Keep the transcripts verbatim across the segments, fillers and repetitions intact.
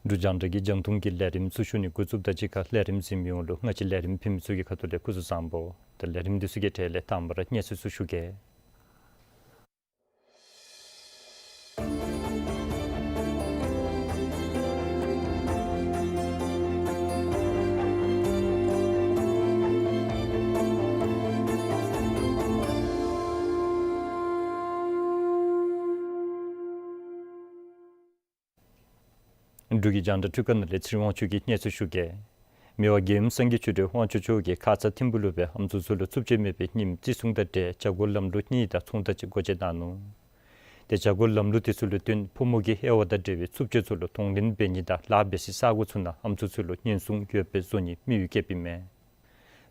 འབྲུག་རྒྱང་བསྒྲགས་ཀྱི་རྒྱང་མཐོང་གི་ལས་རིམ་ཚུ་ཞུ་ནི་འགོ་བཙུགསཔ་དང་གཅིག་ཁར་ལས་རིམ་གཟིགས་མི་ཡོངས་ལུ་ང་བཅས་ལས་རིམ་ཕུལ་མི་ཚུ་གི་ཁ་ཐུག་ལས་སྐུ་གཟུགས་བཟང་པོ། ད་ལས་རིམ་འདི་ཚུ་གི་གྲས་ལས་དང་པ་ར་གནས་ཚུལ་ཚུ་ཞུ་གེ། འབྲུག་གི་རྒྱང་བསྒྲགས་འཕྲུལ་ཁང་ནང་ལས་ཚེ་རིང་དབང་ཕྱུག་གིས་གནས་ཚུལ་ཞུ་གེ། མི་དབང་རྒྱལ་ཡུམ་སངས་རྒྱས་ཆོས་སྒྲོན་དབང་ཕྱུག་མཆོག་གིས་ཁ་ཙ་ཐིམ་ཕུག་ལུ་སྦེ་ཨམ་སྲུ་ཚུ་ལུ་རྩུབ་སྤྱོད་མེད་པའི་ཉིནམ་བརྩི་སྲུང་དང་འབྲེལ་བྱ་སྒོ་ལམ་ལུགས་གཉིས་དང་ཚོང་རྟགས་ཅིག་སྒོ་འབྱེད་གནང་ནུག། ཏེ་བྱ་སྒོ་ལམ་ལུགས་དེ་ཚུ་ལུ་བརྟེན་ཕོ་མོ་གི་དབྱེ་བ་དང་འབྲེལ་བའི་རྩུབ་སྤྱོད་ཚུ་ལུ་གདོང་ལེན་འབད་ནི་དང་ལཱ་འབད་སའི་ས་གོ་ཚུ་ནང་ཨམ་སྲུ་ཚུ་ལུ་ཉེན་སྲུང་ཡོདཔ་སྦེ་བཟོ་ནིའི་དམིགས་ཡུལ་བསྐྱེདཔ་ཨིན་མས།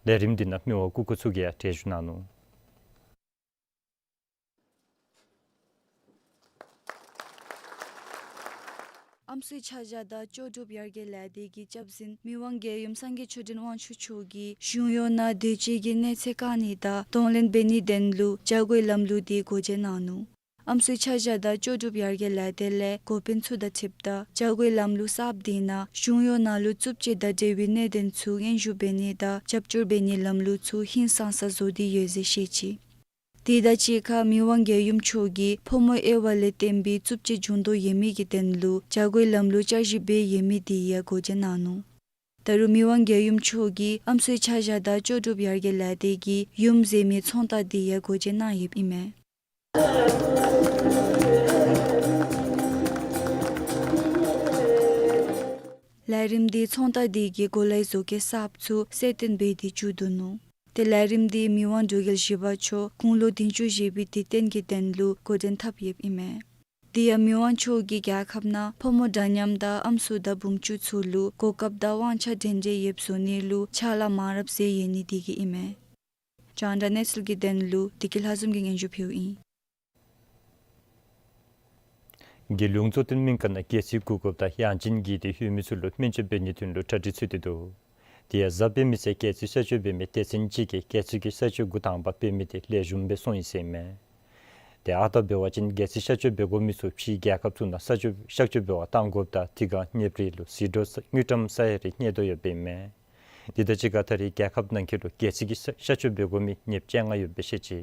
ལས་རིམ་འདི་ནང་མི་དབང་སྐུ་འཁོར་ཚུ་གིས་ཡང་གྲལ་བཞུགས་གནང་ནུག། ཨམ་སྲུའི་ཆ་བཞག་དང་ལྕོགས་གྲུབ་ཡར་རྒྱས་ལས་སྡེ་གི་སྐྱབས་འཛིན་མི་དབང་རྒྱལ་ཡུམ་སངས་རྒྱས་ཆོས་སྒྲོན་དབང་ཕྱུག་མཆོག་གིས་གཞུང་གཡོག་ནང་སྡོད་བྱེད་ཀྱི་གནས་ཚད་བཀག་ནི་དང་གདོང་ལེན་འབད་ནིའི་དོན་ལུ་བྱ་སྒོའི་ལམ་ལུགས་དེ་སྒོ་འབྱེད་གནང་ནུག། ཨམ་སྲུའི་ཆ་བཞག་དང་ལྕོགས་གྲུབ་ཡར་རྒྱས་ལས་སྡེ་ལས་འགོ་དཔོན་ཚུ་དང་འཁྲིལཝ་ད་བྱ་སྒོའི་ལམ་ལུགས་གསརཔ་དེ་ནང་གཞུང་གཡོག་ནང་ལུ་རྩུབ་སྤྱོད་དང་འབྲེལ་བའི་གནད་དོན་ཚུ་སྙན་ཞུ་འབད་ནི་དང་རྒྱབ་སྐྱོར་འབད་ནིའི་ལམ་ལུགས་ཚུ་ཧིང་སངས་ས་བཟོ་སྟེ་ཡོད་ཟེར་བཤད་ཅི། དེ་དང་གཅིག་ཁར་མི་དབང་རྒྱལ་ཡུམ་མཆོག་གིས་ཕོ་མོ་དབྱེ་བ་ལས་བརྟེན་པའི་རྩུབ་སྤྱོད་འབྱུང་དོ་ཡོད་མི་གི་དོན་ལུ་བྱ་སྒོའི་ལམ་ལུགས་བསྐྱར་ཞིབ་འབད་ཡོད་མི་དེ་ཡང་སྒོ་འབྱེད་གནང་ནུག། ད་རུང་མི་དབང་རྒྱལ་ཡུམ་མཆོག་གིས་ཨམ་སྲུའི་ཆ་བཞག་དང་ལྕོགས་གྲུབ་ཡར་རྒྱས་ལས་སྡེ་གིས་ཡུམ་ཟེར་མི་ཚོང་རྟགས་དེ་ཡང་སྒོ་འབྱེད་གནང་ཡོདཔ་ཨིན་མས། ལས་རིམ་དེ་ཚོང་རྟགས་དེ་གི་གོ་ལའི་བཟོ་བཀོད་གསརཔ་ཚུ་གསལ་སྟོན་འབད་དེ་མཇུག་བསྡུ་ནུག། ཏེ་ལས་རིམ་དེ་མི་དབང་འབྲུག་རྒྱལ་བཞི་པ་མཆོག་དགུང་ལོ་བདུན་ཅུ་བཞེས་པའི་དུས་སྟོན་གྱི་དོན་ལུ་འགོ་འདྲེན་འཐབ་ཡོདཔ་ཨིན་མས། དེ་ཡང་མི་དབང་མཆོག་གིས་རྒྱལ་ཁབ་ནང་ཕོ་མོ་འདྲ་མཉམ་དང་ཨམ་སྲུ་དང་བུམ་ཆུང་ཚུ་ལུ་གོ་སྐབས་དང་དབང་ཆ་འདྲན་འདྲ་ཡོདཔ་བཟོ་ནི་ལུ་ཕྱག་ལཱ་མང་རབས་མཛད་ཡོད་ནི་དེ་གིས་ཨིན་མས། རྒྱང་བསྒྲགས་གནས་ཚུལ་གྱི་དོན་ལུ་བདེ་སྐྱིད་ལྷ་འཛོམས་ཀྱིས་སྙན་ཞུ་ཕུལཝ་ཨིན། རྒྱལ་ཡོངས་གཙོ་བསྟེན་སྨན་ཁང་ནང་སྒལ་ཚིགས་གུག་དགོཔ་དང་ཡང་ཅིན་གྱི་དེ་ཡོད་མི་ཚུ་ལུ་སྨན་བཅོས་འབད་ནིའི་དོན་ལུ་གྲ་སྒྲིག་ཚུད་དེ་འདུག། དེ་ཡང་གཟའ་སྤེན་པའི་ཚེ་སྒལ་ཚིགས་གཤག་བཅོས་འབད་མི་སྡེ་ཚན་གཅིག་གིས་སྒལ་ཚིགས་ཀྱི་གཤག་བཅོས་འགོ་དང་པ་འབད་མི་དེ་ལེགས་ཤོམ་སྦེ་སོང་ཡི་ཟེར་ཨིན་མས། དེ་ཨ་རྟག་འབད་བ་ཅིན་སྒལ་ཚིགས་གཤག་བཅོས་འབད་དགོ་མི་ཚུ་ཕྱིའི་རྒྱལ་ཁབ་ཚུ་ནང་གཤག་བཅོས་གཤག་བཅོས་འབད་བར་གཏང་དགོཔ་དང་དེ་སྒང་ནདཔ་རེ་ལུ་ཟད་འགྲོ་དངུལ་ཀྲམ་ས་ཡ་རེ་གནས་དོ་ཡོདཔ་ཨིན་མས། དེ་དང་གཅིག་ཁར་ད་རེས་རྒྱལ་ཁབ་ནང་འཁོད་ལུ་སྒལ་ཚིགས་ཀྱི་གཤག་གཤག་བཅོས་འབད་དགོ་མི་ཉེར་བཅོ་ལྔ་ཡོདཔ་སྦེ་བཤད་ཅི།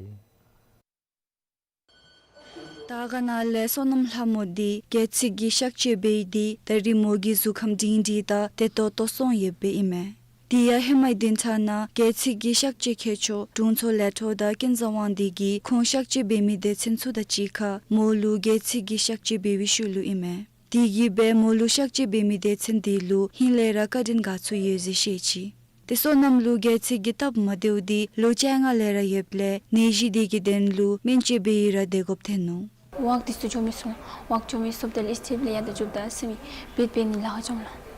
དར་དཀར་ནང་ལས་བསོད་ནམས་ལྷ་མོ་དེ་སྒལ་ཚིགས་ཀྱི་གཤག་བཅོས་འབད་དེ་ད་རེས་མོ་གི་གཟུགས་ཁམས་སྒྲིང་སྒྲིང་དང་བདེ་ཏོག་ཏོ་སོང་ཡོདཔ་ཨིན་མས། དེ་ཡང་ཧེ་མའི་བདུན་ཕྲག་ནང་སྒལ་ཚིགས་ཀྱི་གཤག་བཅོས་མཁས་མཆོག་དྲུང་འཚོ་ལས་འཕྲོ་དང་ཀུན་བཟང་དབང་འདུས་ཀྱིས་ཁོང་གཤག་བཅོས་འབད་མི་སྡེ་ཚན་ཚུ་དང་གཅིག་ཁར་མོ་ལུ་སྒལ་ཚིགས་ཀྱི་གཤག་བཅོས་འབད་བའི་ཤུལ་ལུ་ཨིན་མས། དེ་གིས་སྦེ་མོ་ལུ་གཤག་བཅོས་འབད་མི་སྡེ་ཚན་དེ་ལུ་ཧིང་ལས་ར་བཀའ་དྲིན་དགའ་ཚོར་ཡོད་ཟེར་བཤད་ཅི། ཏེ་བསོད་ནམས་ལུ་སྒལ་ཚིགས་ཀྱི་སྟབས་མ་བདེཝ་དེ་ལོ་བཅོ་ལྔ་ལས་ར་ཡོདཔ་ལས་ནད་གཞི་དེ་གི་དོན་ལུ་སྨན་བཅོས་འབད་ཡི་ར་བདེ་དགོཔ་ཐོན་ནུག། ཝཱཀ་དེ་ཚུ་འགྱོ་མི་ཚུགས་ལགས། ཝཱཀ་འགྱོ་མི་ཚུགསཔ་ད་ལུ་ཨིས་ཊེབ་ལས་ཡར་ད་འགྱོཝ་ད་སེམས་ཡིད་བདེ་བའི་ནི་ལཱ་ཁག་འགྱོཝ་ལགས།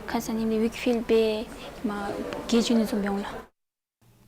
ཁ་ཙ་ཉིནམ་དེ་ཝིཀ་ཕིལ་འབད་མ་གྱལ་འགྱོ་ནི་བཟུམ་འབད་འོང་ལགས།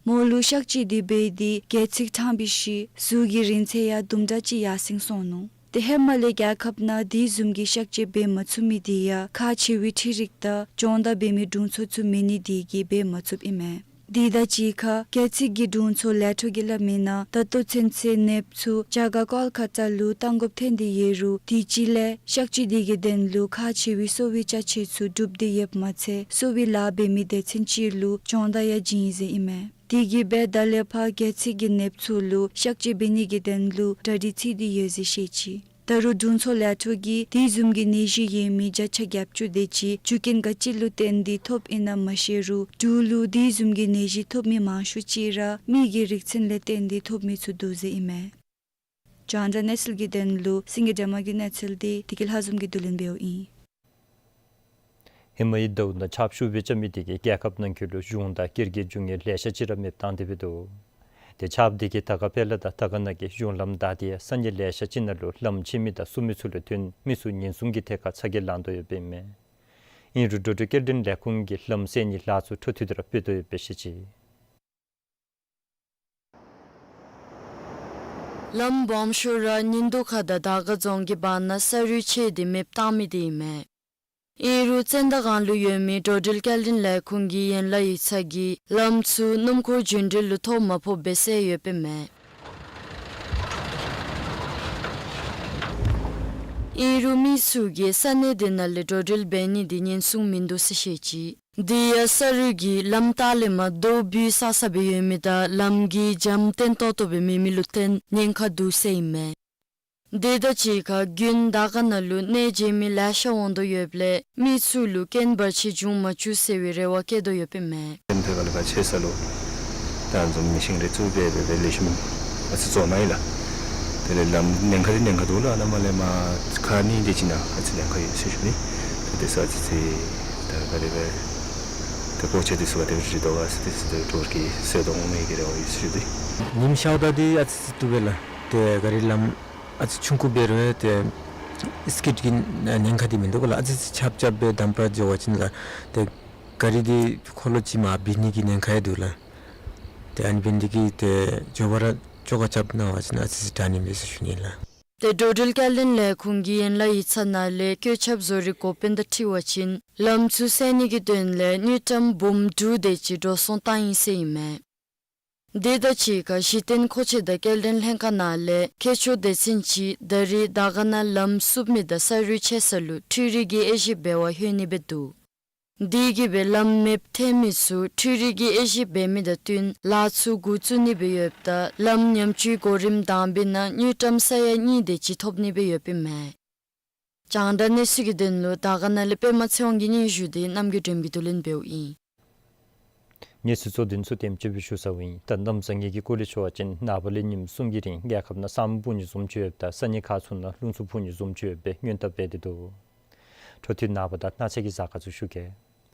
མོ་ལུ་གཤག་བཅོས་དེ་འབད་དེ་སྒལ་ཚིགས་ཕྲང་བའི་ཤུལ་གཟུགས་ཀྱི་རིང་ཚད་ཡང་དུམ་གྲ་ཅིག་ཡར་སེང་སོང་ནུག། ཏེ་ཧེ་མ་ལས་རྒྱལ་ཁབ་ནང་དེ་བཟུམ་གྱི་གཤག་བཅོས་འབད་མ་ཚུགས་མི་དེ་ཡང་ཁག་ཆེ་བའི་འཕྲུལ་རིག་དང་སྦྱོང་བརྡར་འབད་མི་དྲུང་འཚོ་ཚུ་མེད་ནི་དེ་གིས་འབད་མ་ཚུགསཔ་ཨིན་མས། དེ་དང་གཅིག་ཁར་རྒྱལ་སྤྱི་གི་དྲུང་འཚོ་ལས་ཐོག་གིས་སླབ་མིའི་ནང་ད་ལྟོ་ཚུན་ཚོད་ནདཔ་ཚུ་རྒྱ་གར་ཀོལ་ཀ་ཏ་ལུ་གཏང་དགོཔ་ཐོན་ཏེ་ཡོད་རུང་དེ་ཅིག་ལས་གཤག་བཅོས་དེ་གི་དོན་ལུ་ཁག་ཆེ་བའི་གསོ་བའི་ཅ་ཆས་ཚུ་གྲུབ་སྟེ་ཡོདཔ་མ་ཚད་གསོ་བའི་ལཱ་འབད་མི་སྡེ་ཚན་ཅིག་ལུ་སྦྱོང་བརྡར་ཡང་བྱིན་ཡི་ཟེར་ཨིན་མས། དེ་གིས་འབད་ད་ལས་ཕར་རྒྱལ་སྤྱི་གི་ནདཔ་ཚུ་ལུ་གཤག་བཅོས་འབད་ནི་གི་དོན་ལུ་གྲ་སྒྲིག་འཐབ་སྟེ་ཡོད་ཟེར་བཤད་ཅི། ད་རུང་དྲུང་འཚོ་ལས་ཐོག་གིས་དེ་བཟུམ་གྱི་ནད་གཞི་ཡོད་མི་བརྒྱ་ཆ་བརྒྱད་ཅུ་དེ་ཅིག་རྒྱུ་རྐྱེན་ག་ཅི་ལུ་བརྟེན་ཏེ་ཐོབ་ཨིན་ན་མ་ཤེས་རུང་འབྲུག་ལུ་དེ་བཟུམ་གྱི་ནད་གཞི་ཐོབ་མི་མང་ཤོས་ཅིག་ར་མི་གི་རིགས་ཚན་ལས་བརྟེན་ཏེ་ཐོབ་མི་ཚུ་འདུག་ཟེར་ཨིན་མས། རྒྱང་བསྒྲགས་གནས་ཚུལ་གྱི་དོན་ལུ་སེང་གེ་སྒྲོལ་མ་གི་གནས་ཚུལ་དེ་བདེ་སྐྱིད་ལྷ་འཛོམས་ཀྱིས་བསྡུ་ལེན་འབདཝ་ཨིན། ཧེ་མའི་ཟླཝ་ནང་ཆརཔ་ཤུགས་སྦེ་རྐྱབ་མི་དེ་གིས་རྒྱལ་ཁབ་ནང་འཁོད་ལུ་གཞུང་དང་སྒེར་གྱི་འབྱུང་ཡོལ་ལེ་ཤ་ཅིག་ར་མེདཔ་བཏང་སྟེ་འབད་དོ། ཏེ་ཆརཔ་དེ་གིས་དར་དཀར་དཔལ་ལ་དང་དར་དཀར་ན་གི་གཞུང་ལམ་བདའ་སྟེ་ས་གནས་ལེ་ཤ་ཅིག་ནང་ལུ་ལམ་ཕྱེ་མི་དང་བསུབ་མི་ཚུ་ལུ་བརྟེན་མི་ཚུ་ཉེན་སྲུང་གི་ཐད་ཁར་ཚ་གྱང་ལང་དོ་ཡོདཔ་ཨིན་མས། ཨིན་རུང་འགྲོ་འགྲུལ་སྐྱེལ་འདྲེན་ལས་ཁུངས་ཀྱིས་ལམ་སེལ་ནིའི་ལཱ་ཚུ་འཕྲོ་མཐུད་དེ་ར་འབད་དོ་ཡོདཔ་སྦེ་བཤད་ཅི། ལམ་སྦོམ་ཤོས་ར་ཉིན་དུ་ཁ་དང་དར་དཀར་རྫོང་གི་བར་ན་ས་རུད་ཆད་དེ་མེདཔ་བཏང་མི་དེ་ཨིན་མས། ཨིན་རུང་བཙན་དར་སྒང་ལུ་ཡོད་མི་འགྲོ་འགྲུལ་སྐྱེལ་འདྲེན་ལས་ཁུངས་ཀྱི་ཡན་ལག་ཡིག་ཚང་གིས་ལམ་ཚུ་སྣུམ་འཁོར་རྒྱུན་འགྲུལ་ལུ་ཐོ་མ་ཕོགཔ་སྦེ་བསལ་ཡོདཔ་ཨིན་མས། ཨིན་རུང་མི་ཚུ་གིས་ས་གནས་དེ་ནང་ལས་འགྲོ་འགྲུལ་འབད་ནི་དེ་ཉེན་སྲུང་མིན་འདུག་ཟེར་བཤད་ཅི། དེ་ཡང་ས་རུད་ཀྱི་ལམ་ལྟག་ལས་མར་རྡོ་སྦུས་ས་ས་སྦེ་ཡོད་མི་དང་ལམ་གྱི་འཇམ་བརྟན་ཏོག་ཏོ་སྦེ་མེད་མི་ལུ་བརྟེན་ཉེན་ཁ་འདུག་ཟེར་ཨིན་མས། དེ་དང་གཅིག་ཁར་དགུན་དར་དཀར་ན་ལུ་གནས་མཇལ་མི་ལེ་ཤ་འོང་དོ་ཡོདཔ་ལས་མི་ཚུ་ལུ་རྐྱེན་བར་ཆད་འབྱུང་མ་བཅུག་ཟེར་བའི་རེ་བ་བསྐྱེད་དོ་ཡོདཔ་ཨིན་མས། ཏེ་ཕར་ཁ་ལས་ཕར་ཆད་ས་ལུ་ད་འཛོམས་མི་ཤིང་རེ་བཙུགས་སྦེ་སྦེ་སྦེ་ལེགས་ཤོམ་ཨ་ཙི་བཟོ་ནི་ཨིན་ལགས། དེ་ལས་ལམ་ཉེན་ཁ་འདི་ཉེན་ཁ་འདུག་ལགས། ནཱ་མར་ལས་མར་ཁ་ནི་དེ་ཅིག་ནང་ཨ་ཙི་ཉེན་ཁ་ཡོད་ཟེར་ཞུ་ནི། ཏེ་དེ་ས་ཨ་ཙི་ཅིག་ད་ག་དེ་སྦེ་ད་སྤོ་ཆས་འདི་ཚུ་ག་དེ་སྦེ་རིལ་དོ་ག་ཟེར་ཏེ་ཟེར་ཏེ་ཏོག་ཏོ་གི་སེལ་དོ་འོང་མི་གི་རེ་བ་ཡོད་ཟེར་ཞུ་ནི། ཉིམ་ཤརཝ་ད་འདི་ཨ་ཙི་ཅིག་བཏུབ་པས་ལགས། ཏེ་ག་རི་ལམ་ཨ་ཙི་ཆུང་ཀུ་འབད་རུང་ཏེ་སྐྱིད་ཀྱི་ཉེན་ཁ་འདི་མིན་འདུག་ག་ལགས། ཨ་ཙི་ཅིག་ཆརཔ་རྐྱབ་སྦེ་དམ་པ་འགྱོ་བ་ཅིན་ལགས། ཏེ་ག་རི་འདི་འཁོར་ལོ་ཅིག་མར་བིད་ནི་གི་ཉེན་ཁ་ཡང་འདུག་ལགས། ཏེ་ཨ་ནི་འབད་ནི་དེ་གིས་ཏེ་མགྱོགས་པ་ར་ཆོ་ག་རྐྱབ་གནང་བ་ཅིན་ཨ་ཙི་ཅིག་དྲག་ནི་མས་ཟེར་ཞུ་ནི་ལགས། ཏེ་འགྲོ་འགྲུལ་སྐྱེལ་འདྲེན་ལས་ཁུངས་ཀྱི་ཡན་ལག་ཡིག་ཚང་ནང་ལས་བཀོད་ཁྱབ་བཟོ་རིག་འགོ་དཔོན་དང་འཁྲིལ་བ་ཅིན་ལམ་ཚུ་སེལ་ནི་གི་དོན་ལས་དངུལ་ཀྲམ་འབུམ་དྲུག་དེ་ཅིག་འགྲོ་སོང་བཏང་ཡི་ཟེར་ཨིན་མས། དེ་དང་གཅིག་ཁར་གཞི་རྟེན་མཁོ་ཆས་དང་སྐྱེལ་འདྲེན་ལྷན་ཁག་ནང་ལས་མཁས་མཆོག་སྡེ་ཚན་ཅིག་ད་རིས་དར་དཀར་ན་ལམ་བསུབ་མི་དང་ས་རུད་ཆད་ས་ལུ་འཕྲུལ་རིག་གི་དབྱེ་ཞིབ་འབད་བར་ལྷོད་ནི་སྦེ་འདུག། དེ་གིས་སྦེ་ལམ་མེདཔ་ཐལ་མི་ཚུ་འཕྲུལ་རིག་གི་དབྱེ་ཞིབ་འབད་མི་དང་བསྟུན་ལཱ་ཚུ་འགོ་བཙུགས་ནི་སྦེ་ཡོདཔ་ད་ལམ་ཉམས་བཅོས་གོ་རིམ་དང་པའི་ནང་དངུལ་ཀྲམ་ས་ཡ་གཉིས་དེ་ཅིག་ཐོབ་ནི་སྦེ་ཡོདཔ་ཨིན་མས། རྒྱང་བསྒྲགས་གནས་ཚུལ་གྱི་དོན་ལུ་དར་དཀར་ན་ལས་པདྨ་ཚེ་དབང་གི་སྙན་ཞུ་དེ་རྣམ་རྒྱལ་སྒྲོལ་མ་གིས་བསྡུ་ལེན་འབདཝ་ཨིན། གནས་ཚུལ་གཙོ་དོན་ཚུ་དེམ་ཅིག་སྦེ་ཞུ་ཚརཝ་ཨིན། ད་གནམ་བཟང་ངན་གྱི་སྐོར་ལས་ཞུ་བ་ཅིན་ནངས་པ་ལས་ཉིནམ་གསུམ་གྱི་རིང་རྒྱལ་ཁབ་ནང་ས་སྨུག་སྤུབ་ནི་བཟུམ་ཅིག་ཡོདཔ་ད་ས་གནས་ཁག་ཚུ་ནང་རླུང་འཚུབ་འཕུ་ནི་བཟུམ་ཅིག་ཡོདཔ་སྦེ་སྔོན་དཔག་འབད་དེ་འདུག། འཕྲོ་མཐུད་ནངས་པ་དང་གནངས་ཚེ་གི་གཟའ་སྐར་ཚུ་ཞུ་གེ།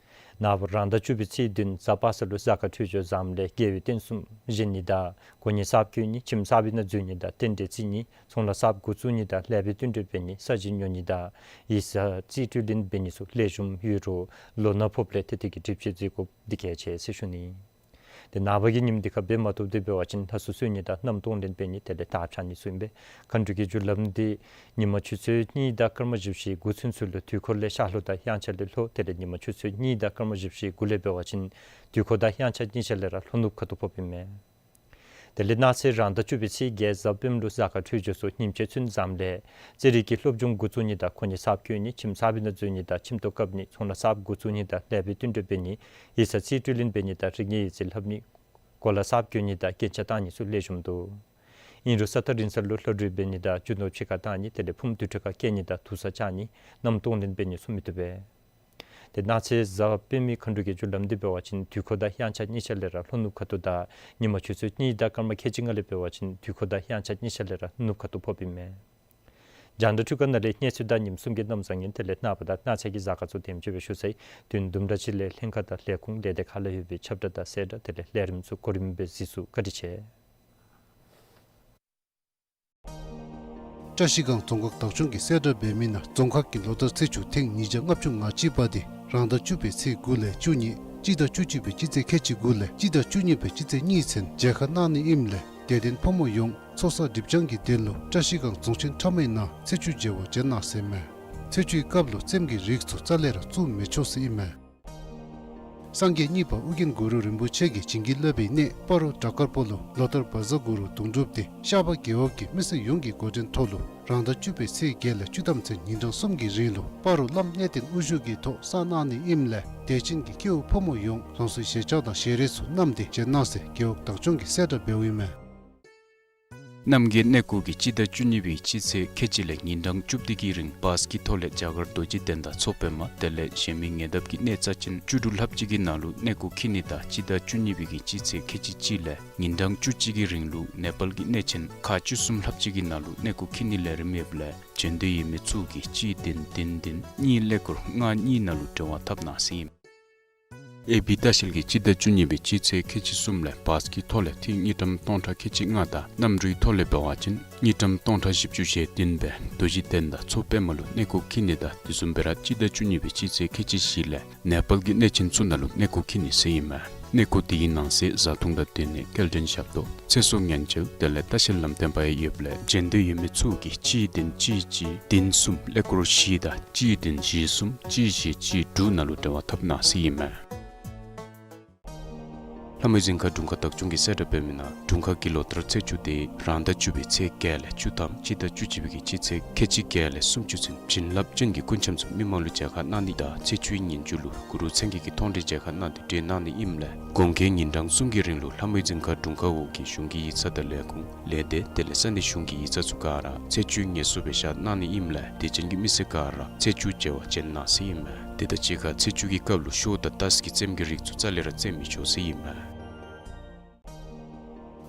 ནངས་པ་རང་ཟླ་བཅུ་པའི་ཚེས་བདུན་གཟའ་པ་སངས་ལུ་གཟའ་སྐར་འཕྲོད་སྦྱོར་བཟངམ་ལས་དགེ་བའི་རྟེན་གསུམ་བཞེངས་ནི་དང་གོ་གནས་གསརཔ་བསྐོ་ནི་ཁྱིམ་གསར་པའི་ནང་འཛུལ་ནི་དང་རྟེན་འབྲེལ་བརྩི་ནི་ཚོང་ལཱ་གསརཔ་འགོ་བཙུགས་ནི་དང་ལེགས་པའི་བསྟུན་གྲོས་འབད་ནི་ས་ཞིང་ཉོ་ནི་དང་ཡིག་ཚང་རྩིས་སྤྲོད་ལེན་འབད་ནི་ཚུ་ལེགས་ཤོམ་ཡོད་རུང་ལོ་ན་ཕོགཔ་ལས་ཏེ་དེ་གི་སྒྲིབ་བཅོས་མཛད་དགོཔ་འདི་གལ་ཆེ་ཟེར་ཞུ་ནི། ཏེ་ནངས་པ་གི་ཉིནམ་འདི་ཁར་འབད་མ་བཏུབ་སྟེ་འབད་བ་ཅིན་ལྷ་གསོལ་གསོལ་ནི་དང་གནམ་སྟོང་ལེན་འབད་ནི་དེ་ལས་དར་འཕྱར་ནི་ཚུ་ཨིན་པས། མཁའ་འགྲོ་གི་རྒྱུ་ལམ་འདི་ཉིན་མ་ཆུ་ཚོད་གཉིས་དང་སྐར་མ་བཞི་བཅུ་ཞེ་དགུ་ཚུན་ཚོད་ལུ་དུས་འཁོར་ལས་ཤར་ལྷོ་དང་དབྱངས་འཆར་ལས་ལྷོ་དེ་ལས་ཉིན་མ་ཆུ་ཚོད་གཉིས་དང་སྐར་མ་བཞི་བཅུ་ཞེ་དགུ་ལས་འབད་བ་ཅིན་དུས་འཁོར་དང་དབྱངས་འཆར་གཉིས་ཆ་ལས་ར་ལྷོ་ནུབ་ཁ་ཐུག་ཕོགཔ་ཨིན་མས། དེ་ལས་གནངས་ཚེ་རང་ཟླ་བཅུ་པའི་ཚེས་བརྒྱད་གཟའ་སྤེནམ་ལུ་གཟའ་སྐར་འཕྲོད་སྦྱོར་ཚུ་ཉིནམ་ཕྱེད་ཚུན་བཟངམ་ལས་རྩེད་རིགས་ཀྱི་སློབ་སྦྱོང་འགོ་བཙུགས་ནི་དང་གོ་གནས་གསརཔ་བསྐོ་ནི་ཁྱིམ་གསར་པའི་ནང་འཛུལ་ནི་དང་ཁྱིམ་ཐོག་བཀབ་ནི་ཚོང་ལཱ་གསརཔ་འགོ་བཙུགས་ནི་དང་ལེགས་པའི་བསྟུན་གྲོས་འབད་ནི་ཡིག་ཚང་རྩིས་སྤྲོད་ལེན་འབད་ནི་དང་རིག་གནས་ཡིག་རྩིས་ལྷབ་ནི་གོ་ལ་གསརཔ་བསྐོ་ནི་དང་རྒྱན་ཆ་བཏགས་ནི་ཚུ་ལེགས་ཤོམ་འདུག། ཨིན་རུང་ས་ཐག་རིང་ས་ལུ་ལྷ་འབྲེལ་འབད་ནི་དང་རྒྱུ་ནོར་ཕྱི་ཁར་བཏང་ནི་དེ་ལས་ཕུངམ་དུར་ཁྲོད་ཁར་བསྐྱལ་ནི་དང་དུར་ས་བཅག་ནི་གནམ་སྟོང་ལེན་འབད་ནི་ཚུ་མི་བཏུབ་པས། ཏེ་གནངས་ཚེ་གཟའ་སྤེན་པའི་མཁའ་འགྲོ་གི་རྒྱུ་ལམ་འདི་འབད་བ་ཅིན་དུས་འཁོར་དང་དབྱངས་འཆར་གཉིས་ཆ་ལས་ར་ལྷོ་ནུབ་ཁ་ཐུག་དང་ཉིན་མ་ཆུ་ཚོད་གཉིས་དང་སྐར་མ་ཁལ་གཅིག་ལྔ་ལས་འབད་བ་ཅིན་དུས་འཁོར་དང་དབྱངས་འཆར་གཉིས་ཆ་ལས་ར་ནུབ་ཁ་ཐུག་ཕོགཔ་ཨིན་མས། རྒྱང་བསྒྲགས་འཕྲུལ་ཁང་ནང་ལས་གནས་ཚུལ་དང་ཉིནམ་གསུམ་གྱི་གནམ་བཟང་ངན་དེ་ལས་ནངས་པ་དང་གནངས་ཚེ་གི་གཟའ་སྐར་ཚུ་དེམ་ཅིག་སྦེ་ཞུ་ཚར་ཡི། དུས་ཡུན་དུམ་གྲ་ཅིག་ལས་ལྷན་ཁག་དང་ལས་ཁུངས་ལས་སྡེ་ཁག་ལུ་ཡོད་པའི་ཁྱབ་བསྒྲགས་དང་གསལ་བསྒྲགས་དེ་ལས་ལས་རིམ་ཚུ་གོ་རིམ་སྦེ་གཟིགས་ཚུགས། བཀའ་དྲིན་ཆེ། བཀྲ་ཤིས་སྒང་རྫོང་ཁག་བདག་སྐྱོང་གིས་གསལ་བསྒྲགས་འབད་མི་ནང་རྫོང་ཁག་གི་ལོ་བསྟར་ཚེས་བཅུ་ཐེངས་ཉིས་བརྒྱ་ལྔ་བཅུ་ང་གཅིག་པ་དེ་རང་ཟླ་བཅུ་པའི་ཚེས་དགུ་ལས་བཅུ་གཉིས་སྤྱི་ཟླ་བཅུ་གཅིག་པའི་སྤྱི་ཚེས་ཁལ་གཅིག་དགུ་ལས་སྤྱི་ཟླ་བཅུ་གཉིས་པའི་སྤྱི་ཚེས་གཉིས་ཚུན་མཇལ་ཁ་གནང་ནི་ཨིནམ་ལས་དད་ལྡན་ཕོ་མོ་ཡོངས་ ཚོགས་བསགས་སྒྲིབ་སྦྱང་གི་དོན་ལུ་བཀྲ་ཤིས་སྒང་རྫོང་ཆེན་ཁྲ་མོའི་ནང་ཚེས་བཅུ་མཇལ་བར་བྱོན་གནང་ཟེར་མས། ཚེས་བཅུའི་སྐབས་ལུ་རྩེདམོ་གི་རིགས་ཚུ་རྩ་ལས་ར་བཙུགས་མི་ཆོག་ཟེར་ཨིན་མས། སངས་རྒྱས་གཉིས་པ་ཨོ་རྒྱན་གུ་རུ་རིན་པོ་ཆེ་གིས་བྱིན་གྱིས་བརླབས་པའི་གནས་སྤ་རོ་བྲག་དཀར་པོ་ལུ་ལོ་ལྟར་བཛྲ་གུ་རུ་དུང་སྒྲུབ་སྟེ་ཤར་པ་རྒེད་འོག་གི་མི་སེར་ཡོངས་ཀྱི་འགོ་འདྲེན་ཐོག་ལུ་རང་ཟླ་བཅུ་པའི་ཚེས་བརྒྱད་ལས་བཅུ་ཐམ་ཚུན་ཉིན་གྲངས་གསུམ་གྱི་རིང་ལུ་སྤ་རོ་བླམ་གནས་བརྟན་དབུ་བཞུགས་ཀྱི་ཐོག་བསགས་གནང་ནི་ཨིནམ་ལས་དད་ཅན་གྱི་སྐྱེ་བོ་ཕོ་མོ་ཡོངས་རང་སོའི་ཞལ་ཆས་དང་ཞལ་རས་ཚུ་བསྣམས་ཏེ་བྱོན་གནང་ཟེར་རྒེད་འོག་བདག་སྐྱོང་གིས་གསལ་བསྒྲགས་འབདཝ་ཨིན་མས། རྣམ་རྒྱལ་གནས་སྐོར་གྱིས་སྤྱི་ཟླ་བཅུ་གཉིས་པའི་སྤྱི་ཚེས་ཁལ་གཅིག་ལས་ཉིན་གྲངས་བཅུ་བདུན་གྱི་རིང་བཱས་ཀྱི་ཐོག་ལས་རྒྱ་གར་རྡོ་རྗེ་གདན་དང་མཚོ་པདྨ་དེ་ལས་གཞན་མི་ཉེ་འདབས་ཀྱི་གནས་རྩ་ཆེན་བཅུ་དྲུག་ལྷགཔ་ཅིག་གི་ནང་ལུ་གནས་སྐོར་འཁྱིད་ནི་དང་སྤྱི་ཟླ་བཅུ་གཉིས་པའི་གི་སྤྱི་ཚེས་ཁལ་གཅིག་གཅིག་ལས་ཉིན་གྲངས་བཅུ་གཅིག་གི་རིང་ལུ་ནེ་པཱལ་གྱི་གནས་ཆེན་ཁག་བཅུ་གསུམ་ལྷགཔ་ཅིག་གི་ནང་ལུ་གནས་སྐོར་འཁྱིད་ནིའི་ལས་རིམ་ཡོདཔ་ལས་བྱོན་འདོད་ཡོད་མི་ཚུ་གིས་གཅིག་བདུན་བདུན་བདུན་གཉིས་ཀླད་ཀོར་ལྔ་གཉིས་ནང་ལུ་འབྲེལ་བ་འཐབ་གནང་ཟེར་ཨིན། ཨེ་བི་ལྟ་བཤལ་གྱིས་སྤྱི་ཟླ་བཅུ་གཉིས་པའི་སྤྱི་ཚེས་ཁལ་གཅིག་གསུམ་ལས་བཱས་ཀྱི་ཐོག་ལས་ཐིག་དངུལ་ཀྲམ་སྟོང་ཕྲག་ཁལ་གཅིག་ལྔ་དང་གནམ་གྲུའི་ཐོག་ལས་འབད་བ་ཅིན་དངུལ་ཀྲམ་སྟོང་ཕྲག་བཞི་བཅུ་ཞེ་བདུན་སྦེ་རྡོ་རྗེ་གདན་དང་མཚོ་པདྨ་ལུ་གནས་སྐོར་འཁྱིད་ནི་དང་དེ་བཟུམ་སྦེ་ར་སྤྱི་ཟླ་བཅུ་གཉིས་པའི་སྤྱི་ཚེས་ཁལ་གཅིག་བཞི་ལས་ནེ་པཱལ་གྱི་གནས་ཆེན་ཚུ་ནང་ལུ་གནས་སྐོར་འཁྱིད་ནི་ཟེར་ཨིན་མས། གནས་སྐོར་དེའི་ནང་གསེས་བཟའ་འཐུང་དང་སྡོད་གནས་སྐྱེལ་འདྲེན་ཞབས་ཏོག་ཚེ་སྲོག་ཉེན་བཅོལ་དེ་ལས་ལྟ་བཤལ་ལམ་སྟོན་པ་ཡང་ཡོདཔ་ལས་བྱོན་འདོད་ཡོད་མི་ཚུ་གིས་གཅིག་བདུན་གཅིག་གཅིག་བདུན་གསུམ་ཀླད་ཀོར་བཞི་དང་གཅིག་བདུན་བཞི་གསུམ་གཅིག་བཞི་གཅིག་དྲུག་ནང་ལུ་འབྲེལ་བ་འཐབ་གནང་ཟེར་ཨིན་མས། ལྷ་མོའི་རྫིང་ཁ་དྲུང་ཁག་བདག་སྐྱོང་གིས་གསལ་བསྒྲགས་འབད་མི་ནང་དྲུང་ཁག་གིས་ལོ་ལྟར་ཚེས་བཅུ་དེ་རང་ཟླ་བཅུ་པའི་ཚེས་བརྒྱད་ལས་བཅུ་ཐམ་སྤྱི་ཟླ་བཅུ་གཅིག་པའི་གི་སྤྱི་ཚེས་ཁལ་གཅིག་བརྒྱད་ལས་སུམ་ཅུ་ཚུན་བྱིན་རླབས་ཅན་གྱི་སྐུ་འཆམ་ཚུ་མི་མང་ལུ་མཇལ་ཁ་གནང་ནི་དང་ཚེས་བཅུའི་ཉིན་མཇུག་ལུ་གུ་རུ་མཚན་བརྒྱད་ཀྱི་མཐོང་གྲོལ་མཇལ་ཁ་གནང་སྟེ་གྲོལ་གནང་ནི་ཨིནམ་ལས་དགོངས་འགལ་ཉིན་གྲངས་གསུམ་གྱི་རིང་ལུ་ལྷ་མོའི་རྫིང་ཁ་དྲུང་ཁག་འོག་གི་གཞུང་གི་ཡིག་ཚང་དང་ལས་ཁུངས་ལས་སྡེ་དེ་ལས་ས་གནས་གཞུང་གི་ཡིག་ཚང་ཚུ་ག་ར་ཚེས་བཅུའི་ངལ་གསོ་སྦེ་བཞག་གནང་ནི་ཨིནམ་ལས་དད་ཅན་གྱི་མི་སེར་ག་ར་ཚེས་བཅུ་མཇལ་བར་བྱོན་གནང་ཟེར་ཨིན་མས། དེ་དང་གཅིག་ཁར་ཚེས་བཅུ་གི་སྐབས་ལུ་ཤོ་དང་ཏཱས་ཀྱི་རྩེདམོ་གི་རིགས་ཚུ་རྩ་ལས་ར་རྩེད་མི་ཆོག་ཟེར་ཨིན་མས།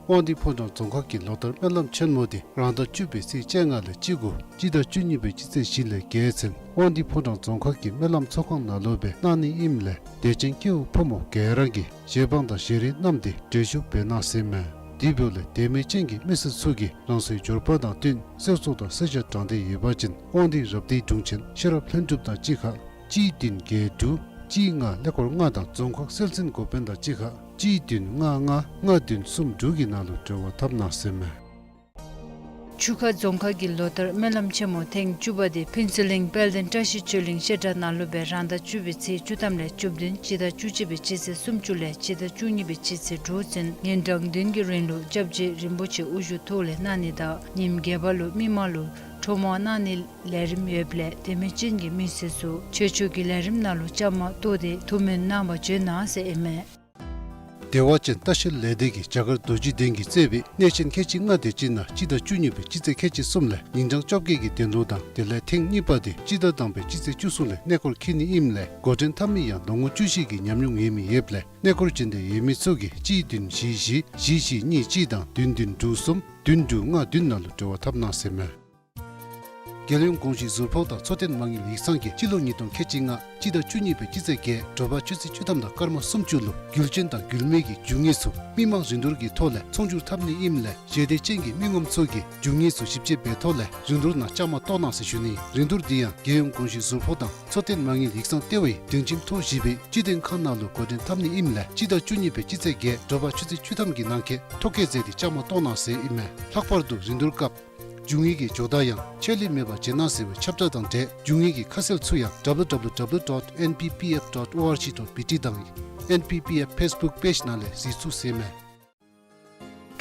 དབང་འདུས་ཕོ་བྲང་རྫོང་ཁག་གིས་ལོ་ལྟར་སྨོན་ལམ་ཆེན་མོ་དེ་རང་ཟླ་བཅུ་པའི་ཚེས་བཅོ་ལྔ་ལས་བཅུ་དགུ་སྤྱི་ཟླ་བཅུ་གཉིས་པའི་སྤྱི་ཚེས་བཞི་ལས་བརྒྱད་ཚུན་དབང་འདུས་ཕོ་བྲང་རྫོང་ཁག་གི་སྨོན་ལམ་ཚོགས་ཁང་ནང་ལུ་སྦེ་གནང་ནི་ཨིནམ་ལས་དད་ཅན་སྐྱེ་བོ་ཕོ་མོ་ག་ར་གིས་ཞལ་འབག་དང་ཞལ་རས་བསྣམས་ཏེ་གྲལ་བཞུགས་འབད་གནང་ཟེར་མས། དེ་འབདཝ་ལས་དད་མོས་ཅན་གྱི་མི་སེར་ཚུ་གིས་རང་སོའི་འབྱོར་པ་དང་བསྟུན་གསེར་ཚོགས་དང་གསེར་ཞྭ་དྲང་སྟེ་ཡོད་པ་ཅིན་དབང་འདུས་རབ་སྡེའི་དྲུང་ཆེན་ཤེས་རབ་ལྷུན་གྲུབ་དང་གཅིག་ཁར་གཅིག་བདུན་བརྒྱད་དྲུག་གཅིག་ལྔ་ཀླད་ཀོར་ལྔ་དང་རྫོང་ཁག་སྲོལ་འཛིན་འགོ་དཔོན་དང་གཅིག་ཁར་གཅིག་བདུན་ལྔ་ལྔ་ལྔ་བདུན་གསུམ་དྲུག་གི་ནང་ལུ་འབྲེལ་བ་འཐབ་གནང་ཟེར་མས། ཆུ་ཁ་རྫོང་ཁག་གིས་ལོ་ལྟར་སྨོན་ལམ་ཆེན་མོ་ཐེངས་བཅུ་པ་དེ་ཕུན་ཚོགས་གླིང་དཔལ་ལྡན་བཀྲ་ཤིས་ཆོས་གླིང་བཤད་གྲྭ་ནང་ལུ་སྦེ་རང་ཟླ་བཅུ་པའི་ཚེས་བཅུ་ཐམ་ལས་བཅུ་བདུན་སྤྱི་ཟླ་བཅུ་གཅིག་པའི་སྤྱི་ཚེས་སུམ་ཅུ་ལས་སྤྱི་ཟླ་བཅུ་གཉིས་པའི་སྤྱི་ཚེས་དྲུག་ཚུན་ཉིན་གྲངས་བདུན་གྱི་རིང་ལུ་སྐྱབས་རྗེ་རིན་པོ་ཆེ་དབུ་བཞུགས་ཐོག་ལས་གནང་ནི་དང་ཉིནམ་བརྒྱད་པ་ལུ་མི་མང་ལུ་ཁྲོམ་དབང་གནང་ནིའི་ལས་རིམ་ཡོདཔ་ལས་དད་མོས་ཅན་གྱི་མི་སེར་ཚུ་ཆོས་ཕྱོགས་ཀྱི་ལས་རིམ་ནང་ལུ་བཅའ་མར་གཏོགས་ཏེ་ཐུགས་སྨོན་གནང་བར་བྱོན་གནང་ཟེར་ཨིན་མས། བདེ་བ་ཅན་ལྟ་བཤལ་ལས་སྡེ་གིས་རྒྱ་གར་རྡོ་རྗེ་གདན་གྱིས་གཙོས་པའི་གནས་ཆེན་ཁལ་གཅིག་ལྔ་དེ་ཅིག་ནང་སྤྱི་ཟླ་བཅུ་གཉིས་པའི་སྤྱི་ཚེས་ཁལ་གཅིག་གསུམ་ལས་ཉིན་གྲངས་བཅོ་བརྒྱད་ཀྱི་དོན་ལུ་དང་དེ་ལས་ཐེངས་གཉིས་པ་དེ་སྤྱི་ཟླ་དང་པའི་སྤྱི་ཚེས་བཅུ་གསུམ་ལས་གནས་སྐོར་འཁྱིད་ནི་ཨིནམ་ལས་འགོ་འདྲེན་འཐབ་མི་ཡང་ལོ་ངོ་བཅུ་བཞི་གི་ཉམས་མྱོང་ཡོད་མི་ཡོདཔ་ལས་གནས་སྐོར་བྱོན་འདོད་ཡོད་མི་ཚུ་གིས་གཅིག་བདུན་བཞི་བཞི་བཞི་བཞི་གཉིས་གཅིག་དང་བདུན་བདུན་དྲུག་གསུམ་བདུན་དྲུག་ལྔ་བདུན་ནང་ལུ་འབྲེལ་བ་འཐབ་གནང་ཟེར་མས། རྒྱལ་ཡོངས་གོང་ཞུས་ཟུར་ཕོགས་དང་འཚོ་རྟེན་མ་དངུལ་ཡིག་ཚང་གིས་སྤྱི་ལོ་ཉིས་སྟོང་ཁལ་གཅིག་ལྔ་སྤྱི་ཟླ་བཅུ་གཉིས་པའི་སྤྱི་ཚེས་བརྒྱད་དྲོ་པ་ཆུ་ཚོད་བཅུ་ཐམ་དང་སྐར་མ་སུམ་ཅུ་ལུ་རྒྱུ་ཅན་དང་རྒྱུ་མེད་ཀྱི་རྒྱུ་དངོས་ཚུ་མི་མང་རིན་བསྡུར་གྱི་ཐོག་ལས་ཚོང་བསྒྱུར་འཐབ་ནི་ཨིནམ་ལས་ཞལ་འདེབས་ཅན་གྱི་མི་ངོམ་ཚུ་གིས་རྒྱུ་དངོས་ཚུ་ཞིབ་དཔྱད་འབད་ཐོག་ལས་རིན་བསྡུར་ནང་བཅའ་མར་གཏོགས་གནང་ཟེར་ཞུ་ནི། རིན་བསྡུར་འདི་ཡང་རྒྱལ་ཡོངས་གོང་ཞུས་ཟུར་ཕོགས་དང་འཚོ་རྟེན་མ་དངུལ་ཡིག་ཚང་ལྟེ་བའི་སྒྲིང་ཁྱིམ་ཐོག་བཞི་པའི་སྤྱི་དོན་ཁང་ནང་ལུ་འགོ་འདྲེན་འཐབ་ནི་ཨིནམ་ལས་སྤྱི་ཟླ་བཅུ་གཉིས་པའི་སྤྱི་ཚེས་བརྒྱད་དྲོ་པ་ཆུ་ཚོད་བཅུ་ཐམ་གྱི་ནང་འཁོད་ཐོ་བཀོད་མཛད་དེ་བཅའ་མར་གཏོགས་གནང་ཟེར་ཨིན་མས། ལྷག་པར་དུ་རིན་བསྡུར་སྐབས་རྒྱུ་དངོས་ཀྱི་ཇོ་བདག་ཡང་ཆད་ལུས་མེད་པར་བྱིན་གནང་ཟེར་བའི་ཁྱབ་བསྒྲགས་དང་འབྲེལ་རྒྱུ་དངོས་ཀྱི་ཁ་གསལ་ཚུ་ཡང་W W W dot N P P F dot O R G dot B T དང་N P P F Facebook page ནང་ལས་གཟིགས་ཚུགས་ཟེར་མས།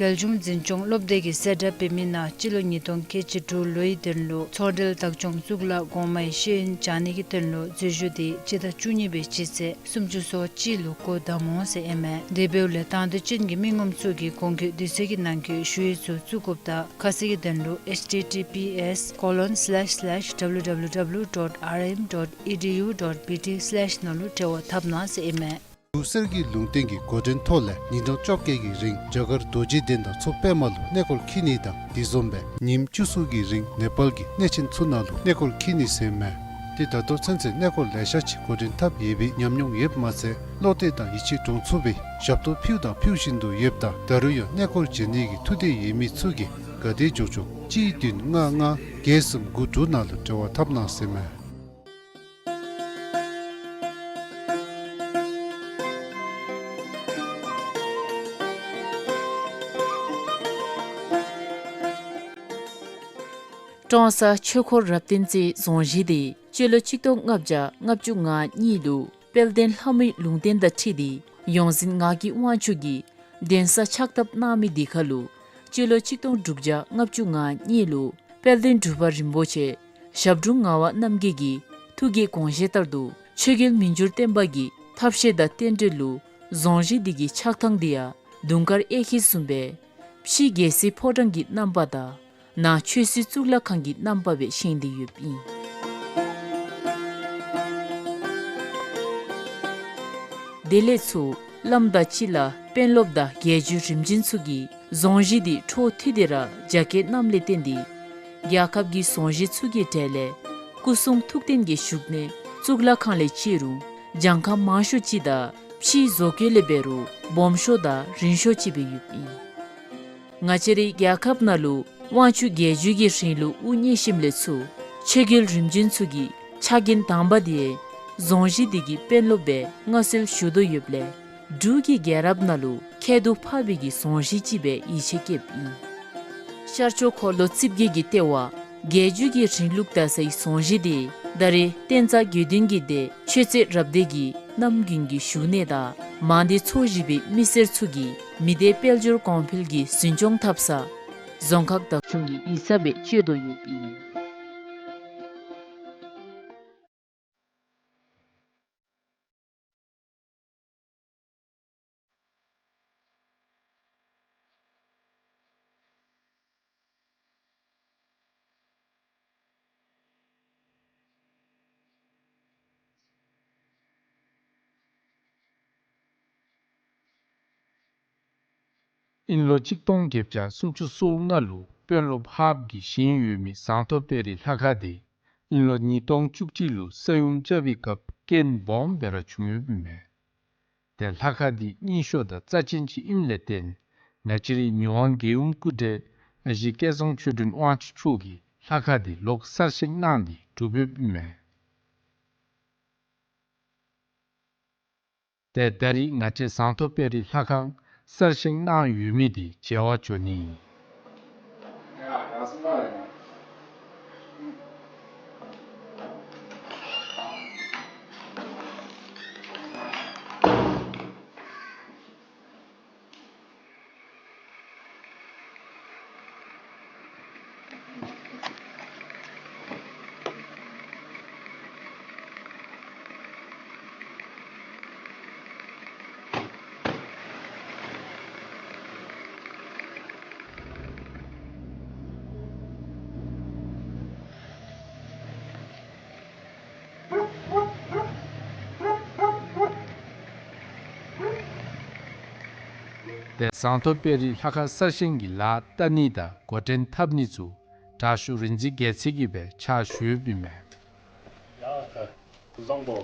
རྒྱལ་གཞུང་འཛིན་སྐྱོང་སློབ་སྡེ་གིས་གསལ་བསྒྲགས་འབད་མི་ནང་སྤྱི་ལོ་ཉིས་སྟོང་ཁལ་གཅིག་དྲུག་ལོའི་དོན་ལུ་ཚོང་འབྲེལ་བདག་སྐྱོང་གཙུག་ལག་གོང་མའི་ཤེས་ཡོན་སྦྱང་ནི་གི་དོན་ལུ་འཛུལ་ཞུགས་དེ་སྤྱི་ཟླ་བཅུ་གཉིས་པའི་སྤྱི་ཚེས་སུམ་ཅུ་སོ་གཅིག་ལུ་སྒོ་བསྡམ་འོང་ཟེར་ཨིན་མས། དེ་འབདཝ་ལས་དང་འདོད་ཅན་གྱི་མི་ངོམ་ཚུ་གིས་གོང་འཁོད་དུས་ཚོད་ཀྱི་ནང་འཁོད་ཞུ་ཡིག་ཚུ་བཙུགས་དགོཔ་དང་ཁ་གསལ་གྱི་དོན་ལུ་H T T P S colon slash slash W W W dot R M dot E D U dot B T slash ནང་ལུ་འབྲེལ་བ་འཐབ་གནང་ཟེར་ཨིན་མས། འབྲུག་གསེར་གྱི་ལུང་བསྟན་གྱི་འགོ་འདྲེན་ཐོག་ལས་ཉིན་གྲངས་བཅོ་བརྒྱད་ཀྱི་རིང་རྒྱ་གར་རྡོ་རྗེ་གདན་དང་མཚོ་པདྨ་ལུ་གནས་སྐོར་འཁྱིད་ནི་དང་དེ་བཟུམ་སྦེ་ཉིནམ་བཅུ་གསུམ་གྱི་རིང་ནེ་པཱལ་གྱི་གནས་ཆེན་ཚུ་ནང་ལུ་གནས་སྐོར་འཁྱིད་ནི་ཟེར་མས། ཏེ་ད་ལྟོ་ཚུན་ཚོད་གནས་སྐོར་ལེ་ཤ་ཅིག་འགོ་འདྲེན་འཐབ་ཡོད་པའི་ཉམས་མྱོང་ཡོདཔ་མ་ཚད་བློ་གཏད་དང་ཡིད་ཆེས་འདྲོངས་ཚུགས་པའི་ཞབས་ཏོག་ཕུལཝ་དང་ཕུལ་བཞིན་དུ་ཡོདཔ་ད་ད་རུང་ཡང་གནས་སྐོར་བྱོན་ནི་གི་ཐུགས་འདོད་ཡོད་མི་ཚུ་གིས་ག་དེ་མགྱོགས་མགྱོགས་གཅིག་བདུན་ལྔ་ལྔ་བརྒྱད་གསུམ་དགུ་དྲུག་ནང་ལུ་འབྲེལ་བ་འཐབ་གནང་ཟེར་མས། ཀྲོང་གསར་ཆོས་འཁོར་རབ་བརྟན་རྩེ་རྫོང་གཞིས་འདི་སྤྱི་ལོ་ཆིག་སྟོང་ལྔ་བརྒྱ་ལྔ་བཅུ་ང་གཉིས་ལུ་དཔལ་ལྡན་ལྷ་མོའི་ལུང་བསྟན་དང་འཁྲིལ་ཏེ་ཡོངས་འཛིན་ངག་གི་དབང་ཕྱུག་གིས་གདན་ས་ཕྱག་བཏབ་གནང་མི་འདི་ཁར་ལུ་སྤྱི་ལོ་ཆིག་སྟོང་དྲུག་བརྒྱ་ལྔ་བཅུ་ང་གཉིས་ལུ་དཔལ་ལྡན་འབྲུག་པ་རིན་པོ་ཆེ་ཞབས་དྲུང་ངག་དབང་རྣམ་རྒྱལ་གྱི་ཐུགས་ཀྱི་དགོངས་བཞེད་ལྟར་དུ་ཆོས་རྒྱལ་མི་འགྱུར་བརྟན་པ་གི་ཐབས་ཤེས་དང་རྟེན་འབྲེལ་ལུ་རྫོང་གཞིས་འདི་གི་ཆགས་ཐངས་འདི་ཡང་དུང་དཀར་གཡས་འཁྱིལ་བཟུམ་སྦེ་ཕྱི་རྒྱལ་སྲིད་ཕོ་བྲང་གི་རྣམ་པ་དང་ནང་ཆོས་སྲིད་གཙུག་ལག་ཁང་གི་རྣམ་པ་སྦེ་བཞེངས་ཏེ་ཡོདཔ་ཨིན། དེ་ལས་ཚུར་བླམ་དང་སྤྱི་བླ་དཔོན་སློབ་དང་རྒྱལ་བརྒྱུད་རིམ་བྱོན་ཚུ་གིས་རྫོང་གཞིས་འདི་འཕྲོ་མཐུད་དེ་ར་རྒྱ་བསྐྱེད་གནངམ་ལས་བརྟེན་ཏེ་རྒྱལ་ཁབ་ཀྱི་རྫོང་གཞིས་ཚུ་གི་གྲས་ལས་སྐུ་གསུང་ཐུགས་རྟེན་གྱི་བཞུགས་གནས་གཙུག་ལག་ཁང་ལས་བརྩི་རུང་གྱངས་ཁ་མང་ཤོས་ཅིག་དང་ཕྱིའི་བཟོ་བཀོད་ལས་འབད་རུང་སྦོམ་ཤོས་དང་རིང་ཤོས་ཅིག་སྦེ་ཡོདཔ་ཨིན། ང་བཅས་རའི་རྒྱལ་ཁབ་ནང་ལུ་དབང་ཕྱུག་རྒྱལ་བརྒྱུད་ཀྱི་རིང་ལུགས་དབུ་བརྙེས་ཞིནམ་ལས་ཚུར་ཆོས་རྒྱལ་རིམ་བྱོན་ཚུ་གི་ཕྱག་འགན་དང་པ་འདི་རྫོང་གཞིས་འདི་གི་དཔོན་སློབ་སྦེ་མངའ་གསོལ་ཞུ་དོ་ཡོདཔ་ལས་འབྲུག་གི་རྒྱལ་རབས་ནང་ལུ་ཁྱད་དུ་འཕགས་པའི་གི་རྫོང་གཞིས་ཅིག་སྦེ་ཡིད་ཆེས་བསྐྱེདཔ་ཨིན། ཤར་ཕྱོགས་འཁོར་ལོ་རྩིབས་བརྒྱད་ཀྱི་ལྟེ་བ་རྒྱལ་བརྒྱུད་ཀྱི་རིང་ལུགས་དར་སའི་རྫོང་གཞིས་འདི་ད་རེས་བསྟན་རྩ་དགེ་འདུན་གྱི་སྡེ་ཆོས་རྩེ་རབ་སྡེ་གི་རྣམ་རྒྱུན་གྱི་བཞུགས་གནས་དང་མང་སྡེ་ཚོ་བཞི་པའི་མི་སེར་ཚུ་གིས་མི་སྡེ་དཔལ་འབྱོར་གོང་འཕེལ་གྱི་འཛིན་སྐྱོང་འཐབ་ས་རྫོང་ཁག་བདག་སྐྱོང་གི་ཡིག་ཚང་སྦེ་སྤྱོད་དོ་ཡོདཔ་ཨིན། ཨིན་ལོ་ཆིག་སྟོང་བརྒྱད་བརྒྱ་སུམ་ཅུ་སོ་ལྔ་ལུ་དཔོན་སློབ་ཧཱཔ་གིས་བཞེངས་ཡོད་མི་ཟངས་མདོག་དཔལ་རི་ལྷ་ཁང་འདི་ཨིན་ལོ་ཉིས་སྟོང་བཅུ་གཅིག་ལུ་ས་ཡོམ་རྐྱབ་པའི་སྐབས་རྐྱེན་སྦོམ་སྦེ་ར་བྱུང་ཡོདཔ་ཨིན་མས། ཏེ་ལྷ་ཁང་འདི་རྙིང་ཤོས་དང་རྩ་ཆེན་ཅིག་ཨིནམ་ལས་བརྟེན་ང་བཅས་རའི་མི་དབང་རྒྱལ་ཡུམ་སྐུ་བགྲེས་ཨ་ཞེ་སྐལ་བཟང་ཆོས་སྒྲོན་དབང་ཕྱུག་མཆོག་གིས་ལྷ་ཁང་འདི་ལོག་གསར་བཞེངས་གནང་སྟེ་གྲུབ་ཡོདཔ་ཨིན་མས། ཏེ་ད་རིས་ང་བཅས་ཟངས་མདོག་དཔལ་རི་ལྷ་ཁང་གསར་བཞེངས་གནང་ཡོད་མི་འདི་མཇལ་བར་འགྱོ་ནི། ཏེ་ཟངས་མདོག་དཔལ་རི་ལྷ་ཁང་གསར་བཞེངས་ཀྱི་ལཱ་བསྟར་ནི་དང་འགོ་འདྲེན་འཐབ་ནི་ཚུ་དྲག་ཤོས་རིག་འཛིན་རྒྱལ་མཚན་གྱིས་སྦེ་ཕྱག་ཞུ་ཡོདཔ་ཨིན་མས། ཡ་ད་བཟང་པོ།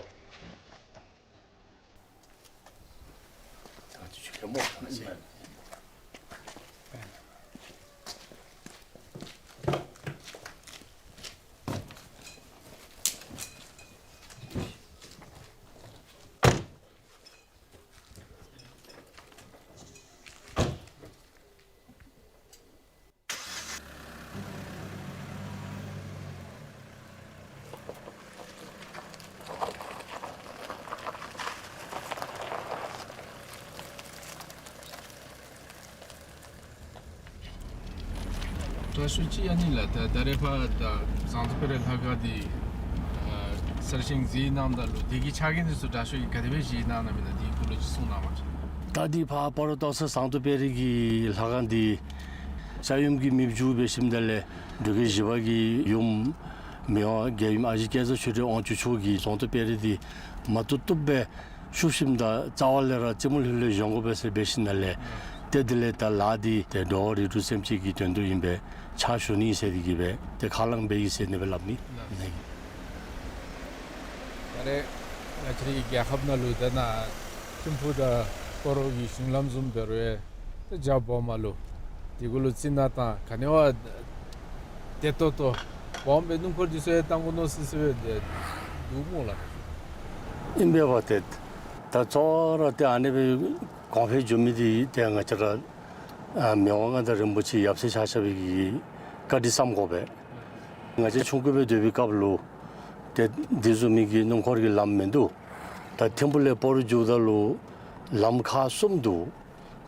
དྲག་ཤོས་ཅིག་ཨ་ནི་ལགས། ད་ད་རེས་ཕར་ད་ཟངས་མདོག་དཔལ་རི་ལྷ་ཁང་འདི་ཨ་གསར་བཞེངས་མཛད་གནངམ་ད་ལུ་དེ་གི་ཕྱག་འགན་འདི་ཚུ་དྲག་ཤོས་ཀྱིས་ག་དེ་སྦེ་བཞེས་གནང་གནངམ་ཨིན་ན་དེའི་སྐོར་ལས་ཅིག་གསུང་གནང་བ་ཅིན། ད་འདི་ཕར་སྤ་རོ་ལྟོ་ས་ཟངས་མདོག་དཔལ་རི་གི་ལྷ་ཁང་འདི་ས་ཡོམ་གྱིས་མེདཔ་བཅུག་འབད་ཞིནམ་ད་ལས་འབྲུག་རྒྱལ་བཞི་པ་གི་ཡུམ་མི་དབང་རྒྱལ་ཡུམ་ཨ་ཞེ་སྐལ་བཟང་ཆོས་སྒྲོན་དབང་ཕྱུག་མཆོག་གིས་ཟངས་མདོག་དཔལ་རི་འདི་མ་བཏུབ་བཏུབ་སྦེ་བཤུབ་ཞིནམ་ད་རྩ་བ་ལས་ར་རྩེ་མོ་ལྷོད་ལྷོད་བཞེངས་དགོ་པས་ཟེར་འབད་ཞིནམ་ལས་ཏེ་དེ་ལས་ད་ལཱ་འདི་ཏེ་འགྲོ་བ་རིགས་དྲུག་སེམས་ཅན་གྱི་དོན་དུ་ཨིན་པས། ཕྱག་ཞུ་ནི་ཟེར་དེ་གིས་སྦེ་ཏེ་ཁས་བླངས་འབད་ཡི་ཟེར་ཨ་ནི་སྦེ་སླབ་ནི་ཨིན། ད་རེས་ང་བཅས་རའི་རྒྱལ་ཁབ་ནང་ལུ་ད་ནཱ་ཐིམ་ཕུག་དང་སྤ་རོ་གི་གཞུང་ལམ་བཟུམ་འབད་རུང་ད་རྒྱ་སྦོམ་མ་ལུ་དེ་གུ་ལུ་རྩི་ནག་དང་ག་ནི་བ་བདེ་ཏོག་ཏོ་སྦོམ་སྦེ་སྣུམ་འཁོར་འདི་ཚུ་ཡང་བཏང་དགོ་མནོ་སི་སི་སྦེ་འདུག་སྨོ་ལགས། ཨིན་པས་པ། ཏེ་ད་གཙོ་བོ་ར་ཏེ་ཨ་ནི་སྦེ་གོང་འཕེལ་འགྱོ་མི་འདི་ཏེ་ང་བཅས་ར་ཨ་མི་དབང་མངའ་བདག་རིན་པོ་ཆེ་ཡབ་སྲས་ཆ་ཁྱབ་ཀྱི་བཀའ་དྲིན་བསམ་དགོ་པས། ང་བཅས་ཆུང་ཀུ་སྦེ་སྡོད་པའི་སྐབས་ལུ་ཏེ་འདི་བཟུམ་མའི་གི་སྣུམ་འཁོར་གྱི་ལམ་མིན་འདུག། ད་ཐིམ་ཕུག་ལས་སྤ་རོ་འགྱོཝ་ད་ལུ་ལམ་ཁག་གསུམ་འདུག།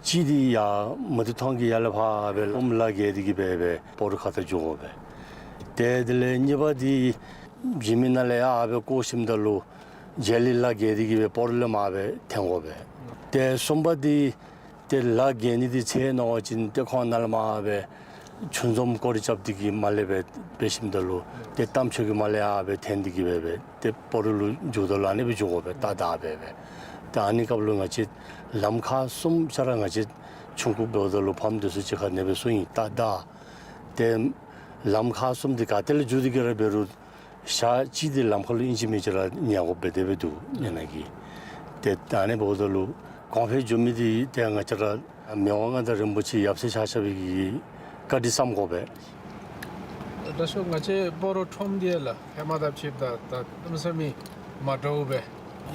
གཅིག་འདི་ཡར་མུ་ཏིག་ཐང་གི་ཡར་ལས་ཕར་སྦེ་ཨོམ་ལ་བརྒལ་ཏེ་གི་སྦེ་སྦེ་སྤ་རོ་ཁ་ཐུག་འགྱོ་དགོ་པས། ཏེ་དེ་ལས་གཉིས་པ་འདི་འཇིགས་མེད་ནང་ལས་ཡར་སྦེ་བསྐོར་ཞིནམ་ད་ལུ་རྗེ་ལི་ལ་བརྒལ་ཏེ་གི་སྦེ་སྤ་རོ་ལས་མར་སྦེ་འཐོན་དགོ་པས། ཏེ་གསུམ་པ་འདི་ཏེ་ལ་བརྒལ་ནི་འདི་ཚེ་ནོར་བ་ཅིན་ཏེ་ཁོང་ནཱ་ལས་མར་སྦེ་ཆུ་འཛོམས་སྐོར་ར་རྐྱབ་སྟེ་གི་མར་ལས་སྦེ་འབད་ཞིནམ་ད་ལུ་ཏེ་རྟ་མཆོག་གི་མར་ལས་ཡར་སྦེ་འཐོན་ཏེ་གི་སྦེ་སྦེ་ཏེ་སྤ་རོ་ལུ་འགྱོཝ་ད་ལུ་ཨ་ནི་སྦེ་འགྱོ་དགོ་པས། ཏ་ད་སྦེ་སྦེ། ཏེ་ཨ་ནི་སྐབས་ལུ་ང་བཅས་ལམ་ཁག་གསུམ་ཆ་ར་ང་བཅས་ཆུང་ཀུ་འབདཝ་ད་ལུ་ཕམ་འདི་ཚུ་གཅིག་ཁར་ཨ་ནི་སྦེ་གསུངས་ཡི། ཏ་ད་ཏེ་ལམ་ཁག་གསུམ་འདི་ག་ཏེ་ལས་འགྱོ་སྟེ་གི་ར་འབད་རུང་ཞག་གཅིག་འདི་ལམ་ཁ་ལུ་ཨིན་ཅི་མིན་ཅི་ར་ཉལ་དགོཔ་སྦེ་དེ་སྦེ་འདུག་ཨ་ནི་གི། ཏེ་ད་ཨ་ནི་འབདཝ་ད་ལུ་གོང་འཕེལ་འགྱོ་མི་འདི་ཏེ་ང་བཅས་ར་མི་དབང་མངའ་བདག་རིན་པོ་ཆེ་ཡབ་སྲས་ཆ་ཁྱབ་ཀྱིས་བཀའ་དྲིན་བསམ་དགོ་པས། ད་ཤོ་ང་བཅས་སྤ་རོ་ཁྲོམ་འདི་ལགས་ཧེ་མ་དང་ཕྱདཔ་ད་ད་གནམ་མེད་ས་མེད་མ་འདྲཝ་སྦེ་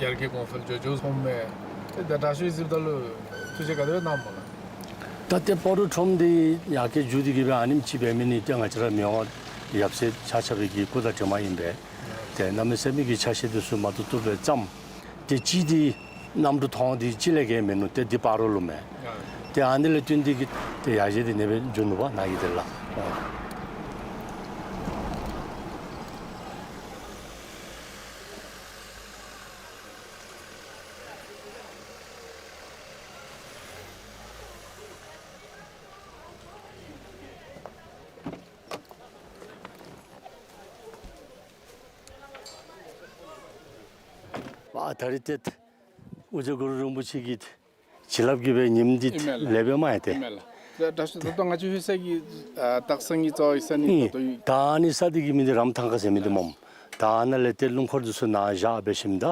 ཡར་རྒྱས་གོང་འཕེལ་འགྱོ་འགྱོཝ་སོངམ་མས། ཏེ་ད་དྲག་ཤོས་གཟིགསཔ་ད་ལུ་ཐུགས་རྗེ་ག་དེ་སྦེ་གནངམ་སྨོ་ལགས། ད་ཏེ་སྤ་རོ་ཁྲོམ་འདི་ཡར་རྒྱས་འགྱོ་སྟེ་གི་སྦེ་ཨ་ནེམ་ཅིག་འབད་མི་འདི་ཏེ་ང་བཅས་ར་མི་དབང་ཡབ་སྲས་ཆ་ཁྱབ་ཀྱི་སྐུ་དང་གྲིབ་མ་ཨིན་པས། ཏེ་གནམ་མེད་ས་མེད་ཀྱི་ཆ་ཤས་འདི་ཚུ་མ་བཏུབ་བཏུབ་སྦེ་བརྩམས། ཏེ་གཅིག་འདི་གནམ་གྲུ་ཐོག་འདི་གཅིག་ལས་བརྒལ་མིན་ནུག། ཏེ་འདི་སྤ་རོ་ལུ་མས། ཏེ་ཨ་ནི་ལས་བརྟེན་ཏེ་གི་ཏེ་ཡར་རྒྱས་འདི་ཨ་ནེ་སྦེ་འགྱོ་ནུག་པ་ནཱ་གི་དེ་ལགས། ཨ་ད་རིས་ཏེ་ཨོ་རྒྱན་གུ་རུ་རིན་པོ་ཆེ་གི་བྱིན་རླབས་ཀྱིས་སྦེ་ཉིནམ་འདི་ཨིན་མས་ལགས། ལེགས་པས་མས་ཏེ། ཨིན་མས་ལགས། ད་ད་ད་ལྟོ་ང་བཅས་ལྷོད་ས་གི་ཨ་སྟག་ཚང་གི་རྩ་བའི་ས་ནི་ཨིན། ད་ལྟོ་ད་ཨ་ནི་ས་འདི་གི་མིང་འདི་རམ་ཐང་ཁ་ཟེར་མི་འདི་སྨོ། ད་ཨ་ནཱ་ལས་ཏེ་སྣུམ་འཁོར་འདི་ཚུ་ནཱ་བཞག་འབད་ཞིནམ་ད་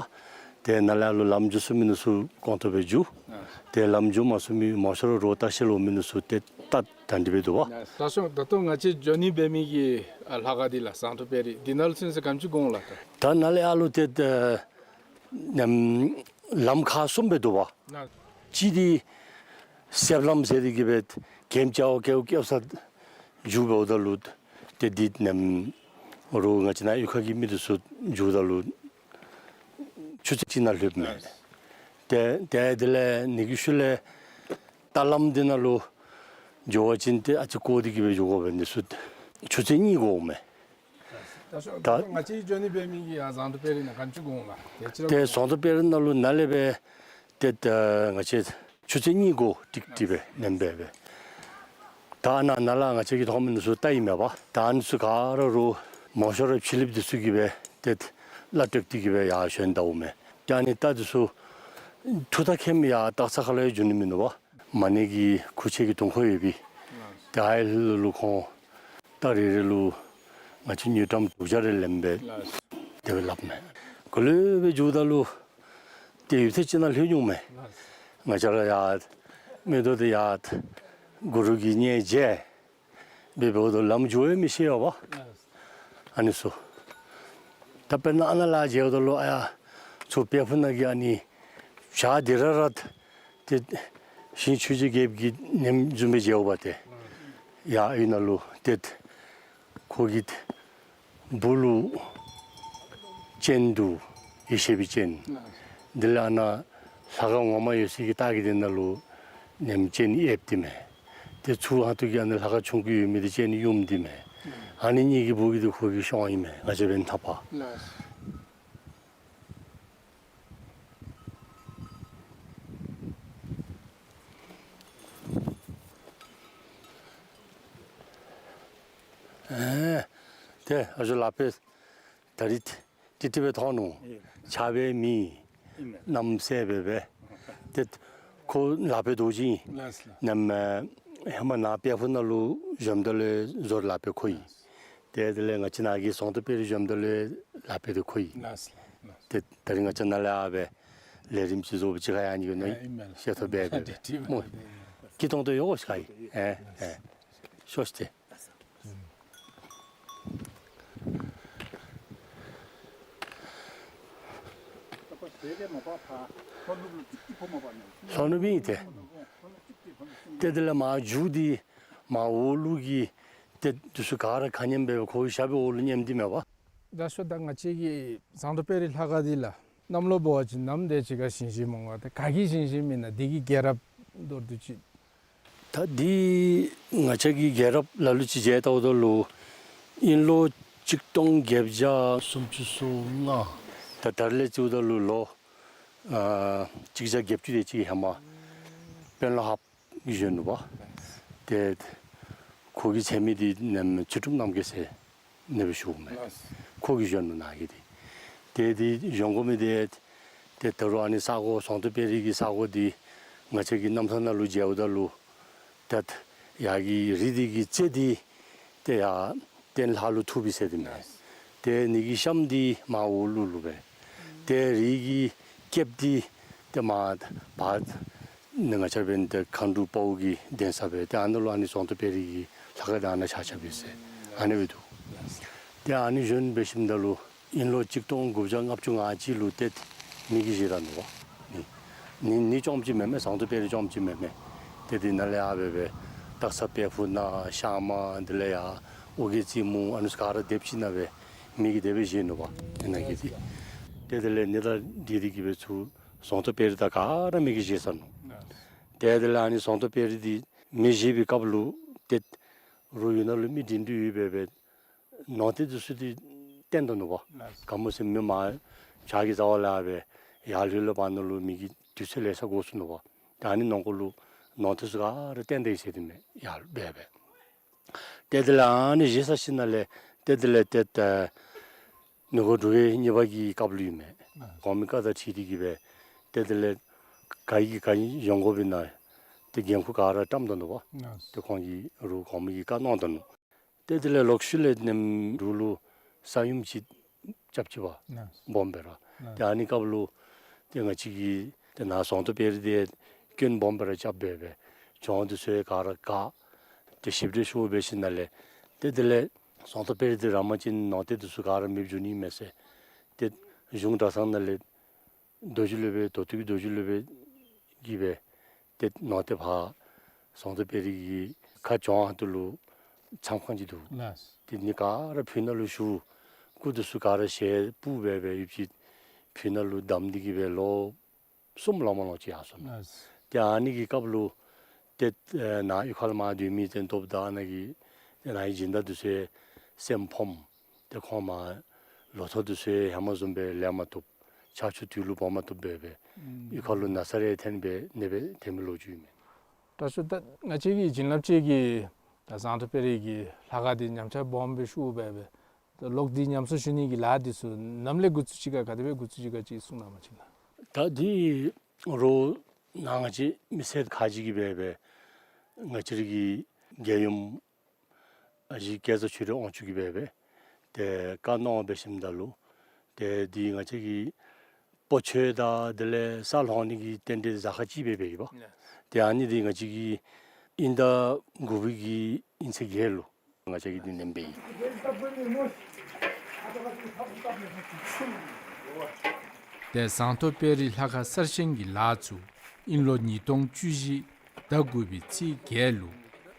ཏེ་ནཱ་ལས་ཨ་ལོ་ལམ་འགྱོ་ཚུགས་མི་འདི་ཚུ་གོང་ཐོག་སྦེ་འགྱོ། ཨ་ཏེ་ལམ་འགྱོ་མ་ཚུགས་མི་མོ་ཤོར་རོགས་ལྟ་བཤལ་འོང་མི་འདི་ཚུ་ཏེ་ད་ད་འདི་སྦེ་འདུག་པ། ད་ཤོ་ད་ལྟོ་ང་བཅས་འགྱོ་ནི་འབད་མི་གི་ཨ་ལྷ་ཁང་འདི་ལགས་ཟངས་མདོག་དཔལ་རི་འདི་ནང་ལུ་ཚུན་ཚོད་ག་དེམ་ཅིག་འགོར་འོང་ལགས། ད་ད་ནཱ་ལས་ཨ་ལོ་ཏེ་ད་ནམ་ལམ་ཁག་གསུམ་སྦེ་འདུག་པ། ལགས། གཅིག་འདི་གསེབ་ལམ་ཟེར་ཏེ་གི་སྦེ་གེམ་ཅ་བ་ཀེའུ་ཀེའུ་ས་འགྱོ་འབདཝ་ད་ལུ་ཏེ་འདི་ནམ་རོགས་ང་བཅས་ནཱ་གཡུས་ཁ་གི་མི་འདི་ཚུ་འགྱོཝ་ད་ལུ་ཆུ་ཚོད་གཅིག་ནང་ལྷོདཔ་མས། ལགས། ཏེ་ཏེ་དེ་ལས་ཨ་ནི་གི་ཤུལ་ལས་རྟ་ལམ་འདི་ནང་ལུ་འགྱོ་བ་ཅིན་ཏེ་ཨ་ཙི་བསྐོར་ཏེ་གི་སྦེ་འགྱོ་དགོ་པས། འདི་ཚུ་ཆུ་ཚོད་གཉིས་འགོརཝ་མས། ད་ཤོ་ད་ང་བཅས་འགྱོ་ནི་འབད་མི་གི་ཡར་ཟངས་མདོག་དཔལ་རི་ནང་ག་དེམ་ཅིག་འགོར་འོང་ལགས། ཏེ་ཟངས་མདོག་དཔལ་རི་ནང་ལུ་ནཱ་ལས་སྦེ་ཏེ་ད་ང་བཅས་ཆུ་ཚོད་གཉིས་འགོར་ཏིག་ཏིག་སྦེ་ནེམ་སྦེ་སྦེ། ད་ནཱ་ནཱ་ལས་ང་བཅས་ཀྱིས་མཐོང་མི་འདི་ཚུ་རྟ་ཨིན་མས་པ། ད་ཨ་ནི་ཚུ་ག་ར་རོགས་མོ་ཤོར་རོགས་ཕྱི་གླིངཔ་འདི་ཚུ་གིས་སྦེ་ཏེ་གླ་སྤྲོད་དེ་གི་སྦེ་ཡར་ཞོན་ད་འོང་མས། ད་ཨ་ནི་རྟ་འདི་ཚུ་ཐུགས་ཐག་ཁེམ་ཡར་སྟག་ཚང་ཁ་ལུ་ཡང་འགྱོ་ནི་མིན་འདུག་པ། མ་ཎི་གི་ཁུག་ཆེན་གྱི་དུང་འཁོར་ཡོད་པས། ད་ཨའི་ལུ་ལུ་ཁོང་རྟ་རེ་རེ་ལུ་ང་བཅས་དངུལ་ཀྲམ་དྲུག་བརྒྱ་རེ་ལེནམ་སྦེ་དེ་སྦེ་སླབ་མས། གུ་ལུ་སྦེ་འགྱོཝ་ད་ལུ་ཏེ་ཡུདཔ་ཐེངས་ཅིག་ནཱ་ལྷོད་འོང་མས། ང་བཅས་ར་ཡར་མིག་ཏོ་འདི་ཡར་གུ་རུ་གི་སྙན་མཇལ་འབད་འབདཝ་ད་ལམ་འགྱོ་ཡང་མི་ཤེས་པ། ཨ་ནི་ཚུ་ད་དཔེར་ན་ཨ་ནཱ་ལས་མཇལཝ་ད་ལུ་ཨ་ཡར་ཚུར་དཔལ་ཕུག་ནང་གི་ཨ་ནི་བྱག་འདི་ར་ར་ཏེ་ཞིང་ཆོས་རྗེ་རྒྱལཔོ་གི་ནེམ་བཟུམ་སྦེ་མཇལཝ་ཏེ་ཡར་ཨའི་ནང་ལུ་ཏེ་ཁོ་གི་སྦུག་ལུ་སྤྱན་འདུག། ཡེ་ཤེས་པའི་སྤྱན། དེ་ལས་ཨ་ནཱ་ལྷ་ཁང་ངོ་མ་ཡོད་སའི་གི་ལྟག་གི་དེ་ནང་ལུ་ནེམ་སྤྱན་ཨེབ་སྟེ་མས། ཏེ་ཚུར་ཧང་ཐུག་གི་ཨ་ནཱ་ལྷ་ཁང་ཆུང་ཀུ་ཡོད་མི་འདི་སྤྱན་ཡུམ་སྟེ་མས། ཨ་ནི་གཉིས་ཀྱི་སྦུག་གི་འདི་ཁོ་གི་གཤོང་ཨིན་མས། ང་བཅས་འབདན་ཐག་པ། ཨེ་ཏེ་ཨ་ཞོ་ལག་པས་ད་རིས་ཏིག་ཏིག་སྦེ་མཐོང་ནུག། ཨེ་ཆགས་པའི་མི་ཨིན་མས། གནམ་སེརཔོ་སྦེ་སྦེ། ཏེ་ཁོ་ལག་པའི་རྡོ་རྗེ་ཨིན། ལགས་ལགས། ནམ་ཧེ་མ་ནཱ་དཔལ་ཕུག་ནང་ལུ་བཞོནམ་ད་ལུ་བཟོ་ལག་པའི་ཁོ་ཨིན། ཏེ་དེ་ལས་ང་བཅས་ནཱ་གི་ཟངས་མདོག་དཔལ་རི་བཞོནམ་ད་ལུ་ལག་པའི་རྡོ་ཁོ་ཨིན། ལགས་ལགས། ཏེ་ད་རིས་ང་བཅས་ནཱ་ལས་ཨ་སྦེ་ལས་རིམ་ཅིག་བཟོ་བ་ཅིག་ཁར་ཡང་ཨ་ནི་གི་ནང་ཨ་ཨིན་མས་ལགས། ཤེས་ཐོབ་སྦེ་སྦེ་ཏེ་སྨོ། ཏེ་སྐྱིད་ཏོང་ཏོ་ཡོད་གོ་ཤིག་ཨ་ཨིན། ཨེ་ཨེ་ཤོག་ཤིག་ཏེ། ལྷོ་ནུབ་ཨིན་ཏེ། ཏེ་དེ་ལས་མར་མཇུག་འདི་མར་འོག་ལུ་གི་ ཏེ་འདི་ཚུ་ག་ར་ཁ་ཉན་སྦེ་ཁོ་གི་ཞབས་པའི་འོག་ལུ་ཉན་ཏེ་མེད་པ། ད་ཤོ་ད་ང་བཅས་ཀྱི་ཟངས་མདོག་དཔལ་རི་ལྷ་ཁང་འདི་ལགས་གནམ་ལོ་འབད་བ་ཅིན་ནམ་དེ་ཅིག་ཁར་བཞེངས་བཞེངསམ་འོང་ག། ཏེ་ག་གིས་བཞེངས་བཞེངསམ་ཨིན་ན་འདི་གི་རྒྱལ་རབས་མདོར་བསྡུས་ཅིག། ད་འདི་ང་བཅས་ཀྱི་རྒྱལ་རབས་ལ་ལུ་ཅིག་མཇལ་བལྟཝ་ད་ལུ་དབྱིན་ལོ་གཅིག་སྟོང་བརྒྱད་བརྒྱ་སུམ་ཅུ་སོ་ལྔ། ད་ད་རེས་ལས་བརྩིཝ་ད་ལུ་ལོ་ཨ་གཅིག་བརྒྱ་བརྒྱད་ཅུ་དེ་ཅིག་ཧེ་མ་དཔོན་སློབ་ཧཱཔ་གིས་བཞེངས་ནུག་པ། ཏེ་ཁོ་གི་ཚེ་མི་འདི་ནམ་ཚུལ་ཁྲིམས་རྣམ་རྒྱལ་ཟེར་ཨ་ནི་སྦེ་ཞུཝ་མས། ལགས། ཁོ་གིས་བཞེངས་ནུག་ནཱ་གི་འདི། ཏེ་འདི་བཞེངས་དགོ་མི་འདི་ཏེ་ད་རུང་ཨ་ནི་ས་གོ་ཟངས་མདོག་དཔལ་རི་གི་ས་གོ་འདི་ང་བཅས་ཀྱི་རྣམ་ཐར་ནང་ལུ་མཇལཝ་ད་ལུ་ཏེ་ཡར་གྱི་རི་འདི་གི་རྩེ་འདི་ཏེ་ཡར་སྟེང་ལྷ་ལུ་ཐུག་པས་ཟེར་ཏེ་མས། ལགས། ཏེ་ཨ་ནི་གི་གཤམ་འདི་མར་འོག་ལུ་ལུ་སྦེ། ཏེ་རི་གི་རྐེདཔ་འདི་ཏེ་མར་བར་ནི་ང་བཅས་འབད་ནི་ཏེ་མཁའ་འགྲོ་དཔའ་བོ་གི་གདན་ས་སྦེ་ཏེ་ཨ་ནཱ་ལུ་ཨ་ནི་ཟངས་མདོག་དཔལ་རི་གི་ལྷ་ཁང་འདི་ཨ་ནཱ་ཆགས་ཆགསཔ་ཨིན་ཟེར་ཨ་ནི་སྦེ་འདུག། ཏེ་ཨ་ནི་བཞེངས་འབད་ཞིནམ་ད་ལུ་དབྱིན་ལོ་གཅིག་སྟོང་དགུ་བརྒྱ་ལྔ་བཅུ་ང་གཅིག་ལུ་ཏེ་མེ་གིས་བཞེས་ད་ནུག་པ། ནི་ནི་ནི་ཅོག་རྐྱངམ་ཅིག་མེན་མས། ཟངས་མདོག་དཔལ་རི་ཅོག་རྐྱངམ་ཅིག་མེན་མས། ཏེ་འདི་ནང་ལས་ཡར་སྦེ་སྦེ་སྟག་ཚང་དཔལ་ཕུག་ནང་ཤར་མར་འདི་ལས་ཡར་ཨོ་རྒྱན་རྩེ་མོ་ཨ་ནི་ཚུ་ག་ར་སྡེབ་ཅིག་ནང་སྦེ་མེ་གིས་དེ་སྦེ་བཞེས་ནུག་པ། ཨ་ནཱ་གི་འདི་ཏེ་དེ་ལས་ཨ་ནི་དང་འདི་འདི་གིས་སྦེ་ཚུར་ཟངས་མདོག་དཔལ་རི་དང་ག་ར་མེ་གིས་བཞེས་ཚར་ནུག། ཏེ་དེ་ལས་ཨ་ནི་ཟངས་མདོག་དཔལ་རི་འདི་མེ་བཞེས་པའི་སྐབས་ལུ་ཏེ་རོགས་ཡུལ་ནང་ལུ་མི་འདྲན་འདྲ་ཡོད་པས་སྦེ་ནོར་རྟེན་འདི་ཚུ་འདི་བཏོན་ད་ནུག་པ། ལགས། ག་མོ་ཟེར་མི་མར་བྱག་གི་རྩ་བ་ལས་སྦེ་ཡར་ལྷོད་ལྷོདཔ་ནང་ལུ་མེ་གི་དུས་ཚོད་ལེ་ཤ་འགོར་སོ་ནུག་པ། ད་ཨ་ནི་ནང་འཁོད་ལུ་ནོར་རྟེན་ཚུ་ག་ར་བཏོན་ད་ཡི་ཟེར་ཏེ་མས་ཡར་སྦེ་སྦེ། ཏེ་དེ་ལས་ཨ་ནི་བཞེས་ཚར་ཞིནམ་ལས་ཏེ་དེ་ལས་ཏེ་ད་ནུབ་སྒོ་འབྲུག་རྒྱལ་གཉིས་པ་གི་སྐབས་ལུ་ཨིན་མས། ལགས། གོང་མའི་བཀའ་དང་འཁྲིལ་ཏེ་གིས་སྦེ་ཏེ་དེ་ལས་ག་གིས་ག་བཞེངས་དགོ་པས་ན་ཏེ་འགན་ཁུར་ག་ར་བཀྲམ་ད་ནུག་པ། ལགས། ཏེ་ཁོང་གིས་རོགས་གོང་མ་གིས་བཀའ་གནང་ད་ནུག། ཏེ་དེ་ལས་ལོག་ཤུལ་ལས་ནེམ་འབྲུག་ལུ་ས་ཡོམ་ཅིག་རྐྱབ་ཅི་པ། ལགས། སྦོམ་སྦེ་ར། ལགས། ཏེ་ཨ་ནི་སྐབས་ལུ་ཏེ་ང་བཅས་ཀྱི་ཏེ་ནཱ་ཟངས་མདོག་དཔལ་རི་འདི་སྐྱོན་སྦོམ་སྦེ་ར་རྐྱབ་སྦེ་སྦེ་གྱོང་འདི་ཚུ་ཡང་ག་ར་བཀག། ཏེ་ཞིབ་འགྲེལ་ཞུ་འབད་ཞིནམ་ལས་ཏེ་དེ་ལས་ཟངས་མདོག་དཔལ་རི་འདི་ར་མ་ཅིན་ནང་རྟེན་འདི་ཚུ་ག་ར་མེདཔ་འགྱོ་ནི་མས་ཟེར་ཏེ་གཞུང་གྲྭ་ཚང་ནང་ལས་རྡོ་རྗེ་སློབ་དཔོན་མདོ་སྟོད་ཀྱི་རྡོ་རྗེ་སློབ་དཔོན་གྱིས་སྦེ་ཏེ་ནང་རྟེན་ཕར་ཟངས་མདོག་དཔལ་རི་གི་ཁ་གྱོང་ཧོངས་ལུ་མཚམས་ཁང་ཅིག་འདུག། ལགས། ཏེ་ཨ་ནི་ག་ར་ཕུ་ནང་ལུ་ཞུ། སྐུ་འདི་ཚུ་ག་ར་ཞལ་སྤུབས་སྦེ་སྦེ་ཡོདཔ་ཅིག་ཕུ་ནང་ལུ་བསྡམས་ཏེ་གིས་སྦེ་ལོ་གསུམ་ལང་མ་ལོང་ཅིག་ཡར་སོ་ནུག། ལགས། ཏེ་ཨ་ནི་གི་སྐབས་ལུ་ཏེ་ཨེ་ནཱ་གཡུས་ཁ་ལུ་མར་སྡོད་མི་ཏེ་སྟོབས་དང་ཨ་ནཱ་གི་ཏེ་ནཱ་གི་སྦྱིན་བདག་འདི་ཚུ་ཡང་སེམས་ཕམ། ཏེ་ཁོང་མར་ལོ་ཐོག་འདི་ཚུ་ཡང་ཧེ་མ་བཟུམ་སྦེ་ལེན་མ་བཏུབ། ཆར་ཆུ་དུས་ལུ་འབབ་མ་བཏུབ་སྦེ་སྦེ་ཨུམ་གཡུས་ཁ་ལུ་ན་ཚ་རེ་ཐོན་སྦེ་ནད་སྦེ་ཐོན་མི་ལོ་རྒྱུས་ཨིན་མས། དྲག་ཤོས་ད་ང་བཅས་ཀྱི་བྱིན་རླབས་ཅན་གྱི་ད་ཟངས་མདོག་དཔལ་རི་གི་ལྷ་ཁང་འདི་ཉམས་ཆག་སྦོམ་སྦེ་ཤོར་སྦེ་སྦེ་ད་ལོག་སྟེ་ཉམས་གསོ་ཞུ་ནི་གི་ལཱ་འདི་ཚུ་ནམ་ལས་འགོ་བཙུགས་ཅི་ག་ག་དེ་སྦེ་འགོ་བཙུགས་ཅི་ག་ཅིག་གསུང་གནང་བ་ཅིན་ལགས། ད་འདི་རོགས་ནཱ་ང་བཅས་མི་སེར་ཁག་ཅིག་གིས་སྦེ་སྦེ་ང་བཅས་རའི་གི་རྒྱལ་ཡུམ་ཨ་ཞེ་སྐལ་བཟང་ཆོས་སྒྲོན་དབང་ཕྱུག་གིས་སྦེ་སྦེ་ཏེ་བཀའ་གནང་འབད་ཞིནམ་ད་ལུ་ཏེ་འདི་ང་བཅས་ཀྱི་སྤོ་ཆོས་དང་དེ་ལས་ས་སློང་ནི་གི་རྟེན་འབྲེལ་གཟའ་སྐར་ཅིག་སྦེ་འབད་ཡི་པ། ལགས། ཏེ་ཨ་ནི་འདི་ང་བཅས་ཀྱིས་དབྱིན་ཟླ་དགུ་པའི་གི་དབྱིན་ཚེས་བརྒྱད་ལུ་ང་བཅས་ཀྱིས་འདི་ནེམ་འབད་ཡི། ཏེ་ཟངས་མདོག་དཔལ་རི་ལྷ་ཁང་གསར་བཞེངས་ཀྱི་ལཱ་ཚུ་དབྱིན་ལོ་ཉིས་སྟོང་བཅུ་བཞི་ཟླ་དགུ་པའི་ཚེས་བརྒྱད་ལུ་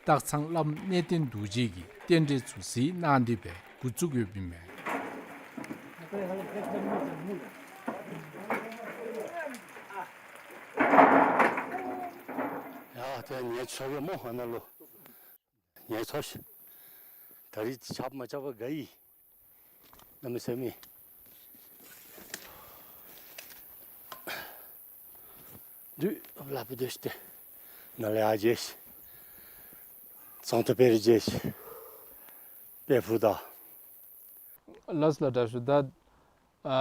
སྟག་ཚང་བླམ་གནས་བརྟན་རྡོ་རྗེ་གིས་རྟེན་འབྲེལ་ཚུ་གཟིགས་གནང་སྟེ་སྦེ་འགོ་བཙུགས་ཡོདཔ་ཨིན་མས། ཡ་ཏེ་ངལ་འཚོ་གེ་སྨོ་ཨ་ནཱ་ལུ། ངལ་འཚོ་ཤིག། ད་རིས་ཆརཔ་མ་རྐྱབ་པར་དགའ་ཡི། གནམ་མེད་ས་མེད། དུས་ལ་བུ་སྡོད་ཤིག་ཏེ། ནཱ་ལས་ཡར་མཇལ་ཤིག། ཟངས་མདོག་དཔལ་རི་མཇལ་ཤིག། དཔལ་ཕུག་དང་། ལགས་ལགས་དྲག་ཤོས། ད་ཨ་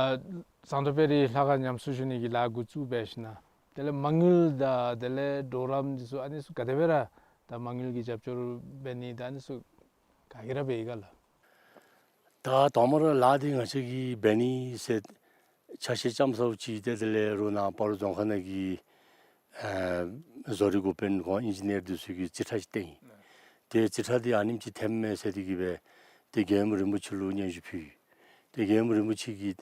ཟངས་མདོག་དཔལ་རི་ལྷ་ཁང་ཉམས་གསོ་ཞུ་ནི་གི་ལཱ་འགོ་བཙུགས་འབད་ཞིནམ་དེ་ལས་མ་དངུལ་དང་དེ་ལས་གྲོགས་རམ་འདི་ཚུ་ཨ་ནི་ཚུ་ག་དེ་སྦེ་ར་ད་མ་དངུལ་གྱི་རྒྱབ་སྐྱོར་འབད་ནི་དང་ཨ་ནི་ཚུ་ག་གིས་ར་འབད་ཡི་ག་ལགས། ད་དང་པ་ར་ལཱ་འདི་ང་བཅས་ཀྱིས་འབད་ནི་ཟེར་ཆ་ཤས་ཙམ་ཟཝ་ཅིག་ཏེ་དེ་ལས་རོགས་ནཱ་སྤ་རོ་རྫོང་ཁག་ནང་གི་ཨ་བཟོ་རིག་འགོ་དཔོན་ཁོང་ཨིན་ཇི་ནི་ཡར་འདི་ཚུ་གིས་རྩིས་ཁྲ་ཅིག་བཏོན་ཡི། ཏེ་རྩིས་ཁྲ་འདི་ཨ་ནེམ་ཅིག་ཐོནམ་མས་ཟེར་ཏེ་གིས་སྦེ་ཏེ་རྒྱལ་ཡུམ་རིན་པོ་ཆེ་ལུ་སྙན་ཞུ་ཕུལ་ཡི། ཏེ་རྒྱལ་ཡུམ་རིན་པོ་ཆེ་གིས་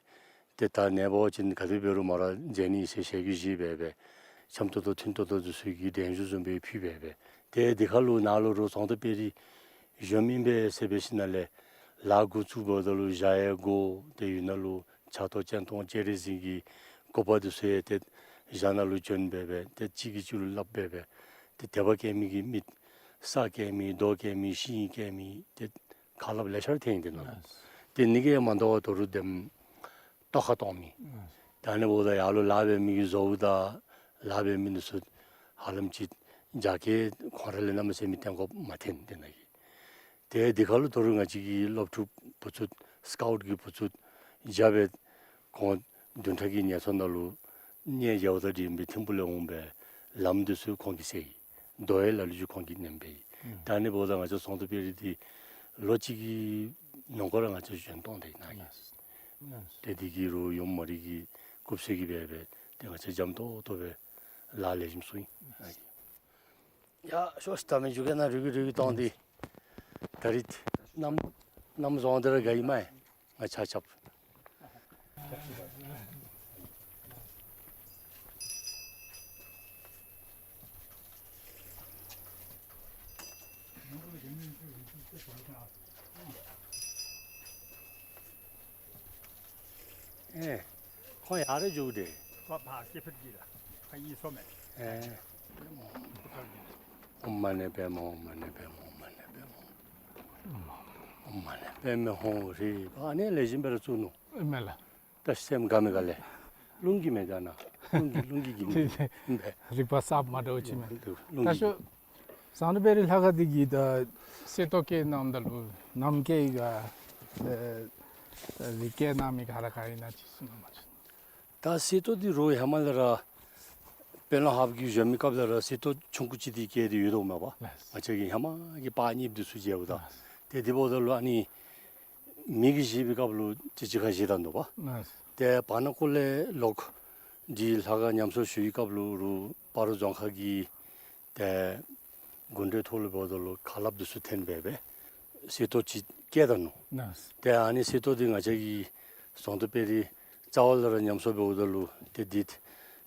ཏེ་ད་ནངས་པ་ཅིན་ག་དེ་འབད་རུང་མ་ར་མཛད་ནི་ཟེར་ཞལ་གྱིས་བཞེས་སྦེ་སྦེ་འཆམ་ཏོག་ཏོ་མཐུན་ཏོག་ཏོ་འདི་ཚུ་གི་གདན་ཞུ་བཟུམ་སྦེ་ཕུལ་སྦེ་སྦེ། ཏེ་འདི་ཁར་ལུ་ནཱ་ལུ་རོགས་ཟངས་མདོག་དཔལ་རི་ གཞོནམ་ཨིན་པས་ཟེར་སྦེ་ཞིནམ་ལས་ལཱ་འགོ་བཙུགསཔ་ད་ལུ་ཞག་ཡང་འགོར། ཏེ་ཡུལ་ནང་ལུ་ཆགས་ཐོག་སྤྱན་སྟོང་སྤྱན་རས་གཟིགས་ཀྱི་སྐུ་པར་འདི་ཚུ་ཡང་ཏེ་ཞག་ནང་ལུ་བྱོན་སྦེ་སྦེ་ཏེ་གཅིག་གིས་གཅིག་ལུ་སླབ་སྦེ་སྦེ་ཏེ་དད་པ་སྐྱེ་མི་གི་མི་ས་སྐྱེ་མི་རྡོ་སྐྱེ་མི་ཤིང་སྐྱེ་མི་ཏེ་ཁ་སླབ་ལེ་ཤ་ར་ཐོན་ཡི། ཏེ་ནཱ་ལུ་ཏེ་ཨ་ནི་གིས་མ་དོ་བར་ད་རུང་དེམ་ལྟོ་ཁ་གཏོང་མི། ཨ་ད་ཨ་ནི་འབདཝ་ད་ཡར་ལུ་ལཱ་འབད་མི་གི་བཟོ་བོ་དང་ལཱ་འབད་མི་འདི་ཚུ་ཧ་ལམ་ཅིག་རྒྱ་སྐྱེད་ཁོང་ར་ལས་གནམ་མེད་ས་མེད་ཏེ་དགོཔ་མ་ཐོན། ཏེ་ནཱ་གི་ཏེ་དེ་ཁར་ལུ་ད་རུང་ང་བཅས་ཀྱི་སློབ་ཕྲུག་བུ་ཚུ་སི་ཀའུཊ་གི་བུ་ཚུ་རྒྱབ་སྦེ་ཁོང་བདུན་ཕྲག་གི་ཉེན་ཚོགས་ནང་ལུ་གནས་མཇལཝ་དང་འབྲེལ་བའི་ཐིམ་ཕུ་ལས་འོང་སྦེ་ལམ་འདི་ཚུ་ཁོང་གིས་བསལ་ཡི། རྡོ་ཡང་ལ་ལུ་ཅིག་ཁོང་གིས་མནན་པས། ཨུམ་ད་ཨ་ནི་འབདཝ་ད་ང་བཅས་ཟོང་དོ་དཔལ་རི་འདི་ལོ་གཅིག་གི་ནང་འཁོད་ར་ང་བཅས་བཞེངས་གཏང་ད་ཡི། ནཱ་གི་ལགས་སོ། ལགས་སོ། ཏེ་འདི་གིས་རུང་ཡུམ་མོ་རའི་གི་སྐུ་ཚེ་གི་སྦེ་སྦེ་ཏེ་ང་བཅས་འཇམ་ཏོང་ཏོ་སྦེ་ལཱ་ལེགས་ཤོམ་ཚུགས་ཡི། ཡ་ཤོག་ད་མི་འགྱོ་གེ། ནཱ་རུལ་གི་རུལ་གི་གཏང་སྟེ་ད་རིས་གནམ་གནམ་བཟང་སྟེ་ར་དགའ་ཡི་མས། ང་ཆ་ཁྱབ། ཨེ་ཁོང་ཡར་ར་འགྱོ་དེས། ཁོ་ཕར་སྐྱེ་འཕེལ་གྱི་ལ་ཁོ་ཡིད་སོ་མས། ཨེ་ཨོཾ་མ་ཎི་པདྨེ་ཧཱུྃ། མ་ཎི་པདྨེ་ཧཱུྃ། མ་ཎི་པདྨེ་ཧཱུྃ། ཨོཾ་མ་ཎི་པདྨེ་ཧཱུྃ་རེད་པ། ཨ་ནི་ལེགས་ཤོམ་སྦེ་ར་བཙུགས་ནུག། ཨིན་མས་ལགས། ད་སེམས་དགའ་མི་དགའ་ལས། རླུང་གིས་མི་དགའ་ན། རླུང་གིས་རླུང་གིས་གིས་མི་དགའ་ལས། རིག་པ་གསརཔ་མ་འདྲཝ་ཅིག་མས། རླུང་ད་གིས་ཤོ་ཟངས་མདོག་དཔལ་རི་ལྷ་ཁང་འདི་གི་ད་གསེར་ཏོག་བཀལ་གནངམ་ད་ལུ་ནམ་བཀལ་ཡི་ག་ཨེ་རིགས་བཀལ་གནང་མི་ག་ར་ག་ཨིན་ན་ཅིག་གསུང་གནང་མ་ཤིག། ད་གསེར་ཏོག་འདི་རུང་ཧེ་མ་ལས་ར་དཔོན་སློབ་ཧཱཔ་གི་བཞོན་མི་སྐབས་ལས་ར་གསེར་ཏོག་ཆུང་ཀུ་ཅིག་འདི་བཀལ་ཏེ་ཡོད་དོ་མས་པ། ལགས། ང་བཅས་ཀྱི་ཧེ་མ་གི་པར་རྙིངམ་འདི་ཚུ་མཇལཝ་ད། ལགས། ཏེ་འདི་འབདཝ་ད་ལུ་ཨ་ནི་མི་གིས་བཞེས་པའི་སྐབས་ལུ་ཅིག་ཅིག་ཁར་བཞེས་ད་ནུག་པ། ལགས། ཏེ་བར་ན་ཀོ་ལས་ལོག་འདི་ལྷ་ཁང་ཉམས་གསོ་ཞུ་བའི་སྐབས་ལུ་རུང་སྤ་རོ་རྫོང་ཁག་གི་ཏེ་གུང་ཁྲན་ཐོག་ལུ་འབདཝ་ད་ལུ་ཁ་སླབ་འདི་ཚུ་ཐོན་སྦེ་སྦེ་གསེར་ཏོག་ཅིག་བཀལ་ད་ནུག། ལགས། ཏེ་ཨ་ནི་གསེར་ཏོག་འདི་ང་བཅས་ཀྱི་ཟངས་མདོག་དཔལ་རི་རྩ་བ་ལས་ར་ཉམས་གསོ་འབདཝ་ད་ལུ་ཏེ་འདི་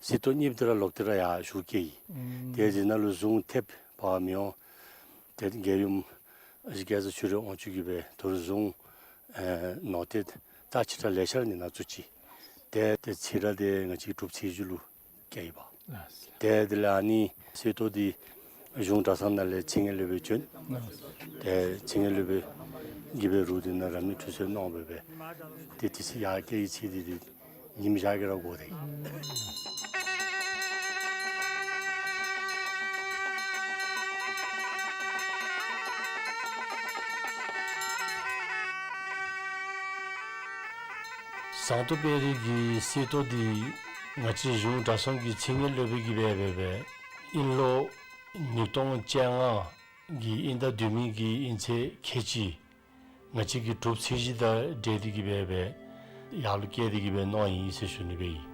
གསེར་ཏོག་རྙིངམ་འདི་ར་ལོག་སྟེ་ར་ཡར་ཞུ་བསྐྱལ་ཡི། ཨུམ་ཏེ་འདི་ནང་ལུ་གཟུངས་ཐེབས་པ་མི་འོང་། ཏེ་རྒྱལ་ཡུམ་ཨ་ཞེ་སྐལ་བཟང་ཆོས་སྒྲོན་དབང་ཕྱུག་གིས་སྦེ་ད་རུང་གཟུངས་ཨེ་ནོར་ཏེ་རྩ་ཆེ་དྲགས་ལེ་ཤ་ར་ཨ་ནི་ནང་བཙུགས་ཅི། ཏེ་ཏེ་ཚེ་རབས་འདི་ང་བཅས་ཀྱི་གྲུབ་ཚེས་བཞི་ལུ་བསྐྱལ་ཡི་པ། ལགས། ཏེ་དེ་ལས་ཨ་ནི་གསེར་ཏོག་འདི་གཞུང་གྲྭ་ཚང་ནང་ལས་ཚེ་སྔོན་སློབ་དཔོན་བྱོན། ལགས། ཏེ་ཚེ་སྔོན་སློབ་དཔོན་གྱིས་སྦེ་རུང་འདི་ནང་རབ་གནས་ཁྲུས་གསོལ་གནང་སྦེ་སྦེ་ཏེ་དེ་ཚེ་ཡར་བསྐྱལ་བའི་ཚེ་འདི་འདི་ཉིམ་ཞག་གི་ར་འགོར་ཏེ། ཟངས་མདོག་དཔལ་རི་གི་གསེར་ཏོག་འདི་ང་བཅས་གཞུང་གྲྭ་ཚང་གི་ཚེ་སྔོན་སློབ་དཔོན་གྱིས་སྦེ་སྦེ་སྦེ་དབྱིན་ལོ་ཉིས་སྟོང་བཅོ་ལྔ་གི་དབྱིན་ཟླ་བདུན་མའི་གི་དབྱིན་ཚེས་ཁལ་གཅིག་ང་བཅས་ཀྱི་གྲུབ་ཚེས་བཞི་དང་འབྲེལ་ཏེ་གིས་སྦེ་སྦེ་ཡར་ལུ་བསྐྱལ་ཏེ་གིས་སྦེ་གནང་ཡི་ཟེར་ཞུ་ནི་སྦེ་ཨིན།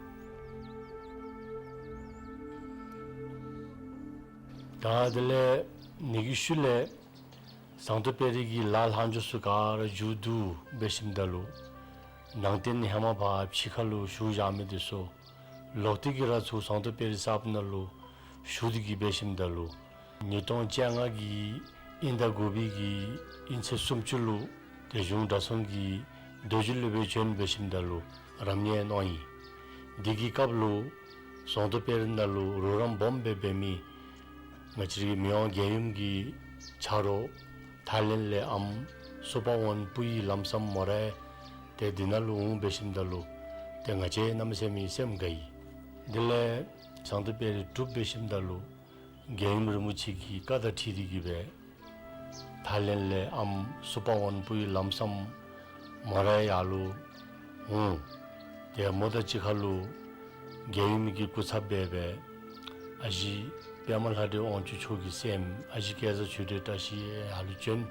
ད་དེ་ལས་ཨ་ནི་གི་ཤུལ་ལས་ཟངས་མདོག་དཔལ་རི་གི་ལཱ་ལྷག་འཕྲོ་ཚུ་ག་ར་མཇུག་བསྡུ་སྦེ་ཞིནམ་ད་ལུ་ནང་རྟེན་ཧེ་མ་ཕར་ཕྱི་ཁ་ལུ་བཞུགས་བཞག་མི་འདི་ཚུ་ལོག་སྟེ་གིས་ར་ཚུར་ཟངས་མདོག་དཔལ་རི་གསརཔ་ནང་ལུ་བཞུགས་ཏེ་གིས་སྦེ་ཞིནམ་ད་ལུ་ཉིས་སྟོང་བཅོ་ལྔ་གི་དབྱིན་ཟླ་དགུ་པའི་གི་དབྱིན་ཚེས་སུམ་ཅུ་ལུ་ཏེ་གཞུང་གྲྭ་ཚང་གི་རྡོ་རྗེ་སློབ་དཔོན་བྱོན་སྦེ་ཞིནམ་ད་ལུ་རབ་གནས་གནང་ཡི། འདི་གི་སྐབས་ལུ་ཟངས་མདོག་དཔལ་རི་ནང་ལུ་རོགས་རམ་སྦོམ་སྦེ་འབད་མི་ང་བཅས་རའི་མི་དབང་རྒྱལ་ཡུམ་གྱི་ཆ་རོགས་ཐའི་ལེནཌ་ལས་ཨམ་སུ་པ་ཝོན་པུ་ཡི་ལམ་སམ་མོ་རའི་ཏེ་འདི་ནང་ལུ་འོང་སྦེ་ཞིནམ་ད་ལུ་ཏེ་ང་བཅས་གནམ་མེད་ས་མེད་སེམས་དགའ་ཡི། དེ་ལས་ཟངས་མདོག་དཔལ་རི་གྲུབ་སྦེ་ཞིནམ་ད་ལུ་རྒྱལ་ཡུམ་རིན་པོ་ཆེ་གི་བཀའ་དང་འཁྲིལ་ཏེ་གིས་སྦེ་ཐའི་ལེནཌ་ལས་ཨམ་སུ་པ་ཝོན་པུ་ཡི་ལམ་སམ་མོ་རའི་ཡར་ལུ་འོང་། ཏེ་མོ་དང་གཅིག་ཁར་ལུ་རྒྱལ་ཡུམ་གྱི་སྐུ་ཚབ་སྦེ་སྦེ་ཨ་ཞེ་པདྨ་ལྷ་འདྲེ་དབང་ཕྱུག་མཆོག་གི་སྲསམོ་ཨ་ཞེ་སྐལ་བཟང་ཆོས་སྒྲོན་བཀྲ་ཤིས་ཡར་ལུ་བྱོན།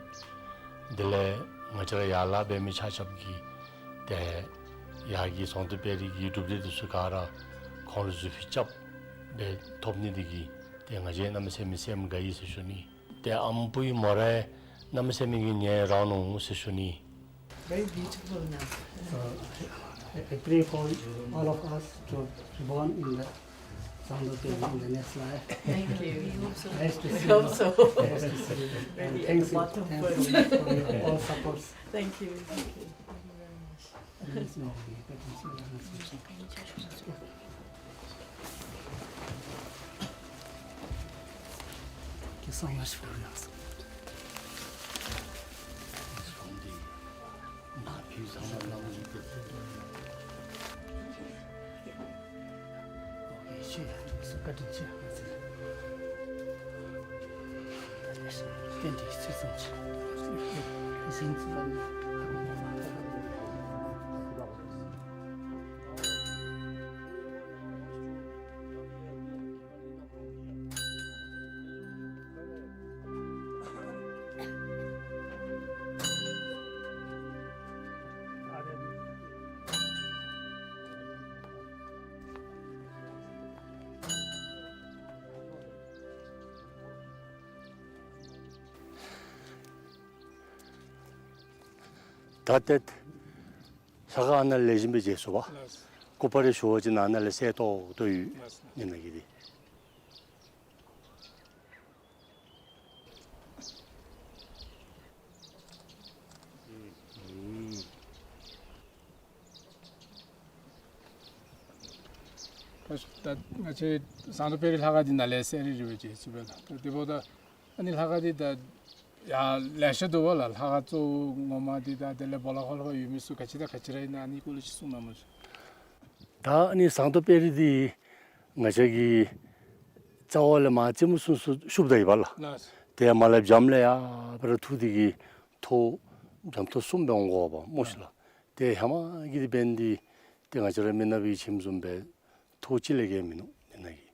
དེ་ལས་ང་བཅས་ར་ཡར་ལཱ་འབད་མི་ཆ་ཁྱབ་ཀྱིས་ཏེ་ཡར་གྱི་ཟངས་མདོག་དཔལ་རི་གི་གྲུབ་འབྲས་འདི་ཚུ་ག་ར་ཁོང་ལུ་གཟུགས་ཕུད་རྐྱབ་སྦེ་ཐོབ་ནི་འདི་གིས་ཏེ་ང་བཅས་གནམ་མེད་ས་མེད་སེམས་དགའ་ཡི་ཟེར་ཞུ་ནི། ཏེ་ཨམ་པུའི་མོ་རའི་གནམ་མེད་ས་མེད་ཀྱི་ཉེ་རང་ནུག་ཟེར་ཞུ་ནི། Very beautiful now. So, I pray for all of us to be born in the Sound of the in the next life. Thank you. We hope so. Nice to see you. We hope so. Nice to see you. And thanks, thanks so much for your all supports. Thank you. Thank you. Thank you very much. ད་ཏེ་ལྷ་ཁང་ཨ་ནཱ་ལས་བཞིན་པའི་རྗེས་སུ་བ། ལགས། སྐུ་པར་ཞུ་བ་ཅིན་ཨ་ནཱ་ལས་གསལ་ཏོག་ཏོ་ཡོད། ལགས། ཨིན་ན་གི་དེ། ད་ད་ང་བཅས་ཟངས་མདོག་དཔལ་རི་ལྷ་ཁང་འདི་ནཱ་ལས་གསལ་རི་རི་སྦེ་མཇལ་ཚུགས་པས་ལགས། ད་དེ་འབདཝ་ད་ཨ་ནི་ལྷ་ཁང་འདི་ད་ཡང་ལེ་ཤ་འདུག་པ་ལགས། ལྷ་ཁང་གཙོ་བོ་ངོ་མ་འདི་དང་དེ་ལས་སྦོ་ལོགས་ཁར་ལྷོད་ཡོད་མི་ཚུ་ག་ཅི་དང་ག་ཅི་ར་ཨིན་ན་ཨ་ནི་སྐོར་ལས་ཅིག་གསུང་གནང་མ་ཤིག། ད་ཨ་ནི་ཟངས་མདོག་དཔལ་རི་འདི་ང་བཅས་ཀྱི་རྩ་བ་ལས་མར་རྩེ་མོ་ཚུན་ཚོད་ཤུབ་ད་ཡི་པ་ལགས། ལགས། དེ་མར་ལས་འཇམ་ལས་ཡར་སྦེ་ར་འཐུ་སྟེ་གི་ཐོག་འཇམ་ཐོག་གསུམ་སྦེ་འོང་དགོ་པ་སྨོ་ཤིག་ལགས། དེ་ཧེ་མ་གི་དེ་འབད་ནི་འདི་ཏེ་ང་བཅས་ར་མི་ནག་པའི་ཁྱིམ་བཟུམ་སྦེ་ཐོག་གཅིག་ལས་བརྒལ་མིན་ནུག་མི་ནག་གི།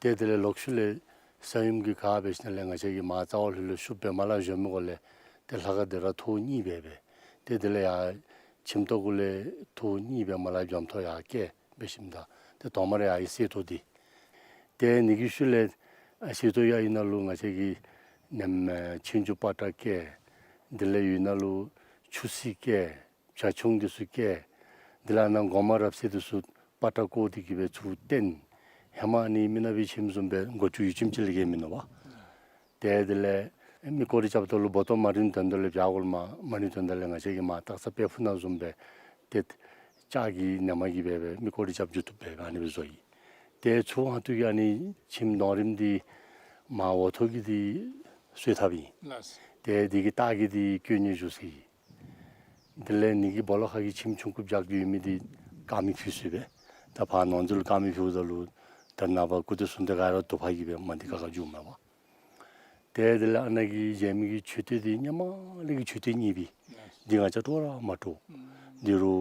ཏེ་དེ་ལས་ལོག་ཤུལ་ལས་ས་ཡོམ་གྱིས་ག་འབད་ཞིནམ་ལས་ང་བཅས་ཀྱིས་མར་རྩ་བ་ལྷོད་ལྷོད་ཤུབ་སྦེ་མར་ལས་བཞོན་མི་གོ་ལས་ཏེ་ལྷ་ཁང་འདི་ར་ཐོག་གཉིས་སྦེ་སྦེ། ཏེ་དེ་ལས་ཡར་ཁྱིམ་ཐོག་གུ་ལས་ཐོག་གཉིས་སྦེ་མར་ལས་འཇམ་ཐོག་ཡར་བཀལ་འབད་ཞིནམ་ད་ཏེ་ཐོག་མར་ཡར་ཨ་ནི་གསེར་ཏོག་འདི། ཏེ་ཨ་ནི་གི་ཤུལ་ལས་ཨ་གསེར་ཏོག་ཡར་ཨིན་ན་ལུ་ང་བཅས་ཀྱི་ནེམ་ཆོས་འབྱུང་པ་ཏྲ་བཀལ། དེ་ལས་ཡར་ཨིན་ན་ལུ་ཆུ་སྲིན་བཀལ། བྱ་ཁྱུང་འདི་ཚུ་བཀལ། དེ་ལས་ཨ་ནཱ་སྒོ་མང་རབ་གསལ་འདི་ཚུ་པ་ཏྲ་བཀོ་སྟེ་གི་སྦེ་ཚུར་བསྟན། ཧེ་མ་ཨ་ནི་མི་ནག་པའི་ཁྱིམ་བཟུམ་སྦེ་སྒོ་ཅུང་ཡུད་ཙམ་ཅིག་ལས་བརྒལ་མིན་ནུག་པ། ཏེ་དེ་ལས་མི་སྐོར་ར་རྐྱབ་ད་ལུ་སྦོ་ཏོ་མ་རིང་དོན་དག་ལས་བྱ་གོ་ལུ་མ་མ་རིང་དོན་དག་ལས་ང་བཅས་ཀྱིས་མར་སྟག་ཚང་དཔལ་ཕུག་ནང་བཟུམ་སྦེ་ཏེ་ལྕགས་ཀྱི་ནེམ་གིས་སྦེ་སྦེ་མི་སྐོར་ར་རྐྱབ་འགྱོ་བཏུབ་སྦེ་ཨ་ནི་སྦེ་བཟོ་ཡི། ཏེ་ཚུར་ཨ་ཐུར་གྱི་ཨ་ནི་ཁྱིམ་ནང་རིམ་འདི་མར་འོག་ཐོག་གི་འདི་གསོལ་ཐབ་ཨིན། ལགས། ཏེ་འདི་གི་ལྟག་གི་འདི་དཀོན་གཉེར་བཞུགས་ས་ཨིན། དེ་ལས་ཨ་ནི་གི་སྦོ་ལོགས་ཁ་གི་ཁྱིམ་ཆུང་ཀུ་བརྒྱབ་ཡོད་མི་འདི་དཀར་མེ་ཕུལ་ས་སྦེ། ད་ཕར་ནང་འཛུལ་དཀར་མེ་ཕུལཝ་ད་ལུ་ད་ནངས་པ་སྐུ་དེ་གསུང་དེ་ག་ར་དུ་པ་གིས་སྦེ་མ་འདི་ག་ག་འགྱོཝ་མས་པ། ཏེ་དེ་ལས་ཨ་ནཱ་གི་མཇལ་མི་གི་མཆོད་རྟེན་འདི་ཧེ་མ་ལས་ཀྱི་མཆོད་རྟེན་རྙིང་པའི་འདི་ང་བཅས་སྤྲོ་ར་མ་སྤྲོ། འདི་རུ་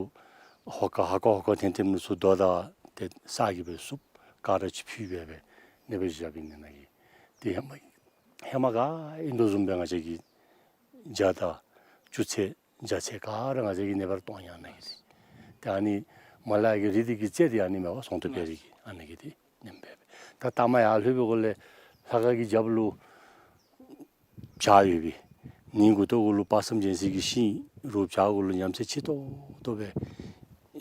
ཧོ་ཀ་ཧ་ཀ་ཧོ་ཀ་ཐེམ་ཐེམ་ནི་ཚུར་རྡོ་དང་ཏེ་ས་གིས་སྦེ་བསུབ་ག་ར་ཅིག་ཕུལ་སྦེ་སྦེ་ཨ་ནི་སྦེ་བཞགཔ་ཨིན་ནཱ་གི། ཏེ་ཧེ་མ་ཧེ་མ་ག་ཨིན་དོ་བཟུམ་སྦེ་ང་བཅས་ཀྱིས་ཇ་དང་བཅུད་ཚད་ཇ་ཚད་ག་ར་ང་བཅས་ཀྱིས་ཨ་ནི་སྦེ་ར་བཏོན་ཡི་ཨ་ནཱ་གི་དེ། ཏེ་ཨ་ནི་མར་ལས་ཀྱི་རི་འདི་གི་རྩེ་འདི་ཨ་ནི་མས་པ་ཟངས་མདོག་དཔལ་རི་གི་ཨ་ནཱ་གི་དེ་ཨིན་པས། ད་ལྟ་མར་ཡར་ལྷོད་པའི་སྒང་ལས་ལྷ་ཁང་གི་རྒྱབ་ལུ་བྱག་ཡོད་པས། ནི་མགུ་ཏོ་གུ་ལུ་དཔག་བསམ་རྒྱལ་མཚན་གྱི་ཤིང་རུ་བྱག་གུ་ལུ་ཉམས་ཚད་ཆེ་ཏོག་ཏོ་སྦེ་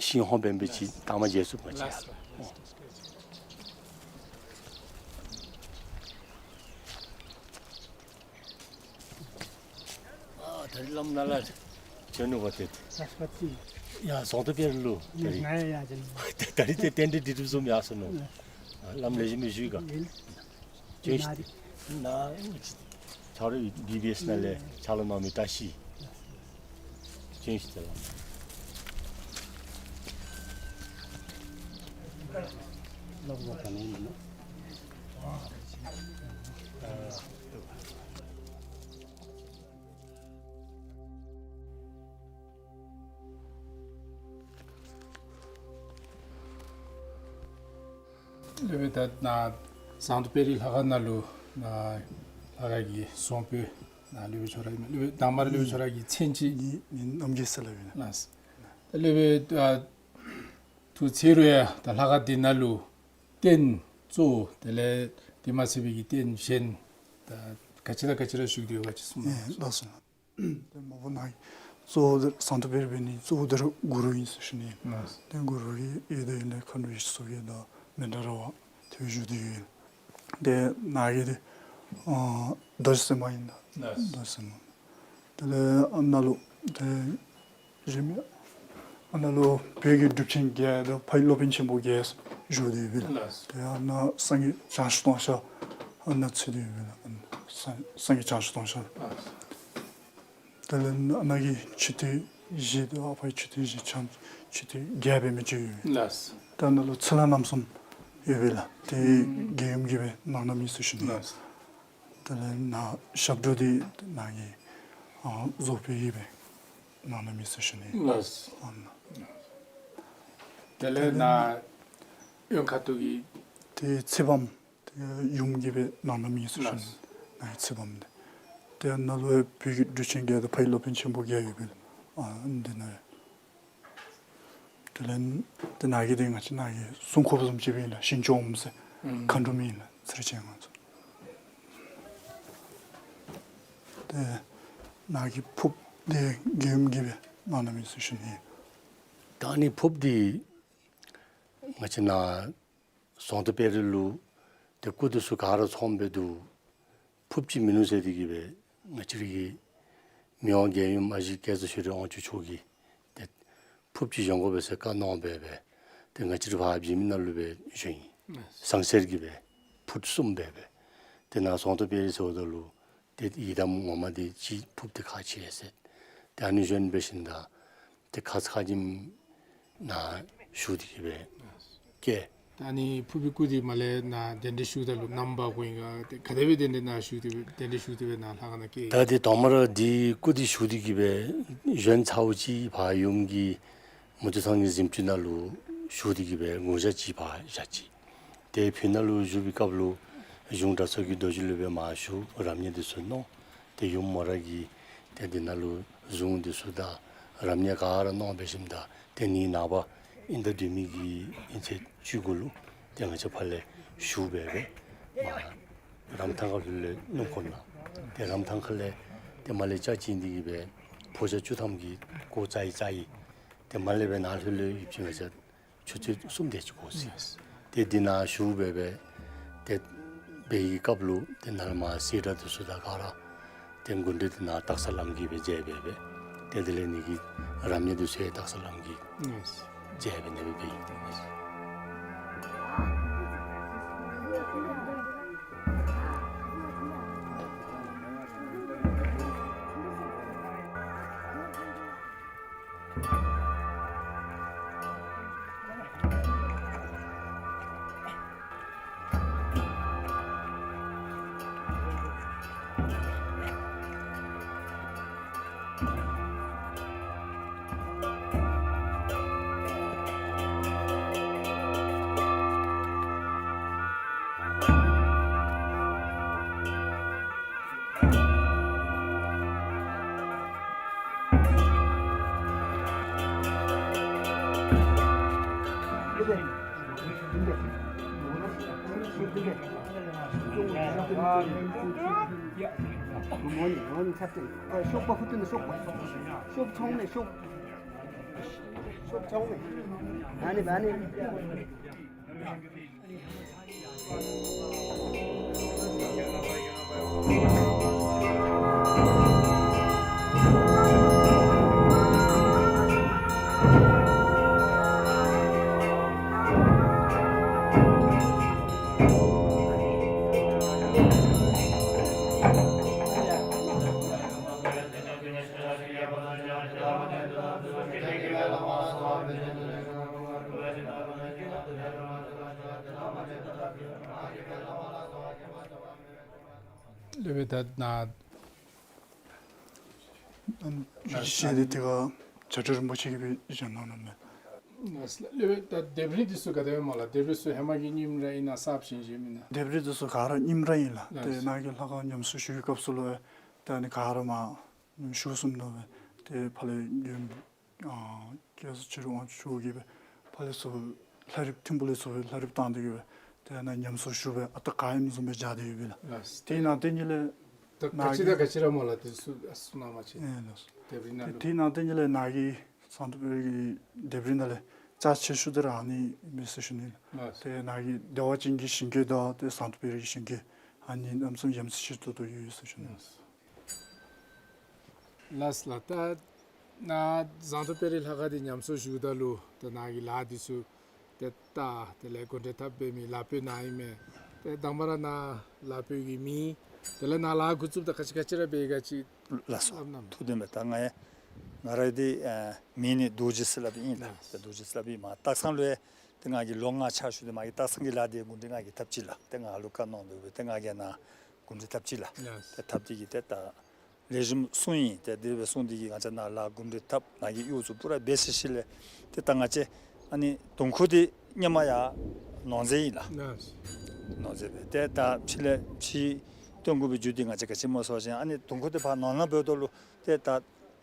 ཤིང་ཧོང་བན་པོ་ཅིག་ལགས། ད་མར་མཇལ་ཚུགས་པ་ཅིག་ལགས། ལགས། ཨ་ད་རིས་བླམ་ནཱ་ལས་བྱོན་ནུག་པ་ཏེ། ཡ་ཟངས་མདོག་དཔལ་རི་ལུ་ད་རིས། ང་ཡང་ཡར་བྱོན་ནུག། ད་རིས་ཏེ་རྟེན་འབྲེལ་འགྲིག་འགྲིགཔ་བཟུམ་ཡར་སོང་ནུག། ལགས། ཨ་བླམ་ལེགས་ཤོམ་སྦེ་བཞུགས་ག། ཡིན། ཅིག་ན་རེ་ཆ་རོགས་བི་བི་ཨེསི་ནང་ལས་ཕྱག་ལཱ་གནང་མི་བཀྲ་ཤིས། ཅིག་ཏེ་ལགས། སློབ་དཔོན་ད་ནཱ་ཟངས་མདོག་དཔལ་རི་ལྷ་ཁང་ནང་ལུ་ནཱ་ལྷ་ཁང་གི་གསང་སྤོས་ནཱ་སློབ་དཔོན་ཁྱོད་ར་ཨིན་མས། སློབ་དཔོན་དང་པ་ར་སློབ་དཔོན་ཁྱོད་ར་གི་མཚན་ཅིག། ངེའི་མིང་རྣམ་རྒྱལ་ཟེར་སླབ་ཨིན། ལགས། ད་སློབ་དཔོན་ཨ་ཐུགས་ཚེ་རུ་ཡང་ད་ལྷ་ཁང་འདི་ནང་ལུ་རྟེན་གཙོ་བོ་དེ་ལས་དེ་མ་ཚད་པའི་གི་རྟེན་གཞན་ད་ག་ཅི་དང་ག་ཅི་ར་བཞུགས་ཏེ་ཡོད་པ་ཅིག་གསུངས་གནང་། ལགས་སོ། ཏེ་མ་པ་ནཱ་གི་གཙོ་བོ་འདི་ཟངས་མདོག་དཔལ་རི་འབད་ནི་གཙོ་བོ་འདི་ར་གུ་རུ་ཨིན་ཟེར་ཞུ་ནི། ལགས། ཏེ་གུ་རུ་གི་ཡོད་དེ་ཡོད་ལས་མཁའ་འགྲོ་ཡེ་ཤེས་མཚོ་རྒྱལ་དང་མཎྜལ་ར་བ། དེ་བཞུགས་ཏེ་ཡོད། ཏེ་ནཱ་གི་འདི་ཨ་རྡོ་རྗེ་སེམས་དཔའ་ཨིན་ལགས། རྡོ་རྗེ་སེམས་དཔའ། དེ་ལས་ཨ་ནཱ་ལུ་ཏེ་གཞན་མི་ཨ་ནཱ་ལུ་བོད་ཀྱི་གྲུབ་ཆེན་བརྒྱད་དང་ཕ་ཡི་སློབ་དཔོན་ཆེན་པོ་བརྒྱད་བཞུགས་ཏེ་ཡོད་པས་ལགས། ཏེ་ཨ་ནཱ་སངས་རྒྱས་བྱང་ཆུབ་སྟོང་ཤར་ཨ་ནཱ་ཚུད་དེ་ཡོད་པས་ལགས། སངས་སངས་རྒྱས་བྱང་ཆུབ་སྟོང་ཤར། དེ་ལས་ཨ་ནཱ་གི་མཆོད་རྟེན་བཞི་དང་ཨ་ཕ་གི་མཆོད་རྟེན་བཞི་ཕྱག་མཆོད་རྟེན་བརྒྱད་འབད་མི་ཅིག་ཡོད། ལགས། ཏེ་ཨ་ནཱ་ལུ་ཚེ་ལྷ་རྣམ་གསུམ་ཡོད་པས་ལགས། ཏེ་རྒྱལ་ཡུམ་གྱིས་སྦེ་གནང་གནངམ་ཨིན་ཟེར་ཞུ་ནི། ལགས། དེ་ལས་ནཱ་ཞབས་དྲུང་འདི་ནཱ་གི་ཨ་རྫོགས་པའི་གིས་སྦེ་གནང་གནངམ་ཨིན་ཟེར་ཞུ་ནི། ལགས། ཨ་ནཱ། དེ་ལས་ནཱ་གཡོན་ཁ་ཐུག་གི་ཏེ་ཚེ་བམ་ཏེ་ཡུམ་གྱིས་སྦེ་གནང་གནངམ་ཨིན་ཟེར་ཞུ་ནི། ལགས། ནཱ་གི་ཚེ་བམ་འདི། ཏེ་ནཱ་ལུ་བོད་ཀྱི་གྲུབ་ཆེན་བརྒྱད་དང་ཕ་ཡི་སློབ་དཔོན་ཆེན་པོ་བརྒྱད་ཡོད་པས་ལགས། ཨ་འདི་ནཱ། དེ་ལས་ཏེ་ནཱ་གི་འདི་ང་བཅས་ནཱ་གི་སྲུང་འཁོརཔ་བཟུམ་ཅིག་སྦེ་ཨིན་ལགས། ཞིང་སྐྱོང་འོགམ་ཟེར་ཨུམ་མཁའ་འགྲོ་མ་ཨིན་ལགས། ཚེ་རིང་ཅན་ང་ཚོ། ཏེ་ནཱ་གི་ཕུརཔ་འདི་རྒྱལ་ཡུམ་གྱིས་སྦེ་གནང་གནངམ་ཨིན་ཟེར་ཞུ་ནི། ད་ཨ་ནི་ཕུརཔ་འདི་ང་བཅས་ནཱ་ཟོང་དྷ་དཔལ་རི་ལུ་ཏེ་སྐུ་འདི་ཚུ་ག་ར་ཚངམ་སྦེ་འདུག། ཕུརཔ་ཅིག་མིན་ནུག་ཟེར་ཏེ་གིས་སྦེ་ང་བཅས་ར་གི་མི་དབང་རྒྱལ་ཡུམ་ཨ་ཞེ་སྐལ་བཟང་ཆོས་སྒྲོན་དབང་ཕྱུག་མཆོག་གིས་ཏེ་ཕུརཔ་ཅིག་བཞེངས་དགོ་པས་ཟེར་བཀའ་གནང་སྦེ་སྦེ་ཏེ་ང་བཅས་ར་ཕར་བྱེ་མི་ནང་ལུ་སྦེ་བཞེངས་ཡི། ལགས། ཟངས་གསེར་གྱི་སྦེ་ཕུཊ་གསུམ་སྦེ་སྦེ། ཏེ་ནཱ་ཟོང་དྷ་དཔལ་རི་ཟེརཝ་ད་ལུ་ཏེ་ཡི་དམ་ངོ་མ་འདི་ཅིག་ཕུརཔ་འདི་ཁག་ཆེ་ཟེར། ཏེ་ཨ་ནི་བཞེངས་འབད་ཞིནམ་ད་ཏེ་ཁ་ཙ་ཁ་ཉིནམ་ནཱ་བཞུགས་ཏེ་གིས་སྦེ་བསྐྱལ། ད་ཨ་ནི་ཕུར་པའི་སྐུ་འདི་མར་ལས་ནཱ་གདན་འདྲེན་ཞུཝ་ད་ལུ་རྣམ་པ་གོ་ཡི་ག་ཏེ་ག་དེ་སྦེ་གདན་འདྲེན་ནཱ་ཞུ་སྟེ་སྦེ་གདན་འདྲེན་ཞུ་སྟེ་སྦེ་ནཱ་ལྷ་ཁང་ནང་བསྐྱལ་ཡི། ད་འདི་དང་པ་ར་འདི་སྐུ་འདི་ཞུ་སྟེ་གིས་སྦེ་བཞེངས་ཚརཝ་ཅིག་ཕར་ཡུམ་གྱི་མུ་ཏིག་ཚང་གི་གཟིམ་ཅུང་ནང་ལུ་ཞུ་སྟེ་གིས་སྦེ་དགུང་ཞག་ཅིག་ཕར་བཞག་ཅི། ཏེ་ཕི་ནང་ལུ་བཞུགས་པའི་སྐབས་ལུ་གཞུང་གྲྭ་ཚང་གི་རྡོ་རྗེ་ལུ་སྦེ་མར་ཞུ་རབ་གནས་འདི་ཚུ་གནང་། ཏེ་ཡུམ་མོ་ར་གིས་ཏེ་འདི་ནང་ལུ་གཟུངས་འདི་ཚུ་དང་རབ་གནས་ག་ར་གནང་འབད་ཞིནམ་ད་ཏེ་ནི་ནངས་པ་ཨིན་ཟླ་བདུན་མའི་གི་ཨིན་ཚེས་བཅུ་དགུ་ལུ་ཏེ་ང་བཅས་ཕར་ལས་ཞུ་སྦེ་སྦེ་མར་རམ་ཐང་ཁ་ལྷོད་ལས་སྣུམ་འཁོར་ནང་ཏེ་རམ་ཐང་ཁ་ལས་ཏེ་མར་ལས་ལྕགས་བྱིན་ཏེ་གིས་སྦེ་ཕོ་རྒྱས་བཅུ་ཐམ་གྱིས་སྒོ་རྩ་ཡི་རྩ་ཡི་ཏེ་མར་ལས་སྦེ་ནཱ་ལྷོད་ལས་ཡུདཔ་ཅིག་ང་བཅས་ཆུ་ཚོད་གསུམ་དེ་ཅིག་འགོར་ཅི། ཏེ་འདི་ནང་བཞུགས་སྦེ་སྦེ་ཏེ་འབད་བའི་སྐབས་ལུ་ཏེ་ནཱ་ལས་མར་སེར་སྒྲེང་འདི་ཚུ་དང་ག་ར་ཏེ་མགུ་འདྲེན་འདི་ནཱ་སྟག་ཚང་བླམ་གིས་སྦེ་མཛད་སྦེ་སྦེ་ཏེ་དེ་ལས་ནི་གི་རབ་གནས་འདི་ཚུ་ཡང་སྟག་ཚང་བླམ་གིས་མཛད་སྦེ་ནི་སྦེ་འབད་ཡི། ཤོག་པ་ཧུ་ཏུ་ནི་ཤོག་པ། ཤོག་ཚོང་ནི་ཤོག། ཤོག་ཚོང་ནི། ཨ་ནི་ཨ་ནི། ལེགས་པས། ད་ནཱ་ཨམ་ཞལ་འདི་དེ་ཁར་བྱ་བྲལ་རིན་པོ་ཆེ་གིས་སྦེ་བཞེངས་གནང་ནུག་མས། ལེགས་པས། ད་ལྡེབས་རིས་འདི་ཚུ་ག་དེ་སྦེ་སྨོ་ལགས། ལྡེབས་རིས་ཚུ་ཧེ་མ་གི་རྙིངམ་ར་ཨིན་ན་གསརཔ་བཞེངས་བཞེངསམ་ཨིན་ན། ལྡེབས་རིས་འདི་ཚུ་ག་ར་རྙིངམ་ར་ཨིན་ལགས། ཏེ་ནཱ་གི་ལྷ་ཁང་ཉམས་གསོ་ཞུ་བའི་སྐབས་སུ་ལུ་ཏེ་ཨ་ནི་ག་ར་མར་ཉམས་གསོ་ཞུ་སོངམ་ད་སྦེ་ཏེ་ཕར་ལས་ཡུམ་ཨ་སྐལ་བཟང་ཆོས་སྒྲོན་དབང་ཕྱུག་གིས་སྦེ་ཕར་ལས་ཚུར་ལྷ་རིཔ་ཐིམ་ཕུག་ལས་ཚུར་ལྷ་རིཔ་བཏང་སྟེ་གིས་སྦེ་ཏེ་ནཱ་ཉམས་གསོ་ཞུ་སྦེ་ཨ་རྟག་ག་ཨིནམ་བཟུམ་སྦེ་སྦྱར་ཏེ་ཡོད་པས་ལགས། ལགས། ཏེ་ནཱ་ཏེ་ཉིད་ལས་ད་ག་ཅི་དང་ག་ཅི་ར་སྨོ་ལགས། དེ་ཚུ་གསུང་གནང་བ་ཅིན། ཨེ་ལགས། ལྡེབས་རིས་ནང་ལུ། ཏེ་ནཱ་ཏེ་ཉིད་ལས་ནཱ་གི་ཟངས་མདོག་དཔལ་གྱི་ལྡེབས་རིས་ནང་ལས་ རྩ་ཆེ་ཤོས་འདི་ར་ཨ་ནི་ཨིན་མས་ཟེར་ཞུ་ནི། ལགས། ཏེ་ནཱ་གི་བདེ་བ་ཅན་གྱི་ཞིང་གི་དང་ཏེ་ཟངས་མདོག་དཔལ་རི་གི་ཞིང་གི་ཨ་ནི་གནམ་མེད་ས་མེད་ཡ་མཚན་ཆེ་ཏོག་ཏོ་ཡོད་ཟེར་ཞུ་ནི། ལགས། ལགས་ལགས། ད་ནཱ་ཟངས་མདོག་དཔལ་རི་ལྷ་ཁང་འདི་ཉམས་གསོ་ཞུཝ་ད་ལུ་ད་ནཱ་གི་ལཱ་འདི་ཚུ་ཏེ་ད་དེ་ལས་གོ་འདྲེན་འཐབ་འབད་མི་ལཱ་འབད་ནི་ཨིན་མས། ཏེ་དང་པ་ར་ནཱ་ལཱ་འབད་མི་དེ་ལས་ནཱ་ལཱ་འགོ་བཙུགསཔ་ད་ག་ཅི་ག་ཅི་ར་འབད་ག་ཅི། ལགས་སོ། སླབ་གནང་། ཐུགས་བདེན་པས། ད་ང་ཡང་ང་ར་འདི་ཨ་མིང་ནི་རྡོ་རྗེ་ཟེར་སླབ་ཨིན་ལགས། ལགས། ད་རྡོ་རྗེ་ཟེར་སླབ་ཨིན་མས། སྟག་ཚང་ལུ་ཡང་ཏེ་ང་གིས་ལོ་ལྔ་ཕྱག་ཞུ་སྟེ་མ་གི་སྟག་ཚང་གི་ལཱ་འདི་གོ་འདྲེན་ང་གིས་འཐབ་ཅི་ལགས། ཏེ་ང་ལུ་བཀའ་གནང་དོ་སྦེ་ཏེ་ང་གིས་ནཱ་གོ་འདྲེན་འཐབ་ཅི་ལགས། ལགས། ཏེ་འཐབ་སྟེ་གིས་ཏེ་ད་ལེགས་ཤོམ་སོང་ཡི། ཏེ་དེ་སྦེ་སོང་སྟེ་གིས་ང་བཅས་ནཱ་ལཱ་གོ་འདྲེན་འཐབ་ནཱ་གི་གཡོག་ཚུ་པུ་ར་འབད་ཚར་ཞིནམ་ལས་ཏེ་ད་ང་བཅས་ཨ་ནི་དུང་ཁོག་འདི་སྔོན་མ་ཡར་ནོར་རྫས་ཨིན་ལགས། ལགས། ནོར་རྫས་སྦེ་ཏེ་ད་ཕྱི་ལས་ཕྱི་བཏོན་དགོ་པའི་རྒྱུ་འདི་ང་བཅས་ག་ཅི་སྨོ་ཟེར་བ་ཅིན་ཨ་ནི་དུང་ཁོག་འདི་ཕར་ནོར་ནང་འབདཝ་ད་ལུ་ཏེ་ད་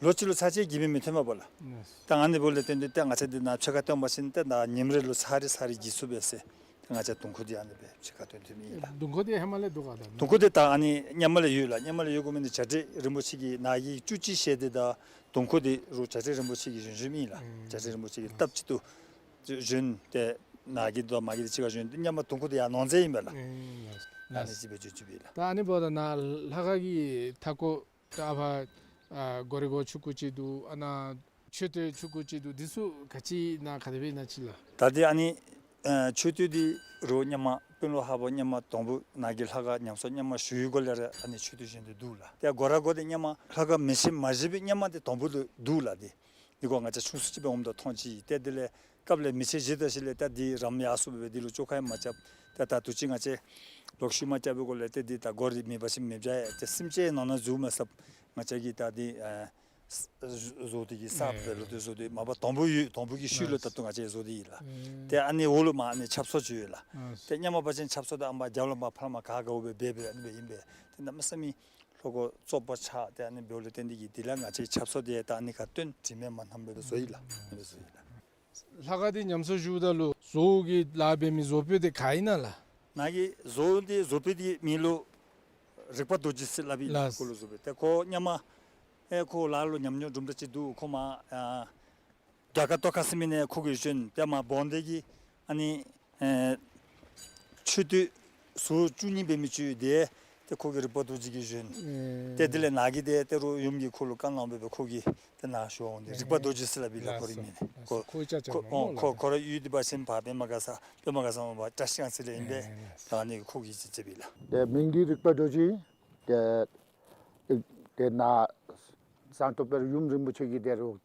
ལོ་གཅིག་ལུ་ཚར་གཅིག་གིས་མི་མི་ཐོན་པས་ལགས། ལགས། ད་ཨ་ནི་འབདཝ་ལས་བརྟེན་ཏེ་ཏེ་ང་བཅས་འདི་ནཱ་ཕྱེད་ཀ་བཏོན་པ་ཅིན་ཏེ་ད་ཉིནམ་རེ་ལུ་ཚར་རེ་ཚར་རེ་གྱིས་ཚུགས་པས་ཟེར། ཏེ་ང་བཅས་དུང་ཁོག་འདི་ཨ་ནི་སྦེ་ཕྱེད་ཀ་བཏོན་བཏོནམ་ཨིན་ལགས། དུང་ཁོག་འདི་ཧེ་མ་ལས་འདུག་ག་ད། དུང་ཁོག་འདི་ད་ཨ་ནི་སྔོན་མ་ལས་ཡོད་ལགས། སྔོན་མ་ལས་ཡོད་དགོ་མི་འདི་བྱ་བྲལ་རིན་པོ་ཆེ་གིས་ནཱ་གི་བཅུད་ཅིག་བཞེས་ཏེ་ད་དུང་ཁོག་འདི་རུང་བྱ་བྲལ་རིན་པོ་ཆེ་གིས་བཞེངས་བཞེངསམ་ཨིན་ལགས། ཨུམ། བྱ་བྲལ་རིན་པོ་ཆེ་གིས་སྟབས་གཅིག་ཏུ་བཞེངས་ཏེ་ནཱ་གི་དང་མ་གི་འདི་གཅིག་ཁར་བཞེངས་ཏེ་སྔོན་མ་དུང་ཁོག་འདི་ཡར་ནོར་རྫས་ཨིན་པས་ལགས། ཨུམ། ཨ་ནི་ཅིག་སྦེ་བྱུང་བྱུངམ་ཨིན་ལགས། ད་ཨ་ནི་འབདཝ་ད་ནཱ་ལྷ་ཁང་གི་མཐའ་སྐོར་ད་ཨ་ཕར་ཨ་སྒོ་རའི་སྒོ་ཆུང་ཀུ་ཅིག་འདུག། ཨ་ནཱ་མཆོད་རྟེན་ཆུང་ཀུ་ཅིག་འདུག། འདི་ཚུ་ག་ཅི་ཨིན་ན་ག་དེ་སྦེ་ཨིན་ན་ཅིག་ལགས། ད་འདི་ཨ་ནི་ཨ་མཆོད་རྟེན་འདི་རུང་སྔོན་མ་དཔོན་སློབ་ཧ་བོ་སྔོན་མ་དང་པོ་ནཱ་གི་ལྷ་ཁང་ཉམས་གསོ་སྔོན་མ་ཞུ་བའི་སྒང་ལས་ར་ཨ་ནི་མཆོད་རྟེན་བཞེངས་ཏེ་འདུག་ལགས། ཏེ་སྒོ་ར་སྒོ་འདི་སྔོན་མ་ལྷ་ཁང་མེ་ཆེན་མ་བཞེངས་པའི་སྔོན་མ་འདི་དང་པོ་ལུ་འདུག་ལགས། འདི་འདི་ཁར་ང་བཅས་ཆུང་སུ་ཅིག་འབད་འོངམ་ད་མཐོང་ཅི། ཏེ་དེ་ལས་སྐབས་ལས་མེ་ཆེན་བཞེངས་ད་ཞིནམ་ལས་ད་འདི་རམ་ཡར་སོངམ་སྦེ་འདི་ལུ་བཅོ་ཁ་ཡང་མ་རྐྱབ། ཏེ་ད་དུས་ཅི་ང་བཅས་ལོག་ཤུལ་མ་རྐྱབ་པའི་སྒང་ལས་ཏེ་འདི་ད་སྒོ་ར་མེད་པ་ཅིན་མེདཔ་བྱ་ཡི། ཏེ་སེམས་ཅན་ནང་ན་འཛུལ་མ་ཚུགསཔ་ང་བཅས་ཀྱིས་ད་འདི་ཨ་བཟོ་སྟེ་གིས་གསརཔ་སྦེ་ལོག་སྟེ་བཟོ་སྟེ་མ་པ་དང་པོ་ཡོད་དང་པོ་གི་ཤུལ་ལུ་ད་ལྟོ་ང་བཅས་བཟོ་སྟེ་ཡོད་ལགས། ཏེ་ཨ་ནི་འོག་ལུ་མར་ཨ་ནི་ཆབ་གསང་ཅིག་ཡོད་ལགས། ཏེ་སྔོན་མ་འབད་བ་ཅིན་ཆབ་གསང་འདི་ཨ་མར་རྒྱབ་ལུ་མར་ཕར་མར་ག་དགའཝ་སྦེ་འབད་འབད་ཨ་ནི་སྦེ་ཨིན་པས། ཏེ་གནམ་མེད་ས་མེད་ལྷོ་སྒོ་བཙོག་པ་ཆགས་ཏེ་ཨ་ནི་འབདཝ་ལས་བརྟེན་ཏེ་གིས་དེ་ལས་ང་བཅས་ཆབ་གསང་འདི་ད་ཨ་ནི་ཁར་བཏོན་དྲི་མེད་མ་ཉམསཔ་སྦེ་བཟོ་ཡི་ལགས། ཨ་ནི་སྦེ་བཟོ་ཡི་ལགས། ལྷ་ཁང་འདི་ཉམས་གསོ་ཞུཝ་ད་ལུ་བཟོ་བོ་གིས་ལཱ་འབད་མི་བཟོ་དཔོན་འདི་ག་ཨིན་ན་ལགས། ནཱ་གི་བཟོ་བོ་འདི་བཟོ་དཔོན་འདི་མིང་ལུ་རིག་པ་རྡོ་རྗེ་ཟེར་སླབ་ཨིན་ལགས། ལགས། ཁོ་ལུ་བཟོ་དཔོན་ཏེ་ཁོ་སྔོན་མ་ཨེ་ཁོ་ལཱ་ལུ་ཉམས་མྱོང་དུམ་གྲ་ཅིག་འདུག། ཁོ་མར་ཨ་རྒྱ་གར་ཏོག་ཁ་ཟེར་མི་ནང་ཁོ་གིས་བྱོན། ཏེ་མར་བོན་སྡེ་གི་ཨ་ནི་ཨེ་མཆོད་རྟེན་ཟུར་བཅུ་གཉིས་འབད་མི་ཅིག་ཡོད། ཏེ་ཁོ་གིས་རིག་པ་རྡོ་རྗེ་གིས་བྱོན། ཨེ། ཏེ་དེ་ལས་ནཱ་གི་ཏེ་ཏེ་རུང་ཡུམ་གྱིས་ཁོ་ལུ་བཀའ་གནང་སྦེ་ཁོ་གིས་ཏེ་ནཱ་ཞུ་འོང་སྟེ་རིག་པ་རྡོ་རྗེ་ཟེར་སླབ་ཨིན་ལགས། ཁོ་རའི་མིང་ནི་ཁོ་ཁོ་ཁོ་ཁོ་ར་ཡུལ་འདི་འབད་བ་ཅིན་ཕར་པདྨ་དགའ་ས་པདྨ་དགའ་ས་མར་བཀྲ་ཤིས་སྒང་ཚུ་ལས་ཨིན་པས། ཨེ། ད་ཨ་ནི་ཁོ་གིས་ཅིག་མཛད་པས་ལགས། ཏེ་མིང་འདི་རིག་པ་རྡོ་རྗེ། ཏེ་ཏེ་ནཱ་ཟངས་མདོག་དཔལ་ཡུམ་རིན་པོ་ཆེ་གིས་ཏེ་རུང་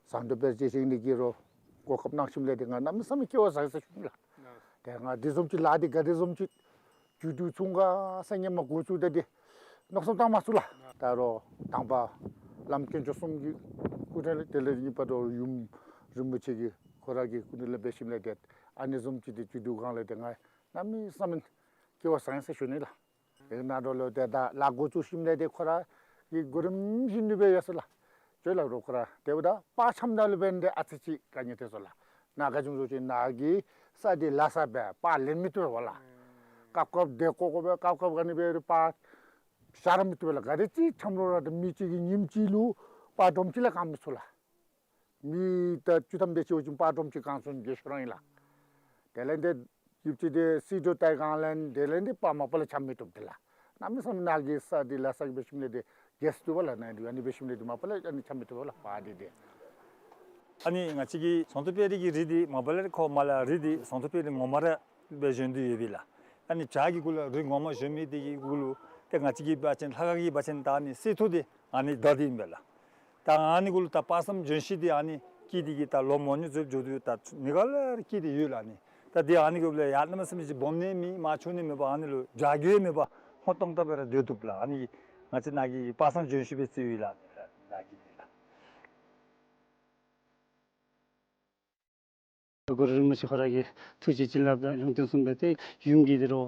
ཟངས་མདོག་དཔལ་རྗེ་བཞེངས་ནི་གི་རུང་གོ་སྐབས་གནང་ཞིནམ་ལས་ཏེ་ང་གནམ་མེད་ས་མེད་སྐལ་བ་བཟང་ཡི་ཟེར་ཞུ་ནི་ལགས། ཏེ་ང་འདི་བཟུམ་ཅིག་ལཱ་འདི་ག་དེ་བཟུམ་ཅིག་མཇུག་བསྡུ་ཚུགས་ག་ཟེར་སྔོན་མ་འགོ་བཙུགས་ད་འདི་མནོ་བསམ་བཏང་མ་ཚུགས་ལགས། ད་རུང་དང་པ་བླམ་དཀོན་མཆོག་གསུམ་གྱི་སྐུ་དྲིན་ལས་དེ་ལས་གཉིས་པ་ད་རུང་ཡུམ་རིན་པོ་ཆེ་གི་ཁོ་ར་གི་སྐུ་དྲིན་ལས་འབད་ཞིནམ་ལས་ཏེ་ཨ་ནི་བཟུམ་ཅིག་འདི་མཇུག་བསྡུ་གང་ལས་ཏེ་ང་གནམ་མེད་ས་མེད་སྐལ་བ་བཟང་ཡི་ཟེར་ཞུ་ནི་ལགས། ཨེ་ནཱ་འགྱོ་ལོ་ཏེ་ད་ལཱ་འགོ་བཙུགས་ཞིནམ་ལས་ཏེ་ཁོ་ར་གི་གོ་རིམ་བཞིན་དུ་སྦེ་ཡོད་ཟེར་ལགས། ཅོག་ལ་རོགས་ཁོ་ར་ཏེ་འབདཝ་ད་པར་འཆམ་ད་ལུ་འབདན་ཏེ་ཨ་ཙི་ཅིག་དཀའ་ངལ་ཐོན་སོང་ལགས། ནཱ་ག་ཅི་སྨོ་ཟེར་བ་ཅིན་ནཱ་གི་ས་འདི་ལ་ས་སྦེ་པར་ལེན་མི་བཏུབ་པས་ལགས། སྐབས་སྐབས་དེ་ཀོ་ཀོ་སྦེ་སྐབས་སྐབས་ག་ནི་སྦེ་རུང་པར་བཞག་ར་མི་བཏུབ་པས་ལགས། ག་དེ་ཅིག་འཆམ་རུང་ར་ཏེ་མི་གཅིག་གིས་ཉིནམ་གཅིག་ལུ་པར་སྒྲོམ་གཅིག་ལས་གང་མི་ཚུགས་ལགས། མི་ད་བཅུ་ཐམ་དེ་ཅིག་འབད་བ་ཅིན་པར་སྒྲོམ་གཅིག་གང་ཚུགས་ནི་གི་ཤོ་རང་ཨིན་ལགས། དེ་ལས་ཏེ་ཡུདཔ་ཅིག་ཏེ་སིལ་ཏོག་བཏང་གང་ལས་དེ་ལས་ཏེ་པར་མ་པ་ལས་འཆམ་མི་བཏུབ་ཏེ་ལགས། གནམ་མེད་ས་མེད་ནཱ་གི་ས་འདི་ལ་ས་གི་འབད་ཞིནམ་ལས་ཏེ་གེས་བཏུབ་པས་ལགས། ནཱ་འདི་ཨ་ནི་འབད་ཞིནམ་ལས་ཏེ་མ་པ་ལས་ཨ་ནི་འཆམ་མི་བཏུབ་པས་ལགས་པར་འདི་ཏེ། ཨ་ནི་ང་བཅས་ཀྱི་ཟངས་མདོག་དཔལ་རི་གི་རི་འདི་མ་པ་ལས་ཁོ་མར་ལས་རི་འདི་ཟངས་མདོག་དཔལ་རི་ངོ་མ་ར་སྦེ་བཞེངས་ཏེ་ཡོད་པས་ལགས། ཨ་ནི་བྱག་གི་གུ་ལུ་རི་ངོ་མ་བཞེངས་མི་འདི་གི་གུ་ལུ་ཏེ་ང་བཅས་ཀྱི་འབད་བ་ཅིན་ལྷ་ཁང་གི་འབད་བ་ཅིན་ད་ཨ་ནི་གསེར་ཐུར་འདི་ཨ་ནི་བདའ་སྟེ་ཨིན་པས་ལགས། ད་ཨ་ནི་གུ་ལུ་ད་དཔག་བསམ་ལྗོན་ཤིང་འདི་ཨ་ནི་སྐྱེས་ཏེ་གིས་ད་ལོ་མང་ཉུང་ཚུ་འགྱོ་དོ་ཡོད། ད་ནི་ག་ལས་སྐྱེས་ཏེ་ཡོད་ལགས། ཨ་ནི་ད་འདི་ཨ་ནི་གུ་ལུ་ཡར་གནམ་མེད་ས་མེད་ཅིག་སྦོམ་ནི་མེད་མར་ཆུང་ནི་མེད་པར་ཨ་ནི་ལུ་བྱ་རྒོད་མེད་པར་ཧོན་སྟོང་ཏོ་སྦེ་ར་སྡོད་བཏུབ་ལགས། ཨ་ནི་ང་བཅས་ནཱ་གི་དཔག་བསམ་ལྗོན་ཤིང་སྦེ་བརྩིཝ་ཨིན་ལགས། ནཱ་གི་འདི་ལགས། གུ་རུ་རིན་པོ་ཆེ་ཁོ་ར་གི་ཐུགས་རྗེ་བྱིན་རླབས་དང་ལུང་བསྟན་གསུངས་པས། ཏེ་ཡུམ་གྱིས་འདི་རུ་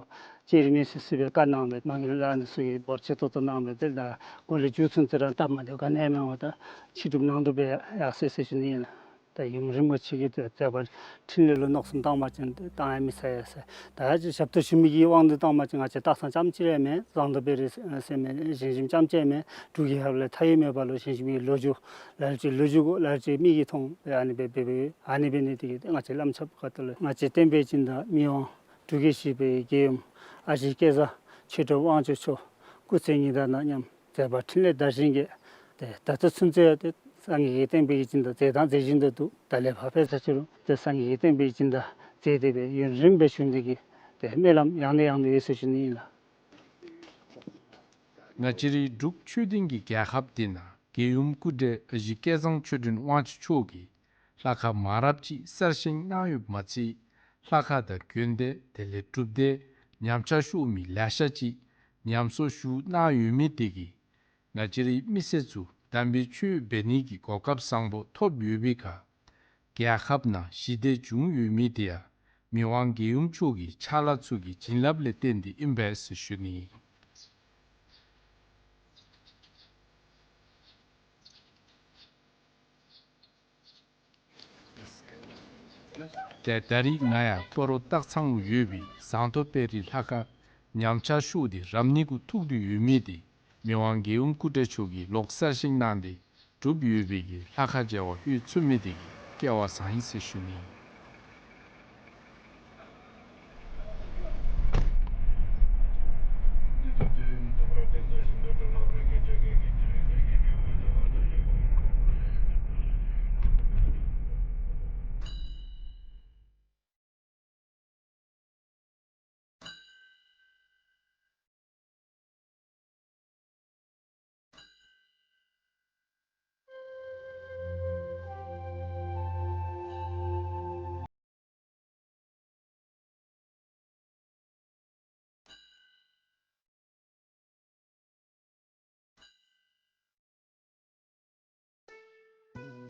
ཅི་རིགས་མི་སྲིད་སྲིད་པའི་བཀའ་གནང་སྦེ་མ་གི་ལཱ་འདི་ཚུ་གི་འབོར་ཆེ་ཏོག་ཏོ་གནང་སྦེ་ཏེ་ད་གོ་ལའི་མཇུག་ཚུན་ཚོད་ར་སྟབས་མ་བདེཝ་ག་ནི་ཡང་མེད་པར་ད་ཕྱི་སྒྲུབ་ནང་སྒྲུབ་སྦེ་ཡར་སོ་ཡི་ཟེར་ཞུ་ནི་ཨིན་ལགས། ད་ཡུན་རིངམོ་ཅིག་གི་ཏེ་མཛད་པ་འཕྲིན་ལས་ལུ་མནོ་བསམ་བཏང་པ་ཅིན་ཏེ་བཏང་ཡང་མི་ཚར་ཡ་ཟེར། ད་ཅི་ཞབས་ཏོག་ཞུ་མི་གི་དབང་དུ་བཏང་པ་ཅིན་ང་བཅས་སྟག་ཚང་རྐྱངམ་གཅིག་ར་མེན། ཟངས་མདོག་དཔལ་རི་ཟེར་མི་ཞིང་ཞུམ་རྐྱངམ་གཅིག་མེན། འབྲུག་རྒྱལ་ཁབ་ལས་མཐའ་དབུས་མེད་པ་ལུ་ཞིང་ཞུམ་གྱི་ལོ་རྒྱུས་ལ་ལུ་ཅིག་ལོ་རྒྱུས་གོ་ལ་ལུ་ཅིག་མིག་གིས་མཐོང་སྦེ་ཨ་ནི་སྦེ་འབད་འབད་ཨ་ནི་འབད་ནི་དེ་གིས་ཏེ་ང་བཅས་བླམ་ཆོསཔ་ཁ་ཐུག་ལས་ང་བཅས་བསྟན་པའི་སྦྱིན་བདག་མི་དབང་འབྲུག་རྒྱལ་བཞི་པའི་རྒྱལ་ཡུམ་ཨ་ཞེ་སྐལ་བཟང་ཆོས་གྲུབ་དབང་ཕྱུག་མཆོག་སྐུ་ཚེ་ཉི་ཟླ་ནང་མཉམ་མཛད་པ་འཕྲིན་ལས་དར་ཞིང་རྒྱས། ཏེ་ད་ལྟོ་ཚུན་ཚོད་ཏེ་སངས་རྒྱས་ཀྱི་བསྟན་པའི་སྦྱིན་བདག་མཛད་དང་མཛད་བཞིན་དུ་འདུག། ད་ལས་ཕར་ཕར་ཚུན་ཚོད་ཏེ་སངས་རྒྱས་ཀྱི་བསྟན་པའི་སྦྱིན་བདག་མཛད་དེ་སྦེ་ཡུན་རིངམོ་སྦེ་བཞུགས་ནི་དེ་གིས་ཏེ་སྨོན་ལམ་ཡང་ནས་ཡང་དུ་ཡོད་ཟེར་ཞུ་ནི་ཨིན་ལགས། ང་བཅས་རའི་འབྲུག་ཆོས་ལྡན་གྱི་རྒྱལ་ཁབ་འདི་ནང་རྒྱལ་ཡུམ་སྐུ་བགྲེས་ཨ་ཞེ་སྐལ་བཟང་ཆོས་སྒྲོན་དབང་ཕྱུག་མཆོག་གིས་ལྷ་ཁང་མང་རབས་ཅིག་གསར་བཞེངས་གནང་ཡོདཔ་མ་ཚད་ལྷ་ཁང་དང་དགོན་སྡེ་དེ་ལས་སྒྲུབ་སྡེ་ཉམས་ཆག་ཤོར་མི་ལེ་ཤ་ཅིག་ཉམས་གསོ་ཞུ་གནང་ཡོད་མི་དེ་གིས་ང་བཅས་རའི་མི་སེར་ཚུ་དམ་པའི་ཆོས་འབད་ནི་གི་གོ་སྐབས་བཟང་པོ་ཐོབ་ཡོད་པའི་ཁར་རྒྱལ་ཁབ་ནང་ཞི་བདེ་བྱུང་ཡོད་མི་དེ་ཡང་མི་དབང་རྒྱལ་ཡུམ་མཆོག་གི་ཕྱག་ལཱ་ཚུ་གི་བྱིན་རླབས་ལས་བརྟེན་ཏེ་ཨིན་པས་ཟེར་ཞུ་ནི། ཏེ་ད་རིས་ང་ཡང་སྤ་རོ་སྟག་ཚང་ལུ་ཡོད་པའི་ཟངས་མདོག་དཔལ་རི་ལྷ་ཁང་ཉམས་ཆག་ཤོར་ཏེ་རབ་གནས་གུ་ཐུག་སྟེ་ཡོད་མི་དེ་མི་དབང་རྒྱལ་ཡུམ་སྐུ་བགྲེས་མཆོག་གིས་ལོག་གསར་བཞེངས་གནང་སྟེ་གྲུབ་ཡོད་པའི་གི་ལྷ་ཁང་མཇལ་བར་འོས་ཚུགས་མི་དེ་གིས་སྐལ་བ་བཟང་ཡི་ཟེར་ཞུ་ནི།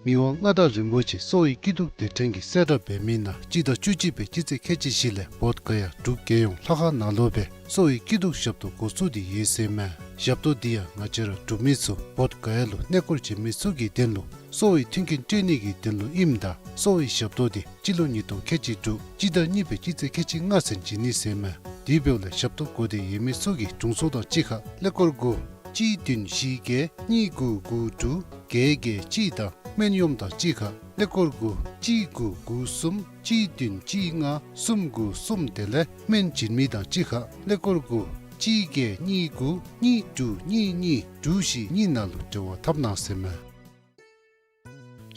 མི་དབང་མངའ་བདག་རིན་པོ་ཆེ་གསོ་བའི་སྐྱིད་སྡུག་དེ་ཕྲན་གྱི་གསལ་བསྒྲགས་འབད་མི་ནང་སྤྱི་ཟླ་བཅུ་གཅིག་པའི་སྤྱི་ཚེས་ཁལ་གཅིག་བཞི་ལས་བོདྷ་ག་ཡ་འབྲུག་རྒྱལ་ཡོངས་ལྷ་ཁང་ནང་ལུ་སྦེ་གསོ་བའི་སྐྱིད་སྡུག་ཞབས་ཏོག་འགོ་བཙུགས་ཏེ་ཡོད་ཟེར་མས། ཞབས་ཏོག་འདི་ཡང་ང་བཅས་ར་འབྲུག་མི་ཚུ་བོདྷ་ག་ཡ་ལུ་གནས་སྐོར་བྱོན་མི་ཚུ་གི་དོན་ལུ་གསོ་བའི་མཐུན་རྐྱེན་སྤྲོད་ནི་གི་དོན་ལུ་ཨིནམ་ད་གསོ་བའི་ཞབས་ཏོག་འདི་སྤྱི་ལོ་ཉིས་སྟོང་ཁལ་གཅིག་དྲུག་སྤྱི་ཟླ་གཉིས་པའི་སྤྱི་ཚེས་ཁལ་གཅིག་ལྔ་ཚུན་བྱིན་ནི་ཟེར་མས། དེ་འབདཝ་ལས་ཞབས་ཏོག་དགོ་སྟེ་ཡོད་མི་ཚུ་གིས་དྲུང་འཚོ་དང་གཅིག་ཁར་ཀླད་ཀོར་དགུ་གཅིག་བདུན་བཞི་བརྒྱད་གཉིས་དགུ་དགུ་དྲུག་བརྒྱད་བརྒྱད་གཅིག་དང་སྨན་གཡོགམོ་དང་གཅིག་ཁར་ཀླད་ཀོར་དགུ་གཅིག་དགུ་དགུ་གསུམ་གཅིག་བདུན་གཅིག་ལྔ་གསུམ་དགུ་གསུམ་དེ་ལས་སྨན་བྱིན་མི་དང་གཅིག་ཁར་ཀླད་ཀོར་དགུ་གཅིག་བརྒྱད་གཉིས་དགུ་གཉིས་དྲུག་གཉིས་གཉིས་དྲུག་བཞི་གཉིས་ནང་ལུ་འབྲེལ་བ་འཐབ་གནང་ཟེར་མས།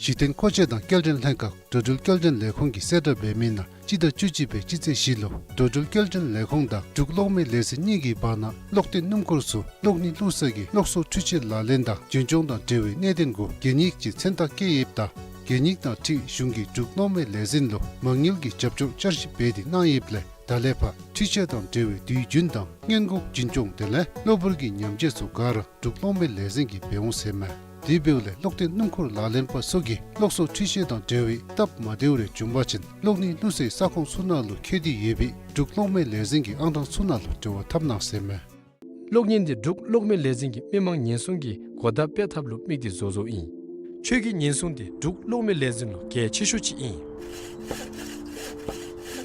གཞི་རྟེན་མཁོ་ཆས་དང་སྐྱེལ་འདྲེན་ལྷན་ཁག་འགྲོ་འགྲུལ་སྐྱེལ་འདྲེན་ལས་ཁུངས་ཀྱིས་གསལ་བསྒྲགས་འབད་མི་ནང་སྤྱི་ཟླ་བཅུ་གཅིག་པའི་སྤྱི་ཚེས་བཞི་ལུ་འགྲོ་འགྲུལ་སྐྱེལ་འདྲེན་ལས་ཁུངས་དང་འབྲུག་གློག་མེ་ལས་འཛིན་གཉིས་ཀྱི་བར་ན་གློག་སྟེང་སྣུམ་འཁོར་ཚུ་གློག་བརྙན་བླུག་ས་གི་གློག་གསོག་འཕྲུལ་ཆས་ལག་ལེན་དང་རྒྱུན་སྐྱོང་དང་འབྲེལ་བའི་གནད་དོན་གུ་གད་སྙིགས་ཀྱི་མཚན་རྟགས་བཀོད་ཡོདཔ་ད་གད་སྙིགས་དང་འཁྲིལ་གཞུང་གིས་འབྲུག་གློག་མེ་ལས་འཛིན་ལུ་མ་དངུལ་གྱི་རྒྱབ་སྐྱོར་བསྐྱར་ཞིབ་འབད་དེ་གནང་ཡོདཔ་ལས་ད་ལས་ཕར་འཕྲུལ་ཆས་དང་འབྲེལ་བའི་དུས་རྒྱུན་དང་སྔོན་འགོག་རྒྱུན་སྐྱོང་དེ་ལས་གློ་བུར་གྱི་ཉམས་བཅོས་ཚུ་ག་ར་འབྲུག་གློག་མེ་ལས་འཛིན་གྱིས་འབད་འོང་ཟེར་མས། དེ་འབདཝ་ལས་གློག་སྟེང་སྣུམ་འཁོར་ལག་ལེན་པ་ཚུ་གིས་གློག་གསོག་འཕྲུལ་ཆས་དང་འབྲེལ་བའི་སྟབས་མ་བདེཝ་རེ་བྱུང་པ་ཅིན་གློག་བརྙན་བླུག་སའི་ས་ཁོངས་ཚུ་ནང་ལུ་འཁོད་དེ་ཡོད་པའི་འབྲུག་གློག་མེ་ལས་འཛིན་གྱི་ཨང་གྲངས་ཚུ་ནང་ལུ་འབྲེལ་བ་འཐབ་གནང་ཟེར་མས། གློག་བརྙན་འདི་འབྲུག་གློག་མེ་ལས་འཛིན་གྱི་མི་མང་ཉེན་སྲུང་གི་གོ་བརྡ་སྤེལ་ཐབས་ལུ་དམིགས་ཏེ་བཟོ་བཟོཝ་ཨིན། ཁྱོད་ཀྱི་ཉེན་སྲུང་འདི་འབྲུག་གློག་མེ་ལས་འཛིན་ལུ་གལ་ཆེ་ཤོས་ཅིག་ཨིན།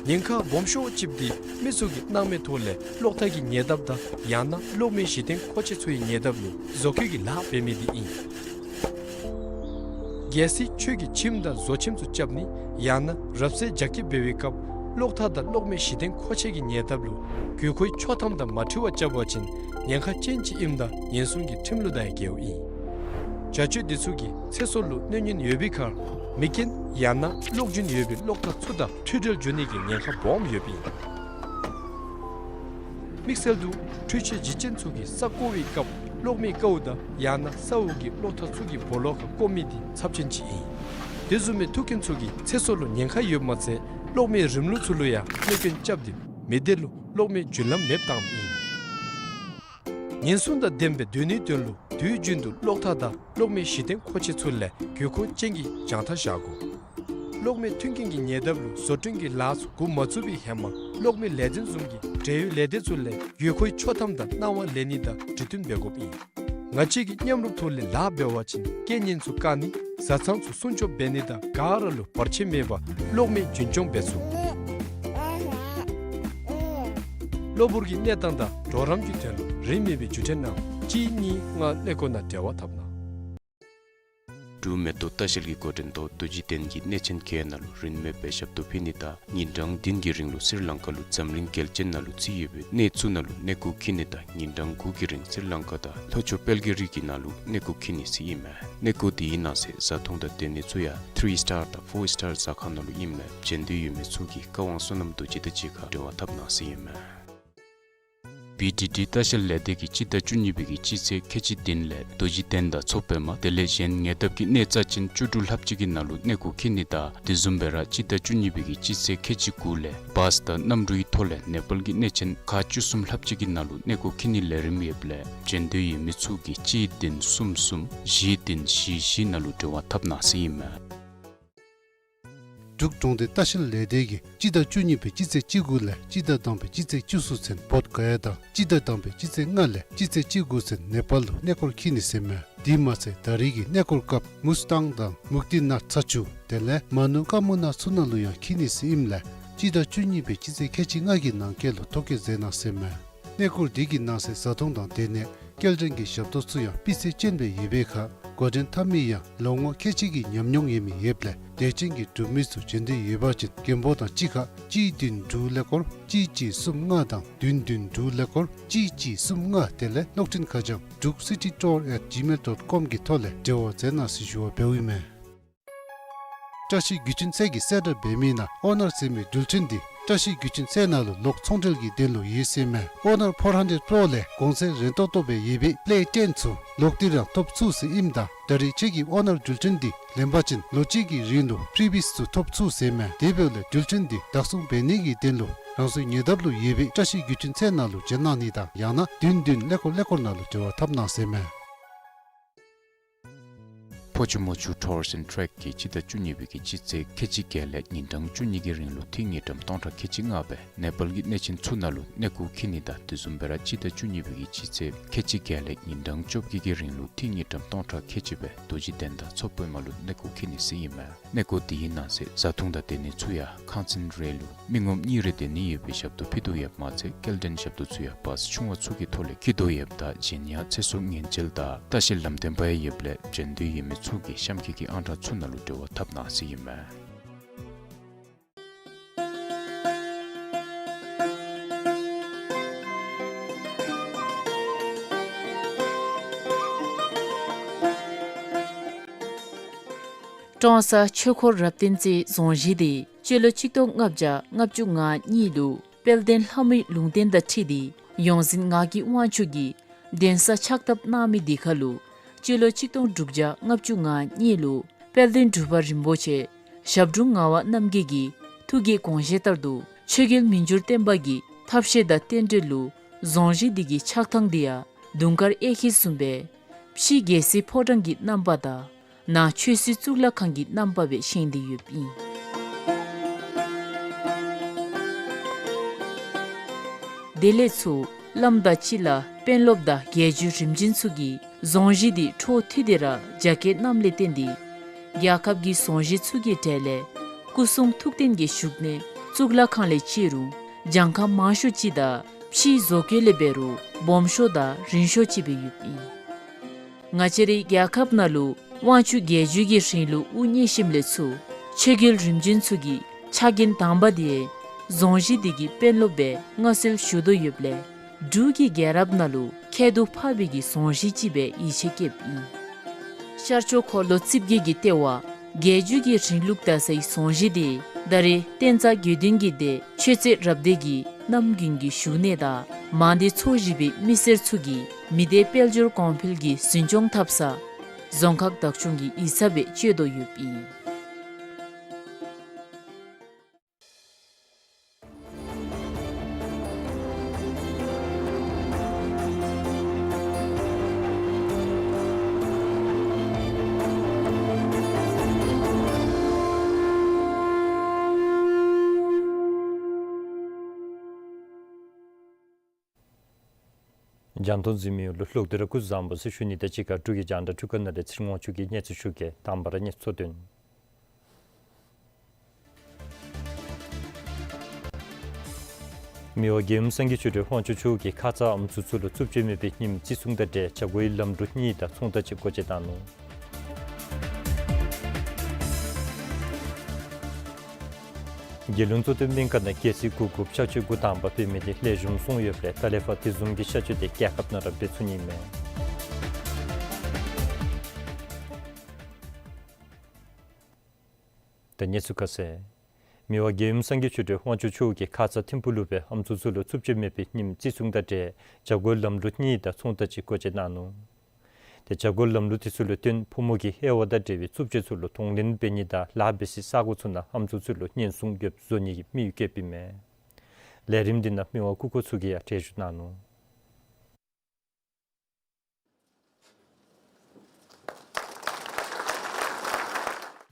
ཉེན་ཁ་སྦོམ་ཤོས་ཅིག་འདི་མི་ཚུ་གིས་སྣང་མེད་ཐོག་ལས་གློག་ཐག་གི་ཉེ་འདབས་དང་ཡང་ན་གློག་མེའི་གཞི་རྟེན་མཁོ་ཆས་ཚུ་གི་ཉེ་འདབས་ལུ་བཟོ་བཀོད་ཀྱི་ལཱ་འབད་མི་འདི་ཨིན། གལ་སྲིད་ཁྱོད་ཀྱིས་ཁྱིམ་དང་བཟོ་ཁྱིམ་ཚུ་རྐྱབ་ནི་ཡང་ན་རབ་གསལ་རྒྱ་སྐྱེད་འབད་བའི་སྐབས་གློག་ཐག་དང་གློག་མེའི་གཞི་རྟེན་མཁོ་ཆས་ཀྱི་ཉེ་འདབས་ལུ་དགོས་མཁོའི་ཆོག་ཐམ་དང་མ་འཁྲིལ་བར་རྐྱབ་པ་ཅིན་ཉེན་ཁ་ཅན་ཅིག་ཨིནམ་ད་ཉེན་སྲུང་གི་ཁྲིམས་ལུགས་དང་འགལཝ་ཨིན། བྱ་སྤྱོད་འདི་ཚུ་གིས་ཚེ་སྲོག་ལུ་གནོད་ཉེན་ཡོད་པའི་ཁར་མི་རྒན་ཡང་ན་གློག་རྒྱུན་ཡོད་པའི་གློག་ཐག་ཚུ་དང་མཐུད་འབྲེལ་འགྱོ་ནི་གི་ཉེན་ཁ་སྦོམ་ཡོདཔ་ཨིན། དམིགས་བསལ་དུ་འཕྲུལ་ཆས་བརྗིད་ཅན་ཚུ་གིས་ས་བརྐོ་བའི་སྐབས་གློག་མེའི་ཀཝ་དང་ཡང་ན་ས་འོག་གི་གློག་ཐག་ཚུ་གི་སྦོ་ལོགས་ཁར་བརྐོ་མི་འདི་ཚབས་ཆེན་ཅིག་ཨིན། དེ་བཟུམ་མའི་ཐུག་རྐྱེན་ཚུ་གིས་ཚེ་སྲོག་ལུ་ཉེན་ཁ་ཡོདཔ་མ་ཚད་གློག་མེའི་རིམ་ལུགས་ཚུ་ལུ་ཡང་གནོད་སྐྱོན་རྐྱབ་སྟེ་མི་སྡེ་ལུ་གློག་མེ་རྒྱུན་ལམ་མེདཔ་བཏངམ་ཨིན། ཉེན་སྲུང་དང་ལྡནམ་སྦེ་སྡོད་ནིའི་དོན་ལུ་དུས་རྒྱུན་དུ་གློག་ཐག་དང་གློག་མེའི་གཞི་རྟེན་མཁོ་ཆས་ཚུ་ལས་དགོས་མཁོ་ཅན་གྱི་རྒྱང་ཐག་བཞག་དགོ། གློག་མེ་མཐུན་རྐྱེན་གྱི་ཉེ་འདབས་ལུ་བཟོ་སྐྲུན་གྱི་ལཱ་ཚུ་འགོ་མ་བཙུགས་པའི་ཧེ་མ་གློག་མེ་ལས་འཛིན་བཟུམ་གྱི་འབྲེལ་ཡོད་ལས་སྡེ་ཚུ་ལས་དགོས་མཁོའི་ཆོག་ཐམ་དང་གནང་བ་ལེན་ནི་དང་གྲོས་བསྟུན་འབད་དགོཔ་ཨིན། ང་བཅས་ཀྱིས་མཉམ་རུབ་ཐོག་ལས་ལཱ་འབད་བ་ཅིན་རྐྱེན་ངན་ཚུ་བཀག་ནི། བཟའ་ཚང་ཚུ་སྲུང་སྐྱོབ་འབད་ནི་དང་ག་ར་ལུ་བར་ཆད་མེད་པར་གློག་མེ་རྒྱུན་སྐྱོང་འབད་ཚུགས། གློ་བུར་གྱི་གནས་སྟངས་དང་གྲོགས་རམ་གྱི་དོན་ལུ་རིན་མེད་པའི་བརྒྱུད་འཕྲིན་ནང་གཅིག་གཉིས་ལྔ་གནས་སྐོར་ནང་འབྲེལ་བ་འཐབ་གནང་། འབྲུག་མེ་ཏོག་ལྟ་བཤལ་གྱི་འགོ་འདྲེན་ཐོག་རྡོ་རྗེ་གདན་གྱི་གནས་ཆེན་བརྒྱད་ནང་ལུ་རིན་མེད་པའི་ཞབས་ཏོག་ཕུལ་ནི་དང་ཉིན་གྲངས་བདུན་གྱི་རིང་ལུ་སི་རི་ལང་ཀ་ལུ་འཛམ་གླིང་རྒྱལ་ཆེན་ནང་ལུ་བརྩི་ཡོད་པའི་གནས་ཚུ་ནང་ལུ་གནས་སྐོར་འཁྱིད་ནི་དང་ཉིན་གྲངས་དགུ་གི་རིང་སི་རི་ལང་ཀ་དང་ལྷོ་ཕྱོགས་དཔལ་གྱི་རི་གི་ནང་ལུ་གནས་སྐོར་འཁྱིད་ནི་ཟེར་ཨིན་མས། གནས་སྐོར་དེའི་ནང་གསེས་བཟའ་འཐུང་དང་སྡོད་ནི་ཚུ་ཡང་ཐི་རི་སི་ཊར་དང་ཕོར་སི་ཊར་ཟ་ཁང་ནང་ལུ་ཨིནམ་ལས་བྱོན་འདོད་ཡོད་མི་ཚུ་གིས་བཀའ་དབང་བསོད་ནམས་རྡོ་རྗེ་དང་གཅིག་ཁར་འབྲེལ་བ་འཐབ་གནང་ཟེར་ཨིན་མས། བི་ཌི་ཌི་ལྟ་བཤལ་ལས་སྡེ་གིས་སྤྱི་ཟླ་བཅུ་གཉིས་པའི་གི་སྤྱི་ཚེས་ཁལ་གཅིག་བདུན་ལས་རྡོ་རྗེ་གདན་དང་མཚོ་པདྨ་དེ་ལས་གཞན་ཉེ་འདབས་ཀྱི་གནས་རྩ་ཅན་བཅུ་དྲུག་ལྷགཔ་ཅིག་གི་ནང་ལུ་གནས་སྐོར་འཁྱིད་ནི་དང་དེ་བཟུམ་སྦེ་ར་སྤྱི་ཟླ་བཅུ་གཉིས་པའི་གི་སྤྱི་ཚེས་ཁལ་གཅིག་དགུ་ལས་བཱས་དང་གནམ་གྲུའི་ཐོག་ལས་ནེ་པཱལ་གྱི་གནས་ཆེན་ཁག་བཅུ་གསུམ་ལྷགཔ་ཅིག་གི་ནང་ལུ་གནས་སྐོར་འཁྱིད་ནི་ལས་རིམ་ཡོདཔ་ལས་བྱོན་འདོད་ཡོད་མི་ཚུ་གིས་གཅིག་བདུན་གསུམ་གསུམ་བཞི་བདུན་བཞི་བཞི་ནང་ལུ་འབྲེལ་བ་འཐབ་གནང་ཟེར་ཨིན་མས། འབྲུག་གྲོང་སྡེ་ལྟ་བཤལ་ལས་སྡེ་གིས་སྤྱི་ཟླ་བཅུ་གཉིས་པའི་སྤྱི་ཚེས་བཅུ་དགུ་ལས་སྤྱི་ཟླ་དང་པའི་སྤྱི་ཚེས་བཅུ་གསུམ་ཚུན་བོདྷ་ག་ཡ་དང་སྤྱི་ཟླ་དང་པའི་སྤྱི་ཚེས་ལྔ་ལས་སྤྱི་ཚེས་བཅུ་དགུ་ཚུན་ནེ་པཱལ་ལུ་གནས་སྐོར་འཁྱིད་ནི་ཟེར་མས། དེ་མ་ཚད་ད་རེས་ཀྱི་གནས་སྐོར་སྐབས་མུས་ཏང་དང་མུག་ཏི་ནཱཐ་ཚ་ཆུ་དེ་ལས་མ་ནུ་ཀ་མུ་ན་ཚུ་ནང་ལུ་ཡང་འཁྱིད་ནི་ཟེར་ཨིནམ་ལས་སྤྱི་ཟླ་བཅུ་གཉིས་པའི་སྤྱི་ཚེས་ཁལ་གཅིག་ལྔ་གི་ནང་འཁོད་ལུ་ཐོ་བཀོད་མཛད་གནང་ཟེར་མས། གནས་སྐོར་འདི་གི་ནང་གསེས་བཟའ་འཐུང་དང་སྡོད་གནས་སྐྱེལ་འདྲེན་གྱི་ཞབས་ཏོག་ཚུ་ཡང་སྤུས་ཚད་ཅན་སྦེ་ཡོད་པའི་ཁར་འགོ་འདྲེན་འཐབ་མི་ཡང་ལོ་ངོ་ཁལ་གཅིག་གི་ཉམས་མྱོང་ཡོད་མི་ཡོདཔ་ལས་དད་ཅན་གྱི་འབྲུག་མི་ཚུ་བྱོན་འདོད་ཡོད་པ་ཅིན་མགོན་པོ་དང་གཅིག་ཁར་གཅིག་བདུན་དྲུག་ཀླད་ཀོར་གཅིག་གཅིག་གསུམ་ལྔ་དང་བདུན་བདུན་དྲུག་ཀླད་ཀོར་གཅིག་གཅིག་གསུམ་ལྔ་དེ་ལས་གློག་འཕྲིན་ཁ་བྱང་druk city tour at gmail dot com གི་ཐོག་ལས་འབྲེལ་བ་མཛད་གནང་ཟེར་ཞུ་བ་འབདཝ་ཨིན་མས། བཀྲ་ཤིས་བརྒྱུད་འཕྲིན་ཚད་ཀྱིས་གསལ་བསྒྲགས་འབད་མི་ནང་ཨོ་ནར་ཟེར་མི་འགྲུལ་འཕྲིན་འདི་བཀྲ་ཤིས་བརྒྱུད་འཕྲིན་ཚད་ནང་ལུ་ལོག་ཚོང་འབྲེལ་གྱི་དོན་ལུ་ཡོད་ཟེར་མས། ཨོ་ནར་ཕོར་ཧན་ཌེཌ་པྲོ་ལས་གོང་ཚད་རན་ཏོག་ཏོ་སྦེ་ཡོད་པའི་པེ་ལེ་ཊེན་ཚུ་ལོག་སྟེ་ར་ཐོབ་ཚུགས་ཟེར་ཨིནམ་ད་ད་རེས་ཁྱོད་ཀྱིས་ཨོ་ནར་འགྲུལ་འཕྲིན་འདི་ལེན་པ་ཅིན་ལོ་གཅིག་གི་རིང་ལུ་ཕི་རི་བི་ཡས་ཚུ་ཐོབ་ཚུགས་ཟེར་མས། དེ་འབདཝ་ལས་འགྲུལ་འཕྲིན་འདི་བདག་བཟུང་འབད་ནི་གི་དོན་ལུ་རང་སོའི་ཉེ་འདབས་ལུ་ཡོད་པའི་བཀྲ་ཤིས་བརྒྱུད་འཕྲིན་ཚད་ནང་ལུ་བྱོན་གནང་ནི་དང་ཡང་ན་བདུན་བདུན་ཀླད་ཀོར་ཀླད་ཀོར་ནང་ལུ་འབྲེལ་བ་འཐབ་གནང་ཟེར་མས། ཕོ་ཆུ་མོ་ཆུ་ཊུར་སི་ཨེནཌ་ཊེག་གིས་སྤྱི་ཟླ་བཅུ་གཉིས་པའི་གི་སྤྱི་ཚེས་ཁལ་གཅིག་བརྒྱད་ལས་ཉིན་གྲངས་བཅུ་གཉིས་ཀྱི་རིང་ལུ་འཐུས་དངུལ་ཀྲམ་སྟོང་ཕྲག་ཁལ་གཅིག་ལྔ་སྦེ་ནེ་པཱལ་གྱི་གནས་ཆེན་ཚུ་ནང་ལུ་གནས་སྐོར་འཁྱིད་ནི་དང་དེ་བཟུམ་སྦེ་ར་སྤྱི་ཟླ་བཅུ་གཉིས་པའི་གི་སྤྱི་ཚེས་ཁལ་གཅིག་བརྒྱད་ལས་ཉིན་གྲངས་བཅོ་བརྒྱད་ཀྱི་རིང་ལུ་འཐུས་དངུལ་ཀྲམ་སྟོང་ཕྲག་ཁལ་གཅིག་སྦེ་རྡོ་རྗེ་གདན་དང་མཚོ་པདྨ་ལུ་གནས་སྐོར་འཁྱིད་ནི་ཟེར་ཨིན་མས། གནས་སྐོར་དེའི་ནང་གསེས་བཟའ་འཐུང་དང་སྡོད་གནས་ཚུ་ཡང་ཁང་ཚན་རེ་ལུ་མི་ངོམ་གཉིས་རེ་སྡོད་ནི་ཡོད་པའི་ཞབས་ཏོག་ཕུལ་དོ་ཡོདཔ་མ་ཚད་སྐྱེལ་འདྲེན་ཞབས་ཏོག་ཚུ་ཡང་བཱས་ཆུང་བ་ཚུ་གི་ཐོག་ལས་འཁྱིད་དོ་ཡོདཔ་ད་གཞན་ཡང་ཚེ་སྲོག་ཉེན་བཅོལ་དང་ལྟ་བཤལ་ལམ་སྟོན་པ་ཡང་ཡོདཔ་ལས་བྱོན་འདོད་ཡོད་མི་ཚུ་གིས་གཤམ་འཁོད་ཀྱི་ཨང་གྲངས་ཚུ་ནང་ལུ་འབྲེལ་བ་འཐབ་གནང་ཟེར་ཨིན་མས། ཀྲོང་གསར་ཆོས་འཁོར་རབ་བརྟན་རྩེའི་རྫོང་གཞིས་འདི་སྤྱི་ལོ་ཆིག་སྟོང་ལྔ་བརྒྱ་ལྔ་བཅུ་ང་གཉིས་ལུ་དཔལ་ལྡན་ལྷ་མོའི་ལུང་བསྟན་དང་འཁྲིལ་ཏེ་ཡོངས་འཛིན་ངག་གི་དབང་ཕྱུག་གིས་གདན་ས་ཕྱག་བཏབ་གནང་མི་འདི་ཁར་ལུ་སྤྱི་ལོ་ཆིག་སྟོང་དྲུག་བརྒྱ་ལྔ་བཅུ་ང་གཉིས་ལུ་དཔལ་ལྡན་འབྲུག་པ་རིན་པོ་ཆེ་ཞབས་དྲུང་ངག་དབང་རྣམ་རྒྱལ་གྱི་ཐུགས་ཀྱི་དགོངས་བཞེད་ལྟར་དུ་ཆོས་རྒྱལ་མི་འགྱུར་བརྟན་པ་གི་ཐབས་ཤེས་དང་རྟེན་འབྲེལ་ལུ་རྫོང་གཞིས་འདི་གི་ཆགས་ཐངས་འདི་ཡང་དུང་དཀར་གཡས་འཁྱིལ་བཟུམ་སྦེ་ཕྱི་རྒྱལ་སྲིད་ཕོ་བྲང་གི་རྣམ་པ་དང་ནང་ཆོས་སྲིད་གཙུག་ལག་ཁང་གི་རྣམ་པ་སྦེ་བཞེངས་ཏེ་ཡོདཔ་ཨིན། དེ་ལས་ཚུར་བླམ་དང་སྤྱི་བླ་དཔོན་སློབ་དང་རྒྱལ་བརྒྱུད་རིམ་བྱོན་ཚུ་གིས་རྫོང་གཞིས་འདི་འཕྲོ་མཐུད་དེ་ར་རྒྱ་སྐྱེད་གནངམ་ལས་བརྟེན་ཏེ་རྒྱལ་ཁབ་ཀྱི་རྫོང་གཞིས་ཚུ་གི་གྲས་ལས་སྐུ་གསུང་ཐུགས་རྟེན་གྱི་བཞུགས་གནས་གཙུག་ལག་ཁང་ལས་བརྩི་རུང་གྱངས་ཁ་མང་ཤོས་ཅིག་དང་ཕྱིའི་བཟོ་བཀོད་ལས་འབད་རུང་སྦོམ་ཤོས་དང་རིང་ཤོས་ཅིག་སྦེ་ཡོདཔ་ཨིན། ང་བཅས་རའི་རྒྱལ་ཁབ་ནང་ལུ་དབང་ཕྱུག་རྒྱལ་བརྒྱུད་ཀྱི་རིང་ལུགས་དབུ་བརྙེས་ཞིནམ་ལས་ཚུར་ཆོས་རྒྱལ་རིམ་བྱོན་ཚུ་གི་ཕྱག་འགན་དང་པ་འདི་རྫོང་གཞིས་འདི་གི་དཔོན་སློབ་སྦེ་མངའ་གསོལ་ཞུ་དོ་ཡོདཔ་ལས་འབྲུག་གི་རྒྱལ་རབས་ནང་ལུ་ཁྱད་དུ་འཕགས་པའི་གི་རྫོང་གཞིས་ཅིག་སྦེ་ཡིད་ཆེས་བསྐྱེདཔ་ཨིན། ཤར་ཕྱོགས་འཁོར་ལོ་རྩིབས་བརྒྱད་ཀྱི་ལྟེ་བ་རྒྱལ་བརྒྱུད་ཀྱི་རིང་ལུགས་དར་སའི་རྫོང་གཞིས་འདི་ད་རེས་བསྟན་རྩ་དགེ་འདུན་གྱི་སྡེ་ཆོས་རྩེ་རབ་སྡེ་གི་རྣམ་རྒྱུན་གྱི་བཞུགས་གནས་དང་མང་སྡེ་ཚོ་བཞི་པའི་མི་སེར་ཚུ་གི་མི་སྡེ་དཔལ་འབྱོར་གོང་འཕེལ་གྱི་འཛིན་སྐྱོང་འཐབ་ས་རྫོང་ཁག་བདག་སྐྱོང་གི་ཡིག་ཚང་སྦེ་སྤྱོད་དོ་ཡོདཔ་ཨིན། རྒྱང་མཐོང་གཟིགས་མི་ཡོངས་ལུ་ལྷག་དེ་ར་སྐུ་གཟུགས་བཟང་པོ་ཟེར་ཞུ་ནི་དང་གཅིག་ཁར་འབྲུག་གི་རྒྱང་བསྒྲགས་ཁྲུ་ཁ་ནང་ལས་ཚེ་རིང་དབང་ཕྱུག་གིས་གནས་ཚུལ་ཞུ་གེ། དང་པ་ར་གནས་ཚུལ་གཙོ་དོན། མི་དབང་རྒྱལ་ཡུམ་སངས་རྒྱས་ཆོས་སྒྲོན་དབང་ཕྱུག་མཆོག་གིས་ཁ་ཙ་ཨམ་སྲུ་ཚུ་ལུ་རྩུབ་སྤྱོད་མེད་པའི་ཉིནམ་བརྩི་སྲུང་དང་འབྲེལ་བྱ་སྒོའི་ལམ་ལུགས་གཉིས་དང་ཚོང་རྟགས་ཅིག་སྒོ་འབྱེད་གནང་ནུག། རྒྱལ་ཡོངས་གཙོ་བསྟེན་སྨན་ཁང་ནང་སྒལ་ཚིགས་གུག་དགོཔ་གཤག་བཅོས་འགོ་དང་པ་འབད་མི་དེ་ལེགས་ཤོམ་སོང་ཡོདཔ་ལས་ད་ལས་ཕར་དེ་བཟུམ་གྱི་གཤག་བཅོས་དེ་རྒྱལ་ཁབ་ནང་ར་འབད་ཚུགས་ནི་མས། ད་གནས་ཚུལ་ཁ་གསལ། མི་དབང་རྒྱལ་ཡུམ་སངས་རྒྱས་ཆོས་སྒྲོན་དབང་ཕྱུག་མཆོག་གིས་ཁ་ཙ་ཐིམ་ཕུག་ལུ་སྦེ་ཨམ་སྲུ་ཚུ་ལུ་རྩུབ་སྤྱོད་མེད་པའི་ཉིནམ་བརྩི་སྲུང་དང་འབྲེལ་བྱ་སྒོའི་ལམ་ལུགས་གཉིས་དང་ཚོང་རྟགས་ཅིག་སྒོ་འབྱེད་གནང་ནུག། ཏེ་བྱ་སྒོའི་ལམ་ལུགས་དེ་ཚུ་ལུ་བརྟེན་ཕོ་མོ་གི་དབྱེ་བ་དང་འབྲེལ་བའི་རྩུབ་སྤྱོད་ཚུ་ལུ་གདོང་ལེན་འབད་ནི་དང་ལཱ་འབད་སའི་ས་གོ་ཚུ་ནང་ཨམ་སྲུ་ཚུ་ལུ་ཉེན་སྲུང་ཡོདཔ་བཟོ་ནི་གི་དམིགས་ཡུལ་བསྐྱེདཔ་ཨིན་མས། ལས་རིམ་འདི་ནང་མི་དབང་སྐུ་འཁོར་ཚུ་གིས་ཡང་གྲལ་བཞུགས་གནང་ནུག།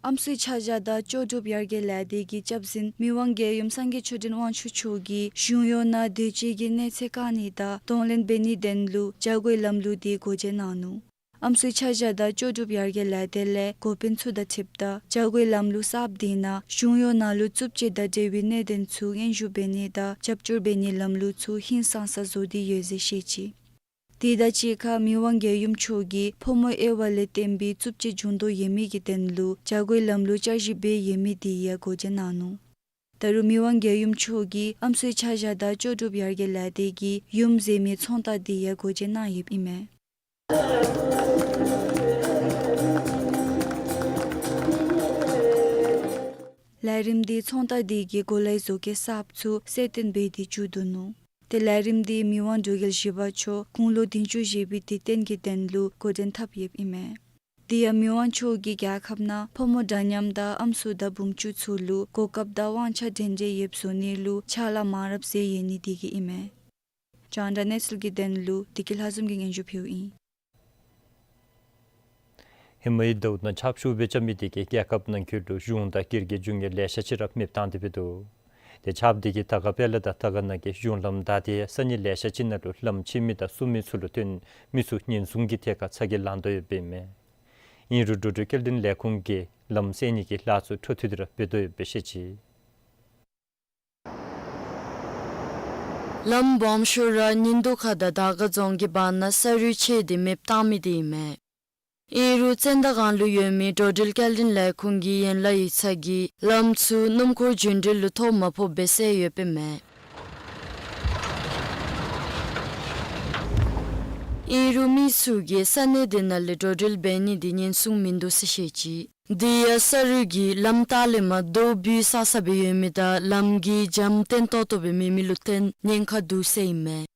ཨམ་སྲུའི་ཆ་བཞག་དང་ལྕོགས་གྲུབ་ཡར་རྒྱས་ལས་སྡེ་གི་སྐྱབས་འཛིན་མི་དབང་རྒྱལ་ཡུམ་སངས་རྒྱས་ཆོས་སྒྲོན་དབང་ཕྱུག་མཆོག་གིས་གཞུང་གཡོག་ནང་དུས་ཅི་གི་གནས་ཚད་བཀག་ནི་དང་གདོང་ལེན་འབད་ནིའི་དོན་ལུ་བྱ་སྒོའི་ལམ་ལུགས་དེ་སྒོ་འབྱེད་གནང་ནུག། ཨམ་སྲུའི་ཆ་བཞག་དང་ལྕོགས་གྲུབ་ཡར་རྒྱས་ལས་སྡེ་ལས་འགོ་དཔོན་ཚུ་དང་འཁྲིལཝ་ད་བྱ་སྒོའི་ལམ་ལུགས་གསརཔ་དེ་ནང་གཞུང་གཡོག་ནང་ལུ་རྩུབ་སྤྱོད་དང་འབྲེལ་བའི་གནད་དོན་ཚུ་སྙན་ཞུ་འབད་ནི་དང་རྒྱབ་སྐྱོར་འབད་ནིའི་ལམ་ལུགས་ཚུ་ཧིང་སངས་ས་བཟོ་སྟེ་ཡོད་ཟེར་བཤད་ཅི། དེ་དང་གཅིག་ཁར་མི་དབང་རྒྱལ་ཡུམ་མཆོག་གིས་ཕོ་མོ་དབྱེ་བ་ལས་བརྟེན་པའི་རྩུབ་སྤྱོད་འབྱུང་དོ་ཡོད་མི་གི་དོན་ལུ་བྱ་སྒོའི་ལམ་ལུགས་བསྐྱར་ཞིབ་འབད་ཡོད་མི་དེ་ཡང་སྒོ་འབྱེད་གནང་ནུག། ད་རུང་མི་དབང་རྒྱལ་ཡུམ་མཆོག་གིས་ཨམ་སྲུའི་ཆ་བཞག་དང་ལྕོགས་གྲུབ་ཡར་རྒྱས་ལས་སྡེ་གིས་ཡུམ་ཟེར་མི་ཚོང་རྟགས་དེ་ཡང་སྒོ་འབྱེད་གནང་ཡོདཔ་ཨིན་མས། ལས་རིམ་དེ་ཚོང་རྟགས་དེ་གི་གོ་ལའི་བཟོ་བཀོད་གསརཔ་ཚུ་གསལ་སྟོན་འབད་དེ་མཇུག་བསྡུ་ནུག། ཏེ་ལས་རིམ་དེ་མི་དབང་འབྲུག་རྒྱལ་བཞི་པ་མཆོག་དགུང་ལོ་བདུན་ཅུ་བཞེས་པའི་དུས་སྟོན་གྱི་དོན་ལུ་འགོ་འདྲེན་འཐབ་ཡོདཔ་ཨིན་མས། དེ་ཡང་མི་དབང་མཆོག་གིས་རྒྱལ་ཁབ་ནང་ཕོ་མོ་འདྲ་མཉམ་དང་ཨམ་སྲུ་དང་བུམ་ཅུང་ཚུ་ལུ་གོ་སྐབས་དང་དབང་ཆ་འབྲེལ་འབྲེལ་ཡོདཔ་བཟོ་ནི་ལུ་ཕྱག་ལཱ་མང་རབས་མཛད་ཡོད་ནི་དེ་གིས་ཨིན་མས། རྒྱང་བསྒྲགས་གནས་ཚུལ་གྱི་དོན་ལུ་བདེ་སྐྱིད་ལྷ་འཛོམས་ཀྱིས་སྙན་ཞུ་ཕུལཝ་ཨིན། ཧེ་མའི་ཟླཝ་ནང་ཆརཔ་ཤུགས་སྦེ་རྐྱབ་མི་དེ་གིས་རྒྱལ་ཁབ་ནང་འཁོད་ལུ་གཞུང་དང་སྒེར་གྱི་འབྱུང་ཁུངས་ལེ་ཤ་ཅིག་ར་མེདཔ་བཏང་སྟེ་འབད་འདུག། ཏེ་ཆརཔ་དེ་གིས་དར་དཀར་དཔལ་ལ་དང་དར་དཀར་ན་གི་གཞུང་ལམ་བདའ་སྟེ་ས་གནས་ལེ་ཤ་ཅིག་ནང་ལུ་ལམ་ཕྱེ་མི་དང་བསུབ་མི་ཚུ་ལུ་བརྟེན་མི་ཚུ་ཉེན་སྲུང་གི་ཐད་ཁར་ཚ་གྱང་ལང་དོ་ཡོདཔ་ཨིན་མས། ཨིན་རུང་འགྲོ་འགྲུལ་སྐྱེལ་འདྲེན་ལས་ཁུངས་ཀྱིས་ལམ་སེལ་ནི་གི་ལཱ་ཚུ་འཕྲོ་མཐུད་དེ་ར་འབད་དོ་ཡོདཔ་སྦེ་བཤད་ཅི། ལམ་སྦོམ་ཤོས་ར་ཉིན་དུ་ཁ་དང་དར་དཀར་རྫོང་གི་བར་ན་ས་རུད་ཆད་དེ་མེདཔ་བཏང་མི་དེ་ཨིན་མས། ཨིན་རུང་བཙན་མདའ་སྒང་ལུ་ཡོད་མི་འགྲོ་འགྲུལ་སྐྱེལ་འདྲེན་ལས་ཁུངས་ཀྱི་ཡན་ལག་ཡིག་ཚང་གིས་ལམ་ཚུ་སྣུམ་འཁོར་རྒྱུན་འགྲུལ་ལུ་ཐོ་མ་ཕོགཔ་སྦེ་བསལ་ཡོདཔ་ཨིན་མས། ཨིན་རུང་མི་ཚུ་གིས་ས་གནས་དེ་ནང་ལས་འགྲོ་འགྲུལ་འབད་ནི་དེ་ཉེན་སྲུང་མིན་འདུག་ཟེར་བཤད་ཅི། དེ་ཡང་ས་རུད་ཀྱི་ལམ་ལྟག་ལས་མར་རྡོ་སྦུས་ས་ས་སྦེ་ཡོད་མི་དང་ལམ་གྱི་འཇམ་བརྟན་ཏོག་ཏོ་སྦེ་མེད་མི་ལུ་བརྟེན་ཉེན་ཁ་འདུག་ཟེར་ཨིན་མས།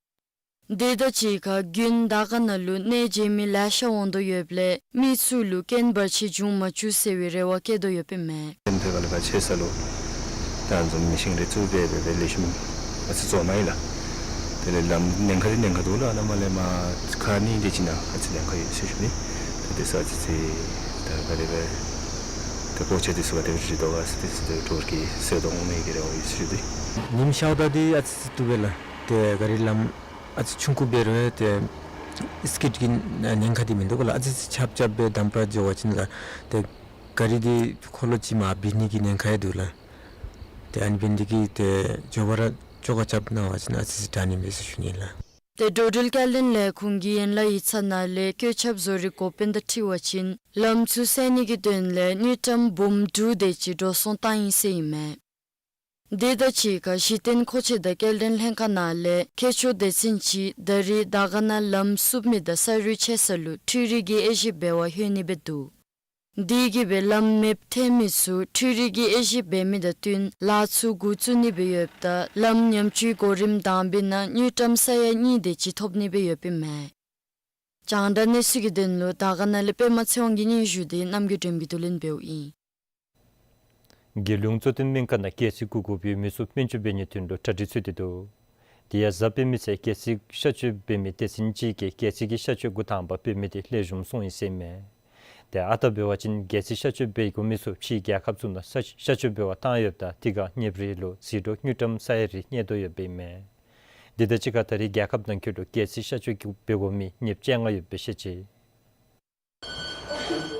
དེ་དང་གཅིག་ཁར་དགུན་དར་དཀར་ན་ལུ་གནས་མཇལ་མི་ལེ་ཤ་འོང་དོ་ཡོདཔ་ལས་མི་ཚུ་ལུ་རྐྱེན་བར་ཆད་འབྱུང་མ་བཅུག་ཟེར་བའི་རེ་བ་བསྐྱེད་དོ་ཡོདཔ་ཨིན་མས། ཏེ་ཕར་ཁ་ལས་ཕར་ཆད་ས་ལུ་ད་བཟུམ་མི་ཤིང་རེ་བཙུགས་སྦེ་སྦེ་སྦེ་ལེགས་ཤོམ་ཨ་ཙི་བཟོ་མ་ཡི་ལགས། དེ་ལས་ལམ་ཉེན་ཁ་རེ་ཉེན་ཁ་འདུག་ལགས། ཨ་ནཱ་མར་ལས་མར་ཁ་ནི་དེ་ཅིག་ནང་ཨ་ཙི་ཉེན་ཁ་ཡོད་ཟེར་ཞུ་ནི། ད་དེ་ས་ཨ་ཙི་ཅིག་ད་ག་དེ་སྦེ་ད་སྤོ་ཆས་དེ་ཚུ་ག་དེ་སྦེ་རིལ་དོ་ག་ཟེར་དེ་ཚུ་དེ་སྦེ་འགྲོ་གི་སེལ་དོ་འོང་མི་གི་རེ་བ་ཡོད་ཟེར་ཞུ་ནི། ཉིམ་ཤརཝ་ད་དེ་ཨ་ཙི་ཅིག་བཏུབ་པས་ལགས། ཏེ་ག་རི་ལམ་ཨ་ཙི་ཆུང་ཀུ་འབད་རུང་ཏེ་སྐིཌ་ཀྱི་ཉེན་ཁ་དེ་མིན་འདུག་ག་ལགས། ཨ་ཙི་ཅིག་ཆརཔ་རྐྱབ་སྦེ་དམ་པ་འགྱོ་བ་ཅིན་ལགས་ཏེ་ག་རི་དེ་འཁོར་ལོ་གཅིག་མར་བུད་ནི་གི་ཉེན་ཁ་ཡང་འདུག་ལགས། ཏེ་ཨ་ནི་འབད་ནི་དེ་གིས་ཏེ་མགྱོགས་པ་ར་ཅོག་ཁ་རྐྱབ་གནང་བ་ཅིན་ཨ་ཙི་ཅིག་དྲག་ནི་མས་ཟེར་ཞུ་ནི་ལགས། ཏེ་འགྲོ་འགྲུལ་སྐྱེལ་འདྲེན་ལས་ཁུངས་ཀྱི་ཡན་ལག་ཡིག་ཚང་ནང་ལས་བཀོད་ཁྱབ་བཟོ་རིག་འགོ་དཔོན་དང་འཁྲིལ་བ་ཅིན་ལམ་ཚུ་སེལ་ནི་གི་དོན་ལས་དངུལ་ཀྲམ་འབུམ་དྲུག་དེ་ཅིག་འགྲོ་སོང་བཏང་ཡི་ཟེར་ཨིན་མས། དེ་དང་གཅིག་ཁར་གཞི་རྟེན་མཁོ་ཆས་དང་སྐྱེལ་འདྲེན་ལྷན་ཁག་ནང་ལས་མཁས་མཆོག་སྡེ་ཚན་ཅིག་ད་རིས་དར་དཀར་ན་ལམ་བསུབ་མི་དང་ས་རུད་ཆད་ས་ལུ་འཕྲུལ་རིག་གི་དབྱེ་ཞིབ་འབད་བར་ལྷོད་ནི་སྦེ་འདུག། དེ་གིས་སྦེ་ལམ་མེདཔ་ཐལ་མི་ཚུ་འཕྲུལ་རིག་གི་དབྱེ་ཞིབ་འབད་མི་དང་བསྟུན་ལཱ་ཚུ་འགོ་བཙུགས་ནི་སྦེ་ཡོདཔ་ད་ལམ་ཉམས་བཅོས་གོ་རིམ་དང་པའི་ནང་དངུལ་ཀྲམ་ས་ཡ་གཉིས་དེ་ཅིག་ཐོབ་ནི་སྦེ་ཡོདཔ་ཨིན་མས། རྒྱང་བསྒྲགས་གནས་ཚུལ་གྱི་དོན་ལུ་དར་དཀར་ན་ལས་པདྨ་ཚེ་དབང་གིས་སྙན་ཞུ་དེ་རྣམ་རྒྱལ་སྒྲོན་གྱིས་བསྡུ་ལེན་འབདཝ་ཨིན། རྒྱལ་ཡོངས་གཙོ་བསྟེན་སྨན་ཁང་ནང་སྒལ་ཚིགས་གུག་དགོ་པའི་མི་ཚུ་སྨན་བཅོས་འབད་ནིའི་དོན་ལུ་གྲ་སྒྲིག་ཚུད་དེ་འདུག། དེ་ཡང་གཟའ་སྤེན་པའི་ཚེ་སྒལ་ཚིགས་གཤག་བཅོས་འབད་མི་སྡེ་ཚན་ཅིག་གིས་སྒལ་ཚིགས་ཀྱི་གཤག་བཅོས་འགོ་དང་པ་འབད་མི་དེ་ལེགས་ཤོམ་སོང་ཡི་ཟེར་ཨིན་མས། ཏེ་ཨ་རྟག་འབད་བ་ཅིན་སྒལ་ཚིགས་གཤག་བཅོས་འབད་དགོ་མི་ཚུ་ཕྱིའི་རྒྱལ་ཁབ་ཚུ་ནང་ས་གཤག་བཅོས་འབད་བར་བཏང་ཡོདཔ་ད་དེ་ཁར་ཉེ་བར་ལུ་ཟད་འགྲོ་དངུལ་ཀྲམ་ས་ཡ་རེ་གནས་དོ་ཡོདཔ་ཨིན་མས། དེ་དང་གཅིག་ཁར་ད་རེས་རྒྱལ་ཁབ་ནང་འཁོད་ལུ་སྒལ་ཚིགས་གཤག་བཅོས་འབད་དགོ་མི་ཉེར་བཅོ་ལྔ་ཡོདཔ་སྦེ་བཤད་ཅི།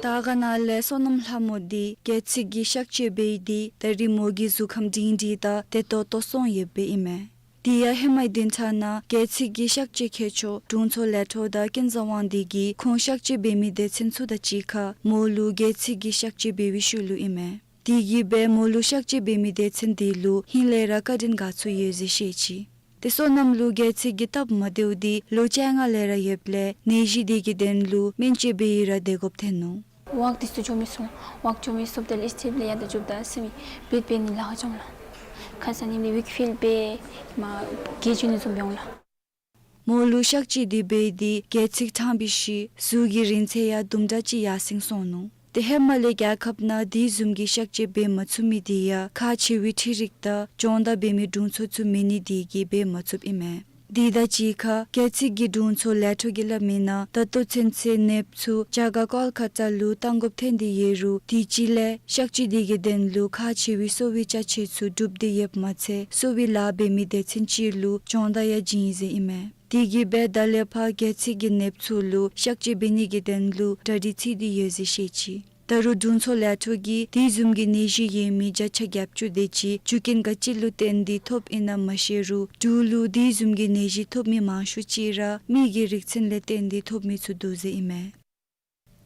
དར་དཀར་ནང་ལས་བསོད་ནམས་ལྷ་མོ་འདི་སྒལ་ཚིགས་ཀྱི་གཤག་བཅོས་འབད་དེ་ད་རེས་མོ་གི་གཟུགས་ཁམས་སྒྲིང་སྒྲིང་དང་བདེ་ཏོག་ཏོ་སོང་ཡོདཔ་ཨིན་མས། དེ་ཡང་ཧེ་མའི་བདུན་ཕྲག་ནང་སྒལ་ཚིགས་ཀྱི་གཤག་བཅོས་མཁས་མཆོག་དྲུང་འཚོ་ལས་འཕྲོ་དང་ཀུན་བཟང་དབང་འདུས་ཀྱིས་ཁོང་གཤག་བཅོས་འབད་མི་སྡེ་ཚན་ཚུ་དང་གཅིག་ཁར་མོ་ལུ་སྒལ་ཚིགས་ཀྱི་གཤག་བཅོས་འབད་བའི་ཤུལ་ལུ་ཨིན་མས། དེ་གིས་སྦེ་མོ་ལུ་གཤག་བཅོས་འབད་མི་སྡེ་ཚན་དེ་ལུ་ཧིང་ལས་ར་བཀའ་དྲིན་དགའ་ཚོར་ཡོད་ཟེར་བཤད་ཅི། ཏེ་བསོད་ནམས་ལུ་སྒལ་ཚིགས་ཀྱི་སྟབས་མ་བདེཝ་འདི་ལོ་བཅོ་ལྔ་ལས་ར་ཡོདཔ་ལས་ནད་གཞི་དེ་གི་དོན་ལུ་སྨན་བཅོས་འབད་ཡི་ར་བདེ་དགོཔ་ཐོན་ནུག། ཝོག་དེ་ཚུ་འགྱོ་མི་ཚུགས། ཝོག་འགྱོ་མི་ཚུགསཔ་ད་ལུ་ཨིས་ཊེབ་ལས་ཡར་དང་རྒྱུགཔ་ད་ཟེར་མི་བེད་སྦེ་ནི་ལཱ་ཁག་བྱུངམ་ལགས། ཁ་ཙ་ནི་མི་ཝིཀ་ཕིལ་སྦེ་མར་གྱེས་འགྱོ་ནི་བཟུམ་འབད་འོང་ལགས། མོ་ལུ་གཤག་བཅོས་དེ་འབད་དེ་སྒལ་ཚིགས་ཕྲང་བའི་ཤུལ་གཟུགས་ཀྱི་རིང་ཚད་ཡང་དུམ་གྲ་ཅིག་ཡར་སེང་སོང་ནུག། ཏེ་ཧེ་མ་ལས་རྒྱལ་ཁབ་ནང་དེ་བཟུམ་གྱི་གཤག་བཅོས་འབད་མ་ཚུགས་མི་དེ་ཡང་ཁག་ཆེ་བའི་འཕྲུལ་རིག་དང་སྦྱོང་བརྡར་འབད་མི་དྲུང་འཚོ་ཚུ་མེད་ནི་དེ་གིས་འབད་མ་ཚུགསཔ་ཨིན་མས། དེ་དང་གཅིག་ཁར་སྒལ་ཚིགས་ཀྱི་དྲུང་འཚོ་ལས་འཕྲོ་གིས་སླབ་མི་ནང་ད་ལྟོ་ཚུན་ཚོད་ནདཔ་ཚུ་རྒྱ་གར་ཀོལ་ཀ་ཏ་ལུ་བཏང་དགོཔ་ཐོན་ཏེ་ཡོད་རུང་དུས་ཅི་ལས་གཤག་བཅོས་དེ་གི་དོན་ལུ་ཁག་ཆེ་བའི་གསོ་བའི་ཅ་ཆས་ཚུ་གྲུབ་སྟེ་ཡོདཔ་མ་ཚད་གསོ་བའི་ལཱ་འབད་མི་སྡེ་ཚན་ཅིག་ལུ་སྦྱོང་བརྡར་ཡང་བྱིན་ཡི་ཟེར་ཨིན་མས། དེ་གིས་སྦེ་ད་ལས་ཕར་སྒལ་ཚིགས་ཀྱི་ནདཔ་ཚུ་ལུ་གཤག་བཅོས་འབད་ནི་གི་དོན་ལུ་གྲ་སྒྲིག་ཚུད་དེ་ཡོད་ཟེར་བཤད་ཅི། ད་རུང་དྲུང་འཚོ་ལས་འཕྲོ་གིས་དེ་བཟུམ་གྱི་ནད་གཞི་ཡོད་མི་བརྒྱ་ཆ་བརྒྱད་ཅུ་དེ་ཅིག་རྒྱུ་རྐྱེན་ག་ཅི་ལུ་བརྟེན་ཏེ་ཐོབ་ཨིན་ན་མ་ཤེས་རུང་འབྲུག་ལུ་དེ་བཟུམ་གྱི་ནད་གཞི་ཐོབ་མི་མང་ཤོས་ཅིག་ར་མི་གི་རིགས་མཚན་ལས་བརྟེན་ཏེ་ཐོབ་མི་ཚུ་འདུག་ཟེར་ཨིན་མས།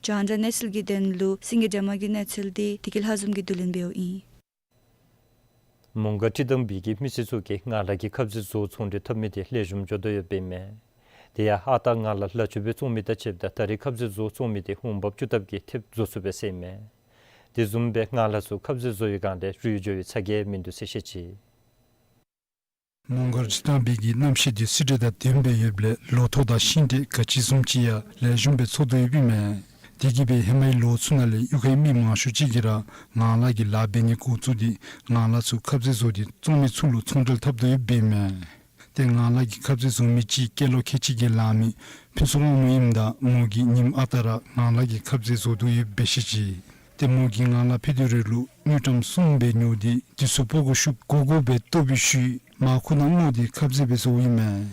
རྒྱང་བསྒྲགས་གནས་ཚུལ་གྱི་དོན་ལུ་སེང་གེ་སྒྲོལ་མ་གི་གནས་ཚུལ་དེ་བདེ་སྐྱིད་ལྷ་འཛོམས་ཀྱིས་བསྡུ་ལེན་འབདཝ་ཨིན། མོང་སྒར་ཁྲི་དང་སྦིས་ཀྱི་མི་སེར་ཚུ་གིས་ངང་ལག་གི་ཁབ་ཟས་བཟོ་ཚོང་འབྲེལ་འཐབ་མི་དེ་ལེགས་ཤོམ་འགྱོ་དོ་ཡོདཔ་ཨིན་མས། དེ་ཡང་ཨ་རྟག་ངང་ལག་ལ་ཆུ་སྦེ་བཙོང་མི་དང་ཕྱདཔ་ད་ད་རེས་ཁབ་ཟས་བཟོ་བཙོང་མི་དེ་འོང་འབབ་བཅུ་ལྟབ་ཀྱིས་ཐེབས་བཟོ་ཚུགས་པས་ཟེར་ཨིན་མས། དེ་བཟུམ་སྦེ་ངང་ལག་ཚུ་ཁབ་ཟས་བཟོ་བའི་སྒང་ལས་རུལ་འགྱོ་བའི་ཚ་གྱང་མིན་འདུག་ཟེར་བཤད་ཅི། མོང་སྒར་ཁྲི་དང་སྦིས་ཀྱི་གནམ་གཤིས་དེ་བསིལ་དྲོད་དང་ལྡནམ་སྦེ་ཡོདཔ་ལས་ལོ་ཐོག་དང་ཤིང་འབྲས་ག་ཅི་བཟུམ་ཅིག་ཡང་ལེགས་ཤོམ་སྦེ་འཚོ་དོ་ཡོདཔ་ཨིན་མས། དེ་གིས་སྦེ་ཧེ་མའི་ལོ་ཚུ་ནང་ལས་གཡུས་ཁའི་མི་མང་ཤོས་ཅིག་གིས་ར་ངང་ལག་གི་ལཱ་འབད་ནི་འགོ་བཙུགས་ཏེ་ངང་ལག་ཚུ་ཁབ་ཟས་བཟོ་སྟེ་བཙོང་མི་ཚུ་ལུ་ཚོང་འབྲེལ་འཐབ་དོ་ཡོདཔ་ཨིན་མས། ཏེ་ངང་ལག་གི་ཁབ་ཟས་བཟོ་མི་ཅིག་སྐྱེས་ལོ་ཁལ་གཅིག་གི་ལང་མི་ཕུན་ཚོགས་དབང་མོ་ཨིནམ་ད་མོ་གིས་ཉིནམ་ཨ་རྟག་ར་ངང་ལག་གི་ཁབ་ཟས་བཟོ་དོ་ཡོདཔ་སྦེ་བཤད་ཅི། ཏེ་མོ་གིས་ངང་ལག་ཕུད་རྡོག་རེ་ལུ་དངུལ་ཀྲམ་གསུམ་སྦེ་ཉོ་སྟེ་དེ་ཚུ་སྤོ་གོ་ཤུབས་སྒོར་སྒོར་སྦེ་བཏོག་པའི་ཤུལ་མར་ཁུ་ནང་བརྔོ་སྟེ་ཁབ་ཟས་སྦེ་བཟོཝ་ཨིན་མས།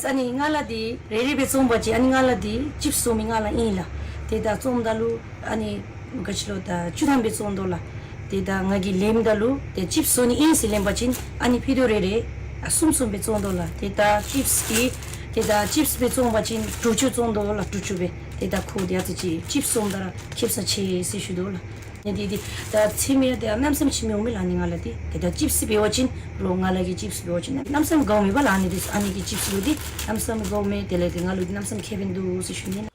ཨ་ནི་ངང་ལག་འདི་རེ་རེ་སྦེ་བཙོང་པ་ཅིན་ཨ་ནི་ངང་ལག་འདི་ཅིབས་བཟོ་མི་ངང་ལག་ཨིན་ལགས། ཏེ་ད་བཙོངམ་ད་ལུ་ཨ་ནི་ག་ཅི་ལོ་ད་བཅུ་ཐམ་སྦེ་བཙོང་དོ་ལགས། ཏེ་ད་ང་གིས་ལེནམ་ད་ལུ་ཏེ་ཅིབས་བཟོ་ནི་ཨིན་ཟེར་ལེན་པ་ཅིན་ཨ་ནི་ཕུད་རྡོག་རེ་རེ་ཨ་གསུམ་གསུམ་སྦེ་བཙོང་དོ་ལགས། ཏེ་ད་ཅིབས་འདི་ཏེ་ད་ཅིབས་སྦེ་བཙོང་པ་ཅིན་དྲུག་ཅུ་བཙོང་དོ་ལགས། དྲུག་ཅུ་སྦེ། ཏེ་ད་ཁོ་འདི་ཨ་ཙི་ཅིག་ཅིབས་བཙོངམ་ད་ར་ཁེབ་ས་ཆེ་ཟེར་ཞུ་དོ་ལགས། ཨ་ནི་འདི་འདི་ད་ཚེར་མི་འདི་གནམ་མེད་ས་མེད་ཅིག་མི་འོང་མས་ལགས་ཨ་ནི་ངང་ལག་འདི། ཏེ་ད་ཅིབས་འབད་བ་ཅིན་རོགས་ངང་ལག་གི་ཅིབས་འབད་བ་ཅིན་གནམ་མེད་ས་མེད་དགའཝ་མས་པ་ལགས། ཨ་ནི་འདི་ཨ་ནི་གི་ཅིབས་ལུ་འདི་གནམ་མེད་ས་མེད་དགའཝ་མས། དེ་ལས་འདི་ང་ལུ་འདི་གནམ་མེད་ས་མེད་ཁེ་ཕན་འདུག་ཟེར་ཞུ་ནི།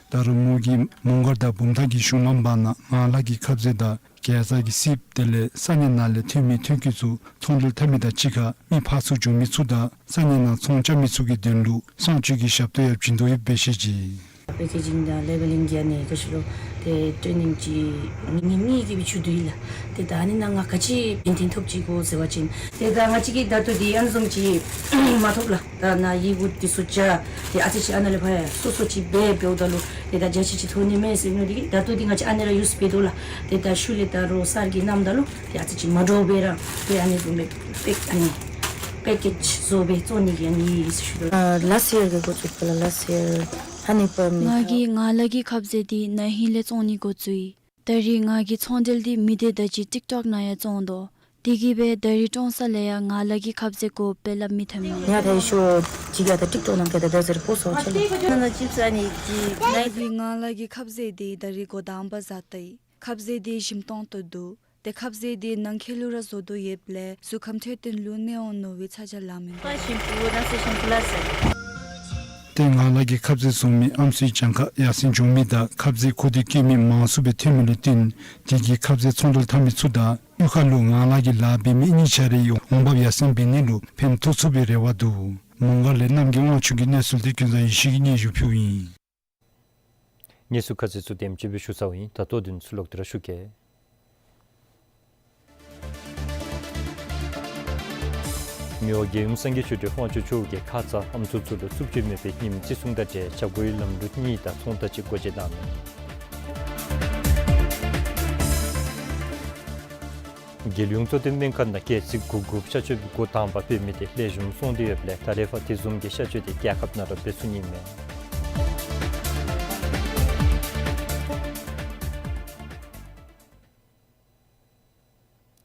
ད་རུང་མོ་གིས་མོང་སྒར་དང་བུམ་ཐང་གི་གཞུང་ལམ་བར་ན་ངང་ལག་གི་ཁབ་ཟས་དང་གེ་ཛ་གི་སིབ་དེ་ལས་ས་གནས་ནང་ལས་ཐོན་མི་ཐོན་སྐྱེད་ཚུ་ཚོང་འབྲེལ་འཐབ་མི་དང་གཅིག་ཁར་མི་ཕར་ཚུར་འགྱོ་མི་ཚུ་དང་ས་གནས་ནང་ཚོང་རྐྱབ་མི་ཚུ་གི་དོན་ལུ་གསང་སྤྱོད་ཀྱི་ཞབས་ཏོག་ཡང་བྱིན་དོ་ཡོདཔ་སྦེ་བཤད་ཅི། པེ་ཀེ་ཇིང་དང་ལེ་བེ་ལིང་གི་ཨ་ནི་ག་ཅི་ལོ་ཏེ་ཊེ་ནིང་ཅིག་ཉིནམ་གཉིས་ཀྱི་སྦེ་བྱིན་དོ་ཡོད་ལགས། ཏེ་ད་ཨ་ནི་ནང་ང་ག་ཅི་ཕན་ཐོགས་ཐོབ་ཅི་གོ་ཟེར་བ་ཅིན་ཏེ་ད་ང་བཅས་ཀྱིས་ད་ལྟོ་འདི་ཨ་ནི་བཟུམ་ཅིག་མ་ཐོབ་ལགས། ད་ནཱ་ཡི་གུ་འདི་ཚུ་བྱ་ཏེ་ཨ་ཙི་ཅིག་ཨ་ནཱ་ལས་ཕར་ཡང་སོ་སོ་ཅིག་འབད་འབདཝ་ད་ལུ་ཏེ་ད་བྱ་ཅི་ཅིག་ཐོབ་ནི་མས་ཟེར་མནོ་སྟེ་གིས་ད་ལྟོ་འདི་ང་བཅས་ཨ་ནི་ར་ཡུསི་འབད་དོ་ལགས། ཏེ་ད་ཤུལ་ལས་ད་རོགས་སར་གྱིས་གནངམ་ད་ལུ་ཏེ་ཨ་ཙི་ཅིག་མ་འདྲཝ་སྦེ་ར་ཏེ་ཨ་ནི་བཟུམ་སྦེ་པེཀ་ཨ་ནི་པེ་ཀེཇ་བཟོ་སྦེ་བཙོང་ནི་གི་ཨ་ནི་ཟེར་ཞུ་དོ། ཨ་ལཱསཊ་ཡར་གྱི་འགོ་བཙུགས་པ་ལགས། ལཱསཊ་ཡར་ཧ་ནི་པར་མི་ང་གིས་ངང་ལག་གི་ཁབ་ཟས་འདི་ན་ཧིང་ལས་བཙོང་ནི་འགོ་བཙུགས་ཡི། ད་རེས་ང་གིས་ཚོང་འབྲེལ་འདི་མི་སྡེ་དང་གཅིག་ཊིཀ་ཊོཀ་ནང་ཡང་བཙོང་དོ། དེ་གིས་སྦེ་ད་རེས་ཀྲོང་གསར་ལས་ཡང་ངང་ལག་གི་ཁབ་ཟས་དགོ་པས་སླབ་མི་ཐོན་མས། ང་ད་ཡི་ཤོ་ཅིག་ཡ་ད་ཊིཀ་ཊོཀ་ནང་ག་ད་ད་ཟེར་པོ་སོ་ཆ་ལགས། ང་ལག་ཅིབས་ཨ་ནི་ཀྱི་ང་གིས་ངང་ལག་གི་ཁབ་ཟས་འདི་ད་རེས་འགོ་དང་པ་བཟའ་ད་ཡི། ཁབ་ཟས་འདི་ཞིམ་ཏོང་ཏོ་འདུག། ཏེ་ཁབ་ཟས་འདི་ནང་འཁོད་ལུ་ར་བཟོ་དོ་ཡོདཔ་ལས་གཟུགས་ཁམས་འཕྲོད་བསྟེན་ལུ་གནོད་འོང་མནོ་བའི་ཚ་གྱང་ལང་མི་འདུག། ཞིམ་པོ་ད་ཟེར་ཞིམ་པོ་ལགས་ཟེར། ཏེ་ངང་ལག་གི་ཁབ་ཟས་བཟོ་མི་ཨམ་སྲུའི་གྱངས་ཁ་ཡར་སེང་འགྱོ་མི་དང་ཁབ་ཟས་མཁོ་འདོད་བསྐྱེད་མི་མང་སུ་སྦེ་ཐོན་མི་ལུ་བརྟེན་དེ་གིས་ཁབ་ཟས་ཚོང་འབྲེལ་འཐབ་མི་ཚུ་དང་གཡུས་ཁ་ལུ་ངང་ལག་གི་ལཱ་འབད་མི་གཉིས་ཆ་རེ་ཡང་འོང་འབབ་ཡར་སེང་འབད་ནི་ལུ་ཕན་ཐོགས་ཚུགས་པའི་རེ་བ་འདུག། མོང་སྒར་ལས་རྣམ་རྒྱལ་དབང་ཕྱུག་གི་གནས་ཚུལ་འདི་ཀུན་བཟང་ཡེ་ཤེས་ཀྱིས་སྙན་ཞུ་ཕུལཝ་ཨིན། གནས་ཚུལ་ཁ་ཤས་ཚུ་དེམ་ཅིག་སྦེ་ཞུ་ཚརཝ་ཨིན། ད་ལྟོ་དོན་ཚུ་ལོག་སྟེ་ར་ཞུ་གེ། མི་དབང་རྒྱལ་ཡུམ་སངས་རྒྱས་ཆོས་སྒྲོན་དབང་ཕྱུག་མཆོག་གིས་ཁ་ཙ་ཨམ་སྲུ་ཚུ་ལུ་རྩུབ་སྤྱོད་མེད་པའི་ཉིནམ་བརྩི་སྲུང་དང་འབྲེལ་བྱ་སྒོའི་ལམ་ལུགས་གཉིས་དང་ཚོང་རྟགས་གཅིག་སྒོ་འབྱེད་གནང་ནུག། རྒྱལ་ཡོངས་གཙོ་བསྟེན་སྨན་ཁང་ནང་སྐྱེལ་རྩིས་གུ་གུ་གཤག་བཅོས་འགོ་དང་པ་འབད་མི་དེ་ལེགས་ཤོམ་སོང་སྟེ་ཡོདཔ་ལས་ད་རེས་ཕར་དེ་བཟུམ་གྱི་གཤག་བཅོས་དེ་རྒྱལ་ཁབ་ནང་ར་འབད་ཚུགས་ནི་མས།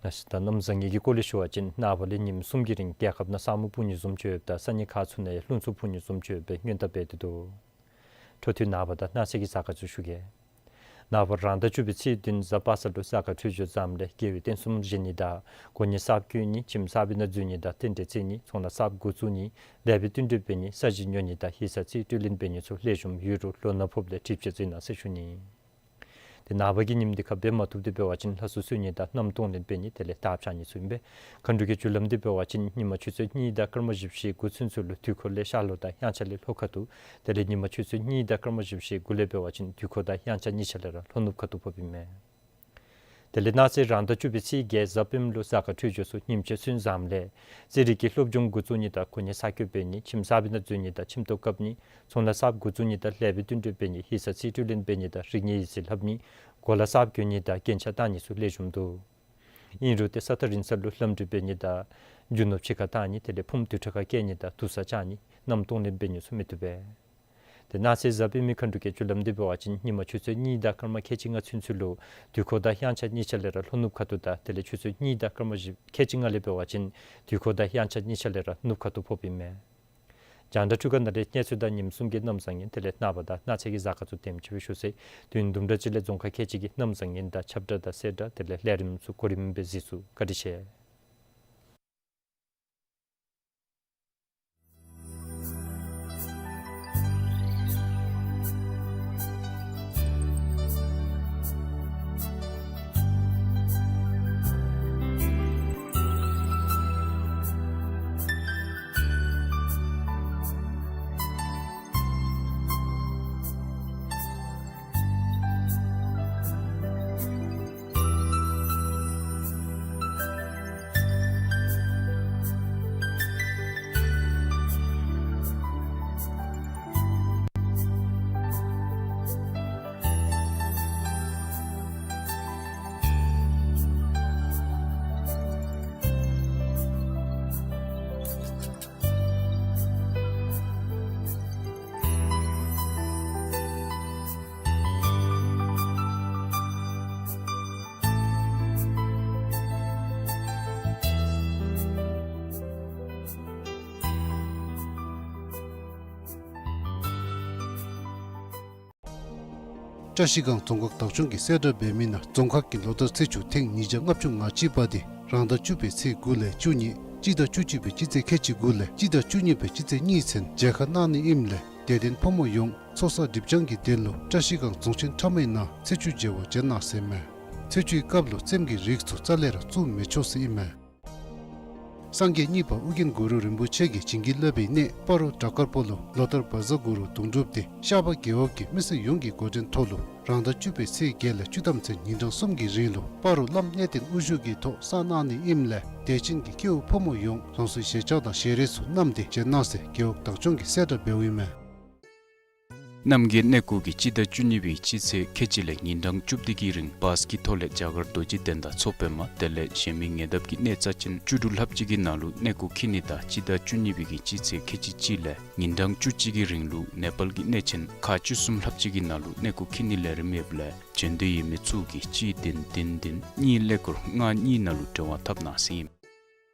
ཨ་ཙི་ད་གནམ་བཟང་ངན་གྱི་སྐོར་ལས་ཞུ་བ་ཅིན་ནངས་པ་ལས་ཉིནམ་གསུམ་གྱི་རིང་རྒྱལ་ཁབ་ནང་ས་སྨུག་སྤུབ་ནི་བཟུམ་ཅིག་ཡོདཔ་ད་ས་གནས་ཁག་ཚུ་ནང་ཡང་རླུང་འཚུབ་འཕུ་ནི་བཟུམ་ཅིག་ཡོདཔ་སྦེ་སྔོན་བརྡ་འབད་དེ་འདུག། འཕྲོ་མཐུད་ནངས་པ་དང་གནངས་ཚེ་གི་གཟའ་སྐར་ཚུ་ཞུ་གེ། ནངས་པ་རང་ཟླ་བཅུ་པའི་ཚེས་བདུན་གཟའ་པ་སངས་ལུ་གཟའ་སྐར་འཕྲོད་སྦྱོར་བཟངམ་ལས་དགེ་བའི་རྟེན་གསུམ་བཞེངས་ནི་དང་སྒོ་ནི་གསརཔ་བསྐོ་ནི་ཁྱིམ་གསར་པའི་ནང་འཛུལ་ནི་དང་རྟེན་འབྲེལ་བརྩི་ནི་ཚོང་ལཱ་གསརཔ་འགོ་བཙུགས་ནི་ལེགས་པའི་བསྟུན་གྲོས་འབད་ནི་ས་གཞི་ཉོ་ནི་དང་ཡིག་ཚང་རྩིས་སྤྲོད་ལེན་འབད་ནི་ཚུ་ལེགས་ཤོམ་ཡོད་རུང་ལོ་ན་ཕོགཔ་ལས་གྲིབ་ཆ་བརྩི་གནང་ཟེར་ཞུ་ནི། དེ་ནངས་པ་གི་ཉིནམ་དེ་ཁར་འབད་མ་བཏུབ་དེ་འབད་བ་ཅིན་ལྷ་གསོལ་གསོལ་ནི་དང་གནམ་གཏོང་ལེན་འབད་ནི་དེ་ལས་ཐགཔ་བཅད་ནི་ཚུ་ཨིན་པས། མཁའ་འགྲོ་གི་རྒྱུ་ལམ་དེ་འབད་བ་ཅིན་ཉིན་མ་ཆུ་ཚོད་གཉིས་དང་སྐར་མ་བཞི་བཅུ་ཞེ་དགུ་ཚུན་ཚོད་ལུ་དུས་འཁོར་ལས་ཤར་ལྷོ་དང་དབྱངས་འཆར་ལས་ལྷོ་ཁ་ཐུག། དེ་ལས་ཉིན་མ་ཆུ་ཚོད་གཉིས་དང་སྐར་མ་བཞི་བཅུ་ཞེ་དགུ་ལས་འབད་བ་ཅིན་དུས་འཁོར་དང་དབྱངས་འཆར་གཉིས་ཆ་ལས་ར་ལྷོ་ནུབ་ཁ་ཐུག་ཕོགཔ་ཨིན་མས། དེ་ལས་གནངས་ཚེ་རང་ཟླ་བཅུ་པའི་ཚེས་བརྒྱད་གཟའ་སྤེནམ་ལུ་གཟའ་སྐར་འཕྲོད་སྦྱོར་ཚུ་ཉིནམ་གཅིག་ཚུན་བཟངམ་ལས་རྩེད་རིགས་ཀྱི་སློབ་སྦྱོང་འགོ་བཙུགས་ནི་དང་གོ་གནས་གསར་བསྐོ་འབད་ནི་ཁྱིམ་གསར་པའི་ནང་འཛུལ་ནི་དང་ཁྱིམ་ཐོག་བཀབ་ནི་ཚོང་ལཱ་གསརཔ་འགོ་བཙུགས་ནི་དང་ལེགས་པའི་བསྟུན་གྲོས་འབད་ནི་ཡིག་ཚང་རྩིས་སྤྲོད་ལེན་འབད་ནི་དང་རིག་གནས་ཡིག་རྩིས་ལྷབ་ནི་གོ་ལ་གསརཔ་གྱོན་ནི་དང་རྒྱན་ཆ་བཏགས་ནི་ཚུ་ལེགས་ཤོམ་འདུག། ཨིན་རུང་ཏེ་ས་ཐག་རིང་ས་ལུ་ལམ་འགྲུལ་འབད་ནི་དང་རྒྱུ་ནོར་ཕྱི་ཁར་བཏང་ནི་དེ་ལས་ཕུངམ་དུར་ཁྲོད་ཁར་བསྐྱལ་ནི་དང་དུར་ས་བཅག་ནི་གནམ་གཏོང་ལེན་འབད་ནི་ཚུ་མི་བཏུབ་པས། ཏེ་གནངས་ཚེ་གཟའ་སྤེན་པའི་མཁའ་འགྲོ་གི་རྒྱུ་ལམ་དེ་འབད་བ་ཅིན་ཉིན་མ་ཆུ་ཚོད་གཉིས་དང་སྐར་མ་ཁལ་གཅིག་ལྔ་ཚུན་ཚོད་ལུ་དུས་འཁོར་དང་དབྱངས་འཆར་གཉིས་ཆ་ལས་ར་ལྷོ་ནུབ་ཁ་ཐུག་དང་དེ་ལས་ཆུ་ཚོད་གཉིས་དང་སྐར་མ་བཞི་ཁལ་གཅིག་ལྔ་ལས་འབད་བ་ཅིན་དུས་འཁོར་དང་དབྱངས་འཆར་གཉིས་ཆ་ལས་ར་ནུབ་ཁ་ཐུག་ཕོགཔ་ཨིན་མས། རྒྱང་བསྒྲགས་འཕྲུལ་ཁང་ནང་ལས་གནས་ཚུལ་དང་ཉིནམ་གསུམ་གྱི་གནམ་བཟང་ངན་དེ་ལས་ནངས་པ་དང་གནངས་ཚེ་གི་གཟའ་སྐར་ཚུ་དེམ་ཅིག་སྦེ་ཞུ་ཚར་ཡི། དུས་ཡུན་དུམ་གྲ་ཅིག་ལས་རྫོང་ཁག་ཁལ་གཅིག་གི་གནམ་བཟང་ངན་དང་ཁྱབ་བསྒྲགས་དང་གསལ་བསྒྲགས་དེ་ལས་ལས་རིམ་ཚུ་གོ་རིམ་སྦེ་གཟིགས་ཚུགས། བཀའ་དྲིན་ཆེ། བཀྲ་ཤིས་སྒང་རྫོང་ཁག་བདག་སྐྱོང་གིས་གསལ་བསྒྲགས་འབད་མི་ནང་རྫོང་ཁག་གི་ལོ་བསྟར་ཚེས་བཅུ་ཐེངས་ཉིས་བརྒྱ་ལྔ་བཅུ་ང་གཅིག་པ་དེ་རང་ཟླ་བཅུ་པའི་ཚེས་དགུ་ལས་བཅུ་གཉིས་སྤྱི་ཟླ་བཅུ་གཅིག་པའི་སྤྱི་ཚེས་ཁལ་གཅིག་དགུ་ལས་སྤྱི་ཟླ་བཅུ་གཉིས་པའི་སྤྱི་ཚེས་གཉིས་ཚུན་མཇལ་ཁ་གནང་ནི་ཨིནམ་ལས་དད་ལྡན་ཕོ་མོ་ཡོངས་ཚོགས་བསགས་སྒྲིབ་སྦྱང་གི་དོན་ལུ་བཀྲ་ཤིས་སྒང་རྫོང་ཆེན་ཁྲ་མོའི་ནང་ཚེས་བཅུའི་མཇལ་བར་བྱོན་གནང་ཟེར་མས། ཚེས་བཅུའི་སྐབས་ལུ་རྩེདམོ་གི་རིགས་ཚུ་རྩ་ལས་ར་བཙུགས་མི་ཆོག་ཟེར་ཨིན་མས། སངས་རྒྱས་གཉིས་པ་ཨོ་རྒྱན་གུ་རུ་རིན་པོ་ཆེ་གིས་བྱིན་གྱིས་བརླབས་པའི་གནས་སྤ་རོ་བྲག་དཀར་པོ་ལུ་ལོ་ལྟར་བཛྲ་གུ་རུ་གདུང་སྒྲུབ་དེ་ཤར་པ་རྒེད་འོག་གི་མི་སེར་ཡོངས་ཀྱི་འགོ་འདྲེན་ཐོག་ལུ་རང་ཟླ་བཅུ་པའི་ཚེས་བརྒྱད་ལས་བཅུ་ཐམ་ཚུན་ཉིན་གྲངས་གསུམ་གྱི་རིང་ལུ་སྤ་རོ་བླམ་གནས་བརྟན་དབུ་བཞུགས་ཀྱི་ཐོག་བསགས་གནང་ནི་ཨིནམ་ལས་དད་ཅན་གྱི་སྐྱེ་བོ་ཕོ་མོ་ཡོངས་རང་སོའི་ཞལ་ཆས་དང་ཞལ་རས་ཚུ་བསྣམས་ཏེ་བྱོན་གནང་ཟེར་རྒེད་འོག་བདག་སྐྱོང་གིས་གསལ་བསྒྲགས་འབདཝ་ཨིན་མས། རྣམ་རྒྱལ་གནས་སྐོར་གྱིས་སྤྱི་ཟླ་བཅུ་གཉིས་པའི་སྤྱི་ཚེས་ཁལ་གཅིག་ལས་ཉིན་གྲངས་བཅུ་བདུན་གྱི་རིང་བཱས་ཀྱི་ཐོག་ལས་རྒྱ་གར་རྡོ་རྗེ་གདན་དང་མཚོ་པདྨ་དེ་ལས་གཞན་མི་ཉེ་འདབས་ཀྱི་གནས་རྩ་ཅན་བཅུ་དྲུག་ལྷགཔ་ཅིག་གི་ནང་ལུ་གནས་སྐོར་འཁྱིད་ནི་དང་སྤྱི་ཟླ་བཅུ་གཉིས་པའི་གི་སྤྱི་ཚེས་ཁལ་གཅིག་གཅིག་ལས་ཉིན་གྲངས་བཅུ་གཅིག་གི་རིང་ལུ་ནེ་པཱལ་གྱི་གནས་ཆེན་ཁག་བཅུ་གསུམ་ལྷགཔ་ཅིག་གི་ནང་ལུ་གནས་སྐོར་འཁྱིད་ནིའི་ལས་རིམ་ཡོདཔ་ལས་བྱོན་འདོད་ཡོད་མི་ཚུ་གིས་གཅིག་བདུན་བདུན་བདུན་གཉིས་ཀླད་ཀོར་ལྔ་གཉིས་ནང་ལུ་འབྲེལ་བ་འཐབ་གནང་ཟེར་ཨིན།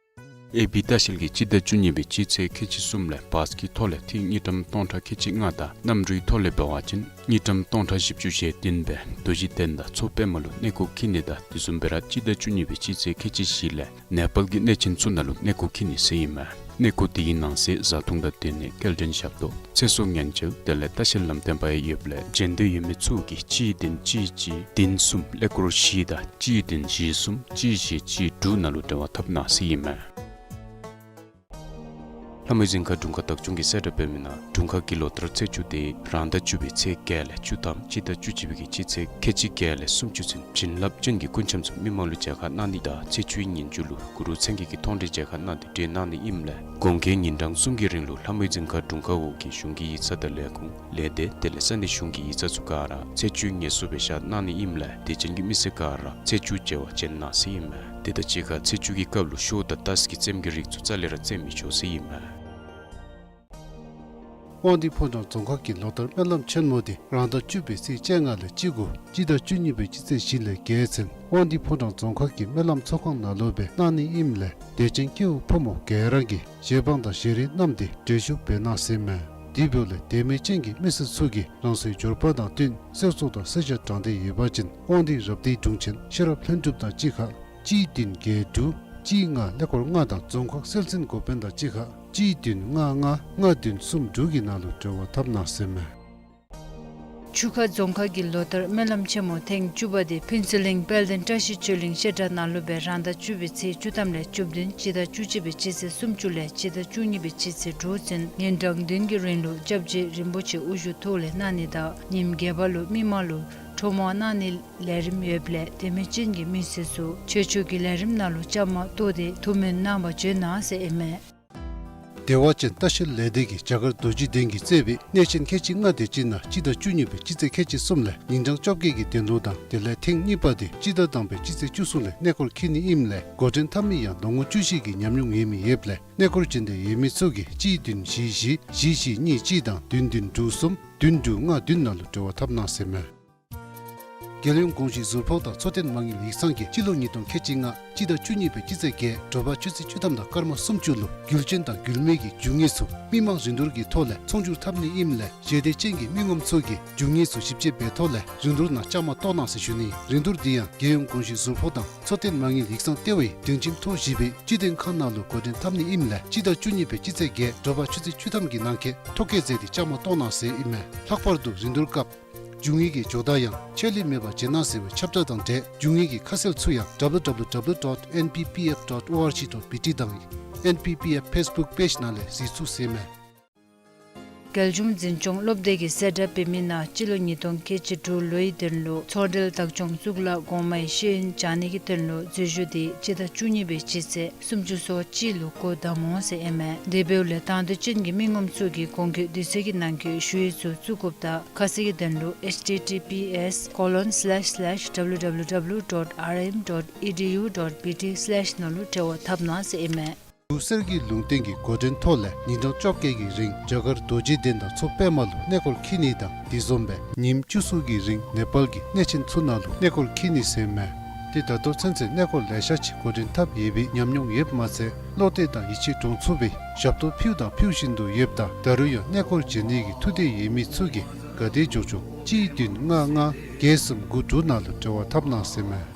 ཨེ་བི་ལྟ་བཤལ་གྱིས་སྤྱི་ཟླ་བཅུ་གཉིས་པའི་སྤྱི་ཚེས་ཁལ་གཅིག་གསུམ་ལས་བཱས་ཀྱི་ཐོག་ལས་ཐིག་དངུལ་ཀྲམ་སྟོང་ཕྲག་ཁལ་གཅིག་ལྔ་དང་གནམ་གྲུའི་ཐོག་ལས་འབད་བ་ཅིན་དངུལ་ཀྲམ་སྟོང་ཕྲག་བཞི་བཅུ་ཞེ་བདུན་སྦེ་རྡོ་རྗེ་གདན་དང་མཚོ་པདྨ་ལུ་གནས་སྐོར་འཁྱིད་ནི་དང་དེ་བཟུམ་སྦེ་ར་སྤྱི་ཟླ་བཅུ་གཉིས་པའི་སྤྱི་ཚེས་ཁལ་གཅིག་བཞི་ལས་ནེ་པཱལ་གྱི་གནས་ཆེན་ཚུ་ནང་ལུ་གནས་སྐོར་འཁྱིད་ནི་ཟེར་ཨིན་མས། གནས་སྐོར་དེ་གི་ནང་གསེས་བཟའ་འཐུང་དང་སྡོད་གནས་སྐྱེལ་འདྲེན་ཞབས་ཏོག་ཚེ་སྲོག་ཉེན་བཅོལ་དེ་ལས་ལྟ་བཤལ་ལམ་སྟོན་པ་ཡང་ཡོདཔ་ལས་བྱོན་འདོད་ཡོད་མི་ཚུ་གིས་གཅིག་བདུན་གཅིག་གཅིག་བདུན་གསུམ་ཀླད་ཀོར་བཞི་དང་གཅིག་བདུན་བཞི་གསུམ་གཅིག་བཞི་གཅིག་དྲུག་ནང་ལུ་འབྲེལ་བ་འཐབ་གནང་ཟེར་ཨིན་མས། ལྷ་མོའི་རྫིང་ཁ་དྲུང་ཁག་བདག་སྐྱོང་གིས་གསལ་བསྒྲགས་འབད་མི་ནང་དྲུང་ཁག་གིས་ལོ་ལྟར་ཚེས་བཅུ་སྟེ་རང་ཟླ་བཅུ་པའི་ཚེས་བརྒྱད་ལས་བཅུ་ཐམ་སྤྱི་ཟླ་བཅུ་གཅིག་པའི་གི་སྤྱི་ཚེས་ཁལ་གཅིག་བརྒྱད་ལས་སུམ་ཅུ་ཚུན་བྱིན་རླབས་ཅན་གྱི་སྐུ་འཆམ་ཚུ་མི་མང་ལུ་མཇལ་ཁ་གནང་ནི་དང་ཚེས་བཅུའི་ཉིན་མཇུག་ལུ་གུ་རུ་མཚན་བརྒྱད་ཀྱི་མཐོང་གྲོལ་མཇལ་ཁ་གནང་སྟེ་གྲོལ་གནང་ནི་ཨིནམ་ལས་དགོངས་རྒྱལ་ཉིན་གྲངས་གསུམ་གྱི་རིང་ལུ་ལྷ་མོའི་རྫིང་ཁ་དྲུང་ཁག་འོག་གི་གཞུང་གི་ཡིག་ཚང་དང་ལས་ཁུངས་ལས་སྡེ་དེ་ལས་ས་གནས་གཞུང་གི་ཡིག་ཚང་ཚུ་ག་ར་ཚེས་བཅུའི་ངལ་གསོ་སྦེ་བཞག་གནང་ནི་ཨིནམ་ལས་དད་ཅན་གྱི་མི་སེར་ག་ར་ཚེས་བཅུ་མཇལ་བར་བྱོན་གནང་ཟེར་ཨིན་མས། དེ་དང་གཅིག་ཁར་ཚེས་བཅུ་གི་སྐབས་ལུ་ཤོ་དང་ཏཱས་ཀྱི་རྩེདམོ་གི་རིགས་ཚུ་རྩ་ལས་ར་རྩེད་མི་ཆོག་ཟེར་ཨིན་མས། དབང་འདུས་ཕོ་བྲང་རྫོང་ཁག་གིས་ལོ་ལྟར་སྨོན་ལམ་ཆེན་མོ་དེ་རང་ཟླ་བཅུ་པའི་ཚེས་བཅོ་ལྔ་ལས་བཅུ་དགུ་སྤྱི་ཟླ་བཅུ་གཉིས་པའི་སྤྱི་ཚེས་བཞི་ལས་བརྒྱད་ཚུན་དབང་འདུས་ཕོ་བྲང་རྫོང་ཁག་གི་སྨོན་ལམ་ཚོགས་ཁང་ནང་ལུ་སྦེ་གནང་ནི་ཨིནམ་ལས་དད་ཅན་སྐྱེ་བོ་ཕོ་མོ་ག་ར་གིས་གཞས་འབག་དང་གཞས་རིལ་བསྣམས་ཏེ་འགྲན་ཞུགས་འབད་གནང་ཟེར་ཨིན་མས། དེ་འབདཝ་ལས་དད་མོས་ཅན་གྱི་མི་སེར་ཚུ་གིས་རང་སོའི་འབྱོར་པ་དང་བསྟུན་གསེར་གཙུག་དང་གསེར་ཞྭ་དྲང་སྟེ་ཡོད་པ་ཅིན་དབང་འདུས་རབ་སྡེའི་དྲུང་ཆེན་ཤེས་རབ་ལྷུན་གྲུབ་དང་གཅིག་ཁར་གཅིག་བདུན་བརྒྱད་དྲུག་གཅིག་ལྔ་ཀླད་ཀོར་ལྔ་དང་རྫོང་ཁག་སྲོལ་འཛིན་འགོ་དཔོན་དང་གཅིག་ཁར་གཅིག་བདུན་ལྔ་ལྔ་ལྔ་བདུན་གསུམ་དྲུག་གི་ནང་ལུ་འབྲེལ་བ་འཐབ་གནང་ཟེར་ཨིན་མས། ཆུ་ཁ་རྫོང་ཁག་གིས་ལོ་ལྟར་སྨོན་ལམ་ཆེན་མོ་ཐེངས་བཅུ་པ་དེ་ཕུན་ཚོགས་གླིང་དཔལ་ལྡན་བཀྲ་ཤིས་ཆོས་གླིང་བཤད་གྲྭ་ནང་ལུ་སྦེ་རང་ཟླ་བཅུ་པའི་ཚེས་བཅུ་ཐམ་ལས་བཅུ་བདུན་སྤྱི་ཟླ་བཅུ་གཅིག་པའི་སྤྱི་ཚེས་སུམ་ཅུ་ལས་སྤྱི་ཟླ་བཅུ་གཉིས་པའི་སྤྱི་ཚེས་དྲུག་ཚུན་ཉིན་གྲངས་བདུན་གྱི་རིང་ལུ་སྐྱབས་རྗེ་རིན་པོ་ཆེ་དབུ་བཞུགས་ཐོག་ལས་གནང་ནི་དང་ཉིནམ་བརྒྱད་པ་ལུ་མི་མང་ལུ་ཁྲོམ་དབང་གནང་ནི་ལས་རིམ་ཡོདཔ་ལས་དད་མོས་ཅན་གྱི་མི་སེར་ཚུ་ཆོས་ཕྱོགས་ཀྱི་ལས་རིམ་ནང་ལུ་བཅའ་མར་གཏོགས་ཏེ་ཐུགས་སྨོན་གནང་བར་བྱོན་གནང་ཟེར་ཨིན་མས། བདེ་བ་ཅན་ལྟ་བཤལ་ལས་སྡེ་གིས་རྒྱ་གར་རྡོ་རྗེ་གདན་གྱིས་གཙོས་པའི་གནས་ཆེན་ཁལ་གཅིག་ལྔ་དེ་ཅིག་ནང་སྤྱི་ཟླ་བཅུ་གཉིས་པའི་སྤྱི་ཚེས་ཁལ་གཅིག་གསུམ་ལས་ཉིན་གྲངས་བཅོ་བརྒྱད་ཀྱི་གདན་ལུང་དང་དེ་ལས་ཐེངས་གཉིས་པ་དེ་སྤྱི་ཟླ་དང་པའི་སྤྱི་ཚེས་བཅུ་གསུམ་ལས་གནས་སྐོར་འཁྱིད་ནི་ཨིནམ་ལས་འགོ་འདྲེན་འཐབ་མི་ཡང་ལོ་ངོ་བཅུ་བཞི་གི་ཉམས་མྱོང་ཡོད་མི་ཡོདཔ་ལས་གནས་སྐོར་བྱོན་འདོད་ཡོད་མི་ཚུ་གིས་གཅིག་བདུན་བཞི་བཞི་བཞི་བཞི་གཉིས་གཅིག་དང་བདུན་བདུན་དྲུག་གསུམ་བདུན་དྲུག་ལྔ་བདུན་ནང་ལུ་འབྲེལ་བ་འཐབ་གནང་ཟེར་ཨིན་མས། རྒྱལ་ཡོངས་གོང་ཞུས་ཟུར་ཕོགས་དང་འཚོ་རྟེན་མ་དངུལ་ཡིག་ཚང་གིས་སྤྱི་ལོ་ཉིས་སྟོང་ཁལ་གཅིག་ལྔ་སྤྱི་ཟླ་བཅུ་གཉིས་པའི་སྤྱི་ཚེས་བརྒྱད་དྲོ་པ་ཆུ་ཚོད་བཅུ་ཐམ་དང་སྐར་མ་སུམ་ཅུ་ལུ་རྒྱུ་ཅན་དང་རྒྱུ་མེད་ཀྱི་རྒྱུ་དངོས་ཚུ་མི་མང་རིན་བསྡུར་གྱི་ཐོག་ལས་ཚོང་སྒྱུར་འཐབ་ནི་ཨིནམ་ལས་ཞེ་འདོད་ཅན་གྱི་མི་ངོམ་ཚུ་གིས་རྒྱུ་དངོས་ཚུ་ཞིབ་དཔྱད་འབད་ཐོག་ལས་རིན་བསྡུར་ནང་བཅའ་མར་གཏོགས་གནང་ཟེར་ཞུ་ནི། རིན་བསྡུར་འདི་ཡང་རྒྱལ་ཡོངས་གོང་ཞུས་ཟུར་ཕོགས་དང་འཚོ་རྟེན་མ་དངུལ་ཡིག་ཚང་ལྟེ་བའི་སྒྲིང་ཁྱིམ་ཐོག་བཞི་པའི་སྤྱི་དོན་ཁང་ནང་ལུ་འགོ་འདྲེན་འཐབ་ནི་ཨིནམ་ལས་སྤྱི་ཟླ་བཅུ་གཉིས་པའི་སྤྱི་ཚེས་བརྒྱད་དྲོ་པ་ཆུ་ཚོད་བཅུ་ཐམ་གྱི་ནང་འཁོད་ཐོ་བཀོད་མཛད་དེ་བཅའ་མར་གཏོགས་གནང་ཟེར་ཨིན་མས། ལྷག་པར་དུ་རིན་བསྡུར་སྐབས་རྒྱུ་དངོས་ཀྱི་ཇོ་བདག་ཡང་ཆད་ལུས་མེད་པར་བྱིན་གནང་ཟེར་བའི་ཁྱབ་བསྒྲགས་དང་འབྲེལ་རྒྱུ་དངོས་ཀྱི་ཁ་གསལ་ཚུ་ཡང་W W W dot N P P F dot O R G dot B T དང་N P P F Facebook page ནང་ལས་གཟིགས་ཚུགས་ཟེར་ཨིན་མས། རྒྱལ་གཞུང་འཛིན་སྐྱོང་སློབ་སྡེ་གིས་གསལ་བསྒྲགས་འབད་མི་ནང་སྤྱི་ལོ་ཉིས་སྟོང་ཁལ་གཅིག་དྲུག་ལོའི་དོན་ལུ་ཚོང་འབྲེལ་བདག་སྐྱོང་གཙུག་ལག་གོང་མའི་ཤེས་ཡོན་སྦྱང་ནི་གི་དོན་ལུ་འཛུལ་ཞུགས་དེ་སྤྱི་ཟླ་བཅུ་གཉིས་པའི་སྤྱི་ཚེས་སུམ་ཅུ་སོ་གཅིག་ལུ་འགོ་དང་འོང་ཟེར་ཨིན་མས། དེ་འབདཝ་ལས་དང་འདོད་ཅན་གྱི་མི་ངོམ་ཚུ་གིས་གོང་འཁོད་དུས་ཚོད་ཀྱི་ནང་འཁོད་ཞུ་ཡིག་ཚུ་བཙུགས་དགོཔ་དང་ཁ་གསལ་གྱི་དོན་ལུ་H T T P S colon slash slash W W W dot R M dot E D U dot B T slash ནང་ལུ་འབྲེལ་བ་འཐབ་གནང་ཟེར་ཨིན་མས། འབྲུག་གསེར་གྱི་ལུང་བསྟན་གྱི་འགོ་འདྲེན་ཐོག་ལས་ཉིན་གྲངས་བཅོ་བརྒྱད་ཀྱི་རིང་རྒྱ་གར་རྡོ་རྗེ་གདན་དང་མཚོ་པདྨ་ལུ་གནས་སྐོར་འཁྱིད་ནི་དང་དེ་བཟུམ་སྦེ་ཉིནམ་བཅུ་གསུམ་གྱི་རིང་ནེ་པཱལ་གྱི་གནས་ཆེན་ཚུ་ནང་ལུ་གནས་སྐོར་འཁྱིད་ནི་ཟེར་ཨིན་མས། ཏེ་ད་ལྟོ་ཚུན་ཚོད་གནས་སྐོར་ལེ་ཤ་ཅིག་འགོ་འདྲེན་འཐབ་ཡོད་པའི་ཉམས་མྱོང་ཡོདཔ་མ་ཚད་བློ་གཏད་དང་ཡིད་ཆེས་འདྲོངས་ཚུགས་པའི་ཞབས་ཏོག་ཕུལཝ་དང་ཕུལ་བཞིན་དུ་ཡོདཔ་ད་ད་རུང་ཡང་གནས་སྐོར་བྱོན་ནི་གི་ཐུགས་འདོད་ཡོད་མི་ཚུ་གིས་ག་དེ་མགྱོགས་མགྱོགས་གཅིག་བདུན་ལྔ་ལྔ་བརྒྱད་གསུམ་དགུ་དྲུག་ནང་ལུ་འབྲེལ་བ་འཐབ་གནང་ཟེར་ཨིན་མས།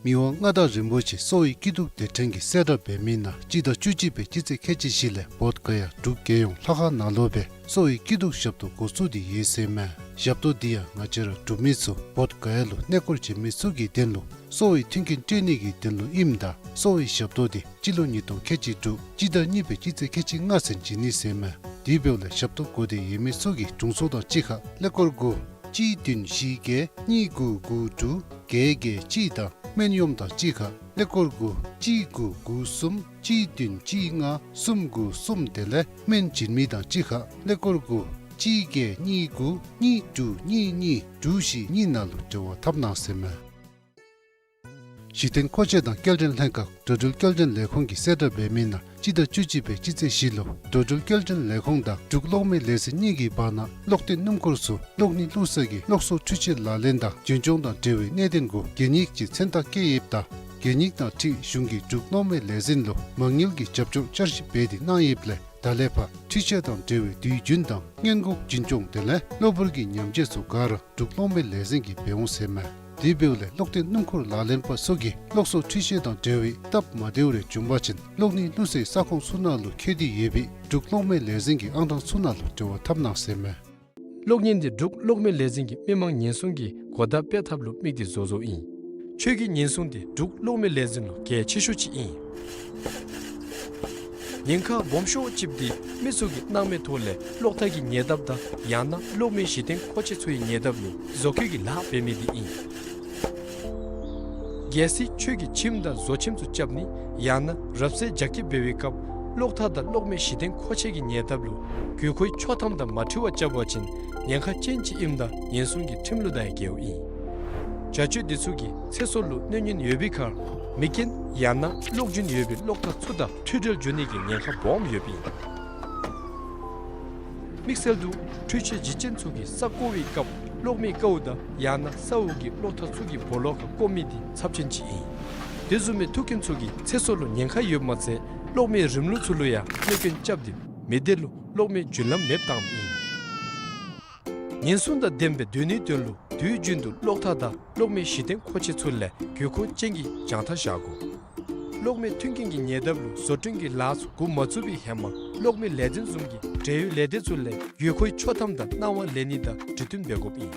མི་དབང་མངའ་བདག་རིན་པོ་ཆེ་གསོ་བའི་སྐྱིད་སྡུག་སྡེ་ཕྲན་གྱིས་གསལ་བསྒྲགས་འབད་མི་ནང་སྤྱི་ཟླ་བཅུ་གཅིག་པའི་སྤྱི་ཚེས་ཁལ་གཅིག་བཞི་ལས་བོདྷ་ག་ཡ་འབྲུག་རྒྱལ་ཡོངས་ལྷ་ཁང་ནང་ལུ་སྦེ་གསོ་བའི་སྐྱིད་སྡུག་ཞབས་ཏོག་འགོ་བཙུགས་ཏེ་ཡོད་ཟེར་ཨིན་མས། ཞབས་ཏོག་འདི་ཡང་ང་བཅས་ར་འབྲུག་མི་ཚུ་བོདྷ་ག་ཡ་ལུ་གནས་སྐོར་བྱོན་མི་ཚུ་གི་དོན་ལུ་གསོ་བའི་མཐུན་རྐྱེན་སྤྲོད་ནི་གི་དོན་ལུ་ཨིནམ་ད་གསོ་བའི་ཞབས་ཏོག་འདི་སྤྱི་ལོ་ཉིས་སྟོང་ཁལ་གཅིག་དྲུག་སྤྱི་ཟླ་གཉིས་པའི་སྤྱི་ཚེས་ཁལ་གཅིག་ལྔ་ཚུན་བྱིན་ནི་ཟེར་ཨིན་མས། དེ་འབདཝ་ལས་ཞབས་ཏོག་དགོས་འདོད་ཡོད་མི་ཚུ་གིས་དྲུང་འཚོ་དང་གཅིག་ཁར་ཀླད་ཀོར་དགུ་གཅིག་བདུན་བཞི་བརྒྱད་གཉིས་དགུ་དགུ་དྲུག་བརྒྱད་བརྒྱད་གཅིག་དང་སྨན་གཡོགམོ་དང་གཅིག་ཁར་ཀླད་ཀོར་དགུ་གཅིག་དགུ་དགུ་གསུམ་གཅིག་བདུན་གཅིག་ལྔ་གསུམ་དགུ་གསུམ་དེ་ལས་སྨན་བྱིན་མི་དང་གཅིག་ཁར་ཀླད་ཀོར་དགུ་གཅིག་བརྒྱད་གཉིས་དགུ་གཉིས་དྲུག་གཉིས་གཉིས་དྲུག་བཞི་གཉིས་ནང་ལུ་འབྲེལ་བ་འཐབ་གནང་ཟེར་ཨིན་མས། གཞི་རྟེན་མཁོ་ཆས་དང་སྐྱེལ་འདྲེན་ལྷན་ཁག་འགྲོ་འགྲུལ་སྐྱེལ་འདྲེན་ལས་ཁུངས་ཀྱིས་གསལ་བསྒྲགས་འབད་མི་ནང་སྤྱི་ཟླ་བཅུ་གཅིག་པའི་སྤྱི་ཚེས་བཞི་ལུ་འགྲོ་འགྲུལ་སྐྱེལ་འདྲེན་ལས་ཁུངས་དང་འབྲུག་གློག་མེ་ལས་འཛིན་གཉིས་ཀྱི་བར་ན་གློག་བརྟེན་སྣུམ་འཁོར་ཚུ་གློག་བརྙན་བླུག་ས་གི་གློག་གསོག་འཕྲུལ་ཆས་ལག་ལེན་དང་རྒྱུན་སྐྱོང་དང་འབྲེལ་བའི་གནད་དོན་གུ་གད་སྙིགས་ཀྱི་མཚན་རྟགས་བཀལ་ཡོདཔ་ད་གད་སྙིགས་དང་འཁྲིལ་གཞུང་གིས་འབྲུག་གློག་མེ་ལས་འཛིན་ལུ་མ་དངུལ་གྱི་རྒྱབ་སྐྱོར་བསྐྱར་ཞིབ་འབད་དེ་གནང་ཡོདཔ་ལས་ད་ལས་ཕར་འཕྲུལ་ཆས་དང་འབྲེལ་བའི་དུས་རྒྱུན་དང་སྔོན་འགོག་རྒྱུན་སྐྱོང་དེ་ལས་གློ་བུར་གྱི་ཉམས་བཅོས་ཚུ་ག་ར་འབྲུག་གློག་མེ་ལས་འཛིན་གྱིས་འབད་འོང་ཟེར་ཨིན་མས། དེ་འབདཝ་ལས་གློག་བརྟེན་སྣུམ་འཁོར་ལག་ལེན་པ་ཚུ་གིས་གློག་གསོག་འཕྲུལ་ཆས་དང་འབྲེལ་བའི་སྟབས་མ་བདེཝ་རེ་བྱུང་པ་ཅིན་གློག་བརྙན་བླུག་སའི་ས་ཁོངས་ཚུ་ནང་ལུ་འཁོད་དེ་ཡོད་པའི་འབྲུག་གློག་མེ་ལས་འཛིན་གྱི་ཨང་གྲངས་ཚུ་ནང་ལུ་འབྲེལ་བ་འཐབ་གནང་ཟེར་ཨིན་མས། གློག་བརྙན་འདི་འབྲུག་གློག་མེ་ལས་འཛིན་གྱིས་མི་མང་ཉེན་སྲུང་གི་གོ་བརྡ་སྤེལ་ཐབས་ལུ་དམིགས་ཏེ་བཟོ་བཟོཝ་ཨིན། ཁྱོད་ཀྱི་ཉེན་སྲུང་དེ་འབྲུག་གློག་མེ་ལས་འཛིན་ལུ་གལ་ཆེ་ཤོས་ཅིག་ཨིན། ཉེན་ཁ་སྦོམ་ཤོས་ཅིག་འདི་མི་ཚུ་གིས་སྣང་མེད་ཐོག་ལས་གློག་ཐག་གི་ཉེ་འདབས་དང་ཡང་ན་གློག་མེའི་གཞི་རྟེན་མཁོ་ཆས་ཚུ་གི་ཉེ་འདབས་ལུ་བཟོ་བཀོད་ཀྱི་ལཱ་འབད་མི་འདི་ཨིན། གལ་སྲིད་ཁྱོད་ཀྱིས་ཁྱིམ་དང་བཟོ་ཁྱིམ་ཚུ་རྐྱབ་ནི་ཡང་ན་རབ་གསལ་རྒྱ་སྐྱེད་འབད་བའི་སྐབས་གློག་ཐག་དང་གློག་མེའི་གཞི་རྟེན་མཁོ་ཆས་ཀྱི་ཉེ་འདབས་ལུ་དགོས་མཁོའི་ཆོག་ཐམ་དང་མ་འཁྲིལ་བར་རྐྱབ་པ་ཅིན་ཉེན་ཁ་ཅན་ཅིག་ཨིནམ་ད་ཉེན་སྲུང་གི་ཁྲིམས་ལུ་དང་ཡང་འགལཝ་ཨིན། བྱ་སྤྱོད་འདི་ཚུ་གིས་ཚེ་སྲོག་ལུ་གནོད་ཉེན་ཡོད་པའི་ཁར་མི་རྒན་ཡང་ན་གློག་རྒྱུན་ཡོད་པའི་གློག་ཐག་ཚུ་དང་འཁྲུལ་བྲལ་འགྱོ་ནི་གི་ཉེན་ཁ་སྦོམ་ཡོདཔ་ཨིན། དམིགས་བསལ་དུ་འཕྲུལ་ཆས་བརྗེ་ཅན་ཚུ་གིས་ས་བརྐོ་བའི་སྐབས་གློག་མེའི་ཀཝ་དང་ཡང་ན་ས་འོག་གི་གློག་ཐག་ཚུ་གི་སྦོ་ལོགས་ཁར་བརྐོ་མི་འདི་ཚབས་ཆེན་ཅིག་ཨིན། དེ་བཟུམ་མའི་ཐུག་རྐྱེན་ཚུ་གིས་ཚེ་སྲོག་ལུ་ཉེན་ཁ་ཡོདཔ་མ་ཚད་གློག་མེའི་རིམ་ལུགས་ཚུ་ལུ་ཡང་གནོད་སྐྱོན་རྐྱབ་སྟེ་མི་སྡེ་ལུ་གློག་མེའི་རྒྱུན་ལམ་མེདཔ་བཏངམ་ཨིན། ཉེན་སྲུང་དང་ལྡནམ་སྦེ་སྡོད་ནིའི་དོན་ལུ་དུས་རྒྱུན་དུ་གློག་ཐག་དང་གློག་མེའི་གཞི་རྟེན་མཁོ་ཆས་ཚུ་ལས་དགོས་མཁོ་ཅན་གྱི་རྒྱང་ཐག་བཞག་དགོ། གློག་མེ་མཐུན་རྐྱེན་གྱི་ཉེ་འདབས་ལུ་བཟོ་སྐྲུན་གྱི་ལཱ་ཚུ་འགོ་མ་བཙུགས་པའི་ཧེ་མ་གློག་མེ་ལས་འཛིན་བཟུམ་གྱི་འབྲེལ་ཡོད་ལས་སྡེ་ཚུ་ལས་དགོས་མཁོའི་ཆོག་ཐམ་དང་གནང་བ་ལེན་ནི་དང་གྲོས་བསྟུན་འབད་དགོཔ་ཨིན།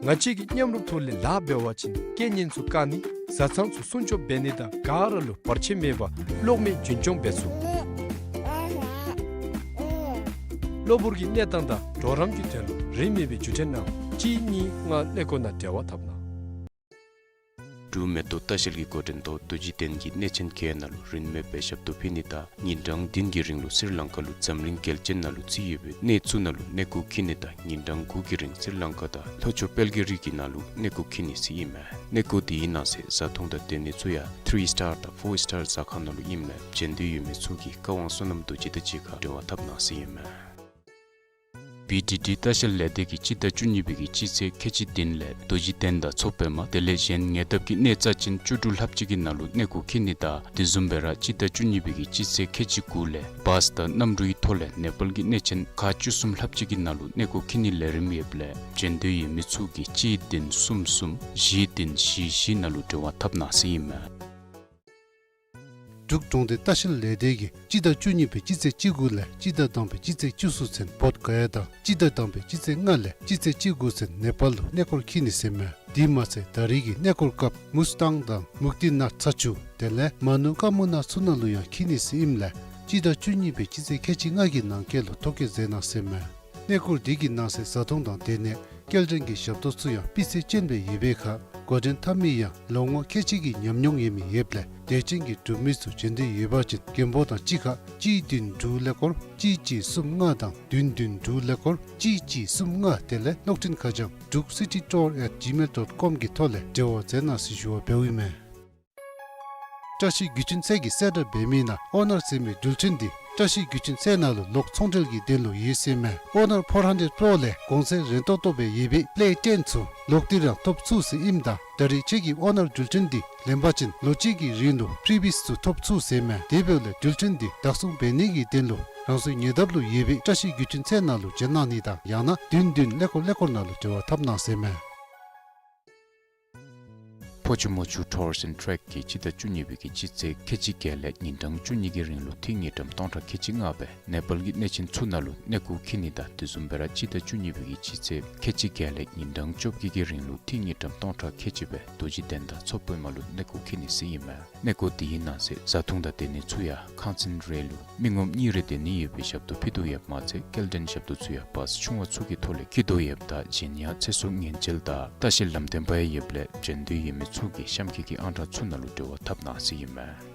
ང་བཅས་ཀྱིས་མཉམ་རུབ་ཐོག་ལས་ལཱ་འབད་བ་ཅིན་རྐྱེན་ངན་ཚུ་བཀག་ནི་བཟའ་ཚང་ཚུ་སྲུང་སྐྱོབ་འབད་ནི་དང་ག་ར་ལུ་བར་ཆད་མེད་པར་གློག་མེ་རྒྱུན་སྐྱོང་འབད་ཚུགས། གློ་བུར་གྱི་གནས་སྟངས་དང་གྲོགས་རམ་གྱི་དོན་ལུ་རིན་མེད་པའི་བརྒྱུད་འཕྲིན་ནང་གཅིག་གཉིས་ལྔ་ཀླད་ཀོར་ནང་འབྲེལ་བ་འཐབ་གནང་། འབྲུག་མེ་ཏོག་ལྟ་བཤལ་གྱི་འགོ་འདྲེན་ཐོག་རྡོ་རྗེ་གདན་གྱི་གནས་ཆེན་བརྒྱད་ནང་ལུ་རིན་མེད་པའི་ཞབས་ཏོག་ཕུལ་ནི་དང་ཉིན་གྲངས་བདུན་གྱི་རིང་ལུ་སི་རི་ལང་ཀ་ལུ་འཛམ་གླིང་རྒྱལ་ཆེན་ནང་ལུ་རྩིས་ཡོད་པའི་གནས་ཚུ་ནང་ལུ་གནས་སྐོར་འཁྱིད་ནི་དང་ཉིན་གྲངས་དགུ་གི་རིང་སི་རི་ལང་ཀ་དང་ལྷོ་ཕྱོགས་དཔལ་གྱི་རི་གི་ནང་ལུ་གནས་སྐོར་འཁྱིད་ནི་ཟེར་ཨིན་མས། གནས་སྐོར་དེའི་ནང་གསེས་བཟའ་འཐུང་དང་སྡོད་ནི་ཚུ་ཡང་ཐི་རི་སི་ཊར་དང་ཕོར་སི་ཊར་ཟ་ཁང་ནང་ལུ་ཨིནམ་ལས་བྱོན་འདོད་ཡོད་མི་ཚུ་གིས་བཀའ་དབང་བསོད་ནམས་རྡོ་རྗེ་དང་གཅིག་ཁར་འབྲེལ་བ་འཐབ་གནང་ཟེར་ཨིན་མས། བི་ཌི་ཌི་ལྟ་བཤལ་ལས་སྡེ་གིས་སྤྱི་ཟླ་བཅུ་གཉིས་པའི་གི་སྤྱི་ཚེས་ཁལ་གཅིག་བདུན་ལས་རྡོ་རྗེ་གདན་དང་མཚོ་པདྨ་དེ་ལས་གཞན་ཉེ་འདབས་ཀྱི་གནས་རྩ་ཆེན་བཅུ་དྲུག་ལྷགཔ་ཅིག་གི་ནང་ལུ་གནས་སྐོར་འཁྱིད་ནི་དང་དེ་བཟུམ་སྦེ་ར་སྤྱི་ཟླ་བཅུ་གཉིས་པའི་གི་སྤྱི་ཚེས་ཁལ་གཅིག་དགུ་ལས་བཱས་དང་གནམ་གྲུའི་ཐོག་ལས་ནེ་པཱལ་གྱི་གནས་ཆེན་ཁག་བཅུ་གསུམ་ལྷགཔ་ཅིག་གི་ནང་ལུ་གནས་སྐོར་འཁྱིད་ནིའི་ལས་རིམ་ཡོདཔ་ལས་བྱོན་འདོད་ཡོད་མི་ཚུ་གིས་གཅིག་བདུན་གསུམ་གསུམ་བཞི་བདུན་བཞི་བཞི་ནང་ལུ་འབྲེལ་བ་འཐབ་གནང་ཟེར་ཨིན་མས། འབྲུག་གྲོང་སྡེ་ལྟ་བཤལ་ལས་སྡེ་གིས་སྤྱི་ཟླ་བཅུ་གཉིས་པའི་སྤྱི་ཚེས་བཅུ་དགུ་ལས་སྤྱི་ཟླ་དང་པའི་སྤྱི་ཚེས་བཅུ་གསུམ་ཚུན་བོདྷ་ག་ཡ་དང་སྤྱི་ཟླ་དང་པའི་སྤྱི་ཚེས་ལྔ་ལས་སྤྱི་ཚེས་བཅུ་དགུ་ཚུན་ནེ་པཱལ་ལུ་གནས་སྐོར་འཁྱིད་ནི་ཟེར་མས། དེ་མ་ཚད་ད་རེས་ཀྱི་གནས་སྐོར་སྐབས་མུས་ཏང་དང་མུག་ཏི་ནཱཐ་ཚ་ཆུ་དེ་ལས་མ་ནུ་ཀ་མུ་ན་ཚུ་ནང་ལུ་ཡང་འཁྱིད་ནི་ཟེར་ཨིནམ་ལས་སྤྱི་ཟླ་བཅུ་གཉིས་པའི་སྤྱི་ཚེས་ཁལ་གཅིག་ལྔ་གི་ནང་འཁོད་ལུ་ཐོ་བཀོད་མཛད་གནང་ཟེར་མས། གནས་སྐོར་འདི་གི་ནང་གསེས་བཟའ་འཐུང་དང་སྡོད་གནས་སྐྱེལ་འདྲེན་གྱི་ཞབས་ཏོག་ཚུ་ཡང་སྤུས་ཚད་ཅན་སྦེ་ཡོད་པའི་ཁར་འགོ་འདྲེན་འཐབ་མི་ཡང་ལོ་ངོ་ཁལ་གཅིག་གི་ཉམས་མྱོང་ཡོད་མི་ཡོདཔ་ལས་དད་ཅན་གྱི་འབྲུག་མི་ཚུ་བྱོན་འདོད་ཡོད་པ་ཅིན་མགོན་པོ་དང་གཅིག་ཁར་གཅིག་བདུན་དྲུག་ཀླད་ཀོར་གཅིག་གཅིག་གསུམ་ལྔ་དང་བདུན་བདུན་དྲུག་ཀླད་ཀོར་གཅིག་གཅིག་གསུམ་ལྔ་དེ་ལས་གློག་འཕྲིན་ཁ་བྱང་druk city tour at gmail dot com གི་ཐོག་ལས་འབྲེལ་བ་མཛད་གནང་ཟེར་ཞུ་བ་འབདཝ་ཨིན་མས། བཀྲ་ཤིས་རྒྱུ་ཆེན་ཚལ་གྱིས་གསལ་བསྒྲགས་འབད་མི་ནང་ཨོ་ནར་ཟེར་མི་འགྲུལ་འཕྲིན་འདི་བཀྲ་ཤིས་རྒྱུ་ཆེན་ཚལ་ནང་ལུ་ལོག་ཚོང་འབྲེལ་གྱི་དོན་ལུ་ཡོད་ཟེར་མས། ཨོ་ནར་ཕོར་ཧན་ཌེཌ་པྲོ་ལས་གོང་ཚད་རན་ཏོག་ཏོ་སྦེ་ཡོད་པའི་པི་ལེ་ཊེན་ཚུ་ལོག་སྟེ་ར་ཐོབ་ཚུགས་ཟེར་ཨིནམ་ད་ད་རེས་ཁྱོད་ཀྱི་ཨོ་ནར་འགྲུལ་འཕྲིན་འདི་ལེན་པ་ཅིན་ལོ་གཅིག་གི་རིང་ལུ་ཕི་རི་བི་ཡེསི་ཚུ་ཐོབ་ཚུགས་ཟེར་མས། དེ་འབདཝ་ལས་འགྲུལ་འཕྲིན་འདི་བདག་བཟུང་འབད་ནི་གི་དོན་ལུ་རང་སོའི་ཉེ་འདབས་ལུ་ཡོད་པའི་བཀྲ་ཤིས་རྒྱུ་ཆེན་ཚལ་ནང་ལུ་བྱོན་གནང་ནི་དང་ཡང་ན་བདུན་བདུན་ཀླད་ཀོར་ཀླད་ཀོར་ནང་ལུ་འབྲེལ་བ་འཐབ་གནང་ཟེར་མས། ཕོ་ཆུ་མོ་ཆུ་ཊུར་སི་ཨེནཌ་ཊེཀ་གིས་སྤྱི་ཟླ་བཅུ་གཉིས་པའི་གི་སྤྱི་ཚེས་ཁལ་གཅིག་བརྒྱད་ལས་ཉིན་གྲངས་བཅུ་གཉིས་ཀྱི་རིང་ལུ་འཐུས་དངུལ་ཀྲམ་སྟོང་ཕྲག་ཁལ་གཅིག་ལྔ་སྦེ་ནེ་པཱལ་གྱི་གནས་ཆེན་ཚུ་ནང་ལུ་གནས་སྐོར་འཁྱིད་ནི་དང་དེ་བཟུམ་སྦེ་ར་སྤྱི་ཟླ་བཅུ་གཉིས་པའི་གི་སྤྱི་ཚེས་ཁལ་གཅིག་བརྒྱད་ལས་ཉིན་གྲངས་བཅོ་བརྒྱད་ཀྱི་རིང་ལུ་འཐུས་དངུལ་ཀྲམ་སྟོང་ཕྲག་ཁལ་གཅིག་སྦེ་རྡོ་རྗེ་གདན་དང་མཚོ་པདྨ་ལུ་གནས་སྐོར་འཁྱིད་ནི་ཟེར་ཨིན་མས། གནས་སྐོར་དེའི་ནང་གསེས་བཟའ་འཐུང་དང་སྡོད་གནས་ཚུ་ཡང་ཁང་ཚན་རེ་ལུ་མི་ངོམ་གཉིས་རེ་སྡོད་ནི་ཡོད་པའི་ཞབས་ཏོག་ཕུལ་དོ་ཡོདཔ་མ་ཚད་སྐྱེལ་འདྲེན་ཞབས་ཏོག་ཚུ་ཡང་བཱས་ཆུང་བ་ཚུ་གི་ཐོག་ལས་འཁྱིད་དོ་ཡོདཔ་ད་གཞན་ཡང་ཚེ་སྲོག་ཉེན་བཅོལ་དང་ལྟ་བཤལ་ལམ་སྟོན་པ་ཡང་ཡོདཔ་ལས་བྱོན་འདོད་ཡོད་མི་ཚུ་གིས་གཤམ་འཁོད་ཀྱི་ཨང་གྲངས་ཚུ་ནང་ལུ་འབྲེལ་བ་འཐབ་གནང་ཟེར་ཨིན་མས།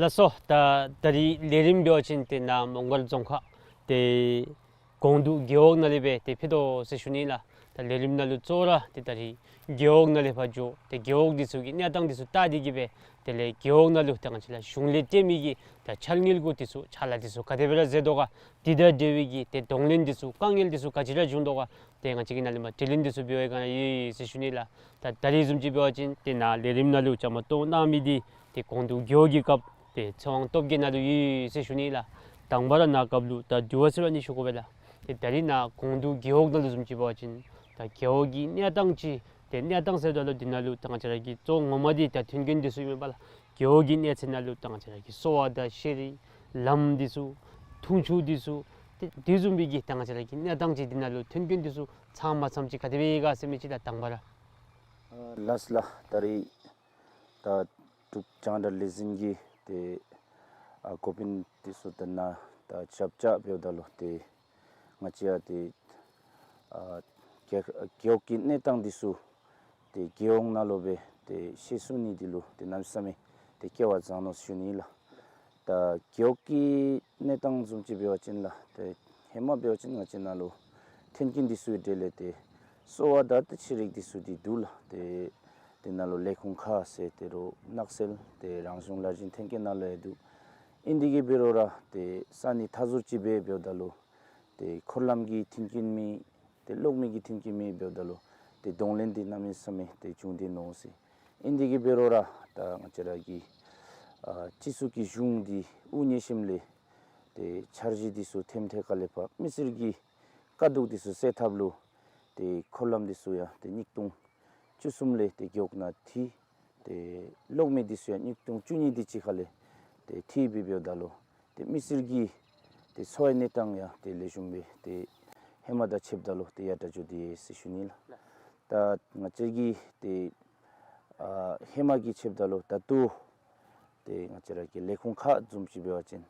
ལགས་སོ། ད་ད་རིས་ལས་རིམ་འབད་བ་ཅིན་ཏེ་ནཱ་མོང་སྒར་རྫོང་ཁག་ཏེ་གོང་དུ་རྒེད་འོག་ནང་ལས་སྦེ་ཏེ་ཕུལ་དོ་ཟེར་ཞུ་ནི་ལགས། ད་ལས་རིམ་ནང་ལུ་གཙོ་བོ་ར་ཏེ་ད་རིས་རྒེད་འོག་ནང་ལས་ཕར་འགྱོ་ཏེ་རྒེད་འོག་འདི་ཚུ་གི་གནས་སྟངས་འདི་ཚུ་བལྟ་སྟེ་གི་སྦེ་དེ་ལས་རྒེད་འོག་ནང་ལུ་ཏེ་ང་བཅས་ར་གཞུང་ལས་སྤྲོད་མི་གི་ད་འཆར་དངུལ་གུ་འདི་ཚུ་ཕྱག་ལཱ་འདི་ཚུ་ག་དེ་སྦེ་ར་མཛད་དོ་ག། དེ་དང་འབྲེལ་བའི་གི་ཏེ་གདོང་ལེན་འདི་ཚུ་དཀའ་ངལ་འདི་ཚུ་ག་ཅི་ར་བྱུང་དོ་ག། ཏེ་ང་བཅས་ཀྱི་ནཱ་ལས་མར་དྲི་ལན་འདི་ཚུ་འབད་བའི་སྒང་ལས་ཡོད་ཟེར་ཞུ་ནི་ལགས། ད་ད་རིས་བཟུམ་ཅིག་འབད་བ་ཅིན་ཏེ་ནཱ་ལས་རིམ་ནང་ལུ་བཅའ་མར་གཏོགས་གནང་མི་འདི་ཏེ་གོང་དུ་རྒེད་འོག་གི་སྐབས་ ཏེ་ཚེ་དབང་སྟོབས་རྒྱས་ནང་ལུ་ཡོད་ཟེར་ཞུ་ནི་ལགས། དང་པ་ར་ནཱ་སྐབས་ལུ་ད་དུས་ཚོད་ར་ནི་ཞུ་དགོ་པས་ལགས། ཏེ་ད་རིས་ནཱ་ཀོང་སྟོང་རྒེད་འོག་ནང་ལུ་བཟུམ་ཅིག་འབད་བ་ཅིན་ད་རྒེད་འོག་གི་གནས་སྟངས་ཅིག་ཏེ་གནས་སྟངས་ཟེརཝ་ད་ལུ་འདི་ནང་ལུ་ད་ང་བཅས་ར་གི་གཙོ་བོ་ངོ་མ་འདི་ད་མཐུན་རྐྱེན་འདི་ཚུ་ཨིན་མས་པ་ལགས། རྒེད་འོག་གི་གནས་ཚད་ནང་ལུ་ད་ང་བཅས་ར་གི་གསོ་བ་དང་ཤེས་རིག་ལམ་འདི་ཚུ་འཐུང་ཆུ་འདི་ཚུ་ཏེ་དེ་བཟུམ་སྦེ་གི་ད་ང་བཅས་ར་གི་གནས་སྟངས་ཅིག་འདི་ནང་ལུ་མཐུན་རྐྱེན་འདི་ཚུ་ཚང་མ་ཚངམ་ཅིག་ག་དེ་སྦེ་ཡོད་ག་ཟེར་མི་ཅིག་ལགས། དང་པ་ར། ཨ་ལགས་ལགས། ད་རིས་ད་འབྲུག་རྒྱང་བསྒྲགས་ལས་འཛིན་གྱིས་ཏེ་ཨ་འགོ་དཔོན་འདི་ཚུ་དང་ནཱ་ད་ཞབས་ཕྱི་འབདཝ་ད་ལུ་ཏེ་ང་བཅས་ཡང་ཏེ་ཨ་རྒེད་རྒེད་འོག་གི་གནས་སྟངས་འདི་ཚུ་ཏེ་རྒེད་འོག་ནང་ལུ་སྦེ་ཏེ་ཤེས་ཚུགས་ནི་འདི་ལུ་ཏེ་གནམ་མེད་ས་མེད་ཏེ་སྐལ་བ་བཟང་ནུག་ཞུ་ནི་ལགས། ད་རྒེད་འོག་གི་གནས་སྟངས་བཟུམ་ཅིག་འབད་བ་ཅིན་ལགས། ཏེ་ཧེ་མ་འབད་བ་ཅིན་ང་བཅས་ནཱ་ལུ་མཐུན་རྐྱེན་འདི་ཚུ་གི་གྲས་ལས་ཏེ་གསོ་བ་དང་ཏེ་ཤེས་རིག་འདི་ཚུ་འདི་འདུག་ལགས། ཏེ་དེ་ནང་ལུ་ལས་ཁུངས་ཁག་ཟེར་ཏེ་རོགས་ནགས་ཚལ་ཏེ་རང་བྱུང་ལྷ་བཞིན་ཐོན་སྐྱེད་ནང་ལུ་ཡང་འདུག། ཨིན་དེ་གིས་འབད་རུང་ར་ཏེ་ས་གནས་མཐའ་ཟུར་ཅིག་སྦེ་འབདཝ་ད་ལུ་ཏེ་འཁོར་ལམ་གྱི་མཐུན་རྐྱེན་མེད། ཏེ་གློག་མེ་གི་མཐུན་རྐྱེན་མེདཔ་འབདཝ་ད་ལུ་ཏེ་གདོང་ལེན་འདི་གནམ་མེད་ས་མེད་ཏེ་བྱུང་སྟེ་ནུག་ཟེར། ཨིན་དེ་གིས་འབད་རུང་ར་ད་ང་བཅས་ར་གི་ཨ་སྤྱི་ཚོགས་ཀྱི་གཞུང་འདི་དབུ་བརྙེས་ཞིནམ་ལས་ཏེ་འཆར་གཞི་འདི་ཚུ་ཐེམ་ཐེ་ཁ་ལས་ཕར་མི་སེར་གྱི་དཀའ་སྡུག་འདི་ཚུ་སེལ་ཐབས་ལུ་ཏེ་འཁོར་ལམ་འདི་ཚུ་ཡང་ཏེ་གཉིས་སྟོང་བཅུ་གསུམ་ལས་ཏེ་རྒེད་འོག་ནང་འཐུས། ཏེ་གློག་མེ་འདི་ཚུ་ཡང་གཉིས་སྟོང་བཅུ་གཉིས་དེ་ཅིག་ཁ་ལས་ཏེ་འཐུས་སྦེ་འབདཝ་ད་ལུ་ཏེ་མི་སེར་གྱི་ཏེ་འཚོ་བའི་གནས་སྟངས་ཡང་ཏེ་ལེགས་ཤོམ་སྦེ་ཏེ་ཧེ་མ་དང་ཕྱདཔ་ད་ལུ་ཏེ་ཡར་དྲག་འགྱོ་དེས་ཟེར་ཞུ་ནི་ལགས། ད་ང་བཅས་ཀྱིས་ཏེ་ཨ་ཧེ་མ་གི་ཕྱདཔ་ད་ལུ་ད་ལྟོ་ཏེ་ང་བཅས་ར་གི་ལས་ཁུངས་ཁག་བཟུམ་ཅིག་འབད་བ་ཅིན་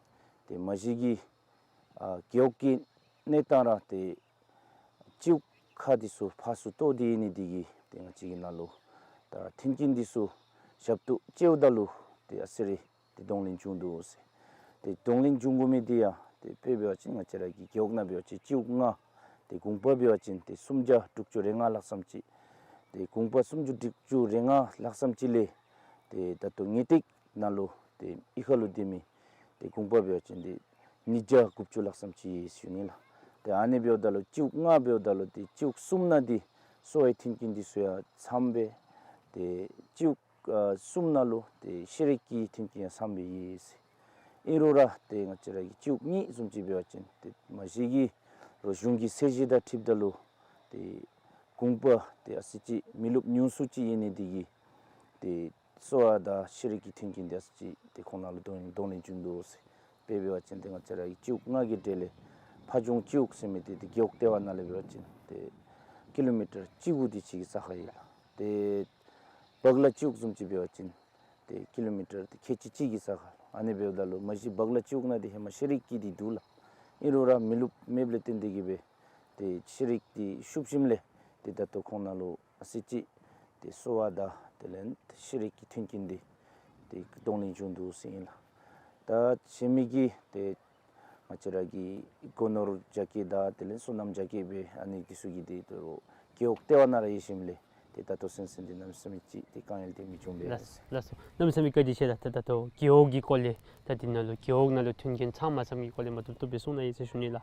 ཏེ་མ་གཞི་གི་ཨ་རྒེད་འོག་གི་གནས་སྟངས་ར་ཏེ་སྤྱི་འོག་ཁག་འདི་ཚུ་ཕར་ཚུར་གཏོགས་ཏེ་ཨིན་ནི་དེ་གིས་ཏེ་ང་བཅས་ཀྱི་ནང་ལུ་ད་མཐུན་རྐྱེན་འདི་ཚུ་ཞབས་ཏོག་སྤྱདཔ་ད་ལུ་ཏེ་ཨ་ཙི་རེ་ཏེ་གདོང་ལེན་བྱུང་འདུག་ཟེར། ཏེ་གདོང་ལེན་བྱུང་དགོ་མི་འདི་ཡང་ཏེ་དཔེ་འབད་བ་ཅིན་ང་བཅས་ར་གི་རྒེད་འོག་ནང་འབད་བ་ཅིན་སྤྱི་འོག་ལྔ། ཏེ་གུང་པ་འབད་བ་ཅིན་ཏེ་སུམ་བརྒྱ་དྲུག་ཅུ་རེ་ལྔ་ལྷག་ཙམ་ཅིག། ཏེ་གུང་པ་སུམ་བརྒྱ་དྲུག་ཅུ་རེ་ལྔ་ལྷག་ཙམ་ཅིག་ལས་ཏེ་ད་ལྟོ་ངེས་ཏིག་ནང་ལུ་ཏེ་གཡུས་ཁ་ལུ་སྡོད་མི་ཏེ་གུང་པ་འབད་བ་ཅིན་ཏེ་ཉིས་བརྒྱ་དགུ་བཅུ་ལྷག་ཙམ་ཅིག་ཡོད་ཟེར་ཞུ་ནི་ལགས། ཏེ་ཨ་ནི་འབདཝ་ད་ལུ་སྤྱི་འོག་ལྔ་འབདཝ་ད་ལུ་ཏེ་སྤྱི་འོག་གསུམ་ནང་འདི་གསོ་བའི་མཐུན་རྐྱེན་འདི་ཚུ་ཡང་ཚངམ་སྦེ། ཏེ་སྤྱི་འོག་ཨ་གསུམ་ནང་ལུ་ཏེ་ཤེས་རིག་གི་མཐུན་རྐྱེན་ཡང་ཚངམ་སྦེ་ཡོད་ཟེར། ཨིན་རུང་ར་ཏེ་ང་བཅས་ར་གི་སྤྱི་འོག་གཉིས་བཟུམ་ཅིག་འབད་བ་ཅིན་ཏེ་མ་གཞི་གི་རོགས་གཞུང་གི་ཚད་གཞི་དང་འཁྲིལཝ་ད་ལུ་ཏེ་གུང་པ་ཏེ་ཨ་ཙི་ཅིག་མི་རློབས་ཉུང་སུ་ཅིག་ཡོད་ནི་དེ་གིས་ཏེ་གསོ་བ་དང་ཤེས་རིག་གི་མཐུན་རྐྱེན་འདི་ཨ་ཙི་ཅིག་ཏེ་ཁོང་ནང་ལུ་གདོང་གདོང་ལེན་བྱུང་འདུག་ཟེར། དཔེ་འབད་བ་ཅིན་ཏེ་ང་བཅས་ར་གི་སྤྱི་འོག་ལྔ་གི་གྲས་ལས་ཕ་ཇོང་སྤྱི་འོག་ཟེར་མི་འདི་ཏེ་རྒེད་འོག་ལྟེ་བ་ནང་ལས་འབད་བ་ཅིན་ཏེ་ཀི་ལོ་མི་ཊར་བཅུ་དགུ་དེ་ཅིག་གི་ས་ཁར་ཡོད་ལགས། ཏེ་སྦག་ལ་སྤྱི་འོག་བཟུམ་ཅིག་འབད་བ་ཅིན་ཏེ་ཀི་ལོ་མི་ཊར་ཏེ་ཁལ་གཅིག་གཅིག་གི་ས་ཁར། ཨ་ནི་འབདཝ་ད་ལུ་མ་གཞི་སྦག་ལ་སྤྱི་འོག་ནང་འདི་ཧེ་མ་ཤེས་རིག་གི་འདི་འདུག་ལགས། ཨིན་རུང་ར་མི་རློབས་མེདཔ་ལས་བརྟེན་ཏེ་གིས་སྦེ་ཏེ་ཤེས་རིག་འདི་ཤུབ་ཞིནམ་ལས་ཏེ་ད་ལྟོ་ཁོང་ནང་ལུ་ཨ་ཙི་ཅིག་ཏེ་གསོ་བ་དང་དེ་ལས་ཤེས་རིག་གི་མཐུན་རྐྱེན་འདི་ཏེ་གདོང་ལེན་བྱུང་འདུག་ཟེར་ཨིན་ལགས། ད་གཞན་མི་གི་ཏེ་ང་བཅས་ར་གི་སྒོ་ནོར་རྒྱ་སྐྱེད་དང་དེ་ལས་སོ་ནམ་རྒྱ་སྐྱེད་སྦེ་ཨ་ནི་འདི་ཚུ་གི་འདི་ཏེ་རོགས་རྒེད་འོག་ལྟེ་བ་ནང་ར་ཡོད་ཞིནམ་ལས་ཏེ་ད་ལྟོ་ཚུན་ཚོད་འདི་གནམ་མེད་ས་མེད་ཅིག་ཏེ་དཀའ་ངལ་འདི་མི་བྱུང་པས། ལགས་ལགས་སོ། གནམ་མེད་ས་མེད་བཀའ་དྲིན་ཆེ་ལགས། ད་ད་ལྟོ་རྒེད་འོག་གི་སྐོར་ལས་ད་འདི་ནང་ལུ་རྒེད་འོག་ནང་ལུ་མཐུན་རྐྱེན་ཚང་མ་ཚངམ་གྱི་སྐོར་ལས་མ་བཏུབ་བཏུབ་སྦེ་གསུངས་གནང་ཡི་ཟེར་ཞུ་ནི་ལགས།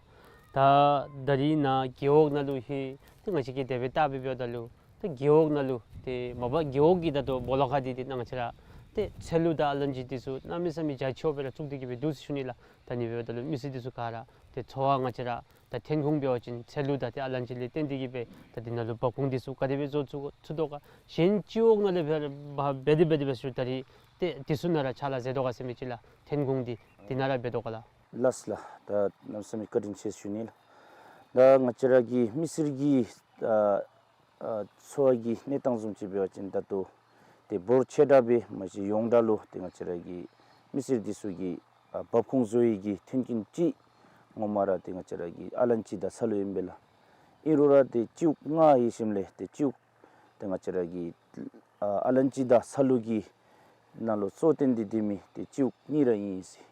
ད་ད་རིས་ནཱ་རྒེད་འོག་ནང་ལུ་ཧེ་ཏེ་ང་བཅས་ཀྱིས་དེ་སྦེ་བལྟ་སྦེ་འབདཝ་ད་ལུ་ཏེ་རྒེད་འོག་ནང་ལུ་ཏེ་མ་པ་རྒེད་འོག་གི་ད་ལྟོ་སྦོ་ལོགས་ཁ་འདི་ཏེ་ང་བཅས་ར་ཏེ་ཚལ་ལུ་དང་ཨ་ལན་ཅི་འདི་ཚུ་གནམ་མེད་ས་མེད་རྒྱ་ཆེཝ་སྦེ་ར་བཙུགས་ཏེ་གིས་སྦེ་འདུག་ཟེར་ཞུ་ནི་ལགས། ད་ཨ་ནི་འབདཝ་ད་ལུ་མི་སེར་འདི་ཚུ་ག་ར་ཏེ་འཚོ་བ་ང་བཅས་ར་ད་ཐོན་ཁུངས་འབད་བ་ཅིན་ཚལ་ལུ་དང་ཏེ་ཨ་ལན་ཅི་ལས་བརྟེན་ཏེ་གིས་སྦེ་ད་འདི་ནང་ལུ་འབབ་ཁུངས་འདི་ཚུ་ག་དེ་སྦེ་བཟོ་ཚུགས་ཚུགས་དོ་ག། གཞན་སྤྱི་འོག་ནང་ལས་འབད་འབད་དེ་འབད་དེ་འབད་ཞུ་ད་རིས་ཏེ་འདི་ཚུ་ནང་ར་ཕྱག་ལཱ་མཛད་དོ་ག་ཟེར་མི་ཅིག་ལགས། ཐོན་ཁུངས་འདི་འདི་ནང་ར་འབད་དོ་ག་ལགས། ལགས་ལགས། ད་གནམ་མེད་ས་མེད་བཀའ་དྲིན་ཆེ་ཞུ་ནི་ལགས། ད་ང་བཅས་ར་གི་མི་སེར་གྱི་ཨ་ཨ་འཚོ་བ་གི་གནས་སྟངས་བཟུམ་ཅིག་འབད་བ་ཅིན་ད་ལྟོ་ཏེ་འབོར་ཆེ་དྲགས་སྦེ་མ་གཞི་ཡོངས་གྲགས་ལུ་ཏེ་ང་བཅས་ར་གི་མི་སེར་འདི་ཚུ་གི་ཨ་འབབ་ཁུངས་བཟོ་ནི་གི་མཐུན་རྐྱེན་ཅིག་ངོ་མ་ར་ཏེ་ང་བཅས་ར་གི་ཨ་ལན་ཅི་དང་ཚལ་ལུ་ཨིན་པས་ལགས། ཨིན་རུང་ར་ཏེ་སྤྱི་འོག་ལྔ་ཡོད་ཞིནམ་ལས་ཏེ་སྤྱི་འོག་ཏེ་ང་བཅས་ར་གི་ཨ་ཨ་ལན་ཅི་དང་ཚལ་ལུ་གི་ནང་ལུ་གཙོ་བཏོན་ཏེ་སྡོད་མི་ཏེ་སྤྱི་འོག་གཉིས་ར་ཨིན་ཟེར།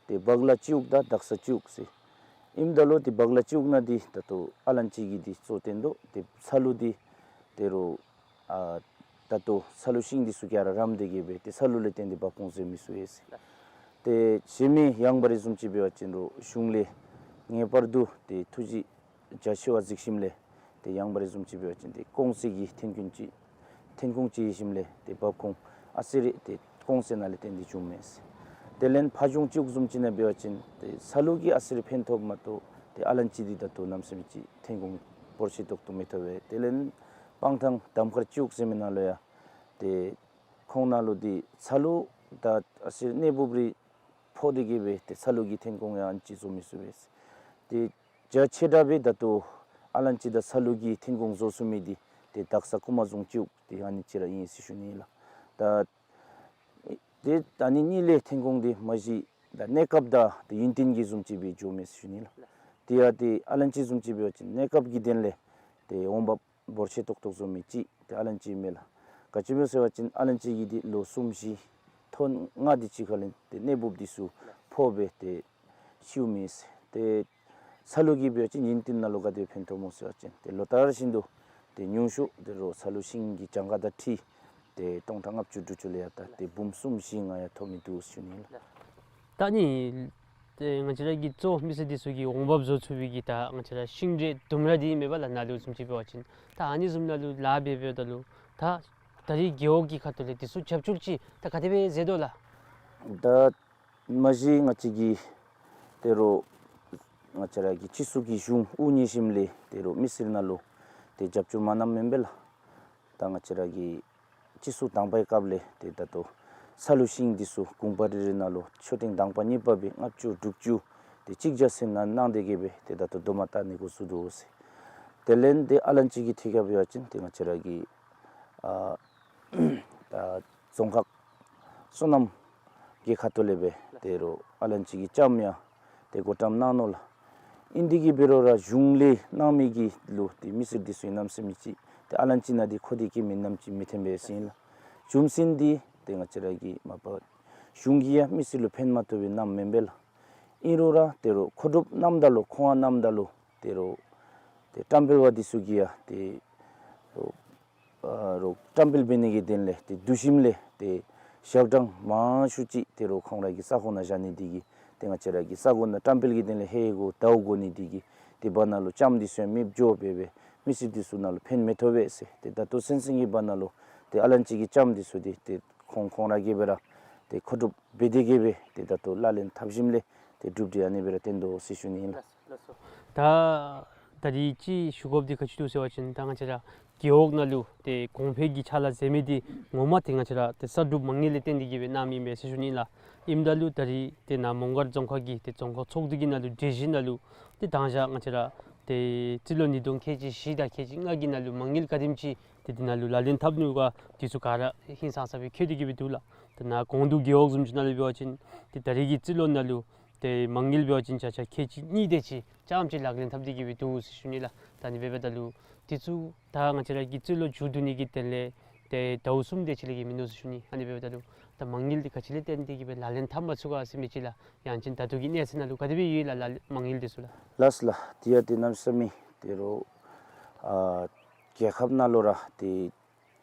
ཏེ་སྦག་ལ་སྤྱི་འོག་དང་དག་ས་སྤྱི་འོག་ཟེར། ཨིནམ་ད་ལུ་ཏེ་སྦག་ལ་སྤྱི་འོག་ནང་འདི་ད་ལྟོ་ཨ་ལན་ཅི་གི་འདི་གཙོ་བཏོན་དོ། ཏེ་ཚལ་ལུ་འདི་ཏེ་རོགས་ཨ་ད་ལྟོ་ཚལ་ལུ་ཤིང་འདི་ཚུ་ག་ར་རམ་སྟེ་གིས་སྦེ་ཏེ་ཚལ་ལུ་ལས་བརྟེན་ཏེ་འབབ་ཁུངས་བཟོ་མི་ཚུ་ཡོད་ཟེར། ཏེ་གཞན་མི་ཡང་འབའ་རི་བཟུམ་ཅིག་འབད་བ་ཅིན་རོགས་གཞུང་ལས་ངེས་པར་དུ་ཏེ་ཐུགས་རྗེ་རྒྱ་ཆེ་བ་གཟིགས་ཞིནམ་ལས་ཏེ་ཡང་འབའ་རི་བཟུམ་ཅིག་འབད་བ་ཅིན་ཏེ་ཀོང་ཚེ་གི་ཐོན་ཁུངས་ཅིག་ཐོན་ཁུངས་ཅིག་ཡོད་ཞིནམ་ལས་ཏེ་འབབ་ཁུངས་ཨ་ཙི་རེ་ཏེ་ཀོང་ཚེ་ནང་ལས་བརྟེན་ཏེ་བྱུངམ་མས་ཟེར། དེ་ལས་ཕ་གཞུང་ཅིག་བཟུམ་ཅིག་ནང་འབད་བ་ཅིན་ཏེ་ས་ལུ་གིས་ཨ་ཙི་རེ་ཕན་ཐོགསཔ་མ་གཏོགས་ཏེ་ཨ་ལན་ཅི་འདི་ད་ལྟོ་གནམ་མེད་ས་མེད་ཅིག་ཐོན་ཁུངས་འབོར་ཆེ་ཏོག་ཏོ་མི་ཐོབ་པས། དེ་ལས་སྤང་ཐང་གདམ་ཁར་ཅིག་ཟེར་མི་ནང་ལུ་ཡང་ཏེ་ཁོང་ནང་ལུ་འདི་ས་ལུ་ད་ཨ་ཙི་རེ་གནས་སྦུབ་རེ་ཕོག་སྟེ་གི་སྦེ་ཏེ་ས་ལུ་གི་ཐོན་ཁུངས་ཡང་ཨ་ནི་ཅིག་བཟོ་མི་ཚུགས་པས། ཏེ་རྒྱ་ཆེ་དྲགས་སྦེ་ད་ལྟོ་ཨ་ལན་ཅི་དང་ས་ལུ་གི་ཐོན་ཁུངས་བཟོ་ཚུགས་མི་འདི་ཏེ་དག་ས་ཀུ་མ་རྫོང་ཅིག་ཏེ་ཨ་ནི་ཅིག་ར་ཨིན་ཟེར་ཞུ་ནི་ལགས། ད་ཏེ་ད་ཨ་ནི་གཉིས་ལས་ཐོན་ཁུངས་འདི་མ་གཞི་ད་གནས་སྐབས་དང་ཏེ་ཡུན་བརྟན་གྱི་བཟུམ་ཅིག་སྦེ་འགྱོ་མས་ཟེར་ཞུ་ནི་ལགས། ཏེ་ཡང་ཏེ་ཨ་ལན་ཅི་བཟུམ་ཅིག་འབད་བ་ཅིན་གནས་སྐབས་ཀྱི་དོན་ལས་ཏེ་འོང་འབབ་འབོར་ཆེ་ཏོག་ཏོ་བཟོ་མི་ཅིག་ཏེ་ཨ་ལན་ཅི་མས་ལགས། ག་ཅི་སྨོ་ཟེར་བ་ཅིན་ཨ་ལན་ཅི་གི་འདི་ལོ་གསུམ་བཞི་ཐོག་ལྔ་དེ་ཅིག་ཁ་ལས་ཏེ་གནས་སྦུབ་འདི་ཚུ་ཕོག་སྦེ་ཏེ་ཤིཝ་མས་ཟེར། ཏེ་ས་ལུ་གིས་འབད་བ་ཅིན་ཡུན་བརྟན་ནང་ལུ་ག་དེ་ཕན་ཐོགས་སྨོ་ཟེར་བ་ཅིན་ཏེ་ལོ་ལྟར་བཞིན་དུ་ཏེ་ཉུང་ཤོས་ཏེ་རོགས་ས་ལུ་ཤིང་གི་གྱངས་ཁ་དང་འཁྲིལ་ཏེ་སྟོང་ཕྲག་ལྔ་བཅུ་དྲུག་ཅུ་ལས་ཡར་ད་ཏེ་འབུམ་གསུམ་བཞི་ལྔ་ཡང་ཐོབ་མི་འདུག་ཟེར་ཞུ་ནི་ལགས། ད་ནི་ཏེ་ང་བཅས་ར་གི་གཙོ་མི་སེར་འདི་ཚུ་གིས་འོང་འབབ་བཟོ་ཚུགས་པའི་གི་ད་ང་བཅས་ར་ཤིང་འབྲས་ལྡུམ་ར་འདི་མེན་པ་ལགས། ནཱ་ལུ་བཟུམ་ཅིག་འབད་བ་ཅིན་ད་ཨ་ནི་བཟུམ་ནང་ལུ་ལཱ་འབད་འབདཝ་ད་ལུ་ད་ད་རིས་རྒེད་འོག་གི་ཁ་ཐུག་ལས་འདི་ཚུ་རྒྱབ་སྐྱོར་ཅིག་ད་ག་དེ་སྦེ་མཛད་དོ་ལགས། ད་མ་གཞི་ང་བཅས་ཀྱི་ཏེ་རོགས་ང་བཅས་ར་གི་སྤྱི་ཚོགས་ཀྱི་གཞུང་དབུ་བརྙེས་ཞིནམ་ལས་ཏེ་རོགས་མི་སེར་ནང་ལུ་ཏེ་རྒྱབ་སྐྱོར་མ་གནངམ་མེན་པས་ལགས། ད་ང་བཅས་ར་གི་སྤྱི་ཚོགས་དང་པའི་སྐབས་ལས་ཏེ་ད་ལྟོ་ས་ལུ་ཤིང་འདི་ཚུ་གུང་པ་རེ་རེ་ནང་ལུ་མཆོད་རྟེན་དང་པ་གཉིས་པ་སྦེ་ལྔ་བཅུ་དྲུག་ཅུ་ཏེ་གཅིག་བརྒྱ་ཟིན་ནང་གནང་སྟེ་གི་སྦེ་ཏེ་ད་ལྟོ་དོ་མ་བཏགས་ནི་འགོ་བཙུགས་དོ་ཟེར། དེ་ལས་ཏེ་ཨ་ལན་ཅི་གི་ཐད་ཁར་འབད་བ་ཅིན་ཏེ་ང་བཅས་ར་གི་ཨ་ད་རྫོང་ཁག་སོ་ནམ་གྱི་ཁ་ཐུག་ལས་སྦེ་ཏེ་རོགས་ཨ་ལན་ཅི་གི་ལྕངམ་ཡང་ཏེ་བགོ་བཀྲམ་གནང་ནུག་ལགས། ཨིན་དེ་གིས་འབད་རུང་ར་གཞུང་ལས་གནང་མི་གི་ལུ་ཏེ་མི་སེར་འདི་ཚུ་གནམ་མེད་ས་མེད་ཅིག་ཏེ་ཨ་ལན་ཅི་ནང་འདི་མཁོ་སྟེ་གི་མེད་མནོཝ་ཅིག་མི་ཐོན་པས་ཟེར་ཨིན་ལགས། རྒྱུ་མཚན་འདི་ཏེ་ང་བཅས་ར་གི་མ་པ་གཞུང་གིས་ཡང་མི་སེར་ལུ་ཕན་མ་ཐོགས་པའི་གནངམ་མེན་པས་ལགས། ཨིན་རུང་ར་ཏེ་རོགས་མཁོ་སྒྲུབ་གནངམ་ད་ལུ་མཁོ་དབང་གནངམ་ད་ལུ་ཏེ་རོགས་ཏེ་བཀྲམ་སྤེལ་པ་འདི་ཚུ་གིས་ཡང་ཏེ་རོགས་ཨ་རོགས་བཀྲམ་སྤེལ་འབད་ནི་གི་དོན་ལས་ཏེ་བསྡུ་ཞིནམ་ལས་ཏེ་ཞག་གྲངས་མང་ཤོས་ཅིག་ཏེ་རོགས་ཁོང་ར་གི་ས་གོ་ནང་བཞག་ནི་འདི་གིས་ཏེ་ང་བཅས་ར་གི་ས་གོ་ནང་བཀྲམ་སྤེལ་གྱི་དོན་ལས་ཧེ་ཧེ་གོ་ཟླཝ་འགོར་ནི་འདི་གིས་ཏེ་བར་ན་ལུ་ལྕངམ་འདི་ཚུ་ཡང་མེདཔ་འགྱོ་སྦེ་སྦེ་མི་སེར་འདི་ཚུ་ནང་ལུ་ཕན་མི་ཐོགས་པས་ཟེར། ཏེ་ད་ལྟོ་ཚུན་ཚོད་ཀྱི་བར་ན་ལུ་ཏེ་ཨ་ལན་ཅི་གི་ལྕངམ་འདི་ཚུ་འདི་ཏེ་ཁོང་ཁོང་ར་གིས་སྦེ་ར་ཏེ་མཁོ་སྒྲུབ་འབད་དེ་གི་སྦེ་ཏེ་ད་ལྟོ་ལག་ལེན་འཐབ་ཞིནམ་ལས་ཏེ་གྲུབ་འབྲས་ཨ་ནི་སྦེ་ར་བཏོན་དོ་ཟེར་ཞུ་ནི་ཨིན་ལགས། ལགས་སོ། ད་ད་རིས་ཅིག་ཞུ་དགོཔ་འདི་ག་ཅི་འདུག་ཟེར་བ་ཅིན་ད་ང་བཅས་ར་རྒེད་འོག་ནང་ལུ་ཏེ་གོང་འཕེལ་གྱི་ཕྱག་ལཱ་མཛད་མི་འདི་ངོ་མ་ཏེ་ང་བཅས་ར་ཏེ་གསར་སྒྲུབ་མ་དངུལ་ལས་བརྟེན་ཏེ་གི་སྦེ་གནང་མི་ཨིན་པས་ཟེར་ཞུ་ནི་ལགས། ཨིནམ་ད་ལུ་ད་རིས་ཏེ་ནཱ་མོང་སྒར་རྫོང་ཁག་གི་ཏེ་རྫོང་ཁག་ཚོགས་འདུ་གི་ནང་ལུ་གྲོས་གཞི་ནང་ལུ་ཏེ་དང་ཞག་ང་བཅས་ར་ཏེ་རྩིས་ལོ་ཉིས་སྟོང་ཁལ་གཅིག་བཞི་དང་ཁལ་གཅིག་ལྔ་གི་ནང་ལུ་མ་དངུལ་ག་དེམ་ཅིག་ཏེ་འདི་ནང་ལུ་ལག་ལེན་འཐབ་ནུག་ག་འདི་ཚུ་ག་ར་ཧིང་སངས་ས་སྦེ་བཀོད་དེ་གི་སྦེ་འདུག་ལགས། ཏེ་ནཱ་གོང་དུ་རྒེད་འོག་བཟུམ་ཅིག་ནང་ལུ་འབད་བ་ཅིན་ཏེ་ད་རིས་ཀྱི་རྩིས་ལོ་ནང་ལུ་ཏེ་མ་དངུལ་འབད་བ་ཅིན་བརྒྱ་ཆ་ཁལ་གཅིག་གཉིས་དེ་ཅིག་རྐྱངམ་ཅིག་ལག་ལེན་འཐབ་སྟེ་གི་སྦེ་འདུག་ཟེར་ཞུ་ནི་ལགས། ད་ཨ་ནི་འབདཝ་ད་ལུ་འདི་ཚུ་ད་ང་བཅས་ར་གི་རྩིས་ལོ་མཇུག་བསྡུ་ནི་གི་དོན་ལས་ཏེ་ཟླཝ་གསུམ་དེ་ཅིག་ལས་ཀྱི་མིན་འདུག་ཟེར་ཞུ་ནི། ཨ་ནི་འབདཝ་ད་ལུ་ད་མ་དངུལ་འདི་ག་ཅི་ལས་བརྟེན་ཏེ་གི་སྦེ་ལག་ལེན་འཐབ་མ་ཚུགས་ག་ཟེར་མི་ཅིག་ལགས། ཡང་ཅིན་ད་ལྟོ་གི་གནས་ཚད་ནང་ལུ་ག་དེ་སྦེ་ཡོད་ལགས་ལགས་མ་དངུལ་འདི་ཚུ་ལགས། ལགས་སོ་ལགས། དེ་ཡང་ཏེ་གནམ་མེད་ས་མེད་ཏེ་རོགས་ཨ་རྒྱལ་ཁབ་ནང་ལུ་ར་ཏེ་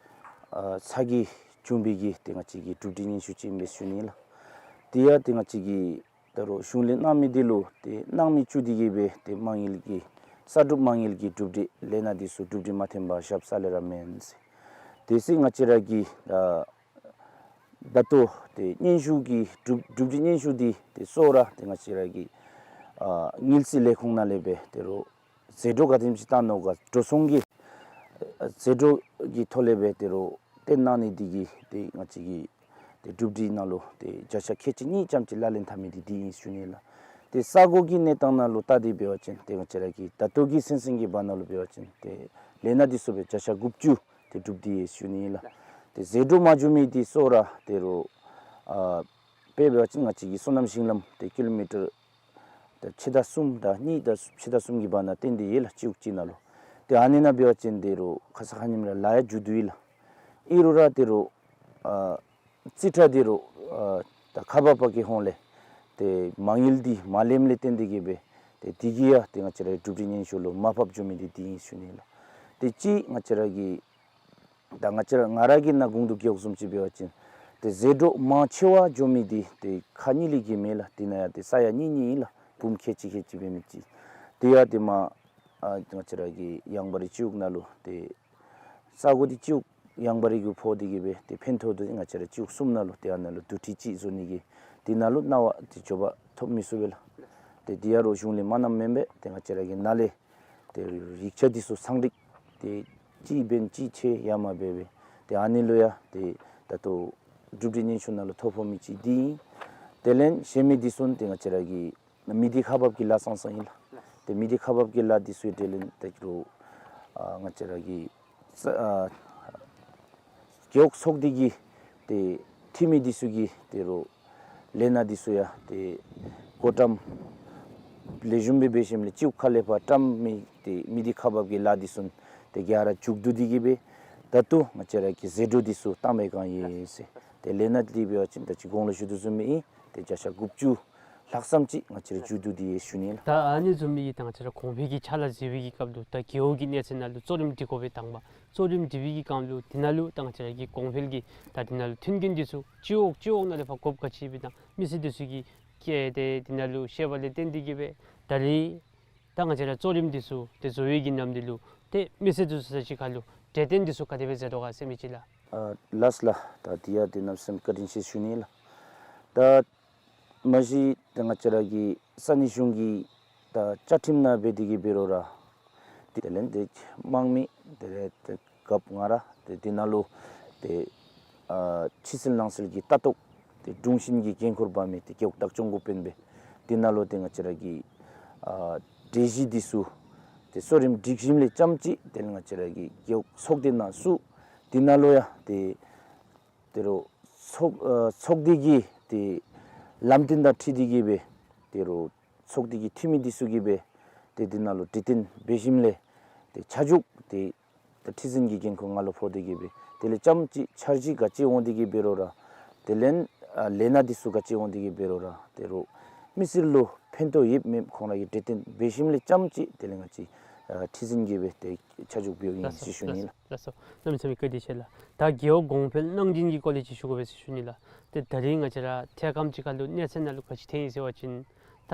ཨ་ཚ་གྱང་བྱུང་བའི་གི་ཏེ་ང་བཅས་ཀྱི་གྲུབ་འབྲས་ཉེན་ཤོས་ཅིག་ཨིན་པས་ཞུ་ནི་ལགས། དེ་ཡང་ཏེ་ང་བཅས་ཀྱི་ད་རུང་གཞུང་ལས་གནང་མི་འདི་ལུ་ཏེ་གནང་མི་བཅུག་སྟེ་གི་སྦེ་ཏེ་མ་དངུལ་གྱི་གསར་སྒྲུབ་མ་དངུལ་གྱི་གྲུབ་འབྲས་ལས་སྣ་འདི་ཚུ་གྲུབ་འབྲས་མ་ཐོན་པར་བཞགཔ་ས་ལས་ར་མེན་ཟེར། དེ་སྦེ་ང་བཅས་ར་གི་ཨ་ད་ལྟོ་ཏེ་ཉེན་ཤོས་ཀྱི་གྲུབ་གྲུབ་འབྲས་ཉེན་ཤོས་འདི་ཏེ་གཙོ་བོ་ར་ཏེ་ང་བཅས་ར་གི་ཨ་དངུལ་རྩིས་ལས་ཁུངས་ནང་ལས་སྦེ་ཏེ་རོགས་ཟད་འགྲོ་ག་དེམ་ཅིག་བཏང་ནུག་ག་འགྲོ་སོང་གི་ཨ་ཟད་འགྲོ་གི་ཐོག་ལས་སྦེ་ཏེ་རོགས་བཏོན་གནང་ནི་འདི་གིས་ཏེ་ང་བཅས་ཀྱི་ཏེ་གྲུབ་འབྲས་ནང་ལུ་ཏེ་བརྒྱ་ཆ་ཁལ་གཅིག་གཉིས་ཙམ་ཅིག་ལག་ལེན་འཐབ་མི་འདི་འདི་ཨིན་ཞུ་ནི་ལགས། ཏེ་ས་གོ་གི་གནས་སྟངས་ནང་ལུ་བལྟ་སྟེ་འབད་བ་ཅིན་ཏེ་ང་བཅས་ར་གི་ད་ལྟོ་གི་ཚུན་ཚོད་ཀྱི་བར་ན་ལུ་འབད་བ་ཅིན་ཏེ་ལས་སྣ་འདི་ཚུ་སྦེ་བརྒྱ་ཆ་དགུ་བཅུ་ཏེ་གྲུབ་སྟེ་ཡོད་ཞུ་ནི་ཨིན་ལགས། ཏེ་ཟད་འགྲོ་མ་བྱུང་མི་འདི་གཙོ་བོ་ར་ཏེ་རོགས་ཨ་དཔེ་འབད་བ་ཅིན་ང་བཅས་ཀྱི་སོ་ནམ་ཞིང་ལམ་ཏེ་ཀི་ལོ་མི་ཊར་ཏེ་ཕྱེད་དང་གསུམ་དང་གཉིས་དང་ཕྱེད་དང་གསུམ་གྱི་བར་ན་བཏོན་ཏེ་ཡོད་ལགས་སྤྱི་འོག་ཅིག་ནང་ལུ། ཏེ་ཨ་ནི་ནང་འབད་བ་ཅིན་ཏེ་རོགས་ཁ་ཙ་ཁ་ཉིནམ་ར་ལཱ་ཡང་མཇུག་བསྡུ་ཡི་ལགས། ཨིན་རུང་ར་ཏེ་རོགས་ཨ་རྩིས་ཁྲ་འདི་རོགས་ཨ་ད་ཁ་པར་པ་གི་ཧོང་ལས་ཏེ་མ་དངུལ་འདི་མ་ལེནམ་ལས་བརྟེན་ཏེ་གི་སྦེ་ཏེ་འདི་གིས་ཡང་ཏེ་ང་བཅས་ར་གྲུབ་འབྲས་ཉེན་ཤོས་ལུ་མར་ཕབ་འགྱོ་མི་འདི་འདི་ཨིན་ཞུ་ནི་ལགས། ཏེ་གཅིག་ང་བཅས་ར་གི་ད་ང་བཅས་ར་ང་ར་གིས་ནཱ་གོང་དུ་གོཝ་བཟུམ་ཅིག་འབད་བ་ཅིན་ཏེ་ཟད་འགྲོ་མང་ཆེ་བ་འགྱོ་མི་འདི་ཏེ་ཁག་གཉིས་ལས་བརྒལ་མེད་ལགས། དེ་ནང་ཡང་ཏེ་ས་ཡ་གཉིས་གཉིས་ཨིན་ལགས། འབུམ་ཁལ་གཅིག་ཁལ་གཅིག་འབད་མི་ཅིག། དེ་ཡང་ཏེ་མར་ཨ་ང་བཅས་ར་གི་ཡང་བ་རི་སྤྱི་འོག་ནང་ལུ་ཏེ་ས་གོ་འདི་སྤྱི་འོག་ཡང་བ་རི་གུ་ཕོག་སྟེ་གི་སྦེ་ཏེ་ཕན་ཐོགས་འདི་ང་བཅས་ར་སྤྱི་འོག་གསུམ་ནང་ལུ་ཏེ་ཨ་ནཱ་ལུ་བསྡུ་སྒྲིག་ཅིག་བཟོ་ནི་གི་ འདི་ནང་ལུ་གནང་བ་འདི་འབྱོར་པ་ཐོབ་མི་ཚུགས་པས་ལགས། ཏེ་འདི་ཡང་རོགས་གཞུང་ལས་མ་གནངམ་མེན་པས། ཏེ་ང་བཅས་ར་གི་ནཱ་ལས་ཏེ་ཡིག་ཆ་འདི་ཚུ་ཚང་སྒྲིག་ཏེ་གཅིག་འབད་ན་གཅིག་ཆད་ཡ་མ་འབད་བས། ཏེ་ཨ་ནི་ལུ་ཡང་ཏེ་ད་ལྟོ་གྲུབ་འབྲས་སྙན་ཞུ་ནང་ལུ་ཐོ་ཕོག་མི་ཅིག་འདི་ཨིན། དེ་ལས་གཞན་མི་འདི་ཚུ་ཏེ་ང་བཅས་ར་གི་མི་སྡེ་ཁག་འབག་གི་ལཱ་ཚང་ཚང་ཨིན་ལགས། ཏེ་མི་སྡེ་ཁག་འབག་གི་ལཱ་འདི་ཚུ་དེ་ལས་ཏེ་རོགས་ཨ་ང་བཅས་ར་གི་ས་ཨ་རྒེད་འོག་ཚོགས་སྡེ་གི་ཏེ་འཐུས་མི་འདི་ཚུ་གིས་ཏེ་རོགས་ལས་སྣ་འདི་ཚུ་ཡང་ཏེ་བགོ་བཀྲམ་ལེགས་ཤོམ་སྦེ་འབད་ཞིནམ་ལས་སྤྱི་འོག་ཁ་ལས་ཕར་བཀྲམ་མི་ཏེ་མི་སྡེ་ཁག་འབག་གི་ལཱ་འདི་ཚུ་ཏེ་ག་ར་མཇུག་བསྡུ་སྟེ་གིས་སྦེ་ད་ལྟོ་ང་བཅས་ར་གི་ཟད་འགྲོ་འདི་ཚུ་བཏང་པའི་བསྒང་ཨིན་ཟེར། ཏེ་ལས་སྣ་འདི་འབད་བ་ཅིན་ད་ཅི་གོང་ལུ་ཞུ་དོ་བཟུམ་སྦེ་ཨིན། ཏེ་བརྒྱ་ཆ་དགུ་བཅུ་ལྷག་ཙམ་ཅིག་ང་བཅས་ར་མཇུག་བསྡུ་སྟེ་ཡོད་ཟེར་ཞུ་ནི་ལགས། ད་ཨ་ནི་བཟུམ་མའི་ད་ང་བཅས་ར་གོང་འཕེལ་གྱི་ཕྱག་ལཱ་མཛད་པའི་གི་སྐབས་ལུ་ད་རྒེད་འོག་གི་གནས་ཚད་ནང་ལུ་གཙོ་རིམ་སྒྲིག་དགོ་པའི་དང་པ་གཙོ་རིམ་སྒྲིག་པའི་གི་སྐབས་ལུ་འདི་ནང་ལུ་ད་ང་བཅས་ར་གི་གོང་འཕེལ་གྱི་ད་འདི་ནང་ལུ་མཐུན་རྐྱེན་འདི་ཚུ་སྤྱི་འོག་སྤྱི་འོག་ནང་ལས་ཕར་དགོཔ་ག་ཅི་སྦེ་དང་མི་སེར་འདི་ཚུ་གིས་ཏེ་འདི་ནང་ལུ་ཤེས་པ་ལས་བརྟེན་ཏེ་གིས་སྦེ་ད་རེས་ད་ང་བཅས་ར་གཙོ་རིམ་འདི་ཚུ་ཏེ་བཟོ་བའི་གི་ནམ་དུས་ལུ་ཏེ་མི་སེར་འདི་ཚུ་ས་གཅིག་ཁར་ལུ་འབྲེལ་བསྟུན་འདི་ཚུ་ག་དེ་སྦེ་མཛད་དོ་ག་ཟེར་མི་ཅིག་ལགས། ཨ་ལགས་ལགས། ད་འདི་ཡང་ཏེ་གནམ་མེད་ས་མེད་བཀའ་དྲིན་ཆེ་ཞུ་ནི་ལགས། ད་མ་གཞི་ད་ང་བཅས་ར་གི་ས་གནས་གཞུང་གི་ད་བཅའ་ཁྲིམས་ནང་འབད་དེ་གིས་འབད་རུང་ར་དེ་ལས་ཏེ་དམངས་མི་དེ་ལས་ཏེ་རྒཔོ་ང་ར་ཏེ་འདི་ནང་ལུ་ཏེ་ཨ་ཕྱི་སེལ་ནང་སེལ་གྱི་ལྟ་རྟོག་ཏེ་དྲུང་ཆེན་གྱི་འགན་ཁུར་འབག་མི་ཏེ་རྒེད་འོག་བདག་སྐྱོང་འགོ་དཔོན་སྦེ་འདི་ནང་ལུ་ཏེ་ང་བཅས་ར་གི་ཨ་གྲོས་གཞི་འདི་ཚུ་ཏེ་གཙོ་རིམ་སྒྲིག་ཞིནམ་ལས་རྐྱངམ་ཅིག་དེ་ལས་ང་བཅས་ར་གི་རྒེད་འོག་ཚོགས་སྡེ་ནང་ཚུ་འདི་ནང་ལུ་ཡང་ཏེ་ཏེ་རོགས་ཚོགས་ཨ་ཚོགས་སྡེ་གི་ཏེ་ལམ་སྟོན་དང་འཁྲིལ་ཏེ་གིས་སྦེ་ཏེ་རོགས་ཚོགས་སྡེ་གི་འཐུས་མི་འདི་ཚུ་གིས་སྦེ་ཏེ་འདི་ནང་ལུ་འབྲེལ་བསྟུན་འབད་ཞིནམ་ལས་ཏེ་ཆ་འཇོག་ཏེ་ད་ཁྲི་འཛིན་གྱི་འགན་ཁུར་ང་ལུ་ཕོག་སྟེ་གིས་སྦེ་དེ་ལས་རྐྱངམ་ཅིག་འཆར་གཞི་ག་ཅི་འོང་སྟེ་གིས་འབད་རུང་ར་དེ་ལས་ཨ་ལས་སྣ་འདི་ཚུ་ག་ཅི་འོང་སྟེ་གིས་འབད་རུང་ར་ཏེ་རོགས་མི་སེར་ལུ་ཕན་ཐོགས་ཡོདཔ་མེདཔ་ཁོང་ར་གིས་འབྲེལ་བསྟུན་འབད་ཞིནམ་ལས་རྐྱངམ་ཅིག་དེ་ལས་ང་བཅས་ཨ་ཁྲི་འཛིན་གྱིས་སྦེ་ཏེ་ཆ་འཇོག་འབདཝ་ཨིན་ཟེར་ཞུ་ནི་ལགས། ལགས་སོ། གནམ་མེད་ས་མེད་བཀའ་དྲིན་ཆེ་ལགས། ད་རྒེད་འོག་གོང་འཕེལ་གནང་སྦྱིན་གྱི་སྐོར་ལས་ཅིག་ཞུ་དགོ་པས་ཟེར་ཞུ་ནི་ལགས། ཏེ་ད་རེས་ང་བཅས་ར་ཐད་རྐྱངམ་ཅིག་ཁར་ལུ་གནས་ཚད་ནང་ལུ་ག་ཅི་ཐོན་ཡི་ཟེར་བ་ཅིན་ད་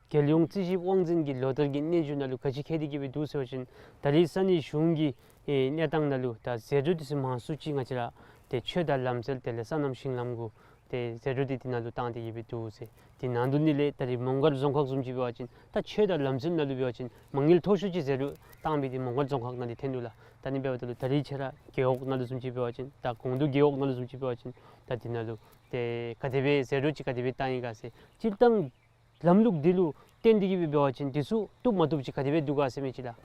རྒྱལ་ཡོངས་རྩིས་ཞིབ་དབང་འཛིན་གྱི་ལོ་བསྟར་གྱི་སྙན་ཞུ་ནང་ལུ་ག་ཅི་བཀོད་དེ་གིས་སྦེ་འདུག་ཟེར་བ་ཅིན་ད་རེས་ས་གནས་གཞུང་གི་ཨེ་གནས་སྟངས་ནང་ལུ་ད་ཟད་འགྲོ་འདི་ཚུ་མང་སུ་ཅིག་ང་བཅས་ར་ཏེ་ཆོས་དང་ལམ་སྲོལ་དེ་ལས་སོ་ནམ་ཞིང་ལམ་གུ་ཏེ་ཟད་འགྲོ་འདི་འདི་ནང་ལུ་བཏང་སྟེ་གིས་སྦེ་འདུག་ཟེར། དེ་ནང་དོན་འདི་ལས་ད་རེས་མོང་སྒར་རྫོང་ཁག་བཟུམ་ཅིག་འབད་བ་ཅིན་ད་ཆོས་དང་ལམ་སྲོལ་ནང་ལུ་འབད་བ་ཅིན་མ་དངུལ་མཐོ་ཤོས་ཅིག་ཟད་འགྲོ་བཏང་མི་འདི་མོང་སྒར་རྫོང་ཁག་ནང་འདི་ཐོན་འདུག་ལགས། ད་ནི་འབདཝ་ད་ལུ་ད་རེས་ཁྱོད་ར་རྒེད་འོག་ནང་ལུ་བཟུམ་ཅིག་འབད་བ་ཅིན་ད་གོང་དུ་རྒེད་འོག་ནང་ལུ་བཟུམ་ཅིག་འབད་བ་ཅིན་ད་འདི་ནང་ལུ་ཏེ་ག་དེ་སྦེ་ཟད་འགྲོ་ཅིག་ག་དེ་སྦེ་བཏང་ཡི་ག་ཟེར་སྤྱིར་བཏང་ལམ་ལུགས་འདི་ལུ་བརྟེན་ཏེ་གིས་སྦེ་འབད་བ་ཅིན་འདི་ཚུ་བཏུབ་མ་བཏུབ་ཅིག་ག་དེ་སྦེ་འདུག་ག་ཟེར་མི་ཅིག་ལགས།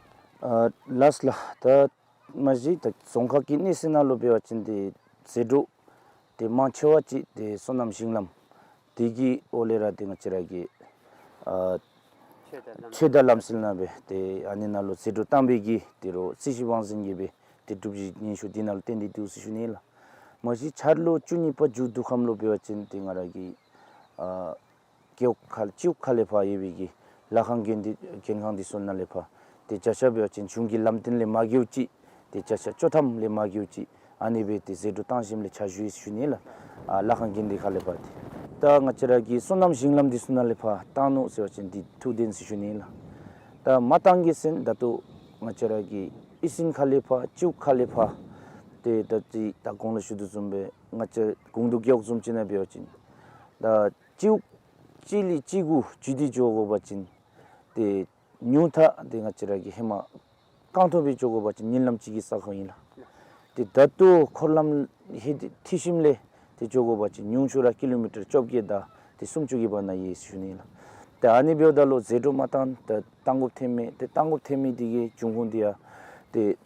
ཨ་ལགས་ལགས། ད་མ་གཞི་ད་རྫོང་ཁག་གི་གནས་ཚད་ནང་ལུ་འབད་བ་ཅིན་ཏེ་ཟད་འགྲོ་ཏེ་མང་ཆེ་བ་ཅིག་ཏེ་སོ་ནམ་ཞིང་ལམ་དེ་གི་འོག་ལས་ར་ཏེ་ང་བཅས་ར་གི་ཨ་ཆོས་དང་ལམ་སྲོལ་ནང་སྦེ་ཏེ་ཨ་ནི་ནང་ལུ་ཟད་འགྲོ་བཏང་པའི་གི་ཏེ་རོགས་རྩིས་ཞིབ་དབང་འཛིན་གྱིས་སྦེ་ཏེ་གྲུབ་འབྲས་སྙན་ཞུ་འདི་ནང་ལུ་བརྟེན་ཏེ་འདུག་ཟེར་ཞུ་ནི་ལགས། མ་གཞི་འཆར་ལོ་བཅུ་གཉིས་པ་མཇུག་བསྡུ་ཁམས་ལུ་འབད་བ་ཅིན་ཏེ་ང་ར་གི་ཨ་རྒེད་འོག་ཁ་སྤྱི་འོག་ཁ་ལས་ཕར་ཡོད་པའི་གི་ལཱ་ཁང་འགན་འདི་འགན་ཁང་འདི་ཚུ་ནང་ལས་ཕར་ཏེ་བརྒྱ་ཆ་འབད་བ་ཅིན་གཞུང་གི་ལམ་སྟོན་ལས་མ་འགལཝ་ཅིག་ཏེ་བརྒྱ་ཆ་བཅུ་ཐམ་ལས་མ་འགལཝ་ཅིག་ཨ་ནི་སྦེ་ཏེ་ཟད་འགྲོ་བཏང་ཞིནམ་ལས་ཆ་བཞག་ཡི་ཟེར་ཞུ་ནི་ལགས། ཨ་ལཱ་ཁང་འགན་འདི་ཁ་ལས་ཕར་ཏེ་ད་ང་བཅས་ར་གི་སོ་ནམ་ཞིང་ལམ་འདི་ཚུ་ནང་ལས་ཕར་བཏང་ནུག་ཟེར་བ་ཅིན་འདི་ཐུགས་བདེན་ཟེར་ཞུ་ནི་ལགས། ད་མ་བཏང་གེ་ཟེར་ད་ལྟོ་ང་བཅས་ར་གི་ཨི་སིན་ཁ་ལས་ཕར་སྤྱི་འོག་ཁ་ལས་ཕར་ཏེ་ད་ཅི་ད་གོང་ལུ་ཞུ་དོ་བཟུམ་སྦེ་ང་བཅས་གུང་དུ་རྒེད་འོག་བཟུམ་ཅིག་ནང་འབད་བ་ཅིན་ད་སྤྱི་འོག་གཅིག་ལས་གཅིག་གུ་འཛུལ་ཏེ་འགྱོ་དགོ་པ་ཅིན་ཏེ་ཉུང་མཐའ་འདི་ང་བཅས་ར་གི་ཧེ་མ་རྐང་ཐང་སྦེ་འགྱོ་དགོ་པ་ཅིན་ཉིན་ལམ་གཅིག་གི་ས་ཁོངས་ཨིན་ལགས། ཏེ་ད་ལྟོ་འཁོར་ལམ་ཧེ་འདི་འཐུས་ཞིནམ་ལས་ཏེ་འགྱོ་དགོ་པ་ཅིན་ཉུང་ཤོས་ར་ཀི་ལོ་མི་ཊར་བཅོ་བརྒྱད་དང་ཏེ་སུམ་ཅུ་གི་བར་ན་ཡོད་ཟེར་ཞུ་ནི་ལགས། ཏེ་ཨ་ནི་འབདཝ་ད་ལུ་ཟད་འགྲོ་མ་བཏང་ད་བཏང་དགོཔ་ཐོན་མི་ཏེ་བཏང་དགོཔ་ཐོན་མི་འདི་གི་འབྱུང་ཁུངས་འདི་ཡང་ཏེ་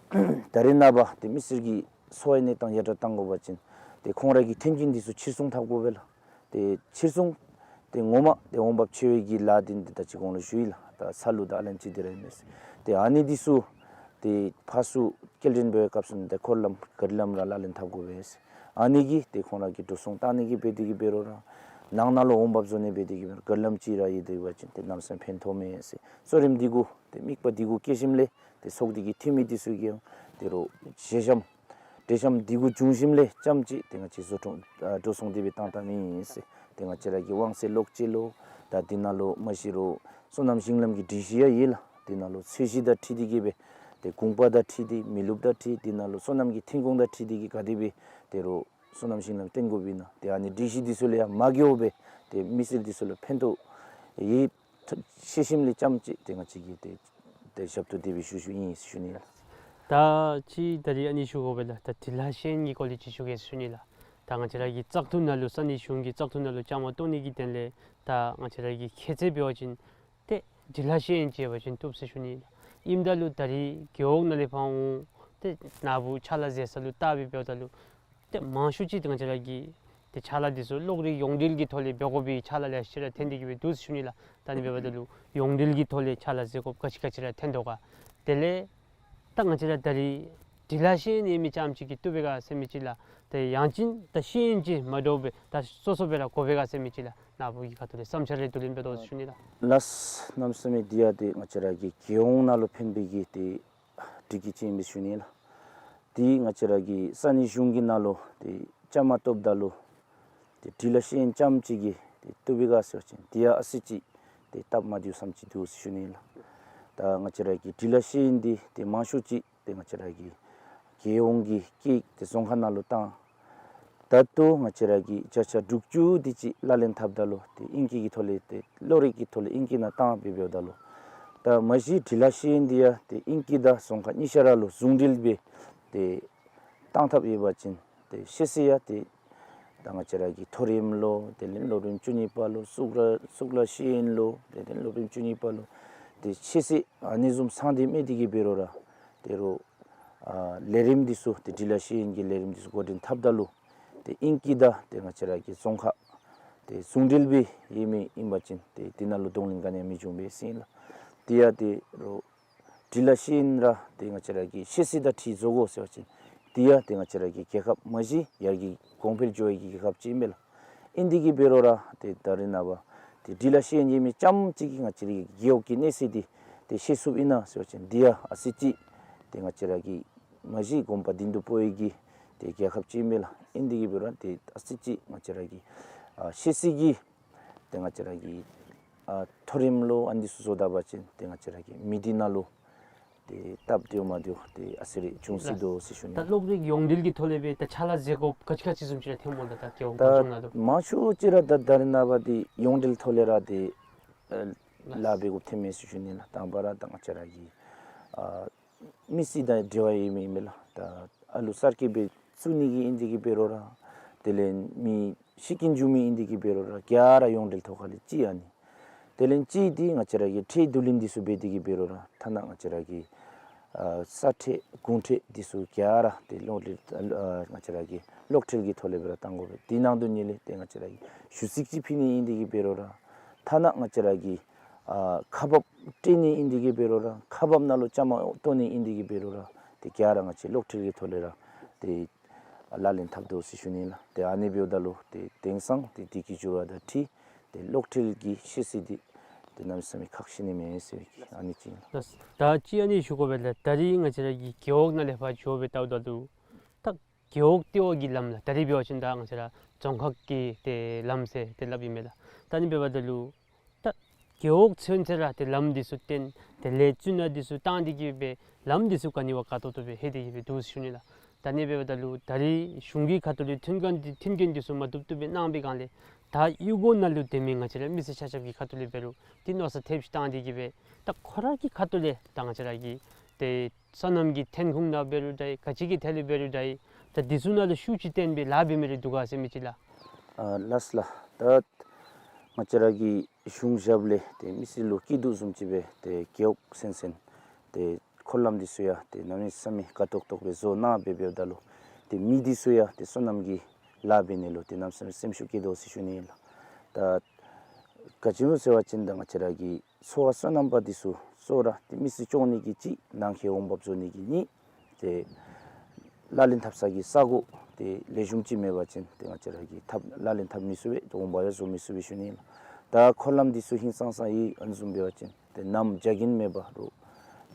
ད་རེས་ནངས་པ་ཏེ་མི་སེར་གྱི་འཚོ་བའི་གནས་སྟངས་ཡར་དྲག་བཏང་དགོ་པ་ཅིན་ཏེ་ཁོང་ར་གི་མཐུན་རྐྱེན་འདི་ཚུ་ཕྱིར་ཚོང་འཐབ་དགོ་པས་ལགས། ཏེ་ཕྱིར་ཚོང་ཏེ་ངོ་མ་ཏེ་འོང་འབབ་ཆེ་བའི་གི་ལཱ་འདི་འདི་ད་ཅི་གོང་ལུ་ཞུ་ཡི་ལགས། ད་ས་ལུད་དང་ཨ་ལན་ཅི་འདི་ར་ཨིན་མས། ཏེ་ཨ་ནི་འདི་ཚུ་ཏེ་ཕར་ཚུར་སྐྱེལ་འདྲེན་འབད་བའི་སྐབས་སུ་ནི་ཏེ་འཁོར་ལམ་ག་རི་ལམ་ར་ལག་ལེན་འཐབ་དགོ་པས། ཨ་ནི་གིས་ཏེ་ཁོང་ར་གི་འགྲོ་སོང་བཏང་ནི་གི་འབད་དེ་གི་འབད་རུང་ར་ནང་ན་ལུ་འོང་འབབ་བཟོ་ནི་འབད་དེ་གི་འབད་རུང་ག་རི་ལམ་ཅིག་ར་ཡོད་དེ་འབད་བ་ཅིན་ཏེ་གནམ་མེད་ས་མེད་ཕན་ཐོགས་མས་ཟེར་གཙོ་རིམ་འདི་གུ་ཏེ་དམིགས་པ་འདི་གུ་བསྐྱེད་ཞིནམ་ལས་ཏེ་ཚོགས་སྡེ་གི་འཐུས་མི་འདི་ཚུ་གིས་ཡང་ཏེ་རོགས་ཞལ་འཆམ་འབྲེལ་འཆམ་འདི་གུ་བྱུང་ཞིནམ་ལས་རྐྱངམ་ཅིག་ཏེ་ང་བཅས་བཟོ་སྐྲུན་ཨ་འགྲོ་སོང་འདི་སྦེ་བཏང་བཏངམ་ཨིན་ཟེར། ཏེ་ང་བཅས་ར་གི་དབང་ཚད་ལོག་སྤྱོད་ལོ་ད་འདི་ནང་ལུ་མ་གཞི་རོགས་སོ་ནམ་ཞིང་ལམ་གྱི་སྒྲིག་གཞི་ཡང་ཡོད་ལགས། འདི་ནང་ལུ་ཚོས་གཞི་དང་འཁྲིལ་ཏེ་གི་སྦེ་ཏེ་གུང་པ་དང་འཁྲིལ་ཏེ་མི་ལུཔ་དང་འཁྲིལ་འདི་ནང་ལུ་སོ་ནམ་གྱི་ཐོན་ཁུངས་དང་འཁྲིལ་ཏེ་གི་ག་དེ་སྦེ་ཏེ་རོགས་ སོ་ནམ་ཞིང་ལམ་བཏོན་དགོཔ་ཨིན་ན་ཏེ་ཨ་ནི་སྒྲིག་གཞི་འདི་ཚུ་ལས་ཡང་མ་འགལཝ་སྦེ་ཏེ་མི་སེར་འདི་ཚུ་ལུ་ཕན་ཐོགས་ཡོད་ཤེས་ཞིནམ་ལས་རྐྱངམ་ཅིག་ཏེ་ང་བཅས་ཀྱིས་ཏེ་ཏེ་ཞབས་ཏོག་དེ་སྦེ་ཞུ་ཞུཝ་ཨིན་ཟེར་ཞུ་ནི་ལགས། ད་ཅི་ད་རིས་ཨ་ནི་ཞུ་དགོ་པས་ལགས། ད་འབྲི་ལྷག་ཤེས་ཡོན་གྱི་སྐོར་ལས་ཅིག་ཞུ་གེ་ཟེར་ཞུ་ནི་ལགས། ད་ང་བཅས་ར་གི་བཙག་འཐུ་ནང་ལུ་ས་གནས་གཞུང་གི་བཙག་འཐུ་ནང་ལུ་བཅའ་མར་གཏོགས་ནི་གི་དོན་ལས་ད་ང་བཅས་ར་གི་ཁྱད་ཚད་འབད་བ་ཅིན་ཏེ་འབྲི་ལྷག་ཤེས་ཡོན་ཅིག་ཡོད་པ་ཅིན་བཏུབ་ཟེར་ཞུ་ནི་ལགས། ཨིནམ་ད་ལུ་ད་རིས་རྒེད་འོག་ནང་ལས་ཕར་འོང་ཏེ་ནཱ་བུ་ཕྱག་ལཱ་མཛད་ས་ལུ་བལྟ་སྦེ་འབདཝ་ད་ལུ་ཏེ་མང་ཤོས་ཅིག་ཏེ་ང་བཅས་ར་གི་ཏེ་ཕྱག་ལཱ་འདི་ཚུ་གློག་རིག་ཡོངས་འབྲེལ་གྱི་ཐོག་ལས་འབད་དགོ་པའི་ཕྱག་ལཱ་ལེ་ཤ་ཅིག་ར་ཐོན་ཏེ་གི་སྦེ་འདུག་ཟེར་ཞུ་ནི་ལགས། ད་ཨ་ནི་འབདཝ་ད་ལུ་ཡོངས་འབྲེལ་གྱི་ཐོག་ལས་ཕྱག་ལཱ་མཛད་དགོཔ་ག་ཅི་ག་ཅི་ར་ཐོན་དོ་ག། དེ་ལས་ད་ང་བཅས་ར་ད་རིས་འབྲི་ལྷག་ཤེས་ཡོན་ཡོད་མི་རྐྱངམ་ཅིག་གིས་བཏུབ་པས་ག་ཟེར་མི་ཅིག་ལགས། ཏེ་ཡང་ཅིན་ད་ཤེས་ཡོན་ཅིག་མ་འདྲཝ་སྦེ་ད་སོ་སོ་སྦེ་ར་དགོ་པས་ག་ཟེར་མི་ཅིག་ལགས། ནཱ་བུ་གི་ཁ་ཐུག་ལས་བསམ་འཆར་རེ་བསྡུ་ལེན་འབད་དོ་ཟེར་ཞུ་ནི་ལགས། ལགས། གནམ་མེད་ས་མེད་འདི་ཡང་ཏེ་ང་བཅས་ར་གི་རྒྱལ་ཡོངས་ནང་ལུ་ཕན་པའི་གི་ཏེ་སྒྲིག་གཞི་ཅིག་ཨིན་པས་ཞུ་ནི་ལགས། ཏེ་ང་བཅས་ར་གི་ས་གནས་གཞུང་གི་ནང་ལུ་ཏེ་བཅའ་མར་གཏོགསཔ་ད་ལུ་ཏེ་འབྲི་ལྷག་ཤེས་ཡོན་རྐྱངམ་ཅིག་གིས་ཏེ་བཏུབ་པས་ག་ཟེར་བ་ཅིན་དེ་ཡང་ཨ་ཙི་ཅིག་ཏེ་སྟབས་མ་བདེཝ་བསམ་ཅིག་འདུག་ཟེར་ཞུ་ནི་ལགས། ད་ང་བཅས་ར་གི་འབྲི་ལྷག་ཤེས་ཡོན་འདི་ཏེ་མང་ཤོས་ཅིག་ཏེ་ང་བཅས་ར་གི་རྒྱལ་ཡོངས་ཀྱི་སྐད་ཏེ་རྫོང་ཁ་ནང་ལུ་བཏང་། ད་ལྟོ་ང་བཅས་ར་གི་བརྒྱ་ཆ་དྲུག་ཅུ་དེ་ཅིག་ལག་ལེན་འཐབ་ད་ལུ་ཏེ་ཨིང་སྐད་ཀྱི་ཐོག་ལས་ཏེ་གློག་རིག་གི་ཐོག་ལས་ཨིང་སྐད་ནང་བཏང་སྦེ་འབདཝ་ད་ལུ་ད་མ་གཞི་འབྲི་ལྷག་ཤེས་ཡོན་འདི་ཡང་ཏེ་ཨིང་སྐད་དང་རྫོང་ཁ་གཉིས་ཆ་ར་ལུ་ཟུང་འབྲེལ་སྦེ་ཏེ་བཏང་ཐབས་ཡོད་པ་ཅིན་ཏེ་ཤེས་ཚད་ཡང་ཏེ་ད་ང་བཅས་ར་གི་མཐོ་རིམ་ལོ་དེ་ལས་སློབ་རིམ་བཅུ་གཉིས་པ་ལོ་གཙུག་ལག་གཙུག་ལག་ཤེས་ཡོན་ལོ་དེ་ལས་སློབ་རིམ་བཅུ་གཉིས་པ་ལོ་ཏེ་ཤེས་ཚད་ཨ་ནི་བཟུམ་ཚང་སྟེ་མེད་དེ་གི་འབད་རུང་ར་ཏེ་རོགས་ཨ་ལས་རིམ་འདི་ཚུ་ཏེ་འབྲི་ལྷག་ཤེས་ཡོན་གྱི་ལས་རིམ་འདི་ཚུ་འགོ་འདྲེན་འཐབ་ད་ལུ་ཏེ་ཨིང་སྐད་དང་ཏེ་ང་བཅས་ར་གི་རྫོང་ཁ་ཏེ་ཟུང་འབྲེལ་སྦེ་ཡོད་མི་ཨིན་པ་ཅིན་ཏེ་དེ་ནང་ལུ་གདོང་ལེན་ག་ནི་ཡང་མི་འབྱུང་པས་ཟེར་ཨིན་ལགས། དེ་ཡང་ཏེ་རོགས་འབྲི་ལྷག་ཤེས་ཡོན་ར་ཏེ་ང་བཅས་ར་གི་ཤེས་ཚད་དང་འཁྲིལ་བཟོ་དགོ་ཟེར་བ་ཅིན་དེ་ཡང་ཏེ་ང་བཅས་ར་གི་རྒྱལ་ཁབ་མ་གཞི་ཡར་རྒྱས་གོང་འཕེལ་འགྱོ་བའི་གི་རྒྱལ་ཁབ་ཅིག་ཨིན་པས་ལགས། ཨིན་དེ་གི་འབད་རུང་ར་ཏེ་ད་རེས་ནངས་པ་ཏེ་འབྲི་ལྷག་ཤེས་ཡོན་ཡོད་མི་རྐྱངམ་ཅིག་གིས་ང་བཅས་ར་གི་རྒེད་འོག་གི་གནས་ཚད་འདི་ཏེ་ཤེས་ཚུགསཔ་ཨིན་ན་ཟེར་བ་ཅིན་དེ་ཡང་ཨ་ཙི་ཅིག་ཏེ་ང་བཅས་ར་གི་མ་གཞི་གོམ་པ་མདུན་དུ་སྤོ་བའི་གི་ཏེ་རྒྱལ་ཁབ་ཅིག་ཨིན་པས་ལགས། ཨིན་དེ་གི་འབད་རུང་ཏེ་ཨ་ཙི་ཅིག་ང་བཅས་ར་གི་ཨ་ཤེས་ཚད་ཀྱི་ཏེ་ང་བཅས་ར་གི་ཨ་མཐོ་རིམ་ལོ་ཨ་ནི་ཚུ་བཟོ་ད་པ་ཅིན་ཏེ་ང་བཅས་ར་གི་མི་སྡེ་ནང་ལུ་ཏེ་སྟབས་བདེཝ་མ་བདེཝ་ཏེ་ཨ་ཙི་རེ་འབྱུང་སྲིད་དོ་ཟེར་ཞུ་ནི། ད་གློག་རིག་ཡོངས་འབྲེལ་གྱི་ཐོག་ལས་སྦེ་ད་ཕྱག་ལཱ་མཛད་དགོཔ་ག་ཅི་ག་ཅི་བཟུམ་ཅིག་ར་ཐོནམ་སྨོ་ལགས། ད་རྒེད་འོག་ད་གོང་ལྗོངས་ནང་ལུ་མང་ཤོས་ཅིག་ར་ད་ད་རེས་ནངས་པ་འདི་ཡོངས་འབྲེལ་ཐོག་ལས་ར་ཏེ་ཨ་ལཱ་འབད་དགོཔ་ཐོནམ་མས་ཟེར་ཞུ་ནི་ལགས། དང་པ་ར་ད་ང་བཅས་ར་གི་ཨ་མི་སེར་དང་འབྲེལ་བ་ཡོད་མི་ཨིན་མས་ལགས། ད་ཨ་ལུ་གསར་སྐྱེས་སྦེ་བཙུགས་ནི་གི་ཨིན་དེ་གི་འབད་རུང་ར་དེ་ལས་མི་ཤི་རྐྱེན་བྱུང་མི་ཨིན་དེ་གི་འབད་རུང་ར་ག་ར་ཡོངས་འབྲེལ་ཐོག་ཁ་ལས་ཅིག་ཨ་ནི། དེ་ལས་ཅིག་འདི་ང་བཅས་ར་གི་ཁྲལ་བསྡུ་ལེན་འདི་ཚུ་འབད་དེ་གི་འབད་རུང་ར་ཐ་ན་ང་བཅས་ར་གི་ཨ་ས་ཁྲལ་གུང་ཁྲན་འདི་ཚུ་ག་ར་ཏེ་གློག་འདི་ཨ་ང་བཅས་ར་གི་གློག་འཕྲུལ་གྱི་ཐོག་ལས་སྦེ་ར་བཏང་དགོ་པས། དེ་ནང་དོན་ཉིད་ལས་ཏེ་ང་བཅས་ར་གི་ཞུ་ཚིག་ཅིག་ཕུལ་ནི་ཨིན་དེ་གི་འབད་རུང་ར་ཐ་ན་ང་བཅས་ར་གི་ཨ་ཁག་འབག་སྤྲོད་ནི་ཨིན་དེ་གི་འབད་རུང་ར་ཁག་འབག་ནང་ལུ་བཅའ་མར་གཏོགས་ནི་ཨིན་དེ་གི་འབད་རུང་ར་ཏེ་ག་ར་ང་བཅས་གློག་འཕྲུལ་གྱི་ཐོག་ལས་ར་ཏེ་ལག་ལེན་འཐབ་དོ་ཟེར་ཞུ་ནི་ལགས། ཏེ་ཨ་ནི་འབདཝ་ད་ལུ་ཏེ་དེང་སང་ཏེ་དུས་ཀྱི་འགྱུར་བ་དང་འཁྲིལ་ཏེ་གློག་འཕྲུལ་གྱི་ཤེས་ཚད་འདི་ཏེ་གནམ་མེད་ས་མེད་ཁག་ཆེ་ནི་མས་ཟེར་བའི་ཨ་ནི་ཅིག་ཨིན་ལགས། ད་ཅི་ཨ་ནི་ཞུ་དགོ་པས་ལགས། ད་རིས་ང་བཅས་ར་གི་རྒེད་འོག་ནང་ལས་ཕར་འགྱོ་སྦེ་བལྟཝ་ད་ལུ་ད་རྒེད་འོག་ལྟེ་བ་གི་ལམ་ལགས། ད་རིས་འབད་བ་ཅིན་ད་ང་བཅས་ར་རྫོང་ཁག་གི་ཏེ་ལམ་ཟེར་ཏེ་སླབ་ཨིན་མས་ལགས། ད་ཨ་ནི་འབདཝ་ད་ལུ་ད་རྒེད་འོག་ཚུན་ཚོད་ར་ཏེ་ལམ་འདི་ཚུ་བཏོན་དེ་ལས་བཙུགས་ནང་འདི་ཚུ་བཏང་སྟེ་གི་སྦེ་ལམ་འདི་ཚུ་ག་ནི་བ་དགའ་ཏོག་ཏོ་སྦེ་ལྷོད་དེ་གི་སྦེ་འདུག་ཟེར་ཞུ་ནི་ལགས། ད་ཨ་ནི་འབདཝ་ད་ལུ་ད་རིས་གཞུང་གི་ཁ་ཐུག་ལས་མཐུན་རྐྱེན་འདི་མཐུན་རྐྱེན་འདི་ཚུ་མ་བཏུབ་བཏུབ་སྦེ་གནང་བའི་སྒང་ལས་ད་གཡུས་སྒོ་ནང་ལུ་སྡོད་མི་ང་བཅས་ར་མི་སེར་ཆ་ཁྱབ་ཀྱི་ཁ་ཐུག་ལས་འབད་རུང་ཏེ་མནོ་བསམ་ཐེབས་ཅིག་བཏང་སྟེ་གི་སྦེ་ད་ཁོ་ར་གི་ཁ་ཐུག་ལས་ད་ང་བཅས་ར་གི་ཏེ་སོ་ནམ་གྱི་ཐོན་ཁུངས་ནང་འབད་རུང་འདྲ་ག་ཅི་གི་ཐད་ལས་འབད་རུང་འདྲ་ད་འདི་ཚུ་ནང་ལུ་ཤུགས་ཅིག་བཏོན་སྦེ་ལཱ་འབད་མི་རེ་འདུག་ག་ཟེར་མི་ཅིག་ལགས། ཨ་ལགས་ལགས། ད་ང་བཅས་ར་གི་གཞུང་ཞབས་ལས་ཏེ་མི་སེར་ལུ་སྐྱིད་སྡུག་བཟུམ་ཅིག་སྦེ་ཏེ་རྒེད་འོག་གསན་གསན་ཏེ་འཁོར་ལམ་འདི་ཚུ་ཡང་ཏེ་གནམ་མེད་ས་མེད་དགའ་ཏོག་ཏོ་སྦེ་བཟོ་གནང་སྦེ་འབདཝ་ད་ལུ་ཏེ་མི་འདི་ཚུ་ཡང་ཏེ་སོ་ནམ་གྱི་ལཱ་འབད་ནི་ལུ་ཏེ་གནམ་མེད་ས་མེད་སེམས་ཤུགས་སྐྱེད་དོ་ཟེར་ཞུ་ནི་ཨིན་ལགས། ད་ག་ཅི་སྨོ་ཟེར་བ་ཅིན་ད་ང་བཅས་ར་གི་ཚོ་བ་སོ་ནམ་པ་འདི་ཚུ་གཙོ་བོ་ར་ཏེ་མི་སེར་སྐྱོང་ནི་གི་གཅིག་ནང་འཁོད་འོང་འབབ་བཟོ་ནི་གི་གཉིས་ཏེ་ལག་ལེན་འཐབ་ས་གི་ས་གོ་ཏེ་ལེགས་ཤོམ་ཅིག་མེད་པ་ཅིན་ཏེ་ང་བཅས་ར་གིས་འཐབ་ལག་ལེན་འཐབ་མི་ཚུགས་པས། ཏེ་འོང་འབབ་ཡང་བཟོ་མི་ཚུགས་པས་ཞུ་ནི་ལགས། ད་འཁོར་ལམ་འདི་ཚུ་ཧིང་སངས་ས་ཡི་ཨ་ནི་བཟུམ་འབད་བ་ཅིན་ཏེ་གནམ་རྒྱ་རྐྱེན་མེད་པ་རུང་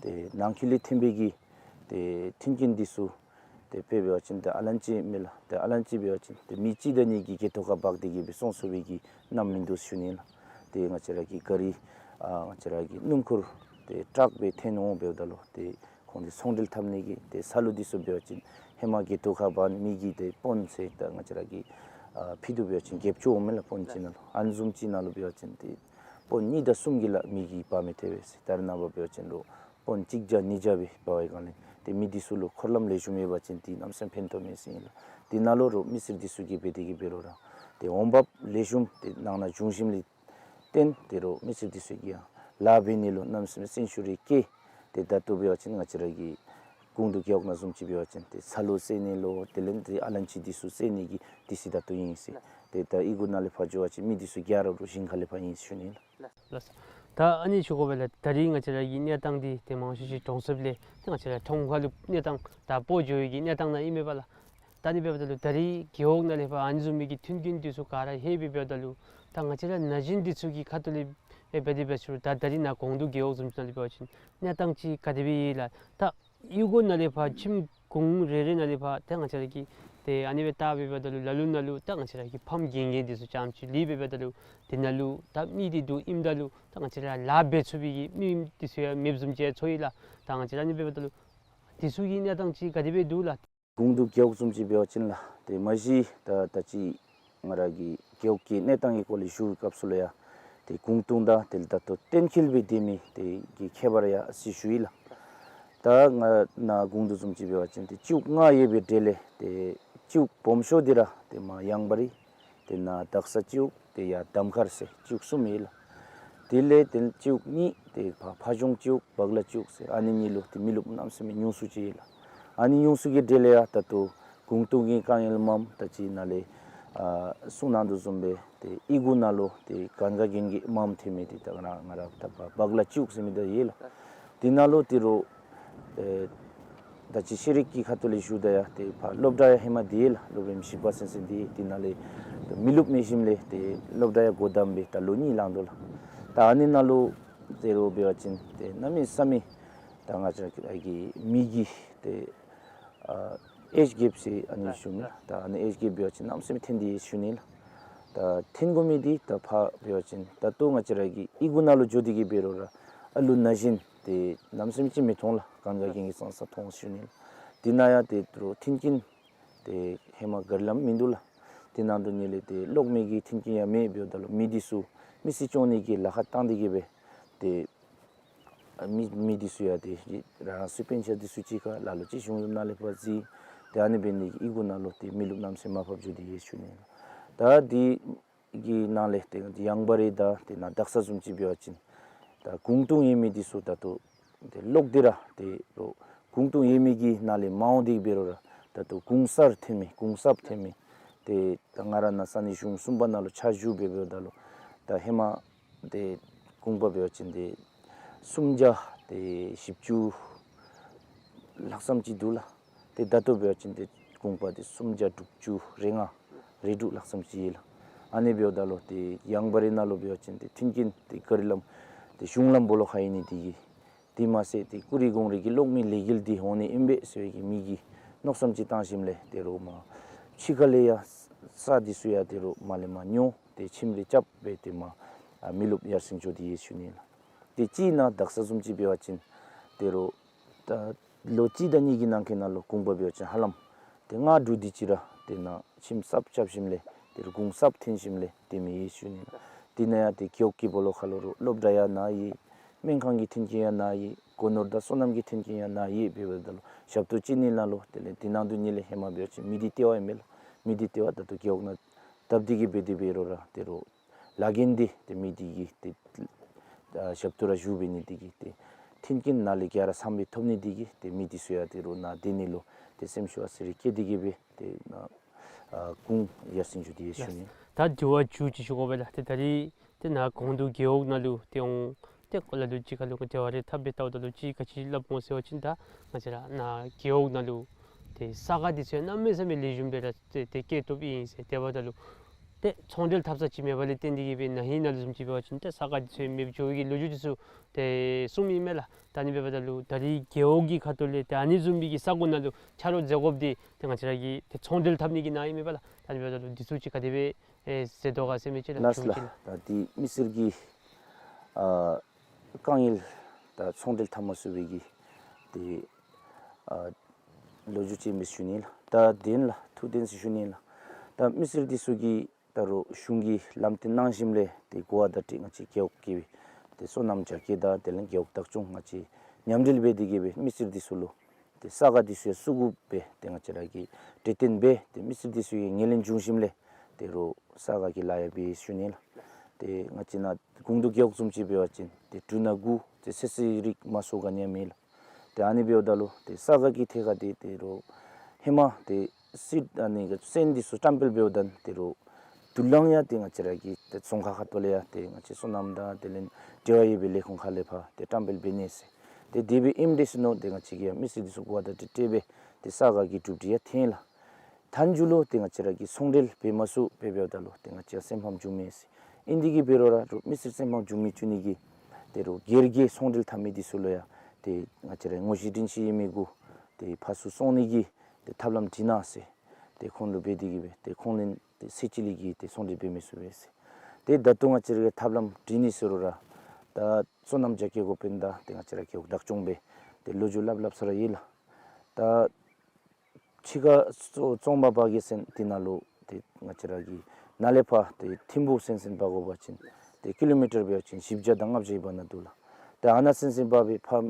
ཏེ་ནང་འཁོད་ལས་ཐོན་པའི་གི་ཏེ་མཐུན་རྐྱེན་འདི་ཚུ་ཏེ་དཔེ་འབད་བ་ཅིན་ཏེ་ཨ་ལན་ཅིག་མས་ལགས། ཏེ་ཨ་ལན་ཅིག་འབད་བ་ཅིན་ཏེ་མི་གཅིག་དང་གཉིས་ཀྱིས་སྒལ་ཏོ་ཁར་འབག་སྟེ་གི་སྦེ་སོང་ཚུགས་པའི་གི་གནམ་མིན་འདུག་ཞུ་ནི་ལགས། ཏེ་ང་བཅས་ར་གི་ག་རི་ཨ་ང་བཅས་ར་གི་སྣུམ་འཁོར་ཏེ་ཊཱག་སྦེ་ཐོན་འོང་འབདཝ་ད་ལུ་ཏེ་ཁོང་འདི་ཚོང་འབྲེལ་འཐབ་ནི་གི་ཏེ་ས་ལུད་འདི་ཚུ་འབད་བ་ཅིན་ ཧེ་མ་གི་ཐོག་ཁར་འབག་མི་གིས་ཏེ་དཔོན་ཟེར་ད་ང་བཅས་ར་གི་ཨ་ཕྱི་དུ་འབད་བ་ཅིན་བརྒྱད་ཅུ་འོང་མས་ལགས། དཔོན་ཅིག་ནང་ལུ་ཨ་ནི་བཟུམ་ཅིག་ནང་ལུ་འབད་བ་ཅིན་ཏེ་དཔོན་གཉིས་དང་གསུམ་གྱིས་ལགས་མི་གིས་འབག་མི་ཐེག་པས་ཟེར། ད་རེས་ནངས་པ་འབད་བ་ཅིན་རུང་དཔོན་གཅིག་བརྒྱ་གཉིས་བརྒྱ་སྦེ་འབག་པའི་སྒང་ལས་ཏེ་མི་འདི་ཚུ་ལུ་འཁོར་ལམ་ལེགས་ཤོམ་ཡོད་པ་ཅིན་ཏེ་གནམ་མེད་ས་མེད་ཕན་ཐོགས་མས་ཟེར་ཨིན་ལགས། དེ་ནང་ལུ་རུང་མི་སེར་འདི་ཚུ་གིས་འབད་དེ་གིས་འབད་རུང་ར་ཏེ་འོང་འབབ་ལེགས་ཤོམ་ཏེ་ནང་ན་བྱུང་ཞིནམ་ལས་བརྟེན་ཏེ་རུང་མི་སེར་འདི་ཚུ་གིས་ཡང་ལཱ་འབད་ནི་ལུ་གནམ་མེད་ས་མེད་སེམས་ཤུགས་རེ་བསྐྱེད། ཏེ་ད་ལྟོ་འབད་བ་ཅིན་ང་བཅས་ར་གི་ཀུང་ཏུ་རྒེད་འོག་ནང་བཟུམ་ཅིག་འབད་བ་ཅིན་ཏེ་ཚ་ལུ་བསལ་ནི་ལུ་དེ་ལས་ཏེ་ཨ་ལན་ཅི་འདི་ཚུ་བསལ་ནི་གི་དུས་ཚོད་ད་ལྟོ་ཨིན་ཟེར། ཏེ་ད་གཡུས་སྒོ་ནང་ལས་ཕར་འགྱོ་བ་ཅིན་མི་འདི་ཚུ་ག་ར་རུང་ཞིང་ཁ་ལས་ཕར་ཨིན་ཟེར་ཞུ་ནི་ལགས། ལགས། ད་ཨ་ནི་ཞུ་དགོ་པས་ལགས། ད་རིས་ང་བཅས་ར་གི་གནས་སྟངས་འདི་ཏེ་མང་ཤོས་ཅིག་གྲོང་གསེབ་ལས་ཏེ་ང་བཅས་ར་གྲོང་ཁ་ལུ་གནས་སྟངས་ད་སྤོ་འགྱོ་བའི་གི་གནས་སྟངས་ནང་ཨིན་མས་པ་ལགས། ད་ཨ་ནི་འབདཝ་ད་ལུ་ད་རིས་རྒེད་འོག་ནང་ལས་ཕར་ཨ་ནི་བཟུམ་མའི་གི་མཐུན་རྐྱེན་འདི་ཚུ་ག་ར་ལྷོད་པའི་འབདཝ་ད་ལུ་ད་ང་བཅས་ར་ན་གཞོན་འདི་ཚུ་གི་ཁ་ཐུག་ལས་ཨེ་འབད་དེ་འབད་ཞུ་རུང་ད་ད་རིས་ནཱ་ཀོང་ཏུ་རྒེད་འོག་བཟུམ་ཅིག་ནང་ལས་འབད་བ་ཅིན་གནས་སྟངས་ཅིག་ག་དེ་སྦེ་ཡོད་ལགས། ད་གཡུས་སྒོ་ནང་ལས་ཕར་ཁྱིམ་གུང་རེ་རེ་ནང་ལས་ཕར་ད་ང་བཅས་ར་གི་ཏེ་ཨ་ནི་སྦེ་བལྟ་སྦེ་འབདཝ་ད་ལུ་ལ་ལུ་ནང་ལུ་ད་ང་བཅས་ར་གི་ཕམ་རྒན་རྒས་འདི་ཚུ་རྐྱངམ་ཅིག་ལུས་པའི་འབདཝ་ད་ལུ་དེ་ནང་ལུ་ད་མི་འདི་འདུག་ཨིནམ་ད་ལུ་ད་ང་བཅས་ར་ལཱ་འབད་ཚུགས་པའི་གི་མི་འདི་ཚུ་ཡང་མེདཔ་བཟུམ་ཅིག་ཚོར་ཡི་ལགས། ད་ང་བཅས་ར་ཨ་ནི་འབདཝ་ད་ལུ་འདི་ཚུ་གི་གནས་སྟངས་ཅིག་ག་དེ་སྦེ་འདུག་ལགས། ཀོང་ཏུ་རྒེད་འོག་བཟུམ་ཅིག་འབད་བ་ཅིན་ལགས་ཏེ་མ་གཞི་ད་ད་ཅི་ང་ར་གི་རྒེད་འོག་གི་གནས་སྟངས་ཀྱི་སྐོར་ལས་ཞུ་བའི་སྐབས་སུ་ལུ་ཡང་ཏེ་ཀོང་ཏུ་དང་དེ་ལས་ད་ལྟོ་གཏན་འཁེལ་སྦེ་སྡོད་མི་དེ་གི་ཁྱད་པར་ཡང་ཅིག་ཞུ་ཡི་ལགས། ད་ང་ནཱ་ཀོང་ཏུ་བཟུམ་ཅིག་འབད་བ་ཅིན་ཏེ་སྤྱི་འོག་ལྔ་ཡོད་པའི་གྲས་ལས་ཏེ་སྤྱི་འོག་སྦོམ་ཤོས་འདི་ར་ཏེ་མར་ཡང་བ་རི་ཏེ་ནཱ་དག་ས་སྤྱི་འོག་ཏེ་ཡར་གདམ་ཁར་ཟེར་སྤྱི་འོག་གསུམ་ཡོད་ལགས། དེ་ལས་ཏེ་སྤྱི་འོག་གཉིས་ཏེ་ཕ་ཕ་གཞུང་སྤྱི་འོག་བག་ལ་སྤྱི་འོག་ཟེར་ཨ་ནི་གཉིས་ལུ་ཏེ་མི་རློབས་གནམ་མེད་ས་མེད་ཉུང་སུ་ཅིག་ཡོད་ལགས། ཨ་ནི་ཉུང་སུ་གི་གྲས་ལས་ཡང་ད་ལྟོ་ཀོང་ཏུ་གི་དཀའ་ངལ་མངམ་ད་ཅི་ནཱ་ལས་ཨ་གསུང་གནང་དོ་བཟུམ་སྦེ་ཏེ་གཡུས་སྒོ་ནང་ལུ་ཏེ་གན་རྒྱ་གན་རྒྱ་མངམ་ཐོན་མི་འདི་ད་ང་ར་ང་ར་ད་བག་ལ་སྤྱི་འོག་ཟེར་མི་འདི་ཡོད་ལགས། དེ་ནང་ལུ་ཏེ་རུང་ཨེ་ད་ཅི་ཤེས་རིག་གི་ཁ་ཐུག་ལས་ཞུཝ་ད་ཡང་ཏེ་ཕར་སློབ་གྲྭ་ཡང་ཧེ་མ་འདི་ལགས་སློབ་རིམ་བཞི་པ་ཚུན་ཚོད་འདི་དེ་ནང་ལས་མི་རློབས་མེད་ཞིནམ་ལས་ཏེ་སློབ་གྲྭ་ཡང་སྒོ་བསྡམས་སྦེ་ད་ལོ་གཉིས་ལང་དོ་ལགས། ད་ཨ་ནི་ནང་ལུ་ཏེ་རུང་འབད་བ་ཅིན་ཏེ་གནམ་མེད་ས་མེད་ད་ང་བཅས་ར་གི་མི་གི་ཏེ་ཨ་ཨེཇ་གེབ་ཟེར་ཨ་ནི་ཞུ་མི་ལགས། ད་ཨ་ནི་ཨེཇ་གེབ་འབད་བ་ཅིན་གནམ་མེད་ས་མེད་ཐོན་ཏེ་ཡོད་ཞུ་ནི་ལགས། ད་ཐོན་དགོ་མི་འདི་ད་ཕར་འབད་བ་ཅིན་ད་ལྟོ་ང་བཅས་ར་གི་གཡུས་སྒོ་ནང་ལུ་འགྱོ་སྟེ་གིས་འབད་རུང་ར་ཨ་ལུ་ན་གཞོན་ཏེ་གནམ་མེད་ས་མེད་ཅིག་མི་མཐོང་ལགས། གན་རྒྱ་གན་རྒྱ་ཙང་ཙ་མཐོང་ཞུ་ནི་ལགས། དེ་ནང་ཡང་ཏེ་རུང་མཐུན་རྐྱེན་ཏེ་ཧེ་མ་ག་ར་ལམ་མིན་འདུག་ལགས། དེ་ནང་དུ་ནི་ལས་ཏེ་གློག་མེ་གི་མཐུན་རྐྱེན་ཡང་མེད། འབདཝ་ད་ལུ་མི་འདི་ཚུ་མི་སེར་སྐྱོང་ནི་གི་ལཱ་ཁག་བཏང་སྟེ་གིས་སྦེ་ཏེ་ཨ་མི་མི་འདི་ཚུ་ཡང་ཏེ་རང་རང་སོའི་པེན་ཤན་འདི་ཚུ་གཅིག་ཁར་ལ་ལུ་ཅིག་གཞུང་གཡོག་ནང་ལས་ཕར་བརྩི། ཏེ་ཨ་ནི་འབད་ནི་གིས་གཡུས་སྒོ་ནང་ལུ་ཏེ་མི་རློབས་གནམ་མེད་ས་མེད་མར་ཕབ་འགྱོ་སྟེ་ཡོད་ཞུ་ནི། ད་འདི་གི་ནང་ལས་ཏེ་ཡང་བ་རི་དང་ཏེ་ནཱ་དག་ས་བཟུམ་ཅིག་འབད་བ་ཅིན་ད་ཀོང་ཏུ་ཡོད་མི་འདི་ཚུ་ད་ལྟོ་ཏེ་ལོག་སྟེ་ར་ཏེ་རུང་ཀོང་ཏུ་ཡོད་མི་གི་ནང་ལས་མ་འོང་སྟེ་འབད་རུང་ར་ད་ལྟོ་གུང་གསར་ཐོན་མི་གུང་གསརཔ་ཐོན་མི་ཏེ་ད་ང་ར་ནཱ་ས་གནས་གཞུང་གསུམ་པ་ནང་ལུ་ཕྱག་ཞུ་སྦེ་འབདཝ་ད་ལུ་ད་ཧེ་མ་ཏེ་གུང་པ་འབད་བ་ཅིན་ཏེ་སུམ་བརྒྱ་ཏེ་བཞི་བཅུ་ལྷག་ཙམ་ཅིག་འདུག་ལགས། ཏེ་ད་ལྟོ་འབད་བ་ཅིན་ཏེ་གུང་པ་ཏེ་སུམ་བརྒྱ་དྲུག་ཅུ་རེ་ལྔ་རེ་དྲུག་ལྷག་ཙམ་ཅིག་ཡོད་ལགས། ཨ་ནི་འབདཝ་ད་ལུ་ཏེ་ཡང་བ་རི་ནང་ལུ་འབད་བ་ཅིན་ཏེ་མཐུན་རྐྱེན་ཏེ་ག་ར་ལམ་ཏེ་གཞུང་ལམ་སྦོ་ལོགས་ཁར་ཡོད་ནི་འདི་གིས་དེ་མ་ཚད་ཏེ་ཀུ་རེ་གུང་རེ་གི་གློག་མེ་ལས་འགུལ་འདི་འོང་ནི་ཨིན་པས་ཟེར་བའི་གི་མི་གིས་མནོ་བསམ་ཅིག་བཏང་ཞིནམ་ལས་ཏེ་རུང་མར་ཕྱི་ཁ་ལས་ཡང་ས་འདི་ཚུ་ཡང་ཏེ་རུང་མར་ལས་མར་ཉོ་སྟེ་ཁྱིམ་རེ་རྐྱབ་སྦེ་ཏེ་མར་ཨ་མི་རློབས་ཡར་སེང་འགྱོ་སྟེ་ཡོད་ཞུ་ནི་ལགས། ཏེ་ཅིག་ནཱ་དག་ས་བཟུམ་ཅིག་འབད་བ་ཅིན་ཏེ་རུང་ད་ལོ་གཅིག་དང་གཉིས་ཀྱི་ནང་འཁོད་ནང་ལུ་གུང་པ་འབད་བ་ཅིན་ཧ་ལམ་ཏེ་ལྔ་དྲུག་དེ་ཅིག་ར་ཏེ་ནཱ་ཁྱིམ་གསརཔ་རྐྱབ་ཞིནམ་ལས་ཏེ་རུང་གུང་གསརཔ་ཐོན་ཞིནམ་ལས་ཏེ་མི་ཡོད་ཞུ་ནི་ལགས། དེ་ནང་ཡང་ཏེ་རྒེད་འོག་གི་སྦོ་ལོགས་ཁར་ལུ་རུང་སློབ་གྲྭ་ཡང་ནཱ་ཡོད། སྨན་ཁང་གི་མཐུན་རྐྱེན་ཡང་ནཱ་ཡོད། སྒོ་ནོར་དང་སོ་ནམ་གྱི་མཐུན་རྐྱེན་ཡང་ནཱ་ཡོད། འབདཝ་ད་ལུ་ཞབས་ཏོག་བྱིན་ནི་ནང་ལུ་དེ་ལས་དེ་ནང་དུ་ནི་ལས་ཧེ་མ་འབད་བ་ཅིན་མི་སྡེ་ལྟེ་བ་ཨིན་མས་ལགས། མི་སྡེ་ལྟེ་བ་ད་ལྟོ་རྒེད་འོག་ནང་སྟབས་བདེ་གིས་འབད་དེ་འབད་རུང་ར་ཏེ་རུང་ལཱ་འགན་འདི་ཏེ་མི་སྡེ་གིས་ཏེ་ཨ་ཞབས་ཏོག་ར་ཞུ་འབད་ནི་འདི་གིས་ཏེ་མཐུན་རྐྱེན་ནཱ་ལས་ག་ར་ཚངམ་སྦེ་ཐོབ་ནི་འདི་གིས་ཏེ་མི་འདི་ཚུ་ཡང་ཏེ་རུང་ནཱ་སྡོད་ནི་ལུ་ཏེ་སེམས་ཤུགས་ཨ་ཙི་རེ་བསྐྱེད་དེ་གིས་སྦེ་ཏེ་ནཱ་ཨ་གུང་ཡར་སེང་འགྱོ་སྟེ་ཡོད་ཞུ་ནི། ད་དྲི་བ་མཇུག་ཅིག་ཞུ་དགོ་པས་ལགས། ཏེ་ད་རིས་ཏེ་ནཱ་ཀོང་ཏུ་རྒེད་འོག་ནང་ལུ་ཏེ་འོང་ཏེ་ཁོ་ལ་ལུ་ཅིག་ཁར་ལུ་ཁོ་འབྲེལ་བ་རེ་འཐབ་སྦེ་བལྟཝ་ད་ལུ་ཅིག་ག་ཅི་སླབ་འོང་ཟེར་བ་ཅིན་ད་ང་བཅས་ར་ནཱ་རྒེད་འོག་ནང་ལུ་ཏེ་ས་ཁ་འདི་ཚུ་གནམ་མེད་ས་མེད་ལེགས་ཤོམ་སྦེ་ར་ཏེ་ཏེ་སྐྱེ་སྟོབས་ཨིན་ཟེར། དེ་འབདཝ་ད་ལུ་ཏེ་ཚོང་འབྲེལ་འཐབ་ས་ཅིག་མེད་པ་ལས་བརྟེན་ཏེ་གིས་སྦེ་ན་ཧིང་ནང་ལུ་བཟུམ་ཅིག་འབད་བ་ཅིན་ཏེ་ས་ཁ་འདི་ཚུ་མེདཔ་འགྱོ་བའི་གི་ལོ་རྒྱུས་འདི་ཚུ་ཏེ་གསུངམ་ཨིན་མས་ལགས། ད་ཨ་ནི་འབདཝ་ད་ལུ་ད་རིས་རྒེད་འོག་གི་ཁ་ཐུག་ལས་ཏེ་ཨ་ནི་བཟུམ་མའི་གི་ས་གོ་ནང་ལུ་ཆ་རོགས་མཛད་དགོཔ་འདི་ཏེ་ང་བཅས་ར་གི་ཏེ་ཚོང་འབྲེལ་འཐབ་ནི་གི་ནང་ཨིན་མས་པ་ལགས། ད་ཨ་ནི་འབདཝ་ད་ལུ་འདི་ཚུ་ཅིག་ག་དེ་སྦེ་ཨེ་མཛད་དོ་ག་ཟེར་མི་ཅིག་ལགས། ལགས་ལགས། ད་འདི་མི་སེར་གྱི་ཨ་དཀའ་ངལ་ད་ཚོང་འབྲེལ་འཐབ་མ་ཚུགས་པའི་གི་ཏེ་ཨ་ ལོ་རྒྱུས་ཅིག་ཨིན་པས་ཞུ་ནི་ལགས། ད་དེ་ལས་ཐུགས་བདེན་ཟེར་ཞུ་ནི་ལགས། ད་མི་སེར་འདི་ཚུ་གིས་ད་རུང་གཞུང་གིས་ལམ་སྟོན་གནང་ཞིནམ་ལས་ཏེ་གོ་བ་བརྡ་སྤྲོད་ང་བཅས་རྒེད་འོག་གི་ཏེ་སོ་ནམ་རྒྱ་སྐྱེད་དང་དེ་ལས་རྒེད་འོག་བདག་སྐྱོང་ང་བཅས་མཉམ་འབྲེལ་འབད་དེ་གིས་སྦེ་མི་སེར་འདི་ཚུ་ལུ་ཏེ་ས་ག་འདི་ཚུ་ཡང་བཙུགས་དགོ་པའི་ཏེ་ང་བཅས་ར་གིས་གྲོས་བསྟུན་འབད། ཏེ་མི་སེར་འདི་ཚུ་གིས་ངོས་ལེན་བྱུང་ཞིནམ་ལས་ད་རུང་ས་ག་གི་ལཱ་ཡང་འབད་ཡི་ཞུ་ནི་ལགས། ཏེ་ང་བཅས་ནཱ་གུང་དུ་རྒེད་འོག་བཟུམ་ཅིག་འབད་བ་ཅིན་ཏེ་དྲུག་ནང་དགུ་ཏེ་ཚོད་བསྲེ་རིགས་མ་སོང་ག་ནི་ཡང་མེད་ལགས། ཏེ་ཨ་ནི་འབདཝ་ད་ལུ་ཏེ་ས་ག་གི་ཐད་ཁར་ཏེ་ད་རུང་ཧེ་མ་ཏེ་སི་ཨ་ནི་གི་སོན་འདི་ཚུ་བཀྲམ་སྤེལ་འབདཝ་ད་ད་རུང་དུས་ལང་ཡང་ཏེ་ང་བཅས་ར་གི་ཏེ་རྫོང་ཁག་ཁ་ཐུག་ལས་ཡང་ཏེ་ང་བཅས་སོ་ནམ་དང་དེ་ལས་འབྲེལ་བ་ཡོད་པའི་ལས་ཁུངས་ཁ་ལས་ཕར་ཏེ་བཀྲམ་སྤེལ་འབད་ནི་ཟེར། ཏེ་དེ་སྦེ་ཨིནམ་འདྲས་ཟེར་མནོ་སྟེ་ང་བཅས་ཀྱིས་ཡང་མི་སེར་འདི་ཚུ་གོ་བ་བརྡ་སྤྲོད་འབད་ཏེ་ས་ག་གི་གྲུབ་འབྲས་ཡང་ཐོན་ལགས། མཐའ་མཇུག་ལུ་ཏེ་ང་བཅས་ར་གིས་ཚོང་འབྲེལ་འབད་མ་ཚུགས་པར་འབདཝ་ད་ལུ་ཏེ་ང་བཅས་སེམས་ཕམ་བྱུང་མས་ཟེར། ཨིན་དེ་གིས་འབད་རུང་ར་ཏེ་མི་སེར་སེམས་ཕམ་བྱུང་མི་བཅུག་ནི་གི་ཏེ་རུང་སྒེར་གྱི་ཚོང་འབྲེལ་འཐབ་མི་འདི་ཚུ་ལུ་ཡང་ཏེ་ང་བཅས་ར་ངོ་བཤུས་དྲན་ཤེས་ཡོད་མི་གུ་ཏེ་ཕར་ཚུར་སོང་ནི་གི་ཏེ་ཐབས་ལམ་བྲིས་གནང་ཟེར། ཏེ་ཁོང་ལུ་འབད་དེ་གིས་སྦེ་ཏེ་ཁོང་ལས་ཏེ་ཚེ་གཅིག་ལས་ཀྱི་ཏེ་ཚོང་འབྲེལ་འབད་མི་ཚུགས་པས་ཟེར། ཏེ་ད་ལྟོ་ང་བཅས་ར་གིས་ཐབས་ལམ་བྲིས་ནི་ཟེར་རུང་ར་ད་སོ་ནམ་རྒྱ་སྐྱེད་འགོ་དཔོན་དང་ཏེ་ང་བཅས་ར་རྒེད་འོག་བདག་སྐྱོང་སྦེ་ཏེ་ལོ་རྒྱུས་སླབ་སླབ་ས་ར་ཡོད་ལགས། ད་ཕྱི་ཁ་ཙོ་ཙོང་པ་བར་གྱི་ཟེར་དེ་ནང་ལུ་ཏེ་ང་བཅས་ར་གི་ནཱ་ལས་ཕར་ཏེ་ཐིམ་ཕུག་ཟེར་ཟེར་འབག་དགོ་པ་ཅིན་ཏེ་ཀི་ལོ་མི་ཊར་འབད་བ་ཅིན་བཞི་བརྒྱ་དང་ལྔ་བརྒྱ་ཡོདཔ་ནང་འདུག་ལགས། ཏེ་ཨ་ནཱ་ཟེར་ཟེར་འབག་སྦེ་ཕར་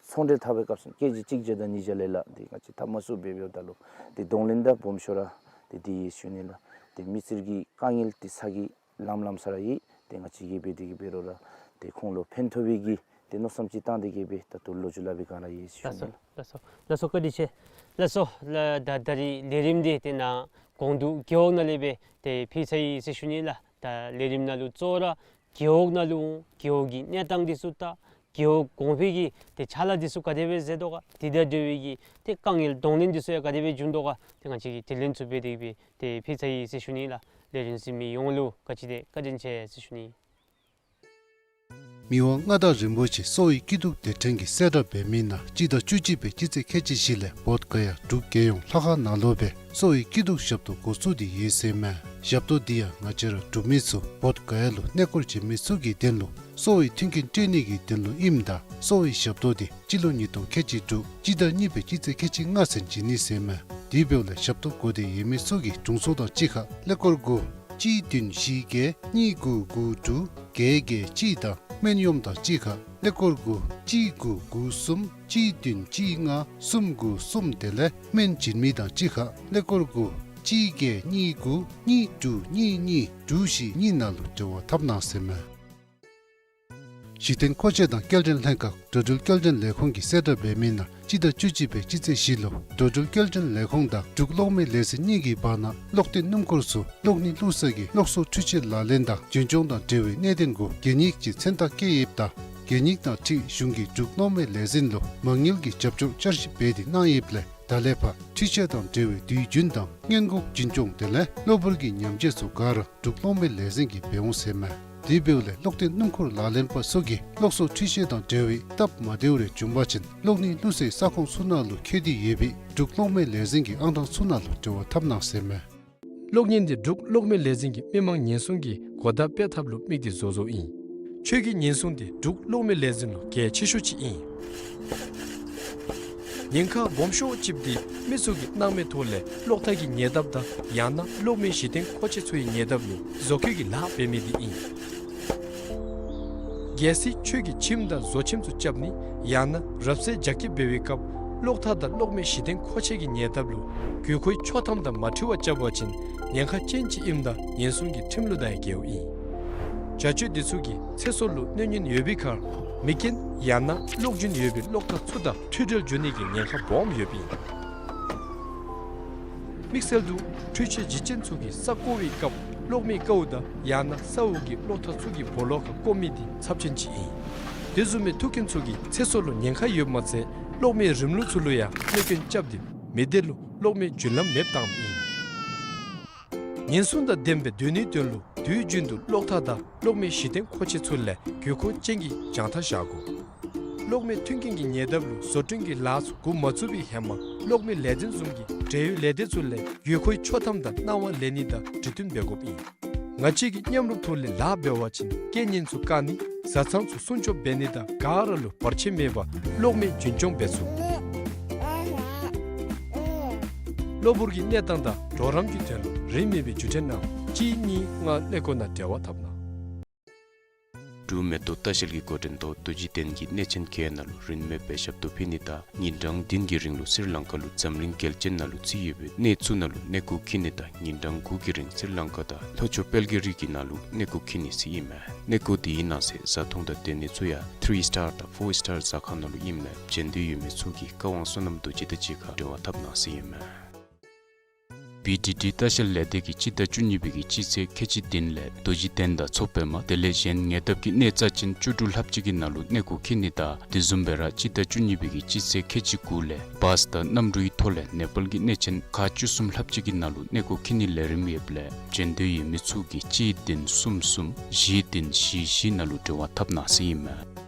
ཚོང་འབྲེལ་འཐབ་པའི་སྐབས་སུ་ཀེ་ཇི་གཅིག་བརྒྱ་དང་ཉིས་བརྒྱ་ལས་ལགས། ཏེ་ང་བཅས་འཐབ་མ་ཚུགས་པར་འབདཝ་ད་ལུ་ཏེ་གདོང་ལེན་དང་སྦོམ་ཤོས་ར་ཏེ་དེ་ཡོད་ཞུ་ནི་ལགས། ཏེ་མི་སེར་གྱི་དཀའ་ངལ་འདི་ཚུ་གི་ལམ་ལམ་ས་ར་ཡོད། ཏེ་ང་བཅས་ཀྱིས་འབད་དེ་གིས་འབད་རུང་ར་ཏེ་ཁོང་ལུ་ཕན་ཐོགས་པའི་གི་ཏེ་མནོ་བསམ་ཅིག་བཏང་སྟེ་གིས་སྦེ་ད་ལྟོ་ལོ་རྒྱུས་སླབ་པའི་སྒང་ར་ཡོད་ཞུ་ནི་ལགས། ལགས་སོ། ལགས་སོ། བཀའ་དྲིན་ཆེ། ལགས་སོ། ལགས། ད་ད་རིས་ལས་རིམ་འདི་ཏེ་ནཱ་གུང་དུ་རྒེད་འོག་ནང་ལས་སྦེ་ཏེ་ཕུལ་ཚར་ཡི་ཟེར་ཞུ་ནི་ལགས། ད་ལས་རིམ་ནང་ལུ་གཙོ་བོ་ར་རྒེད་འོག་ནང་ལུ་རྒེད་འོག་གི་གནས་སྟངས་འདི་ཚུ་དང་རྒེད་འོག་གོང་འཕེལ་གྱི་ཏེ་ཕྱག་ལཱ་འདི་ཚུ་ག་དེ་སྦེ་མཛད་དོ་ག། དེ་དང་འབྲེལ་བའི་གི་ཏེ་དཀའ་ངལ་གདོང་ལེན་འདི་ཚུ་ཡང་ག་དེ་སྦེ་བྱུང་དོ་ག། ཏེ་ང་བཅས་ཀྱིས་དྲི་ལན་ཚུ་འབད་དེ་གིས་སྦེ་ཏེ་ཕུལ་ཚར་ཡི་ཟེར་ཞུ་ནི་ལགས། ལས་རིམ་གཟིགས་མི་ཡོངས་ལུ་ག་ཅི་དེ་བཀའ་དྲིན་ཆེ་ཟེར་ཞུ་ནི། མི་དབང་མངའ་བདག་རིན་པོ་ཆེ་གསོ་བའི་སྐྱིད་སྡུག་སྡེ་ཕྲན་གྱིས་གསལ་བསྒྲགས་འབད་མི་ནང་སྤྱི་ཟླ་བཅུ་གཅིག་པའི་སྤྱི་ཚེས་ཁལ་གཅིག་བཞི་ལས་བོདྷ་ག་ཡ་འབྲུག་རྒྱལ་ཡོངས་ལྷ་ཁང་ནང་ལུ་སྦེ་གསོ་བའི་སྐྱིད་སྡུག་ཞབས་ཏོག་འགོ་བཙུགས་ཏེ་ཡོད་ཟེར་མས། ཞབས་ཏོག་འདི་ཡང་ང་བཅས་ར་འབྲུག་མི་ཚུ་བོདྷ་ག་ཡ་ལུ་གནས་སྐོར་བྱོན་མི་ཚུ་གི་དོན་ལུ་གསོ་བའི་མཐུན་རྐྱེན་སྤྲོད་ནི་གི་དོན་ལུ་ཨིནམ་ད་གསོ་བའི་ཞབས་ཏོག་འདི་སྤྱི་ལོ་ཉིས་སྟོང་ཁལ་གཅིག་དྲུག་སྤྱི་ཟླ་གཉིས་པའི་སྤྱི་ཚེས་ཁལ་གཅིག་ལྔ་ཚུན་བྱིན་ནི་ཟེར་མས། དེ་འབདཝ་ལས་ཞབས་ཏོག་དགོས་འདོད་ཡོད་མི་ཚུ་གིས་དྲུང་འཚོ་དང་གཅིག་ཁར་ཀླད་ཀོར་དགུ་གཅིག་བདུན་བཞི་བརྒྱད་གཉིས་དགུ་དགུ་དྲུག་བརྒྱད་བརྒྱད་གཅིག་དང་སྨན་གཡོགམོ་དང་གཅིག་ཁར་ཀླད་ཀོར་དགུ་གཅིག་དགུ་དགུ་གསུམ་གཅིག་བདུན་གཅིག་ལྔ་གསུམ་དགུ་གསུམ་དེ་ལས་སྨན་བྱིན་མི་དང་གཅིག་ཁར་ཀླད་ཀོར་དགུ་གཅིག་བརྒྱད་གཉིས་དགུ་གཉིས་དྲུག་གཉིས་གཉིས་དྲུག་བཞི་གཉིས་ནང་ལུ་འབྲེལ་བ་འཐབ་གནང་ཟེར་མས། གཞི་རྟེན་མཁོ་ཆས་དང་སྐྱེལ་འདྲེན་ལྷན་ཁག་འགྲོ་འགྲུལ་སྐྱེལ་འདྲེན་ལས་ཁུངས་ཀྱིས་གསལ་བསྒྲགས་འབད་མི་ནང་སྤྱི་ཟླ་བཅུ་གཅིག་པའི་སྤྱི་ཚེས་བཞི་ལུ་འགྲོ་འགྲུལ་སྐྱེལ་འདྲེན་ལས་ཁུངས་དང་འབྲུག་གློག་མེ་ལས་འཛིན་གཉིས་ཀྱི་བར་ན་གློག་ཐིག་སྣུམ་འཁོར་ཚུ་གློག་བརྙན་བླུག་ས་གི་གློག་གསོག་འཕྲུལ་ཆས་ལག་ལེན་དང་རྒྱུན་སྐྱོང་དང་འབྲེལ་བའི་གནད་དོན་གུ་གད་སྙིགས་ཀྱི་མཚན་རྟགས་བཀལ་ཡོདཔ་ད་གད་སྙིགས་དང་འཁྲིལ་གཞུང་གིས་འབྲུག་གློག་མེ་ལས་འཛིན་ལུ་མ་དངུལ་གྱི་རྒྱབ་སྐྱོར་བསྐྱར་ཞིབ་འབད་དེ་གནང་ཡོདཔ་ལས་ད་ལས་ཕར་འཕྲུལ་ཆས་དང་འབྲེལ་བའི་དུས་རྒྱུན་དང་སྔོན་འགོག་རྒྱུན་སྐྱོང་དེ་ལས་གློ་བུར་གྱི་ཉམས་བཅོས་ཚུ་ག་ར་འབྲུག་གློག་མེ་ལས་འཛིན་གྱིས་འབད་འོང་ཟེར་མས། དེ་འབདཝ་ལས་གློག་ཐིག་སྣུམ་འཁོར་ལག་ལེན་པ་ཚུ་གིས་གློག་གསོག་འཕྲུལ་ཆས་དང་འབྲེལ་བའི་སྟབས་མ་བདེཝ་རེ་བྱུང་པ་ཅིན་གློག་བརྙན་བླུག་སའི་ས་ཁོངས་ཚུ་ནང་ལུ་འཁོད་དེ་ཡོད་པའི་འབྲུག་གློག་མེ་ལས་འཛིན་གྱི་ཨང་གྲངས་ཚུ་ནང་ལུ་འབྲེལ་བ་འཐབ་གནང་ཟེར་མས། གློག་བརྙན་འདི་འབྲུག་གློག་མེ་ལས་འཛིན་གྱི་མི་མང་ཉེན་སྲུང་གི་གོ་བརྡ་སྤེལ་ཐབས་ལུ་དམིགས་ཏེ་བཟོ་བཟོཝ་ཨིན། ཁྱོད་ཀྱི་ཉེན་སྲུང་དེ་འབྲུག་གློག་མེ་ལས་འཛིན་ལུ་གལ་ཆེ་ཤོས་ཅིག་ཨིན། ཉེན་ཁ་སྦོམ་ཤོས་ཅིག་འདི་མི་ཚུ་གིས་སྣང་མེད་ཐོག་ལས་གློག་ཐག་གི་ཉེ་འདབས་དང་ཡང་ན་གློག་མེའི་གཞི་རྟེན་མཁོ་ཆས་ཚུའི་ཉེ་འདབས་ལུ་བཟོ་བཀོལ་གྱི་ལཱ་འབད་མི་འདི་ཨིན། གལ་སྲིད་ཁྱོད་ཀྱིས་ཁྱིམ་དང་བཟོ་ཁྱིམ་ཚུ་རྐྱབ་ནི་ཡང་ན་རབ་གསལ་རྒྱ་སྐྱེད་འབད་བའི་སྐབས་གློག་ཐག་དང་གློག་མེའི་གཞི་རྟེན་མཁོ་ཆས་ཀྱི་ཉེ་འདབས་ལུ་དགོས་མཁོའི་ཆོག་ཐམ་དང་མ་འཁྲིལ་བར་རྐྱབ་པ་ཅིན་ཉེན་ཁ་ཅན་ཅིག་ཨིནམ་ད་ཉེན་སྲུང་གི་ཁྲིམས་ལུགས་དང་ཡང་འགལཝ་ཨིན། བྱ་སྤྱོད་འདི་ཚུ་གིས་ཚེ་སྲོག་ལུ་གནོད་ཉེན་ཡོད་པའི་ཁར་མེ་རྐྱེན་ཡང་ན་གློག་རྒྱུན་ཡོད་པའི་གློག་ཐག་ཚུ་དང་འཁྲུལ་བྲལ་འགྱོ་ནི་གི་ཉེན་ཁ་སྦོམ་ཡོདཔ་ཨིན། དམིགས་བསལ་དུ་འཕྲུལ་ཆས་བརྗེ་ཅན་ཚུ་གིས་ས་བརྐོ་བའི་སྐབས་གློག་མེའི་ཀཝ་དང་ཡང་ན་ས་འོག་གི་གློག་ཐག་ཚུ་གི་སྦོ་ལོགས་ཁར་བརྐོ་མི་འདི་ཚབས་ཆེན་ཅིག་ཨིན། དེ་བཟུམ་མའི་ཐུག་རྐྱེན་ཚུ་གིས་ཚེ་སྲོག་ལུ་ཉེན་ཁ་ཡོདཔ་མ་ཚད་གློག་མེའི་རིམ་ལུགས་ཚུ་ལུ་ཡང་གནོད་སྐྱོན་རྐྱབ་སྟེ་མི་སྡེ་ལུ་གློག་མེའི་རྒྱུན་ལམ་མེདཔ་བཏངམ་ཨིན། ཉེན་སྲུང་དང་ལྡནམ་སྦེ་སྡོད་ནིའི་དོན་ལུ་དུས་རྒྱུན་དུ་གློག་ཐག་དང་གློག་མེའི་གཞི་རྟེན་མཁོ་ཆས་ཚུ་ལས་དགོས་མཁོ་ཅན་གྱི་རྒྱང་ཐག་བཞག་དགོ། གློག་མེ་མཐུན་རྐྱེན་གྱི་ཉེ་འདབས་ལུ་བཟོ་སྐྲུན་གྱི་ལཱ་ཚུ་འགོ་མ་བཙུགས་པའི་ཧེ་མ་གློག་མེ་ལས་འཛིན་བཟུམ་གྱི་འབྲེལ་ཡོད་ལས་སྡེ་ཚུ་ལས་དགོས་མཁོའི་ཆོག་ཐམ་དང་གནང་བ་ལེན་ནི་དང་གྲོས་བསྟུན་འབད་དགོཔ་ཨིན། ང་བཅས་ཀྱིས་མཉམ་རུབ་ཐོག་ལས་ལཱ་འབད་བ་ཅིན་རྐྱེན་ངན་ཚུ་བཀག་ནི་བཟའ་ཚང་ཚུ་སྲུང་སྐྱོབ་འབད་ནི་དང་ག་ར་ལུ་བར་ཆད་མེད་པར་གློག་མེ་རྒྱུན་སྐྱོང་འབད་ཚུགས། གློ་བུར་གྱི་གནས་སྟངས་དང་གྲོགས་རམ་གྱི་དོན་ལུ་རིན་མེད་པའི་བརྒྱུད་འཕྲིན་ནང་གཅིག་གཉིས་ལྔ་གནས་སྐོར་ནང་འབྲེལ་བ་འཐབ་གནང་། འབྲུག་མེ་ཏོག་ལྟ་བཤལ་གྱི་འགོ་འདྲེན་ཐོག་རྡོ་རྗེ་གདན་གྱི་གནས་ཆེན་བརྒྱད་ནང་ལུ་རིན་མེད་པའི་ཞབས་ཏོག་ཕུལ་ནི་དང་ཉིན་གྲངས་བདུན་གྱི་རིང་ལུ་སི་རི་ལང་ཀ་ལུ་འཛམ་གླིང་རྒྱལ་ཆེན་ནང་ལུ་བརྩི་ཡོད་པའི་གནས་ཚུ་ནང་ལུ་གནས་སྐོར་འཁྱིད་ནི་དང་ཉིན་གྲངས་དགུ་གི་རིང་སི་རི་ལང་ཀ་དང་ལྷོ་ཕྱོགས་དཔལ་གྱི་རི་གི་ནང་ལུ་གནས་སྐོར་འཁྱིད་ནི་ཟེར་ཨིན་མས། གནས་སྐོར་དེའི་ནང་གསེས་བཟའ་འཐུང་དང་སྡོད་ནི་ཚུ་ཡང་ཐི་རི་སི་ཊར་དང་ཕོར་སི་ཊར་ཟ་ཁང་ནང་ལུ་ཨིནམ་ལས་བྱོན་འདོད་ཡོད་མི་ཚུ་གིས་བཀའ་དབང་བསོད་ནམས་རྡོ་རྗེ་དང་གཅིག་ཁར་འབྲེལ་བ་འཐབ་གནང་ཟེར་ཨིན་མས། བི་ཌི་ཌི་ལྟ་བཤལ་ལས་སྡེ་གིས་སྤྱི་ཟླ་བཅུ་གཉིས་པའི་གི་སྤྱི་ཚེས་ཁལ་གཅིག་བདུན་ལས་རྡོ་རྗེ་གདན་དང་མཚོ་པདྨ་དེ་ལས་གཞན་ཉེ་འདབས་ཀྱི་གནས་རྩ་ཅན་བཅུ་དྲུག་ལྷགཔ་ཅིག་གི་ནང་ལུ་གནས་སྐོར་འཁྱིད་ནི་དང་དེ་བཟུམ་སྦེ་ར་སྤྱི་ཟླ་བཅུ་གཉིས་པའི་གི་སྤྱི་ཚེས་ཁལ་གཅིག་དགུ་ལས་བཱས་དང་གནམ་གྲུའི་ཐོག་ལས་ནེ་པཱལ་གྱི་གནས་ཆེན་ཁག་བཅུ་གསུམ་ལྷགཔ་ཅིག་གི་ནང་ལུ་གནས་སྐོར་འཁྱིད་ནིའི་ལས་རིམ་ཡོདཔ་ལས་བྱོན་འདོད་ཡོད་མི་ཚུ་གིས་གཅིག་བདུན་གསུམ་གསུམ་བཞི་བདུན་བཞི་བཞི་ནང་ལུ་འབྲེལ་བ་འཐབ་གནང་ཟེར་ཨིན་མས།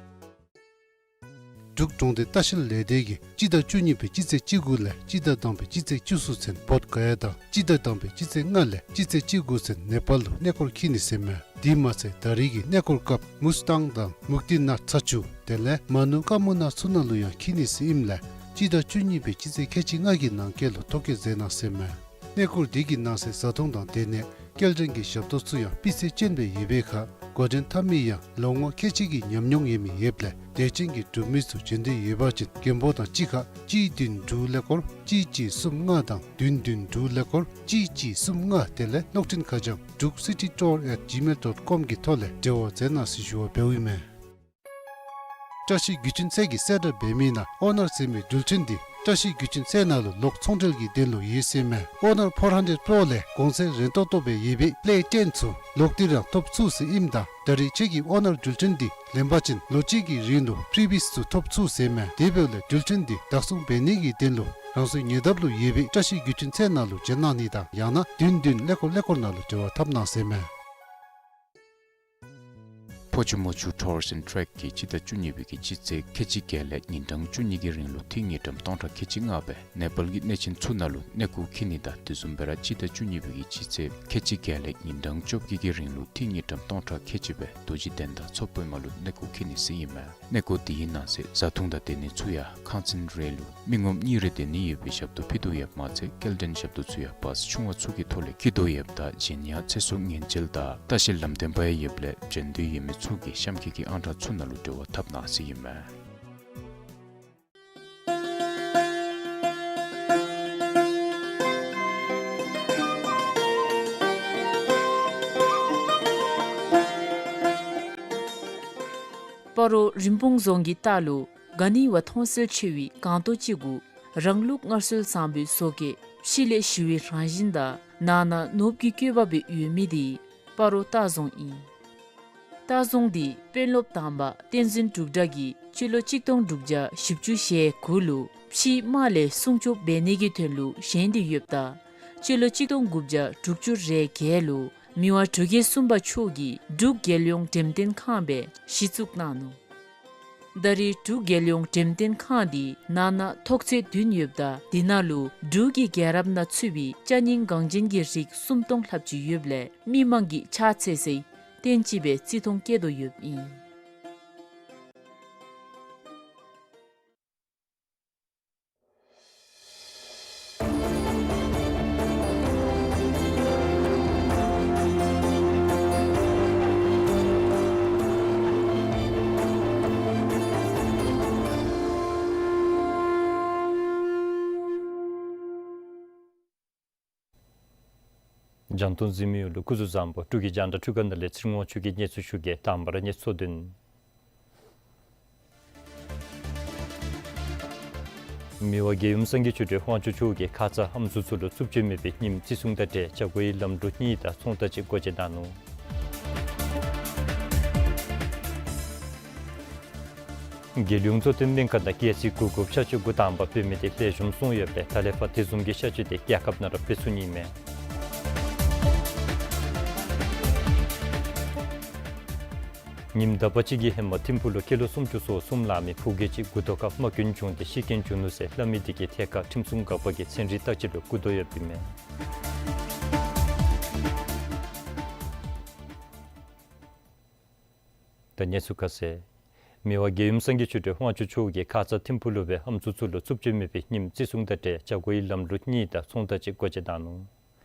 འབྲུག་གྲོང་སྡེ་ལྟ་བཤལ་ལས་སྡེ་གིས་སྤྱི་ཟླ་བཅུ་གཉིས་པའི་སྤྱི་ཚེས་བཅུ་དགུ་ལས་སྤྱི་ཟླ་དང་པའི་སྤྱི་ཚེས་བཅུ་གསུམ་ཚུན་བོདྷ་ག་ཡ་དང་སྤྱི་ཟླ་དང་པའི་སྤྱི་ཚེས་ལྔ་ལས་སྤྱི་ཚེས་བཅུ་དགུ་ཚུན་ནེ་པཱལ་ལུ་གནས་སྐོར་འཁྱིད་ནི་ཟེར་མས། དེ་མ་ཚད་ད་རེས་ཀྱི་གནས་སྐོར་སྐབས་མུས་ཏང་དང་མུག་ཏི་ནཱཐ་ཚ་ཆུ་དེ་ལས་མ་ནུ་ཀ་མུ་ན་ཚུ་ནང་ལུ་ཡང་འཁྱིད་ནི་ཟེར་ཨིནམ་ལས་སྤྱི་ཟླ་བཅུ་གཉིས་པའི་སྤྱི་ཚེས་ཁལ་གཅིག་ལྔ་གི་ནང་འཁོད་ལུ་ཐོ་བཀོད་མཛད་གནང་ཟེར་མས། གནས་སྐོར་དེ་གི་ནང་གསེས་བཟའ་འཐུང་དང་སྡོད་གནས་སྐྱེལ་འདྲེན་གྱི་ཞབས་ཏོག་ཚུ་ཡང་སྤུས་ཚད་ཅན་སྦེ་ཡོད་པའི་ཁར་འགོ་འདྲེན་འཐབ་མི་ཡང་ལོ་ངོ་ཁལ་གཅིག་གི་ཉམས་མྱོང་ཡོད་མི་ཡོདཔ་ལས་དད་ཅན་གྱི་འབྲུག་མི་ཚུ་བྱོན་འདོད་ཡོད་པ་ཅིན་མགོན་པོ་དང་གཅིག་ཁར་གཅིག་བདུན་དྲུག་ཀླད་ཀོར་གཅིག་གཅིག་གསུམ་ལྔ་དང་བདུན་བདུན་དྲུག་ཀླད་ཀོར་གཅིག་གཅིག་གསུམ་ལྔ་དེ་ལས་གློག་འཕྲིན་ཁ་བྱང་druk city tour at gmail dot com གི་ཐོག་ལས་འབྲེལ་བ་མཛད་གནང་ཟེར་ཞུ་བ་འབདཝ་ཨིན་མས། བཀྲ་ཤིས་བརྒྱུད་འཕྲིན་ཚད་ཀྱིས་གསལ་བསྒྲགས་འབད་མི་ནང་ཨོ་ནར་ཟེར་མི་འགྲུལ་འཕྲིན་འདི་བཀྲ་ཤིས་བརྒྱུད་འཕྲིན་ཚད་ནང་ལུ་ལོག་ཚོང་འབྲེལ་གྱི་དོན་ལུ་ཡོད་ཟེར་མས། ཨོ་ནར་four hundred Pro ལས་གོང་ཚད་རན་ཏོག་ཏོ་སྦེ་ཡོད་པའི་པེ་ལེ་ཊེན་ཚུ་ལོག་སྟེ་ར་ཐོབ་ཚུགས་ཟེར་ཨིནམ་ད་ད་རེས་ཁྱོད་ཀྱིས་ཨོ་ནར་འགྲུལ་འཕྲིན་འདི་ལེན་པ་ཅིན་ལོ་གཅིག་གི་རིང་ལུ་ཕི་རི་བི་ཡས་ཚུ་ཐོབ་ཚུགས་ཟེར་མས། དེ་འབདཝ་ལས་འགྲུལ་འཕྲིན་འདི་བདག་བཟུང་འབད་ནི་གི་དོན་ལུ་རང་སོའི་ཉེ་འདབས་ལུ་ཡོད་པའི་བཀྲ་ཤིས་བརྒྱུད་འཕྲིན་ཚད་ནང་ལུ་བྱོན་གནང་ནི་དང་ཡང་ན་བདུན་བདུན་ཀླད་ཀོར་ཀླད་ཀོར་ནང་ལུ་འབྲེལ་བ་འཐབ་གནང་ཟེར་མས། ཕོ་ཆུ་མོ་ཆུ་Tours and Trek གིས་སྤྱི་ཟླ་བཅུ་གཉིས་པའི་གི་སྤྱི་ཚེས་ཁལ་གཅིག་བརྒྱད་ལས་ཉིན་གྲངས་བཅུ་གཉིས་ཀྱི་རིང་ལུ་ཐིག་དངུལ་ཀྲམ་སྟོང་ཕྲག་ཁལ་གཅིག་ལྔ་སྦེ་ནེ་པཱལ་གྱི་གནས་ཆེན་ཚུ་ནང་ལུ་གནས་སྐོར་འཁྱིད་ནི་དང་དེ་བཟུམ་སྦེ་ར་སྤྱི་ཟླ་བཅུ་གཉིས་པའི་གི་སྤྱི་ཚེས་ཁལ་གཅིག་བརྒྱད་ལས་ཉིན་གྲངས་བཅོ་བརྒྱད་ཀྱི་རིང་ལུ་ཐིག་དངུལ་ཀྲམ་སྟོང་ཕྲག་ཁལ་གཅིག་སྦེ་རྡོ་རྗེ་གདན་དང་མཚོ་པདྨ་ལུ་གནས་སྐོར་འཁྱིད་ནི་ཟེར་ཨིན་མས། གནས་སྐོར་དེའི་ནང་གསེས་བཟའ་འཐུང་དང་སྡོད་གནས་ཚུ་ཡང་ཁང་ཚན་རེ་ལུ་མི་ངོམ་གཉིས་རེ་སྡོད་ནི་ཡོད་པའི་ཞབས་ཏོག་ཕུལ་དོ་ཡོདཔ་མ་ཚད་སྐྱེལ་འདྲེན་ཞབས་ཏོག་ཚུ་ཡང་བཱས་ཆུང་བ་ཚུ་གི་ཐོག་ལས་འཁྱིད་དོ་ཡོདཔ་ད་གཞན་ཡང་ཚེ་སྲོག་ཉེན་བཅོལ་དང་ལྟ་བཤལ་ལམ་སྟོན་པ་ཡང་ཡོདཔ་ལས་བྱོན་འདོད་ཡོད་མི་ཚུ་གིས་གཤམ་འཁོད་ཀྱི་ཨང་གྲངས་ཚུ་ནང་ལུ་འབྲེལ་བ་འཐབ་གནང་ཟེར་ཨིན་མས། སྤ་རོ་རིན་སྤུངས་རྫོང་གི་ལྟག་ལུ་ག་ནི་བ་མཐོང་གསལ་ཆེ་བའི་སྒང་ཏོ་ཅིག་གུ་རང་ལུགས་སྔར་སྲོལ་བཟང་པོའི་བཟོ་བཀོད་ཕྱི་ལས་ཞི་བའི་རང་བཞིན་དང་ནང་ན་ནོར་བུ་གི་བཀོད་པ་སྦེ་ཡོད་མི་དེ་སྤ་རོ་ལྟ་རྫོང་ཨིན། ལྟ་རྫོང་དེ་དཔོན་སློབ་དང་པ་བསྟན་འཛིན་འབྲུག་གྲགས་ཀྱིས་སྤྱི་ལོ་གཅིག་སྟོང་དྲུག་བརྒྱ་བཞི་བཅུ་ཞེ་དགུ་ལུ་ཕྱིའི་དམག་ལས་སྲུང་སྐྱོབ་འབད་ནི་གི་དོན་ལུ་བཞེངས་ཏེ་ཡོདཔ་ད་སྤྱི་ལོ་གཅིག་སྟོང་དགུ་བརྒྱ་དྲུག་ཅུ་རེ་བརྒྱད་ལུ་མི་དབང་འབྲུག་རྒྱལ་གསུམ་པ་མཆོག་གིས་འབྲུག་རྒྱལ་ཡོངས་འགྲེམས་སྟོན་ཁང་སྦེ་གཞི་བཙུགས་གནང་ནུག། ད་རེས་འབྲུག་རྒྱལ་ཡོངས་འགྲེམས་སྟོན་ཁང་འདི་ནང་ན་ཐོག་ཚད་བདུན་ཡོདཔ་ད་དེ་ནང་ལུ་འབྲུག་གི་རྒྱལ་རབས་ནང་ཚུད་པའི་ཅ་རྙིང་འགངས་ཅན་གྱི་རིགས་སུམ་སྟོང་ལྷགཔ་ཅིག་ཡོདཔ་ལས་མི་མང་གིས་ཕྱག་འཚལ་སའི་རྟེན་ཅིག་སྦེ་བརྩི་མཐོང་བསྐྱེད་དོ་ཡོདཔ་ཨིན། རྒྱང་མཐོང་གཟིགས་མི་ཡོངས་ལུ་སྐུ་གཟུགས་བཟང་པོ། འབྲུག་གི་རྒྱང་བསྒྲགས་འཕྲུལ་ཁང་ནང་ལས་ཚེ་རིང་དབང་ཕྱུག་གིས་གནས་ཚུལ་ཞུ་གེ། དང་པ་ར་གནས་ཚུལ་དོན། མི་དབང་རྒྱལ་ཡུམ་སངས་རྒྱས་ཆོས་སྒྲོན་དབང་ཕྱུག་མཆོག་གིས་ཁ་ཙ་ཨམ་སྲུ་ཚུ་ལུ་རྩུབ་སྤྱོད་མེད་པའི་ཉིནམ་བརྩི་སྲུང་དང་འབྲེལ་བྱ་སྒོ་ཡི་ལམ་འགྲོ་གཉིས་དང་ཚོང་རྟགས་ཅིག་སྒོ་འབྱེད་གནང་ནུག། རྒྱལ་ཡོངས་གཙོ་བསྟེན་སྨན་ཁང་ནང་སྐྱེད་ཚལ་གུར་གུམ་གཤག་བཅོས་འགོ་དང་པ་འབད་མི་དེ་ལེགས་ཤོམ་སོང་ཡོདཔ་ལས་ད་ལས་ཕར་དེ་བཟུམ་གྱི་གཤག་བཅོས་དེ་རྒྱལ་ཁབ་ནང་ར་འབད་ཚུགས་ནི་མས། ཉིནམ་དག་པ་ཅིག་གི་ཧེ་མ་ཐིམ་ཕུག་ལུ་སྐྱེས་ལོ་སུམ་ཅུ་སོ་གསུམ་ལང་མི་ཕོ་སྐྱེས་ཅིག་མགུ་ཏོ་ཁར་རྨ་སྐྱོན་བྱུང་སྟེ་ཤི་རྐྱེན་བྱུང་ནུག་ཟེར་སླབ་མི་དེ་གིས་ཐད་ཀར་ཁྲིམས་སྲུང་འགག་པ་གིས་ཚན་རིག་བརྟག་དཔྱད་ལུ་བཀོད་དོ་ཡོདཔ་ཨིན་མས། ད་གནས་ཚུལ་ཁ་གསལ། མི་དབང་རྒྱལ་ཡུམ་སངས་རྒྱས་ཆོས་སྒྲོན་དབང་ཕྱུག་མཆོག་གིས་ཁ་ཙ་ཐིམ་ཕུག་ལུ་སྦེ་ཨམ་སྲུ་ཚུ་ལུ་རྩུབ་སྤྱོད་མེད་པའི་ཉིནམ་བརྩི་སྲུང་དང་འབྲེལ་བྱ་སྒོའི་ལམ་ལུགས་གཉིས་དང་ཚོང་རྟགས་ཅིག་སྒོ་འབྱེད་གནང་ནུག།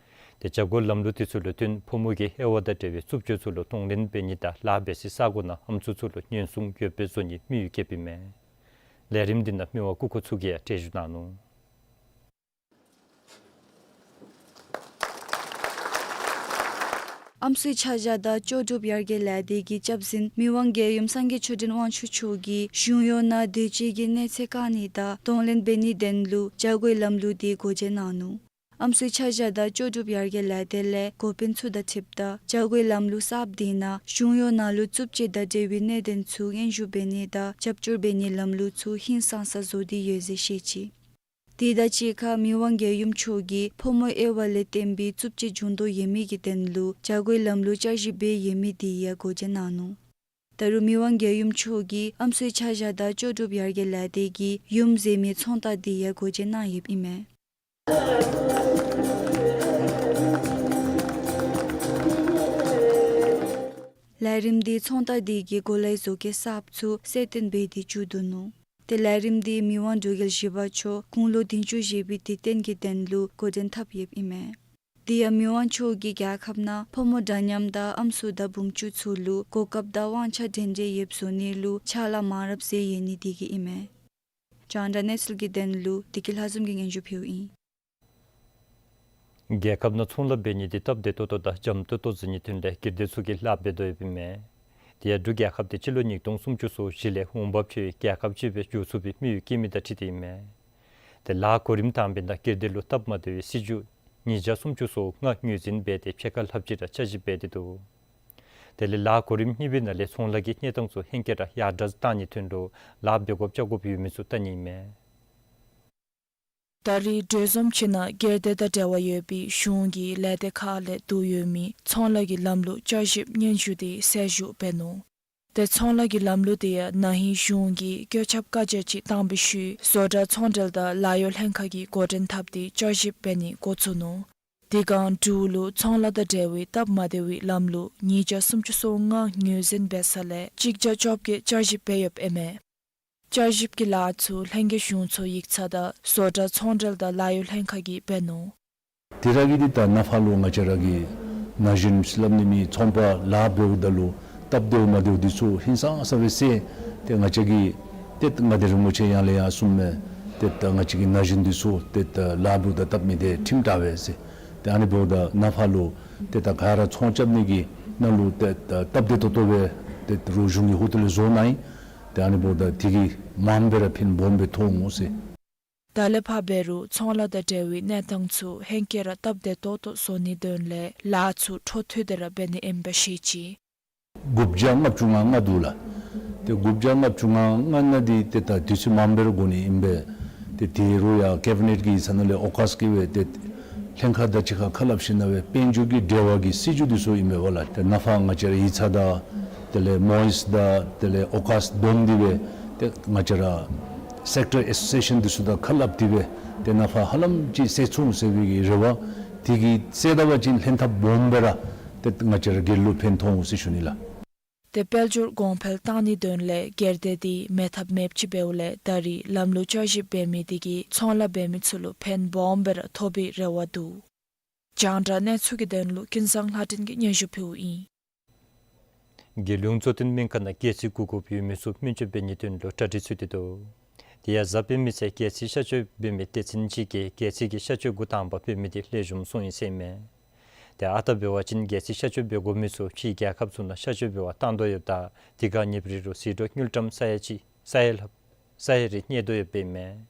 ཏེ་བྱ་སྒོའི་ལམ་ལུགས་དེ་ཚུ་ལུ་བརྟེན་ཕོ་མོ་གི་དབྱེ་བ་དང་འབྲེལ་བའི་རྩུབ་སྤྱོད་ཚུ་ལུ་གདོང་ལེན་འབད་ནི་དང་ལཱ་འབད་སའི་ས་གོ་ནང་ཨམ་སྲུ་ཚུ་ལུ་ཉེན་སྲུང་ཡོདཔ་སྦེ་བཟོ་ནིའི་དམིགས་ཡུལ་བསྐྱེདཔ་ཨིན་མས། ལས་རིམ་འདི་ནང་མི་དབང་སྐུ་འཁོར་ཚུ་གིས་ཡང་གྲལ་བཞུགས་གནང་ནུག། ཨམ་སྲུའི་ཆ་བཞག་དང་ལྕོགས་གྲུབ་ཡར་རྒྱས་ལས་སྡེ་གི་སྐྱབས་འཛིན་མི་དབང་རྒྱལ་ཡུམ་སངས་རྒྱས་ཆོས་སྒྲོན་དབང་ཕྱུག་མཆོག་གིས་གཞུང་གཡོག་ནང་དུས་ཅི་གི་གནས་ཚད་བཀག་ནི་དང་གདོང་ལེན་འབད་ནིའི་དོན་ལུ་བྱ་སྒོའི་ལམ་ལུགས་དེ་སྒོ་འབྱེད་གནང་ནུག། ཨམ་སྲུའི་ཆ་བཞག་དང་ལྕོགས་གྲུབ་ཡར་རྒྱས་ལས་སྡེ་ལས་འགོ་དཔོན་ཚུ་དང་འཁྲིལཝ་ད་བྱ་སྒོའི་ལམ་ལུགས་གསརཔ་དེ་ནང་གཞུང་གཡོག་ནང་ལུ་རྩུབ་སྤྱོད་དང་འབྲེལ་བའི་གནད་དོན་ཚུ་སྙན་ཞུ་འབད་ནི་དང་རྒྱབ་སྐྱོར་འབད་ནིའི་ལམ་ལུགས་ཚུ་ཧིང་སངས་ས་བཟོ་སྟེ་ཡོད་ཟེར་བཤད་ཅི། དེ་དང་གཅིག་ཁར་མི་དབང་རྒྱལ་ཡུམ་མཆོག་གིས་ཕོ་མོའི་དབྱེ་བ་ལས་བརྟེན་པའི་རྩུབ་སྤྱོད་འབྱུང་དོ་ཡོད་མི་གི་དོན་ལུ་བྱ་སྒོའི་ལམ་ལུགས་བསྐྱར་ཞིབ་འབད་ཡོད་མི་དེ་ཡང་སྒོ་འབྱེད་གནང་ནུག། ད་རུང་མི་དབང་རྒྱལ་ཡུམ་མཆོག་གིས་ཨམ་སྲུའི་ཆ་བཞག་དང་ལྕོགས་གྲུབ་ཡར་རྒྱས་ལས་སྡེ་གིས་ཡུམ་ཟེར་མི་ཚོང་རྟགས་དེ་ཡང་སྒོ་འབྱེད་གནང་ཡོདཔ་ཨིན་མས། ལས་རིམ་དེ་ཚོང་རྟགས་དེ་གི་གོ་ལའི་བཟོ་བཀོད་གསརཔ་ཚུ་གསལ་སྟོན་འབད་དེ་མཇུག་བསྡུ་ནུག། ཏེ་ལས་རིམ་དེ་མི་དབང་འབྲུག་རྒྱལ་བཞི་པ་མཆོག་དགུང་ལོ་བདུན་ཅུ་བཞེས་པའི་དུས་སྟོན་གྱི་དོན་ལུ་འགོ་འདྲེན་འཐབ་ཡོདཔ་ཨིན་མས། དེ་ཡང་མི་དབང་མཆོག་གིས་རྒྱལ་ཁབ་ནང་ཕོ་མོ་འདྲ་མཉམ་དང་ཨམ་སྲུ་དང་བུམ་ཅུ་ཚུ་ལུ་གོ་སྐབས་དང་དབང་ཆ་འདྲན་འདྲ་ཡོདཔ་བཟོ་ནི་ལུ་ཕྱག་ལཱ་མང་རབས་མཛད་ཡོད་ནི་དེ་གིས་ཨིན་མས། རྒྱང་བསྒྲགས་གནས་ཚུལ་གྱི་དོན་ལུ་བདེ་སྐྱིད་ལྷ་འཛོམས་ཀྱིས་སྙན་ཞུ་ཕུལཝ་ཨིན། རྒྱལ་ཁབ་ནང་ཚོང་ལཱ་འབད་ནི་དེ་སྟབས་བདེ་ཏོག་ཏོ་དང་འཇམ་ཏོང་ཏོ་བཟོ་ནིའི་དོན་ལས་སྒེར་སྡེ་ཚུ་གིས་ལཱ་འབད་དོ་ཡོདཔ་ཨིན་མས། དེ་ཡང་འབྲུག་རྒྱལ་ཁབ་དེ་སྤྱི་ལོ་ཉིས་སྟོང་སུམ་ཅུ་སོ་བཞི་ལས་འོང་འབབ་ཆེ་བའི་རྒྱལ་ཁབ་ཅིག་སྦེ་འགྱུར་ཚུགས་པའི་དམིགས་ཡུལ་བསྐྱེད་མི་དང་འཁྲིལ་ཏེ་ཨིན་མས། ཏེ་ལཱ་གོ་རིམ་དང་པའི་ནང་སྒེར་སྡེ་ལུ་སྟབས་མ་བདེ་བའི་སྲིད་བྱུས་ཉིས་བརྒྱ་སུམ་ཅུ་སོ་ལྔ་ངོས་འཛིན་འབད་དེ་ཕྱེད་ཀ་ལྷགཔ་ཅིག་ར་བསྐྱར་ཞིབ་འབད་དེ་འདུག། དེ་ལས་ལཱ་གོ་རིམ་གཉིས་པའི་ནང་ལས་ཚོང་ལཱ་གི་གནས་སྟངས་ཚུ་ཧེང་སྐལ་ར་ཡར་དྲགས་བཏང་ནིའི་དོན་ལུ་ལཱ་འབད་དགོཔ་བཅའ་དགོཔ་ཡོད་མི་ཚུ་བལྟ་ནི་ཨིན་མས། ད་རེས་གྲོས་འཛོམས་ཅིག་ནང་སྒེར་སྡེ་དང་འབྲེལ་བ་ཡོད་པའི་གཞུང་གི་ལས་སྡེ་ཁག་ལས་བསྡུ་ཡོད་མི་ཚོང་ལཱ་གི་ལམ་ལུགས་བསྐྱར་ཞིབ་སྙན་ཞུ་དེ་གསལ་ཞུ་འབད་ནུག། ཏེ་ཚོང་ལཱ་གི་ལམ་ལུགས་དེ་ཡང་ན་ཧིང་གཞུང་གིས་བཀོད་ཁྱབ་བཀའ་རྒྱ་ཅིག་བཏང་བའི་ཤུལ་བཟོ་གྲྭ་ཚོང་འབྲེལ་དང་ལཱ་གཡོག་ལྷན་ཁག་གིས་འགོ་འདྲེན་འཐབ་སྟེ་བསྐྱར་ཞིབ་འབད་ནི་འགོ་བཙུགས་ནུག། དེ་སྒང་འབྲུག་ལུ་ཚོང་ལཱ་དང་འབྲེལ་བའི་སྟབས་མ་བདེ་བའི་ལམ་ལུགས་ཉིས་བརྒྱ་སུམ་ཅུ་སོ་ལྔ་ངོས་འཛིན་འབད་ས་ལས་གཅིག་བརྒྱ་བཅོ་བརྒྱད་བསྐྱར་ཞིབ་འབད་ཡོདཔ་ཨིན་མས། བསྐྱར་ཞིབ་ཀྱི་ལཱ་ཚུ་ལྷན་རྒྱས་གཞུང་ཚོགས་ཡིག་ཚང་དང་བཟོ་གྲྭ་ཚོང་འབྲེལ་དང་ལཱ་གཡོག་ལྷན་ཁག་གིས་འབད་ནུག། དེ་ར་གིས་འདི་ད་ནཱ་ཕར་ལུ་ང་བཅས་ར་གི་ན་གཞོན་ཟེར་སླབ་ནི་མེད་ཚོང་པ་ལཱ་འབདཝ་ད་ལུ་སྟབས་བདེཝ་མ་བདེཝ་འདི་ཚུ་ཧིང་སངས་ས་སྦེ་བསལ་ཏེ་ང་བཅས་ཀྱིས་ཏེ་ང་བདེ་རིན་པོ་ཆེ་ཡང་ལས་ཡང་གསུངམ་མས། ཏེ་ད་ང་བཅས་ཀྱི་ན་གཞོན་འདི་ཚུ་ཏེ་ད་ལཱ་འབདཝ་ད་སྟབས་མི་བདེ་ཁྲིམས་དྲག་པས་ཟེར། ཏེ་ཨ་ནི་འབདཝ་ད་ནཱ་ཕར་ལུ་ཏེ་ད་ག་ར་ཚོང་རྐྱབ་ནི་གི་ནང་ལུ་ཏེ་ད་སྟབས་བདེ་ཏོག་ཏོ་སྦེ་ཏེ་རོགས་གཞུང་གི་ཧོངས་ལས་བཟོ་གནང་ཡི། ཏེ་ཨ་ནི་འབདཝ་ད་དེ་གིས་མངམ་སྦེ་ར་ཕན་སྦོམ་སྦེ་ཐོགས་འོང་ཟེར། ད་ལས་ཕར་འབད་རུང་ཚོང་ལཱ་དང་འབྲེལ་བའི་གནས་སྟངས་ཚུ་ཧེང་སྐལ་ར་སྟབས་བདེ་ཏོག་ཏོ་བཟོ་ནིའི་དོན་ལས་ལཱ་ཚུ་འཕྲོ་མཐུད་དེ་ར་འབད་ནི་ཨིནམ་སྦེ་བཤད་ཅི། དགུ་བརྒྱ་ལྔ་བཅུ་ང་ལྔ་འདུག་ལགས། ཏེ་དགུ་བརྒྱ་ལྔ་བཅུ་ང་ལྔ་ནང་འདི་ཏེ་ད་དུས་ཚོད་མངམ་སྦེ་ར་འགོར་ནི་ཨིན་པས། ཏེ་དེ་རུང་ཡང་ཀེ་བི་ནེཊ་ཀྱི་ཡིག་ཚང་ནང་ལས་ཨོ་ཀཱས་ཀྱིས་སྦེ་ཏེ་ལྷན་ཁག་དང་གཅིག་ཁར་ཁ་སླབ་ཞིནམ་ལས་དཔལ་འབྱོར་གྱི་འབྲེལ་བ་གི་སྲིད་བྱུས་འདི་ཚུ་ཨིན་པས་ལགས། ཏེ་ནཱ་ཕར་ང་བཅས་ར་ཡིག་ཚང་དང་དེ་ལས་མོ་ཨིས་དང་དེ་ལས་ཨོ་ཀཱས་བསྡོམས་ཏེ་སྦེ་ཏེ་ང་བཅས་ར་སེཀ་ཊར་ཨེ་སོ་སི་ཨེ་ཤཱན་འདི་ཚུ་དང་ཁ་སླབ་སྟེ་སྦེ་ཏེ་ནཱ་ཕར་ཧ་ལམ་ཅིག་སེལ་ཚུགས་འོང་ཟེར་བའི་གི་རེ་བ། དེ་གིས་སེལ་ད་པ་ཅིན་ལྷན་ཐབས་སྦོམ་སྦེ་ར་ཏེ་ང་བཅས་ར་སྒེར་ལུ་ཕན་ཐོགས་འོང་ཟེར་ཞུ་ནི་ལགས། ཏེ་དཔལ་འབྱོར་གོང་འཕེལ་གཏང་ནིའི་དོན་ལས་སྒེར་སྡེ་འདི་མེད་ཐབས་མེདཔ་ཅིག་འབདཝ་ལས་ད་རེས་ལམ་ལུགས་བསྐྱར་ཞིབ་འབད་མི་དེ་གིས་ཚོང་ལཱ་འབད་མི་ཚུ་ལུ་ཕན་སྦོམ་སྦེ་ར་ཐོགས་པའི་རེ་བ་འདུག། རྒྱང་བསྒྲགས་གནས་ཚུལ་གྱི་དོན་ལུ་ཀུན་བཟང་ལྷ་སྒྲོན་གྱིས་སྙན་ཞུ་ཕུལཝ་ཨིན། རྒྱལ་ཡོངས་གཙོ་བསྟེན་སྨན་ཁང་ནང་སྒལ་ཚིགས་འགུལ་དགོཔ་ཡོད་མི་ཚུ་སྨན་བཅོས་འབད་ནིའི་དོན་ལུ་གྲ་སྒྲིག་ཚུད་དེ་འདུག། དེ་ཡང་གཟའ་སྤེན་པའི་ཚེ་སྒལ་ཚིགས་གཤག་བཅོས་འབད་མི་སྡེ་ཚན་ཅིག་གིས་སྒལ་ཚིགས་ཀྱི་གཤག་བཅོས་འགོ་དང་པ་འབད་མི་དེ་ལེགས་ཤོམ་སོང་ཡི་ཟེར་ཨིན་མས། ཏེ་ཨ་རྟག་འབད་བ་ཅིན་སྒལ་ཚིགས་གཤག་བཅོས་འབད་དགོ་མི་ཚུ་ཕྱིའི་རྒྱལ་ཁབ་ཚུ་ནང་གཤག་བཅོས་འབད་བར་བཏང་དོ་ཡོདཔ་ད་དེ་སྒང་ཉེ་བའི་རིང་ལུ་ཟད་འགྲོ་དངུལ་ཀྲམ་ས་ཡ་གཅིག་ས་ཡ་ལྷགཔ་ས་ཡ་རེ་རྙེད་དོ་ཡོདཔ་ཨིན་མས།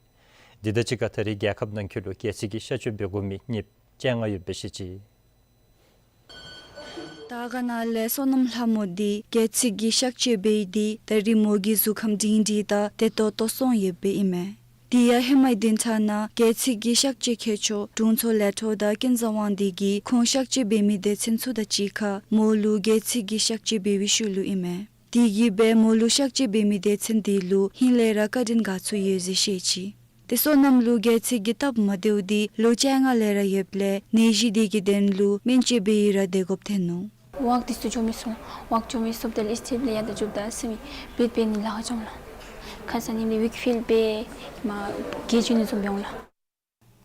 དེ་དང་གཅིག་ཁར་ད་རེས་རྒྱལ་ཁབ་ནང་འཁོད་ལུ་སྒལ་ཚིགས་ཀྱི་གཤག་བཅོས་འབད་དགོ་མི་ནདཔ་བཅོ་ལྔ་ཡོདཔ་སྦེ་བཤད་ཅི། དར་དཀར་ནང་ལས་སོ་ནམ་ལྷ་མོ་དེ་སྒལ་ཚིགས་ཀྱི་གཤག་བཅོས་འབད་དེ་ད་རེས་མོ་གི་གཟུགས་ཁམས་སྒྲིང་སྒྲིང་དང་བདེ་ཏོག་ཏོ་སོང་ཡོདཔ་ཨིན་མས། དེ་ཡང་ཧེ་མའི་བདུན་ཕྲག་ནང་སྒལ་ཚིགས་ཀྱི་གཤག་བཅོས་མཁས་མཆོག་དྲུང་འཚོ་ལས་འཕྲོ་དང་ཀུན་བཟང་དབང་འདུས་ཀྱིས་ཁོང་གཤག་བཅོས་འབད་མི་སྡེ་ཚན་ཚུ་དང་གཅིག་ཁར་མོ་ལུ་སྒལ་ཚིགས་ཀྱི་གཤག་བཅོས་འབད་བའི་ཤུལ་ལུ་ཨིན་མས། དེ་གིས་སྦེ་མོ་ལུ་གཤག་བཅོས་འབད་མི་སྡེ་ཚན་དེ་ལུ་ཧིང་ལས་ར་བཀའ་དྲིན་དགའ་ཚོར་ཡོད་ཟེར་བཤད་ཅི། ཏེ་སོ་ནམ་ལུ་སྒལ་ཚིགས་ཀྱི་སྟབས་མ་བདེཝ་དེ་ལོ་བཅོ་ལྔ་ལས་ར་ཡོདཔ་ལས་ནད་གཞི་དེ་གི་དོན་ལུ་སྨན་བཅོས་འབད་ཡི་ར་བདེ་དགོཔ་ཐོན་ནུག། ཝོརཀ་འདི་ཚུ་འགྱོ་མི་ཚུགས་ལགས། ཝོརཀ་འགྱོ་མི་ཚུགསཔ་ད་ལུ་ཨིས་ཊེཊ་ལས་ཡར་དང་རྒྱུགཔ་ད་ཟེར་མི་བིཌ་འབད་ནི་ལཱ་ཁག་འགྱོཝ་ལགས། ཁ་ཙ་ནི་ལས་ཝིཀ་ཕིལཌ་སྦེ་མར་གྱེས་འགྱོ་ནི་བཟུམ་འབད་འོང་ལགས།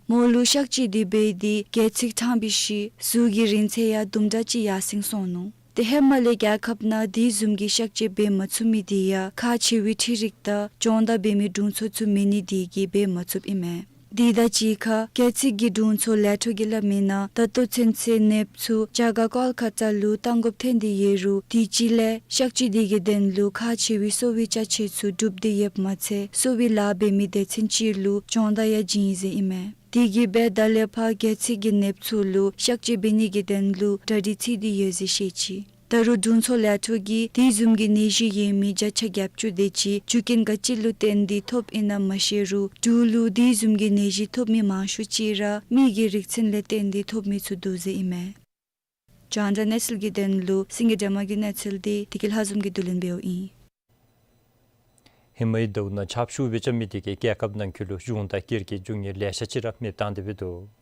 མོ་ལུ་གཤག་བཅོས་འདི་འབད་དེ་སྒལ་ཚིགས་ཕྲང་བའི་ཤུལ་གཟུགས་ཀྱི་རིང་ཚད་ཡང་དུམ་གྲ་ཅིག་ཡར་སེང་སོང་ནུག། ཏེ་ཧེ་མ་ལས་རྒྱལ་ཁབ་ནང་དེ་བཟུམ་གྱི་གཤག་བཅོས་འབད་མ་ཚུགས་མི་དེ་ཡང་ཁག་ཆེ་བའི་འཕྲུལ་རིག་དང་སྦྱོང་བརྡར་འབད་མི་དྲུང་འཚོ་ཚུ་མེད་ནི་དེ་གིས་འབད་མ་ཚུགསཔ་ཨིན་མས། དེ་དང་གཅིག་ཁར་སྒལ་ཚིགས་ཀྱི་དྲུང་འཚོ་ལས་འཕྲོ་གིས་སླབ་མིའི་ནང་ད་ལྟོ་ཚུན་ཚོད་ནདཔ་ཚུ་རྒྱ་གར་ཀོལ་ཀ་ཏ་ལུ་བཏང་དགོཔ་ཐོན་ཏེ་ཡོད་རུང་དུས་ཅི་ལས་གཤག་བཅོས་དེ་གི་དོན་ལུ་ཁག་ཆེ་བའི་གསོ་བའི་ཅ་ཆས་ཚུ་གྲུབ་སྟེ་ཡོདཔ་མ་ཚད་གསོ་བའི་ལཱ་འབད་མི་སྡེ་ཚན་ཅིག་ལུ་སྦྱོང་བརྡར་ཡང་བྱིན་ཡི་ཟེར་ཨིན་མས། དེ་གིས་འབད་ད་ལས་ཕར་སྒལ་ཚིགས་ཀྱི་ནདཔ་ཚུ་ལུ་གཤག་བཅོས་འབད་ནི་གི་དོན་ལུ་གྲ་སྒྲིག་འཐུས་ཏེ་ཡོད་ཟེར་བཤད་ཅི། ད་རུང་དྲུང་འཚོ་ལས་འཕྲོ་གིས་དེ་བཟུམ་གྱི་ནད་གཞི་ཡོད་མི་བརྒྱ་ཆ་བརྒྱད་ཅུ་དེ་ཅིག་རྒྱུ་རྐྱེན་ག་ཅི་ལུ་བརྟེན་ཏེ་ཐོབ་ཨིན་ན་མ་ཤེས་རུང་འབྲུག་ལུ་དེ་བཟུམ་གྱི་ནད་གཞི་ཐོབ་མི་མང་ཤོས་ཅིག་ར་མི་གི་རིགས་ཚན་ལས་བརྟེན་ཏེ་ཐོབ་མི་ཚུ་འདུག་ཟེར་ཨིན་མས། རྒྱང་བསྒྲགས་གནས་ཚུལ་གྱི་དོན་ལུ་སེང་གེ་སྒྲོལ་མ་གི་གནས་ཚུལ་འདི་བདེ་སྐྱིད་ལྷ་འཛོམས་ཀྱིས་བསྡུ་ལེན་འབདཝ་ཨིན། ཧེ་མའི་ཟླཝ་ནང་ཆརཔ་ཤུགས་སྦེ་རྐྱབ་མི་དེ་གིས་རྒྱལ་ཁབ་ནང་འཁོད་ལུ་གཞུང་དང་སྒེར་གྱི་འབྱུང་གནས་ལེ་ཤ་ཅིག་ར་མེདཔ་བཏང་སྟེ་འབད་འདུག།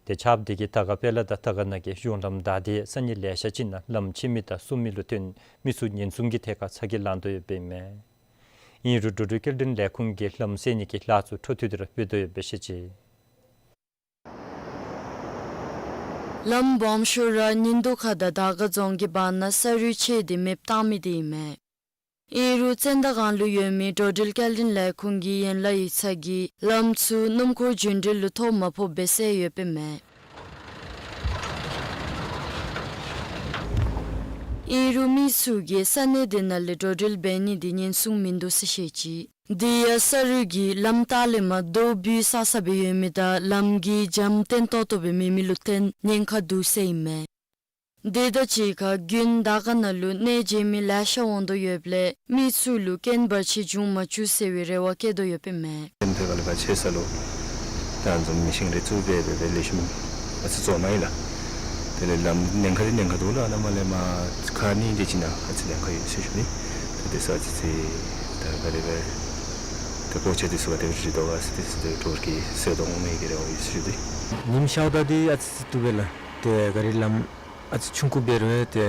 ཏེ་ཆརཔ་དེ་གིས་དར་དཀར་དཔལ་ལ་དང་དར་དཀར་ན་གི་གཞུང་ལམ་བདའ་སྟེ་ས་གནས་ལེ་ཤ་ཅིག་ནང་ལམ་ཕྱེ་མི་དང་བསུབ་མི་ལུ་བརྟེན་མི་ཚུ་ཉེན་སྲུང་གི་ཐད་ཁར་ཚ་གྱང་ལང་དོ་ཡོདཔ་ཨིན་མས། ཨིན་རུང་འགྲོ་འགྲུལ་སྐྱེལ་འདྲེན་ལས་ཁུངས་ཀྱིས་ལམ་སེལ་ནི་གི་ལཱ་ཚུ་འཕྲོ་མཐུད་དེ་ར་འབད་དོ་ཡོདཔ་སྦེ་བཤད་ཅི། ལམ་སྦོམ་ཤོས་ར་ཉིན་དུ་ཁ་དང་དར་དཀར་རྫོང་གི་བར་ན་ས་རུད་ཆད་དེ་མེདཔ་བཏང་མི་དེ་ཨིན་མས། ཨིན་རུང་བཙན་དར་སྒང་ལུ་ཡོད་མི་འགྲོ་འགྲུལ་སྐྱེལ་འདྲེན་ལས་ཁུངས་ཀྱི་ཡན་ལག་ཡིག་ཚང་གིས་ལམ་ཚུ་སྣུམ་འཁོར་རྒྱུན་འགྲུལ་ལུ་ཐོ་མ་ཕོགཔ་སྦེ་བསལ་ཡོདཔ་ཨིན་མས། ཨིན་རུང་མི་ཚུ་གིས་ས་གནས་དེ་ནང་ལས་འགྲོ་འགྲུལ་འབད་ནི་དེ་ཉེན་སྲུང་མིན་འདུག་ཟེར་བཤད་ཅི། དེ་ཡང་ས་རུད་ཀྱི་ལམ་ལྟག་ལས་མར་རྡོ་འབུས་ས་ས་སྦེ་ཡོད་མི་དང་ལམ་གྱི་འཇམ་ཏོང་ཏོ་སྦེ་མེད་མི་ལུ་བརྟེན་ཉེན་ཁ་འདུག་ཟེར་ཨིན་མས། དེ་དང་གཅིག་ཁར་དགུན་དར་དཀར་ན་ལུ་གནས་མཇལ་མི་ལེ་ཤ་འོང་དོ་ཡོདཔ་ལས་མི་ཚུ་ལུ་རྐྱེན་བར་ཆད་འབྱུང་མ་བཅུག་ཟེར་བའི་རེ་བ་བསྐྱེད་དོ་ཡོདཔ་ཨིན་མས། ཏེ་ཕར་ཁ་ལས་ཕར་ཆད་ས་ལུ་ད་ཨ་ནི་བཟུམ་མེ་ཤིང་རེ་བཙུགས་སྦེ་སྦེ་སྦེ་ལེགས་ཤོམ་ཨ་ཙི་བཟོ་མ་ཡི་ལགས། དེ་ལས་ལམ་ཉེན་ཁ་དེ་ཉེན་ཁ་འདུག་ལགས། ནཱ་མར་ལས་མར་ཁ་གནོན་དེ་ཅིག་ནང་ཨ་ཙི་ཉེན་ཁ་ཡོད་ཟེར་ཞུ་ནི། ད་དེ་ས་ཨ་ཙི་ཅིག་ད་ག་ར་སྦེ་ད་སྤོ་ཆས་དེ་ཚུ་ག་དེ་སྦེ་ར་ར་དོ་ག་ཟེར་དེ་ཚུ་དེ་འགྲོ་བ་གི་སེལ་དོ་འོང་མི་གི་རེ་བ་ཡོད་ཟེར་ཞུ་དེ། ཉིམ་ཤརཝ་ད་དེ་ཨ་ཙི་ཅིག་བཏུབ་པས་ལགས། ཏེ་ག་ར་ལམ་ཨ་ཙི་ཆུང་ཀུ་འབད་རུང་ཏེ་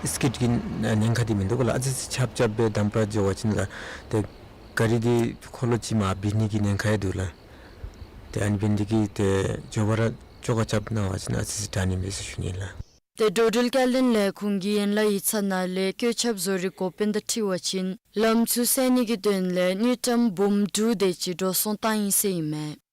སྐྱིད་ཀྱི་ཉེན་ཁ་དེ་མིན་འདུག་ག་ལགས། ཨ་ཙི་ཅིག་ཆརཔ་རྐྱབ་སྦེ་དམ་པ་འགྱོ་བ་ཅིན་ལགས། ཏེ་ག་ར་དེ་འཁོར་ལོ་ཅིག་མར་བུད་ནི་གི་ཉེན་ཁ་ཡང་འདུག་ལགས། ཏེ་ཨ་ནི་འབད་ནི་དེ་གིས་ཏེ་མགྱོགས་པ་ར་ཆོ་ག་རྐྱབ་གནང་བ་ཅིན་ཨ་ཙི་ཅིག་དྲག་ནི་མས་ཟེར་ཞུ་ནི་ལགས། ཏེ་འགྲོ་འགྲུལ་སྐྱེལ་འདྲེན་ལས་ཁུངས་ཀྱི་ཡན་ལག་ཡིག་ཚང་ནང་ལས་བཀོད་ཁྱབ་བཟོ་རིག་འགོ་དཔོན་དང་འཁྲིལ་བ་ཅིན་ལམ་ཚུ་སེལ་ནི་གི་དོན་ལས་དངུལ་ཀྲམ་འབུམ་དྲུག་དེ་ཅིག་འགྲོ་སོང་བཏང་ཡི་ཟེར་ཨིན་མས།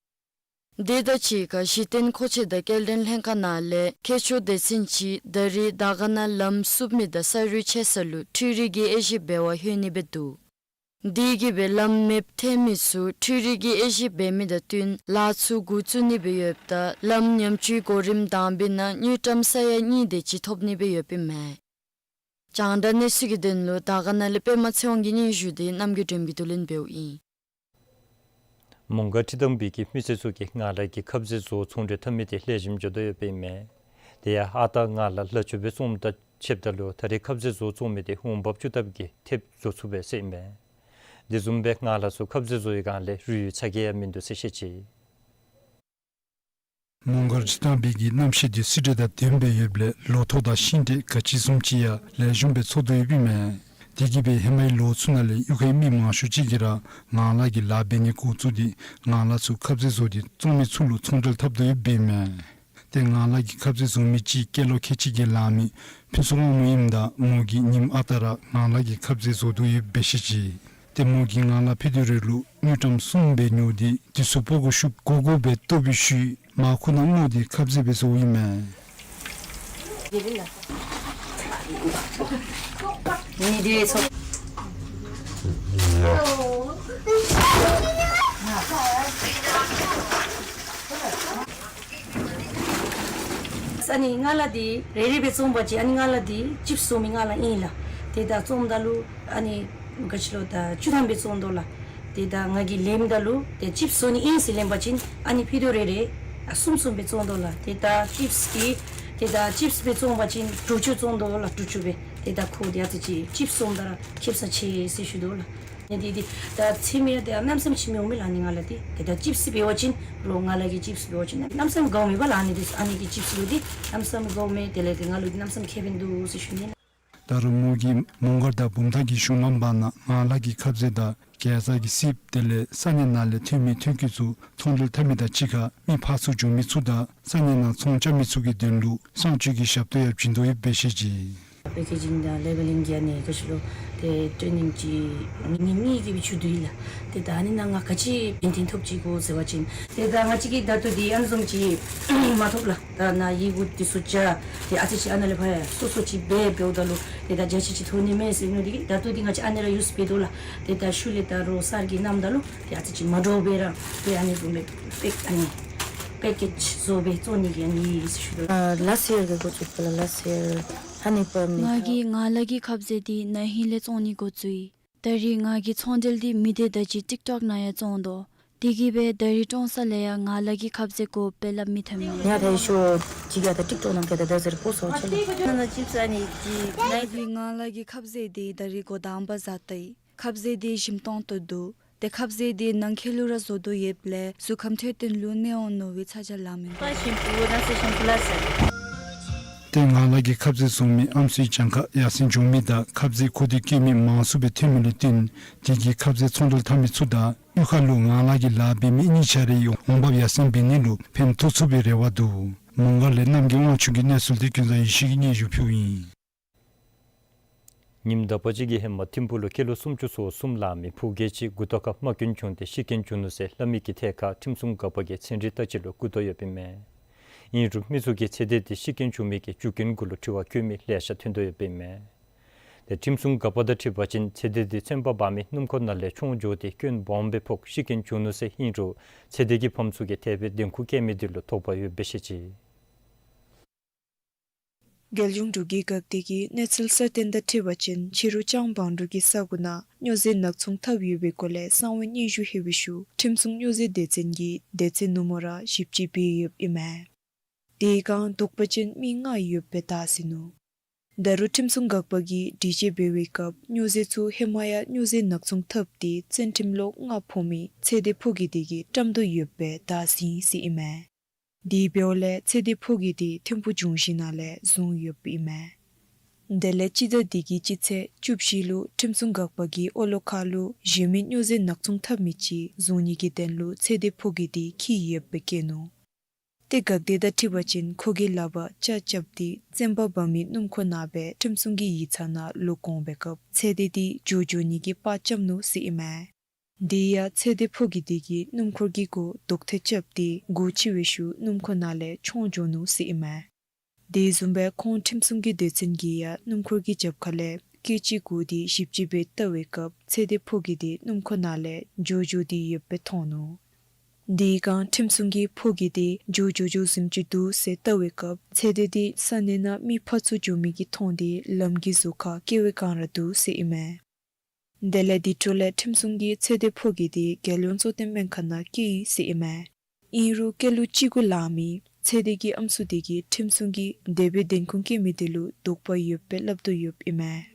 དེ་དང་གཅིག་ཁར་གཞི་རྟེན་མཁོ་ཆས་དང་སྐྱེལ་འདྲེན་ལྷན་ཁག་ནང་ལས་མཁས་མཆོག་སྡེ་ཚན་ཅིག་ད་རིས་དར་དཀར་ན་ལམ་བསུབ་མི་དང་ས་རུད་ཆད་ས་ལུ་འཕྲུལ་རིག་གི་དབྱེ་ཞིབ་འབད་བར་ལྷོད་ནི་སྦེ་འདུག། དེ་གིས་སྦེ་ལམ་མེདཔ་ཐོན་མི་ཚུ་འཕྲུལ་རིག་གི་དབྱེ་ཞིབ་འབད་མི་དང་བསྟུན་ལཱ་ཚུ་འགོ་བཙུགས་ནི་སྦེ་ཡོདཔ་ད་ལམ་ཉམས་བཅོས་གོ་རིམ་དང་པའི་ནང་དངུལ་ཀྲམ་ས་ཡ་གཉིས་དེ་ཅིག་ཐོབ་ནི་སྦེ་ཡོདཔ་ཨིན་མས། རྒྱང་བསྒྲགས་གནས་ཚུལ་གྱི་དོན་ལུ་དར་དཀར་ན་ལས་པདྨ་ཚེ་དབང་གི་སྙན་ཞུ་དེ་རྣམ་རྒྱལ་སྒྲོན་མེ་གིས་བསྡུ་ལེན་འབདཝ་ཨིན། མོང་སྒར་ཁྲི་དང་པའི་གི་མི་སེར་ཚུ་གིས་ངང་ལག་གི་ཁབ་ཟས་བཟོ་ཚོང་འབྲེལ་འཐབ་མི་དེ་ལེགས་ཤོམ་འགྱོ་དོ་ཡོདཔ་ཨིན་མས། དེ་ཡང་ཨ་རྟག་ངང་ལག་ལ་ཆུ་སྦེ་བཙོངམ་དང་ཕྱདཔ་ད་ལུ་ད་རེས་ཁབ་ཟས་བཟོ་ཚོང་མི་དེ་འོང་འབབ་ཅུ་ལྟབ་ཀྱིས་ཐེབས་བཟོ་ཚུགས་པས་ཟེར་ཨིན་མས། དེ་བཟུམ་སྦེ་ངང་ལག་ཚུ་ཁབ་ཟས་བཟོ་བའི་སྒང་ལས་རུལ་ཚ་གྱང་ཡང་མིན་འདུག་ཟེར་བཤད་ཅི། མོང་སྒར་ཁྲི་དང་པའི་གི་གནམ་གཤིས་དེ་བསིལ་དྲོད་དང་ལྡནམ་སྦེ་ཡོདཔ་ལས་ལོ་ཐོག་དང་ཤིང་འབྲས་ག་ཅི་བཟུམ་ཅིག་ཡང་ལེགས་ཤོམ་སྦེ་ཚོགས་དོ་ཡོདཔ་ཨིན་མས། དེ་གིས་སྦེ་ཧེ་མའི་ལོ་ཚུ་ནང་ལས་གཡུས་ཁའི་མི་མང་ཤོས་ཅིག་གིས་ར་ངང་ལག་གི་ལཱ་འབད་ནི་འགོ་བཙུགས་ཏེ་ངང་ལག་ཚུ་ཁབ་ཟས་བཟོ་སྟེ་བཙོང་མི་ཚུ་ལུ་ཚོང་འབྲེལ་འཐབ་དོ་ཡོདཔ་ཨིན་མས། ཏེ་ངང་ལག་གི་ཁབ་ཟས་བཟོ་མི་ཅིག་སྐྱེས་ལོ་ཁལ་གཅིག་གི་ལང་མི་ཕུན་ཚོགས་དབང་མོ་ཨིནམ་ད་མོ་གིས་ཉིནམ་ཨ་རྟག་ར་ངང་ལག་གི་ཁབ་ཟས་བཟོ་དོ་ཡོདཔ་སྦེ་བཤད་ཅི། ཏེ་མོ་གིས་ངང་ལག་ཕུད་རྡོག་རེ་ལུ་དངུལ་ཀྲམ་གསུམ་སྦེ་ཉོ་སྟེ་དེ་ཚུ་སྤོ་བོ་ཤུགས་དགོ་དགོ་སྦེ་བཏོག་པའི་ཤུལ་མར་ཁུ་ནང་བརྔོ་སྟེ་ཁབ་ཟས་སྦེ་བཟོཝ་ཨིན་མས། ཨ་ནི་ངང་ལག་དེ་རེ་རེ་སྦེ་བཙོང་པ་ཅིན་ཨ་ནི་ངང་ལག་དེ་ཅིབས་བཟོ་མི་ངང་ལག་ཨིན་ལགས། ཏེ་ད་བཙོངམ་ད་ལུ་ཨ་ནི་ག་ཅི་ལོ་ད་བཅུ་ཐམ་སྦེ་བཙོང་དོ་ལགས། ཏེ་ད་ང་གིས་ལེནམ་ད་ལུ་ཏེ་ཅིབས་བཟོ་ནི་ཨིན་ཟེར་ལེན་པ་ཅིན་ཨ་ནི་ཕུད་རྡོག་རེ་རེ་ཨ་གསུམ་གསུམ་སྦེ་བཙོང་དོ་ལགས། ཏེ་ད་ཅིབས་ཀྱི་ཏེ་ད་ཅིབས་སྦེ་བཙོང་པ་ཅིན་དྲུག་ཅུ་བཙོང་དོ་ལགས། དྲུག་ཅུ་སྦེ། ཏེ་ད་ཁོ་དེ་ཨ་ཙི་ཅིག་ཅིབས་བཙོངམ་ད་ར་ཁེབ་ས་ཆེ་ཟེར་ཞུ་དོ་ལགས། འདི་འདི་ད་ཚིག་མེད་དེ་གནམ་མེད་ས་མེད་ཅིག་མི་འོང་མི་ལགས། ཨ་ནི་ང་ལུ་འདི་དེ་ད་ཅིབས་འབད་བ་ཅིན་རོགས་ང་ལུ་གིས་ཅིབས་འབད་བ་ཅིན་གནམ་མེད་ས་མེད་དགའཝ་མས་པ་ལགས། ཨ་ནི་འདི་ཨ་ནི་གི་ཅིབས་ལུ་འདི་གནམ་མེད་ས་མེད་དགའཝ་མས། དེ་ལས་འདི་ང་ལུ་འདི་གནམ་མེད་ས་མེད་ཁེ་ཕན་འདུག་ཟེར་ཞུ་ནི་ལགས། ད་རུང་མོ་གིས་མོང་སྒར་དང་བུམ་ཐང་གི་གཞུང་ལམ་བར་ན་ངང་ལག་གི་ཁབ་ཟས་དང་གེ་ཛ་གི་སིབ་དེ་ལས་ས་གནས་ནང་ལས་ཐོན་མི་ཐོན་སྐྱེད་ཚུ་ཚོང་འབྲེལ་འཐབ་མི་དང་གཅིག་ཁར་མི་ཕར་ཚུར་འགྱོ་མི་ཚུ་དང་ས་གནས་ནང་ཚོང་རྐྱབ་མི་ཚུ་གི་དོན་ལུ་གསང་སྤྱོད་ཀྱི་ཞབས་ཏོག་ཡང་བྱིན་དོ་ཡོདཔ་སྦེ་བཤད་ཅི། པེ་ཀེ་ཇིང་དང་ལེ་བེ་ལིང་གི་ཨ་ནི་ག་ཅི་ལོ་དེ་ཊེ་ནིང་ཅིག་ཉིནམ་གཉིས་ཀྱི་སྦེ་ཚུད་དོ་ཡོད་ལགས། ཏེ་ད་ཨ་ནི་ནང་ང་ག་ཅི་ཕན་ཐོགས་ཐོབ་ཅི་གོ་ཟེར་བ་ཅིན་ཏེ་ད་ང་བཅས་ཀྱིས་ད་ལྟོ་འདི་ཨ་ནི་བཟུམ་ཅིག་མ་ཐོབ་ལགས། ད་ནཱ་ཡི་གུ་འདི་ཚུ་བཅར་ཏེ་ཨ་ཙི་ཅིག་ཨ་ནཱ་ལས་ཕར་ཡང་སོ་སོ་ཅིག་འབད་འབདཝ་ད་ལུ་ཏེ་ད་བརྒྱ་ཆ་ཅིག་ཐོབ་ནི་མས་ཟེར་མནོ་སྟེ་གིས་ད་ལྟོ་འདི་ང་བཅས་ཨ་ནི་ར་ཡུསི་འབད་དོ་ལགས། ཏེ་ད་ཤུལ་ལས་ད་རོགས་སར་གྱིས་གནངམ་ད་ལུ་ཏེ་ཨ་ཙི་ཅིག་མ་འདྲཝ་སྦེ་ར་ཏེ་ཨ་ནི་བཟུམ་སྦེ་པེཀ་ཨ་ནི་པེ་ཀེཇ་བཟོ་སྦེ་བཙོང་ནི་གི་ཨ་ནི་ཟེར་ཞུ་དོ། ཨ་ལཱསཊ་ཡར་གྱི་འགོ་བཙུགས་པ་ལགས། ལཱསཊ་ཡར་ཧ་ནི་པ་མི་ང་གིས་ངང་ལག་གི་ཁབ་ཟས་འདི་ན་ཧིང་ལས་བཙོང་ནི་འགོ་བཙུགས་ཡི། ད་རིས་ང་གིས་ཚོང་འབྲེལ་འདི་མི་སྡེ་དང་གཅིག་ཊིཀ་ཊོཀ་ནང་ཡང་བཙོང་དོ། དེ་གིས་སྦེ་ད་རིས་ཀྲོང་གསར་ལས་ཡང་ངང་ལག་གི་ཁབ་ཟས་དགོ་པས་སླབ་མི་ཐོནམ་མས། ཡ་ད་ཡི་ཤོ་ཅིག་ཡ་ད་ཊིཀ་ཊོཀ་ནང་ག་ད་ད་ཟེར་པོ་སོ་ཆེ་ལགས། ནཱ་ནཱ་ཅིབས་ཨ་ནི་ཅིག་ནཱ་གིས་ངང་ལག་གི་ཁབ་ཟས་འདི་ད་རིས་གོ་དང་པ་བཟའ་ད་ཡི། ཁབ་ཟས་འདི་ཞིམ་ཏོང་ཏོ་འདུག། ཏེ་ཁབ་ཟས་འདི་ནང་འཁོད་ལུ་ར་བཟོ་དོ་ཡོདཔ་ལས་གཟུགས་ཁམས་འཕྲོད་བསྟེན་ལུ་གནོདཔ་འོང་མནོ་བའི་ཚ་གྱང་ལང་མི་འདུག། པ་ཞིམ་པོ་ནཱ་ཟེར་ཞིམ་པོ་ལགས་ཟེར། ཏེ་ངང་ལག་གི་ཁབ་ཟས་བཟོ་མི་ཨམ་སྲུའི་གྱངས་ཁ་ཡར་སེང་འགྱོ་མི་དང་ཁབ་ཟས་མཁོ་འདོད་བསྐྱེད་མི་མང་སུ་སྦེ་ཐོན་མི་ལུ་བརྟེན་དེ་གིས་ཁབ་ཟས་ཚོང་འབྲེལ་འཐབ་མི་ཚུ་དང་གཡུས་ཁ་ལུ་ངང་ལག་གི་ལཱ་འབད་མི་གཉིས་ཆ་རའི་འོང་འབབ་ཡར་སེང་འབད་ནི་ལུ་ཕན་ཐོགས་ཚུགས་པའི་རེ་བ་འདུག། མོང་སྒར་ལས་རྣམ་རྒྱལ་དབང་ཕྱུག་གི་གནས་ཚུལ་འདི་ཀུན་བཟང་ཡེ་ཤེས་ཀྱིས་སྙན་ཞུ་ཕུལཝ་ཨིན། ཉིནམ་དག་པ་ཅིག་གི་ཧེ་མ་ཐིམ་ཕུག་ལུ་སྐྱེས་ལོ་སུམ་ཅུ་སོ་གསུམ་ལང་མི་ཕོ་སྐྱེས་ཅིག་མགུ་ཏོ་ཁར་རྨ་སྐྱོན་བྱུང་སྟེ་ཤི་རྐྱེན་བྱུང་ནུག་ཟེར་སླབ་མི་གི་ཐད་ཁར་ཁྲིམས་སྲུང་འགག་པ་གིས་ཚན་རིག་ལྟ་ཅི་ལུ་བསྐུར་དོ་ཡོདཔ་ཨིན་མས། ཨིན་རུང་མི་ཚུ་གིས་ཚེ་འདས་འདི་ཤི་རྐྱེན་བྱུང་མི་གི་རྒྱུ་རྐྱེན་གུ་ལུ་དྲི་བ་བཀོད་མི་ལེ་ཤ་ཐོན་དོ་ཡོདཔ་ཨིན་མས། ཏེ་ཁྲིམས་སྲུང་འགག་པ་དང་འཁྲིལ་བ་ཅིན་ཚེ་འདས་འདི་བཙོན་པ་འབག་མི་སྣུམ་འཁོར་ནང་ལས་མཆོང་འགྱོ་སྟེ་སྐྱོན་སྦོམ་སྦེ་ཕོག་ཤི་རྐྱེན་བྱུང་ནུག་ཟེར་ཨིན་རུང་ཚེ་འདས་ཀྱི་ཕམ་ཚུ་གིས་དེ་སྦེ་འདེན་ཁུངས་བཀལ་མི་འདི་ལུ་དོགས་པ་ཡོདཔ་སྦེ་བཤད་ཅི། རྒྱལ་གཞུང་འབྲུག་གི་འགག་སྡེ་གིས་གནས་ཚུལ་གསར་བཏོན་དང་འཁྲིལ་བ་ཅིན་ཕྱི་རུ་ལྕང་བང་འབྲུག་གི་ས་གོ་ནང་སྨྱོ་རྫས་ནག་ཚོང་འཐབ་ཡོད་པའི་སྐོར་ལས་གསང་བའི་སྙན་ཞུ་ལྷོད་པའི་ཤུལ་ཁྲིམས་སྲུང་སྨྱོ་རྫས་སྡེ་ཚན་གྱིས་སྡེ་ཚན་ནུབ་མོ་ར་ཞིབ་དཔྱད་འབད་ཡོདཔ་ཨིན་མས། དེའི་སྒང་དོགས་པ་ཅན་མི་ལྔ་ཡོདཔ་སྦེ་བལྟ་ཟིན་ནུག། ད་རུང་ཁྲིམས་སྲུང་འགག་པ་གིས་འདྲི་བརྗེ་འབད་བའི་སྐབས་སྨྱོ་རྫས་ཚུ་ཧེ་མ་ཡང་སྨྱོ་རྫས་ནག་ཚོང་འཐབ་སྟེ་བཙོན་ཁྲིམས་ལོ་ལྔ་ཕོག་མི་ཚེ་འདས་ཕོ་སྐྱེས་དེ་གིས་བཀྲམ་དོ་ཡོདཔ་སྦེ་བལྟ་ཟིན་ཟེར་ཨིན་མས། དེ་འབདཝ་ལས་ཚེ་འདས་ཕོ་སྐྱེས་དེ་ཐིམ་ཕུག་ལྗོངས་བཞི་ནང་ལས་བཟུང་ཡོདཔ་ཨིན་མས། དེ་ལས་སྤྱི་ཟླ་འདི་གི་སྤྱི་ཚེས་བཅུ་བཞི་ལུ་ཁྲིམས་སྲུང་འགག་པ་གིས་ཨོ་ལོ་ཁ་ལུ་གཞན་མི་སྨྱོ་རྫས་ནག་ཚོང་འཐབ་མི་ཅིག་བཟུང་ནི་གི་དོན་ལུ་ཚེ་འདས་ཕོ་སྐྱེས་དེ་འཁྱིད་ཡོདཔ་སྦེ་བཀོད་ནུག། ཏེ་འགག་སྡེ་དང་འཁྲིལ་བ་ཅིན་ཁོ་གིས་ལག་པར་ལྕགས་རྐྱབ་སྟེ་བཙོན་པ་འབག་མི་སྣུམ་འཁོར་ནང་སྦེ་ཁྲིམས་སྲུང་གི་ཡིག་ཚང་ནང་ལོག་འོང་པའི་སྐབས་ཚེ་འདས་དེ་འགྱོ་འགྱོ་ནི་གི་པར་རྐྱབ་ནུག་ཟེར་ཨིན་མས། དེ་ཡང་ཚེ་འདས་ཕོ་སྐྱེས་དེ་གིས་སྣུམ་འཁོར་གྱི་སྒོ་རྡོག་ཐལ་རྐྱབ་སྟེ་སྒོ་ཕྱེ་བའི་ཤུལ་སྣུམ་འཁོར་ནང་ལས་མཆོང་འགྱོ་ནུག་ཟེར་ཨིན་མས། དེ་བཟུམ་སྦེ་ཁོང་ཁྲིམས་སྲུང་གི་སྡེ་ཚན་གྱིས་ཡང་སྣུམ་འཁོར་གྱི་རྒྱབ་ཁ་ལས་སྐད་ཅིག་སྒུག་སྟེ་ཞིབ་དཔྱད་འབད་བལྟ་བའི་སྐབས་ཚེ་འདས་ཕོ་སྐྱེས་དེ་སྣུམ་འཁོར་ནང་ལས་འགྱོ་འགྱོ་སྟེ་ཡོདཔ་སྦེ་མཐོང་ནུག། དེའི་སྒང་ཁྲིམས་སྲུང་གིས་ཕོ་སྐྱེས་དེ་འགྱོ་འགྱོ་འགྱོ་བཟུམ་ཅིག་འདུག་ཟེར་བལྟ་བའི་སྐབས་ཚེ་འདས་དེ་ས་གནས་ནང་མི་ཕར་ཚུར་འགྱོ་མི་གིས་མཐོང་སྟེ་ལམ་གྱི་ཟུར་ཁར་སྐྱེལ་བའི་སྒང་ར་འདུག་ཟེར་ཨིན་མས། དེ་ལས་དེ་འཕྲོ་ལས་ཁྲིམས་སྲུང་གིས་ཚེ་འདས་ཕོ་སྐྱེས་དེ་རྒྱལ་ཡོངས་གཙོ་བསྟེན་སྨན་ཁང་ནང་བསྐྱལ་ཡི་ཟེར་ཨིན་མས། ཨིན་རུང་སྐྱེས་ལོ་བཅུ་དགུ་ལང་མི་ཚེ་འདས་ཀྱི་ཨམ་སྲུ་དེ་གིས་ཁྲིམས་སྲུང་གིས་དེ་སྦེ་འདེན་ཁུངས་བཀལ་མི་དེ་ལུ་དོགས་པ་ཡོདཔ་སྦེ་སླབ་དོ་ཡོདཔ་ཨིན་མས།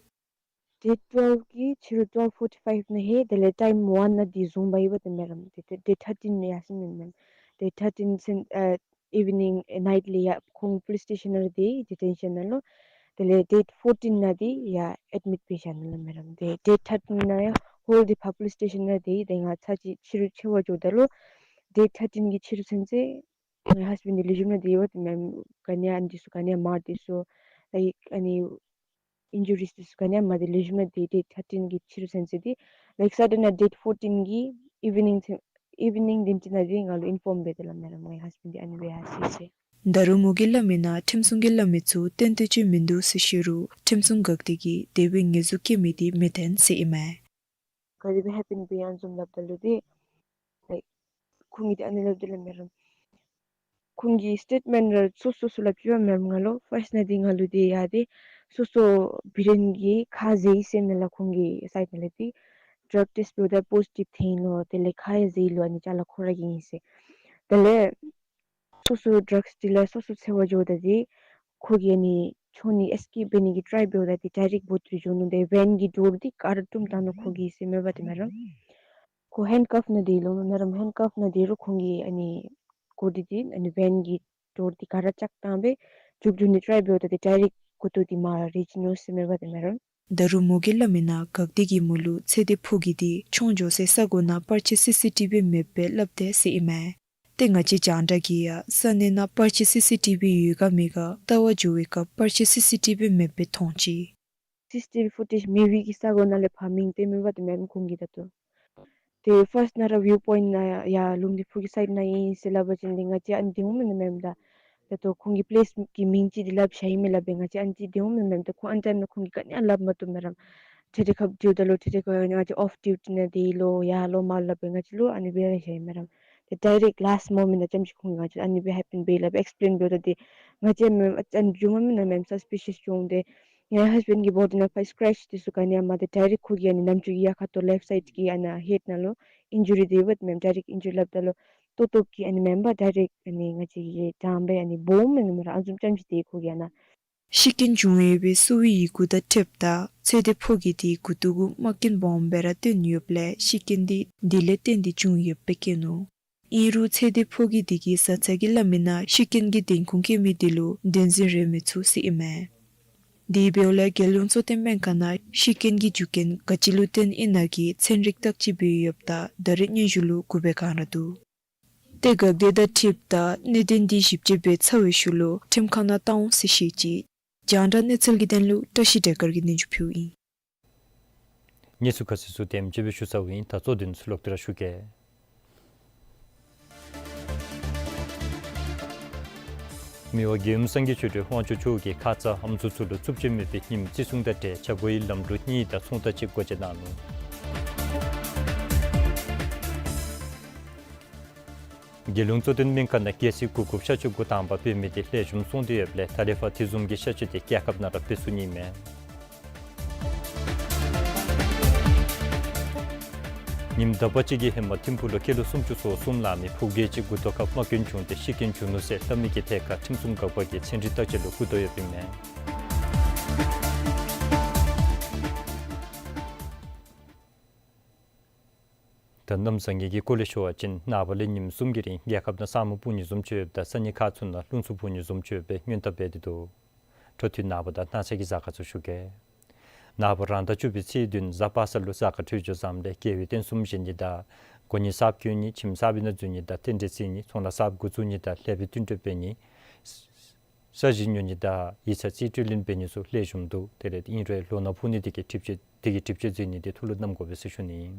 Date twelve གི་ཕྱི་རུ་twelve forty five ནང་ཧེ་དེ་ལས་time one ནང་དེ་བཟུང་འབག་ཡི་པ་དེ་མེན་རམ། དེ་དེ་date thirteen ནང་ཡར་སོང་མེན་མེན། Date thirteen སེམས་ཨ་evening ཨེ་night ལས་ཡར་ཁོང་police station ནང་དེ་detention ནང་ལུ། དེ་ལས་date fourteen ནང་དེ་ཡར་admit འབད་བཞག་ནུག་ལགས་མེན་རམ། དེ་date thirteen ནང་ཡང་ཧོལ་དེ་ཕར་police station ནང་དེ་དེ་ང་ཚར་ཅིག་ཕྱི་རུ་འཚོལ་བར་འགྱོཝ་ད་ལུ་date thirteen གི་ཕྱི་རུ་ཚུན་ཚོད་ངེའི་husband འདི་ལེགས་ཤོམ་ནང་སྡོད་ཡི་པ་དེ་མེན། ག་ནི་ཡང་འདི་ཚུ་ག་ནི་ཡང་མར་འདི་ཚུ་like ཨ་ནི་injuries འདི་ཚུ་ག་ནི་ཡང་མ་སྡོད་ལེགས་ཤོམ་ནང་སྡོད། date thirteen གི་ཕྱི་རུ་ཚུན་ཚོད་དེ་like sudden ནང་date fourteen གི་evening ཚུན་evening དེམ་ཅིག་ནང་དེ་ང་ལུ་inform འབད་དེ་ལགས་མེན་རམ་ངེའི་husband འདི་ཨ་ནི་སྦེ་ཡར་སོ་ཡི་ཟེར། ད་རུང་མོ་གིས་སླབ་མིའི་ནང་ཁྲིམས་སྲུང་གིས་སླབ་མི་ཚུ་བཏོན་ཏེ་ཅིག་མིན་འདུག་ཟེར་ཞུ་རུང་ཁྲིམས་སྲུང་འགག་སྡེ་གིས་དེ་སྦེ་ངོས་འཛུགས་བཀལ་མི་དེ་མི་བཏོན་ཟེར་ཨིན་མས། ག་དེ་སྦེ་happen འབད་ཡི་ཨ་ནི་བཟུམ་སླབ་ད་ལུ་དེ་like ཁོང་གིས་དེ་ཨ་ནི་སླབ་དེ་ལགས་མེན་རམ། ཁོང་གིས་statement ར་སོ་སོ་སོ་སླབ་ཅི་པ་མེན་རམ་ང་ལུ། first ནང་དེ་ང་ལུ་དེ་ཡར་དེ་སོ་སོ་བི་རེན་གྱིས་ཁ་བཟེད་ཡི་ཟེར་ཨིན་ལགས། ཁོང་གི་side ནང་ལས་དེ་drug test འབདཝ་ད་positive ཐོན་ཡི་ལོ། དེ་ལས་ཁ་ཡང་བཟེད་ཡི་ལོ། ཨ་ནི་ཅ་ལ་ཁོ་ར་གི་ཨིན་ཟེར། དེ་ལས་སོ་སོ་drugs དེ་ལས་སོ་སོ་འཚོལ་བར་འགྱོཝ་ད་དེ་ཁོ་གིས་ཨ་ནི་ ཐོན་ནི་ཨེསི་ཀེབ་འབད་ནི་གི་ཊའི་འབདཝ་ད་ཏེ་ཌའི་རེཀཊ་བོཊ་འབད་འགྱོ་ནུག། ཏེ་ཝེན་གྱི་ཌོར་འདི་ག་ར་བཏུམ་བཏང་ནུག་ཁོ་གིས་ཟེར་མས་པ་ཏེ་མེ་ཌམ། ཁོ་ཧེནཌ་ཀཕ་ནང་སྡོད་ལོ་མེ་ཌམ། ཧེནཌ་ཀཕ་ནང་སྡོད་རུང་ཁོང་གིས་ཨ་ནི་གོ་དེ་ཏེ་ཨ་ནི་ཝེན་གྱི་ཌོར་འདི་ག་ར་བཅག་བཏང་སྦེ་འགྱོ་འགྱོ་ནི་ཊའི་འབདཝ་ད་ཏེ་ཌའི་རེཀཊ་མགུ་ཏོ་འདི་མར་རེག་ཅི་ནུག་ཟེར་མས་པ་ཏེ་མེ་ཌམ། ད་རུང་མོ་གིས་སླབ་མིའི་ནང་ག་དེ་གི་མོ་ལུ་ཚེ་འདས་ཕོ་རྒྱས་འདི་མཆོང་འགྱོ་སའི་ས་གོ་ནང་པར་ཆས་སི་སི་ཊི་བི་མེདཔ་སྦེ་སླབ་དེས་ཟེར་ཨིན་མས། ཏེ་ང་བཅས་རྒྱང་བསྒྲགས་ཀྱིས་ཡང་ས་གནས་ནང་པར་ཆས་སི་སི་ཊི་བི་ཡོད་ག་མེད་ག་བལྟ་བར་འགྱོ་བའི་སྐབས་པར་ཆས་སི་སི་ཊི་བི་མེདཔ་སྦེ་མཐོང་ཅི། སི་སི་ཊི་བི་ཕུ་ཊེཇ་མེད་པའི་གི་ས་གོ་ནང་ལས་ཕར་མིང་སྟོན་མས་པ་ཏེ་མེ་ཌམ་ཁོང་གིས་ད་ལྟོ། ཏེ་ཕརསཊ་ནང་ར་བིའུ་པོའིནཊ་ནང་ཡར་ལུང་བསྟན་ཕུག་གི་སའིཌ་ནང་ཨིན་ཟེར་སླབ་པ་ཅིན་ཏེ་ང་བཅས་ཨ་ནི་སྡོད་འོང་མེན་ན་མེ་ཌམ་ད། ད་ལྟོ་ཁོང་གིས་པི་ལེསི་གི་མིང་ཅིག་འདི་སླབ་བཞག་ཡི་མས་སླབ་སྦེ་ང་བཅས་ཨ་ནི་ཅིག་སྡོད་འོང་མེན་ན་མེ་ཌམ་ད། ཁོང་ཨ་ནི་ཊའིམ་ནང་ཁོང་གིས་ག་ནི་ཡང་སླབ་མ་བཏུབ་མེ་ཌམ། ཏེ་ཏེ་ཁ་བརྡ་ད་ལུ་ཏེ་ཏེ་ཁ་ང་བཅས་ཨོཕ་ཌིའུ་ཊི་ནང་སྡོད་ཡི་ལོ་ཡར་ལོང་མར་ལོང་སླབ་སྦེ་ང་བཅས་ལུ་ཨ་ནི་སྦེ་ར་བཞག་ཡི་མེ་ཌམ། ཏེ་ཌའི་རེཀཊ་ལཱསཊ་མོ་མེནཊ་ནང་ཙམ་ཅིག་ཁོང་གིས་ང་བཅས་ཨ་ནི་སྦེ་ཧེ་པེན་འབད་ཡི་སླབ་སྦེ་ཨེགསི་པི་ལེན་འབདཝ་ད་ཏེ་ང་བཅས་མེ་ཌམ་ཨ་ནི་སྡོད་འོང་མེན་ན་མེ་ཌམ་སཱས་པི་ཤཱས་འགྱོ་འོང་། ཏེ་ངེའི་ཧཱས་བེནཌ་གི་བོ་ཌི་ནང་ཕར་སི་ཀེརེཆ་འདི་ཚུ་ག་ནི་ཡང་མེད། ཏེ་ཌའི་རེཀཊ་ཁོ་གི་ཨ་ནི་ནམ་ཅིག་གི་ཡ་ཁ་ཐོག་ལེཕཊ་སའིཌ་གི་ཨ་ནི་ཧེཌ་ནང་ལུ་ཨིན་ཇུ་རི་འདི་ཡོདཔ་མེ་ཌའི་རེཀཊ་ཨིན་ཇུ་རི་སླབ་ད་ལུ་ཏོག་ཏོ་གི་ཨ་ནི་མེ་ཌམ་ཌའི་རེཀཊ་ཨ་ནི་ང་བཅས་ཀྱིས་དྲངས་སྦེ་ཨ་ནི་སྦོམ་མེན་ན་མེ་ཌམ་ཨ་ནི་བཟུམ་ཙམ་ཅིག་ཏེ་ཁོ་གི་ཨ་ནི་ཤི་རྐྱེན་བྱུང་ཡོད་པའི་གསོ་བའི་ཡི་གུ་དང་འཁྲིལཝ་ད་ཚེ་འདས་ཕོ་རྒྱས་འདི་མགུ་ཏོ་གུ་རྨ་རྐྱེན་སྦོམ་སྦེ་ར་བཏོན་ཡོདཔ་ལས་ཤི་རྐྱེན་འདི་དེ་ལས་བརྟེན་ཏེ་བྱུང་ཡོདཔ་སྦེ་བཀོད་ནུག། ཨིན་རུང་ཚེ་འདས་ཕོ་རྒྱས་འདི་གི་བཟའ་ཚང་གིས་སླབ་མིའི་ནང་ཤི་རྐྱེན་གྱི་བདེན་ཁུངས་བཀོད་མི་འདི་ལུ་བདེན་འཛིན་རེ་མི་ཚུགས་ཟེར་ཨིན་མས། དེ་འབདཝ་ལས་རྒྱལ་ཡོངས་གཙོ་བསྟེན་སྨན་ཁང་ནང་ཤི་རྐྱེན་གྱི་རྒྱུ་རྐྱེན་ག་ཅི་ལུ་བརྟེན་ཨིན་ན་གི་ཚན་རིག་བརྟག་དཔྱད་འབད་ཡོདཔ་ད་ད་རེས་སྙན་ཞུ་ལུ་དགུ་སྦེ་གང་ར་འདུག། ཏེ་ག་དེ་དང་འཁྲིལཝ་ད་གནད་དོན་འདི་ཞིབ་དཔྱད་འབད་ཚར་བའི་ཤུལ་ལུ་ཁྲིམས་ཁང་ནང་བཏང་འོང་ཟེར་བཤད་ཅི། རྒྱང་བསྒྲགས་གནས་ཚུལ་གྱི་དོན་ལུ་བཀྲ་ཤིས་སྒྲོལ་དཀར་གྱིས་སྙན་ཞུ་ཕུལཝ་ཨིན། གནས་ཚུལ་ཁ་གསལ་ཚུ་དེམ་ཅིག་སྦེ་ཞུ་ཚརཝ་ཨིན། ད་གཙོ་དོན་ཚུ་ལོག་སྟེ་ར་ཞུ་གེ། མི་དབང་རྒྱལ་ཡུམ་སངས་རྒྱས་ཆོས་སྒྲོན་དབང་ཕྱུག་མཆོག་གིས་ཁ་ཙ་ཨམ་སྲུ་ཚུ་ལུ་རྩུབ་སྤྱོད་མེད་པའི་ཉིནམ་བརྩི་སྲུང་དང་འབྲེལ་བྱ་སྒོ་ཡི་ལམ་ལུགས་གཉིས་དང་ཚོང་རྟགས་གཅིག་སྒོ་འབྱེད་གནང་ནུག། རྒྱལ་ཡོངས་གཙོ་བསྟེན་སྨན་ཁང་ནང་རྒྱལ་སྲིད་དགུ་འགོ་ཤ་བཅོས་འགོ་དང་པ་འབད་མི་དེ་ལེགས་ཤོམ་སོང་སྟེ་ཡོདཔ་ལས་ད་རེས་ཕར་དེ་བཟུམ་གྱི་ཤ་བཅོས་དེ་རྒྱལ་ཁབ་ནང་ར་འབད་ཚུགས་ནི་མས། ཉིནམ་དག་པ་ཅིག་གི་ཧེ་མ་ཐིམ་ཕུག་ལུ་སྐྱེས་ལོ་སུམ་ཅུ་སོ་གསུམ་ལང་མི་ཕོ་རྒས་ཅིག་མགུ་ཏོ་ཁར་རྨ་སྐྱོན་བྱུང་སྟེ་ཤི་རྐྱེན་བྱུང་ནུག་ཟེར་སླབ་མི་གི་ཐད་ཁར་ཁྲིམས་སྲུང་འགག་པ་གིས་ཚན་རིག་བརྟག་དཔྱད་ལུ་མགུ་འཐོམ་ཡོདཔ་ཨིན་མས། ད་གནམ་བཟང་ངན་གྱི་སྐོར་ལས་ཞུ་བ་ཅིན་ནངས་པ་ལས་ཉིནམ་གསུམ་གྱི་རིང་རྒྱལ་ཁབ་ནང་ས་སྨུག་སྤུབ་ནི་བཟུམ་ཅིག་ཡོདཔ་ད་ས་གནས་ཁག་ཚུ་ནང་རླུང་འཚུབ་འཕུ་ནི་བཟུམ་ཅིག་ཡོད་པའི་སྔོན་བརྡ་འབད་དེ་འདུག། འཕྲོ་མཐུད་ནངས་པ་དང་གནངས་ཚེ་གི་གཟའ་སྐར་ཚུ་ཞུ་གེ། ནངས་པ་རང་ཟླ་བཅུ་པའི་ཚེས་བདུན་གཟའ་པ་སངས་ལུ་གཟའ་སྐར་འཕྲོད་སྦྱོར་བཟངམ་ལས་དགེ་བའི་རྟེན་གསུམ་བཞེངས་ནི་དང་སྒོ་ནི་གསརཔ་བསྐོ་ནི་ཁྱིམ་གསར་པའི་ནང་འཛུལ་ནི་དང་རྟེན་འབྲེལ་བརྩི་ནི་ཚོང་ལཱ་གསརཔ་འགོ་བཙུགས་ནི་དང་ལེགས་པའི་བསྟུན་གྲོས་འབད་ནི་ས་གཞི་ཉོ་ནི་དང་ཡིག་ཚང་རྩིས་སྤྲོད་ལེན་འབད་ནི་ཚུ་ལེགས་ཤོམ་འདུག། དེ་ལས་ཨིན་རུང་ལོ་ན་ཕོག་ནི་དེ་གི་སྒྲིབ་བཅོས་དེ་གི་སྒྲིབ་བཅོས་མཛད་ནི་དེ་ཐུགས་ལུ་བསྣམ་དགོ་པས་ཟེར་ཞུ་ནི་ཨིན།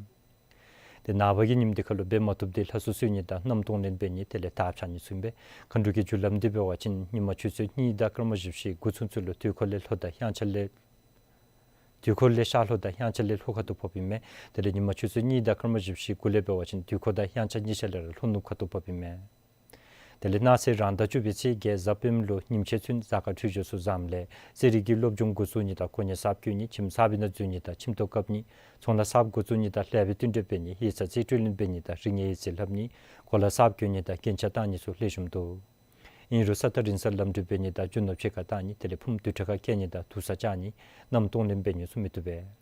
ཏེ་ནངས་པ་གི་ཉིནམ་དེ་ཁར་ལུ་འབད་མ་བཏུབ་དེ་ལྷ་གསོལ་གསོལ་ནི་དང་སྣུམ་གཏོང་ལེན་འབད་ནི་དེ་ལས་ཐགཔ་ཆག་ནི་ཚུ་ཨིན་པས། མཁའ་འགྲོ་གི་རྒྱུ་ལམ་འདི་འབད་བ་ཅིན་ཉིན་མ་ཆུ་ཚོད་གཉིས་དང་སྐར་མ་བཞི་བཅུ་ཞེ་དགུ་ཚུན་ཚོད་ལུ་དུས་འཁོར་ལས་ལྷོ་དང་དབྱངས་འཆར་ལས་དུས་འཁོར་ལས་ཤར་ལྷོ་དང་དབྱངས་འཆར་ལས་ལྷོ་ཁ་ཐུག་ཕོགཔ་ཨིན་མས། དེ་ལས་ཉིན་མ་ཆུ་ཚོད་གཉིས་དང་སྐར་མ་བཞི་བཅུ་ཞེ་དགུ་ལས་འབད་བ་ཅིན་དུས་འཁོར་དང་དབྱངས་འཆར་གཉིས་ཆ་ལས་ར་ལྷོ་ནུབ་ཁ་ཐུག་ཕོགཔ་ཨིན་མས། དེ་ལས་གནངས་ཚེ་རང་ཟླ་བཅུ་པའི་ཚེས་བརྒྱད་གཟའ་སྤེནམ་ལུ་ཉིམ་ཕྱེད་ཚུན་གཟའ་སྐར་འཕྲོད་སྦྱོར་ཚུ་བཟངམ་ལས་རྩེད་རིགས་ཀྱི་སློབ་སྦྱོང་འགོ་བཙུགས་ནི་དང་སྒོ་ནི་གསརཔ་བསྐོ་ནི་ཁྱིམ་གསར་པའི་ནང་འཛུལ་ནི་དང་ཁྱིམ་ཐོག་བཀབ་ནི་ཚོང་ལཱ་གསརཔ་འགོ་བཙུགས་ནི་དང་ལེགས་པའི་བསྟུན་གྲོས་འབད་ནི་ཡིག་ཚང་རྩིས་སྤྲོད་ལེན་འབད་ནི་དང་རིག་གནས་ཡིག་རྩིས་ལྷབ་ནི་གོ་ལ་གསརཔ་གྱོན་ནི་དང་རྒྱན་ཆ་བཏགས་ནི་ཚུ་ལེགས་ཤོམ་འདུག། ཨིན་རུང་ས་ཐག་རིང་སར་ལམ་འགྲུལ་འབད་ནི་དང་རྒྱུ་ནོར་ཕྱི་ཁར་བཏང་ནི་དེ་ལས་ཕུངམ་དུར་ཁྲོད་ཁར་བསྐྱལ་ནི་དང་དུར་ས་བཅག་ནི་སྣུམ་གཏོང་ལེན་འབད་ནི་ཚུ་མི་བཏུབ་པས།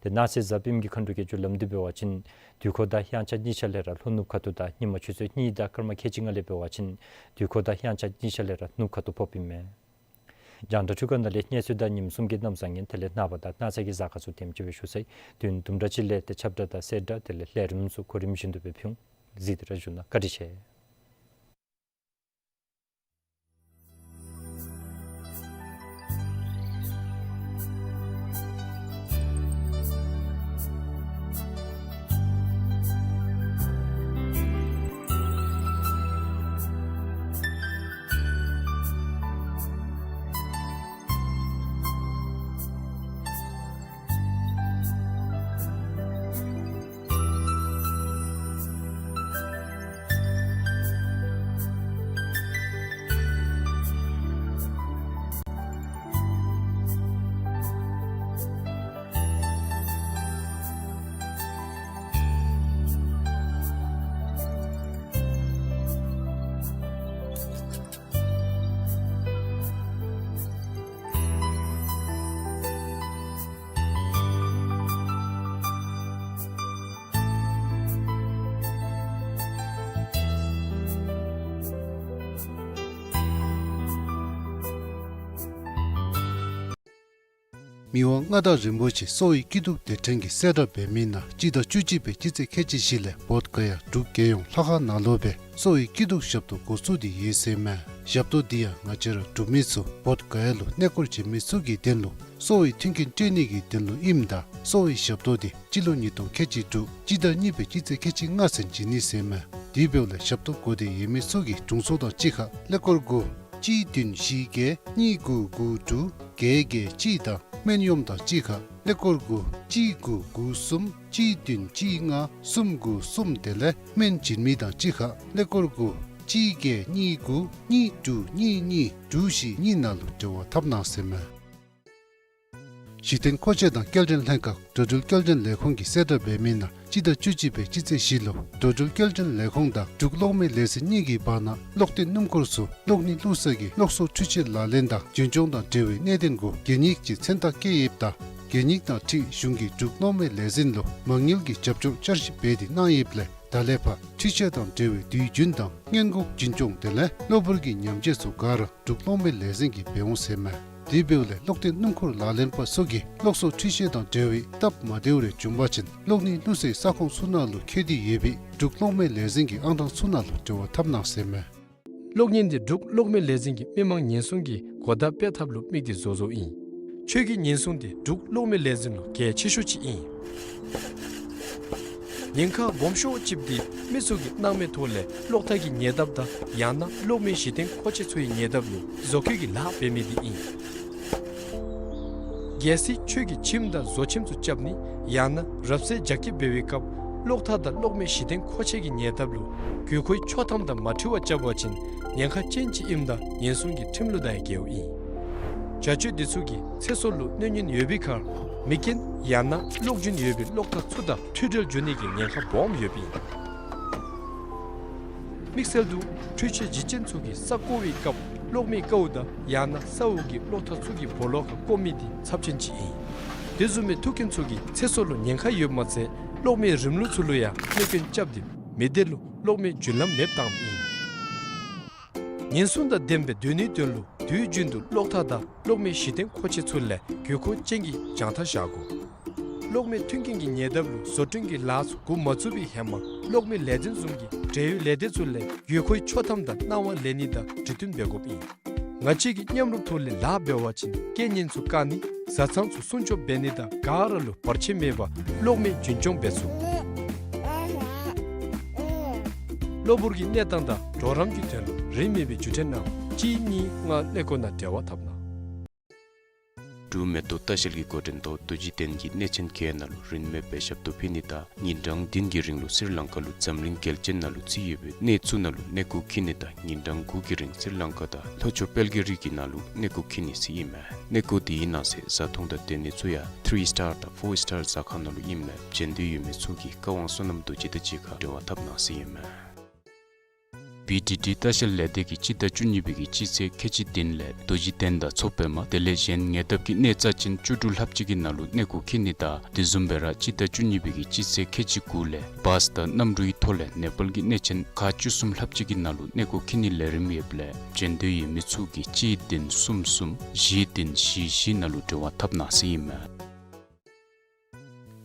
ཏེ་གནངས་ཚེ་གཟའ་སྤེནམ་གྱི་མཁའ་འགྲོ་གི་རྒྱུ་ལམ་འདི་འབད་བ་ཅིན་དུས་འཁོར་དང་དབྱངས་འཆར་གཉིས་ཆ་ལས་ར་ལྷོ་ནུབ་ཁ་ཐུག་དང་ཉིན་མ་ཆུ་ཚོད་གཉིས་དང་སྐར་མ་ཁལ་གཅིག་ལྔ་ལས་འབད་བ་ཅིན་དུས་འཁོར་དང་དབྱངས་འཆར་གཉིས་ཆ་ལས་ར་ནུབ་ཁ་ཐུག་ཕོགཔ་ཨིན་མས། རྒྱང་བསྒྲགས་འཕྲུལ་ཁང་ནང་ལས་གནས་ཚུལ་དང་ཉིནམ་གསུམ་གྱི་གནམ་བཟང་ངན་དེ་ལས་ནངས་པ་དང་གནངས་ཚེ་གི་གཟའ་སྐར་ཚུ་དེམ་ཅིག་སྦེ་ཞུ་ཚར་ཡི། དུས་ཡུན་དུམ་གྲ་ཅིག་ལས་ཏེ་ཁྱབ་བསྒྲགས་དང་གསལ་བསྒྲགས་དེ་ལས་ལས་རིམ་ཚུ་གོ་རིམ་བཞིན་དུ་སྦེ་ཕུལ་འོང་། གཟིགས་ཏེ་ར་བཞུགས་གནང་། བཀའ་དྲིན་ཆེ། མི་དབང་མངའ་བདག་རིན་པོ་ཆེ་གསོ་བའི་སྐྱིད་སྡུག་སྡེ་ཕྲན་གྱིས་གསལ་བསྒྲགས་འབད་མི་ནང་སྤྱི་ཟླ་བཅུ་གཅིག་པའི་སྤྱི་ཚེས་ཁལ་གཅིག་བཞི་ལས་བོདྷ་ག་ཡ་འབྲུག་རྒྱལ་ཡོངས་ལྷ་ཁང་ནང་ལུ་སྦེ་གསོ་བའི་སྐྱིད་སྡུག་ཞབས་ཏོག་འགོ་བཙུགས་ཏེ་ཡོད་ཟེར་མས། ཞབས་ཏོག་འདི་ཡང་ང་བཅས་ར་འབྲུག་མི་ཚུ་བོདྷ་ག་ཡ་ལུ་གནས་སྐོར་བྱོན་མི་ཚུ་གི་དོན་ལུ་གསོ་བའི་མཐུན་རྐྱེན་སྤྲོད་ནི་གི་དོན་ལུ་ཨིནམ་ད་གསོ་བའི་ཞབས་ཏོག་འདི་སྤྱི་ལོ་ཉིས་སྟོང་ཁལ་གཅིག་དྲུག་སྤྱི་ཟླ་གཉིས་པའི་སྤྱི་ཚེས་ཁལ་གཅིག་ལྔ་ཚུན་བྱིན་ནི་ཟེར་མས། དེ་འབདཝ་ལས་ཞབས་ཏོག་དགོ་སྟེ་ཡོད་མི་ཚུ་གིས་དྲུང་འཚོ་དང་གཅིག་ཁར་ཀླད་ཀོར་དགུ་གཅིག་བདུན་བཞི་བརྒྱད་གཉིས་དགུ་དགུ་དྲུག་བརྒྱད་བརྒྱད་གཅིག་དང་སྨན་གཡོགམ་དང་གཅིག་ཁར་ཀླད་ཀོར་དགུ་གཅིག་དགུ་དགུ་གསུམ་གཅིག་བདུན་གཅིག་ལྔ་གསུམ་དགུ་གསུམ་དེ་ལས་སྨན་བྱིན་མི་དང་གཅིག་ཁར་ཀླད་ཀོར་དགུ་གཅིག་བརྒྱད་གཉིས་དགུ་གཉིས་དྲུག་གཉིས་གཉིས་དྲུག་བཞི་གཉིས་ནང་ལུ་འབྲེལ་བ་འཐབ་གནང་ཟེར་མས། གཞི་རྟེན་མཁོ་ཆས་དང་སྐྱེལ་འདྲེན་ལྷན་ཁག་འགྲོ་འགྲུལ་སྐྱེལ་འདྲེན་ལས་ཁུངས་ཀྱིས་གསལ་བསྒྲགས་འབད་མི་ནང་སྤྱི་ཟླ་བཅུ་གཅིག་པའི་སྤྱི་ཚེས་བཞི་ལུ་འགྲོ་འགྲུལ་སྐྱེལ་འདྲེན་ལས་ཁུངས་དང་འབྲུག་གློག་མེ་ལས་འཛིན་གཉིས་ཀྱི་བར་ན་གློག་སྟེང་སྣུམ་འཁོར་ཚུ་གློག་ནི་བླུགས་ས་གི་གློག་གསོག་འཕྲུལ་ཆས་ལག་ལེན་དང་རྒྱུན་སྐྱོང་དང་འབྲེལ་བའི་གནད་དོན་གུ་གད་སྙིགས་ཀྱི་མཚན་རྟགས་བཀོད་ཡོདཔ་ད་གད་སྙིགས་དང་འཁྲིལ་གཞུང་གིས་འབྲུག་གློག་མེ་ལས་འཛིན་ལུ་མ་དངུལ་གྱི་རྒྱབ་སྐྱོར་བསྐྱར་ཞིབ་འབད་དེ་གནང་ཡོདཔ་ལས་ད་ལས་ཕར་འཕྲུལ་ཆས་དང་འབྲེལ་བའི་དུས་རྒྱུན་དང་སྔོན་འགོག་རྒྱུན་སྐྱོང་དེ་ལས་གློ་བུར་གྱི་ཉམས་བཅོས་ཚུ་ག་ར་འབྲུག་གློག་མེ་ལས་འཛིན་གྱིས་འབད་འོང་ཟེར་མས། དེ་འབདཝ་ལས་གློག་སྟེང་སྣུམ་འཁོར་ལག་ལེན་པ་ཚུ་གིས་གློག་གསོག་འཕྲུལ་ཆས་དང་འབྲེལ་བའི་སྟབས་མ་བདེཝ་རེ་བྱུང་པ་ཅིན་གློག་ནི་བླུགས་སའི་ས་ཁོངས་ཚུ་ནང་ལུ་འཁོད་དེ་ཡོད་པའི་འབྲུག་གློག་མེ་ལས་འཛིན་གྱི་ཨང་གྲངས་ཚུ་ནང་ལུ་འབྲེལ་བ་འཐབ་གནང་ཟེར་མས། གློག་བརྙན་འདི་འབྲུག་གློག་མེ་ལས་འཛིན་གྱིས་མི་མང་ཉེན་སྲུང་གི་གོ་བརྡ་སྤེལ་ཐབས་ལུ་དམིགས་ཏེ་བཟོ་བཟོཝ་ཨིན། ཁྱོད་ཀྱི་ཉེན་སྲུང་འདི་འབྲུག་གློག་མེ་ལས་འཛིན་ལུ་གལ་ཆེ་ཤོས་ཅིག་ཨིན། ཉེན་ཁ་སྦོམ་ཤོས་ཅིག་འདི་མི་ཚུ་གིས་སྣང་མེད་ཐོག་ལས་གློག་ཐག་གི་ཉེ་འདབས་དང་ཡང་ན་གློག་མེའི་གཞི་རྟེན་མཁོ་ཆས་ཚུ་གི་ཉེ་འདབས་ལུ་བཟོ་བཀོལ་གྱི་ལཱ་འབད་མི་འདི་ཨིན། གལ་སྲིད་ཁྱོད་ཀྱིས་ཁྱིམ་དང་བཟོ་ཁྱིམ་ཚུ་རྐྱབ་ནི་ཡང་ན་རབ་གསལ་རྒྱ་སྐྱེད་འབད་བའི་སྐབས་གློག་ཐག་དང་གློག་མེའི་གཞི་རྟེན་མཁོ་ཆས་ཀྱི་ཉེ་འདབས་ལུ་དགོས་མཁོའི་ཆོག་ཐམ་དང་མ་འཁྲིལ་བར་རྐྱབ་པ་ཅིན་ཉེན་ཁ་ཅན་ཅིག་ཨིནམ་ད་ཉེན་སྲུང་གི་ཁྲིམས་ལུགས་དང་ཡང་འགལཝ་ཨིན། བྱ་སྤྱོད་འདི་ཚུ་གིས་ཚེ་སྲོག་ལུ་གནོད་ཉེན་ཡོད་པའི་ཁར་མི་རྐྱེན་ཡང་ན་གློག་རྒྱུན་ཡོད་པའི་གློག་ཐག་ཚུ་དང་འཁྲུལ་བྲལ་འགྱོ་ནི་གི་ཉེན་ཁ་སྦོམ་ཡོདཔ་ཨིན། དམིགས་བསལ་དུ་འཕྲུལ་ཆས་བརྗེ་ཅན་ཚུ་གིས་ས་བརྐོ་བའི་སྐབས་གློག་མེའི་ཀཝ་དང་ཡང་ན་ས་འོག་གི་གློག་ཐག་ཚུ་གི་སྦོ་ལོགས་ཁར་བརྐོ་མི་འདི་ཚབས་ཆེན་ཅིག་ཨིན། དེ་བཟུམ་མའི་ཐུག་རྐྱེན་ཚུ་གིས་ཚེ་སྲོག་ལུ་ཉེན་ཁ་ཡོདཔ་མ་ཚད་གློག་མེའི་རིམ་ལུགས་ཚུ་ལུ་ཡང་གནོད་སྐྱོན་རྐྱབ་སྟེ་མི་སྡེ་ལུ་གློག་མེ་རྒྱུན་ལམ་མེདཔ་བཏངམ་ཨིན། ཉེན་སྲུང་དང་ལྡནམ་སྦེ་སྡོད་ནིའི་དོན་ལུ་དུས་རྒྱུན་དུ་གློག་ཐག་དང་གློག་མེའི་གཞི་རྟེན་མཁོ་ཆས་ཚུ་ལས་དགོས་མཁོ་ཅན་གྱི་རྒྱང་ཐག་བཞག་དགོ། གློག་མེ་མཐུན་རྐྱེན་གྱི་ཉེ་འདབས་ལུ་བཟོ་སྐྲུན་གྱི་ལཱ་ཚུ་འགོ་མ་བཙུགས་པའི་ཧེ་མ་གློག་མེ་ལས་འཛིན་བཟུམ་གྱི་འབྲེལ་ཡོད་ལས་སྡེ་ཚུ་ལས་དགོས་མཁོའི་ཆོག་ཐམ་དང་གནང་བ་ལེན་ནི་དང་གྲོས་བསྟུན་འབད་དགོཔ་ཨིན། ང་བཅས་ཀྱིས་མཉམ་རུབ་ཐོག་ལས་ལཱ་འབད་བ་ཅིན་རྐྱེན་ངན་ཚུ་བཀག་ནི་བཟའ་ཚང་ཚུ་སྲུང་སྐྱོབ་འབད་ནི་དང་ག་ར་ལུ་བར་ཆད་མེད་པར་གློག་མེ་རྒྱུན་སྐྱོང་འབད་ཚུགས། གློ་བུར་གྱི་གནས་སྟངས་དང་གྲོགས་རམ་གྱི་དོན་ལུ་རིན་མེད་པའི་བརྒྱུད་འཕྲིན་ནང་གཅིག་གཉིས་ལྔ་ཀླད་ཀོར་ནང་འབྲེལ་བ་འཐབ་གནང་། འབྲུག་མེ་ཏོག་ལྟ་བཤལ་གྱི་འགོ་འདྲེན་ཐོག་རྡོ་རྗེ་གདན་གྱི་གནས་ཆེན་གྱི་ནང་ལུ་རིན་མེད་པའི་ཞབས་ཏོག་ཕུལ་ནི་དང་ཉིན་གྲངས་བདུན་གྱི་རིང་ལུ་སི་རི་ལང་ཀ་ལུ་འཛམ་གླིང་རྒྱལ་སྤྱིའི་ནང་ལུ་རྩིས་ཡོད་པའི་གནས་ཚུ་ནང་ལུ་གནས་སྐོར་འཁྱིད་ནི་དང་ཉིན་གྲངས་དགུ་གི་རིང་སི་རི་ལང་ཀ་དང་ལྷོ་ཕྱོགས་དཔལ་གྱི་རི་གི་ནང་ལུ་གནས་སྐོར་འཁྱིད་ནི་ཟེར་ཨིན་མས། གནས་སྐོར་དེའི་ནང་གསེས་བཟའ་འཐུང་དང་སྡོད་ནི་ཚུ་ཡང་ཐི་རི་སི་ཊར་དང་ཕོར་སི་ཊར་ཟ་ཁང་ནང་ལུ་ཨིན་མས། བྱོན་འདོད་ཡོད་མི་ཚུ་གིས་བཀའ་དབང་བསོད་ནམས་རྡོ་རྗེ་དང་གཅིག་ཁར་འབྲེལ་བ་འཐབ་གནང་ཟེར་ཨིན་མས། བི་ཌི་ཌི་ལྟ་བཤལ་ལས་སྡེ་གིས་སྤྱི་ཟླ་བཅུ་གཉིས་པའི་གི་སྤྱི་ཚེས་ཁལ་གཅིག་བདུན་ལས་རྡོ་རྗེ་གདན་དང་མཚོ་པདྨ་དེ་ལས་གཞན་ཉེ་འདབས་ཀྱི་གནས་རྩ་ཆེན་བཅུ་དྲུག་ལྷགཔ་ཅིག་གི་ནང་ལུ་གནས་སྐོར་འཁྱིད་ནི་དང་དེ་བཟུམ་སྦེ་ར་སྤྱི་ཟླ་བཅུ་གཉིས་པའི་གི་སྤྱི་ཚེས་ཁལ་གཅིག་དགུ་ལས་བཱས་དང་གནམ་གྲུའི་ཐོག་ལས་ནེ་པཱལ་གྱི་གནས་ཆེན་ཁག་བཅུ་གསུམ་ལྷགཔ་ཅིག་གི་ནང་ལུ་གནས་སྐོར་འཁྱིད་ནི་ལས་རིམ་ཡོདཔ་ལས་བྱོན་འདོད་ཡོད་མི་ཚུ་གིས་གཅིག་བདུན་གསུམ་གསུམ་བཞི་བདུན་བཞི་བཞི་ནང་ལུ་འབྲེལ་བ་འཐབ་གནང་ཟེར་ཨིན་མས།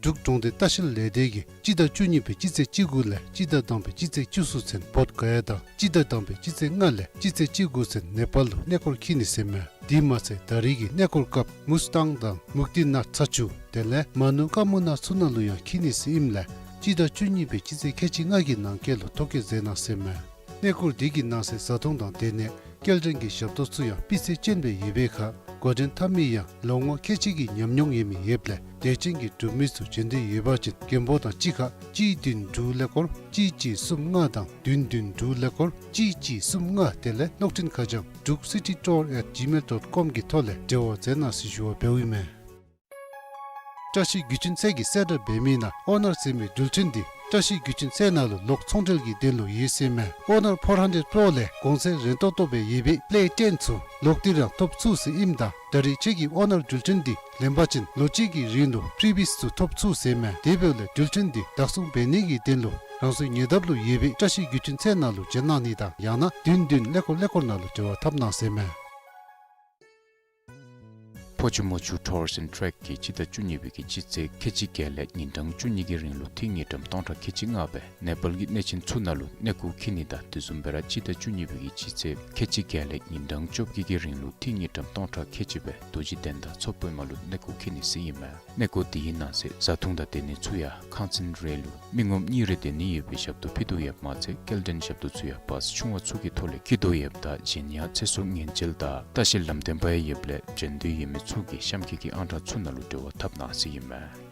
འབྲུག་གྲོང་སྡེ་ལྟ་བཤལ་ལས་སྡེ་གིས་སྤྱི་ཟླ་བཅུ་གཉིས་པའི་སྤྱི་ཚེས་བཅུ་དགུ་ལས་སྤྱི་ཟླ་དང་པའི་སྤྱི་ཚེས་བཅུ་གསུམ་ཚུན་བོདྷ་ག་ཡ་དང་སྤྱི་ཟླ་དང་པའི་སྤྱི་ཚེས་ལྔ་ལས་སྤྱི་ཚེས་བཅུ་དགུ་ཚུན་ནེ་པཱལ་ལུ་གནས་སྐོར་འཁྱིད་ནི་ཟེར་མས། དེ་མ་ཚད་ད་རེས་ཀྱི་གནས་སྐོར་སྐབས་མུས་ཏང་དང་མུག་ཏི་ནཱཐ་ཚ་ཆུ་དེ་ལས་མ་ནུ་ཀ་མུ་ན་ཚུ་ནང་ལུ་ཡང་འཁྱིད་ནི་ཟེར་ཨིནམ་ལས་སྤྱི་ཟླ་བཅུ་གཉིས་པའི་སྤྱི་ཚེས་ཁལ་གཅིག་ལྔ་གི་ནང་འཁོད་ལུ་ཐོ་བཀོད་མཛད་གནང་ཟེར་མས། གནས་སྐོར་འདི་གི་ནང་གསེས་བཟའ་འཐུང་དང་སྡོད་གནས་སྐྱེལ་འདྲེན་གྱི་ཞབས་ཏོག་ཚུ་ཡང་སྤུས་ཚད་ཅན་སྦེ་ཡོད་པའི་ཁར་འགོ་འདྲེན་འཐབ་མི་ཡང་ལོ་ངོ་ཁལ་གཅིག་གི་ཉམས་མྱོང་ཡོད་མི་ཡོདཔ་ལས་དད་ཅན་གྱི་འབྲུག་མི་ཚུ་བྱོན་འདོད་ཡོད་པ་ཅིན་མགོན་པོ་དང་གཅིག་ཁར་གཅིག་བདུན་དྲུག་ཀླད་ཀོར་གཅིག་གཅིག་གསུམ་ལྔ་དང་བདུན་བདུན་དྲུག་ཀླད་ཀོར་གཅིག་གཅིག་གསུམ་ལྔ་དེ་ལས་གློག་འཕྲིན་ཁ་བྱང་druk city tour at gmail dot com གི་ཐོག་ལས་འབྲེལ་བ་མཛད་གནང་ཟེར་ཞུ་བ་འབདཝ་ཨིན་མས། བཀྲ་ཤིས་བརྒྱུད་འཕྲིན་ཚད་ཀྱིས་གསལ་བསྒྲགས་འབད་མི་ནང་ཨོ་ནར་ཟེར་མི་འགྲུལ་འཕྲིན་འདི་བཀྲ་ཤིས་བརྒྱུད་འཕྲིན་ཚད་ནང་ལུ་ལོག་ཚོང་འབྲེལ་གྱི་དོན་ལུ་ཡོད་ཟེར་མས། ཨོ་ནར་ཕོར་ཧན་ཌེཌ་པྲོ་ལས་གོང་ཚད་རན་ཏོག་ཏོ་སྦེ་ཡོད་པའི་པི་ལེ་ཊེན་ཚུ་ལོག་སྟེ་ར་ཐོབ་ཚུགས་ཟེར་ཨིནམ་ད་ད་རེས་ཁྱེད་ཀྱིས་ཨོ་ནར་འགྲུལ་འཕྲིན་འདི་ལེན་པ་ཅིན་ལོ་གཅིག་གི་རིང་ལུ་ཕི་རི་བི་ཡས་ཚུ་ཐོབ་ཚུགས་ཟེར་མས། དེ་འབདཝ་ལས་འགྲུལ་འཕྲིན་འདི་བདག་བཟུང་འབད་ནི་གི་དོན་ལུ་རང་སོའི་ཉེ་འདབས་ལུ་ཡོད་པའི་བཀྲ་ཤིས་བརྒྱུད་འཕྲིན་ཚད་ནང་ལུ་བྱོན་གནང་ནི་དང་ཡང་ན་བདུན་བདུན་ཀླད་ཀོར་ཀླད་ཀོར་ནང་ལུ་འབྲེལ་བ་འཐབ་གནང་ཟེར་མས། ཕོ་ཆུ་མོ་ཆུ་ཊུར་སི་ཨེནཌ་ཊེཀ་གིས་སྤྱི་ཟླ་བཅུ་གཉིས་པའི་གི་སྤྱི་ཚེས་ཁལ་གཅིག་བརྒྱད་ལས་ཉིན་གྲངས་བཅུ་གཉིས་ཀྱི་རིང་ལུ་ཐིག་དངུལ་ཀྲམ་སྟོང་ཕྲག་ཁལ་གཅིག་ལྔ་སྦེ་ནེ་པཱལ་གྱི་གནས་ཆེན་ཚུ་ནང་ལུ་གནས་སྐོར་འཁྱིད་ནི་དང་དེ་བཟུམ་སྦེ་ར་སྤྱི་ཟླ་བཅུ་གཉིས་པའི་གི་སྤྱི་ཚེས་ཁལ་གཅིག་བརྒྱད་ལས་ཉིན་གྲངས་བཅོ་བརྒྱད་ཀྱི་རིང་ལུ་ཐིག་དངུལ་ཀྲམ་སྟོང་ཕྲག་ཁལ་གཅིག་སྦེ་རྡོ་རྗེ་གདན་དང་མཚོ་པདྨ་ལུ་གནས་སྐོར་འཁྱིད་ནི་ཟེར་ཨིན་མས། གནས་སྐོར་དེའི་ནང་གསེས་བཟའ་འཐུང་དང་སྡོད་ནི་ཚུ་ཡང་ཁང་ཚན་རེ་ལུ་མི་ངོམ་གཉིས་རེ་སྡོད་ནི་ཡོད་པའི་ཞབས་ཏོག་ཕུལ་དོ་ཡོདཔ་མ་ཚད་སྐྱེལ་འདྲེན་ཞབས་ཏོག་ཚུ་ཡང་བཱས་ཆུང་བ་ཚུ་གི་ཐོག་ལས་འཁྱིད་དོ་ཡོདཔ་ད་གཞན་ཡང་ཚེ་སྲོག་ཉེན་བཅོལ་དང་ལྟ་བཤལ་ལམ་སྟོན་པ་ཡང་ཡོདཔ་ལས་འབྱོན་འདོད་ཡོད་མི་ཚུ་གིས་གཤམ་འཁོད་ཀྱི་ཨང་གྲངས་ཚུ་ནང་ལུ་འབྲེལ་བ་འཐབ་གནང་ཟེར་ཨིན་མས།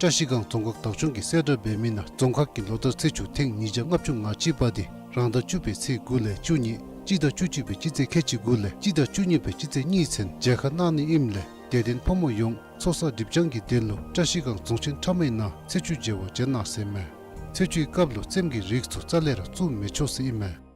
བཀྲ་ཤིས་སྒང་རྫོང་ཁག་བདག་སྐྱོང་གིས་གསལ་བསྒྲགས་འབད་མི་ནང་རྫོང་ཁག་གི་ལོ་ལྟར་ཚེས་བཅུ་ཐེངས་ཉིས་བརྒྱ་ལྔ་བཅུ་ང་གཅིག་པ་དེ་རང་ཟླ་བཅུ་པའི་ཚེས་དགུ་ལས་བཅུ་གཉིས་སྤྱི་ཟླ་བཅུ་གཅིག་པའི་སྤྱི་ཚེས་ཁལ་གཅིག་དགུ་ལས་སྤྱི་ཟླ་བཅུ་གཉིས་པའི་སྤྱི་ཚེས་གཉིས་ཚུན་མཇལ་ཁ་གནང་ནི་ཨིནམ་ལས་དད་ལྡན་ཕོ་མོ་ཡོངས་ཚོགས་བསགས་སྒྲིབ་སྦྱང་གི་དོན་ལུ་བཀྲ་ཤིས་སྒང་རྫོང་ཆེན་ཁྲ་མོའི་ནང་ཚེས་བཅུ་མཇལ་བར་བྱོན་གནང་ཟེར་ཨིན་མས། ཚེས་བཅུའི་སྐབས་ལུ་རྩེདམོ་གི་རིགས་ཚུ་རྩ་ལས་ར་བཙུགས་མི་ཆོག་ཟེར་ཨིན་མས།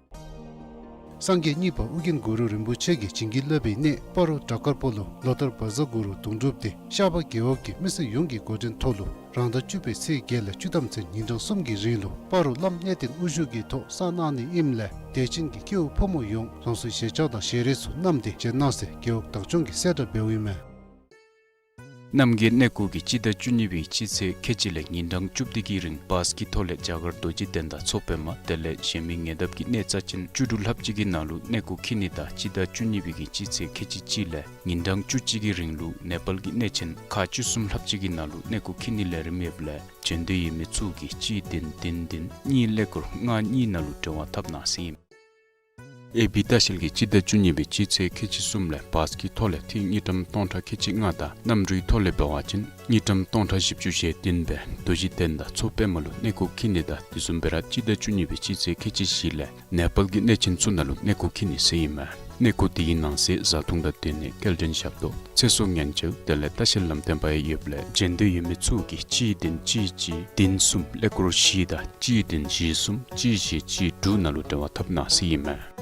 སངས་རྒྱས་གཉིས་པ་ཨོ་རྒྱན་གུ་རུ་རིན་པོ་ཆེ་གིས་བྱིན་གྱིས་བརླབས་པའི་གནས་སྤ་རོ་བྲག་དཀར་པོ་ལུ་ལོ་ལྟར་བཛྲ་གུ་རུ་དུང་སྒྲུབ་དེ་ཤར་པ་རྒེད་འོག་གི་མི་སེར་ཡོངས་ཀྱི་འགོ་འདྲེན་ཐོག་ལུ་རང་ཟླ་བཅུ་པའི་ཚེས་བརྒྱད་ལས་བཅུ་ཐམ་ཚུན་ཉིན་གྲངས་གསུམ་གྱི་རིང་ལུ་སྤ་རོ་བླམ་གནས་བརྟན་དབུ་བཞུགས་ཀྱི་ཐོག་བསགས་གནང་ནི་ཨིནམ་ལས་དད་ཅན་གྱི་སྐྱེ་བོ་ཕོ་མོ་ཡོངས་རང་སོའི་ཞལ་ཆས་དང་ཞལ་རས་ཚུ་བསྣམས་ཏེ་བྱོན་གནང་ཟེར་རྒེད་འོག་བདག་སྐྱོང་གིས་གསལ་བསྒྲགས་འབདཝ་ཨིན་མས། རྣམ་རྒྱལ་གནས་སྐོར་གྱིས་སྤྱི་ཟླ་བཅུ་གཉིས་པའི་སྤྱི་ཚེས་ཁལ་གཅིག་ལས་ཉིན་གྲངས་བཅུ་བདུན་གྱི་རིང་བཱས་ཀྱི་ཐོག་ལས་རྒྱ་གར་རྡོ་རྗེ་གདན་དང་མཚོ་པདྨ་དེ་ལས་གཞན་མི་ཉེ་འདབས་ཀྱི་གནས་རྩ་ཅན་བཅུ་དྲུག་ལྷགཔ་ཅིག་གི་ནང་ལུ་གནས་སྐོར་འཁྱིད་ནི་དང་སྤྱི་ཟླ་བཅུ་གཉིས་པའི་གི་སྤྱི་ཚེས་ཁལ་གཅིག་གཅིག་ལས་ཉིན་གྲངས་བཅུ་གཅིག་གི་རིང་ལུ་ནེ་པཱལ་གྱི་གནས་ཆེན་ཁག་བཅུ་གསུམ་ལྷགཔ་ཅིག་གི་ནང་ལུ་གནས་སྐོར་འཁྱིད་ནིའི་ལས་རིམ་ཡོདཔ་ལས་བྱོན་འདོད་ཡོད་མི་ཚུ་གིས་གཅིག་བདུན་བདུན་བདུན་གཉིས་ཀླད་ཀོར་ལྔ་གཉིས་ནང་ལུ་འབྲེལ་བ་འཐབ་གནང་ཟེར་ཨིན། ཨེ་བི་ལྟ་བཤལ་གྱིས་སྤྱི་ཟླ་བཅུ་གཉིས་པའི་སྤྱི་ཚེས་ཁལ་གཅིག་གསུམ་ལས་བཱས་ཀྱི་ཐོག་ལས་ཐིག་དངུལ་ཀྲམ་སྟོང་ཕྲག་ཁལ་གཅིག་ལྔ་དང་གནམ་གྲུའི་ཐོག་ལས་འབད་བ་ཅིན་དངུལ་ཀྲམ་སྟོང་ཕྲག་བཞི་བཅུ་ཞེ་བདུན་སྦེ་རྡོ་རྗེ་གདན་དང་མཚོ་པདྨ་ལུ་གནས་སྐོར་འཁྱིད་ནི་དང་དེ་བཟུམ་སྦེ་ར་སྤྱི་ཟླ་བཅུ་གཉིས་པའི་སྤྱི་ཚེས་ཁལ་གཅིག་བཞི་ལས་ནེ་པཱལ་གྱི་གནས་ཆེན་ཚུ་ནང་ལུ་གནས་སྐོར་འཁྱིད་ནི་ཟེར་ཨིན་མས། གནས་སྐོར་དེའི་ནང་གསེས་བཟའ་འཐུང་དང་སྡོད་གནས་སྐྱེལ་འདྲེན་ཞབས་ཏོག་ཚེ་སྲོག་ཉེན་བཅོལ་དེ་ལས་ལྟ་བཤལ་ལམ་སྟོན་པ་ཡང་ཡོདཔ་ལས་བྱོན་འདོད་ཡོད་མི་ཚུ་གིས་གཅིག་བདུན་གཅིག་གཅིག་བདུན་གསུམ་ཀླད་ཀོར་བཞི་དང་གཅིག་བདུན་བཞི་གསུམ་གཅིག་བཞི་གཅིག་དྲུག་ནང་ལུ་འབྲེལ་བ་འཐབ་གནང་ཟེར་ཨིན་མས།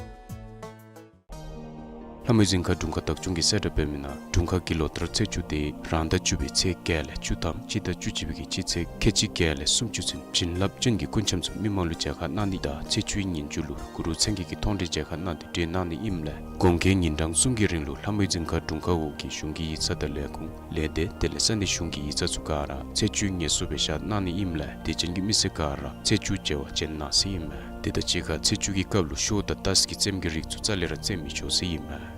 ལྷ་མོའི་རྫིང་ཁ་དྲུང་ཁག་བདག་སྐྱོང་གིས་གསལ་བསྒྲགས་འབད་མི་ནང་དྲུང་ཁག་གི་ལོ་ལྟར་ཚེས་བཅུ་དེ་རང་ཟླ་བཅུ་པའི་ཚེས་བརྒྱད་ལས་བཅུ་ཐམ་སྤྱི་ཟླ་བཅུ་གཅིག་པའི་གི་སྤྱི་ཚེས་ཁལ་གཅིག་བརྒྱད་ལས་སུམ་ཅུ་ཚུན་བྱིན་རླབས་ཅན་གྱི་སྐུ་འཆམ་ཚུ་མི་མང་ལུ་མཇལ་ཁ་གནང་ནི་དང་ཚེས་བཅུའི་ཉིན་མཇུག་ལུ་གུ་རུ་མཚན་བརྒྱད་ཀྱི་མཐོང་གྲོལ་མཇལ་ཁ་གནང་སྟེ་གྲོལ་གནང་ནི་ཨིནམ་ལས་དགོངས་རྒྱལ་ཉིན་གྲངས་གསུམ་གྱི་རིང་ལུ་ལྷ་མོའི་རྫིང་ཁ་དྲུང་ཁག་འོག་གི་གཞུང་གི་ཡིག་ཚང་དང་ལས་ཁུངས་ལས་སྡེ་དེ་ལས་ས་གནས་གཞུང་གི་ཡིག་ཚང་ཚུ་ག་ར་ཚེས་བཅུ་ངལ་གསོ་སྦེ་བཞག་གནང་ནི་ཨིནམ་ལས་དད་ཅན་གྱི་མི་སེར་ག་ར་ཚེས་བཅུ་མཇལ་བར་བྱོན་གནང་ཟེར་ཨིན་མས། དེ་དང་གཅིག་ཁར་ཚེས་བཅུ་གི་སྐབས་ལུ་ཤོ་དང་ཏཱས་ཀྱི་རྩེདམོ་གི་རིགས་ཚུ་རྩ་ལས་ར་རྩེད་མི་ཆོག་ཟེར་ཨིན་མས།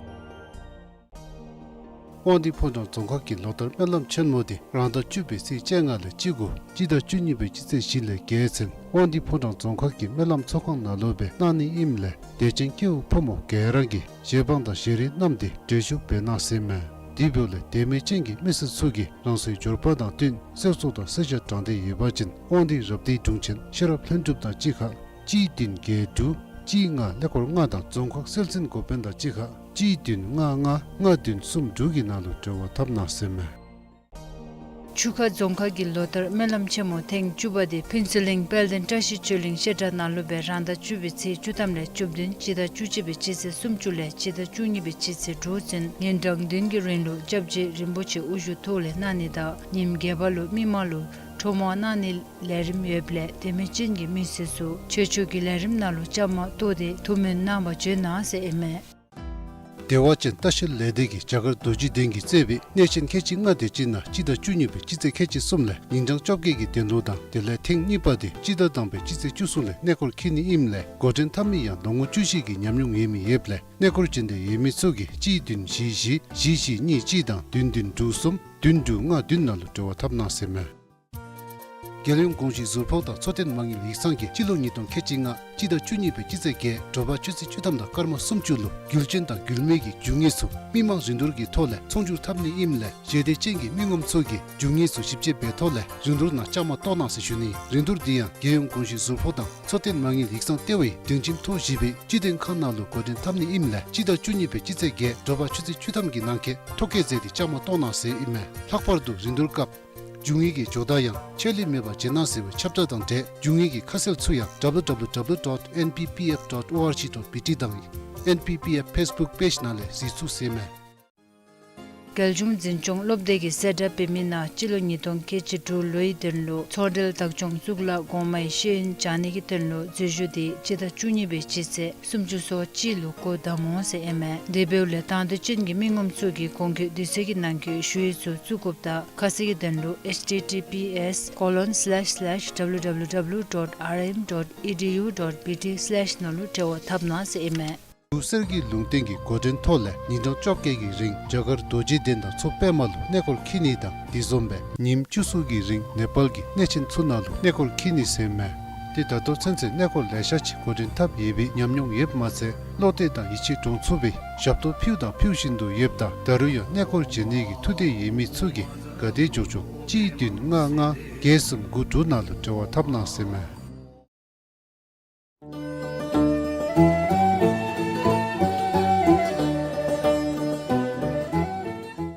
དབང་འདུས་ཕོ་བྲང་རྫོང་ཁག་གི་ལོ་ལྟར་སྨོན་ལམ་ཆེན་མོ་དེ་རང་ཟླ་བཅུ་པའི་ཚེས་བཅོ་ལྔ་ལས་བཅུ་དགུ་སྤྱི་ཟླ་བཅུ་གཉིས་པའི་སྤྱི་ཚེས་བཞི་ལས་བརྒྱད་ཚུན་དབང་འདུས་ཕོ་བྲང་རྫོང་ཁག་གི་སྨོན་ལམ་ཚོགས་ཁང་ནང་ལུ་སྦེ་གནང་ནི་ཨིནམ་ལས་དད་ཅན་སྐྱེ་བོ་ཕོ་མོ་ག་ར་གིས་གཞས་པང་དང་གཞས་རིལ་བསྣམས་ཏེ་འགྲན་ཞུགས་འབད་གནང་ཟེར་ཨིན་མས། དེ་འབདཝ་ལས་དད་མོས་ཅན་གྱི་མི་སེར་ཚུ་གིས་རང་སོའི་འབྱོར་པ་དང་བསྟུན་གསོལ་ཚོགས་དང་གསོལ་ཇ་དྲང་འདོད་ཡོད་པ་ཅིན་དབང་འདུས་རབ་སྡེའི་དྲུང་ཆེན་ཤེས་རབ་ལྷུན་གྲུབ་དང་གཅིག་ཁར་གཅིག་བདུན་བརྒྱད་དྲུག་གཅིག་ལྔ་ཀླད་ཀོར་ལྔ་དང་རྫོང་ཁག་སྲོལ་འཛིན་འགོ་དཔོན་དང་གཅིག་ཁར་གཅིག་བདུན་ལྔ་ལྔ་ལྔ་བདུན་གསུམ་དྲུག་གི་ནང་ལུ་འབྲེལ་བ་འཐབ་གནང་ཟེར་ཨིན་མས། ཆུ་ཁ་རྫོང་ཁག་གི་ལོ་ལྟར་སྨོན་ལམ་ཆེན་མོ་ཐེངས་བཅུ་པ་དེ་ཕུན་ཚོགས་གླིང་དཔལ་ལྡན་བཀྲ་ཤིས་ཆོས་གླིང་བཤད་གྲྭ་ནང་ལུ་སྦེ་རང་ཟླ་བཅུ་པའི་ཚེས་བཅུ་ཐམ་ལས་བཅུ་བདུན་སྤྱི་ཟླ་བཅུ་གཅིག་པའི་སྤྱི་ཚེས་སུམ་ཅུ་ལས་སྤྱི་ཟླ་བཅུ་གཉིས་པའི་སྤྱི་ཚེས་དྲུག་ཚུན་ཉིན་གྲངས་བདུན་གྱི་རིང་ལུ་སྐྱབས་རྗེ་རིན་པོ་ཆེ་དབུ་བཞུགས་ཐོག་ལས་གནང་ནི་དང་ཉིནམ་བརྒྱད་པ་ལུ་མི་མང་ལུ་ཁྲོམ་དབང་གནང་ནིའི་ལས་རིམ་ཡོདཔ་ལས་དད་མོས་ཅན་གྱི་མི་སེར་ཚུ་ཆོས་ཕྱོགས་ཀྱི་ལས་རིམ་ནང་ལུ་བཅའ་མར་གཏོགས་ཏེ་ཐུགས་སྨོན་གནང་བར་བྱོན་གནང་ཟེར་ཨིན་མས། བདེ་བ་ཅན་ལྟ་བཤལ་ལས་སྡེ་གིས་རྒྱ་གར་རྡོ་རྗེ་གདན་གྱིས་གཙོས་པའི་གནས་ཆེན་ཁལ་གཅིག་ལྔ་དེ་ཅིག་ནང་སྤྱི་ཟླ་བཅུ་གཉིས་པའི་སྤྱི་ཚེས་ཁལ་གཅིག་གསུམ་ལས་ཉིན་གྲངས་བཅོ་བརྒྱད་ཀྱི་དོན་ལུ་དང་དེ་ལས་ཐེངས་གཉིས་པ་དེ་སྤྱི་ཟླ་དང་པའི་སྤྱི་ཚེས་བཅུ་གསུམ་ལས་གནས་སྐོར་འཁྱིད་ནི་ཨིནམ་ལས་འགོ་འདྲེན་འཐབ་མི་ཡང་ལོ་ངོ་བཅུ་བཞི་གི་ཉམས་མྱོང་ཡོད་མི་ཡོདཔ་ལས་གནས་སྐོར་བྱོན་འདོད་ཡོད་མི་ཚུ་གིས་གཅིག་བདུན་བཞི་བཞི་བཞི་བཞི་གཉིས་གཅིག་དང་བདུན་བདུན་དྲུག་གསུམ་བདུན་དྲུག་ལྔ་བདུན་ནང་ལུ་འབྲེལ་བ་འཐབ་གནང་ཟེར་ཨིན་མས། རྒྱལ་ཡོངས་གོང་ཞུས་ཟུར་ཕོགས་དང་འཚོ་རྟེན་མ་དངུལ་ཡིག་ཚང་གིས་སྤྱི་ལོ་ཉིས་སྟོང་ཁལ་གཅིག་ལྔ་སྤྱི་ཟླ་བཅུ་གཉིས་པའི་སྤྱི་ཚེས་བརྒྱད་དྲོ་པ་ཆུ་ཚོད་བཅུ་ཐམ་དང་སྐར་མ་སུམ་ཅུ་ལུ་རྒྱུ་ཅན་དང་རྒྱུ་མེད་ཀྱི་རྒྱུ་དངོས་ཚུ་མི་མང་རིན་བསྡུར་གྱི་ཐོག་ལས་ཚོང་སྒྱུར་འཐབ་ནི་ཨིནམ་ལས་ཞལ་འདེབས་ཅན་གྱི་མི་ངོམ་ཚུ་གིས་རྒྱུ་དངོས་ཚུ་ཞིབ་དཔྱད་འབད་ཐོག་ལས་རིན་བསྡུར་ནང་བཅའ་མར་གཏོགས་གནང་ཟེར་ཞུ་ནི། རིན་བསྡུར་འདི་ཡང་རྒྱལ་ཡོངས་གོང་ཞུས་ཟུར་ཕོགས་དང་འཚོ་རྟེན་མ་དངུལ་ཡིག་ཚང་ལྟེ་བའི་སྒྲིང་ཁྱིམ་ཐོག་བཞི་པའི་སྤྱི་དོན་ཁང་ནང་ལུ་འགོ་འདྲེན་འཐབ་ནི་ཨིནམ་ལས་སྤྱི་ཟླ་བཅུ་གཉིས་པའི་སྤྱི་ཚེས་བརྒྱད་དྲོ་པ་ཆུ་ཚོད་བཅུ་ཐམ་གྱི་ནང་འཁོད་ཐོ་བཀོད་མཛད་དེ་བཅའ་མར་གཏོགས་གནང་ཟེར་ཨིན་མས། ལྷག་པར་དུ་རིན་བསྡུར་སྐབས་རྒྱུ་དངོས་ཀྱི་ཇོ་བདག་ཡང་ཆད་ལུས་མེད་པར་བྱིན་གནང་ཟེར་བའི་ཁྱབ་བསྒྲགས་དང་འབྲེལ་རྒྱུ་དངོས་ཀྱི་ཁ་གསལ་ཚུ་ཡང་www dot nppf dot org dot bt དང་NPPF Facebook page ནང་ལས་གཟིགས་ཚུགས་ཟེར་ཨིན་མས། རྒྱལ་གཞུང་འཛིན་སྐྱོང་སློབ་སྡེ་གིས་གསལ་བསྒྲགས་འབད་མི་ནང་སྤྱི་ལོ་ཉིས་སྟོང་ཁལ་གཅིག་དྲུག་ལོའི་དོན་ལུ་ཚོང་འབྲེལ་བདག་སྐྱོང་གཙུག་ལག་གོང་མའི་ཤེས་ཡོན་སྦྱང་ནི་གི་དོན་ལུ་འཛུལ་ཞུགས་འདི་སྤྱི་ཟླ་བཅུ་གཉིས་པའི་སྤྱི་ཚེས་སུམ་ཅུ་སོ་གཅིག་ལུ་འགོ་བདམ་འོང་ཟེར་ཨིན་མས། དེ་འབདཝ་ལས་དང་འདོད་ཅན་གྱི་མི་ངོམ་ཚུ་གིས་གོང་འཁོད་དུས་ཚོད་ཀྱི་ནང་འཁོད་ཞུ་ཡིག་ཚུ་བཙུགས་དགོཔ་དང་ཁ་གསལ་གྱི་དོན་ལུ་H T T P S colon slash slash W W W dot R M dot E D U dot B T slash ནང་ལུ་འབྲེལ་བ་འཐབ་གནང་ཟེར་ཨིན་མས། འབྲུག་གསེར་གྱི་ལུང་བསྟན་གྱི་འགོ་འདྲེན་ཐོག་ལས་ཉིན་གྲངས་བཅོ་བརྒྱད་ཀྱི་རིང་རྒྱ་གར་རྡོ་རྗེ་གདན་དང་མཚོ་པདྨ་ལུ་གནས་སྐོར་འཁྱིད་ནི་དང་དེ་བཟུམ་སྦེ་ཉིནམ་བཅུ་གསུམ་གྱི་རིང་ནེ་པཱལ་གྱི་གནས་ཆེན་ཚུ་ནང་ལུ་གནས་སྐོར་འཁྱིད་ནི་ཟེར་མས། ཏེ་ད་ལྟོ་ཚུན་ཚོད་གནས་སྐོར་ལེ་ཤ་ཅིག་འགོ་འདྲེན་འཐབ་ཡོད་པའི་ཉམས་མྱོང་ཡོདཔ་མ་ཚད་བློ་གཏད་དང་ཡིད་ཆེས་འདྲོངས་ཚུགས་པའི་ཞབས་ཏོག་ཕུལཝ་དང་ཕུལ་བཞིན་དུ་ཡོདཔ་ད་ད་རུང་ཡང་གནས་སྐོར་མཇལ་ནི་གི་ཐུགས་འདོད་ཡོད་མི་ཚུ་གིས་ག་དེ་མགྱོགས་མགྱོགས་གཅིག་བདུན་ལྔ་ལྔ་བརྒྱད་གསུམ་དགུ་དྲུག་ནང་ལུ་འབྲེལ་བ་འཐབ་གནང་ཟེར་མས།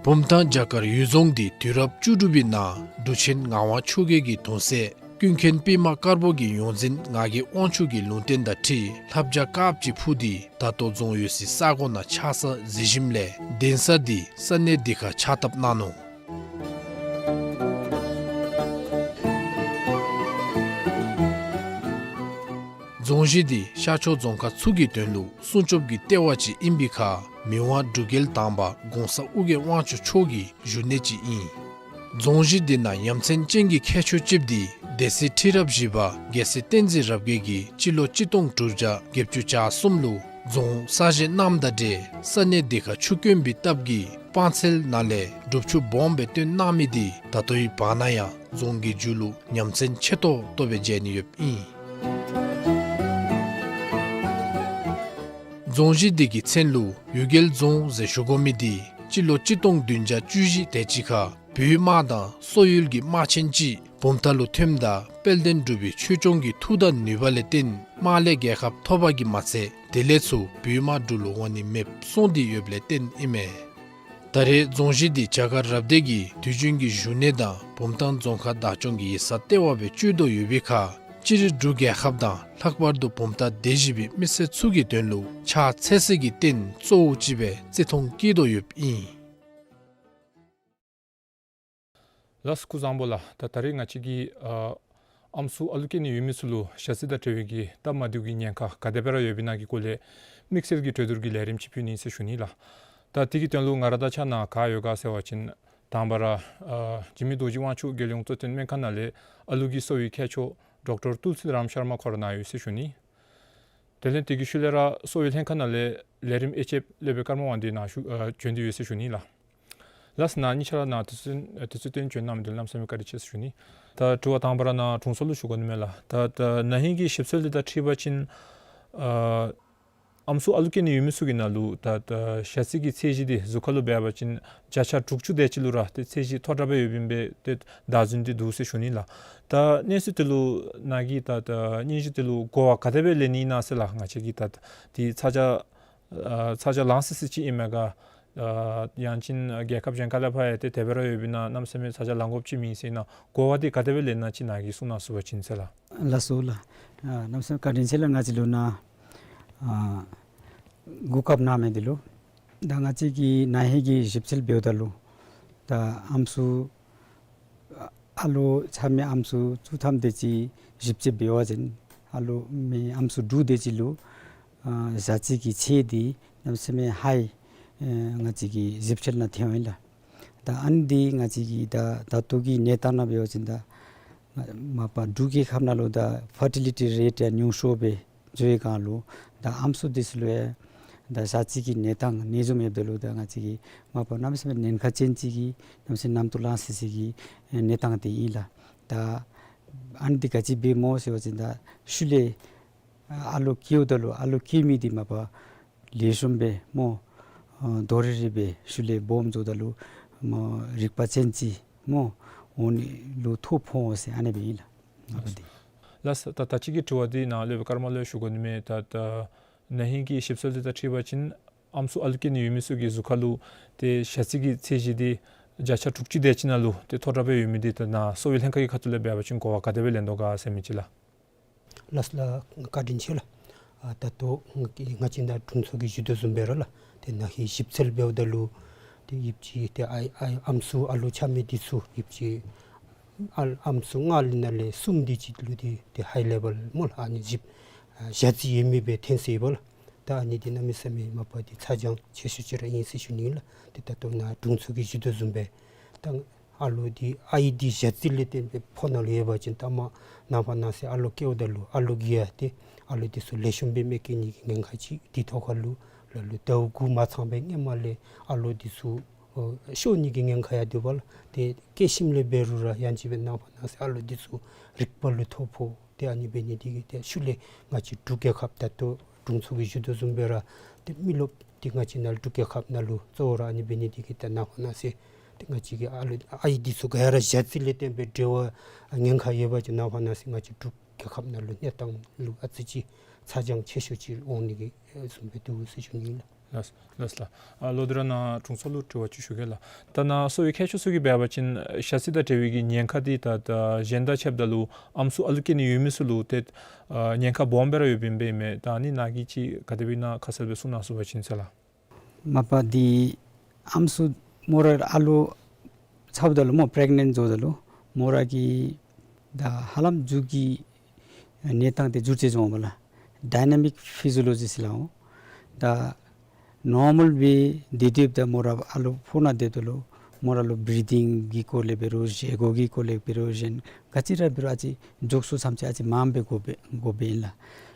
བུམ་ཐང་བྱ་དཀར་གཡུལ་རྫོང་འདི་དུས་རབས་བཅུ་དྲུག་པའི་ནང་འབྲུག་ཆེན་ངག་དབང་ཆོས་རྒྱལ་གྱི་གདུང་སྲས་ཀུན་མཁྱེན་པདྨ་དཀར་པོ་གི་ཡོངས་འཛིན་ངག་གི་དབང་ཕྱུག་གི་ལུང་བསྟན་དང་འཁྲིལ་ལྷ་བྱ་དཀརཔོ་ཅིག་འཕུར་ཏེ་ད་ལྟོ་རྫོང་ཡོད་སའི་ས་གོ་ནང་ཆགས་ས་གཟིགས་ཞིནམ་ལས་གདན་ས་འདི་ས་གནས་འདི་ཁར་ཕྱག་བཏབ་གནང་ནུག། རྫོང་གཞི་འདི་ཤར་ཕྱོགས་རྫོང་ཁག་ཚུ་གི་དོན་ལུ་སྲུང་སྐྱོབ་ཀྱི་ལྟེ་བ་ཅིག་ཨིན་པའི་ཁར་མི་དབང་འབྲུག་རྒྱལ་དང་པ་གོང་ས་ཨོ་རྒྱན་དབང་ཕྱུག་མཆོག་གི་བཞུགས་གནས་ཅིག་ཨིན། རྫོང་གཞི་འདི་ནང་ཡ་མཚན་ཅན་གྱི་ཁྱད་ཆོས་ཅིག་འདི་སྡེ་སྲིད་ཁྲི་རབས་བཞི་པ་རྒྱལ་སྲས་བསྟན་འཛིན་རབ་རྒྱས་ཀྱིས་སྤྱི་ལོ་གཅིག་སྟོང་དྲུག་བརྒྱ་བརྒྱད་ཅུ་གྱ་གསུམ་ལུ་རྫོང་གསར་བཞེངས་གནངམ་དང་འབྲེལ་ས་གནས་འདི་ཁར་ཆུ་དཀོན་པའི་སྟབས་ཀྱིས་སྤང་ཚལ་ནང་ལས་སྒྲུབ་ཆུ་སྦོམ་སྦེ་བཏོན་གནང་མི་འདི་ད་ལྟོའི་བར་ན་ཡང་རྫོང་གི་མཇུག་ལུ་ཡ་མཚན་ཆེ་ཏོག་ཏོ་སྦེ་མཇལ་ནི་ཡོདཔ་ཨིན། རྫོང་གཞི་འདི་གི་མཚན་ལུ་གཡུལ་རྒྱལ་རྫོང་ཟེར་ཞུ་དགོ་མི་འདི་སྤྱི་ལོ་གཅིག་སྟོང་བདུན་བརྒྱ་བཅུ་བཞི་དེ་ཅིག་ཁར་བོད་དམག་དང་སོག་ཡུལ་གྱི་དམག་ཆེན་ཅིག་བུམ་ཐང་ལུ་ཐོནམ་ད་དཔལ་ལྡན་འབྲུག་པའི་ཆོས་སྐྱོང་གི་མཐུ་དང་ནུས་པ་ལས་བརྟེན་དམག་ལས་རྒྱལ་ཁ་ཐོབ་པ་གིས་མ་ཚད་དེ་ལས་ཚུར་བོད་དམག་འབྲུག་ལུ་འོང་ནི་མེདཔ་སོང་སྟེ་ཡོདཔ་ལས་བརྟེན་ཨིན་མས། ད་རེས་རྫོང་གཞི་འདི་བྱ་དཀར་རབ་སྡེ་གི་དུས་རྒྱུན་གྱི་བཞུགས་གནས་དང་བུམ་ཐང་རྫོང་ཁག་བདག་སྐྱོང་གི་ཡིག་ཚང་ལྟེ་བ་སྦེ་སྤྱོད་དོ་ཡོད་པའི་ཁར་སྤྱིར་འབྲུག་རྒྱལ་ཁབ་དང་ལྷག་པར་དུ་བུམ་ཐང་སྡེ་བཞི་པའི་མི་སེར་ཚུ་གི་དོན་ལུ་ཕྱག་འཚལ་སའི་རྟེན་གཙོ་བོ་ཅིག་སྦེ་བརྩི་མཐོང་བསྐྱེད་དོ་ཡོདཔ་ཨིན། ལགས་སོ་སྐུ་གཟུགས་བཟང་པོ་ལགས། ད་ད་རེས་ང་བཅས་ཀྱིས་ཨ་ཨམ་སྲུ་ཨ་ལུ་སྐྱེ་ནི་ཡོད་མི་ཚུ་ལུ་ཞ་རྩི་དང་འབྲེལ་བའི་གི་སྟབས་མ་བདེཝ་གི་ཉེན་ཁ་ག་དེ་སྦེ་ར་ཡོདཔ་ཨིན་ན་གི་སྐོར་ལས་དམིགས་བསལ་གྱི་གྲོས་བསྡུར་གྱི་ལས་རིམ་ཅིག་ཕུལ་ནི་ཟེར་ཞུ་ནི་ལགས། ད་དེ་གི་དོན་ལུ་ང་ར་དང་གཅིག་ཁར་ག་ཡོད་ག་ཟེར་བ་ཅིན་དང་པ་ར་ཨ་འཇིགས་མེད་རྡོ་རྗེ་དབང་ཕྱུག་རྒྱལ་ཡོངས་གཙོ་བསྟེན་སྨན་ཁང་ནང་ལས་ཨ་ལུ་གི་གསོ་བའི་མཁས་མཆོག་ཌོག་ཊར་ཏུལ་སི་རམ་ཤར་མ་ཁོ་ར་ནཱ་ཡོད་ཟེར་ཞུ་ནི། དེ་ལས་དེ་གི་ཤུལ་ལས་ར་གསོ་བའི་ལྷན་ཁག་ནང་ལས་ལས་རིམ་དབྱེ་འབྱེདཔ་སློབ་དཔོན་ཀརྨ་དབང་འདུས་ནཱ་ཞུ་ཨ་བྱོན་ཏེ་ཡོད་ཟེར་ཞུ་ནི་ལགས། ལགས་སོ་ནཱ་གཉིས་ཆ་ར་ནཱ་དུས་ཚོད་ཨ་དུས་ཚོད་བཏོན་བྱོན་གནང་མི་འདི་ལུ་གནམ་མེད་ས་མེད་བཀའ་དྲིན་ཆེ་ཟེར་ཞུ་ནི། ད་དྲི་བ་དང་པ་ར་ནཱ་དྲུང་འཚོ་ལུ་ཞུ་དགོ་ནི་མས་ལགས། ད་ད་ན་ཧིང་གི་ཞིབ་འཚོལ་འདི་དང་འཁྲིལ་བ་ཅིན་ཨ་ཨམ་སྲུ་ཨ་ལུ་སྐྱེ་ནི་ཡོད་མི་ཚུ་གི་ནང་ལུ་ད་ད་ཞ་རྩི་གི་ཚད་གཞི་འདི་གཟུགས་ཁར་ལུ་འབད་བ་ཅིན་བརྒྱ་ཆ་དྲུག་ཅུ་དེ་ཅིག་ལུ་ར་ཏེ་ཚད་གཞི་མཐོ་དྲགས་སྦེ་ཡོདཔ་ཨིན་པས། ཏེ་བརྡ་རྫུན་འདི་འདུག་ཟེར་ཞུ་ནི་ལགས། ད་གནས་ཚུལ་འདི་ལུ་ནཱ་གིས་ད་ད་སྙན་ཞུ་འདི་ལུ་གོ་བ་ག་དེ་སྦེ་ལེན་ནི་ཨིན་ན་ཟེར་ལགས། ང་བཅས་ཀྱིས་ད་འདི་ཚ་གྱང་ཨ་ཚ་གྱང་ལང་སི་སི་ཅིག་ཨིན་མས་ག། ཨ་ཡང་ཅིན་རྒྱལ་ཁབ་གཞན་ཁ་ལས་ཕར་ཡང་ཏེ་དེ་སྦེ་ར་ཡོདཔ་ཨིན་ན་གནམ་མེད་ས་མེད་ཚ་གྱང་ལང་དགོཔ་ཅིག་མེད་ཟེར་ན་གོ་བ་འདི་ག་དེ་སྦེ་ལེན་ན་ཅིག་ནཱ་གིས་གསུང་གནང་ཚུགས་པ་ཅིན་ཟེར་ལགས། ལགས་སོ་ལགས། ཨ་གནམ་མེད་ས་མེད་བཀའ་དྲིན་ཆེ་ལགས། ང་བཅས་ལུ་ནཱ་ཨ་གོ་སྐབས་གནང་མི་འདི་ལུ། ད་ང་བཅས་ཀྱིས་ན་ཧིང་གི་ཞིབ་འཚོལ་འབདཝ་ད་ལུ་ད་ཨམ་སྲུ་ཨ་ལོ་ཆ་མེད་ཨམ་སྲུ་བཅུ་ཐམ་དེ་ཅིག་ཞིབ་དཔྱད་འབད་བ་ཅིན་ཨ་ལོ་མེན་ཨམ་སྲུ་དྲུག་དེ་ཅིག་ལུ་ཨ་ཞ་རྩི་གི་ཚད་འདི་གནམ་མེད་ས་མེད་ཧའི་ཨེ་ང་བཅས་ཀྱི་ཞིབ་འཚོལ་ནང་ཐོན་ཡི་ལགས། ད་ཨ་ནི་འདི་ང་བཅས་ཀྱི་ད་ད་ལྟོ་གི་གནས་སྟངས་ནང་འབད་བ་ཅིན་ད་མ་པ་འབྲུག་རྒྱལ་ཁབ་ནང་ལུ་ད་ཕར་ཊི་ལི་ཊི་རེཊ་ཡང་ཉུང་ཤོས་སྦེ་འགྱོ་བའི་སྒང་ལུ་ད་ཨམ་སྲུ་འདི་ཚུ་ལུ་ཡང་ད་ཞ་རྩི་གི་གནས་སྟངས་ནད་འབྱུང་ཡོདཔ་ད་ལུ་ད་ང་བཅས་ཀྱི་མ་པ་གནམ་མེད་ས་མེད་ཉེན་ཁ་ཅན་ཅིག་གི་གནམ་མེད་ས་མེད་གནམ་དུ་ལང་སི་སི་གི་གནས་སྟངས་འདི་ཨིན་ལགས། ད་ཨ་ནི་འདི་ག་ཅི་འབད་སྨོ་ཟེར་བ་ཅིན་ད་ཤུལ་ལས་ཨ་ལོ་སྐྱེཝ་ད་ལུ་ཨ་ལོ་སྐྱེ་མི་འདི་མ་པ་ལེགས་ཤོམ་སྦེ་སྨོ། ཨ་རྡོག་རིལ་རི་སྦེ་ཤུལ་ལས་སྦོམ་འགྱོཝ་ད་ལུ་སྨོ་རིག་པ་ཅན་ཅིག་སྨོ་འོང་ནི་ལུ་ཐོ་ཕོག་འོང་ཟེར་ཨ་ནི་སྦེ་ཨིན་ལགས། ཨ་ནི་སྦེ་འདི། ལགས་སོ། ད་ད་ཅི་གི་དྲི་བ་འདི་ནཱ་སློབ་དཔོན་ཀརྨ་ལུ་ཞུ་དགོ་ནི་མས། ད་ད་ན་ཧིང་གི་ཞིབ་འཚོལ་འདི་དང་འཁྲིལ་བ་ཅིན་ཨམ་སྲུ་ཨ་ལུ་སྐྱེ་ནི་ཡོད་མི་ཚུ་གི་གཟུགས་ཁར་ལུ་ཏེ་ཞ་རྩི་གི་ཚད་གཞི་འདི་བརྒྱ་ཆ་དྲུག་ཅུ་དེ་ཅིག་ནང་ལུ་ཏེ་མཐོ་དྲགས་སྦེ་ཡོད་མི་འདི་ད་ནཱ་གསོ་བའི་ལྷན་ཁག་གི་ཁ་ཐུག་ལས་འབད་བ་ཅིན་གོ་བ་ག་དེ་སྦེ་ལེན་དོ་ག་ཟེར་མི་ཅིག་ལགས། ལགས་སོ་ལགས། བཀའ་དྲིན་ཆེ་ལགས། ཨ་ད་ལྟོ་ང་བཅས་ད་དྲུང་འཚོ་གིས་ཞུ་དོ་བཟུམ་སྦེ་ར་ལགས། ཏེ་ན་ཧིང་ཞིབ་འཚོལ་འབདཝ་ད་ལུ་ ཏེ་ཡོདཔ་ཅིག་ཏེ་ཨའི་ཨའི་ཨམ་སྲུ་ཨ་ལོ་ཆ་མི་འདི་ཚུ་ཡོདཔ་ཅིག་ཨ་ཨམ་སྲུ་ལྔ་ལས་ནང་ལས་གསུམ་དེ་ཅིག་ལུ་འདི་ཏེ་ཧའི་ལེ་བཱལ་སྨོ་ལགས། ཨ་ནི་ཞིབ་ཨ་ཞ་རྩི་ཡོད་མི་སྦེ་ཐོན་སོ་ཡི་པ་ལགས། ད་ཨ་ནི་འདི་གནམ་མེད་ས་མེད་མ་པ་འདི་ཚ་གྱང་ཆེ་ཤོས་ཅིག་ར་ཨིན་ཟེར་ཞུ་ནི་ལགས། ཏེ་ད་ལྟོ་ནཱ་དྲུང་འཚོ་གིས་ཞུ་དོ་བཟུམ་སྦེ་ད་ཨ་ལོ་འདི་ཨའི་འདི་ཞ་རྩི་ལས་བརྟེན་སྦེ་ཕོ་ནང་ལུ་ཡོད་པ་ཅིན་ད་མ་ནངས་པ་གནངས་ཚེ་ཨ་ལོ་སྐྱེཝ་ད་ལུ་ཨ་ལོ་གིས་ཡང་ཏེ་ཨ་ལོ་འདི་ཚུ་ལེགས་ཤོམ་སྦེ་མེད་སྐྱེ་ནི་གི་ཉེན་ཁ་ཅིག། དེ་ཐོག་ཁར་ལུ་ལ་ལུ་ཟླཝ་དགུ་མ་ཚང་པའི་སྔོན་མ་ལས་ཨ་ལོ་འདི་ཚུ་ཨོ་ཤོར་ནི་གི་ཉེན་ཁ་ཡང་འདུག་པ་ལགས། ཏེ་སྐྱེ་ཞིནམ་ལས་འབད་རུང་ར་ཡང་ཅིན་སྦེ་ནངས་པ་གནངས་ཚེ་ཨ་ལོ་འདི་ཚུ་རིག་པ་ལུ་ཐོ་ཕོག། ཏེ་ཨ་ནི་འབད་ནི་འདི་གིས་ཏེ་ཤུལ་ལས་ང་བཅས་འབྲུག་རྒྱལ་ཁབ་ད་ལྟོ་དྲུང་འཚོ་གིས་ཞུ་དོ་བཟུམ་སྦེ་ར་ཏེ་མི་རློབས་འདི་ང་བཅས་ནཱ་འབྲུག་རྒྱལ་ཁབ་ནང་ལུ་གཙོ་བོ་ར་ཨ་ནི་འབད་ནི་འདི་གིས་ད་ནངས་པ་གནངས་ཚེ་ཏེ་ང་བཅས་ཀྱི་ཨ་ལོ་ཨའི་འདི་ཚུ་ག་ར་ཞ་རྩི་ལས་བརྟེན་སྦེ་འབྲེལ་བ་ཉེན་ཁ་ཡོད་པ་ཅིན་ནངས་པ་གནངས་ཚེ་ང་བཅས་འབྲུག་རྒྱལ་ཁབ་ནང་ལུ་གནས་སྟངས་ལུ་ཨ་ཙི་ཅིག་ཚ་གྱང་ཆེ་ཤོས་ཅིག་འོང་ནི་གི་ཨེ་བཟུམ་སྦེ་འདུག་ཟེར་ཞུ་ནི་ལགས། ལགས་ལགས་ལགས། ཨ་ལོ་དེ་ར་ནཱ་དྲུང་འཚོ་ལུ་དྲི་བ་ཅིག་ཞུ་གེ་ལགས། ད་ནཱ་གསོ་བའི་མཁས་མཆོག་ཚུ་གིས་འབད་བ་ཅིན་ཞ་རྩི་དང་འབྲེལ་བའི་གི་ཉེན་ཁ་འདི་ད་ད་གཞན་དང་ཕྱདཔ་ད་ལུ་ཨམ་སྲུ་ཨ་ལུ་སྐྱེ་ནི་ཡོད་མི་ཚུ་ལུ་ཏེ་ཨ་ཉེན་ཁ་སྦོམ་སྦེ་ར་ཡོདཔ་ཨིན་པས་ཨིན་མས། ད་ཨ་ནི་ནཱ་གིས་ཅིག་ག་དེ་སྦེ་ཨིན་ན་ཁ་གསལ་སྦེ་གསུང་གནང་ཚུགས་པ་ཅིན་ཟེར་ལགས། མ་པ་འདི་ཨམ་སྲུ་མོ་ར་ཨ་ལོ་ཚཝ་ད་ལུ་སྨོ་པི་རེག་ནེནཊ་འགྱོཝ་ད་ལུ་མོ་ར་གི་ད་ཧ་ལམ་མཇུག་གི་གནས་སྟངས་འདི་འགྱུར་བཅོས་འོང་པ་ལགས། ཌའི་ན་མིག་ཕི་ཟི་ཡོ་ལོ་ཇི་ཟེར་སླབ་འོང་། ད་ནོར་མཱལ་སྦེ་སྡོད་སྡོདཔ་ད་མོ་ར་ཨ་ལོ་ཕོ་ནང་སྡོདཔ་ད་ལུ་མོ་ར་ལུ་བི་རི་དིང་གི་སྐོར་ལས་འབད་རུང་བཞེས་སྒོ་གི་སྐོར་ལས་འབད་རུང་གཞན་ག་ཅི་ར་འབད་རུང་ཨ་ཙི་འགྱོ་ས་ཚུན་ཚོད་ཨ་ཙི་མངམ་སྦེ་དགོ་པས་དགོ་པས་ཨིན་ལགས།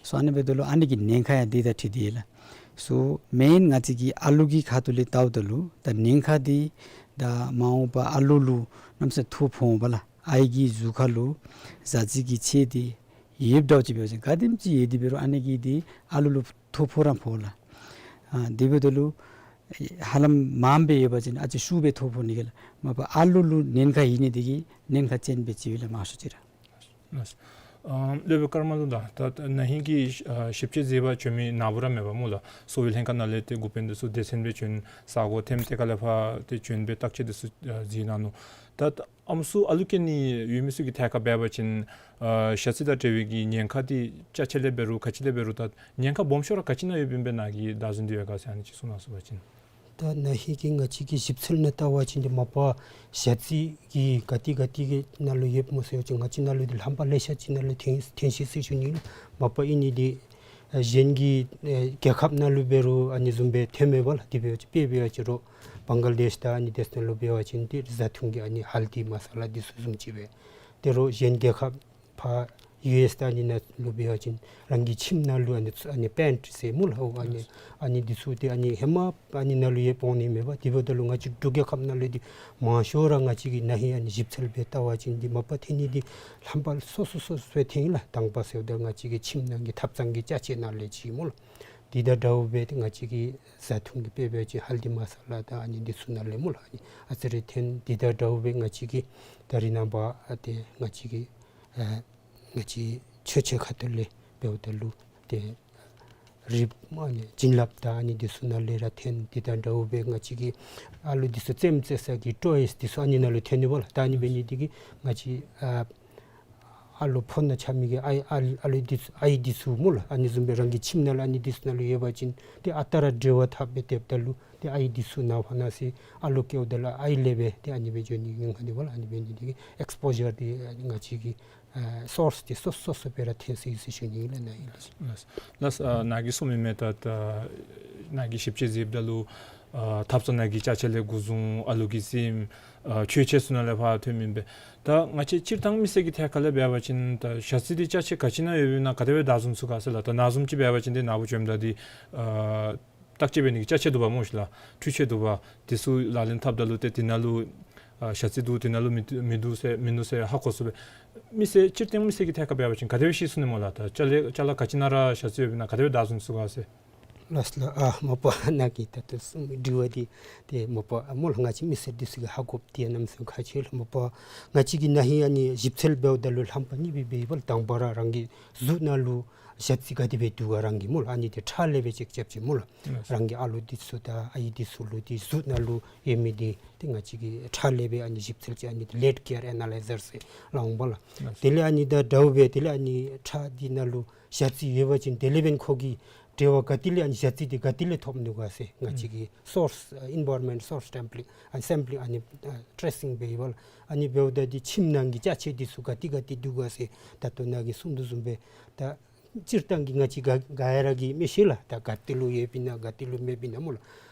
སོ་ཨ་ནི་འབདཝ་ད་ལུ་ཨ་ནི་གི་ཉེན་ཁ་ཡང་འདི་དང་འཁྲིལ་ཏེ་ལགས། སོ་མེན་ང་བཅས་ཀྱི་ཨ་ལོ་གི་ཁ་ཐུག་ལས་བལྟཝ་ད་ལུ་ད་ཉེན་ཁ་འདི་ད་མ་འོངས་པ་ཨ་ལོ་ལུ་གནམ་མེད་ས་མེད་ཐོ་ཕོག་འོང་པ་ལགས། ཨའི་གི་གཟུགས་ཁར་ལུ་ཞ་རྩི་གི་ཚད་འདི་ཡོདཔ་འདྲཝ་ཅིག་འབད་བ་ཅིན་ག་དེམ་ཅིག་ཡོད་དེ་འབད་རུང་ཨ་ནི་གིས་འདི་ཨ་ལོ་ལུ་ཐོ་ཕོག་ར་ཕོག་ལགས། ཨ་དེ་འབདཝ་ད་ལུ་ཧ་ལམ་མངམ་སྦེ་ཡོད་པ་ཅིན་ཨ་ཙི་ཤུགས་སྦེ་ཐོ་ཕོག་ནི་གི་ལགས། མ་པ་ཨ་ལོ་ལུ་ཉེན་ཁ་ཡོད་ནི་འདི་གིས་ཉེན་ཁ་ཅན་སྦེ་ཅིག་ཡོད་ལགས་མང་ཤོས་ཅིག་ར། ལགས། ཨ་སློབ་དཔོན་ཀརྨ་ལུ་དང་ད་ད་ན་ཧིང་གི་ཨ་ཞིབ་དཔྱད་མཛད་པར་བྱོན་མི་ནཱ་བུ་ར་མེད་པ་སྨོ་ལགས། གསོ་བའི་ལྷན་ཁག་ནང་ལས་ཏེ་འགོ་དཔོན་འདི་ཚུ་སྡེ་ཚན་སྦེ་བྱོན་ས་སྒོ་ཐེམ་ཏེ་ག་ལས་ཕར་ཏེ་བྱོན་སྦེ་བརྟག་དཔྱད་འདི་ཚུ་ཨ་མཛད་གནང་ནུག། ད་ད་ཨམ་སྲུ་ཨ་ལུ་སྐྱེ་ནི་ཡོད་མི་ཚུ་གི་ཐད་ཁར་འབད་བ་ཅིན་ཨ་ཞ་རྩི་དང་འབྲེལ་བའི་གི་ཉེན་ཁ་འདི་ཅ་ཆས་ལས་འབད་རུང་ག་ཅི་ལས་འབད་རུང་ད་ཉེན་ཁ་སྦོམ་ཤོས་ར་ག་ཅི་ནང་ཡོདཔ་ཨིན་པས་ནཱ་གིས་བདའ་ཟུན་འདི་ཡོད་ག་ཟེར་ཨ་ནི་ཅིག་གསུང་གནང་ཚུགས་པ་ཅིན། ད་ན་ཧིང་གི་ང་བཅས་ཀྱི་ཞིབ་འཚོལ་ནང་བལྟ་བ་ཅིན་འདི་མ་པ་ཞ་རྩི་གི་ག་ཏེ་ག་ཏེ་གི་ནང་ལུ་ཡོདཔ་སྨོ་ཟེར་བ་ཅིན་ང་བཅས་ནང་ལུ་འདི་ལྷམ་པ་ལེ་ཤ་ཅིག་ནང་ལུ་ཐོན་ཐོན་ཅི་ཟེར་ཞུ་ནི་ལགས། མ་པ་ཨིན་ནི་འདི་གཞན་གྱི་ཨེ་རྒྱལ་ཁབ་ནང་ལུ་འབད་རུང་ཨ་ནི་བཟུམ་སྦེ་ཐོནམ་མས་པ་ལགས། དེ་འབད་བ་ཅིན་དཔེ་འབད་བ་ཅིན་རོགས་བང་ག་ལ་དེཤ་དང་ཨ་ནི་དེ་ཚུ་ནང་ལུ་འབད་བ་ཅིན་འདི་བཟའ་འཐུང་གི་ཨ་ནི་ཧལ་དི་མ་ས་ལ་འདི་ཚུ་བཟུམ་ཅིག་སྦེ། ཏེ་རོགས་གཞན་རྒྱལ་ཁབ་ཕར་ཡུ་ཨེས་དང་ཨ་ནི་ནང་ལུ་འབད་བ་ཅིན་རང་གི་ཁྱིམ་ནང་ལུ་ཨ་ནི་ཚུ་ཨ་ནི་པེནཊ་ཟེར་སྨོ་ལགས། ཨོ་ཨ་ནི་ཨ་ནི་འདི་ཚུ་ཏེ་ཨ་ནི་ཧེ་མ་ཨ་ནི་ནང་ལུ་ཡོདཔ་འོང་ནི་མས་པ། དེ་འབདཝ་ད་ལུ་ང་བཅས་འབྲུག་རྒྱལ་ཁབ་ནང་ལུ་འདི་མང་ཤོས་ར་ང་བཅས་ཀྱིས་ན་ཧིང་ཨ་ནི་ཞིབ་འཚོལ་འབད་བལྟ་བ་ཅིན་འདི་མ་པ་ཐོན་ནི་འདི་ལྷམ་པ་སོ་སོ་སོ་སོ་སྦེ་ཐོན་ལགས། དང་པ་ཟེརཝ་ད་ང་བཅས་ཀྱི་ཁྱིམ་ནང་གི་ཐབ་ཚང་གི་ཅ་ཆས་ནང་ལས་ཅིག་སྨོ་ལགས། དེ་དང་འདྲཝ་སྦེ་ཏེ་ང་བཅས་ཀྱི་བཟའ་འཐུང་གི་དཔེ་འབད་བ་ཅིན་ཧལ་དི་མ་ས་ལ་དང་ཨ་ནི་འདི་ཚུ་ནང་ལས་སྨོ་ལགས། ཨ་ནི་ཨ་ཙི་རེ་ཐོན། དེ་དང་འདྲཝ་སྦེ་ང་བཅས་ཀྱི་ད་རེས་ནངས་པ་ཨ་ཏེ་ང་བཅས་ཀྱི་ཨ་ང་བཅས་ཆོས་ཆས་ཁ་ཐུག་ལས་འབདཝ་ད་ལུ་ཏེ་རིགཔ་ཨ་ནི་བྱིན་རླབས་དང་ཨ་ནི་འདི་ཚུ་ནང་ལས་ར་ཐོན། དེ་དང་འདྲཝ་སྦེ་ང་བཅས་ཀྱི་ཨ་ལོ་འདི་ཚུ་རྩེདམོ་རྩེ་ས་གི་ཊོའིས་འདི་ཚུ་ཨ་ནི་ནང་ལུ་ཐོན་ནི་པ་ལགས། ད་ཨ་ནི་འབད་ནི་འདི་གིས་ང་བཅས་ཨ་ཨ་ལོ་ཕོ་ནང་ཆགས་མི་གི་ཨའི་ཨ་ཨ་ལོ་འདི་ཚུ་ཨའི་འདི་ཚུ་སྨོ་ལགས། ཨ་ནི་བཟུམ་སྦེ་རང་གི་ཁྱིམ་ནང་ལུ་ཨ་ནི་འདི་ཚུ་ནང་ལུ་ཡོད་པ་ཅིན་ཏེ་ཨ་རྟག་ར་འབྲེལ་བ་འཐབ་སྦེ་སྡོདཔ་ད་ལུ་ཏེ་ཨའི་འདི་ཚུ་ནངས་པ་གནངས་ཚེ་ཨ་ལོ་སྐྱེཝ་ད་ལུ་ཨའི་ལས་སྦེ་ཏེ་ཨ་ནི་སྦེ་འགྱོ་ནི་ཉེན་ཁ་འདུག་པ་ལགས། ཨ་ནི་འབད་ནི་འདི་གིས་ཨེགསི་པོ་ཞར་འདི་ང་བཅས་ཀྱི་ཨ་སོརསི་འདི་སོ་སོ་སོ་སྦེ་ར་ཐོན་ཅི་ཟེར་ཞུ་ནི་ལགས། ནཱ་ཨིན་ལགས། ལགས་ལགས། ཨ་ནཱ་གིས་གསུངས་མི་མས། ད་ད་ནཱ་གིས་ཞིབ་དཔྱད་མཛདཔ་ད་ལུ་ཨ་ཐབ་ཚང་ནང་གི་ཅ་ཆས་ལས་འགོ་བཟུང་ཨ་ལོ་གི་སེམས་ཨ་ཆོས་ཆས་ཚུ་ནང་ལས་ཕར་ཐོན་མི་མས། ད་ང་བཅས་སྤྱིར་བཏང་མི་སེར་གྱི་ཐད་ཁར་ལས་འབད་བ་ཅིན་ད་ཞ་རྩི་འདི་ཅ་ཆས་ག་ཅི་ནང་ཡོདཔ་ཨིན་ན་ག་དེ་སྦེ་བདའ་བཟུང་ཚུགས་ག་ཟེར་ལགས། ད་ནཱ་བཟུམ་ཅིག་འབད་བ་ཅིན་འདི་ནཱ་བུ་བྱོནམ་ད་འདི་ཨ་བརྟག་དཔྱད་འབད་ནི་གི་ཅ་ཆས་འདུག་པ་སྨོ་ཤིག་ལགས། འཕྲུལ་ཆས་འདུག་པ། འདི་ཚུ་ལག་ལེན་འཐབ་ད་ལུ་ཏེ་འདི་ནང་ལུ་ཨ་ཞ་རྩི་འདུག་འདི་ནང་ལུ་མི་མི་འདུག་ཟེར་མིན་འདུག་ཟེར་ཧ་གོ་ཚུགས་པས། མི་སེར་སྤྱིར་བཏང་མི་སེར་གྱི་ཐད་ཁར་འབད་བ་ཅིན་ག་དེ་སྦེ་ཤེས་ཚུགས་ནི་སྨོ་ལགས། ད་ཅ་ལ་ཅ་ལ་ག་ཅི་ནང་ར་ཞ་རྩི་ཡོདཔ་ཨིན་ན་ག་དེ་སྦེ་བདའ་བཟུང་ཚུགས་ག་ཟེར། ལགས་ལགས། ཨ་མ་པ་ནཱ་གི་ད་ལྟོ་གསུངས་མི་དྲི་བ་འདི་ཏེ་མ་པ་སྨོ་ལགས། ང་བཅས་མི་སེར་འདི་ཚུ་གིས་ཧ་གོ་སྟེ་གནམ་མེད་ས་མེད་ཁག་ཆེ་ལགས། མ་པ་ང་བཅས་ཀྱིས་ན་ཧིང་ཨ་ནི་ཞིབ་འཚོལ་འབདཝ་ད་ལུ་ལྷམ་པ་གཉིས་སྦེ་འབད་ཡི་པ་ལགས། དང་པ་ར་རང་གི་གཟུགས་ནང་ལུ་ཞ་རྩི་ག་དེ་སྦེ་འདུག་ག་རང་གི་སྨོ་ལགས། ཨ་ནི་འདི་ཁྲག་ལས་སྦེ་ཅེཀ་རྐྱབ་ཅི་སྨོ་ལགས། ལགས། རང་གི་ཨ་ལོ་འདི་ཚུ་དང་ཨའི་འདི་ཚུ་ལུ་འདི་གཟུགས་ནང་ལུ་ཡོད་མི་འདི་ཏེ་ང་བཅས་ཀྱིས་ཁྲག་ལས་སྦེ་ཨ་ནི་ཞིབ་འཚོལ་ཅིག་ཨ་ནི་འདི་ལེཌ་ཀེར་ཨེ་ན་ལའི་ཛར་ཟེར་སླབ་འོང་པ་ལགས། ལགས། དེ་ལས་ཨ་ནི་དང་འདྲཝ་སྦེ་དེ་ལས་ཨ་ནི་ཁྲག་འདི་ནང་ལུ་ཞ་རྩི་ཡོད་པ་ཅིན་དེ་ལས་འབདན་ཁོ་གི་ འབྲེལ་བ་ག་ཏེ་ལས་ཨ་ནི་ཞ་རྩི་འདི་ག་ཏེ་ལས་ཐོབ་ནུག་ག་ཟེར་ང་བཅས་ཀྱིས་སོརསི་ཨེན་བཱ་རོན་མེནཊ་སོརསི་སེམ་པི་ལིང་ཨ་ནི་སེམ་པི་ལིང་ཨ་ནི་ཊེ་སིང་འབད་ཡི་པ་ལགས། ཨ་ནི་འབདཝ་ད་འདི་ཁྱིམ་ནང་གི་ཅ་ཆས་འདི་ཚུ་ག་ཏེ་ག་ཏེ་འདུག་ག་ཟེར་ད་ལྟོ་ནཱ་གིས་གསུངས་དོ་བཟུམ་སྦེ་ད་སྤྱིར་བཏང་གི་ང་བཅས་ག་ག་ཡ་ར་གིས་མི་ཤེས་ལགས། ད་ག་ཏེ་ལུ་ཡོདཔ་ཨིན་ན་ག་ཏེ་ལུ་མེདཔ་ཨིན་ན་སྨོ་ལགས།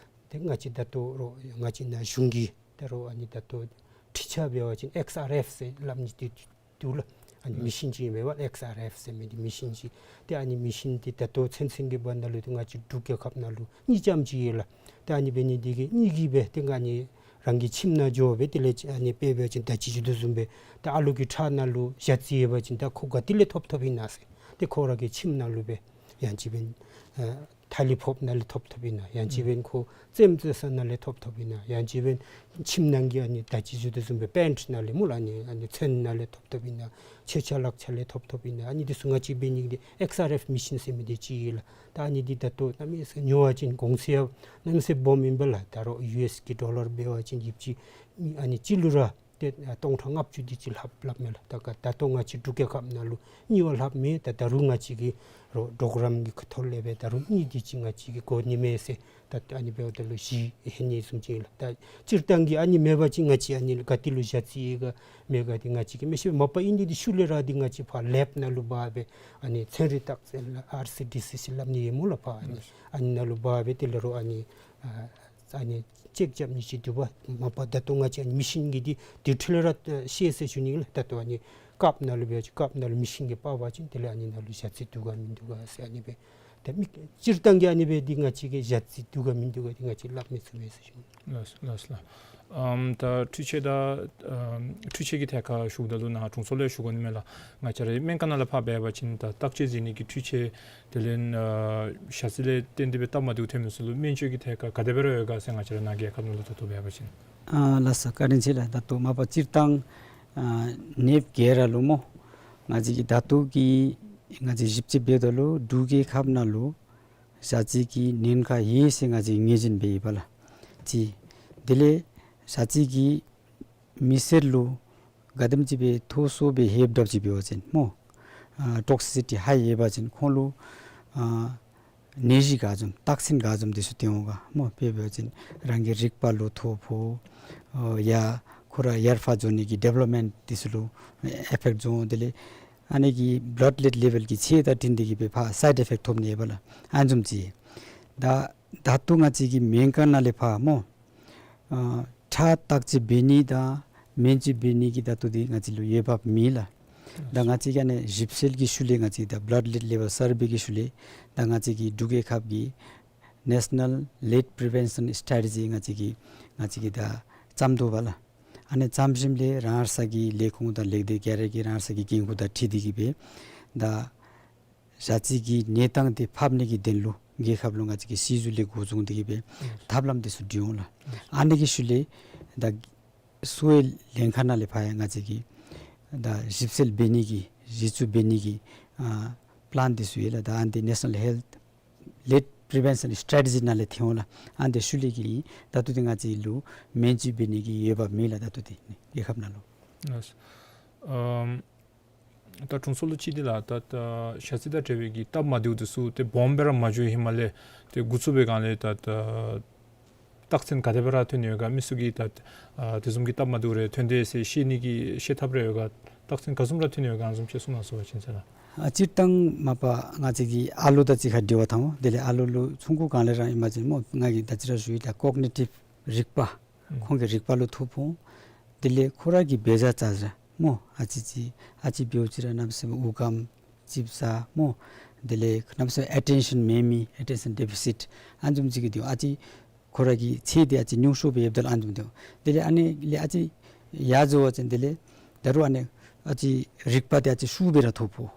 ཏེ་ང་བཅས་ད་ལྟོ་རོགས་ང་བཅས་ནཱ་གཞུང་གིས་ད་རོགས་ཨ་ནི་ད་ལྟོ་ཁྲིག་ཆ་འབད་བ་ཅིན་ཨེགསི་ཨར་ཨེཕ་ཟེར་སླབ་ནི་འདི་འདུག་ལགས། ཨ་ནི་མི་ཤིན་ཅིག་ཨིན་པས་ལགས། ཨེགསི་ཨར་ཨེཕ་ཟེར་མི་འདི་མི་ཤིན་ཅིག། ཏེ་ཨ་ནི་མི་ཤིན་འདི་ད་ལྟོ་ཚུན་ཚོད་ཀྱི་བར་ན་ལུ་ཏེ་ང་བཅས་འབྲུག་རྒྱལ་ཁབ་ནང་ལུ་གཉིས་ཙམ་ཅིག་ཡོད་ལགས། ཏེ་ཨ་ནི་འབད་ནི་འདི་གིས་གཉིས་ཀྱིས་སྦེ་ཏེ་ཨ་ནི་རང་གི་ཁྱིམ་ནང་འགྱོ་སྦེ་དེ་ལས་ཨ་ནི་དཔེ་འབད་བ་ཅིན་ད་ཅི་ཞུ་དོ་བཟུམ་སྦེ་ད་ཨ་ལུ་གི་ཁྲག་ནང་ལུ་ཞ་རྩི་ཡོད་པ་ཅིན་ད་ཁོ་ག་ཏེ་ལས་ཐོབ་ཐོབ་ཨིན་ན་ཟེར། ཏེ་ཁོ་ར་གི་ཁྱིམ་ནང་ལུ་སྦེ་ཡང་ཅིན་འབདན་ཨ་ཐ་ལི་ཕོགཔ་ནང་ལས་ཐོབ་ཐོབ་ཨིན་ན། ཡང་ཅིན་འབདན་ཁོ་རྩེདམོ་རྩེ་ས་ནང་ལས་ཐོབ་ཐོབ་ཨིན་ན། ཡང་ཅིན་འབདན་ཁྱིམ་ནང་གི་ཨ་ནི་ད་ཅི་ཞུ་དོ་བཟུམ་སྦེ་པེནཊི་ནང་ལས་སྨོ་ལགས། ཨ་ནི་ཨ་ནི་ཚོན་ནང་ལས་ཐོབ་ཐོབ་ཨིན་ན། མཆོད་ཆས་ལག་ཆས་ལས་ཐོབ་ཐོབ་ཨིན་ན། ཨ་ནི་འདི་ཚུ་ང་བཅས་འབད་ནི་འདི་ཨེགསི་ཨར་ཨེཕ་མི་ཤིན་ཟེར་མི་འདི་ཅིག་ཡོད་ལགས། ད་ཨ་ནི་འདི་ད་ལྟོ་གནམ་མེད་ས་ཉོ་བ་ཅིན་གོང་ཚད་ཡང་གནམ་མེད་ས་སྦོམ་ཨིན་པས་ལགས། ད་རོགས་ཡུ་ཨེསི་གི་ཌོ་ལར་འབད་བ་ཅིན་ཡོདཔ་ཅིག་ཨ་ནི་གཅིག་ལུ་ར་ཏེ་སྟོང་ཕྲག་ལྔ་བཅུ་དེ་ཅིག་ལྷགཔ་སླབ་མས་ལགས། ད་ག་ད་ལྟོ་ང་བཅས་འབྲུག་རྒྱལ་ཁབ་ནང་ལུ་གཉིས་བ་ལྷགཔ་མས། ད་ད་རུང་ང་བཅས་ཀྱིས་རོགས་པོ་རོ་གྲམ་གྱི་ཁ་ཐུག་ལས་སྦེ་ད་རུང་གཉིས་དེ་ཅིག་ང་བཅས་ཀྱིས་དགོ་ནི་མས་ཟེར། ད་ཨ་ནི་འབདཝ་ད་ལུ་བཞི་ལྷོད་ནི་བཟུམ་ཅིག་ཨིན་ལགས། ད་སྤྱིར་བཏང་གི་ཨ་ནི་མེད་པ་ཅིན་ང་བཅས་ཨ་ནི་ག་ཏེ་ལུ་ཞ་རྩི་ཡོད་ག་མེད་ག་འདི་ང་བཅས་ཀྱིས་མི་ཤེས། མ་པ་ཨིན་ནི་འདི་ཤུལ་ལས་ར་འདི་ང་བཅས་ཕར་ལེབ་ནང་ལུ་འབག་སྦེ་ཨ་ནི་ཚན་རིག་བརྟག་དཔྱད་ལགས་ཨར་སི་ཌི་སི་ཟེར་སླབ་ནི་ཡོད་སྨོ་ལགས། ཕར་ཨ་ནི་ཨ་ནི་ནང་ལུ་འབག་སྦེ་དེ་ལས་རོགས་ཨ་ནི་ཨ་ཨ་ནི་ཅེཀ་རྐྱབ་ནི་ཅིག་འདུག་པ། མ་པ་ད་ལྟོ་ང་བཅས་ཨ་ནི་མི་ཤིན་གྱི་འདི་ཌི་ཊེལ་ར་ཤེས་ཟེར་ཞུ་ནི་ལགས། ད་ལྟོ་ཨ་ནི་ཀབ་ནང་ལུ་འབད་བ་ཅིན་ཀབ་ནང་ལུ་མི་ཤིན་གྱིས་འབག་པ་ཅིན་དེ་ལས་ཨ་ནི་ནང་ལུ་ཞ་རྩི་འདུག་ག་མིན་འདུག་ག་ཟེར་ཨ་ནི་སྦེ། ད་མི་སྤྱིར་བཏང་གི་ཨ་ནི་སྦེ་འདི་ང་བཅས་ཀྱིས་ཞ་རྩི་འདུག་ག་མིན་འདུག་ག་འདི་ང་བཅས་སླབ་མི་ཚུགས་པས་ཟེར་ཞུ་ནི། ལགས་ལགས་ལགས། ཨམ་ད་འཕྲུལ་ཆས་ད་ཨམ་འཕྲུལ་ཆས་ཀྱི་ཐད་ཁར་ཞུཝ་ད་ལུ་ནཱ་དྲུང་འཚོ་ལས་ཞུ་དགོ་ནི་མས་ལགས། ང་བཅས་རའི་སྨན་ཁང་ནང་ལས་ཕར་འབད་བ་ཅིན་ད་བརྟག་དཔྱད་མཛད་ནི་གི་འཕྲུལ་ཆས་དེ་ལས་ཨ་ཞ་རྩི་ལས་བརྟེན་ཏེ་སྦེ་སྟབས་མ་བདེཝ་ཐོན་མི་ཚུ་ལུ་སྨན་བཅོས་ཀྱི་ཐད་ཁར་ག་དེ་སྦེ་ར་ཡོད་ག་ཟེར་ང་བཅས་ར་ནཱ་རྒྱལ་ཁབ་ནང་ལུ་ད་ལྟོ་འབད་བ་ཅིན། ཨ་ལགས་སོ། བཀའ་དྲིན་ཆེ་ལགས། ད་ལྟོ་མ་པ་སྤྱིར་བཏང་ཨ་ནདཔ་ག་ར་ལུ་སྨོ་ང་བཅས་ཀྱིས་ད་ལྟོ་གི་ང་བཅས་ཞིབ་དཔྱད་འབདཝ་ད་ལུ་འབྲུག་རྒྱལ་ཁབ་ནང་ལུ་ཞ་རྩི་གི་ཉེན་ཁ་ཡོད་ཟེར་ང་བཅས་ངོས་འཛིན་འབད་ཡི་པ་ལགས། གཅིག། དེ་ལས་ཞ་རྩི་གིས་མི་སེར་ལུ་ག་དེམ་ཅིག་སྦེ་མཐོ་སུ་སྦེ་ཧེབ་དྲགཔ་ཅིག་འབད་བ་ཅིན་སྨོ་ཨ་ཊོག་སི་སི་ཊི་ཧའི་ཡོད་པ་ཅིན་ཁོང་ལུ་ཨ་ནད་གཞི་ག་བཟུམ་རྟགས་མཚན་ག་བཟུམ་འདི་ཚུ་སྟོན་འོང་ག་སྨོ། དཔེ་འབད་བ་ཅིན་རང་གི་རིག་པ་ལུ་ཐོ་ཕོག་ཨོ་ཡ་ཁོ་ར་ཡར་ཕར་འགྱོ་ནི་གི་ཌི་ཝེ་ལོབ་མེནཊ་འདི་ཚུ་ལུ་ཨེ་ཕེཀཊ་འགྱོ་འོང་། དེ་ལས་ཨ་ནི་གི་བླཌ་ལེཌ་ལེ་བཱལ་གྱི་ཚད་དང་འཁྲིལ་ཏེ་གིས་སྦེ་ཕར་སའིཌ་ཨེ་ཕེཀཊ་ཐོབ་ནི་ཡོད་པ་ལགས། ཨ་ནི་བཟུམ་ཅིག། ད་ད་ལྟོ་ང་བཅས་ཀྱི་སྨན་ཁང་ནང་ལས་ཕར་སྨོ་ཨ་ཁྲག་བརྟག་དཔྱད་འབད་ནི་དང་སྨན་བཅོས་འབད་ནི་གི་ད་ལྟོ་འདི་ང་བཅས་ལུ་འོས་འབབ་མེད་ལགས། ད་ང་བཅས་ཀྱིས་ཨ་ནི་ཞིབ་འཚོལ་གྱི་ཤུལ་ལས་ང་བཅས་ད་བླཌ་ལེཌ་ལེ་བཱལ་སར་བེ་གི་ཤུལ་ལས་ད་ང་བཅས་ཀྱི་འབྲུག་རྒྱལ་ཁབ་ཀྱི་ནེ་ཤ་ནཱལ་ལིཌ་པི་རི་ཝེན་ཤཱན་སི་ཊེ་རེ་ཇི་ང་བཅས་ཀྱིས་ང་བཅས་ཀྱིས་ད་བརྩམ་དོ་བ་ལགས། ཨ་ནི་བརྩམ་ཞིནམ་ལས་རང་སོའི་གི་ལས་ཁུངས་དང་ལས་སྡེ་ག་ར་གིས་རང་སོའི་གི་འགན་ཁུར་དང་འཁྲིལ་ཏེ་གིས་སྦེ་ད་ཞ་རྩི་གི་གནས་སྟངས་འདི་ཕབ་ནི་གི་དོན་ལུ་རྒྱལ་ཁབ་ལུ་ང་བཅས་ཀྱིས་སྲིད་ཟུར་ལས་འགོ་བཟུང་སྟེ་གིས་སྦེ་ཐབས་ལམ་འདི་ཚུ་བསྒྲིགས་འོང་ལགས། ཨ་ནི་གི་ཤུལ་ལས་ད་གསོ་བའི་ལྷན་ཁག་ནང་ལས་ཕར་ཡང་ང་བཅས་ཀྱིས་ད་ཞིབ་འཚོལ་འབད་ནི་གི་གཞི་བཙུགས་འབད་ནི་གི་ཨ་པི་ལཱན་འདི་ཚུ་ཡོད་ལགས། ད་ཨ་ནི་འདི་ནེ་ཤ་ནཱལ་ཧེལཐ་ལིཌ་པི་རི་ཝེན་ཤཱན་སི་ཊེ་རེ་ཇི་ནང་ལས་ཐོན་འོང་ལགས། ཨ་ནི་འདི་ཤུལ་ལས་ཀྱི་ད་ལྟོ་འདི་ང་བཅས་ལུ་སྨན་བཅོས་འབད་ནི་གི་འོས་འབབ་མེད་ལགས། ད་ལྟོ་འདི་རྒྱལ་ཁབ་ནང་ལུ། ལགས། ཨམ་ད་དྲུང་འཚོ་ལུ་ཅིག་འདི་ལགས། ད་ད་ཞ་རྩི་དང་འབྲེལ་བའི་གི་སྟབས་མ་བདེཝ་འདི་ཚུ་ཏེ་སྦོམ་སྦེ་ར་མ་འགྱོ་ཧེ་མ་ལས་ཏེ་འགོ་བཙུགས་པའི་སྒང་ལས་ད་ད་རྟགས་མཚན་ག་དེ་སྦེ་ར་ཐོན་ནི་ཡོད་ག། མི་ཚུ་གིས་ད་ཨ་དེ་བཟུམ་གྱི་སྟབས་མ་བདེཝ་རེ་ཐོན་དེས་ཟེར་ཤེས་ནི་གི་ཤེས་ཐབས་རེ་ཡོད་ག། རྟགས་མཚན་ག་བཟུམ་ར་ཐོན་ནི་ཡོད་ག། ཨ་ནི་བཟུམ་ཅིག་གསུང་གནང་ཟེར་བ་ཅིན་ཟེར་ན། ཨ་སྤྱིར་བཏང་མ་པ་ང་བཅས་ཀྱི་ཨ་ལོ་དང་གཅིག་ཁར་འབྲེལ་བ་འཐབ་འོང་། དེ་ལས་ཨ་ལོ་ལུ་ཆུང་ཀུའི་སྒང་ལས་ར་ཨིན་པ་ཅིན་སྨོ་ང་གིས་ད་ཅི་ར་ཞུ་ཡི། ད་ཀོག་ནི་ཊིབ་རིག་པ་ཨུམ་ཁོང་གི་རིག་པ་ལུ་ཐོ་ཕོག་འོང་། དེ་ལས་ཁོ་ར་གིས་འབད་བཞག་བྱ་བཞག་སྨོ་ཨ་ཙི་ཅིག་ཨ་ཙི་འབདཝ་ཅིག་ར་གནམ་མེད་ས་མེད་འུ་སྐམ་ཅིག་ཟེར་སྨོ། དེ་ལས་གནམ་མེད་ས་མེད་ཨེ་ཊེན་ཤཱན་མེད་མི་ཨེ་ཊེན་ཤཱན་ཌེ་ཕི་སིཊ་ཨ་ནི་བཟུམ་ཅིག་གི་འདུག། ཨ་ཙི་ཁོ་ར་གི་ཚད་འདི་ཨ་ཙི་ཉུང་ཤོས་སྦེ་ཡོདཔ་ད་ལུ་ཨ་ནི་བཟུམ་འདུག། དེ་ལས་ཨ་ནི་ལས་ཨ་ཙི་ཡར་འགྱོ་བ་ཅིན་དེ་ལས་ད་རུང་ཨ་ནི་ཨ་ཙི་རིག་པ་འདི་ཨ་ཙི་ཤུགས་སྦེ་ར་ཐོ་ཕོག།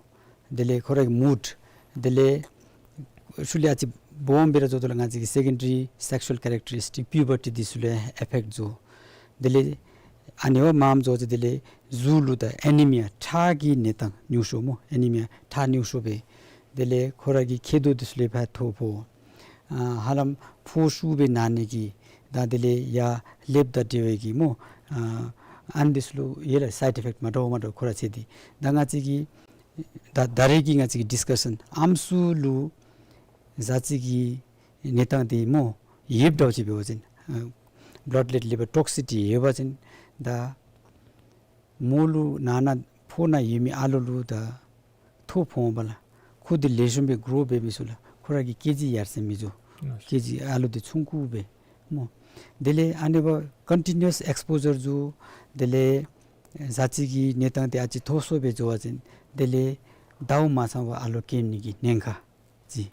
དེ་ལས་ཁོ་ར་གི་མུཌ། དེ་ལས་ཤུལ་ལས་ཨ་ཙི་སྦོམ་སྦེ་ར་འགྱོཝ་ད་ལུ་ང་བཅས་ཀྱི་སེ་ཀེན་ཌ་རི་སེག་ཤུ་ཨལ་ཀེ་རེག་ཊ་རིསི་ཊིཀ་པིའུ་བར་ཊི་འདི་ཚུ་ལུ་ཨེ་ཕེཀཊ་འགྱོ། དེ་ལས་ཨ་ནི་བ་མངམ་འགྱོ་ཅི། དེ་ལས་གཟུགས་ལུ་ད་ཨེ་ནི་མི་ཡ་ཁྲག་གི་གནས་སྟངས་ཉུང་ཤོས་སྨོ། ཨེ་ནི་མི་ཡ་ཁྲག་ཉུང་ཤོས་སྦེ། དེ་ལས་ཁོ་ར་གི་མཁལ་རྡོག་འདི་ཚུ་ལུ་ཕར་ཐོ་ཕོག། ཨ་ཧ་ལམ་ཕོཝ་ཤུགས་སྦེ་ན་ནི་གི་ད་དེ་ལས་ཡར་ལེབ་དང་འབྲེལ་བའི་གི་སྨོ། ཨ་ཨ་ནི་འདི་ཚུ་ལུ་ཡོད་ལགས་སའིཌ་ཨི་ཕེཀཊ་མ་འདྲཝ་མ་འདྲཝ་ཁོ་ར་ཚེ་འདི། ད་ང་བཅས་ཀྱི་ད་ད་རེས་ཀྱི་ང་བཅས་ཀྱི་ཌིསི་ཀ་ཤཱན་ཨམ་སྲུ་ལུ་ ཟ་ཚིགས་ཀྱི་གནས་སྟངས་འདི་སྨོ་ཡོདཔ་འདྲཝ་ཅིག་འབད་བ་ཅིན་ཨ་བླཌ་ལེཊ་ལི་བར་ཊོག་སི་ཊི་ཡོད་པ་ཅིན་ད་མོ་ལུ་ནང་ན་ཕོཝ་ནང་ཡོད་མི་ཨ་ལོ་ལུ་ད་ཐོ་ཕོག་འོང་པ་ལགས། ཁོ་འདི་ལེགས་ཤོམ་སྦེ་གྲོ་འབད་མི་ཚུགས་ལགས། ཁོ་ར་གི་ཀེ་ཇི་ཡར་སེང་མི་ཚུགས། ལགས། ཀེ་ཇི་ཨ་ལོ་འདི་ཆུང་ཀུ་སྦེ་སྨོ། དེ་ལས་ཨ་ནི་སྦེ་ཀོན་ཊི་ནིའུ་ཨས་ཨེགསི་པོ་ཇར་འཛུལ། དེ་ལས་ཟ་ཚིགས་ཀྱི་གནས་སྟངས་འདི་ཨ་ཙི་མཐོ་སུ་སྦེ་འགྱོ་བ་ཅིན་དེ་ལས་ཟླཝ་མ་ཚང་བར་ཨ་ལོ་སྐྱེ་ནི་གི་ཉེན་ཁ་ཅིག།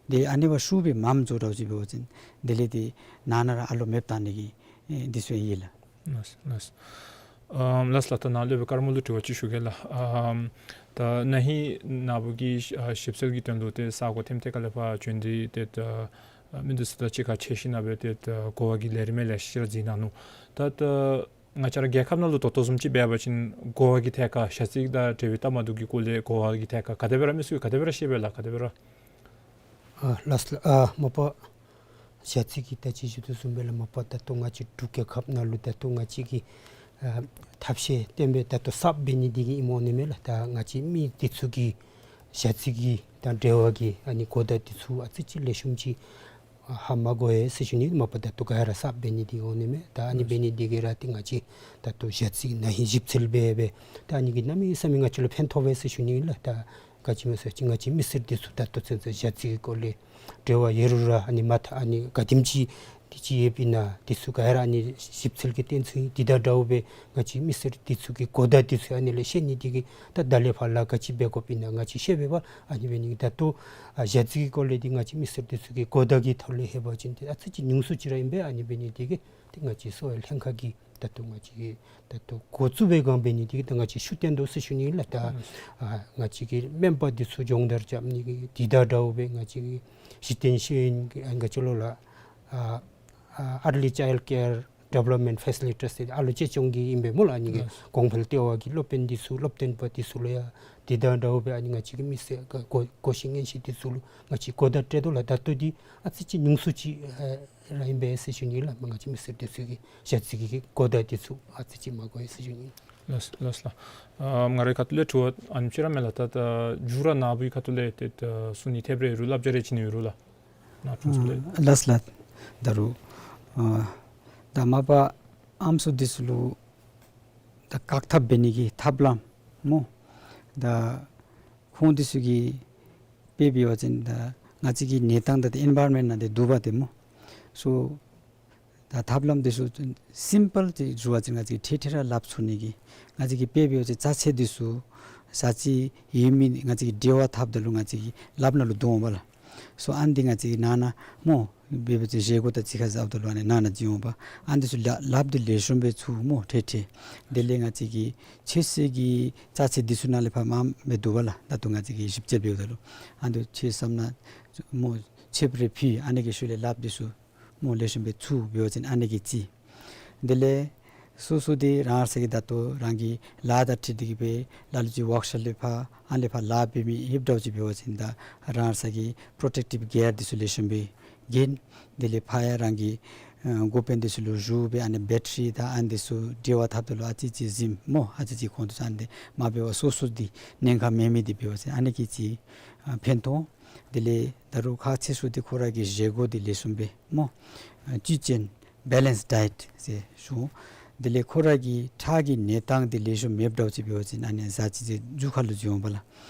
དེ་ཨ་ནི་སྦེ་ཤུགས་སྦེ་མངམ་འགྱོ་འདྲཝ་ཅིག་འབད་བ་ཅིན་དེ་ལས་དེ་ནང་ན་ར་ཨ་ལོ་མེདཔ་བཏང་ནི་གི་ཨེ་འདི་ཚུ་ཡོད་ལགས། ལགས་ལགས། ཨམ་ལགས་ལགས། ད་ནཱ་ལས་སྦེ་ཀརྨ་ལུ་དྲི་བ་ཅིག་ཞུ་གེ་ལགས། ཨམ་ད་ན་ཧིང་ན་བུ་གི་ཨ་ཞིབ་འཚོལ་གྱི་དོན་ལུ་ཏེ་ས་གོ་ཐེམ་ཐེ་ཁ་ལས་ཕར་བྱོན་ཏེ་ཏེ་ད་ཨ་མི་འདི་ཚུ་དང་གཅིག་ཁར་འཕྱད་ཞིནམ་ལས་སྦེ་ཏེ་ད་གོ་བ་གི་ལས་རིམ་ལེ་ཤ་ར་གཟིགས་གནང་ནུག། ད་ད་ང་བཅས་ར་རྒྱལ་ཁབ་ནང་ལུ་ད་ལྟོ་བཟུམ་ཅིག་འབད་བ་ཅིན་གོ་བ་གི་ཐད་ཁར་ཞ་ཚིགས་དང་འབྲེལ་བའི་སྟབས་མ་བདེཝ་གི་སྐོར་ལས་གོ་བ་གི་ཐད་ཁར་ག་དེ་སྦེ་ར་མི་ཚུ་གིས་ག་དེ་སྦེ་ར་ཤེས་པས་ལགས། ག་དེ་སྦེ་ར། ཨ་ལགས་ལགས། ཨ་མ་པ་ཞ་ཚིགས་ཀྱི་ད་ཅི་ཞུ་དོ་བཟུམ་སྦེ་ལགས། མ་པ་ད་ལྟོ་ང་བཅས་འབྲུག་རྒྱལ་ཁབ་ནང་ལུ་ད་ལྟོ་ང་བཅས་ཀྱིས་ཨ་ཐབས་ཤེས་བཏོན་སྦེ་ད་ལྟོ་གསརཔ་འབད་ནི་འདི་གིས་ཨིནམ་འོང་ནི་མས་ལགས། ད་ང་བཅས་མི་འདི་ཚུ་གིས་ཞ་ཚིགས་ཀྱི་དང་འབྲེལ་བ་གི་ཨ་ནི་གོ་བརྡ་འདི་ཚུ་ཨ་ཙི་ཅིག་ལེགས་ཤོམ་ཅིག་ཨ་ཧ་མ་གོ་ཡི་ཟེར་ཞུ་ནི། མ་པ་ད་ལྟོ་ག་ར་གསརཔ་འབད་ནི་འདི་འོང་ནི་མས། ད་ཨ་ནི་འབད་ནི་འདི་གིས་ར་ཏེ་ང་བཅས་ད་ལྟོ་ཞ་ཚིགས་ན་ཧིང་ཞིབ་འཚོལ་འབད་འབད་ད་ཨ་ནི་གིས་གནམ་མེད་ས་མེད་ང་བཅས་ལུ་ཕན་ཐོགས་པས་ཟེར་ཞུ་ནི་ལགས། ད་ག་ཅི་སྨོ་ཟེར་བ་ཅིན་ང་བཅས་མི་སེར་འདི་ཚུ་ད་ལྟོ་ཚུན་ཚོད་ཞ་ཚིགས་ཀྱི་སྐོར་ལས་འབྲེལ་བ་ཡོད་རུང་ར་ཨ་ནི་མ་མཐའ་ཨ་ནི་ག་དེམ་ཅིག་འདི་ཅིག་ཡོདཔ་ཨིན་ན་འདི་ཚུ་ག་ར་ཨ་ནི་ཞིབ་འཚོལ་གྱི་བསྟན་ཚུལ་འདི་དང་འདྲཝ་སྦེ་ང་བཅས་མི་སེར་འདི་ཚུ་གི་གོ་བརྡ་འདི་ཚུ་ཨ་ནི་ལས་ཤེས་ནི་འདི་གིས་ད་ད་ལས་ཕར་ལཱ་ག་ཅི་འབད་དགོཔ་ཨིན་ན་ང་བཅས་ཤེས་པས་པ། ཨ་ནི་འབད་ནི་ད་ལྟོ་ཨ་ཞ་ཚིགས་ཀྱི་སྐོར་ལས་འདི་ང་བཅས་མི་སེར་འདི་ཚུ་གི་གོ་བརྡ་གི་ཐོག་ལས་ལྷོད་པ་ཅིན་ཏེ་ཨ་ཙི་ཅིག་ཉུང་སུ་ཅིག་ར་ཨིན་པས། ཨ་ནི་འབད་ནི་འདི་གིས་ཏེ་ང་བཅས་གསོ་བའི་ལྷན་ཁག་གིས་ད་ལྟོ་ང་བཅས་ད་ལྟོ་འགོ་བཙུགས་པའི་སྒང་འབད་ནི་འདི་གིས་ད་ང་བཅས་ཤུགས་བཏོན་དོ་ཟེར་ཞུ་ནི་ལགས། ད་ཨ་ང་བཅས་ཀྱི་སྨན་པ་འདི་ཚུ་སྦྱོང་བརྡར་རྐྱབ་ནི་གི་འདི་དང་འདྲཝ་སྦེ་ང་བཅས་ཀྱི་གཞི་རྟེན་ཤེས་ཡོན་གྱི་ཨ་ང་བཅས་ལུ་ལགས་ཨ་ཨ་early child care development facilitators ཟེར་ཨ་ལོ་གཅེས་སྐྱོང་གི་ཨིན་པས་སྨོ་ལགས། ཨ་ནི་གི་ལགས། གོང་འཕེལ་ལྟེ་བ་གི་སློབ་དཔོན་འདི་ཚུ་སློབ་སྟོན་པ་འདི་ཚུ་ལུ་ཡང་འདི་དང་འདྲཝ་སྦེ་ཨ་ནི་ང་བཅས་ཀྱི་མི་སེར་གོ་གོ་ཤེས་ཉན་ཤེས་འདི་ཚུ་ལུ་ང་བཅས་གོ་བརྡ་སྤྲོད་དོ་ལགས། ད་ལྟོ་འདི་ཨ་ཙི་ཅིག་ཉུང་སུ་ཅིག་ཨ་ར་ཨིན་པས་ཟེར་ཞུ་ནི་ལགས། མ་ང་བཅས་མི་སེར་འདི་ཚུ་གི་ཞ་ཚིགས་ཀྱི་གོ་བརྡ་འདི་ཚུ་ཨ་ཙི་ཅིག་མ་གོ་ཡི་ཟེར་ཞུ་ནི། ལགས་ལགས་ལགས། ཨ་ང་རའི་ཁ་ཐུག་ལས་དྲི་བ་ཨ་ནེམ་ཅིག་ར་མས་ལགས། ད་ད་མཇུག་ར་ན་བུའི་ཁ་ཐུག་ལས་ཏེ་ད་གསུང་ནི་ཐེབས་རེ་ཡོད་རུང་སླབ་བྱ་རེ་བྱིན་ནི་ཡོད་རུང་ལགས། ན་དྲུང་འཚོ་ལས། ཨ་ལགས་ལགས། ད་རུང་ཨ་ད་མ་པ་ཨམ་སྲུ་འདི་ཚུ་ལུ་ད་བཀག་ཐབས་འབད་ནི་གི་ཐབས་ལམ་སྨོ། ད་ཁོང་འདི་ཚུ་གིས་དཔེ་འབད་བ་ཅིན་ད་ང་བཅས་ཀྱི་གནས་སྟངས་ད་ཏེ་ཨེན་བཱའི་རོན་མེནཊ་ནང་ཏེ་འདུག་པ་ཏེ་སྨོ། སོ་ད་ཐབས་ལམ་འདི་ཚུ་སིམ་པཱལ་ཅིག་ཞུ་བ་ཅིན་ང་བཅས་ཀྱིས་ཐད་ཐད་ར་སླབ་ཚུགས་ནི་གི་ང་བཅས་ཀྱིས་དཔེ་འབད་བ་ཅིན་རྩ་ཚད་འདི་ཚུ་ཟ་ཅིག་ཡོད་མི་ང་བཅས་ཀྱི་འབྲེལ་བ་འཐབ་ད་ལུ་ང་བཅས་ཀྱི་ལགཔ་ནང་ལུ་བརྡུང་འོང་པ་ལགས། སོ་ཨ་ནི་འདི་ང་བཅས་ཀྱིས་ནང་ན་སྨོ་འབད་བ་ཅིན་བཞེས་སྒོ་དང་གཅིག་ཁར་འཛོམས་ད་ལུ་ཨ་ནི་ནང་ན་བྱིན་འོང་པ། ཨ་ནི་འདི་ཚུ་ལག་ལགཔ་འདི་ལེགས་ཤོམ་སྦེ་ཚུགས་སྨོ་ཐད་ཐད། དེ་ལས་ང་བཅས་ཀྱི་ཆོད་སེམས་ཀྱི་རྩ་ཚད་འདི་ཚུ་ནང་ལས་ཕར་མངམ་སྦེ་འདུག་པ་ལགས། ད་ལྟོ་ང་བཅས་ཀྱིས་ཞིབ་དཔྱད་འབདཝ་ད་ལུ་ཨ་ནི་འདི་ཚུ་ཆོད་སེམས་ནང་སྨོ་ཆོདཔ་རེ་ཕུལ། ཨ་ནི་གི་ཤུལ་ལས་ལགཔ་འདི་ཚུ་སྨོ་ལེགས་ཤོམ་སྦེ་ཚུགས་འབད་བ་ཅིན་ཨ་ནི་གི་གཅིག། དེ་ལས་སོ་སོ་འདི་རང་སོ་གི་ད་ལྟོ་རང་གི་ལཱ་དང་འཁྲིལ་ཏེ་གིས་སྦེ་ལ་ལུ་ཅིག་ཝརཀ་ཤོབ་ལས་ཕར་ཨ་ནི་ལས་ཕར་ལཱ་འབད་མི་ཡོདཔ་འདྲཝ་ཅིག་འབད་བ་ཅིན་ད་རང་སོ་གི་པྲོ་ཊེཀ་ཊིབ་གིར་འདི་ཚུ་ལེགས་ཤོམ་སྦེ་གྱོན། དེ་ལས་ཕར་ཡང་རང་གི་ཨ་འགོ་དཔོན་འདི་ཚུ་ལུ་ཞུ་སྦེ་ཨ་ནི་བེ་ཊ་རི་དང་ཨ་ནི་འདི་ཚུ་འབྲེལ་བ་འཐབ་ད་ལུ་ཨ་ཙི་ཅིག་གཟིམ་སྨོ། ཨ་ཙི་ཅིག་ཁོང་འདི་ཚུ་ཨ་ནི་འདི་མ་འབད་བར་སོ་སོ་འདི་ཉེན་ཁ་མེད་མི་འདི་འབད་བ་ཅིན་ཨ་ནི་གི་གཅིག་ཨ་ཕན་ཐོགས། དེ་ལས་ད་རུང་ཁག་ཆེ་ཤོས་འདི་ཁོ་ར་གི་བཞེས་སྒོ་འདི་ལེགས་ཤོམ་སྦེ་སྨོ་ཨ་བཅུད་ཅན་བེ་ལེནསི་ཌའེཊ་ཟེར་ཞུ། དེ་ལས་ཁོ་ར་གི་ཁྲག་གི་གནས་སྟངས་འདི་ལེགས་ཤོམ་མེདཔ་འདྲཝ་ཅིག་འབད་བ་ཅིན་ཨ་ནི་ཟ་ཅིག་ཅིག་རྒྱུ་ཁ་ལུ་འགྱོ་འོང་པ་ལགས།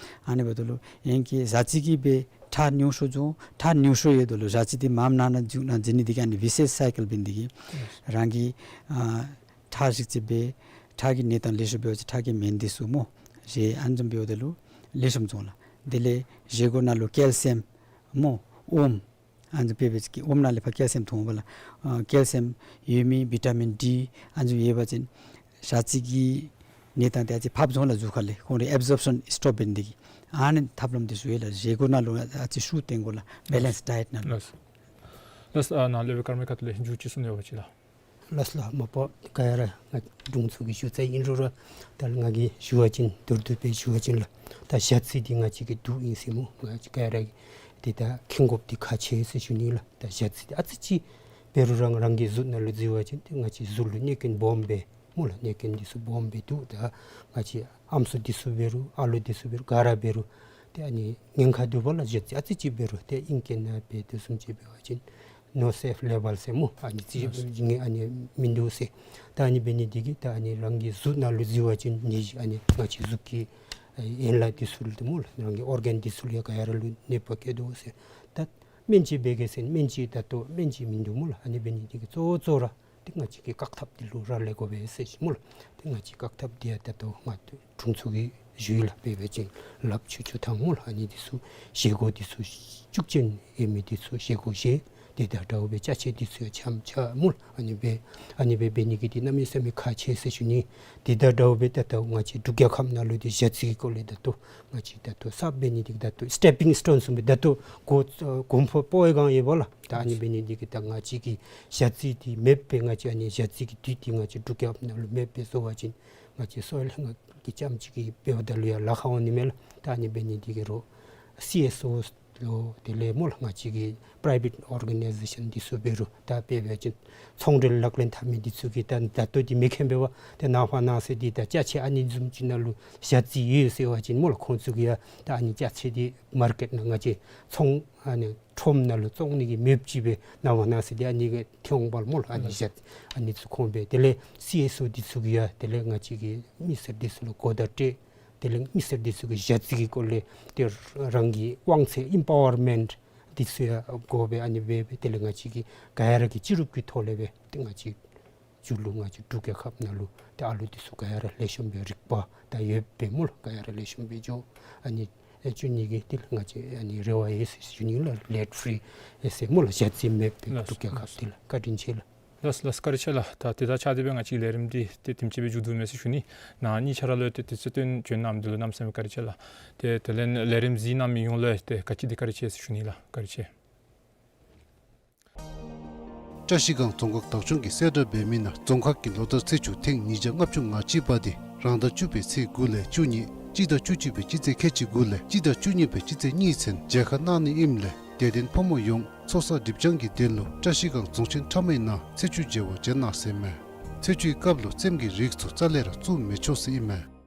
ཨ་ནི་འབདཝ་ད་ལུ་ཨིན་གྱི་ཟ་ཅིག་གིས་སྦེ་ཁྲག་ཉུང་སུ་འགྱོ་ཁྲག་ཉུང་སུ་ཡོད་ད་ལུ་ཟ་ཅིག་འདི་མངམ་ནང་ན་འགྱོ་ནང་འགྱོ་ནི་འདི་གིས་ཨ་ནི་བི་ཤེས་སའི་ཀལ་འབད་ནི་འདི་གིས་རང་གི་ཨ་ཁྲག་ཞིབ་དཔྱད་འབད་ཁྲག་གི་གནས་སྟངས་ལེགས་ཤོམ་འབད་བ་ཅིན་ཁྲག་གི་སྨན་འདི་ཚུ་སྨོ་རེ་ཨ་ནི་བཟུམ་འབདཝ་ད་ལུ་ལེགས་ཤོམ་འགྱོ་འོང་ལགས། དེ་ལས་བཞེས་སྒོ་ནང་ལུ་ཀེལ་སི་ཡམ་སྨོ་ཨོམ་ཨ་ནི་འབད་བ་ཅིན་ཨོམ་ནང་ལས་ཕར་ཀེལ་སི་ཡམ་ཐོན་འོང་པ་ལགས། ཨ་ཀེལ་སི་ཡམ་ཡོད་མི་བི་ཊ་མིན་ཌི་ཨ་ནི་ཡོད་པ་ཅིན་ཟ་ཅིག་གི་གནས་སྟངས་འདི་ཨ་ཙི་ཕབ་འགྱོ་འོང་ལགས་རྒྱུ་ཁ་ལས། ཁོང་རའི་ཨེབ་ཟོརབ་ཤཱན་སི་ཊོབ་འབད་ནི་འདི་གིས་ཨ་ནི་ཐབས་ལམ་འདི་ཚུ་ཡོད་ལགས། བཞེས་སྒོ་ནང་ལུ་ཨ་ཙི་ཤུགས་བཏོན་དགོ་ལགས། བེ་ལེནསི་ཌའེཊ་ནང་ལུ། ལགས་ལགས། ཨ་ནཱ་ལས་སྦེ་ཀརྨའི་ཁ་ཐུག་ལས་མཇུག་ཅིག་གསུང་ནི་ཡོད་པ་ཅིན་ལགས། ལགས་ལགས། མ་པ་ག་ར་ང་དྲུང་འཚོ་གིས་ཞུ་ཚར་ཨིན་རུང་ར་ད་ང་གིས་ཞུ་བ་ཅིན་མདོར་བསྡུས་སྦེ་ཞུ་བ་ཅིན་ལགས། ད་ཞ་ཚིགས་འདི་ང་བཅས་ཀྱི་དུག་ཨིན་ཟེར་སྨོ། ང་བཅས་ག་ར་གིས་འདི་ད་མཁྱེན་དགོཔ་འདི་ཁག་ཆེ་ཟེར་ཞུ་ནི་ལགས། ད་ཞ་ཚིགས་འདི་ཨ་ཙི་ཅིག་འབད་རུང་རང་རང་གི་གཟུགས་ནང་ལུ་འཛུལ་བ་ཅིན་ཏེ་ང་བཅས་གཟུགས་ལུ་གནོད་སྐྱོན་སྦོམ་སྦེ་སྨོ་ལགས། གནོད་སྐྱོན་འདི་ཚུ་སྦོམ་སྦེ་འདུག། ད་ང་བཅས་ཨམ་སྲུ་འདི་ཚུ་འབད་རུང་ཨ་ལོ་འདི་ཚུ་འབད་རུང་ག་ར་འབད་རུང་ ཏེ་ཨ་ནི་ཉེན་ཁ་འདུག་པ་ལགས། ཞ་རྩི་ཨ་ཙི་ཅིག་འབད་རུང་ཏེ་ཨིང་སྐད་ནང་འབད་དེ་བཟུམ་ཅིག་འབད་བ་ཅིན་no safe label ཟེར་སྨོ། ཨ་ནི་རྩི་ཨ་ནི་ཨ་ནི་མིན་འདུག་ཟེར། ད་ཨ་ནི་འབད་ནི་འདི་གིས་ད་ཨ་ནི་རང་གི་གཟུགས་ནང་ལུ་རྩི་བ་ཅིན་ནད་གཞི་ཨ་ནི་ང་བཅས་གཟུགས་ཀྱི་ཨེ་ཡན་ལག་འདི་ཚུ་ལུ་ཏེ་སྨོ་ལགས། རང་གི་ཨོར་གཱན་འདི་ཚུ་ལུ་ཡང་ག་ཡ་ར་ལུ་གནོད་པ་བཀལ་དོ་ཟེར། ད་སྨན་དཔྱད་འབད་གེ་ཟེར་སྨན་དཔྱད་ད་ལྟོ་སྨན་དཔྱད་མིན་འདུག་སྨོ་ལགས། ཨ་ནི་འབད་ནི་འདི་གིས་གཙོ་བོ་གཙོ་ར་ཏེ་ང་བཅས་ཀྱིས་བཀག་ཐབས་འདི་ལུ་རག་ལས་དགོ་པས་ཟེར་ཞུ་སྨོ་ལགས། ཏེ་ང་བཅས་བཀག་ཐབས་འདི་ཡང་ད་ལྟོ་ང་དྲུང་འཚོ་གིས་ཞུ་ཡི་ལགས། འབད་བ་ཅིན་ལགཔ་ཆུ་ཆུ་དང་སྨོ་ལགས། ཨ་ནི་འདི་ཚུ་བཞེས་སྒོ་འདི་ཚུ་ཤུགས་ཅན་ཡོད་མི་འདི་ཚུ་བཞེས་སྒོ་བཞེས། དེ་དང་འདྲཝ་སྦེ་ཅ་ཆས་འདི་ཚུ་ཡང་འཆམ་འཆམ་སྨོ་ལགས། ཨ་ནི་སྦེ་ཨ་ནི་སྦེ་འབད་ནི་གིས་འདི་གནམ་མེད་ས་མེད་ཁག་ཆེ་ཟེར་ཞུ་ནི། དེ་དང་འདྲཝ་སྦེ་ད་ལྟོ་ང་བཅས་འབྲུག་རྒྱལ་ཁབ་ནང་ལུ་འདི་ཞ་རྩི་གི་སྐོར་ལས་ད་ལྟོ་ང་བཅས་ད་ལྟོ་གསརཔ་འབད་ནི་འདི་ད་ལྟོ་སི་ཊེ་པིང་སི་ཊོན་བཟུམ་སྦེ་ད་ལྟོ་འགོ་གོམ་པ་སྤོ་བའི་སྒང་ཡོད་པ་ལགས། ད་ཨ་ནི་འབད་ནི་འདི་གིས་ད་ང་བཅས་ཀྱི་ཞ་རྩི་འདི་མེདཔ་སྦེ་ང་བཅས་ཨ་ནི་ཞ་རྩི་གི་དུས་འདི་ང་བཅས་འབྲུག་རྒྱལ་ཁབ་ནང་ལུ་མེདཔ་སྦེ་བཟོ་བ་ཅིན་ང་བཅས་སོ་ལས་ང་གི་རྐྱངམ་ཅིག་གིས་འབདཝ་ད་ལུ་ཡང་ལཱ་ཁག་འོང་ནི་མས་ལགས། ད་ཨ་ནི་འབད་ནི་འདི་གིས་རོགས་སི་ཨེསི་ཨོ་ལོ་དེ་ལས་སྨོ་ལགས་ང་བཅས་ཀྱི་པི་རའི་བེཊ་ཨོར་ག་ནའི་ཟེ་ཤཱན་འདི་ཚུ་འབད་རུང་ད་དཔེ་འབད་བ་ཅིན་ཚོང་འབྲེལ་ལག་ལེན་འཐབ་མི་འདི་ཚུ་གིས་ད་ད་ལྟོ་འདི་མེད་མཁན་འབད་བ་ཏེ་ནངས་པ་གནངས་ཚེ་འདི་ད་ཅ་ཆས་ཨ་ནི་བཟུམ་ཅིག་ནང་ལུ་ཞ་རྩི་ཡོད་ཟེར་བ་ཅིན་སྨོ་ལགས་ཁོང་ཚུ་གིས་ཡང་ད་ཨ་ནི་ཅ་ཆས་འདི་མར་ཀེཊ་ནང་ང་བཅས་ཚོང་ཨ་ནི་ཁྲོམ་ནང་ལུ་བཙོང་ནི་གི་མེདཔ་ཅིག་སྦེ་ནངས་པ་གནངས་ཚེ་འདི་ཨ་ནི་གི་ཐོན་འོང་པ་ལགས་སྨོ་ལགས། ཨ་ནི་ཞ་ཨ་ནི་ཚུ་ཁོང་སྦེ་དེ་ལས་སི་ཨེསི་ཨོ་འདི་ཚུ་གིས་ཡང་དེ་ལས་ང་བཅས་ཀྱི་མི་སེར་འདི་ཚུ་ལུ་གོ་བརྡ་སྤྲོད། དེ་ལས་མི་སེར་འདི་ཚུ་གིས་ཞ་རྩི་གི་སྐོར་ལས་ཏེ་རང་གི་དབང་ཚད་ཨིམ་པ་ཝར་མེནཊ་འདི་ཚུ་ཡང་དགོ་པས། ཨ་ནི་སྦེ་སྦེ་དེ་ལས་ང་བཅས་ཀྱིས་ག་ཡ་ར་གིས་སྤྱི་རུབ་ཀྱི་ཐོག་ལས་སྦེ་ཏེ་ང་བཅས་མཇུག་ལུ་ང་བཅས་འབྲུག་རྒྱལ་ཁབ་ནང་ལུ་ཏེ་ཨ་ལུ་འདི་ཚུ་ག་ཡ་ར་ལེགས་ཤོམ་སྦེ་རིག་པ་དང་ཡོདཔ་སྦེ་སྨོ་ལགས་ག་ཡ་ར་ལེགས་ཤོམ་སྦེ་འགྱོ་ཨ་ནི་ཨེ་བཅུག་ནི་གི་དེ་ལས་ང་བཅས་ཨ་ནི་རེ་བ་ཡོད་ཟེར་ཞུ་ནི་ལགས། ལེཊ་ཕི་རི་ཨེ་ཟེར་སྨོ་ལགས་ཞ་རྩི་མེདཔ་སྦེ་ལགས་འབྲུག་རྒྱལ་ཁབ་འདི་ལགས། བཀའ་དྲིན་ཆེ་ལགས། ལགས་ལགས་བཀའ་དྲིན་ཆེ་ལགས། ད་དེ་དང་གཅིག་ཁར་སྦེ་ང་བཅས་ལས་རིམ་འདི་ཏེ་དེམ་ཅིག་སྦེ་མཇུག་བསྡུ་མས་ཟེར་ཞུ་ནི། ནཱ་གཉིས་ཆ་ར་ལུ་ཏེ་དུས་ཚོད་བཏོན་བྱོན་གནང་མི་འདི་ལུ་གནམ་མེད་ས་མེད་བཀའ་དྲིན་ཆེ་ལགས། ཏེ་དེ་ལས་ལས་རིམ་གཟིགས་གནང་མི་ཡོངས་ལུ་ཏེ་ག་ཅི་འདི་བཀའ་དྲིན་ཆེ་ཟེར་ཞུ་ནི་ལགས། བཀའ་དྲིན་ཆེ། བཀྲ་ཤིས་སྒང་རྫོང་ཁག་བདག་སྐྱོང་གིས་གསལ་བསྒྲགས་འབད་མི་ནང་རྫོང་ཁག་གི་ལོ་ལྟར་ཚེས་བཅུ་ཐེངས་ཉིས་བརྒྱ་ལྔ་བཅུ་ང་གཅིག་པ་དེ་རང་ཟླ་བཅུ་པའི་ཚེས་དགུ་ལས་བཅུ་གཉིས་སྤྱི་ཟླ་བཅུ་གཅིག་པའི་སྤྱི་ཚེས་ཁལ་གཅིག་དགུ་ལས་སྤྱི་ཟླ་བཅུ་གཉིས་པའི་སྤྱི་ཚེས་གཉིས་ཚུན་མཇལ་ཁ་གནང་ནི་ཨིནམ་ལས་དད་ལྡན་ཕོ་མོ་ཡོངས་ཚོགས་བསགས་སྒྲིབ་སྦྱང་གི་དོན་ལུ་བཀྲ་ཤིས་སྒང་རྫོང་ཆེན་ཁྲ་མོའི་ནང་ཚེས་བཅུ་མཇལ་བར་བྱོན་གནང་ཟེར་མས། ཚེས་བཅུའི་སྐབས་ལུ་རྩེདམོ་གི་རིགས་ཚུ་རྩ་ལས་ར་བཙུགས་མི་ཆོག་ཟེར་ཨིན་མས།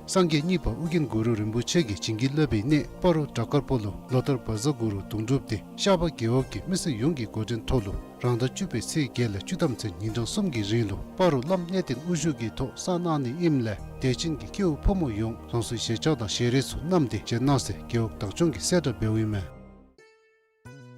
སངས་རྒྱས་གཉིས་པ་ཨོ་རྒྱན་གུ་རུ་རིན་པོ་ཆེ་གིས་བྱིན་གྱིས་བརླབས་པའི་གནས་སྤ་རོ་བྲག་དཀར་པོ་ལུ་ལོ་ལྟར་བཛྲ་གུ་རུ་གདུང་སྒྲུབ་སྟེ་ཤར་པ་རྒེད་འོག་གི་མི་སེར་ཡོངས་ཀྱི་འགོ་འདྲེན་ཐོག་ལུ་རང་ཟླ་བཅུ་པའི་ཚེས་བརྒྱད་ལས་བཅུ་ཐམ་ཚུན་ཉིན་གྲངས་གསུམ་གྱི་རིང་ལུ་སྤ་རོ་བླམ་གནས་བརྟན་དབུ་བཞུགས་ཀྱི་ཐོག་བསགས་གནང་ནི་ཨིནམ་ལས་དད་ཅན་གྱི་སྐྱེ་བོ་ཕོ་མོ་ཡོངས་རང་སོའི་ཞལ་ཆས་དང་ཞལ་རས་ཚུ་བསྣམས་ཏེ་བྱོན་གནང་ཟེར་རྒེད་འོག་བདག་སྐྱོང་གིས་གསལ་བསྒྲགས་འབདཝ་ཨིན་མས།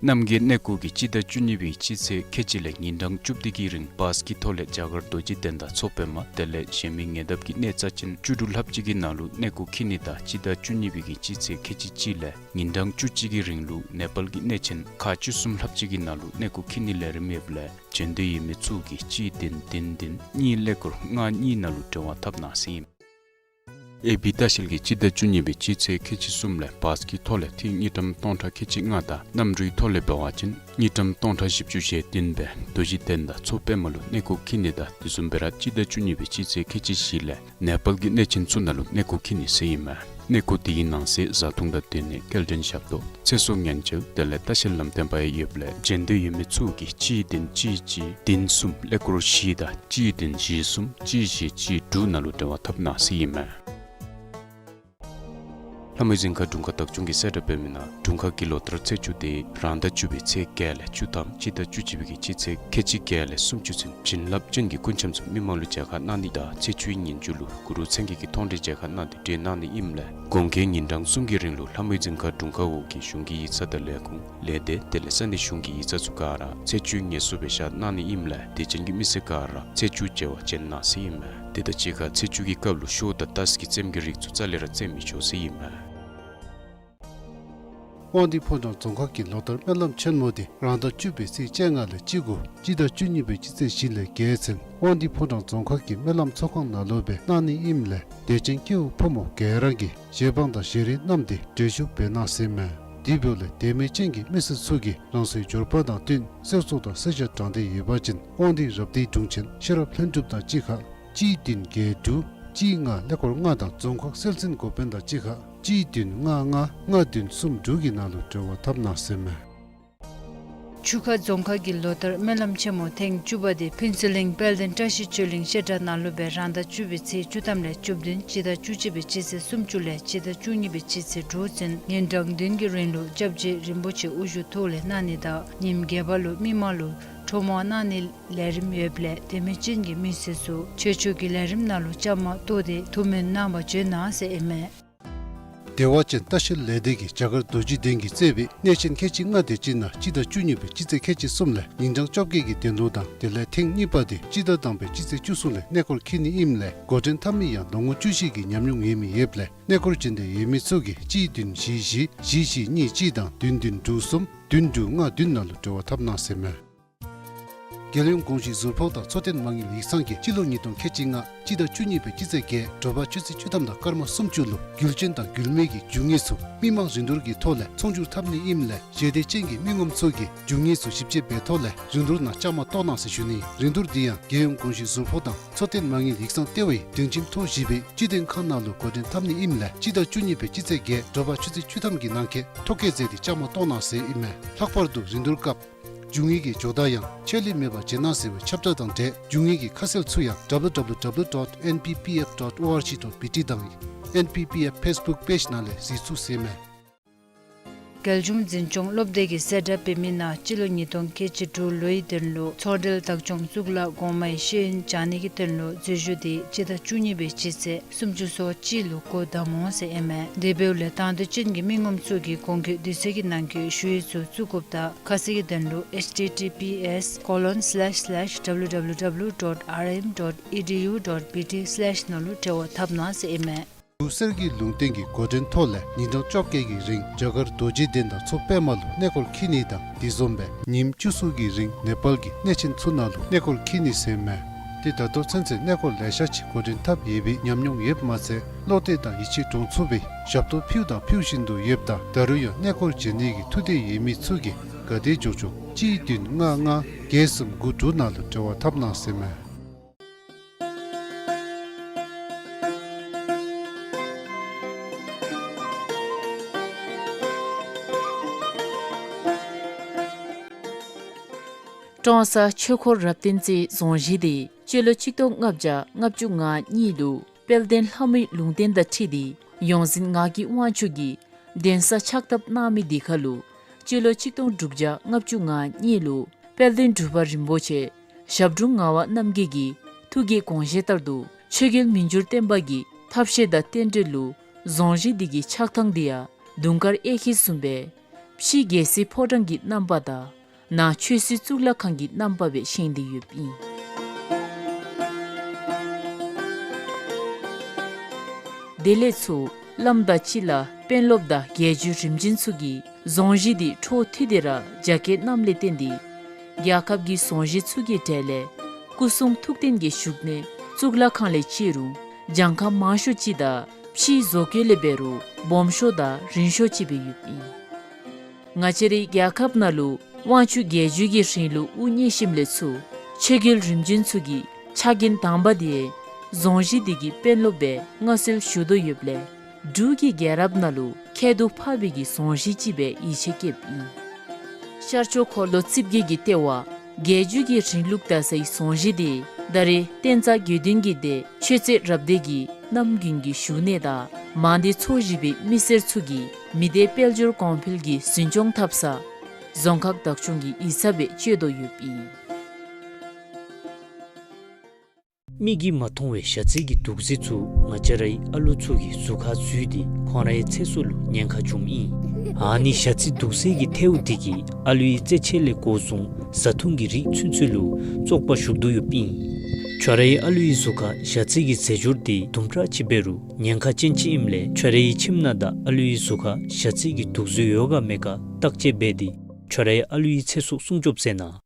རྣམ་རྒྱལ་གནས་སྐོར་གྱིས་སྤྱི་ཟླ་བཅུ་གཉིས་པའི་སྤྱི་ཚེས་ཁལ་གཅིག་ལས་ཉིན་གྲངས་བཅུ་བདུན་གྱི་རིང་བཱས་ཀྱི་ཐོག་ལས་རྒྱ་གར་རྡོ་རྗེ་གདན་དང་མཚོ་པདྨ་དེ་ལས་གཞན་མི་ཉེ་འདབས་ཀྱི་གནས་རྩ་ཅན་བཅུ་དྲུག་ལྷགཔ་ཅིག་གི་ནང་ལུ་གནས་སྐོར་འཁྱིད་ནི་དང་སྤྱི་ཟླ་བཅུ་གཉིས་པའི་གི་སྤྱི་ཚེས་ཁལ་གཅིག་གཅིག་ལས་ཉིན་གྲངས་བཅུ་གཅིག་གི་རིང་ལུ་ནེ་པཱལ་གྱི་གནས་ཆེན་ཁག་བཅུ་གསུམ་ལྷགཔ་ཅིག་གི་ནང་ལུ་གནས་སྐོར་འཁྱིད་ནི་ལས་རིམ་ཡོདཔ་ལས་བྱོན་འདོད་ཡོད་མི་ཚུ་གིས་གཅིག་བདུན་བདུན་བདུན་གཉིས་ཀླད་ཀོར་ལྔ་གཉིས་ནང་ལུ་འབྲེལ་བ་འཐབ་གནང་ཟེར་ཨིན། ཨེ་བི་ལྟ་བཤལ་གྱིས་སྤྱི་ཟླ་བཅུ་གཉིས་པའི་སྤྱི་ཚེས་ཁལ་གཅིག་གསུམ་ལས་བཱས་ཀྱི་ཐོག་ལས་ཐིག་དངུལ་ཀྲམ་སྟོང་ཕྲག་ཁལ་གཅིག་ལྔ་དང་གནམ་གྲུའི་ཐོག་ལས་འབད་བ་ཅིན་དངུལ་ཀྲམ་སྟོང་ཕྲག་བཞི་བཅུ་ཞེ་བདུན་སྦེ་རྡོ་རྗེ་གདན་དང་མཚོ་པདྨ་ལུ་གནས་སྐོར་འཁྱིད་ནི་དང་དེ་བཟུམ་སྦེ་ར་སྤྱི་ཟླ་བཅུ་གཉིས་པའི་སྤྱི་ཚེས་ཁལ་གཅིག་བཞི་ལས་ནེ་པཱལ་གྱི་གནས་ཆེན་ཚུ་ནང་ལུ་གནས་སྐོར་འཁྱིད་ནི་ཟེར་ཨིན་མས། གནས་སྐོར་དེ་གི་ནང་གསེས་བཟའ་འཐུང་དང་སྡོད་གནས་སྐྱེལ་འདྲེན་ཞབས་ཏོག་ཚེ་སྲོག་ཉེན་བཅོལ་དེ་ལས་ལྟ་བཤལ་ལམ་སྟོན་པ་ཡང་ཡོདཔ་ལས་བྱོན་འདོད་ཡོད་མི་ཚུ་གིས་གཅིག་བདུན་གཅིག་གཅིག་བདུན་གསུམ་ཀླད་ཀོར་བཞི་དང་གཅིག་བདུན་བཞི་གསུམ་གཅིག་བཞི་གཅིག་དྲུག་ནང་ལུ་འབྲེལ་བ་འཐབ་གནང་ཟེར་ཨིན་མས། ལྷ་མོའི་རྫིང་ཁ་དྲུང་ཁག་བདག་སྐྱོང་གིས་གསལ་བསྒྲགས་འབད་མི་ནང་དྲུང་ཁག་གི་ལོ་ལྟར་ཚེས་བཅུ་དེ་རང་ཟླ་བཅུ་པའི་ཚེས་བརྒྱད་ལས་བཅུ་ཐམ་སྤྱི་ཟླ་བཅུ་གཅིག་པའི་གི་སྤྱི་ཚེས་ཁལ་གཅིག་བརྒྱད་ལས་སུམ་ཅུ་ཚུན་བྱིན་རླབས་ཅན་གྱི་སྐུ་འཆམ་ཚུ་མི་མང་ལུ་མཇལ་ཁ་གནང་ནི་དང་ཚེས་བཅུའི་ཉིན་མཇུག་ལུ་གུ་རུ་མཚན་བརྒྱད་ཀྱི་མཐོང་གྲོལ་མཇལ་ཁ་གནང་སྟེ་གྲོལ་གནང་ནི་ཨིནམ་ལས་དགོངས་རྒྱལ་ཉིན་གྲངས་གསུམ་གྱི་རིང་ལུ་ལྷ་མོའི་རྫིང་ཁ་དྲུང་ཁག་འོག་གི་གཞུང་གི་ཡིག་ཚང་དང་ལས་ཁུངས་ལས་སྡེ་དེ་ལས་ས་གནས་གཞུང་གི་ཡིག་ཚང་ཚུ་ག་ར་ཚེས་བཅུའི་ངལ་གསོ་སྦེ་བཞག་གནང་ནི་ཨིནམ་ལས་དད་ཅན་གྱི་མི་སེར་ག་ར་ཚེས་བཅུ་མཇལ་བར་བྱོན་གནང་ཟེར་ཨིན་མས། དེ་དང་གཅིག་ཁར་ཚེས་བཅུ་གི་སྐབས་ལུ་ཤོ་དང་ཏཱས་ཀྱི་རྩེདམོ་གི་རིགས་ཚུ་རྩ་ལས་ར་རྩེད་མི་ཆོག་ཟེར་ཨིན་མས། དབང་འདུས་ཕོ་བྲང་རྫོང་ཁག་གི་ལོ་ལྟར་སྨོན་ལམ་ཆེན་མོ་དེ་རང་ཟླ་བཅུ་པའི་ཚེས་བཅོ་ལྔ་ལས་བཅུ་དགུ་སྤྱི་ཟླ་བཅུ་གཉིས་པའི་སྤྱི་ཚེས་བཞི་ལས་བརྒྱད་ཚུན་དབང་འདུས་ཕོ་བྲང་རྫོང་ཁག་གི་སྨོན་ལམ་ཚོགས་ཁང་ནང་ལུ་སྦེ་གནང་ནི་ཨིནམ་ལས་དད་ཅན་སྐྱེ་བོ་ཕོ་མོ་ག་ར་གིས་གཞས་བང་དང་གཞས་རིལ་བསྣམས་ཏེ་འགྲན་ཞུགས་འབད་གནང་ཟེར་མས། དེ་འབདཝ་ལས་དད་མོས་ཅན་གྱི་མི་སེར་ཚུ་གིས་རང་སོའི་འབྱོར་པ་དང་བསྟུན་གསེར་གཙུག་དང་གསེར་ཞྭ་དྲང་སྟེ་ཡོད་པ་ཅིན་དབང་འདུས་རབ་སྡེའི་དྲུང་ཆེན་ཤེས་རབ་ལྷུན་གྲུབ་དང་གཅིག་ཁར་གཅིག་བདུན་བརྒྱད་དྲུག་གཅིག་ལྔ་ཀླད་ཀོར་ལྔ་དང་རྫོང་ཁག་སྲོལ་འཛིན་འགོ་དཔོན་དང་གཅིག་ཁར་གཅིག་བདུན་ལྔ་ལྔ་ལྔ་བདུན་གསུམ་དྲུག་གི་ནང་ལུ་འབྲེལ་བ་འཐབ་གནང་ཟེར་མས། ཆུ་ཁ་རྫོང་ཁག་གི་ལོ་ལྟར་སྨོན་ལམ་ཆེན་མོ་ཐེངས་བཅུ་པ་དེ་ཕུན་ཚོགས་གླིང་དཔལ་ལྡན་བཀྲ་ཤིས་ཆོས་གླིང་བཤད་གྲྭ་ནང་ལུ་སྦེ་རང་ཟླ་བཅུ་པའི་ཚེས་བཅུ་ཐམ་ལས་བཅུ་བདུན་སྤྱི་ཟླ་བཅུ་གཅིག་པའི་སྤྱི་ཚེས་སུམ་ཅུ་ལས་སྤྱི་ཟླ་བཅུ་གཉིས་པའི་སྤྱི་ཚེས་དྲུག་ཚུན་ཉིན་གྲངས་བདུན་གྱི་རིང་ལུ་སྐྱབས་རྗེ་རིན་པོ་ཆེ་དབུ་བཞུགས་ཐོག་ལས་གནང་ནི་དང་ཉིནམ་བརྒྱད་པ་ལུ་མི་མང་ལུ་ཁྲོམ་དབང་གནང་ནིའི་ལས་རིམ་ཡོདཔ་ལས་དད་མོས་ཅན་གྱི་མི་སེར་ཚུ་ཆོས་ཕྱོགས་ཀྱི་ལས་རིམ་ནང་ལུ་བཅའ་མར་གཏོགས་ཏེ་ཐུགས་སྨོན་གནང་བར་བྱོན་གནང་ཟེར་ཨིན་མས། བདེ་བ་ཅན་ལྟ་བཤལ་ལས་སྡེ་གིས་རྒྱ་གར་རྡོ་རྗེ་གདན་གྱིས་གཙོས་པའི་གནས་ཆེན་ཁལ་གཅིག་ལྔ་དེ་ཅིག་ནང་སྤྱི་ཟླ་བཅུ་གཉིས་པའི་སྤྱི་ཚེས་ཁལ་གཅིག་གསུམ་ལས་ཉིན་གྲངས་བཅོ་བརྒྱད་ཀྱི་གདན་ལུང་དང་དེ་ལས་ཐེངས་གཉིས་པ་དེ་སྤྱི་ཟླ་དང་པའི་སྤྱི་ཚེས་བཅུ་གསུམ་ལས་གནས་སྐོར་འཁྱིད་ནི་ཨིནམ་ལས་འགོ་འདྲེན་འཐབ་མི་ཡང་ལོ་ངོ་བཅུ་བཞི་གི་ཉམས་མྱོང་ཡོད་མི་ཡོདཔ་ལས་གནས་སྐོར་འབྱོན་འདོད་ཡོད་མི་ཚུ་གིས་གཅིག་བདུན་བཞི་བཞི་བཞི་བཞི་གཉིས་གཅིག་དང་བདུན་བདུན་དྲུག་གསུམ་བདུན་དྲུག་ལྔ་བདུན་ནང་ལུ་འབྲེལ་བ་འཐབ་གནང་ཟེར་མས། རྒྱལ་ཡོངས་ཀུང་སི་ཟུར་ཕོགས་དང་འཚོ་རྟེན་མ་དངུལ་ཡིག་ཚང་གིས་སྤྱི་ལོ་ཉིས་སྟོང་ཁལ་གཅིག་ལྔ་སྤྱི་ཟླ་བཅུ་གཉིས་པའི་སྤྱི་ཚེས་བརྒྱད་དྲོ་པ་ཆུ་ཚོད་བཅུ་ཐམ་དང་སྐར་མ་སུམ་ཅུ་ལུ་རྒྱུ་ཆེན་དང་རྒྱུ་མེད་ཀྱི་རྒྱུ་དངོས་ཚུ་མི་མང་རིན་བསྡུར་གྱི་ཐོག་ལས་ཚོང་སྒྱུར་འཐབ་ནི་ཨིནམ་ལས་ཞེ་འདོད་ཅན་གྱི་མི་ངོམ་ཚུ་གིས་རྒྱུ་དངོས་ཚུ་ཞིབ་དཔྱད་འབད་ཐོག་ལས་རིན་བསྡུར་ནང་བཅའ་མར་གཏོགས་གནང་ཟེར་ཞུ་ནི། རིན་བསྡུར་འདི་ཡང་རྒྱལ་ཡོངས་ཀུང་སི་ཟུར་ཕོགས་དང་འཚོ་རྟེན་མ་དངུལ་ཡིག་ཚང་ལྟེ་བའི་སྒྲིང་ཁྱིམ་ཐོག་བཞི་པའི་སྤྱི་དོན་ཁང་ནང་ལུ་འགོ་འདྲེན་འཐབ་ནི་ཨིནམ་ལས་སྤྱི་ཟླ་བཅུ་གཉིས་པའི་སྤྱི་ཚེས་བརྒྱད་དྲོ་པ་ཆུ་ཚོད་བཅུ་ཐམ་གྱི་ནང་འཁོད་ཐོ་བཀོད་མཛད་དེ་བཅའ་མར་གཏོགས་གནང་ཟེར་ཨིན་མས། ལྷག་པར་དུ་རིན་བསྡུར་སྐབས་རྒྱུ་དངོས་ཀྱི་ཇོ་བདག་ཡང་ཆད་ལུས་མེད་པར་བྱིན་གནང་ཟེར་བའི་ཁྱབ་བསྒྲགས་དང་འབྲེལ་རྒྱུ་དངོས་ཀྱི་ཁ་གསལ་ཚུ་ཡང་W W W dot N P P F dot O R G dot B T དང་N P P F Facebook page ནང་ལས་གཟིགས་ཚུགས་ཟེར་མས། རྒྱལ་གཞུང་འཛིན་སྐྱོང་སློབ་སྡེ་གིས་གསལ་བསྒྲགས་འབད་མི་ནང་སྤྱི་ལོ་ཉིས་སྟོང་ཁལ་གཅིག་དྲུག་ལོའི་དོན་ལུ་ཚོང་འབྲེལ་བདག་སྐྱོང་གཙུག་ལག་གོང་མའི་ཤེས་ཡོན་སྦྱང་ནི་གི་དོན་ལུ་འཛུལ་ཞུགས་དེ་སྤྱི་ཟླ་བཅུ་གཉིས་པའི་སྤྱི་ཚེས་སུམ་ཅུ་སོ་གཅིག་ལུ་འགོ་དམ་འོང་ཟེར་ཨིན་མས། དེ་འབདཝ་ལས་དང་འདོད་ཅན་གྱི་མི་ངོམ་ཚུ་གིས་གོང་འཁོད་དུས་ཚོད་ཀྱི་ནང་འཁོད་ཞུ་ཡིག་ཚུ་བཙུགས་དགོཔ་དང་ཁ་གསལ་གྱི་དོན་ལུ་H T T P S colon slash slash W W W dot R M dot E D U dot B T slash ནང་ལུ་འབྲེལ་བ་འཐབ་གནང་ཟེར་ཨིན་མས། གསེར་གྱི་ལུང་བསྟན་གྱི་འགོ་འདྲེན་ཐོག་ལས་ཉིན་གྲངས་བཅོ་བརྒྱད་ཀྱི་རིང་རྒྱ་གར་རྡོ་རྗེ་གདན་དང་མཚོ་པདྨ་ལུ་གནས་སྐོར་འཁྱིད་ནི་དང་དེ་བཟུམ་སྦེ་ཉིནམ་བཅུ་གསུམ་གྱི་རིང་ནེ་པཱལ་གྱི་གནས་ཆེན་ཚུ་ནང་ལུ་གནས་སྐོར་འཁྱིད་ནི་ཟེར་མས། ཏེ་ད་ལྟོ་ཚུན་ཚོད་གནས་སྐོར་ལེ་ཤ་ཅིག་འགོ་འདྲེན་འཐབ་ཡོད་པའི་ཉམས་མྱོང་ཡོདཔ་མ་ཚད་བློ་གཏད་དང་ཡིད་ཆེས་འདྲོངས་ཚུགས་པའི་ཞབས་ཏོག་ཕུལཝ་དང་ཕུལ་བཞིན་དུ་ཡོདཔ་ད་ད་རུང་ཡང་གནས་སྐོར་འབྱོན་ནི་གི་ཐུགས་འདོད་ཡོད་མི་ཚུ་གིས་ག་དེ་མགྱོགས་མགྱོགས་གཅིག་བདུན་ལྔ་ལྔ་བརྒྱད་གསུམ་དགུ་དྲུག་ནང་ལུ་འབྲེལ་བ་འཐབ་གནང་ཟེར་མས། ཀྲོང་གསར་ཆོས་འཁོར་རབ་བརྟན་རྩེའི་རྫོང་གཞིས་དེ་སྤྱི་ལོ་ཆིག་སྟོང་ལྔ་བརྒྱ་ལྔ་བཅུ་ང་གཉིས་ལུ་དཔལ་ལྡན་ལྷ་མོའི་ལུང་བསྟན་དང་འཁྲིལ་ཏེ་ཡོངས་འཛིན་ངག་གི་དབང་ཕྱུག་གིས་གདན་ས་ཕྱག་བཏབ་གནང་མི་དེ་ཁར་ལུ་སྤྱི་ལོ་ཆིག་སྟོང་དྲུག་བརྒྱ་ལྔ་བཅུ་ང་གཉིས་ལུ་དཔལ་ལྡན་འབྲུག་པ་རིན་པོ་ཆེ་ཞབས་དྲུང་ངག་དབང་རྣམ་རྒྱལ་གྱི་ཐུགས་བསྐྱེད་དགོངས་བཞེད་ལྟར་དུ་ཆོས་རྒྱལ་མི་འགྱུར་བརྟན་པ་གི་ཐབས་ཤེས་དང་རྟེན་འབྲེལ་ལུ་རྫོང་གཞིས་དེ་གི་ཆགས་ཐངས་དེ་ཡང་དུང་དཀར་གཡས་འཁྱིལ་བཟུམ་སྦེ་ཕྱི་རྒྱལ་སྲིད་ཕོ་བྲང་གི་རྣམ་པ་དང་ནང་ཆོས་སྲིད་གཙུག་ལག་ཁང་གི་རྣམ་པ་སྦེ་བཞེངས་ཏེ་ཡོདཔ་ཨིན། དེ་ལས་ཚུར་བླམ་དང་གཅིག་ཁར་དཔོན་སློབ་དང་རྒྱལ་བརྒྱུད་རིམ་བྱོན་ཚུ་གིས་རྫོང་གཞིས་དེ་འཕྲོ་མཐུད་དེ་ར་རྒྱ་བསྐྱེད་གནངམ་ལས་བརྟེན་ཏེ་རྒྱལ་ཁབ་ཀྱི་རྫོང་གཞིས་ཚུ་གི་གྲས་ལས་སྐུ་གསུང་ཐུགས་རྟེན་གྱི་བཞུགས་གནས་གཙུག་ལག་ཁང་ལས་བརྩིས་རུང་གྱངས་ཁ་མང་ཤོས་ཅིག་དང་ཕྱིའི་བཟོ་བཀོད་ལས་འབད་རུང་སྦོམ་ཤོས་དང་རིང་ཤོས་ཅིག་སྦེ་ཡོདཔ་ཨིན། ང་བཅས་རའི་རྒྱལ་ཁབ་ནང་ལུ་དབང་ཕྱུག་རྒྱལ་བརྒྱུད་ཀྱི་རིང་ལུགས་དབུ་བརྙེས་ཞིནམ་ལས་ཚུར་ཆོས་རྒྱལ་རིམ་བྱོན་ཚུ་གི་ཕྱག་འགན་དང་པ་དེ་རྫོང་གཞིས་དེ་གི་དཔོན་སློབ་སྦེ་མངའ་གསོལ་ཞུ་དོ་ཡོདཔ་ལས་འབྲུག་གི་རྒྱལ་རབས་ནང་ལུ་ཁྱད་དུ་འཕགས་པའི་གི་རྫོང་གཞིས་ཅིག་སྦེ་ཡིད་ཆེས་བསྐྱེདཔ་ཨིན། ཤར་ཕྱོགས་འཁོར་ལོ་རྩིབས་བརྒྱད་ཀྱི་ལྟེ་བ་རྒྱལ་བརྒྱུད་ཀྱི་རིང་ལུགས་དར་སའི་རྫོང་གཞིས་དེ་ད་རེས་བསྟན་རྩ་དགེ་འདུན་གྱི་སྡེ་ཆོས་རྩེ་རབ་སྡེ་གི་རྣམ་རྒྱུན་གྱི་བཞུགས་གནས་དང་མང་སྡེ་ཚོ་བཞི་པའི་མི་སེར་ཚུ་གིས་མི་སྡེ་དཔལ་འབྱོར་གོང་འཕེལ་གྱི་འཛིན་སྐྱོང་འཐབ་ས་རྫོང་ཁག་བདག་སྐྱོང་གི་ཡིག་ཚང་སྦེ་སྤྱོད་དོ་ཡོདཔ་ཨིན། མིག་གིས་མ་མཐོང་བའི་ཞ་རྩི་གི་དུག་རྫས་ཚུ་ང་བཅས་རའི་ཨ་ལུ་ཚུ་གི་གཟུགས་ཁར་འཛུལ་ཏེ་ཁོང་རའི་ཚེ་སྲོག་ལུ་ཉེན་ཁ་འབྱུངམ་ཨིན། ཨ་ནི་ཞ་རྩི་དུག་རྫས་ཀྱི་ཐལཝ་དེ་གིས་ཨ་ལུའི་རྩེད་ཆས་ལས་འགོ་བཟུང་བཟའ་འཐུང་གི་རིགས་ཚུན་ཚོད་ལུ་བཙོག་པ་ཞུགས་དོ་ཡོདཔ་ཨིན། ཁྱོད་རའི་ཨ་ལུའི་གཟུགས་ཁར་ཞ་རྩི་གི་རྫས་སྦྱོར་དེ་དུམ་གྲ་ཅིག་འབད་རུང་ཉེན་ཁ་ཅན་ཅིག་ཨིནམ་ལས་ཁྱོད་རའི་ཁྱིམ་ནང་དང་ཨ་ལུའི་གཟུགས་ཁར་ཞ་རྩི་གི་དུག་རྫས་ཡོད་ག་མེད་ག་བརྟག་དཔྱད་འབད་དེ་ཁྱོད་རའི་ཨ་ལུའི་ཚེ་སྲོག་སྲུང་སྐྱོབ་མཛད་གནང་།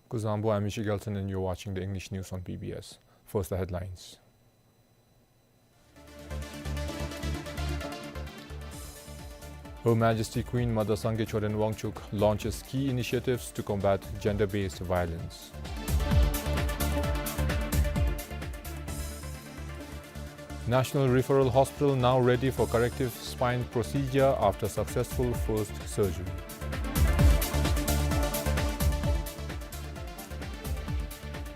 Kuzuzangpo, I'm Michel Gelson and you're watching the English news on P B S. First, the headlines. Her Majesty Queen Mother Sangay Choden Wangchuck launches key initiatives to combat gender-based violence. National Referral Hospital now ready for corrective spine procedure after successful first surgery.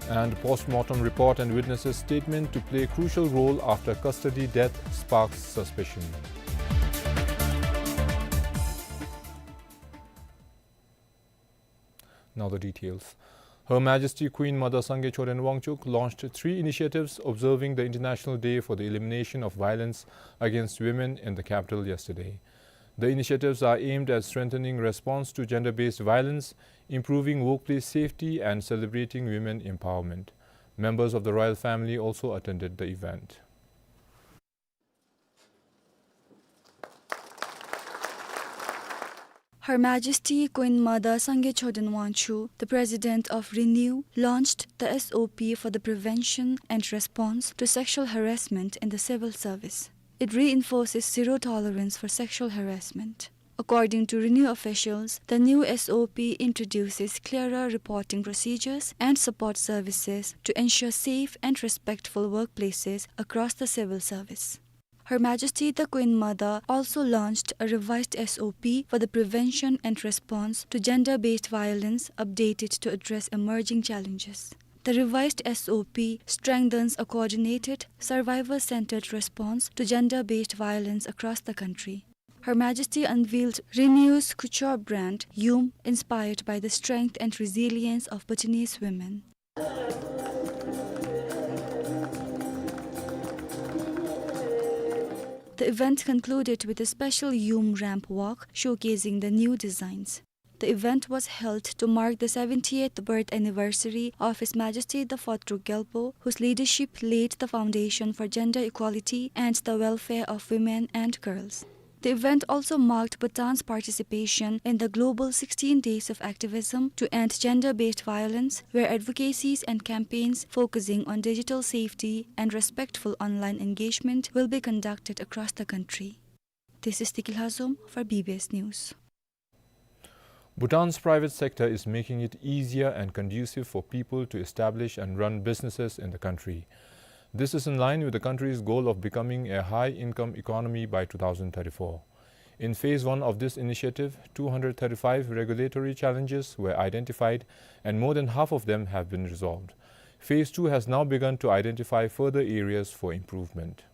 And post-mortem report and witnesses' statement to play crucial role after custody death sparks suspicion. Now the details. Her Majesty Queen Mother Sangay Choden Wangchuck launched three initiatives observing the International Day for the Elimination of Violence Against Women in the capital yesterday. The initiatives are aimed at strengthening response to gender-based violence, improving workplace safety, and celebrating women empowerment. Members of the royal family also attended the event. Her Majesty Queen Mother Sangay Choden Wangchuck, the President of RENEW, launched the S O P for the prevention and response to sexual harassment in the civil service. It reinforces zero tolerance for sexual harassment. According to RENEW officials, the new S O P introduces clearer reporting procedures and support services to ensure safe and respectful workplaces across the civil service. Her Majesty the Queen Mother also launched a revised S O P for the prevention and response to gender-based violence, updated to address emerging challenges. The revised S O P strengthens a coordinated, survivor-centered response to gender-based violence across the country. Her Majesty unveiled RENEW's couture brand, Yum, inspired by the strength and resilience of Bhutanese women. The event concluded with a special Yum ramp walk showcasing the new designs. The event was held to mark the seventieth birth anniversary of His Majesty the Fourth Druk Gyalpo, whose leadership laid the foundation for gender equality and the welfare of women and girls. The event also marked Bhutan's participation in the global sixteen Days of Activism to end gender-based violence, where advocacies and campaigns focusing on digital safety and respectful online engagement will be conducted across the country. This is Tiki Lhazom for B B S News. Bhutan's private sector is making it easier and conducive for people to establish and run businesses in the country. This is in line with the country's goal of becoming a high-income economy by two thousand thirty-four. In phase one of this initiative, two hundred thirty-five regulatory challenges were identified and more than half of them have been resolved. Phase two has now begun to identify further areas for improvement.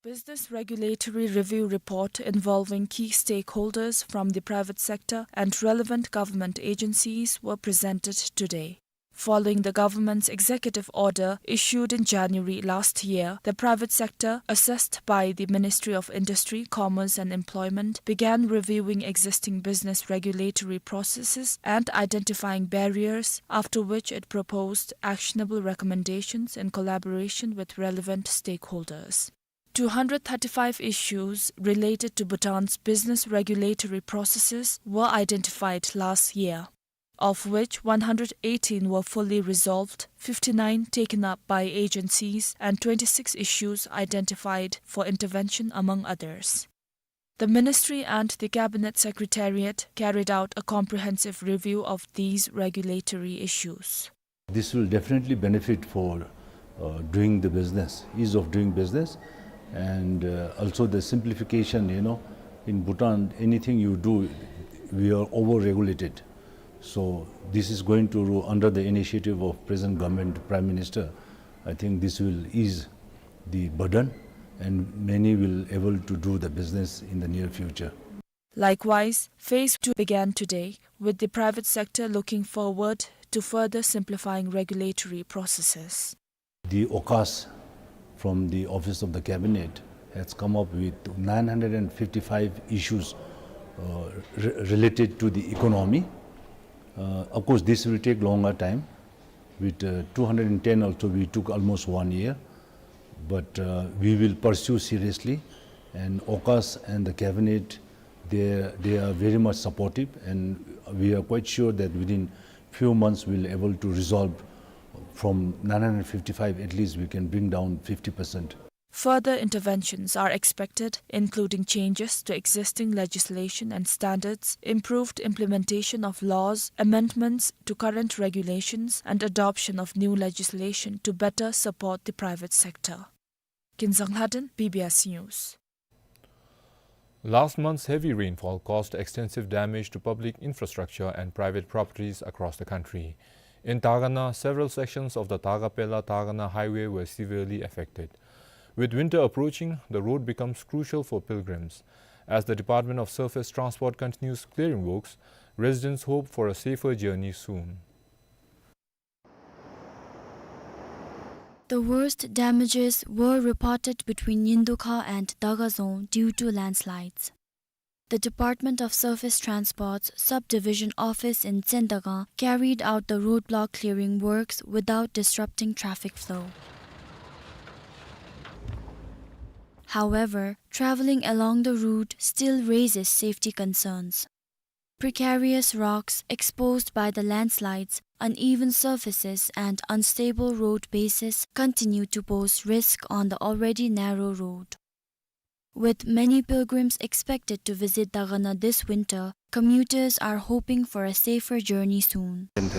Business Regulatory Review Report involving key stakeholders from the private sector and relevant government agencies were presented today. Following the government's executive order issued in January last year, the private sector, assessed by the Ministry of Industry, Commerce and Employment, began reviewing existing business regulatory processes and identifying barriers, after which it proposed actionable recommendations in collaboration with relevant stakeholders. Two hundred thirty-five issues related to Bhutan's business regulatory processes were identified last year, of which one hundred eighteen were fully resolved, fifty-nine taken up by agencies, and twenty-six issues identified for intervention, among others. The ministry and the Cabinet Secretariat carried out a comprehensive review of these regulatory issues. This will definitely benefit for, uh, doing the business, ease of doing business, and, uh, also the simplification, you know, in Bhutan, anything you do, we are over-regulated. So this is going to, under the initiative of present government, Prime Minister, I think this will ease the burden and many will able to do the business in the near future. Likewise, phase two began today, with the private sector looking forward to further simplifying regulatory processes. The AUKUS from the Office of the Cabinet has come up with nine hundred and fifty-five issues, uh, re-, related to the economy. Uh, of course, this will take longer time. With, uh, two hundred and ten also, we took almost one year. But, uh, we will pursue seriously, and AUKUS and the cabinet, they, they are very much supportive, and we are quite sure that within few months we'll able to resolve from nine hundred fifty-five, at least we can bring down fifty percent. Further interventions are expected, including changes to existing legislation and standards, improved implementation of laws, amendments to current regulations, and adoption of new legislation to better support the private sector. Kinzang Lhaden, B B S News. Last month's heavy rainfall caused extensive damage to public infrastructure and private properties across the country. In Dagana, several sections of the Dagapela-Dagana highway were severely affected. With winter approaching, the road becomes crucial for pilgrims. As the Department of Surface Transport continues clearing works, residents hope for a safer journey soon. The worst damages were reported between Nyindo Kha and Daga Dzong due to landslides. The Department of Surface Transport's Subdivision Office in Tsendagang carried out the roadblock clearing works without disrupting traffic flow. However, traveling along the route still raises safety concerns. Precarious rocks exposed by the landslides, uneven surfaces, and unstable road bases continue to pose risk on the already narrow road. With many pilgrims expected to visit Dagana this winter, commuters are hoping for a safer journey soon. The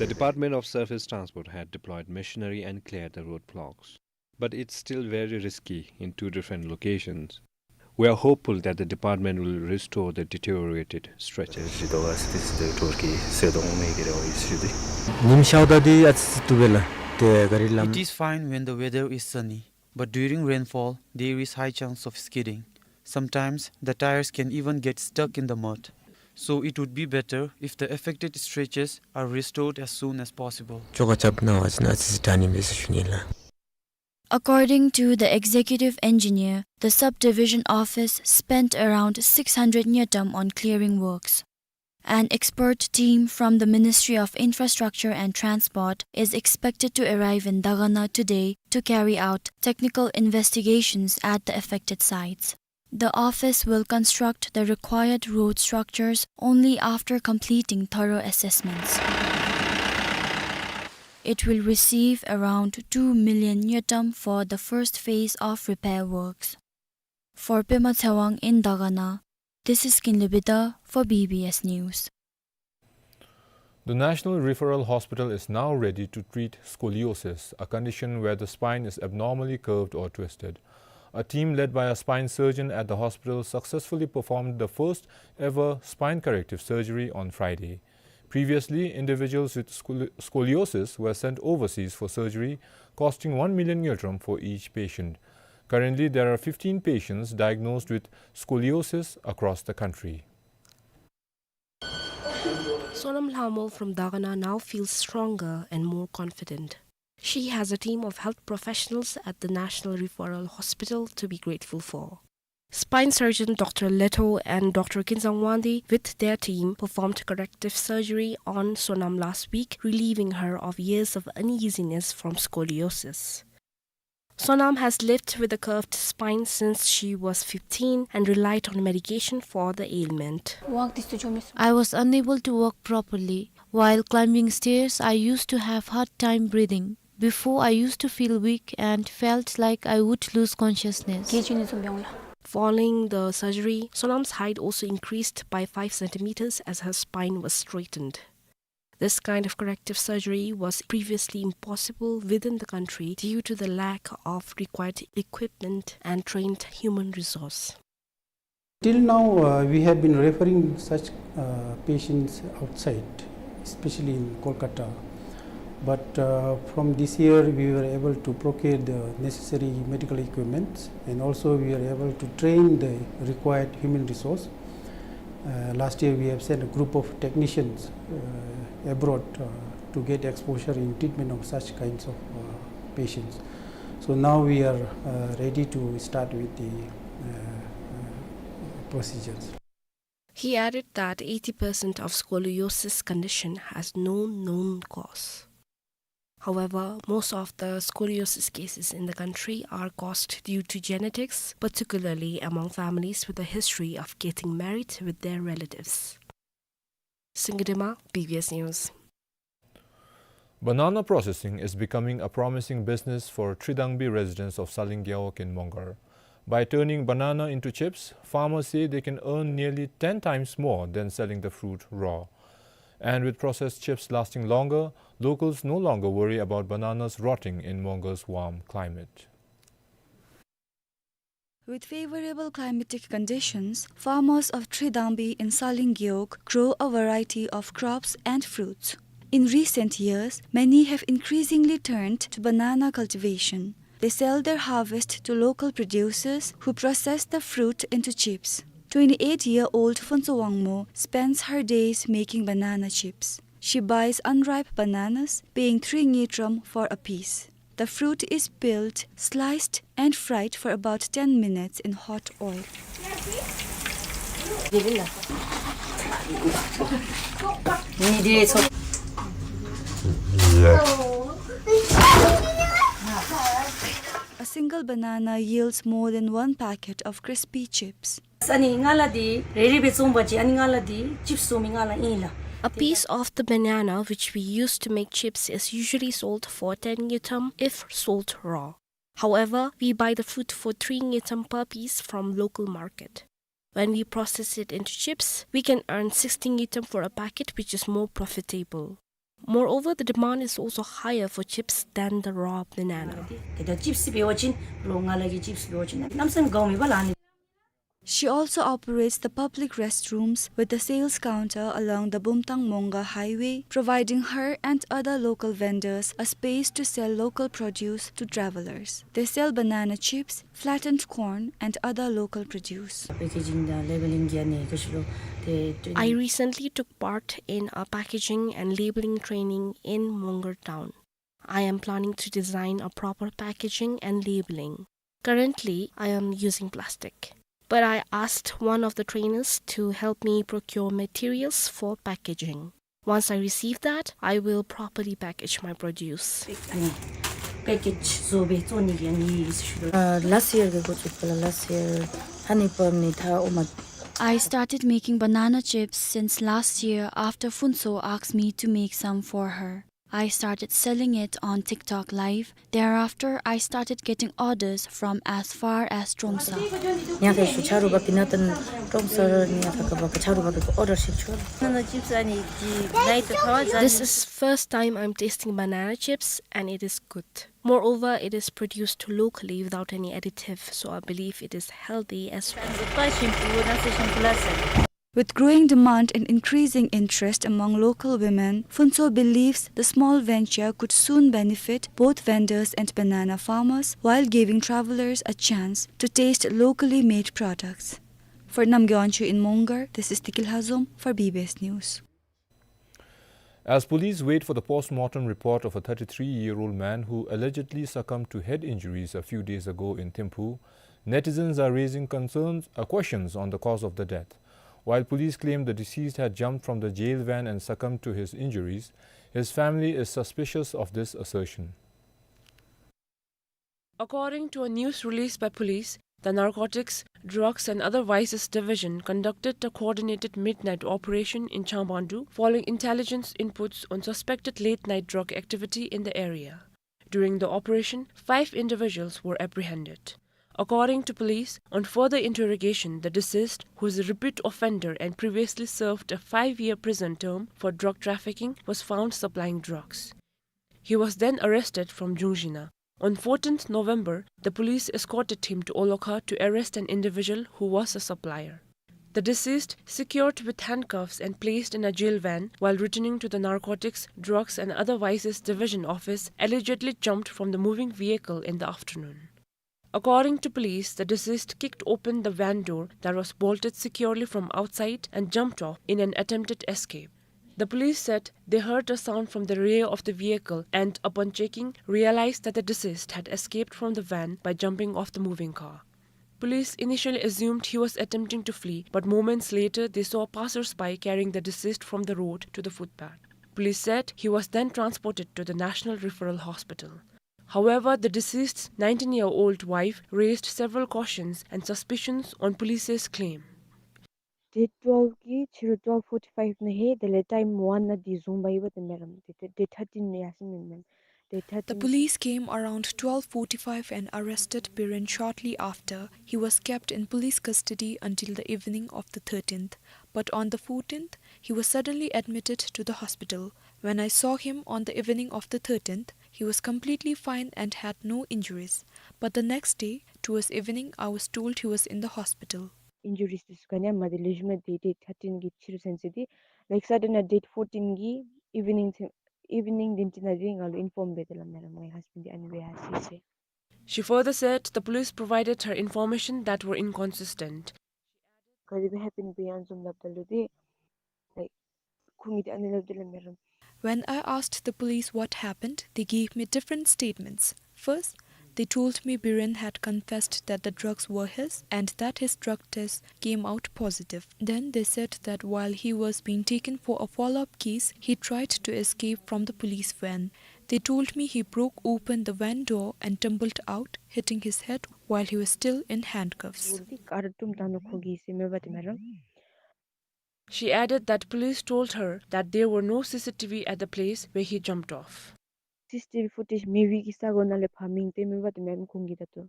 Department of Surface Transport had deployed machinery and cleared the roadblocks. But it's still very risky in two different locations. We are hopeful that the department will restore the deteriorated stretches. It is fine when the weather is sunny, but during rainfall, there is high chance of skidding. Sometimes, the tires can even get stuck in the mud. So it would be better if the affected stretches are restored as soon as possible. According to the executive engineer, the subdivision office spent around six hundred ngultrum on clearing works. An expert team from the Ministry of Infrastructure and Transport is expected to arrive in Dagana today to carry out technical investigations at the affected sites. The office will construct the required road structures only after completing thorough assessments. It will receive around two million ngultrum for the first phase of repair works. For Pema Tshewang in Dagana, this is Kinley Bida for B B S News. The National Referral Hospital is now ready to treat scoliosis, a condition where the spine is abnormally curved or twisted. A team led by a spine surgeon at the hospital successfully performed the first ever spine corrective surgery on Friday. Previously, individuals with scoli-, scoliosis were sent overseas for surgery, costing one million ngultrum for each patient. Currently, there are fifteen patients diagnosed with scoliosis across the country. Sonam Lhamol from Dagana now feels stronger and more confident. She has a team of health professionals at the National Referral Hospital to be grateful for. Spine surgeon Doctor Leto and Doctor Kinzang Wangdi with their team performed corrective surgery on Sonam last week, relieving her of years of uneasiness from scoliosis. Sonam has lived with a curved spine since she was fifteen and relied on medication for the ailment. I was unable to walk properly. While climbing stairs, I used to have hard time breathing. Before, I used to feel weak and felt like I would lose consciousness. Following the surgery, Sonam's height also increased by five centimeters as her spine was straightened. This kind of corrective surgery was previously impossible within the country due to the lack of required equipment and trained human resource. Till now, uh, we have been referring such, uh, patients outside, especially in Kolkata. But, uh, from this year, we were able to procure the necessary medical equipments, and also we were able to train the required human resource. Uh, last year, we have sent a group of technicians, uh, abroad, uh, to get exposure in treatment of such kinds of, uh, patients. So now we are, uh, ready to start with the, uh, uh, procedures. He added that eighty percent of scoliosis condition has no known cause. However, most of the scoliosis cases in the country are caused due to genetics, particularly among families with a history of getting married with their relatives. Singidima, B B S News. Banana processing is becoming a promising business for Tridangbi residents of Saling Gewog in Mongar. By turning banana into chips, farmers say they can earn nearly ten times more than selling the fruit raw. And with processed chips lasting longer, locals no longer worry about bananas rotting in Mongar's warm climate. With favorable climatic conditions, farmers of Tridangbi in Saling Gewog grow a variety of crops and fruits. In recent years, many have increasingly turned to banana cultivation. They sell their harvest to local producers who process the fruit into chips. Twenty-eight-year-old Phuntsho Wangmo spends her days making banana chips. She buys unripe bananas, paying three ngultrum for a piece. The fruit is peeled, sliced, and fried for about ten minutes in hot oil. A single banana yields more than one packet of crispy chips. ཨ་ནི་ང་ལ་འདི་རེ་རེ་སྦེ་བཙོང་པ་ཅིན་ཨ་ནི་ང་ལ་འདི་ཅིབས་བཙོང་མི་ང་ལ་ཨིན་ལགས། A piece of the banana which we use to make chips is usually sold for ten ngultrum if sold raw. However, we buy the fruit for three ngultrum per piece from local market. When we process it into chips, we can earn sixty ngultrum for a packet, which is more profitable. Moreover, the demand is also higher for chips than the raw banana. དེ་ད་ཅིབས་འབད་བ་ཅིན་རོགས་ང་ལ་གི་ཅིབས་འབད་བ་ཅིན་གནམ་མེད་ས་མེད་དགའཝ་མས་པ་ལགས་ཨ་ནི། She also operates the public restrooms with a sales counter along the Bumthang-Mongar highway, providing her and other local vendors a space to sell local produce to travelers. They sell banana chips, flattened corn, and other local produce. Packaging དང་labeling གི་ཨ་ནི་ག་ཅི་ལོ་དེ་ཊེ་ནིང་། I recently took part in a packaging and labeling training in Mongar town. I am planning to design a proper packaging and labeling. Currently, I am using plastic, but I asked one of the trainers to help me procure materials for packaging. Once I receive that, I will properly package my produce. ཨ་ནི་པེ་ཀེཇ་བཟོ་སྦེ་བཙོང་ནི་གི་ཨ་ནི་ཞུ་དོ། ཨ་last year གི་འགོ་བཙུགས་པ་ལགས། Last year ཧ་ནི་པ་ནི་ད་ཨོ་མ། I started making banana chips since last year after Phuntsho asked me to make some for her. I started selling it on TikTok Live. Thereafter, I started getting orders from as far as Trongsa. ཉ་ཐེ་ཤུ་ཆ་རུ་བ་པི་ན་ཏན་ཀྲོང་སར་ཉ་ཐ་ཀ་བ་ཀ་ཆ་རུ་བ་ཀ་ཨོ་ཌར་ཤིག་ཆོ། Banana chips ཨ་ནི་གི་ནཱ་ཏེ་ཐ་བ་ཛ། This is first time I'm tasting banana chips and it is good. Moreover, it is produced locally without any additive, so I believe it is healthy as well. With growing demand and increasing interest among local women, Phuntsho believes the small venture could soon benefit both vendors and banana farmers while giving travelers a chance to taste locally made products. For Namgay Wangchuk in Mongar, this is Tikil Hazom for B B S News. As police wait for the post-mortem report of a thirty-three-year-old man who allegedly succumbed to head injuries a few days ago in Thimphu, netizens are raising concerns, uh, questions on the cause of the death. While police claim the deceased had jumped from the jail van and succumbed to his injuries, his family is suspicious of this assertion. According to a news release by police, the Narcotics, Drugs and Other Vices Division conducted a coordinated midnight operation in Changbandu following intelligence inputs on suspected late-night drug activity in the area. During the operation, five individuals were apprehended. According to police, on further interrogation, the deceased, who is a repeat offender and previously served a five-year prison term for drug trafficking, was found supplying drugs. He was then arrested from Jungshina. On fourteenth November, the police escorted him to Olokha to arrest an individual who was a supplier. The deceased, secured with handcuffs and placed in a jail van while returning to the Narcotics, Drugs and Other Vices Division office, allegedly jumped from the moving vehicle in the afternoon. According to police, the deceased kicked open the van door that was bolted securely from outside and jumped off in an attempted escape. The police said they heard a sound from the rear of the vehicle and, upon checking, realized that the deceased had escaped from the van by jumping off the moving car. Police initially assumed he was attempting to flee, but moments later they saw passers-by carrying the deceased from the road to the footpath. Police said he was then transported to the National Referral Hospital. However, the deceased's nineteen-year-old wife raised several cautions and suspicions on police's claim. Date twelve གི་ཕྱི་རུ་twelve forty-five ནང་ལྷོད། དེ་ལས་time one ནང་འདི་བཟུང་འབག་ཡི་པ་དེ་མེན་རམ། དེ་དེ་date thirteen ནང་ཡར་སོང་ཡི་མེན། Date thirteen. The police came around twelve forty-five and arrested Biren shortly after. He was kept in police custody until the evening of the thirteenth. But on the fourteenth, he was suddenly admitted to the hospital. When I saw him on the evening of the thirteenth, he was completely fine and had no injuries. But the next day, towards evening, I was told he was in the hospital. Injuries འདི་ཚུ་ག་ནི་ཡང་མ་འདུག། ལེགས་ཤོམ་སྦེ་དེ་date thirteen གི་ཕྱི་རུ་ཚུན་ཚོད་འདི། Like sudden ཨ་date fourteen གི་evening ཚུན་evening དེམ་ཅིག་ནང་འདི་ང་ལུ་inform འབད་དེ་སླབ་མས་ར་ངེའི་husband འདི་ཨ་ནི་སྦེ་ཡར་སོ་ཡི་ཟེར། She further said the police provided her information that were inconsistent. ག་དེ་སྦེ་happen འབད་ཡི་ཨ་ནི་བཟུམ་སླབ་ད་ལུ་འདི། Like ཁོང་གིས་འདི་ཨ་ནི་སླབ་སྟེ་སླབ་མས་ར། When I asked the police what happened, they gave me different statements. First, they told me Biren had confessed that the drugs were his and that his drug test came out positive. Then they said that while he was being taken for a follow-up case, he tried to escape from the police van. They told me he broke open the van door and tumbled out, hitting his head while he was still in handcuffs. འདི་ཀར་བཏུམ་བཏང་ནུག་ཁོ་གིས་ཟེར་མས་པ་དེ་མེན་ར། She added that police told her that there were no C C T V at the place where he jumped off. C C T V footage མེད་པའི་གི་ས་གོ་ནང་ལས་ཕར་མིང་བཏོན་མེད་པ་དེ་མེན་ཁོང་གིས་ད་ལྟོ།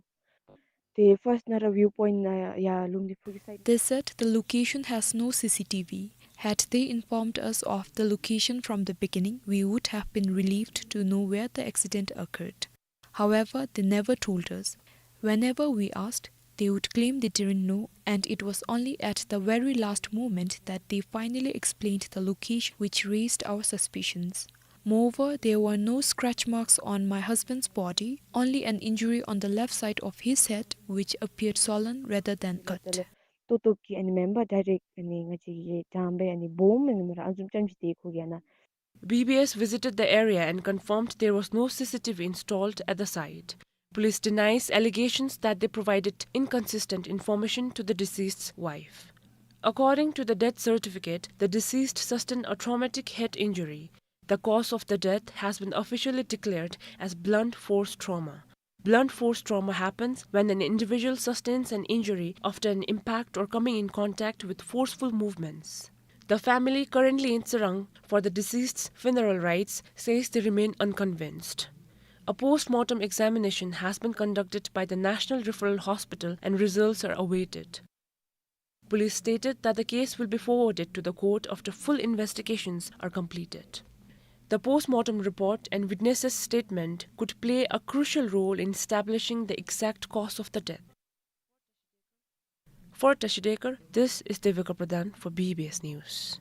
དེ་first ནང་ར་view point ནང་ཡར་ལུང་བདེ་ཕུ་གི་side. They said the location has no C C T V. Had they informed us of the location from the beginning, we would have been relieved to know where the accident occurred. However, they never told us. Whenever we asked, they would claim they didn't know, and it was only at the very last moment that they finally explained the location, which raised our suspicions. Moreover, there were no scratch marks on my husband's body, only an injury on the left side of his head, which appeared swollen rather than cut. ཏོག་ཏོ་གི་ཨ་ནི་མེན་པར་direct ཨ་ནི་ང་བཅས་ཀྱི་དྲང་པའི་ཨ་ནི་སྦོམ་ཨ་ནི་མེན་ར་ཨ་ནི་བཟུམ་ཙམ་ཅིག་ཏེ་ཁོ་གིས་ཨ་ནཱ། B B S visited the area and confirmed there was no C C T V installed at the site. Police denies allegations that they provided inconsistent information to the deceased's wife. According to the death certificate, the deceased sustained a traumatic head injury. The cause of the death has been officially declared as blunt force trauma. Blunt force trauma happens when an individual sustains an injury after an impact or coming in contact with forceful movements. The family, currently in Tsirang for the deceased's funeral rites, says they remain unconvinced. A post-mortem examination has been conducted by the National Referral Hospital and results are awaited. Police stated that the case will be forwarded to the court after full investigations are completed. The post-mortem report and witnesses' statement could play a crucial role in establishing the exact cause of the death. For Tashi Dekar, this is Devika Pradhan for B B S News.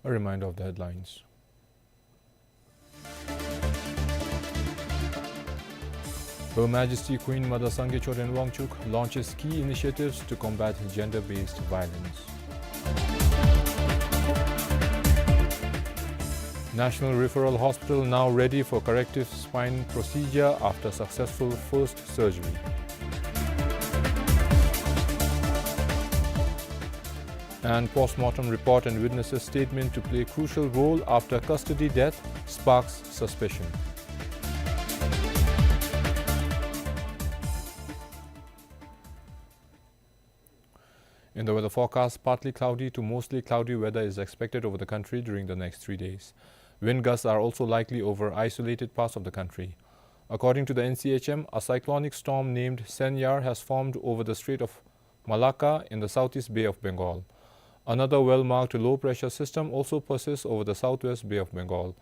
A reminder of the headlines. Her Majesty Queen Mother Sangay Choden Wangchuk launches key initiatives to combat gender-based violence. National Referral Hospital now ready for corrective spine procedure after successful first surgery. And post-mortem report and witnesses' statement to play crucial role after custody death sparks suspicion. In the weather forecast, partly cloudy to mostly cloudy weather is expected over the country during the next three days. Wind gusts are also likely over isolated parts of the country. According to the N C H M, a cyclonic storm named Senyar has formed over the Strait of Malacca in the southeast Bay of Bengal. Another well-marked low-pressure system also persists over the southwest Bay of Bengal.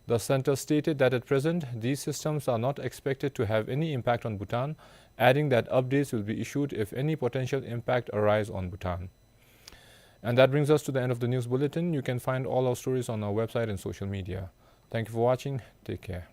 The center stated that at present, these systems are not expected to have any impact on Bhutan, adding that updates will be issued if any potential impact arise on Bhutan. And that brings us to the end of the news bulletin. You can find all our stories on our website and social media. Thank you for watching. Take care.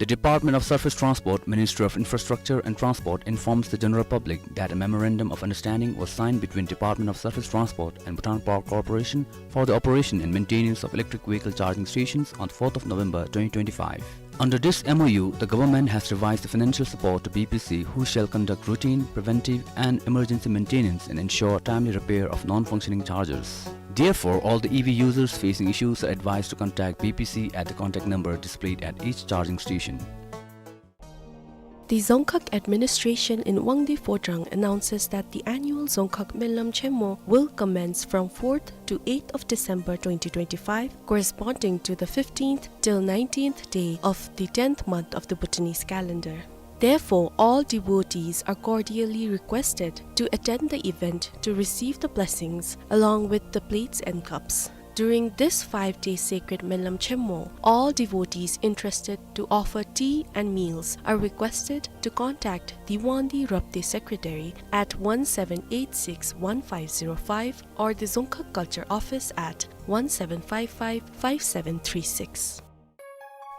The Department of Surface Transport, Ministry of Infrastructure and Transport informs the general public that a memorandum of understanding was signed between Department of Surface Transport and Bhutan Power Corporation for the operation and maintenance of electric vehicle charging stations on fourth of November twenty twenty-five. Under this M O U, the government has revised the financial support to B P C, who shall conduct routine, preventive and emergency maintenance and ensure timely repair of non-functioning chargers. Therefore, all the E V users facing issues are advised to contact B P C at the contact number displayed at each charging station. The Dzongkhag administration in Wangdue Phodrang announces that the annual Dzongkhag Menlam Chenmo will commence from fourth to eighth of December twenty twenty-five, corresponding to the fifteenth till nineteenth day of the tenth month of the Bhutanese calendar. Therefore, all devotees are cordially requested to attend the event to receive the blessings along with the plates and cups. During this five-day sacred Menlam Chenmo, all devotees interested to offer tea and meals are requested to contact the Wangdue Rabdey Secretary at one seven eight six one five zero five or the Dzongkhag Culture Office at one seven five five five seven three six.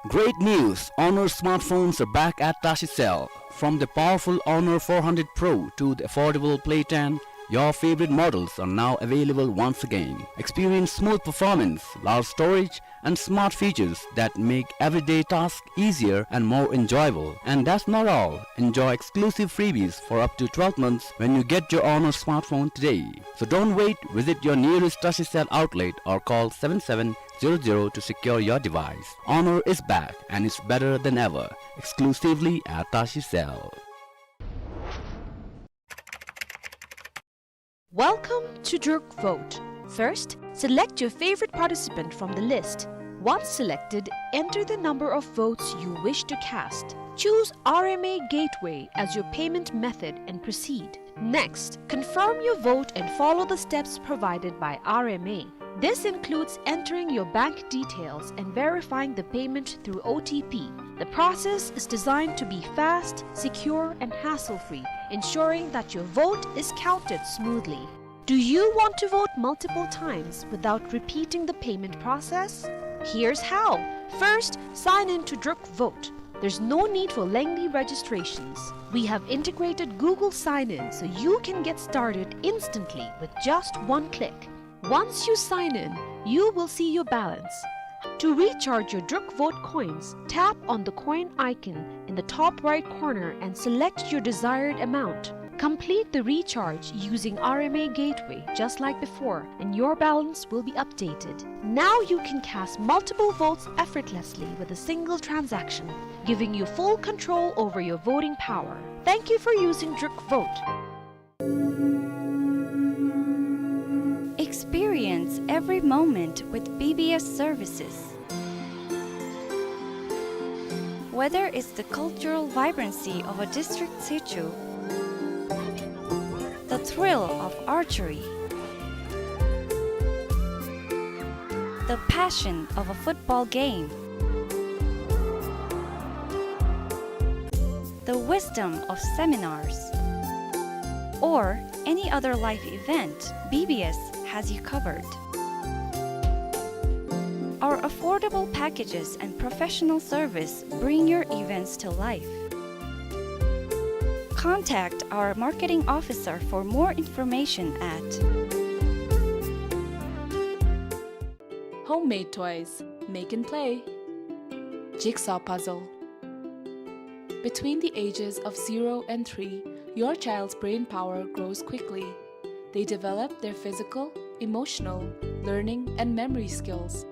Great news! Honor smartphones are back at Tashi Cell. From the powerful Honor four hundred Pro to the affordable Play ten, your favorite models are now available once again. Experience smooth performance, large storage, and smart features that make everyday tasks easier and more enjoyable. And that's not all. Enjoy exclusive freebies for up to twelve months when you get your Honor smartphone today. So don't wait, visit your nearest Tashi Cell outlet or call seven seven zero zero to secure your device. Honor is back and it's better than ever. Exclusively at Tashi Cell. Welcome to Druk Vote. First, select your favorite participant from the list. Once selected, enter the number of votes you wish to cast. Choose R M A Gateway as your payment method and proceed. Next, confirm your vote and follow the steps provided by R M A. This includes entering your bank details and verifying the payment through O T P. The process is designed to be fast, secure, and hassle-free, ensuring that your vote is counted smoothly. Do you want to vote multiple times without repeating the payment process? Here's how. First, sign in to Druk Vote. There's no need for lengthy registrations. We have integrated Google Sign-In so you can get started instantly with just one click. Once you sign in, you will see your balance. To recharge your Druk Vote coins, tap on the coin icon in the top right corner and select your desired amount. Complete the recharge using R M A Gateway just like before, and your balance will be updated. Now you can cast multiple votes effortlessly with a single transaction, giving you full control over your voting power. Thank you for using Druk Vote. Experience every moment with B B S services. Whether it's the cultural vibrancy of a district situ, the thrill of archery, the passion of a football game, the wisdom of seminars, or any other life event, B B S has you covered. Our affordable packages and professional service bring your events to life. Contact our marketing officer for more information at Homemade toys. Make and play. Jigsaw puzzle. Between the ages of zero and three, your child's brain power grows quickly. They develop their physical, emotional, learning, and memory skills.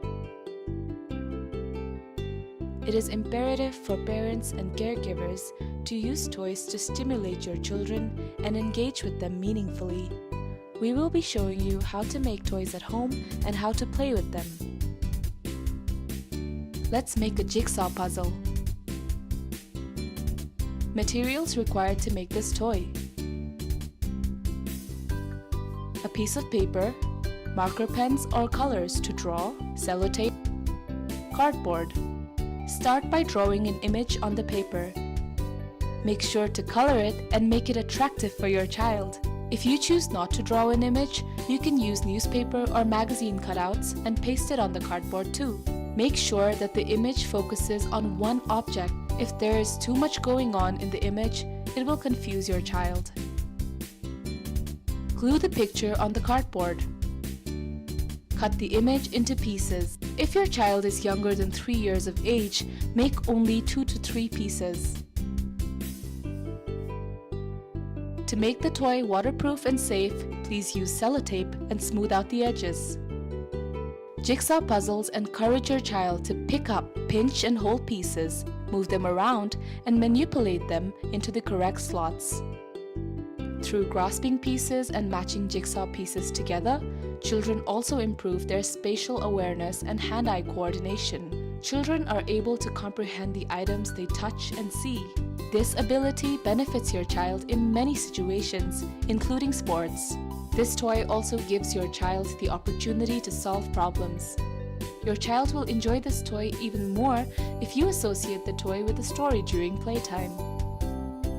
It is imperative for parents and caregivers to use toys to stimulate your children and engage with them meaningfully. We will be showing you how to make toys at home and how to play with them. Let's make a jigsaw puzzle. Materials required to make this toy: a piece of paper, marker pens or colors to draw, sellotape, cardboard. Start by drawing an image on the paper. Make sure to color it and make it attractive for your child. If you choose not to draw an image, you can use newspaper or magazine cutouts and paste it on the cardboard too. Make sure that the image focuses on one object If there is too much going on in the image, it will confuse your child. Glue the picture on the cardboard. Cut the image into pieces. If your child is younger than three years of age, make only two to three pieces. To make the toy waterproof and safe, please use sellotape and smooth out the edges. Jigsaw puzzles encourage your child to pick up, pinch, and hold pieces, move them around, and manipulate them into the correct slots. Through grasping pieces and matching jigsaw pieces together, children also improve their spatial awareness and hand-eye coordination. Children are able to comprehend the items they touch and see. This ability benefits your child in many situations, including sports. This toy also gives your child the opportunity to solve problems. Your child will enjoy this toy even more if you associate the toy with a story during playtime.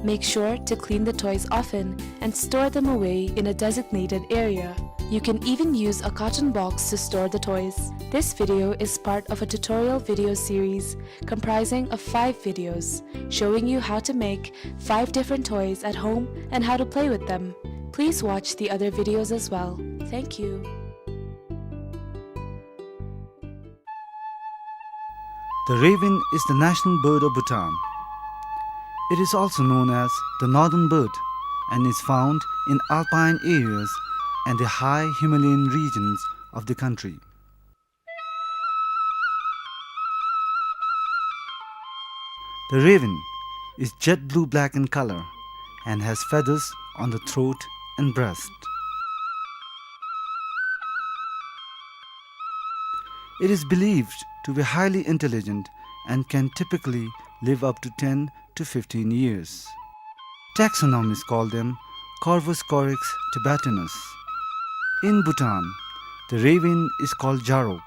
Make sure to clean the toys often and store them away in a designated area. You can even use a carton box to store the toys. This video is part of a tutorial video series comprising of five videos showing you how to make five different toys at home and how to play with them. Please watch the other videos as well. Thank you. The raven is the national bird of Bhutan. It is also known as the northern bird and is found in alpine areas and the high Himalayan regions of the country. The raven is jet blue-black in color and has feathers on the throat and breast. It is believed to be highly intelligent and can typically live up to ten to fifteen years. Taxonomists call them Corvus corax tibetanus. In Bhutan, the raven is called Jarok,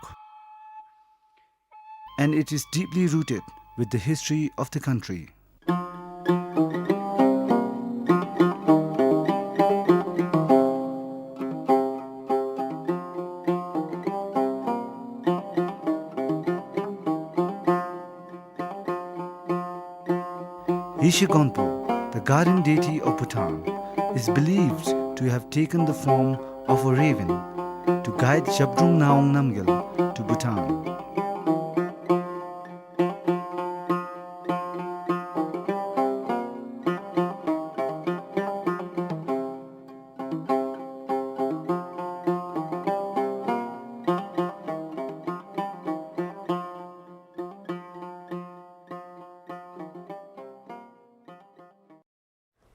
and it is deeply rooted with the history of the country. Yeshe Gonpo, the guardian deity of Bhutan, is believed to have taken the form of a raven to guide Zhabdrung Ngawang Namgyal to Bhutan.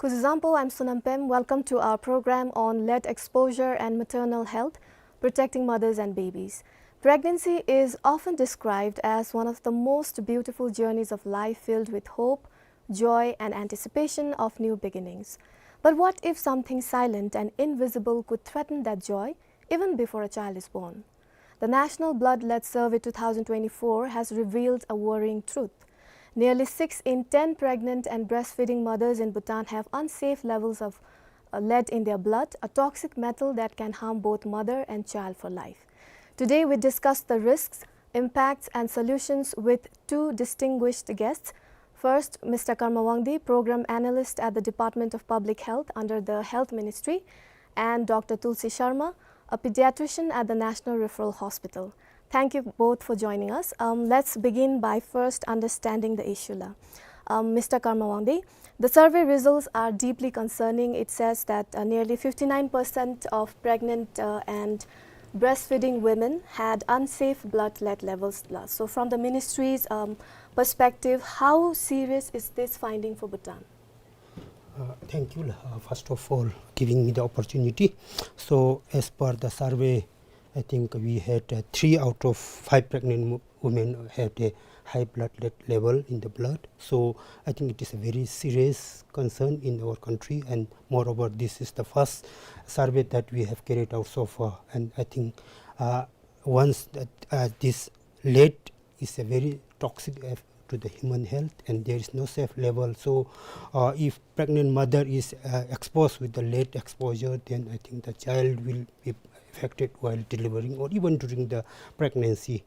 Kuzuzangpo, I'm Sonam Pem. Welcome to our program on lead exposure and maternal health, protecting mothers and babies. Pregnancy is often described as one of the most beautiful journeys of life, filled with hope, joy, and anticipation of new beginnings. But what if something silent and invisible could threaten that joy even before a child is born? The National Blood Lead Survey two thousand twenty-four has revealed a worrying truth. Nearly six in ten pregnant and breastfeeding mothers in Bhutan have unsafe levels of, uh, lead in their blood, a toxic metal that can harm both mother and child for life. Today, we discuss the risks, impacts, and solutions with two distinguished guests. First, Mister Karma Wangdi, Program Analyst at the Department of Public Health under the Health Ministry, and Doctor Tulsi Sharma, a pediatrician at the National Referral Hospital. Thank you both for joining us. Um, let's begin by first understanding the issue la. Um, Mister Karma Wangdi, the survey results are deeply concerning. It says that, uh, nearly fifty-nine percent of pregnant, uh, and breastfeeding women had unsafe blood lead levels la. So from the ministry's, um, perspective, how serious is this finding for Bhutan? Uh, thank you, uh, first of all, giving me the opportunity. So, as per the survey, I think we had, uh, three out of five pregnant mo-, women had a high blood le-, level in the blood. So, I think it is a very serious concern in our country, and moreover, this is the first survey that we have carried out so far. And I think, uh, once that, uh, this lead is a very toxic eff-, to the human health, and there is no safe level. So, uh, if pregnant mother is, uh, exposed with the lead exposure, then I think the child will be affected while delivering or even during the pregnancy.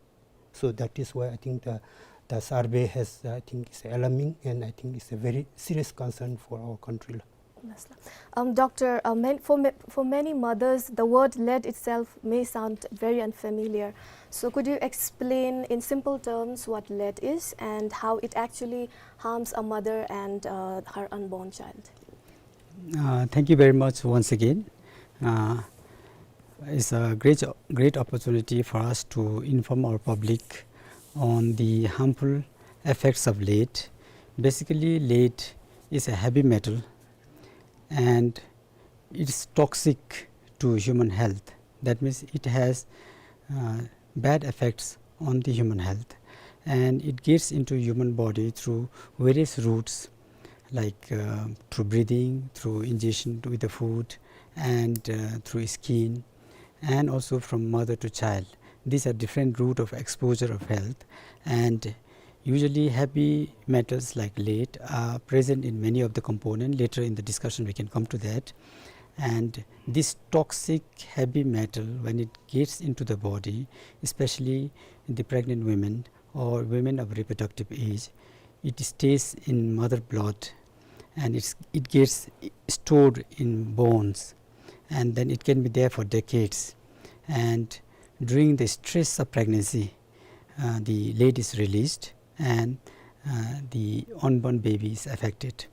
So that is why I think the, the survey has, I think, is alarming, and I think it's a very serious concern for our country. Yes, sir. Um, doctor, uh, man-, for ma-, for many mothers, the word lead itself may sound very unfamiliar. So could you explain in simple terms what lead is and how it actually harms a mother and, uh, her unborn child? Uh, thank you very much once again. Uh, it's a great, great opportunity for us to inform our public on the harmful effects of lead. Basically, lead is a heavy metal and it's toxic to human health. That means it has, uh, bad effects on the human health, and it gets into human body through various routes, like, uh, through breathing, through ingestion with the food, and, uh, through skin, and also from mother to child. These are different route of exposure of health, and usually heavy metals like lead are present in many of the component. Later in the discussion we can come to that. And this toxic heavy metal, when it gets into the body, especially the pregnant women or women of reproductive age, it stays in mother blood, and it's, it gets stored in bones, and then it can be there for decades. And during the stress of pregnancy, uh, the lead is released, and, uh, the unborn baby is affected.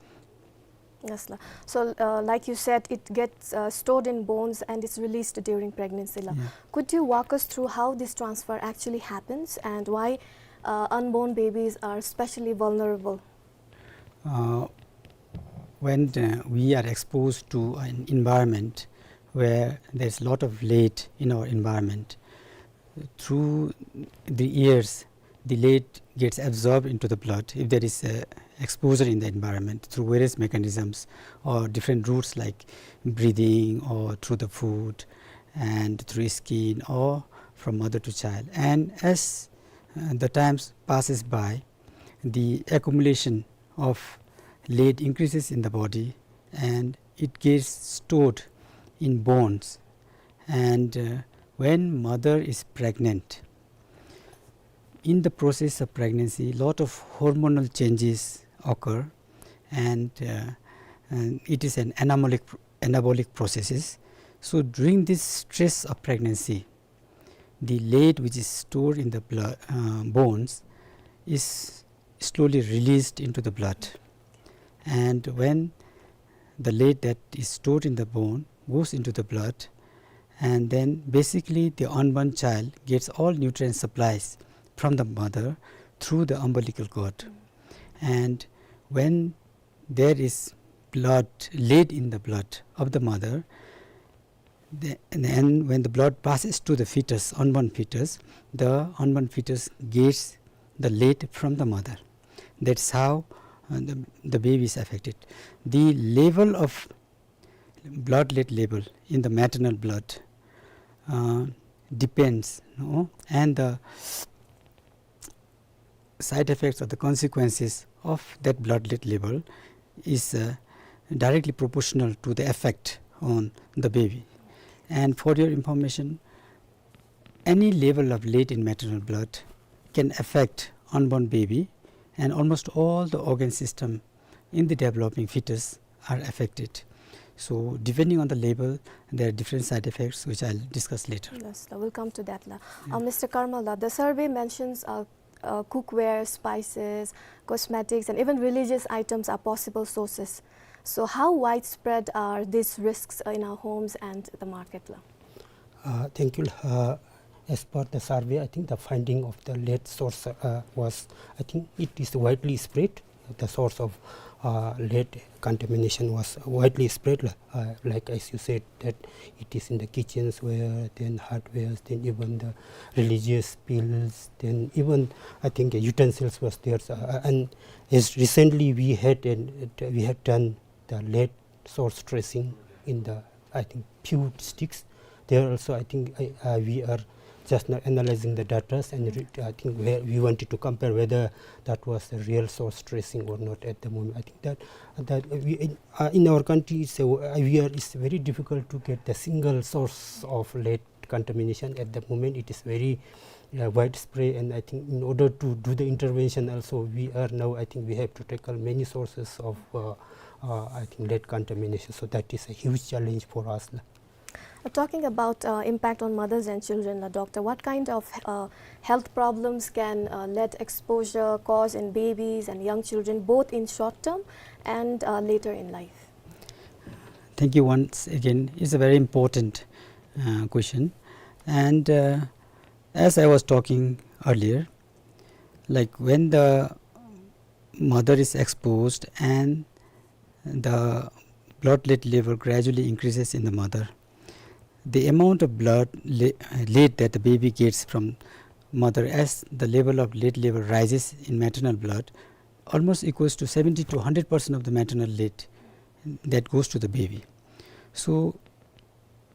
Yes, la. So, uh, like you said, it gets, uh, stored in bones and it's released during pregnancy, la. Yeah. Could you walk us through how this transfer actually happens and why, uh, unborn babies are especially vulnerable? Uh, when, uh, we are exposed to an environment where there's a lot of lead in our environment, through the years, the lead gets absorbed into the blood if there is a exposure in the environment through various mechanisms or different routes like breathing or through the food and through skin or from mother to child. And as, uh, the times passes by, the accumulation of lead increases in the body and it gets stored in bones. And, uh, when mother is pregnant, in the process of pregnancy, lot of hormonal changes occur, and, uh, and it is an anabolic, anabolic processes. So during this stress of pregnancy, the lead which is stored in the blood, uh, bones is slowly released into the blood. And when the lead that is stored in the bone goes into the blood, and then basically the unborn child gets all nutrient supplies from the mother through the umbilical cord. And when there is blood, lead in the blood of the mother, the, and then when the blood passes to the fetus, unborn fetus, the unborn fetus gets the lead from the mother. That's how, uh, the, the baby is affected. The level of blood lead level in the maternal blood, uh, depends, no? And the side effects or the consequences of that blood lead level is, uh, directly proportional to the effect on the baby. And for your information, any level of lead in maternal blood can affect unborn baby, and almost all the organ system in the developing fetus are affected. So depending on the level, there are different side effects which I'll discuss later. Yes, la, we'll come to that, la. Yeah. Uh, Mister Karmal, la, the survey mentions, uh, uh, cookware, spices, cosmetics, and even religious items are possible sources. So how widespread are these risks, uh, in our homes and the market, la? Uh, thank you. Uh, as per the survey, I think the finding of the lead source, uh, was, I think it is widely spread. The source of, uh, lead contamination was widely spread, uh, like as you said, that it is in the kitchens where, then hardwares, then even the religious bills, then even I think utensils was there. Uh, and as recently we had, an, we had done the lead source tracing in the, I think, few districts. There also, I think, I, uh, we are just now analyzing the data, and re-, I think we, we wanted to compare whether that was a real source tracing or not at the moment. I think that, that we, in, uh, in our country, it's a, uh, we are, it's very difficult to get the single source of lead contamination at the moment. It is very, uh, widespread, and I think in order to do the intervention also, we are now, I think we have to tackle many sources of, uh, uh, I think, lead contamination. So that is a huge challenge for us. Uh, talking about, uh, impact on mothers and children, uh, doctor, what kind of, uh, health problems can, uh, lead exposure cause in babies and young children, both in short term and, uh, later in life? Thank you once again. It's a very important, uh, question. And, uh, as I was talking earlier, like, when the mother is exposed and the blood lead level gradually increases in the mother, the amount of blood le-, lead that the baby gets from mother, as the level of lead level rises in maternal blood, almost equals to seventy to hundred percent of the maternal lead that goes to the baby. So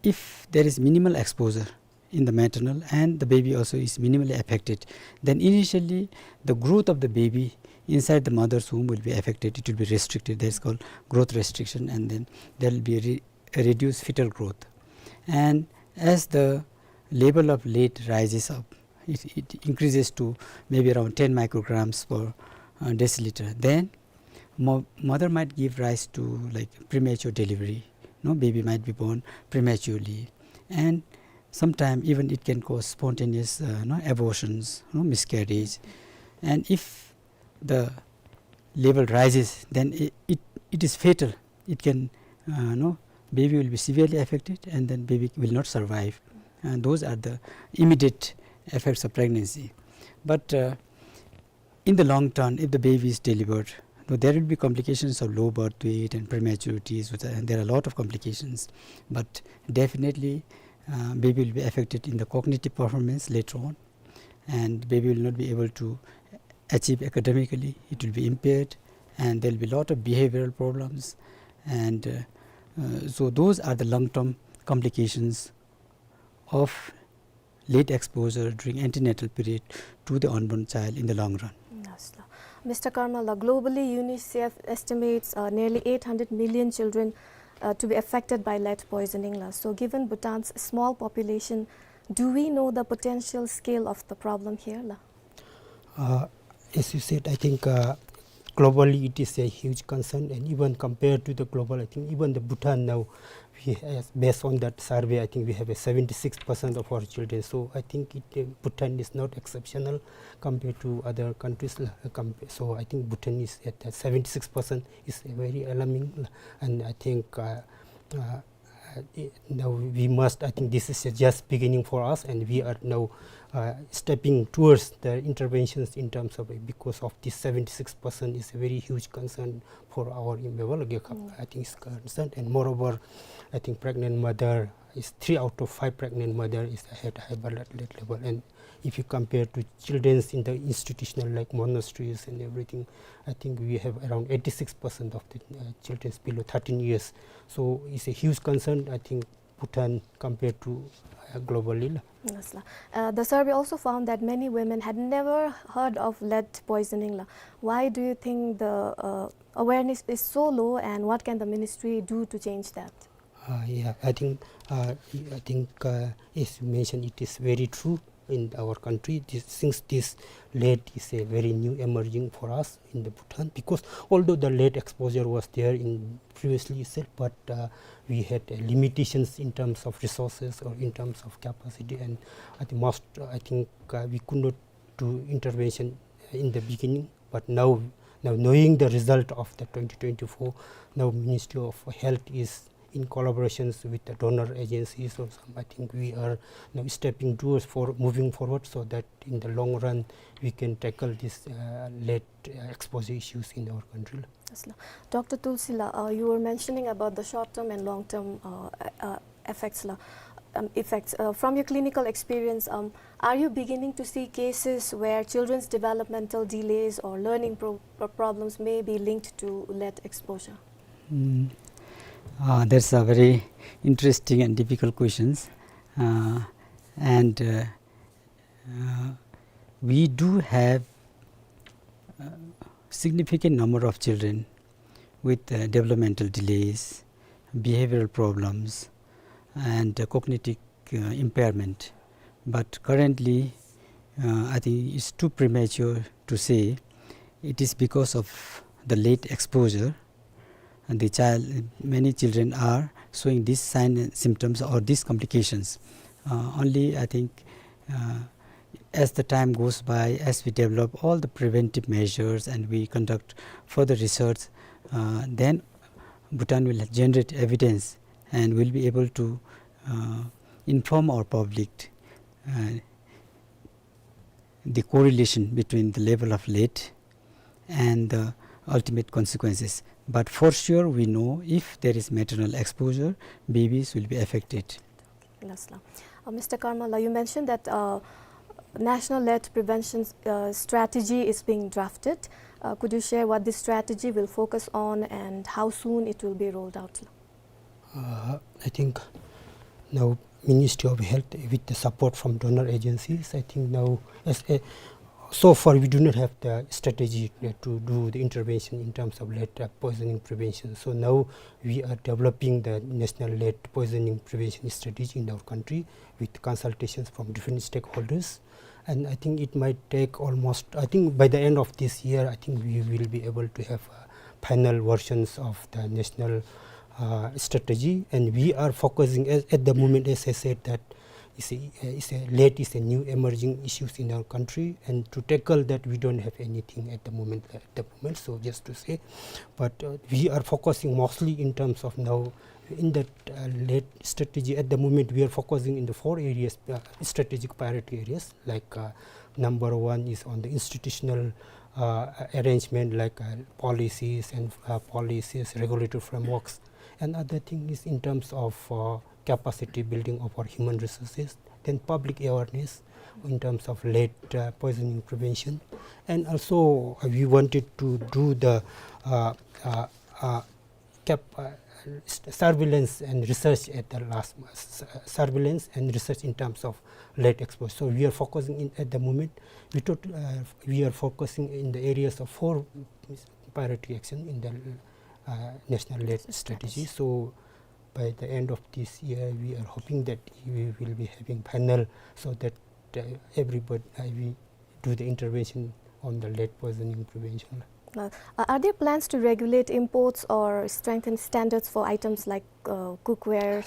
if there is minimal exposure in the maternal and the baby also is minimally affected, then initially the growth of the baby inside the mother's womb will be affected. It will be restricted. That is called growth restriction, and then there will be a re-, a reduced fetal growth. And as the level of lead rises up, it, it increases to maybe around ten micrograms per, uh, deciliter. Then mo-, mother might give rise to, like, premature delivery. No, baby might be born prematurely, and sometime even it can cause spontaneous, uh, no, abortions, no, miscarriage. And if the level rises, then it, it, it is fatal. It can, uh, no, baby will be severely affected, and then baby will not survive. And those are the immediate effects of pregnancy. But, uh, in the long term, if the baby is delivered, though there will be complications of low birth weight and prematurities, which are, and there are a lot of complications. But definitely, uh, baby will be affected in the cognitive performance later on, and baby will not be able to achieve academically. It will be impaired, and there will be a lot of behavioral problems. And, uh, uh, so those are the long-term complications of lead exposure during antenatal period to the unborn child in the long run. Yes, la. Mister Karmala, globally, UNICEF estimates, uh, nearly eight hundred million children, uh, to be affected by lead poisoning, la. So, given Bhutan's small population, do we know the potential scale of the problem here, la? Uh, as you said, I think, uh, globally it is a huge concern, and even compared to the global, I think even the Bhutan now, we have, based on that survey, I think we have a seventy-six percent of our children. So I think it, uh, Bhutan is not exceptional compared to other countries, uh, compa-, so I think Bhutan is at, uh, seventy-six percent is very alarming, and I think, uh, uh, uh, i-, now we must, I think this is a just beginning for us, and we are now, uh, stepping towards the interventions in terms of, because of this seventy-six percent is a very huge concern for our in-, Mebala Gekhap, I think it's concerned. And moreover, I think pregnant mother is, three out of five pregnant mother is had high blood lead level, and if you compare to children's in the institutional, like monasteries and everything, I think we have around eighty-six percent of the, uh, children's below thirteen years. So it's a huge concern, I think, Bhutan compared to, uh, globally, la. Yes, la. Uh, the survey also found that many women had never heard of lead poisoning, la. Why do you think the, uh, awareness is so low, and what can the ministry do to change that? Uh, yeah, I think, uh, I think, uh, as you mentioned, it is very true in our country. This, since this lead is a very new emerging for us in the Bhutan, because although the lead exposure was there in previously itself, but, uh, we had, uh, limitations in terms of resources or in terms of capacity, and at the most, uh, I think, uh, we could not do intervention in the beginning. But now, now knowing the result of the twenty twenty-four, now Ministry of Health is in collaborations with the donor agencies or some, I think we are now stepping towards for moving forward so that in the long run we can tackle this, uh, lead, uh, exposure issues in our country. Yes, la. Doctor Tulsi la, uh, you were mentioning about the short-term and long-term, uh, uh, effects la, um, effects. Uh, from your clinical experience, um, are you beginning to see cases where children's developmental delays or learning pro-, pro-, problems may be linked to lead exposure? Mm. Uh, that's a very interesting and difficult questions. Uh, and, uh, uh, we do have, uh, significant number of children with, uh, developmental delays, behavioral problems, and, uh, cognitive, uh, impairment. But currently, Uh, I think it's too premature to say it is because of the lead exposure. And the child, many children are showing these signs and symptoms or these complications. Uh, only, I think, uh, as the time goes by, as we develop all the preventive measures and we conduct further research, uh, then Bhutan will generate evidence and will be able to, uh, inform our public, uh, the correlation between the level of lead and the ultimate consequences. But for sure, we know if there is maternal exposure, babies will be affected. Last la. Uh, Mister Karmala, you mentioned that, uh, National Lead Prevention, uh, Strategy is being drafted. Uh, could you share what this strategy will focus on and how soon it will be rolled out? Uh, I think now Ministry of Health, with the support from donor agencies, I think now, as a, so far we do not have the strategy, uh, to do the intervention in terms of lead, uh, poisoning prevention. So now we are developing the national lead poisoning prevention strategy in our country with consultations from different stakeholders. And I think it might take almost, I think by the end of this year, I think we will be able to have, uh, final versions of the national, uh, strategy. And we are focusing at, at the moment, as I said, that is a, is a lead is a new emerging issues in our country, and to tackle that, we don't have anything at the moment, at the moment. So just to say, but, uh, we are focusing mostly in terms of now in that, uh, lead strategy. At the moment, we are focusing in the four areas, uh, strategic priority areas. Like, uh, number one is on the institutional, uh, arrangement, like, uh, policies and, uh, policies, regulatory frameworks. Another thing is in terms of, uh, capacity building of our human resources. Then public awareness in terms of lead, uh, poisoning prevention. And also, uh, we wanted to do the, uh, uh, uh, cap-, uh, s-, surveillance and research at the last, s-, surveillance and research in terms of lead exposure. So we are focusing in, at the moment, we tot-, uh, we are focusing in the areas of four priority action in the, uh, national lead strategy. So by the end of this year, we are hoping that we will be having panel so that, uh, everybody, uh, we do the intervention on the lead poisoning prevention. Uh, are there plans to regulate imports or strengthen standards for items like, uh, cookware,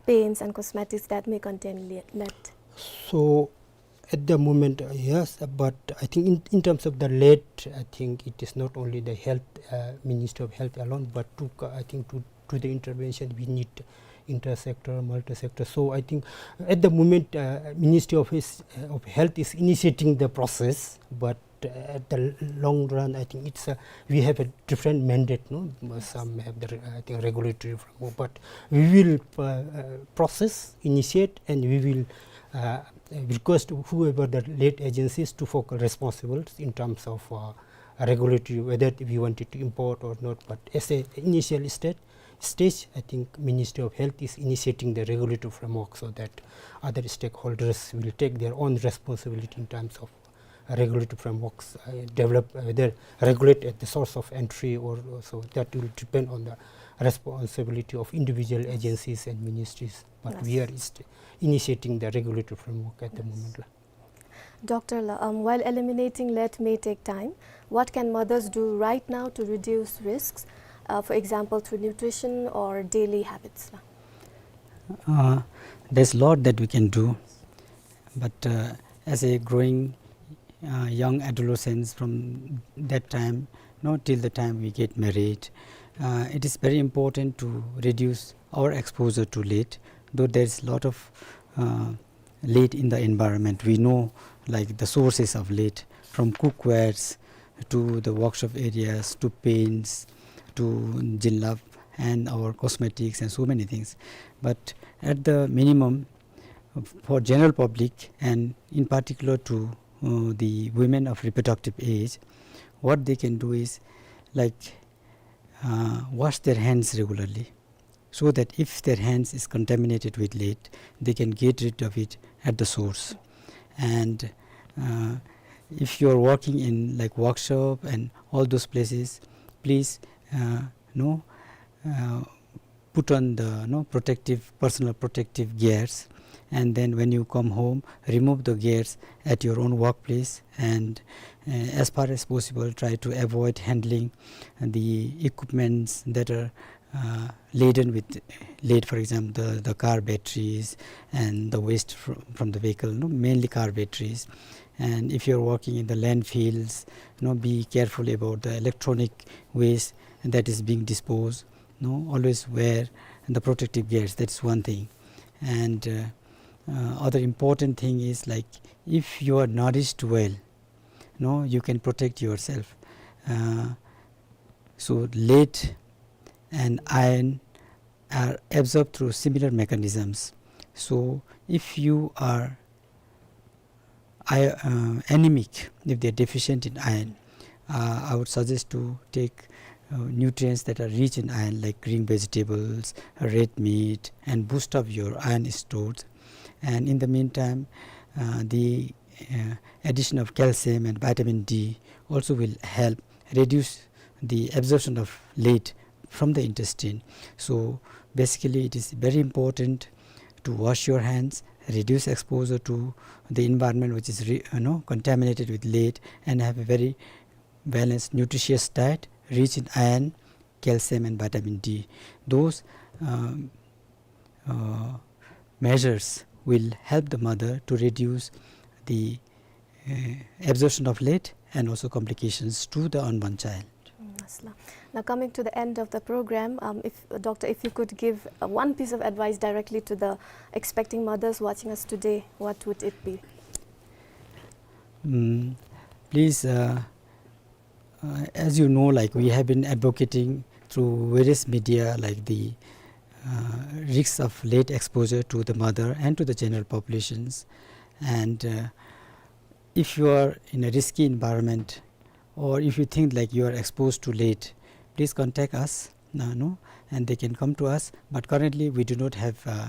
paints and cosmetics that may contain le-, lead? So at the moment, uh, yes, uh, but I think in, in terms of the lead, I think it is not only the health, uh, Ministry of Health alone, but to co-, I think to, to the intervention, we need inter-sector, multi-sector. So I think at the moment, uh, Ministry of, is, uh, of Health is initiating the process, but, uh, at the l-, long run, I think it's a, we have a different mandate, no? Some have the re-, I think, regulatory framework, but we will, uh, uh, process, initiate, and we will, uh, request whoever the lead agencies to focal responsibles in terms of, uh, regulatory, whether we wanted to import or not. But as a initial state, stage, I think Ministry of Health is initiating the regulatory framework so that other stakeholders will take their own responsibility in terms of regulatory frameworks, uh, develop, uh, whether regulate at the source of entry or, or so that will depend on the responsibility of individual agencies and ministries. But we are inst-, initiating the regulatory framework at the moment la. Doctor la, um, while eliminating lead may take time, what can mothers do right now to reduce risks, uh, for example, through nutrition or daily habits la? Uh, there's a lot that we can do, but, uh, as a growing, uh, young adolescents from that time, you know, till the time we get married, uh, it is very important to reduce our exposure to lead, though there is a lot of, uh, lead in the environment. We know, like, the sources of lead, from cookwares to the workshop areas to paints to jilbab and our cosmetics and so many things. But at the minimum, for general public and in particular to, uh, the women of reproductive age, what they can do is, like, uh, wash their hands regularly, so that if their hands is contaminated with lead, they can get rid of it at the source. And, uh, if you are working in, like, workshop and all those places, please, uh, you know, uh, put on the, you know, protective, personal protective gears, And then when you come home, remove the gears at your own workplace, and, uh, as far as possible, try to avoid handling the equipments that are, uh, laden with lead, for example, the, the car batteries and the waste fr-, from the vehicle, no, mainly car batteries. And if you're working in the landfills, you know, be careful about the electronic waste that is being disposed. No, always wear the protective gears. That's one thing. And, uh, uh, other important thing is, like, if you are nourished well, no, you can protect yourself. Uh, so lead and iron are absorbed through similar mechanisms. So if you are I-, uh, anemic, if they're deficient in iron, uh, I would suggest to take, uh, nutrients that are rich in iron, like green vegetables, red meat, and boost up your iron stores. And in the meantime, uh, the, uh, addition of calcium and vitamin D also will help reduce the absorption of lead from the intestine. So basically, it is very important to wash your hands, reduce exposure to the environment which is re-, you know, contaminated with lead, and have a very balanced, nutritious diet rich in iron, calcium, and vitamin D. Those, um, uh, measures will help the mother to reduce the, uh, absorption of lead and also complications to the unborn child. Mm, mashallah. Now, coming to the end of the program, um, if, Doctor, if you could give, uh, one piece of advice directly to the expecting mothers watching us today, what would it be? Mm, please, uh, uh, as you know, like, we have been advocating through various media, like, the, uh, risks of lead exposure to the mother and to the general populations. And, uh, if you are in a risky environment, or if you think, like, you are exposed to lead, please contact us, uh, no, and they can come to us. But currently, we do not have, uh,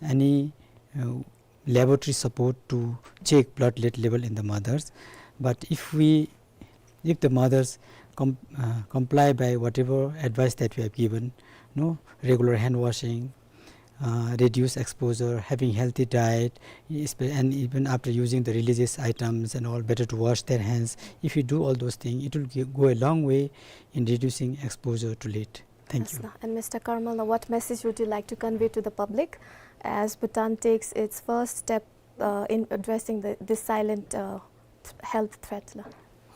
any, uh, laboratory support to check blood lead level in the mothers. But if we, if the mothers com-, uh, comply by whatever advice that we have given, no, regular hand washing, uh, reduce exposure, having healthy diet, espe-, and even after using the religious items and all, better to wash their hands. If you do all those things, it will gi-, go a long way in reducing exposure to lead. Thank you. Yes, sir. And Mister Karmal, now what message would you like to convey to the public as Bhutan takes its first step, uh, in addressing the, this silent, uh, th-, health threat, la?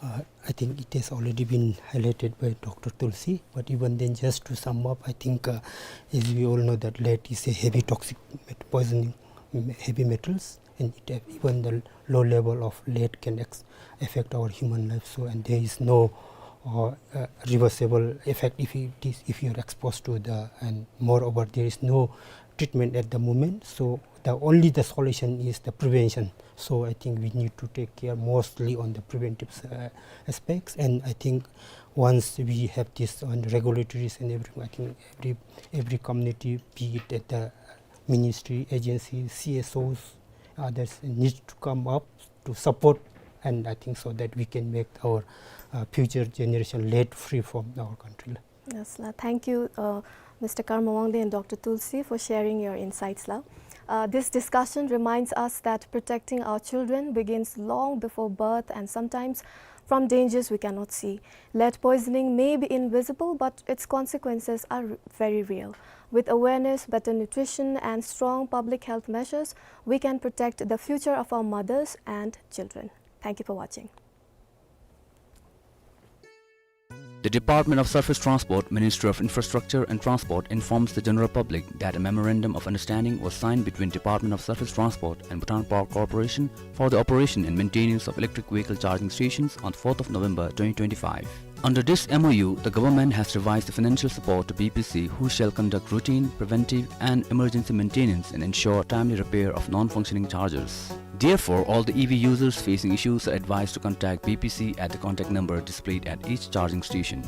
Uh, I think it has already been highlighted by Doctor Tulsi, but even then, just to sum up, I think, uh, as we all know that lead is a heavy toxic met-, poisoning, m-, heavy metals, and it, uh, even the low level of lead can ex-, affect our human life. So, and there is no, uh, uh, reversible effect if it is, if you are exposed to the, and moreover, there is no treatment at the moment. So the only the solution is the prevention. So I think we need to take care mostly on the preventive, uh, aspects. And I think once we have this on regulatories and everything, I think every, every community, be it at the ministry, agency, C S Os, others need to come up to support, and I think so that we can make our, uh, future generation lead free from our country. Yes, la. Thank you, uh, Mister Karma Wangdi and Doctor Tulsi, for sharing your insights, la. Uh, this discussion reminds us that protecting our children begins long before birth and sometimes from dangers we cannot see. Lead poisoning may be invisible, but its consequences are r-, very real. With awareness, better nutrition, and strong public health measures, we can protect the future of our mothers and children. Thank you for watching. The Department of Surface Transport, Ministry of Infrastructure and Transport, informs the general public that a memorandum of understanding was signed between Department of Surface Transport and Bhutan Power Corporation for the operation and maintenance of electric vehicle charging stations on the fourth of November twenty twenty-five. Under this M O U, the government has revised the financial support to B P C, who shall conduct routine, preventive, and emergency maintenance and ensure timely repair of non-functioning chargers. Therefore, all the E V users facing issues are advised to contact B P C at the contact number displayed at each charging station.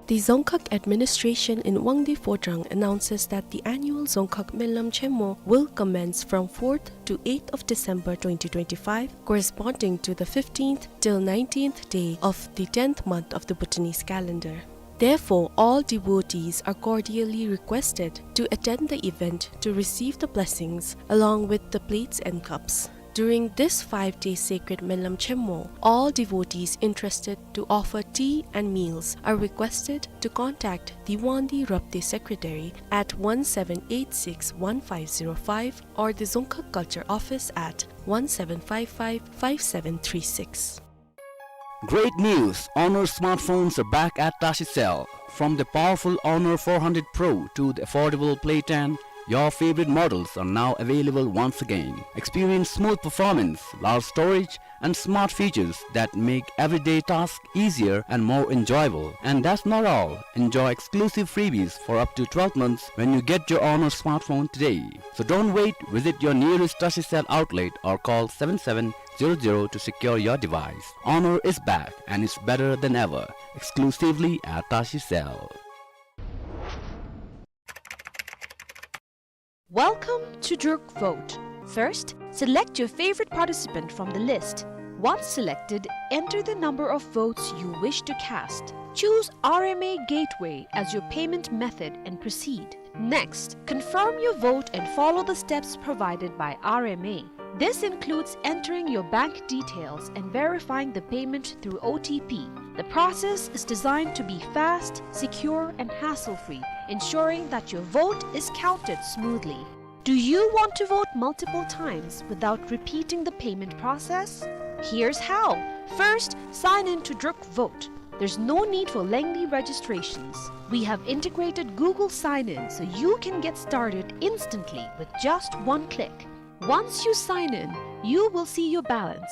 The Dzongkhag administration in Wangdue Phodrang announces that the annual Dzongkhag Menlam Chenmo will commence from fourth to eighth of December twenty twenty-five, corresponding to the fifteenth till nineteenth day of the tenth month of the Bhutanese calendar. Therefore, all devotees are cordially requested to attend the event to receive the blessings along with the plates and cups. During this five-day sacred Menlam Chönmo, all devotees interested to offer tea and meals are requested to contact Diwandi Rabte Secretary at one seven eight six one five zero five or the Dzongkhag Culture Office at one seven five five five seven three six. Great news! Honor smartphones are back at Tashi Cell. From the powerful Honor four hundred Pro to the affordable Play ten, your favorite models are now available once again. Experience smooth performance, large storage, and smart features that make everyday tasks easier and more enjoyable. And that's not all. Enjoy exclusive freebies for up to twelve months when you get your Honor smartphone today. So don't wait. Visit your nearest Tashi Cell outlet or call seven seven zero zero to secure your device. Honor is back and it's better than ever. Exclusively at Tashi Cell. Welcome to Druk Vote. First, select your favorite participant from the list. Once selected, enter the number of votes you wish to cast. Choose R M A Gateway as your payment method and proceed. Next, confirm your vote and follow the steps provided by R M A. This includes entering your bank details and verifying the payment through O T P. The process is designed to be fast, secure, and hassle-free, ensuring that your vote is counted smoothly. Do you want to vote multiple times without repeating the payment process? Here's how. First, sign in to Druk Vote. There's no need for lengthy registrations. We have integrated Google Sign-In so you can get started instantly with just one click. Once you sign in, you will see your balance.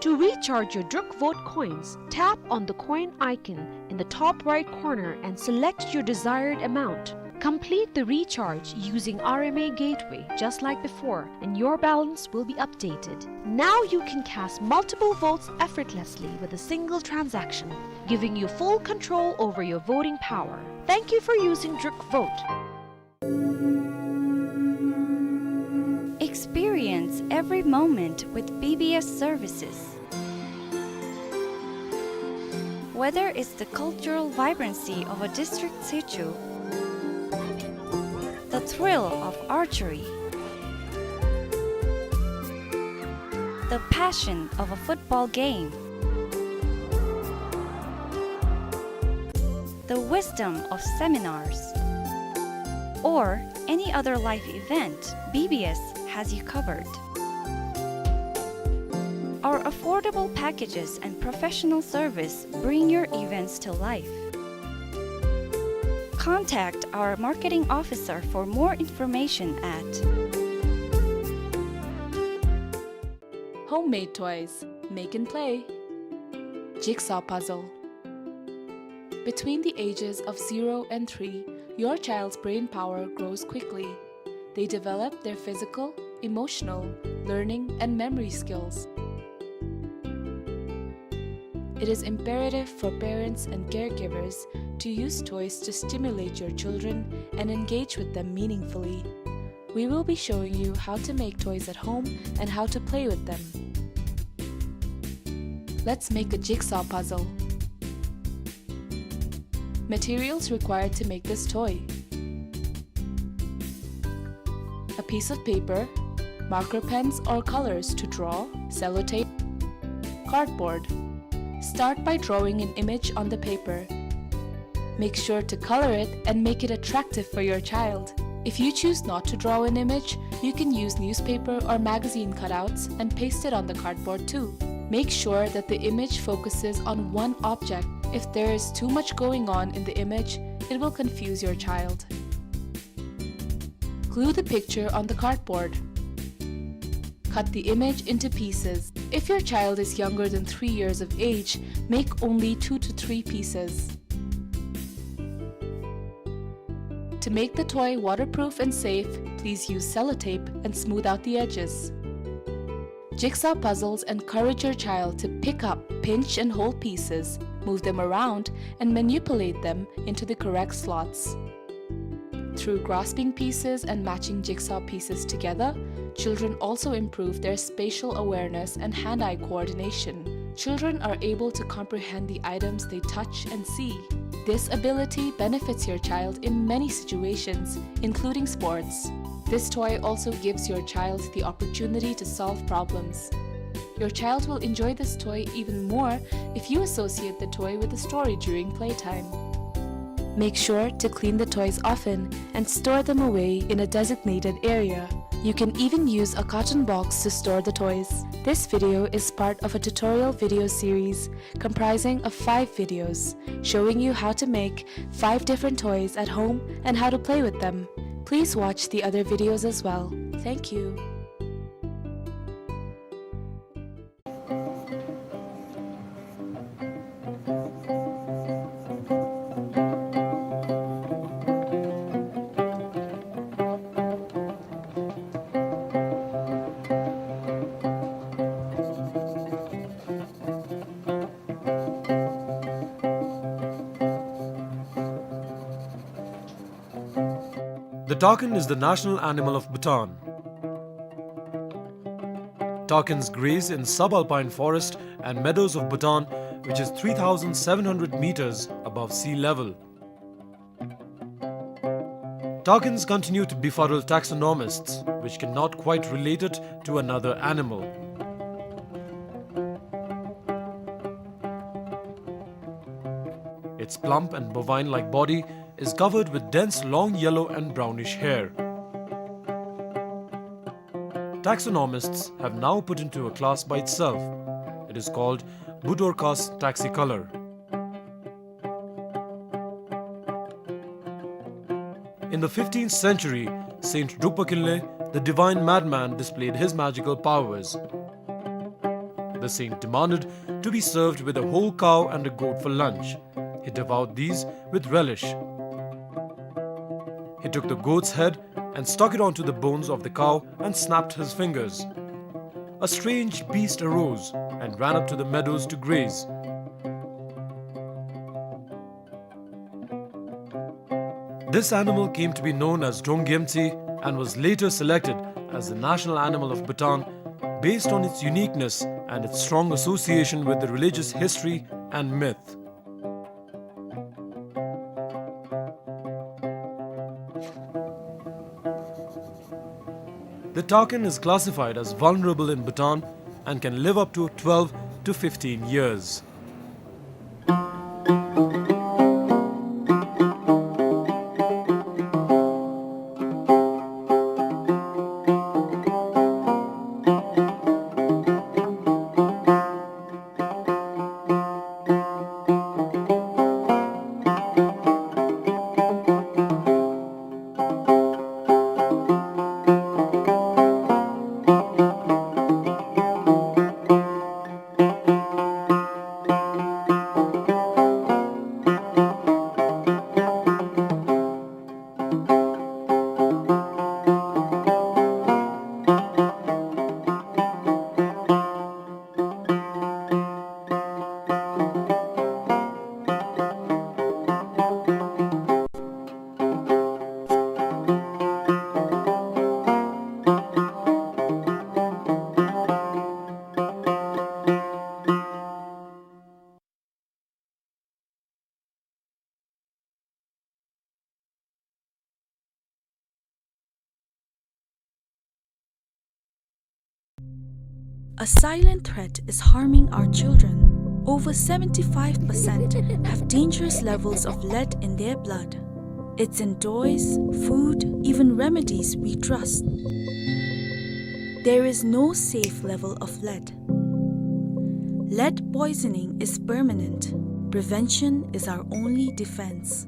To recharge your Druk Vote coins, tap on the coin icon in the top right corner and select your desired amount. Complete the recharge using R M A Gateway just like before, and your balance will be updated. Now you can cast multiple votes effortlessly with a single transaction, giving you full control over your voting power. Thank you for using Druk Vote. Experience every moment with B B S services. Whether it's the cultural vibrancy of a district situ, the thrill of archery, the passion of a football game, the wisdom of seminars, or any other life event, B B S has you covered. Our affordable packages and professional service bring your events to life. Contact our marketing officer for more information at Homemade toys. Make and play. Jigsaw puzzle. Between the ages of zero and three, your child's brain power grows quickly. They develop their physical, emotional, learning, and memory skills. It is imperative for parents and caregivers to use toys to stimulate your children and engage with them meaningfully. We will be showing you how to make toys at home and how to play with them. Let's make a jigsaw puzzle. Materials required to make this toy: a piece of paper, marker pens or colors to draw, sellotape, cardboard. Start by drawing an image on the paper. Make sure to color it and make it attractive for your child. If you choose not to draw an image, you can use newspaper or magazine cutouts and paste it on the cardboard too. Make sure that the image focuses on one object. If there is too much going on in the image, it will confuse your child. Glue the picture on the cardboard. Cut the image into pieces. If your child is younger than three years of age, make only two to three pieces. To make the toy waterproof and safe, please use sellotape and smooth out the edges. Jigsaw puzzles encourage your child to pick up, pinch, and hold pieces, move them around, and manipulate them into the correct slots. Through grasping pieces and matching jigsaw pieces together, children also improve their spatial awareness and hand-eye coordination. Children are able to comprehend the items they touch and see. This ability benefits your child in many situations, including sports. This toy also gives your child the opportunity to solve problems. Your child will enjoy this toy even more if you associate the toy with a story during playtime. Make sure to clean the toys often and store them away in a designated area. You can even use a carton box to store the toys. This video is part of a tutorial video series comprising of five videos showing you how to make five different toys at home and how to play with them. Please watch the other videos as well. Thank you. The takin is the national animal of Bhutan. Takins graze in subalpine forest and meadows of Bhutan, which is three thousand seven hundred meters above sea level. Takins continue to befuddle taxonomists, which cannot quite relate it to another animal. Its plump and bovine-like body is covered with dense long yellow and brownish hair. Taxonomists have now put into a class by itself. It is called Budorcas taxicolor. In the fifteenth century, Saint Drukpa Kinley, the divine madman, displayed his magical powers. The saint demanded to be served with a whole cow and a goat for lunch. He devoured these with relish. He took the goat's head and stuck it onto the bones of the cow and snapped his fingers. A strange beast arose and ran up to the meadows to graze. This animal came to be known as Donggyemtsi and was later selected as the national animal of Bhutan based on its uniqueness and its strong association with the religious history and myth. The takin is classified as vulnerable in Bhutan and can live up to twelve to fifteen years. A silent threat is harming our children. Over seventy-five percent have dangerous levels of lead in their blood. It's in toys, food, even remedies we trust. There is no safe level of lead. Lead poisoning is permanent. Prevention is our only defense.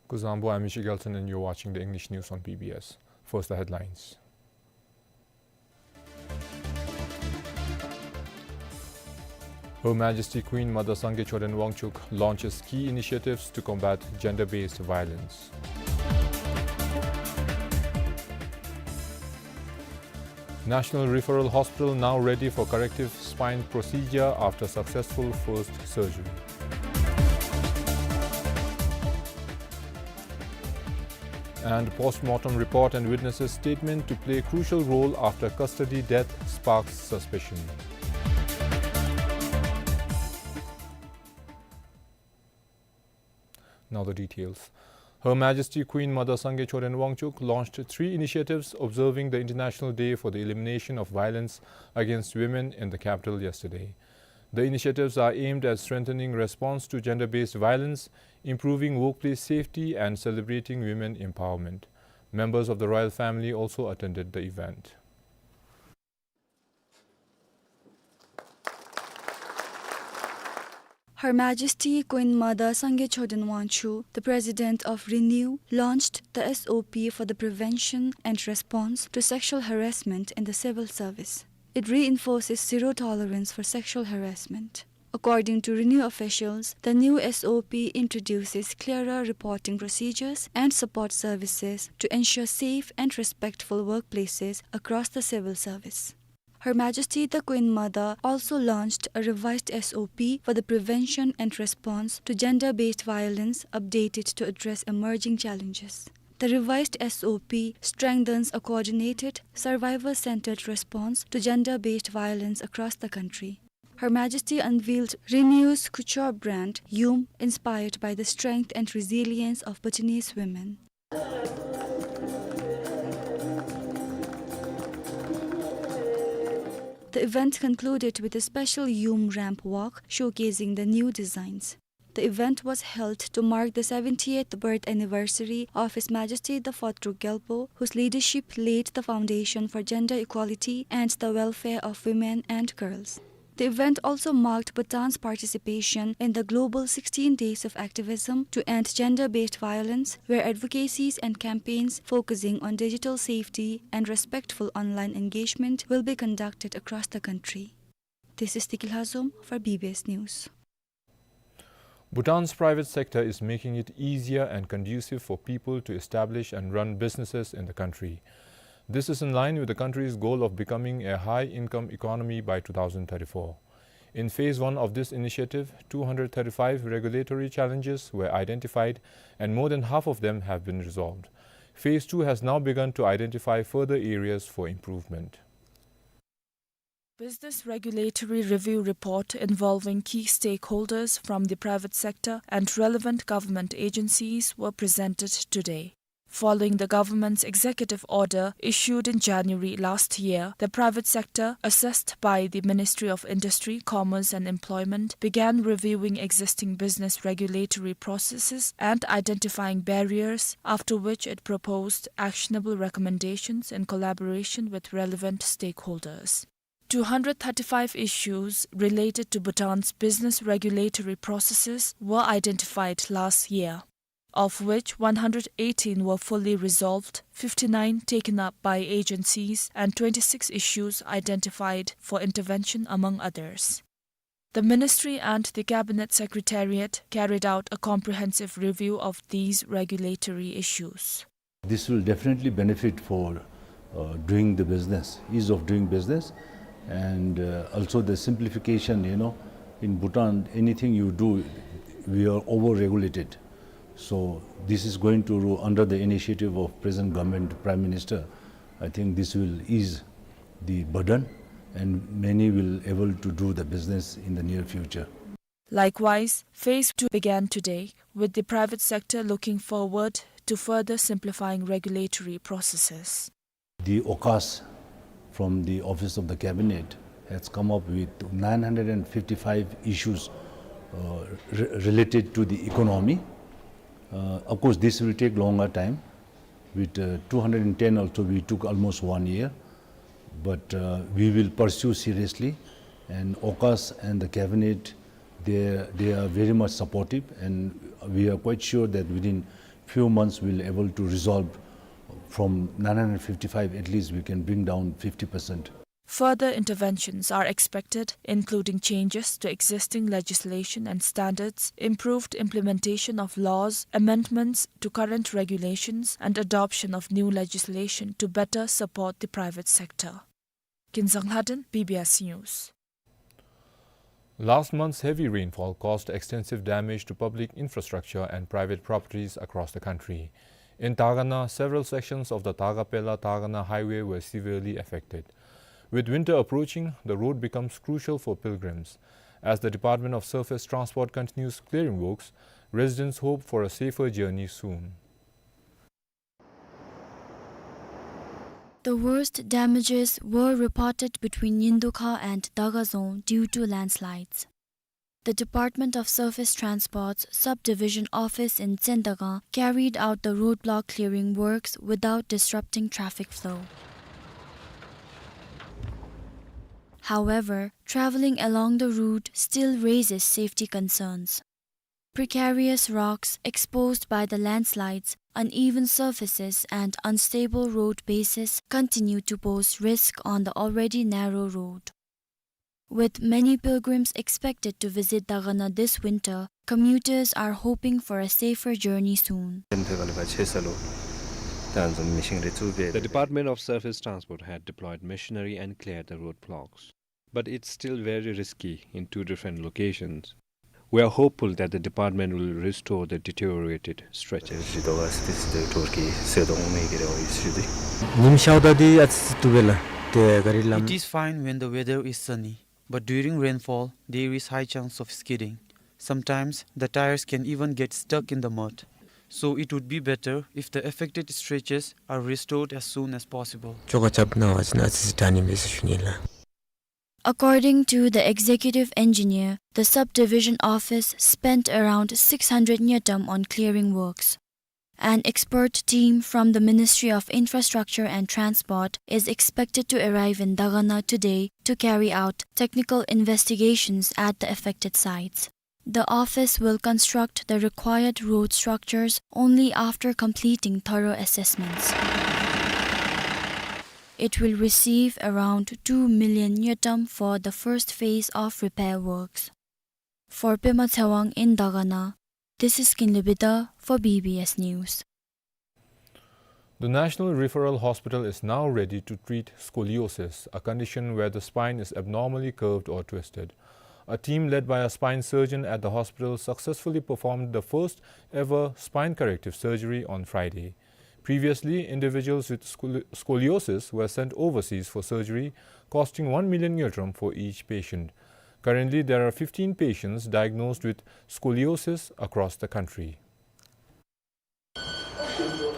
Kuzuzangpo, I'm Michie Gelson and you're watching the English news on B B S. First, the headlines. Her Majesty Queen Mother Sangay Choden Wangchuck launches key initiatives to combat gender-based violence. National Referral Hospital now ready for corrective spine procedure after successful first surgery. And post-mortem report and witnesses' statement to play crucial role after custody death sparks suspicion. Now the details. Her Majesty Queen Mother Sangay Choden Wangchuck launched three initiatives observing the International Day for the Elimination of Violence Against Women in the capital yesterday. The initiatives are aimed at strengthening response to gender-based violence, improving workplace safety, and celebrating women empowerment. Members of the royal family also attended the event. Her Majesty Queen Mother Sangay Choden Wangchuck, the President of RENEW, launched the S O P for the prevention and response to sexual harassment in the civil service. It reinforces zero tolerance for sexual harassment. According to RENEW officials, the new S O P introduces clearer reporting procedures and support services to ensure safe and respectful workplaces across the civil service. Her Majesty the Queen Mother also launched a revised S O P for the prevention and response to gender-based violence, updated to address emerging challenges. The revised S O P strengthens a coordinated, survivor-centered response to gender-based violence across the country. Her Majesty unveiled RENEW's couture brand, Yum, inspired by the strength and resilience of Bhutanese women. The event concluded with a special Yum ramp walk showcasing the new designs. The event was held to mark the seventieth birth anniversary of His Majesty the Fourth Druk Gyalpo, whose leadership laid the foundation for gender equality and the welfare of women and girls. The event also marked Bhutan's participation in the global sixteen Days of Activism to end gender-based violence, where advocacies and campaigns focusing on digital safety and respectful online engagement will be conducted across the country. This is Tiki Lhazom for B B S News. Bhutan's private sector is making it easier and conducive for people to establish and run businesses in the country. This is in line with the country's goal of becoming a high-income economy by two thousand thirty-four. In phase one of this initiative, two hundred thirty-five regulatory challenges were identified and more than half of them have been resolved. Phase two has now begun to identify further areas for improvement. Business Regulatory Review Report involving key stakeholders from the private sector and relevant government agencies were presented today. Following the government's executive order issued in January last year, the private sector, assessed by the Ministry of Industry, Commerce and Employment, began reviewing existing business regulatory processes and identifying barriers, after which it proposed actionable recommendations in collaboration with relevant stakeholders. Two hundred thirty-five issues related to Bhutan's business regulatory processes were identified last year, of which one hundred eighteen were fully resolved, fifty-nine taken up by agencies, and twenty-six issues identified for intervention, among others. The ministry and the Cabinet Secretariat carried out a comprehensive review of these regulatory issues. This will definitely benefit for, uh, doing the business, ease of doing business, and, uh, also the simplification, you know, in Bhutan, anything you do, we are over-regulated. So this is going to, under the initiative of present government, Prime Minister, I think this will ease the burden and many will able to do the business in the near future. Likewise, phase two began today, with the private sector looking forward to further simplifying regulatory processes. The AUKUS from the Office of the Cabinet has come up with nine hundred and fifty-five issues, uh, re-, related to the economy. Uh, of course, this will take longer time. With, uh, two hundred and ten also, we took almost one year. But, uh, we will pursue seriously, and AUKUS and the cabinet, they, they are very much supportive, and we are quite sure that within few months we'll able to resolve from nine hundred fifty-five, at least we can bring down fifty percent. Further interventions are expected, including changes to existing legislation and standards, improved implementation of laws, amendments to current regulations, and adoption of new legislation to better support the private sector. Kinzang Lhaden, B B S News. Last month's heavy rainfall caused extensive damage to public infrastructure and private properties across the country. In Dagana, several sections of the Dagapela-Dagana highway were severely affected. With winter approaching, the road becomes crucial for pilgrims. As the Department of Surface Transport continues clearing works, residents hope for a safer journey soon. The worst damages were reported between Nyindokha and Dagazong due to landslides. The Department of Surface Transport's Subdivision Office in Tsendagang carried out the roadblock clearing works without disrupting traffic flow. However, traveling along the route still raises safety concerns. Precarious rocks exposed by the landslides, uneven surfaces, and unstable road bases continue to pose risk on the already narrow road. With many pilgrims expected to visit Dagana this winter, commuters are hoping for a safer journey soon. The Department of Surface Transport had deployed machinery and cleared the roadblocks. But it's still very risky in two different locations. We are hopeful that the department will restore the deteriorated stretches. ཉིམ་ཤརཝ་ད་འདི་ཨ་ཙི་ཙི་འདུག་པས་ལགས། ཏེ་ག་རི་ལམ། It is fine when the weather is sunny, but during rainfall, there is high chance of skidding. Sometimes, the tires can even get stuck in the mud. So it would be better if the affected stretches are restored as soon as possible. ཅོག་ཁ་རྐྱབ་གནང་བ་ཅིན་ཨ་ཙི་ཙི་དྲག་ནི་མས་ཟེར་ཞུ་ནི་ལགས། According to the executive engineer, the subdivision office spent around six hundred ngultrum on clearing works. An expert team from the Ministry of Infrastructure and Transport is expected to arrive in Dagana today to carry out technical investigations at the affected sites. The office will construct the required road structures only after completing thorough assessments. It will receive around two million ngultrum for the first phase of repair works. For Pema Tshewang in Dagana, this is Kinley Bida for B B S News. The National Referral Hospital is now ready to treat scoliosis, a condition where the spine is abnormally curved or twisted. A team led by a spine surgeon at the hospital successfully performed the first ever spine corrective surgery on Friday. Previously, individuals with scoli-, scoliosis were sent overseas for surgery, costing one million ngultrum for each patient. Currently, there are fifteen patients diagnosed with scoliosis across the country.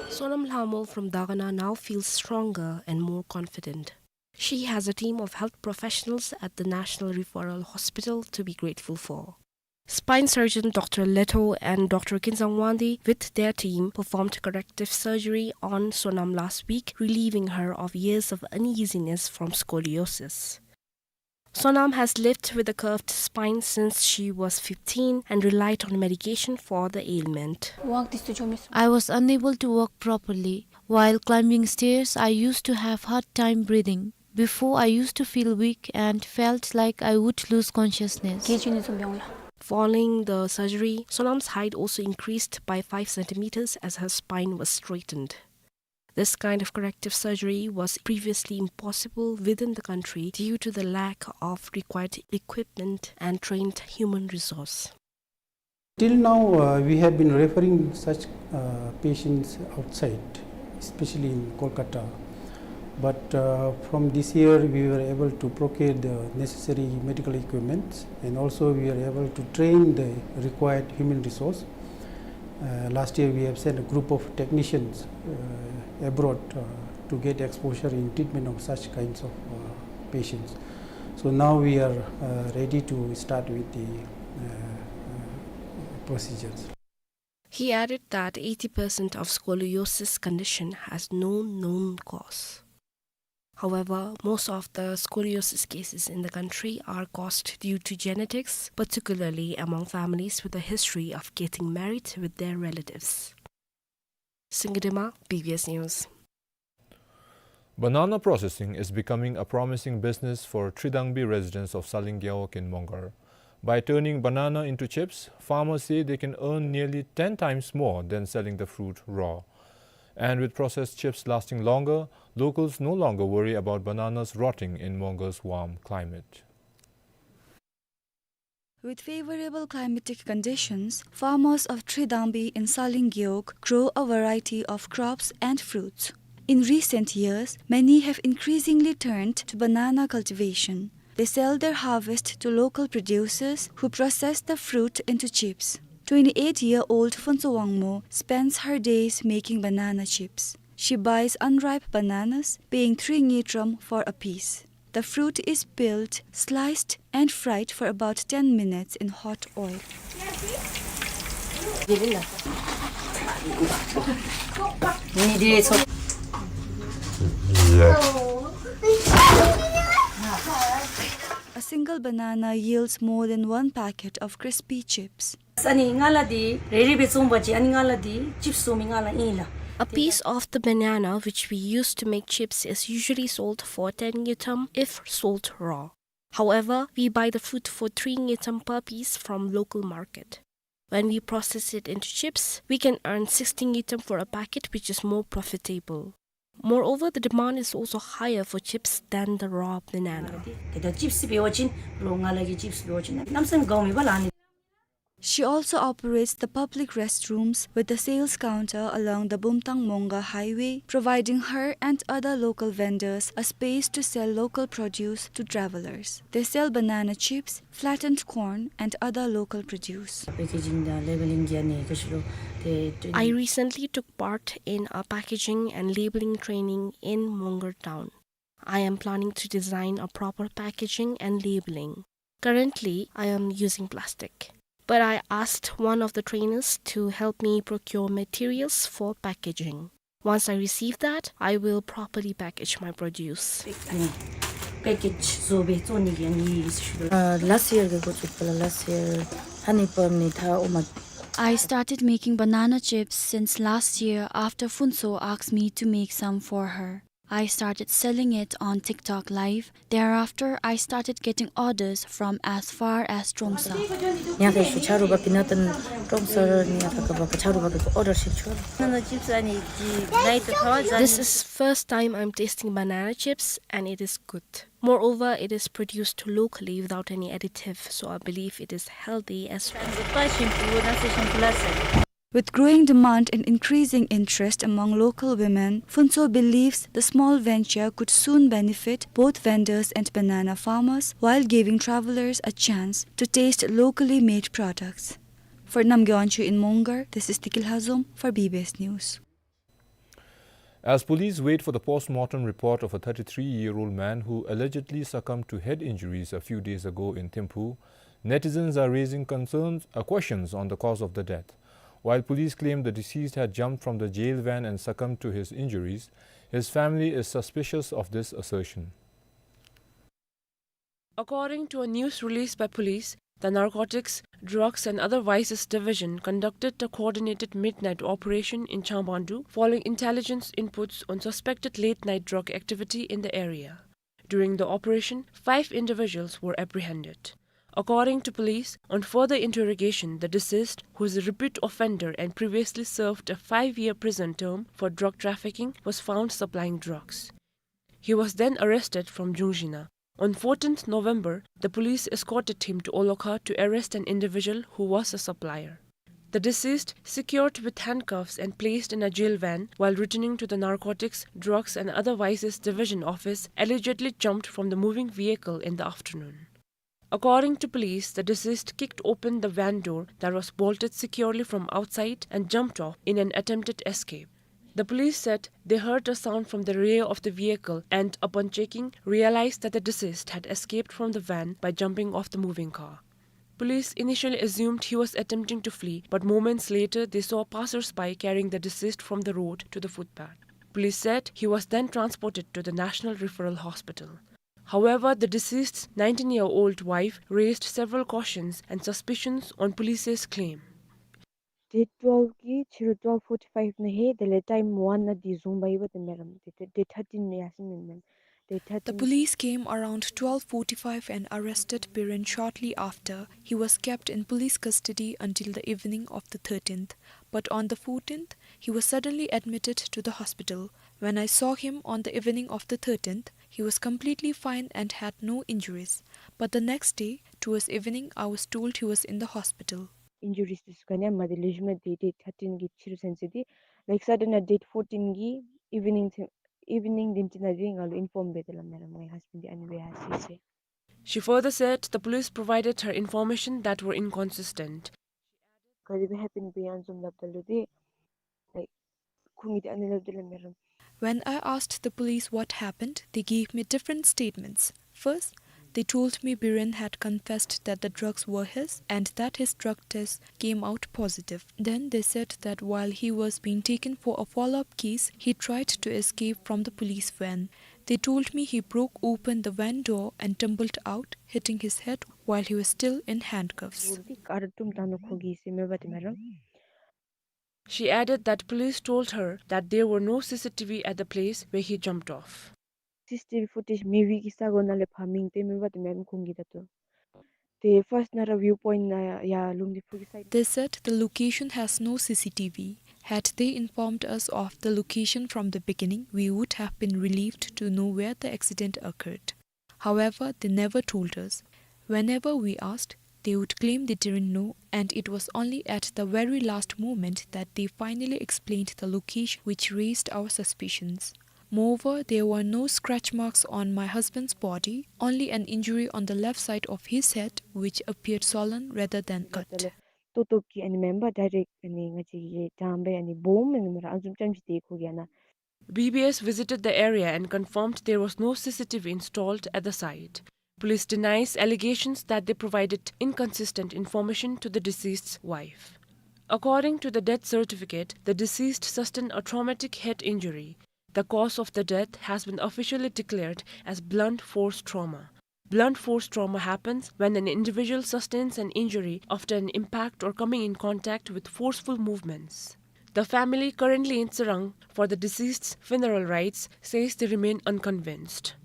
Sonam Lhamol from Dagana now feels stronger and more confident. She has a team of health professionals at the National Referral Hospital to be grateful for. Spine surgeon Doctor Leto and Doctor Kinzang Wangdi with their team performed corrective surgery on Sonam last week, relieving her of years of uneasiness from scoliosis. Sonam has lived with a curved spine since she was fifteen and relied on medication for the ailment. I was unable to walk properly. While climbing stairs, I used to have hard time breathing. Before, I used to feel weak and felt like I would lose consciousness. Following the surgery, Sonam's height also increased by five centimeters as her spine was straightened. This kind of corrective surgery was previously impossible within the country due to the lack of required equipment and trained human resource. Till now, uh, we have been referring such, uh, patients outside, especially in Kolkata. But, uh, from this year, we were able to procure the necessary medical equipments, and also we were able to train the required human resource. Uh, last year, we have sent a group of technicians, uh, abroad, uh, to get exposure in treatment of such kinds of, uh, patients. So now we are, uh, ready to start with the, uh, uh, procedures. He added that eighty percent of scoliosis condition has no known cause. However, most of the scoliosis cases in the country are caused due to genetics, particularly among families with a history of getting married with their relatives. Singidima, B B S News. Banana processing is becoming a promising business for Tridangbi residents of Saling Gewog in Mongar. By turning banana into chips, farmers say they can earn nearly ten times more than selling the fruit raw. And with processed chips lasting longer, Locals no longer worry about bananas rotting in Mongar's warm climate. With favorable climatic conditions, farmers of Tridambi in Saling Gewog grow a variety of crops and fruits. In recent years, many have increasingly turned to banana cultivation. They sell their harvest to local producers who process the fruit into chips. Twenty-eight-year-old Phuntsho Wangmo spends her days making banana chips. She buys unripe bananas, paying three ngultrum for a piece. The fruit is peeled, sliced, and fried for about ten minutes in hot oil. A single banana yields more than one packet of crispy chips. ཨ་ནི་ང་ལ་འདི་རེ་རེ་སྦེ་བཙོང་པ་ཅིན་ཨ་ནི་ང་ལ་འདི་ཅིབས་བཟོ་མི་ང་ལ་ཨིན་ལགས། A piece of the banana which we use to make chips is usually sold for ten ngultrum if sold raw. However, we buy the fruit for three ngultrum per piece from local market. When we process it into chips, we can earn sixty ngultrum for a packet, which is more profitable. Moreover, the demand is also higher for chips than the raw banana. དེ་ད་ཅིབས་འབད་བ་ཅིན་རོགས་ང་ལ་གི་ཅིབས་འབད་བ་ཅིན་གནམ་མེད་ས་མེད་དགའཝ་མས་པ་ལགས་ཨ་ནི། She also operates the public restrooms with the sales counter along the Bumthang-Mongar highway, providing her and other local vendors a space to sell local produce to travelers. They sell banana chips, flattened corn, and other local produce. Packaging དང་labeling གི་ཨ་ནི་ག་ཅི་ལོ་དེ། I recently took part in a packaging and labeling training in Mongar town. I am planning to design a proper packaging and labeling. Currently, I am using plastic. But I asked one of the trainers to help me procure materials for packaging. Once I receive that, I will properly package my produce. ཨ་ནི་package བཟོ་སྦེ་བཙོང་ནི་གི་ཨ་ནི་ཞུ་དོ། ཨ་last year གི་འགོ་བཙུགས་པ་ལགས། Last year ཧ་ནི་པ་ནི་ད་ཨོ་མ། I started making banana chips since last year after Phuntsho asked me to make some for her. I started selling it on TikTok Live. Thereafter, I started getting orders from as far as Trongsa. ཉ་ཐེ་ཤུ་ཆ་རུ་བ་པི་ན་ཏན་ཀྲོང་སར་ཉ་ཐ་ཀ་བ་ཀ་ཆ་རུ་བ་ཀ་order ཤིག་ཆོ། This is first time I'm tasting banana chips and it is good. Moreover, it is produced locally without any additive, so I believe it is healthy as well. With growing demand and increasing interest among local women, Phuntsho believes the small venture could soon benefit both vendors and banana farmers while giving travelers a chance to taste locally made products. For Namgay Wangchuk in Mongar, this is Tikil Hazom for B B S News. As police wait for the post-mortem report of a thirty-three-year-old man who allegedly succumbed to head injuries a few days ago in Thimphu, netizens are raising concerns, uh, questions on the cause of the death. While police claim the deceased had jumped from the jail van and succumbed to his injuries, his family is suspicious of this assertion. According to a news release by police, the Narcotics, Drugs and Other Vices Division conducted a coordinated midnight operation in Changbandu following intelligence inputs on suspected late-night drug activity in the area. During the operation, five individuals were apprehended. According to police, on further interrogation, the deceased, who is a repeat offender and previously served a five-year prison term for drug trafficking, was found supplying drugs. He was then arrested from Jungshina. On fourteenth November, the police escorted him to Olokha to arrest an individual who was a supplier. The deceased, secured with handcuffs and placed in a jail van while returning to the Narcotics, Drugs and Other Vices Division office, allegedly jumped from the moving vehicle in the afternoon. According to police, the deceased kicked open the van door that was bolted securely from outside and jumped off in an attempted escape. The police said they heard a sound from the rear of the vehicle and, upon checking, realized that the deceased had escaped from the van by jumping off the moving car. Police initially assumed he was attempting to flee, but moments later they saw passers-by carrying the deceased from the road to the footpath. Police said he was then transported to the National Referral Hospital. However, the deceased's nineteen-year-old wife raised several cautions and suspicions on police's claim. Date twelve གི་ཕྱི་རུ་twelve forty-five ནང་ཧེ་དེ་ལས་time one ནང་འདི་བཟུང་པ་ཡོད་པ་དེ་མེན་རམ། དེ་དེ་date thirteen ནང་ཡར་སོང་མེན་མེན། The police came around twelve forty-five and arrested Biren shortly after. He was kept in police custody until the evening of the thirteenth. But on the fourteenth, he was suddenly admitted to the hospital. When I saw him on the evening of the thirteenth, he was completely fine and had no injuries. But the next day, towards evening, I was told he was in the hospital. Injuries འདི་ཚུ་ག་ནི་ཡང་མེད། དེ་ལེགས་ཤོམ་སྦེ་དེ་date thirteen གི་ཕྱི་རུ་ཚུན་ཚོད་དེ། Like, sudden ཨ་date fourteen གི་evening ཚུན་evening དེམ་ཅིག་ནང་དེ་ང་ལུ་inform འབད་དེ་སླབ་མས་ར། My husband འདི་ཨ་ནི་སྦེ་ཡར་སོ་ཡི་ཟེར། She further said the police provided her information that were inconsistent. ག་དེ་སྦེ་happen འབད་ཨ་ནི་བཟུམ་སླབ་ད་ལུ་དེ། Like, ཁོང་གིས་དེ་ཨ་ནི་སླབ་དེ་སླབ་མས་ར། When I asked the police what happened, they gave me different statements. First, they told me Biren had confessed that the drugs were his and that his drug test came out positive. Then they said that while he was being taken for a follow-up case, he tried to escape from the police van. They told me he broke open the van door and tumbled out, hitting his head while he was still in handcuffs. འདི་ཀར་བཏུམ་བཏང་ནུག་ཁོ་གིས་ཟེར་མས་པ་དེ་མས་ར། She added that police told her that there were no C C T V at the place where he jumped off. C C T V footage མེད་པའི་གི་ས་གོ་ནང་ལས་ཕར་མིང་བཏོན་མས་པ་དེ་མས་ར་ཁོང་གིས་ད་ལྟོ། དེ་first ནང་ར་view point ནང་ཡར་ལུང་བསྟན་ཕུག་གི་side. They said the location has no C C T V. Had they informed us of the location from the beginning, we would have been relieved to know where the accident occurred. However, they never told us. Whenever we asked, they would claim they didn't know, and it was only at the very last moment that they finally explained the location, which raised our suspicions. Moreover, there were no scratch marks on my husband's body, only an injury on the left side of his head, which appeared swollen rather than cut. ཏོག་ཏོ་གི་ཨ་ནི་མེན་པར་direct ཨ་ནི་ང་བཅས་ཀྱི་དྲང་སྦེ་ཨ་ནི་སྦོམ་ཨ་ནི་མེན་པར་ཨ་ནི་བཟུམ་ཙམ་ཅིག་དེ་ཁོ་གིས་ཨ་ནཱ། B B S visited the area and confirmed there was no C C T V installed at the site. Police denies allegations that they provided inconsistent information to the deceased's wife. According to the death certificate, the deceased sustained a traumatic head injury. The cause of the death has been officially declared as blunt force trauma. Blunt force trauma happens when an individual sustains an injury after an impact or coming in contact with forceful movements. The family, currently in Tsirang for the deceased's funeral rites, says they remain unconvinced.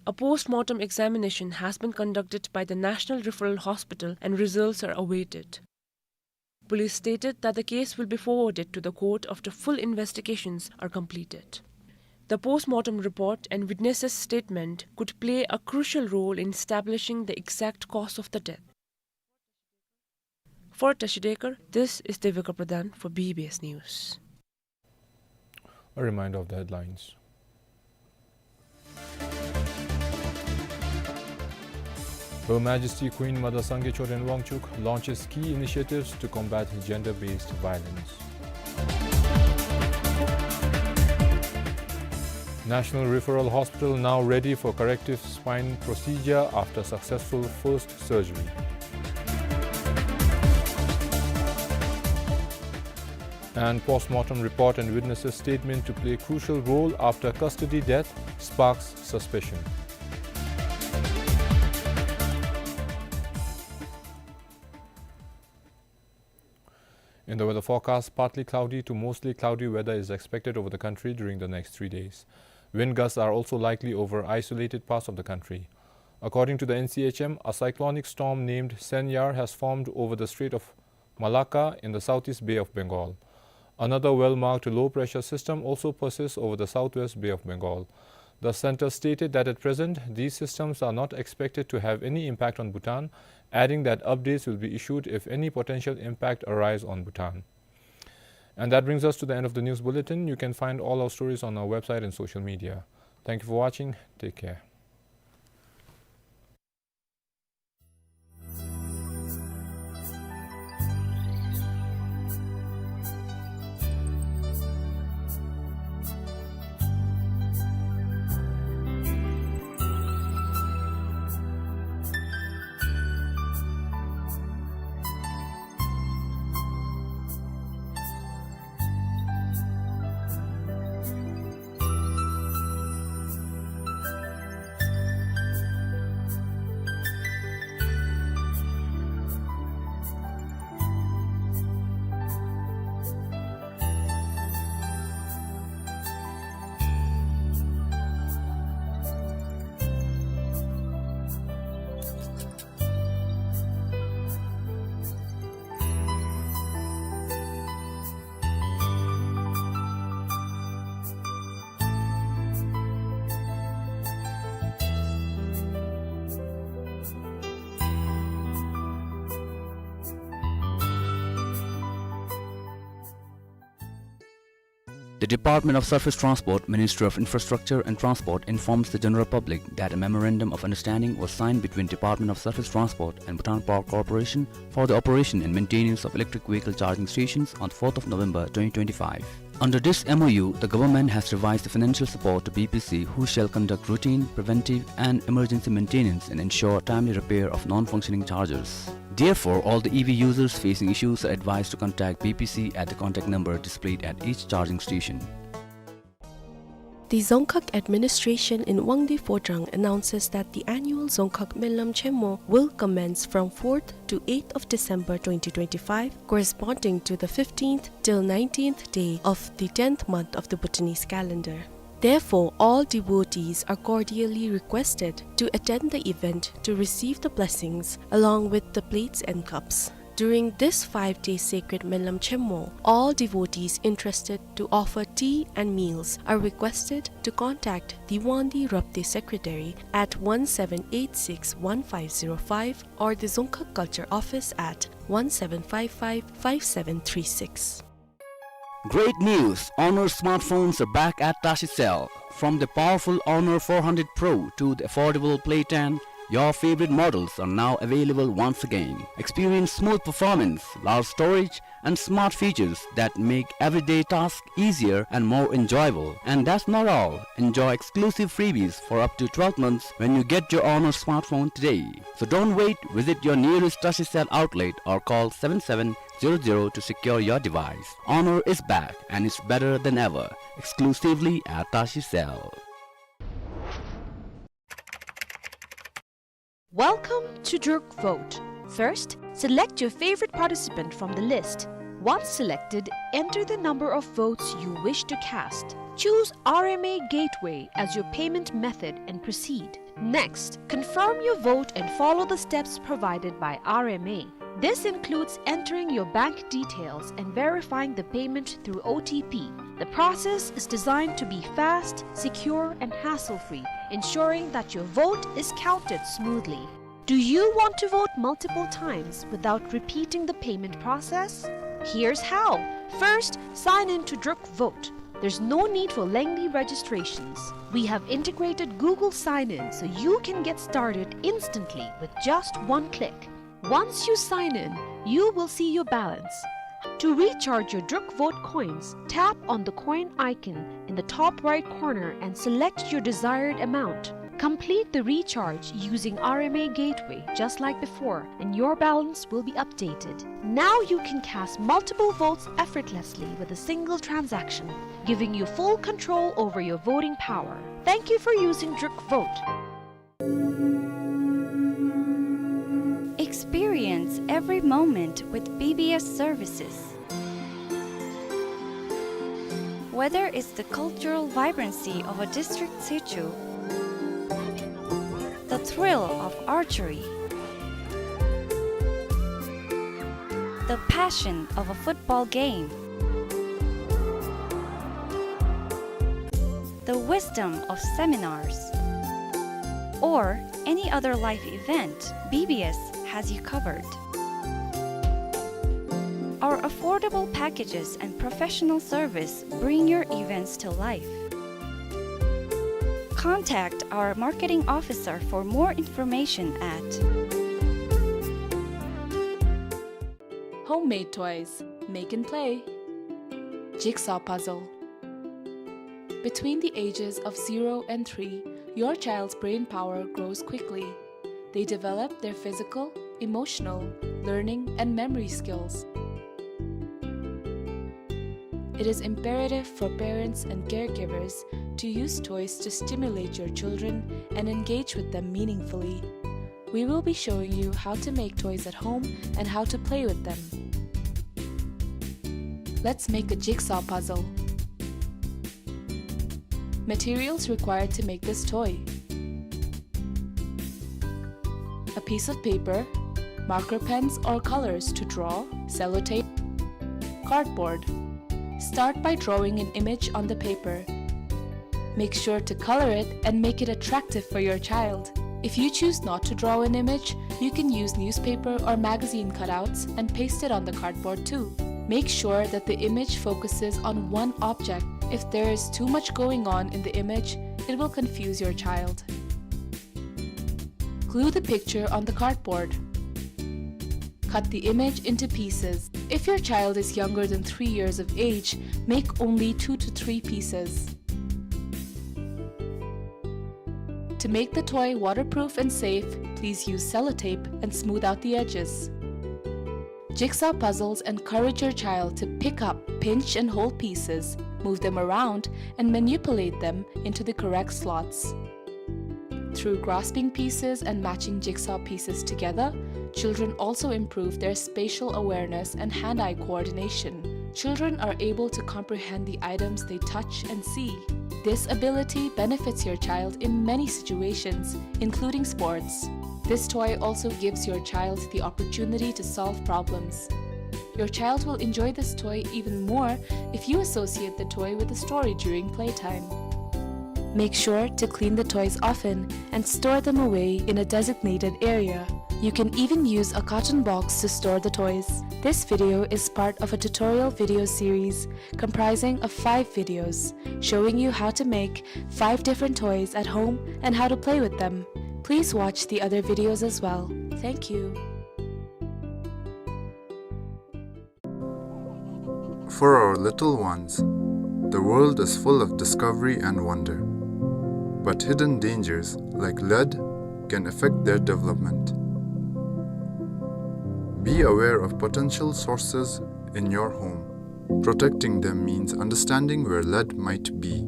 A post-mortem examination has been conducted by the National Referral Hospital and results are awaited. Police stated that the case will be forwarded to the court after full investigations are completed. The post-mortem report and witnesses' statement could play a crucial role in establishing the exact cause of the death. For Tashi Dekar, this is Devika Pradhan for B B S News. A reminder of the headlines. Her Majesty Queen Mother Sangay Choden Wangchuk launches key initiatives to combat gender-based violence. National Referral Hospital now ready for corrective spine procedure after successful first surgery. And post-mortem report and witnesses' statement to play crucial role after custody death sparks suspicion. In the weather forecast, partly cloudy to mostly cloudy weather is expected over the country during the next three days. Wind gusts are also likely over isolated parts of the country. According to the N C H M, a cyclonic storm named Senyar has formed over the Strait of Malacca in the southeast Bay of Bengal. Another well-marked low-pressure system also persists over the southwest Bay of Bengal. The center stated that at present, these systems are not expected to have any impact on Bhutan, adding that updates will be issued if any potential impact arise on Bhutan. And that brings us to the end of the news bulletin. You can find all our stories on our website and social media. Thank you for watching. Take care. The Department of Surface Transport, Ministry of Infrastructure and Transport informs the general public that a memorandum of understanding was signed between Department of Surface Transport and Bhutan Power Corporation for the operation and maintenance of electric vehicle charging stations on fourth of November twenty twenty-five. Under this M O U, the government has revised the financial support to B P C, who shall conduct routine, preventive and emergency maintenance and ensure timely repair of non-functioning chargers. Therefore, all the E V users facing issues are advised to contact B P C at the contact number displayed at each charging station. The Dzongkhag administration in Wangdue Phodrang announces that the annual Dzongkhag Menlam Chenmo will commence from fourth to eighth of December twenty twenty-five, corresponding to the fifteenth till nineteenth day of the tenth month of the Bhutanese calendar. Therefore, all devotees are cordially requested to attend the event to receive the blessings along with the plates and cups. During this five-day sacred Menlam Chenmo, all devotees interested to offer tea and meals are requested to contact the Wangdue Rabdey Secretary at one seven eight six one five zero five or the Dzongkhag Culture Office at one seven five five five seven three six. Great news! Honor smartphones are back at Tashi Cell. From the powerful Honor four hundred Pro to the affordable Play ten, your favorite models are now available once again. Experience smooth performance, large storage, and smart features that make everyday tasks easier and more enjoyable. And that's not all. Enjoy exclusive freebies for up to twelve months when you get your Honor smartphone today. So don't wait, visit your nearest Tashi Cell outlet or call seven seven zero zero to secure your device. Honor is back and it's better than ever. Exclusively at Tashi Cell. Welcome to Druk Vote. First, select your favorite participant from the list. Once selected, enter the number of votes you wish to cast. Choose R M A Gateway as your payment method and proceed. Next, confirm your vote and follow the steps provided by R M A. This includes entering your bank details and verifying the payment through O T P. The process is designed to be fast, secure, and hassle-free, ensuring that your vote is counted smoothly. Do you want to vote multiple times without repeating the payment process? Here's how. First, sign in to Druk Vote. There's no need for lengthy registrations. We have integrated Google Sign-In so you can get started instantly with just one click. Once you sign in, you will see your balance. To recharge your Druk Vote coins, tap on the coin icon in the top right corner and select your desired amount. Complete the recharge using R M A Gateway just like before, and your balance will be updated. Now you can cast multiple votes effortlessly with a single transaction, giving you full control over your voting power. Thank you for using Druk Vote. Experience every moment with B B S services. Whether it's the cultural vibrancy of a district situ, the thrill of archery, the passion of a football game, the wisdom of seminars, or any other life event, B B S has you covered. Our affordable packages and professional service bring your events to life. Contact our marketing officer for more information at Homemade toys. Make and play. Jigsaw puzzle. Between the ages of zero and three, your child's brain power grows quickly. They develop their physical, emotional, learning, and memory skills. It is imperative for parents and caregivers to use toys to stimulate your children and engage with them meaningfully. We will be showing you how to make toys at home and how to play with them. Let's make a jigsaw puzzle. Materials required to make this toy: a piece of paper, marker pens or colors to draw, sellotape, cardboard. Start by drawing an image on the paper. Make sure to color it and make it attractive for your child. If you choose not to draw an image, you can use newspaper or magazine cutouts and paste it on the cardboard too. Make sure that the image focuses on one object If there is too much going on in the image, it will confuse your child. Glue the picture on the cardboard. Cut the image into pieces. If your child is younger than three years of age, make only two to three pieces. To make the toy waterproof and safe, please use sellotape and smooth out the edges. Jigsaw puzzles encourage your child to pick up, pinch, and hold pieces, move them around, and manipulate them into the correct slots. Through grasping pieces and matching jigsaw pieces together, children also improve their spatial awareness and hand-eye coordination. Children are able to comprehend the items they touch and see. This ability benefits your child in many situations, including sports. This toy also gives your child the opportunity to solve problems. Your child will enjoy this toy even more if you associate the toy with a story during playtime. Make sure to clean the toys often and store them away in a designated area. You can even use a carton box to store the toys. This video is part of a tutorial video series comprising of five videos showing you how to make five different toys at home and how to play with them. Please watch the other videos as well. Thank you. For our little ones, the world is full of discovery and wonder. But hidden dangers, like lead, can affect their development. Be aware of potential sources in your home. Protecting them means understanding where lead might be.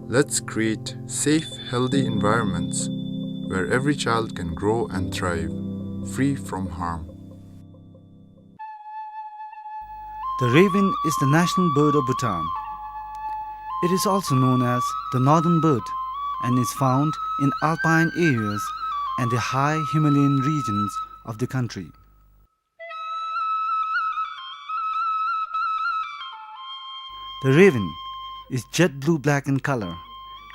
Let's create safe, healthy environments where every child can grow and thrive, free from harm. The raven is the national bird of Bhutan. It is also known as the northern bird and is found in alpine areas and the high Himalayan regions of the country. The raven is jet blue-black in color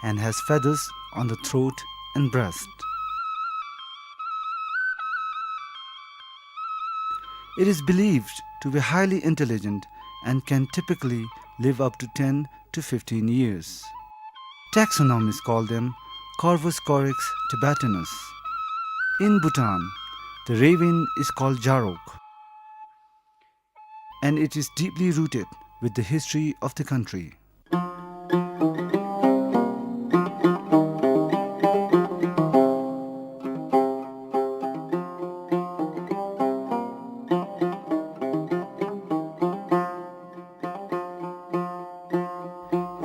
and has feathers on the throat and breast. It is believed to be highly intelligent and can typically live up to ten to fifteen years. Taxonomists call them Corvus corax tibetanus. In Bhutan, the raven is called Jarok, and it is deeply rooted with the history of the country.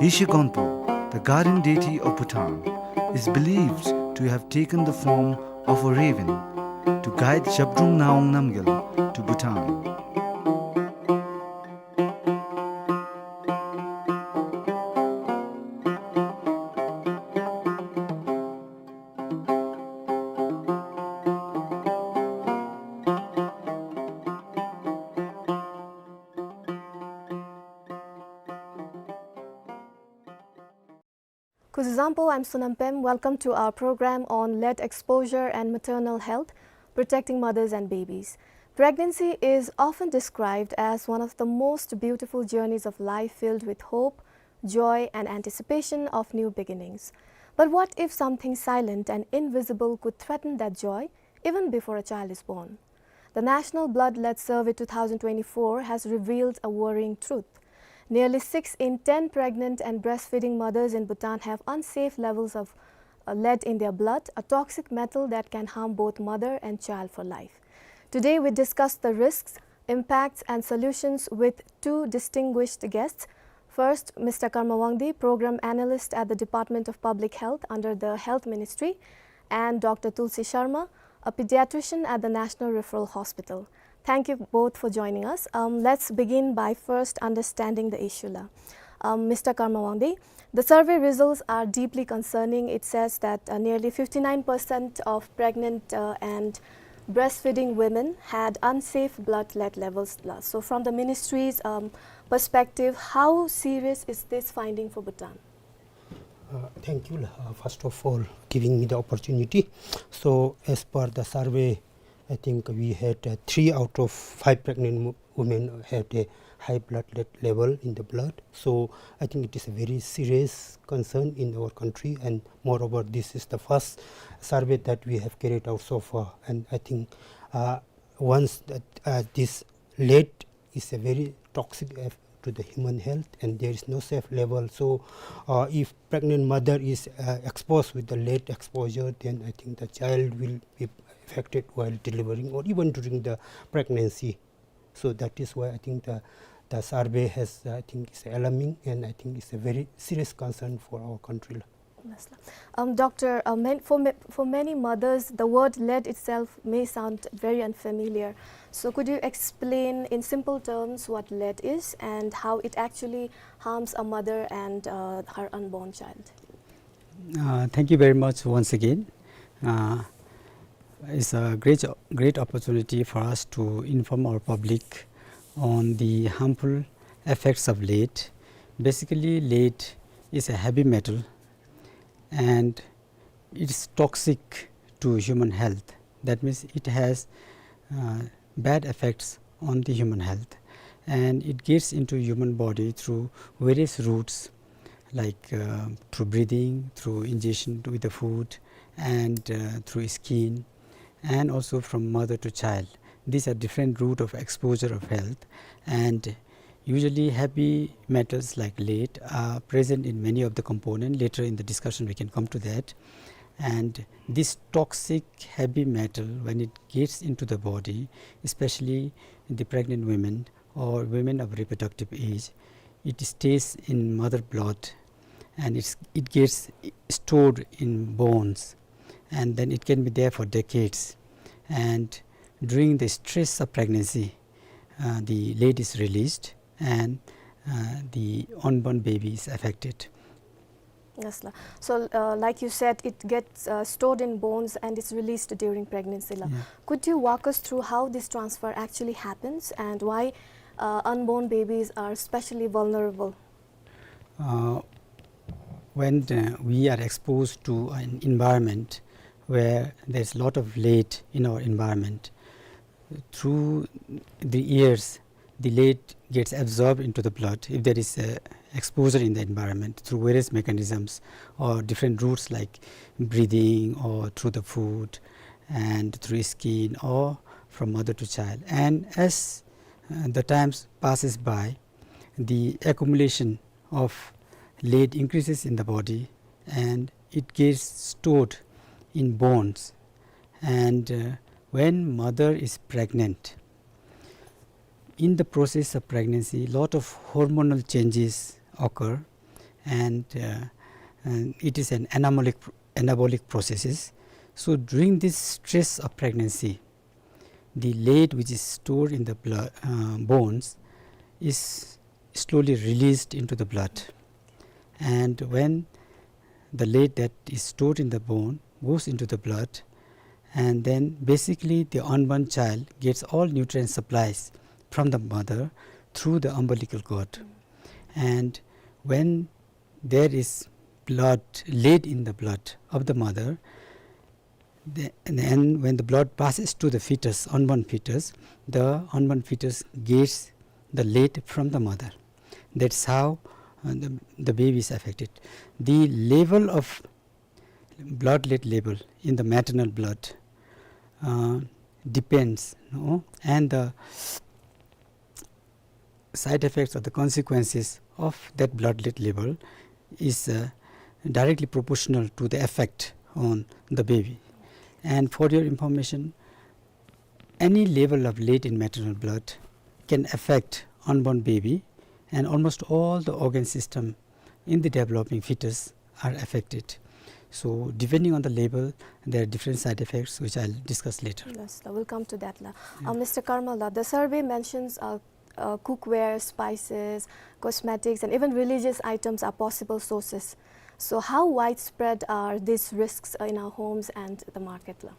Yeshe Gonpo, the guardian deity of Bhutan, is believed to have taken the form of a raven to guide Zhabdrung Ngawang Namgyal to Bhutan. Kuzuzangpo, I'm Sonam Pem. Welcome to our program on lead exposure and maternal health, protecting mothers and babies. Pregnancy is often described as one of the most beautiful journeys of life, filled with hope, joy, and anticipation of new beginnings. But what if something silent and invisible could threaten that joy even before a child is born? The National Blood Lead Survey two thousand twenty-four has revealed a worrying truth. Nearly six in ten pregnant and breastfeeding mothers in Bhutan have unsafe levels of, uh, lead in their blood, a toxic metal that can harm both mother and child for life. Today we discuss the risks, impacts, and solutions with two distinguished guests. First, Mister Karma Wangdi, Program Analyst at the Department of Public Health under the Health Ministry, and Doctor Tulsi Sharma, a pediatrician at the National Referral Hospital. Thank you both for joining us. Um, let's begin by first understanding the issue, la. Um, Mister Karma Wangdi, the survey results are deeply concerning. It says that, uh, nearly fifty-nine percent of pregnant, uh, and breastfeeding women had unsafe blood lead levels, la. So from the ministry's, um, perspective, how serious is this finding for Bhutan? Uh, thank you, uh, first of all, giving me the opportunity. So, as per the survey, I think we had, uh, three out of five pregnant wo-, women had a high blood lead level in the blood. So I think it is a very serious concern in our country, and moreover, this is the first survey that we have carried out so far. And I think, uh, once that, uh, this lead is a very toxic eff-, to the human health, and there is no safe level. So, uh, if pregnant mother is, uh, exposed with the lead exposure, then I think the child will be affected while delivering or even during the pregnancy. So that is why I think the, the survey has, uh, I think, is alarming, and I think it's a very serious concern for our country. Yes, sir. Um, doctor, uh, man-, for ma-, for many mothers, the word lead itself may sound very unfamiliar. So could you explain in simple terms what lead is and how it actually harms a mother and, uh, her unborn child? Uh, thank you very much once again. Uh, it's a great, great opportunity for us to inform our public on the harmful effects of lead. Basically, lead is a heavy metal, and it's toxic to human health. That means it has, uh, bad effects on the human health, and it gets into human body through various routes, like, uh, through breathing, through ingestion with the food, and, uh, through skin, and also from mother to child. These are different route of exposure of health, and usually heavy metals like lead are present in many of the component. Later in the discussion we can come to that. And this toxic heavy metal, when it gets into the body, especially the pregnant women or women of reproductive age, it stays in mother blood, and it's, it gets stored in bones, and then it can be there for decades. And during the stress of pregnancy, uh, the lead is released, and, uh, the unborn baby is affected. Yes, sir. So, uh, like you said, it gets, uh, stored in bones and it's released during pregnancy, la. Yeah. Could you walk us through how this transfer actually happens and why, uh, unborn babies are especially vulnerable? Uh, when, uh, we are exposed to an environment where there's a lot of lead in our environment, through the years, the lead gets absorbed into the blood if there is a exposure in the environment through various mechanisms or different routes like breathing or through the food and through skin or from mother to child. And as, uh, the times passes by, the accumulation of lead increases in the body and it gets stored in bones. And, uh, when mother is pregnant, in the process of pregnancy, lot of hormonal changes occur, and, uh, and it is an anabolic, anabolic processes. So during this stress of pregnancy, the lead which is stored in the blood, uh, bones is slowly released into the blood. And when the lead that is stored in the bone goes into the blood, and then basically the unborn child gets all nutrient supplies from the mother through the umbilical cord. And when there is blood, lead in the blood of the mother, the, and when the blood passes to the fetus, unborn fetus, the unborn fetus gets the lead from the mother. That's how, uh, the, the baby is affected. The level of blood lead level in the maternal blood, uh, depends, no? And the side effects or the consequences of that blood lead level is, uh, directly proportional to the effect on the baby. And for your information, any level of lead in maternal blood can affect unborn baby, and almost all the organ system in the developing fetus are affected. So depending on the level, there are different side effects which I'll discuss later. Yes, la, we'll come to that, la. Uh, Mister Karmal, la, the survey mentions, uh, uh, cookware, spices, cosmetics, and even religious items are possible sources. So how widespread are these risks, uh, in our homes and the market, la?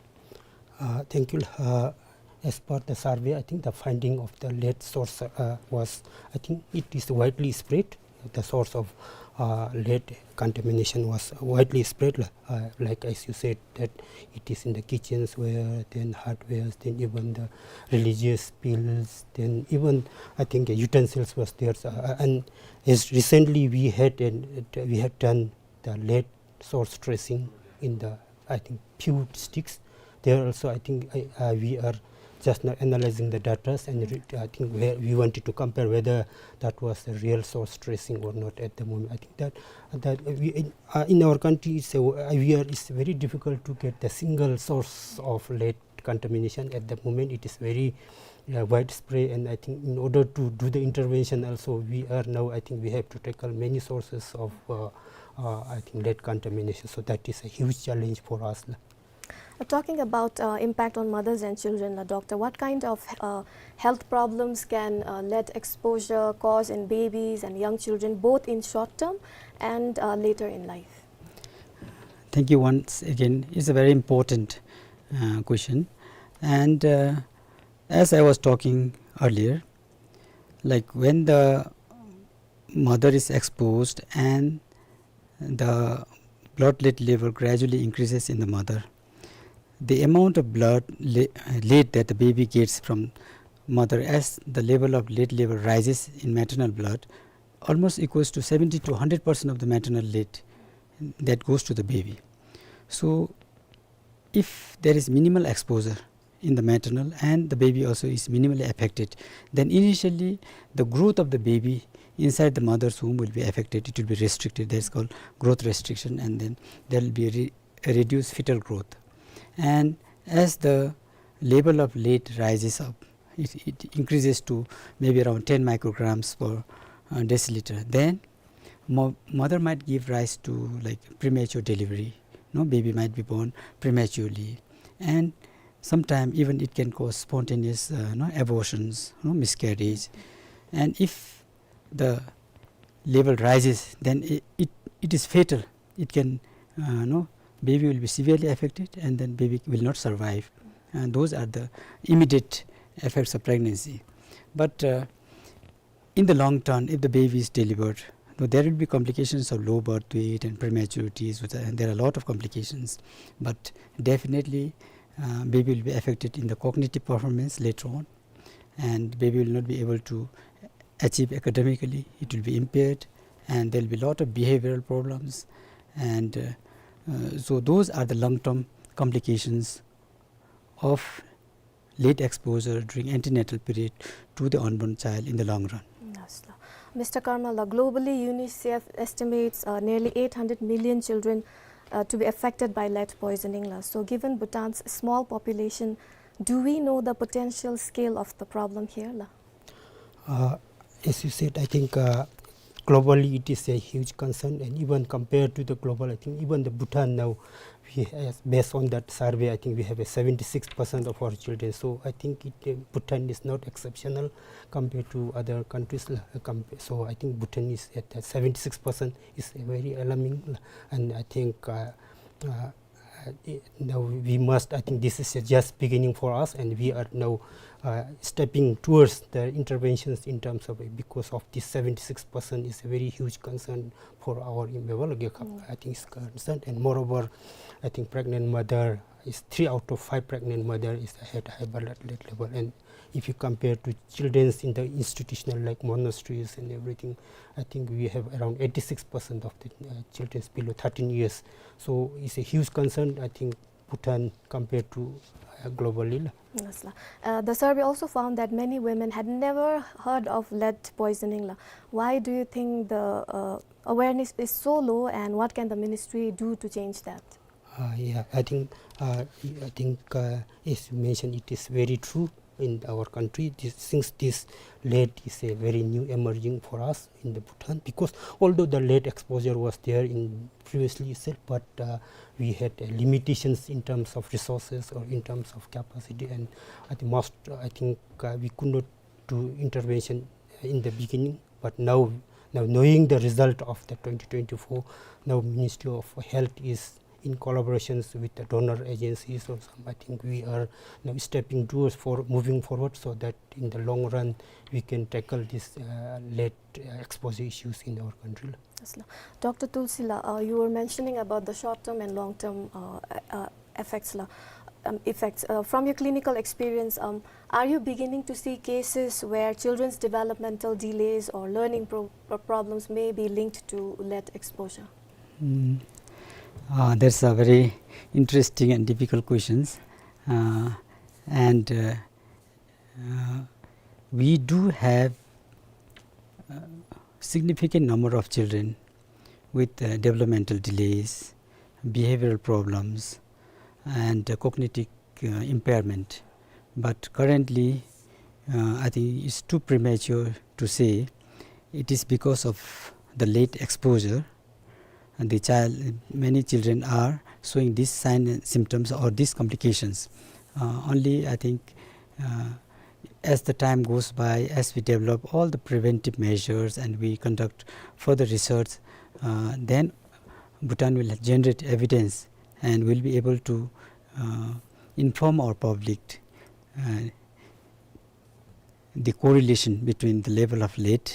Uh, thank you. Uh, as per the survey, I think the finding of the lead source, uh, was, I think it is widely spread The source of, uh, lead contamination was widely spread, la-, uh, like as you said, that it is in the kitchens ware, then hardwares, then even the religious bills, then even, I think, uh, utensils was there. So, uh, and as recently we had an, we had done the lead source tracing in the, I think, few districts. There also, I think, I, uh, we are just now analyzing the datas, and re-, I think we, we wanted to compare whether that was a real source tracing or not at the moment. I think that, that we, in, uh, in our country, it's a, uh, we are, it's very difficult to get the single source of lead contamination at the moment. It is very, uh, widespread, and I think in order to do the intervention also, we are now, I think we have to tackle many sources of, uh, uh, I think, lead contamination. So that is a huge challenge for us. Uh, talking about, uh, impact on mothers and children, la, doctor, what kind of, uh, health problems can, uh, lead exposure cause in babies and young children, both in short term and, uh, later in life? Thank you once again. It's a very important, uh, question. And, uh, as I was talking earlier, like, when the mother is exposed and the blood lead level gradually increases in the mother, the amount of blood le-, lead that the baby gets from mother, as the level of lead level rises in maternal blood, almost equals to seventy to hundred percent of the maternal lead that goes to the baby. So if there is minimal exposure in the maternal and the baby also is minimally affected, then initially the growth of the baby inside the mother's womb will be affected. It will be restricted. That is called growth restriction, and then there will be a re-, a reduced fetal growth. And as the level of lead rises up, it, it increases to maybe around ten micrograms per, uh, deciliter. Then mo-, mother might give rise to, like, premature delivery. No, baby might be born prematurely, and sometime even it can cause spontaneous, uh, no, abortions, no, miscarriage. And if the level rises, then it, it, it is fatal. It can, uh, no, baby will be severely affected, and then baby will not survive. And those are the immediate effects of pregnancy. But, uh, in the long term, if the baby is delivered, though there will be complications of low birth weight and prematurities, which are, and there are a lot of complications, but definitely, uh, baby will be affected in the cognitive performance later on, and baby will not be able to achieve academically. It will be impaired, and there will be a lot of behavioral problems, and, uh, uh, so those are the long-term complications of lead exposure during antenatal period to the unborn child in the long run. Yes, la. Mister Karmalla, globally, UNICEF estimates, uh, nearly eight hundred million children, uh, to be affected by lead poisoning, la. So, given Bhutan's small population, do we know the potential scale of the problem here, la? Uh, as you said, I think, uh, globally it is a huge concern, and even compared to the global, I think even the Bhutan now, we have, based on that survey, I think we have a seventy-six percent of our children. So I think it, uh, Bhutan is not exceptional compared to other countries, uh, compa-, so I think Bhutan is at, uh, seventy-six percent is a very alarming, and I think, uh, uh, uh, i-, now we must, I think this is just beginning for us, and we are now, uh, stepping towards the interventions in terms of, because of this seventy-six percent is a very huge concern for our Imphal Wangkhalpa, I think, is concerned. And moreover, I think pregnant mother is, three out of five pregnant mother is had high blood lead level, and if you compare to children in the institutional, like monasteries and everything, I think we have around eighty-six percent of the, uh, children below thirteen years. So it's a huge concern, I think, Bhutan compared to, uh, globally, la. Yes, la. Uh, the survey also found that many women had never heard of lead poisoning, la. Why do you think the, uh, awareness is so low, and what can the ministry do to change that? Uh, yeah, I think, uh, I think, uh, as you mentioned, it is very true in our country. This, since this lead is a very new emerging for us in the Bhutan, because although the lead exposure was there in previously itself, but, uh, we had, uh, limitations in terms of resources or in terms of capacity, and at the most, uh, I think, uh, we could not do intervention in the beginning. But now, now knowing the result of the twenty twenty-four, now Ministry of Health is in collaborations with the donor agencies or some, I think we are now stepping towards for moving forward so that in the long run we can tackle this, uh, lead, uh, exposure issues in our country. Yes, la. Doctor Tulsi la, uh, you were mentioning about the short-term and long-term, uh, uh, effects la. Um, effects. Uh, from your clinical experience, um, are you beginning to see cases where children's developmental delays or learning pro-, pro-, problems may be linked to lead exposure? Mm. Uh, that's a very interesting and difficult questions. Uh, and, uh, uh, we do have, uh, significant number of children with, uh, developmental delays, behavioral problems, and, uh, cognitive, uh, impairment. But currently, uh, I think it's too premature to say it is because of the lead exposure and the child, many children are showing these signs and symptoms or these complications. Uh, only, I think, uh, as the time goes by, as we develop all the preventive measures and we conduct further research, uh, then Bhutan will generate evidence and will be able to, uh, inform our public, uh, the correlation between the level of lead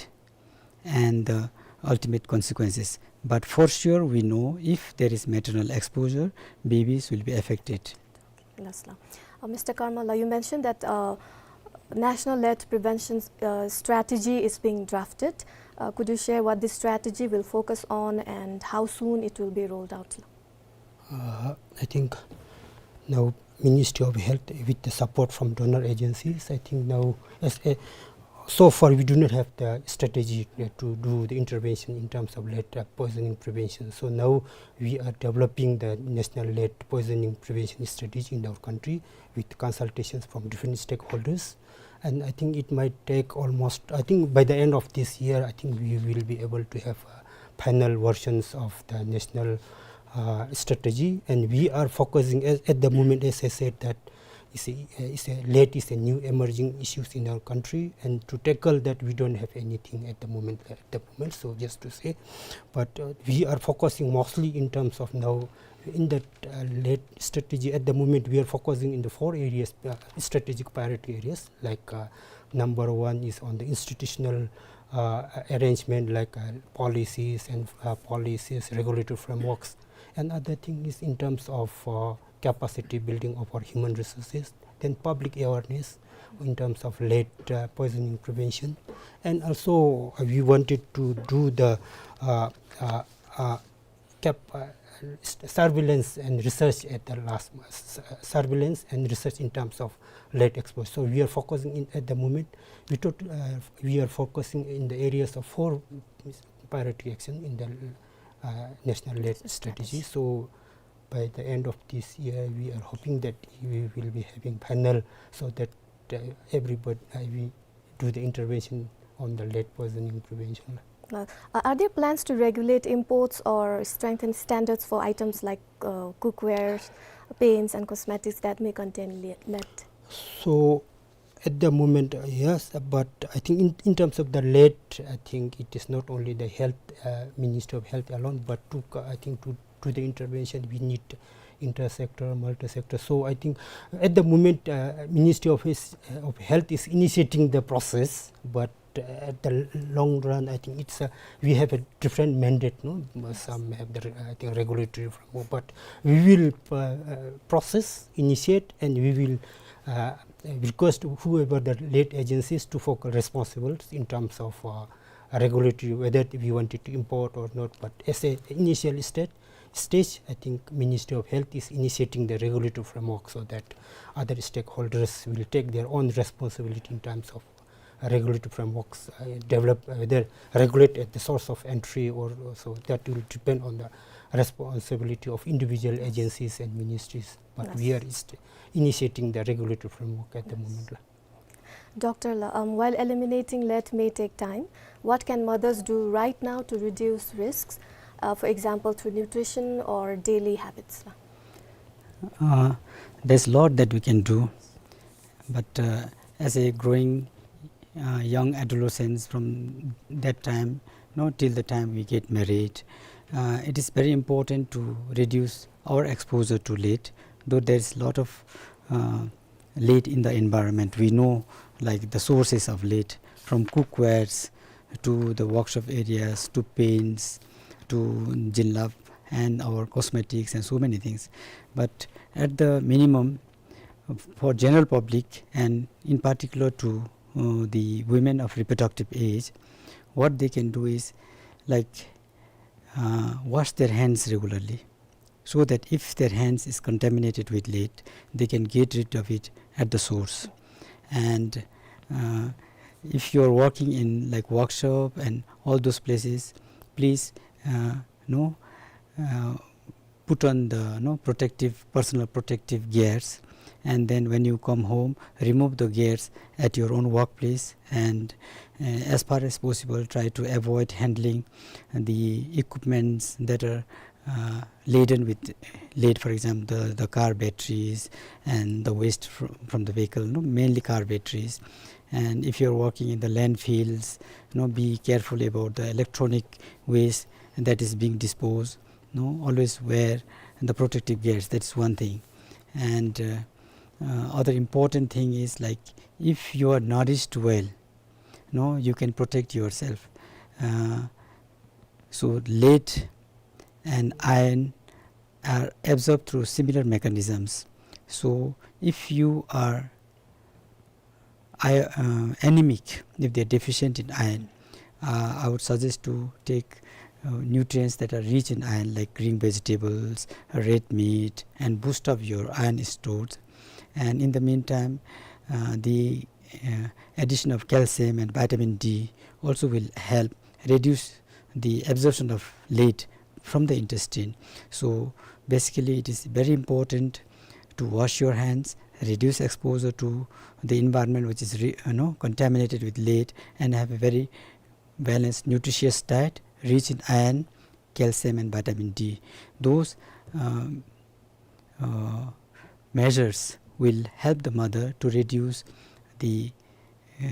and the ultimate consequences. But for sure, we know if there is maternal exposure, babies will be affected. Yes, la. Uh, Mister Karmala, you mentioned that, uh, National Lead Prevention, uh, Strategy is being drafted. Uh, could you share what this strategy will focus on and how soon it will be rolled out? Uh, I think now Ministry of Health, with the support from donor agencies, I think now, as a, so far we do not have the strategy, uh, to do the intervention in terms of lead, uh, poisoning prevention. So now we are developing the national lead poisoning prevention strategy in our country with consultations from different stakeholders. And I think it might take almost, I think by the end of this year, I think we will be able to have, uh, final versions of the national, uh, strategy. And we are focusing at, at the moment, as I said, that is a, is a, lead is a new emerging issues in our country. And to tackle that, we don't have anything at the moment, at the moment. So just to say, but, uh, we are focusing mostly in terms of now in that, uh, lead strategy at the moment, we are focusing in the four areas, uh, strategic priority areas, like, uh, number one is on the institutional, uh, arrangement, like, uh, policies and, uh, policies, regulatory frameworks. Another thing is in terms of, uh, capacity building of our human resources, then public awareness in terms of lead, uh, poisoning prevention. And also, uh, we wanted to do the, uh, uh, uh, cap-, uh, s-, surveillance and research at the last, s-, surveillance and research in terms of lead exposure. So we are focusing in, at the moment, we thought, uh, we are focusing in the areas of four priority action in the, uh, national lead strategy. So by the end of this year, we are hoping that we will be having panel so that, uh, everybody, uh, we do the intervention on the lead poisoning prevention. Uh, are there plans to regulate imports or strengthen standards for items like, uh, cookware, paints and cosmetics that may contain le-, lead? So at the moment, uh, yes, but I think in, in terms of the lead, I think it is not only the health, uh, Ministry of Health alone, but to co-, I think to, to the intervention, we need intersector, multi-sector. So I think at the moment, uh, Ministry of, His, of Health is initiating the process, but, uh, at the long run, I think it's a, we have a different mandate, no? Some have the, I think, regulatory framework, but we will, uh, uh, process, initiate, and we will, uh, request whoever the lead agencies to focus responsible in terms of, uh, regulatory, whether we wanted to import or not. But as a initial stage, stage, I think Ministry of Health is initiating the regulatory framework so that other stakeholders will take their own responsibility in terms of regulatory frameworks, uh, develop, uh, whether regulate at the source of entry or, or so that will depend on the responsibility of individual agencies and ministries. But we are initiating the regulatory framework at the moment. Doctor la, um, while eliminating lead may take time, what can mothers do right now to reduce risks, uh, for example, through nutrition or daily habits la? Uh, there's a lot that we can do, but, uh, as a growing, uh, young adolescents from that time, you know, till the time we get married, uh, it is very important to reduce our exposure to lead, though there is lot of uh, lead in the environment. We know, like, the sources of lead, from cookwares to the workshop areas to paints to jilbab and our cosmetics and so many things. But at the minimum, for general public and in particular to uh, the women of reproductive age, what they can do is, like, uh, wash their hands regularly, so that if their hands is contaminated with lead, they can get rid of it at the source. And uh, if you are working in, like, workshop and all those places, please uh, know uh, put on the, you know, protective, personal protective gears, and then when you come home, remove the gears at your own workplace, and uh, as far as possible, try to avoid handling the equipments that are uh, laden with lead, for example, the, the car batteries and the waste fr- from the vehicle, you know, mainly car batteries. And if you're working in the landfills, you know, be careful about the electronic waste that is being disposed. You know, always wear the protective gears. That's one thing. And uh, uh, other important thing is, like, if you are nourished well, you know, you can protect yourself. Uh, so lead and iron are absorbed through similar mechanisms. So if you are I, uh, anemic, if they are deficient in iron, uh, I would suggest to take uh, nutrients that are rich in iron, like green vegetables, red meat, and boost up your iron stores. And in the meantime, uh, the uh, addition of calcium and vitamin D also will help reduce the absorption of lead from the intestine. So basically, it is very important to wash your hands, reduce exposure to the environment which is re- you know, contaminated with lead, and have a very balanced, nutritious diet rich in iron, calcium, and vitamin D. Those um, uh, measures will help the mother to reduce the uh,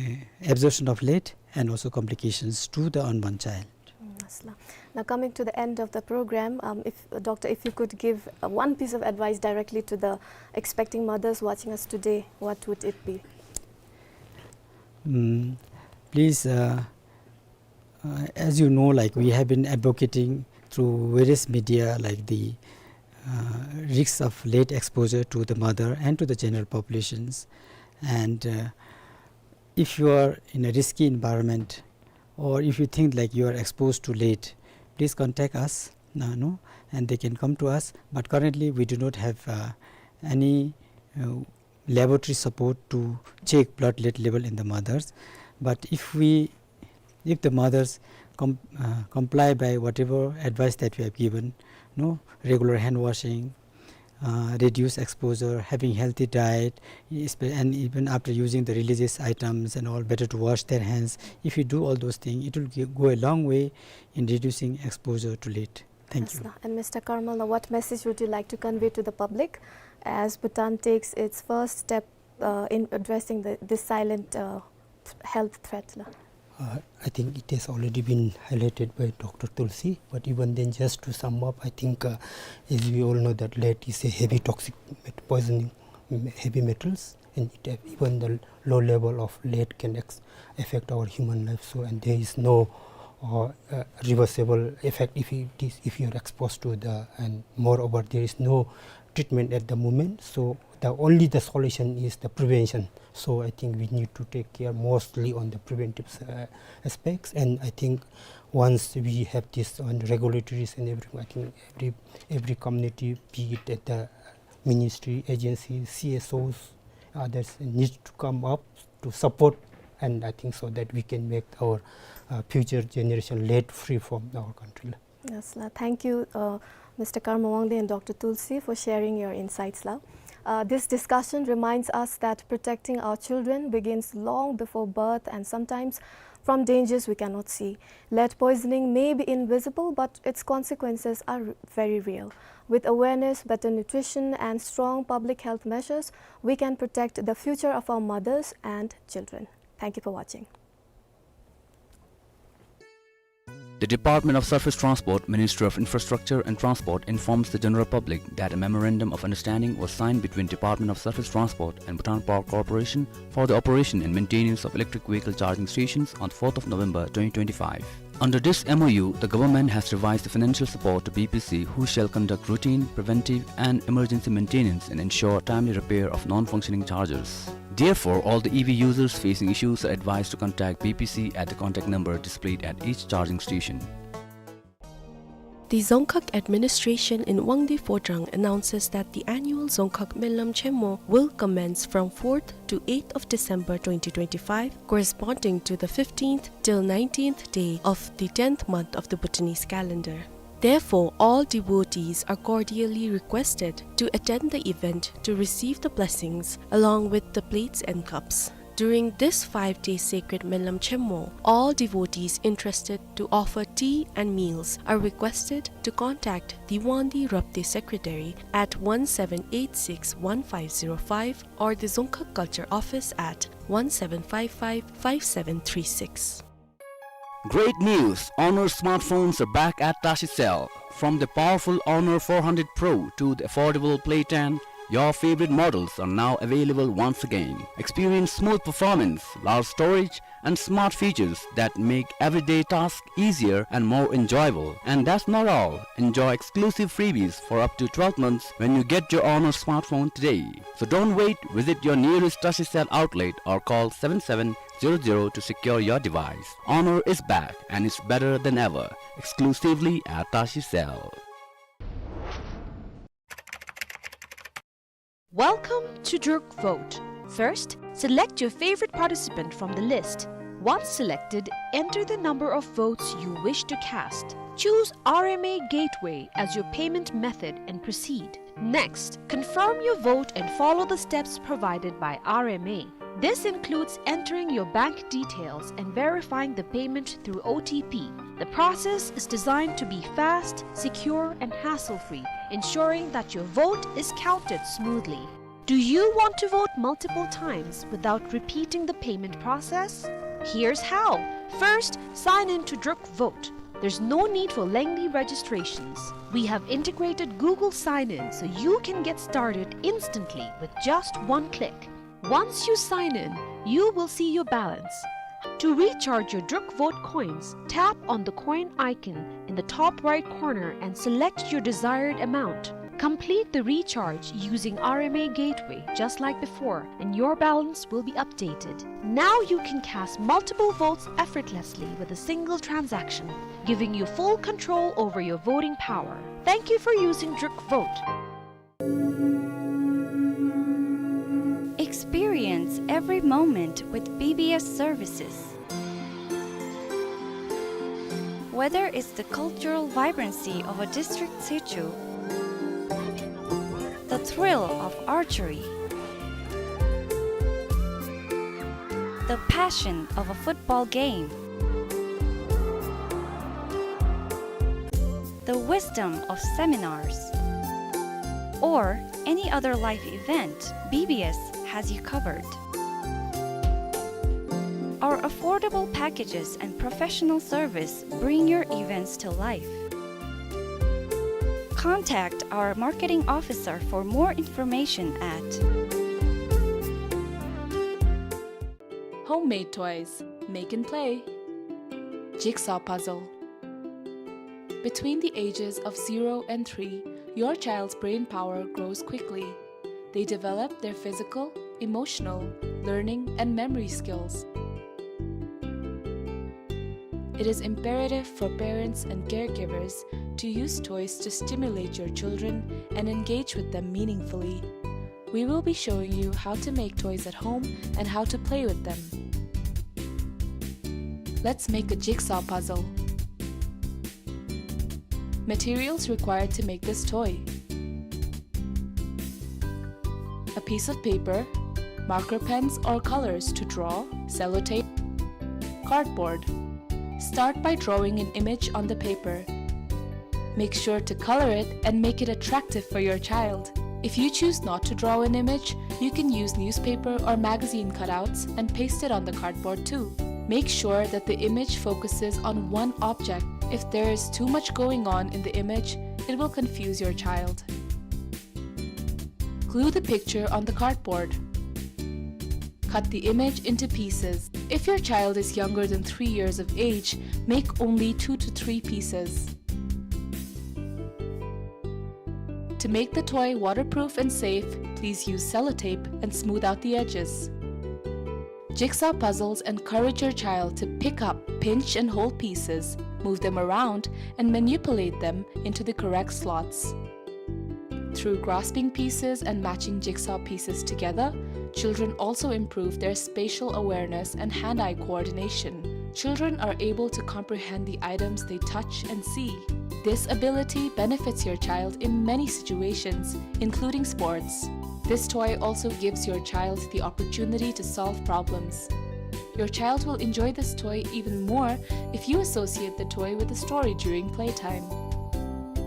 absorption of lead and also complications to the unborn child. Mm, mashallah. Now, coming to the end of the program, um, if, Doctor, if you could give uh, one piece of advice directly to the expecting mothers watching us today, what would it be? Mm, please, uh, uh, as you know, like, we have been advocating through various media, like, the uh, risks of lead exposure to the mother and to the general populations. And uh, if you are in a risky environment, or if you think, like, you are exposed to lead, please contact us, uh, no? And they can come to us. But currently, we do not have uh, any uh, laboratory support to check blood lead level in the mothers. But if we, if the mothers com- uh, comply by whatever advice that we have given, no, regular hand washing, uh, reduce exposure, having healthy diet, espe- and even after using the religious items and all, better to wash their hands. If you do all those things, it will gi- go a long way in reducing exposure to lead. Thank you. Yes, sir. And Mister Karmal, now what message would you like to convey to the public as Bhutan takes its first step uh, in addressing the, this silent uh, th- health threat? La? Uh, I think it has already been highlighted by Doctor Tulsi, but even then, just to sum up, I think, uh, as we all know, that lead is a heavy toxic met- poisoning, mm, heavy metals, and it, uh, even the low level of lead can ex- affect our human life. So, and there is no uh, uh, reversible effect if it is, if you are exposed to the, and moreover, there is no treatment at the moment. So the only the solution is the prevention. So I think we need to take care mostly on the preventive uh, aspects, and I think once we have this on regulatories and everything, I think every every community, be it at the ministry, agency, C S Os, others, need to come up to support, and I think so that we can make our uh, future generation lead free from our country. Yes, la. Thank you, uh, Mister Karma Wangdi and Doctor Tulsi, for sharing your insights. La. Uh, this discussion reminds us that protecting our children begins long before birth and sometimes from dangers we cannot see. Lead poisoning may be invisible, but its consequences are r- very real. With awareness, better nutrition, and strong public health measures, we can protect the future of our mothers and children. Thank you for watching. The Department of Surface Transport, Ministry of Infrastructure and Transport informs the general public that a memorandum of understanding was signed between Department of Surface Transport and Bhutan Power Corporation for the operation and maintenance of electric vehicle charging stations on fourth of November twenty twenty-five. Under this M O U, the government has revised the financial support to B P C, who shall conduct routine, preventive and emergency maintenance and ensure timely repair of non-functioning chargers. Therefore, all the E V users facing issues are advised to contact B P C at the contact number displayed at each charging station. The Dzongkhag administration in Wangdue Phodrang announces that the annual Dzongkhag Menlam Chenmo will commence from fourth to eighth of December twenty twenty-five, corresponding to the fifteenth till nineteenth day of the tenth month of the Bhutanese calendar. Therefore, all devotees are cordially requested to attend the event to receive the blessings along with the plates and cups. During this five-day sacred Menlam Chenmo, all devotees interested to offer tea and meals are requested to contact the Wangdue Rabdey Secretary at one seven eight six one five zero five or the Dzongkhag Culture Office at one seven five five five seven three six. Great news! Honor smartphones are back at Tashi Cell. From the powerful Honor four hundred Pro to the affordable Play ten, your favorite models are now available once again. Experience smooth performance, large storage, and smart features that make everyday tasks easier and more enjoyable. And that's not all. Enjoy exclusive freebies for up to twelve months when you get your Honor smartphone today. So don't wait, visit your nearest Tashi Cell outlet or call seven seven zero zero to secure your device. Honor is back and it's better than ever. Exclusively at Tashi Cell. Welcome to Druk Vote. First, select your favorite participant from the list. Once selected, enter the number of votes you wish to cast. Choose R M A Gateway as your payment method and proceed. Next, confirm your vote and follow the steps provided by R M A. This includes entering your bank details and verifying the payment through O T P. The process is designed to be fast, secure, and hassle-free, ensuring that your vote is counted smoothly. Do you want to vote multiple times without repeating the payment process? Here's how. First, sign in to Druk Vote. There's no need for lengthy registrations. We have integrated Google Sign-In so you can get started instantly with just one click. Once you sign in, you will see your balance. To recharge your Druk Vote coins, tap on the coin icon in the top right corner and select your desired amount. Complete the recharge using R M A Gateway just like before, and your balance will be updated. Now you can cast multiple votes effortlessly with a single transaction, giving you full control over your voting power. Thank you for using Druk Vote. Experience every moment with B B S services. Whether it's the cultural vibrancy of a district sichu, the thrill of archery, the passion of a football game, the wisdom of seminars, or any other life event, B B S has you covered. Our affordable packages and professional service bring your events to life. Contact our marketing officer for more information at. Homemade toys, make and play. Jigsaw puzzle. Between the ages of zero and three, your child's brain power grows quickly. They develop their physical, emotional, learning, and memory skills. It is imperative for parents and caregivers to use toys to stimulate your children and engage with them meaningfully. We will be showing you how to make toys at home and how to play with them. Let's make a jigsaw puzzle. Materials required to make this toy: a piece of paper, marker pens or colors to draw, sellotape, cardboard. Start by drawing an image on the paper. Make sure to color it and make it attractive for your child. If you choose not to draw an image, you can use newspaper or magazine cutouts and paste it on the cardboard too. Make sure that the image focuses on one object If there is too much going on in the image, it will confuse your child. Glue the picture on the cardboard. Cut the image into pieces. If your child is younger than three years of age, make only two to three pieces. To make the toy waterproof and safe, please use sellotape and smooth out the edges. Jigsaw puzzles encourage your child to pick up, pinch, and hold pieces, move them around, and manipulate them into the correct slots. Through grasping pieces and matching jigsaw pieces together, children also improve their spatial awareness and hand-eye coordination. Children are able to comprehend the items they touch and see. This ability benefits your child in many situations, including sports. This toy also gives your child the opportunity to solve problems. Your child will enjoy this toy even more if you associate the toy with a story during playtime.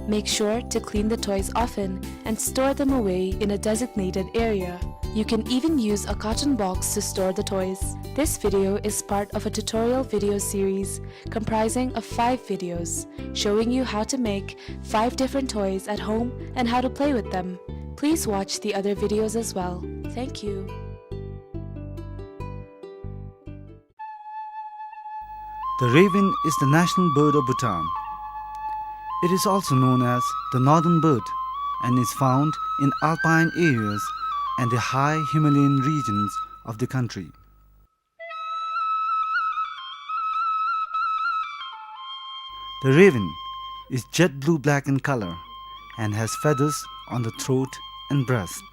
Make sure to clean the toys often and store them away in a designated area. You can even use a carton box to store the toys. This video is part of a tutorial video series comprising of five videos showing you how to make five different toys at home and how to play with them. Please watch the other videos as well. Thank you. The raven is the national bird of Bhutan. It is also known as the northern bird and is found in alpine areas and the high Himalayan regions of the country. The raven is jet blue black in color and has feathers on the throat and breast.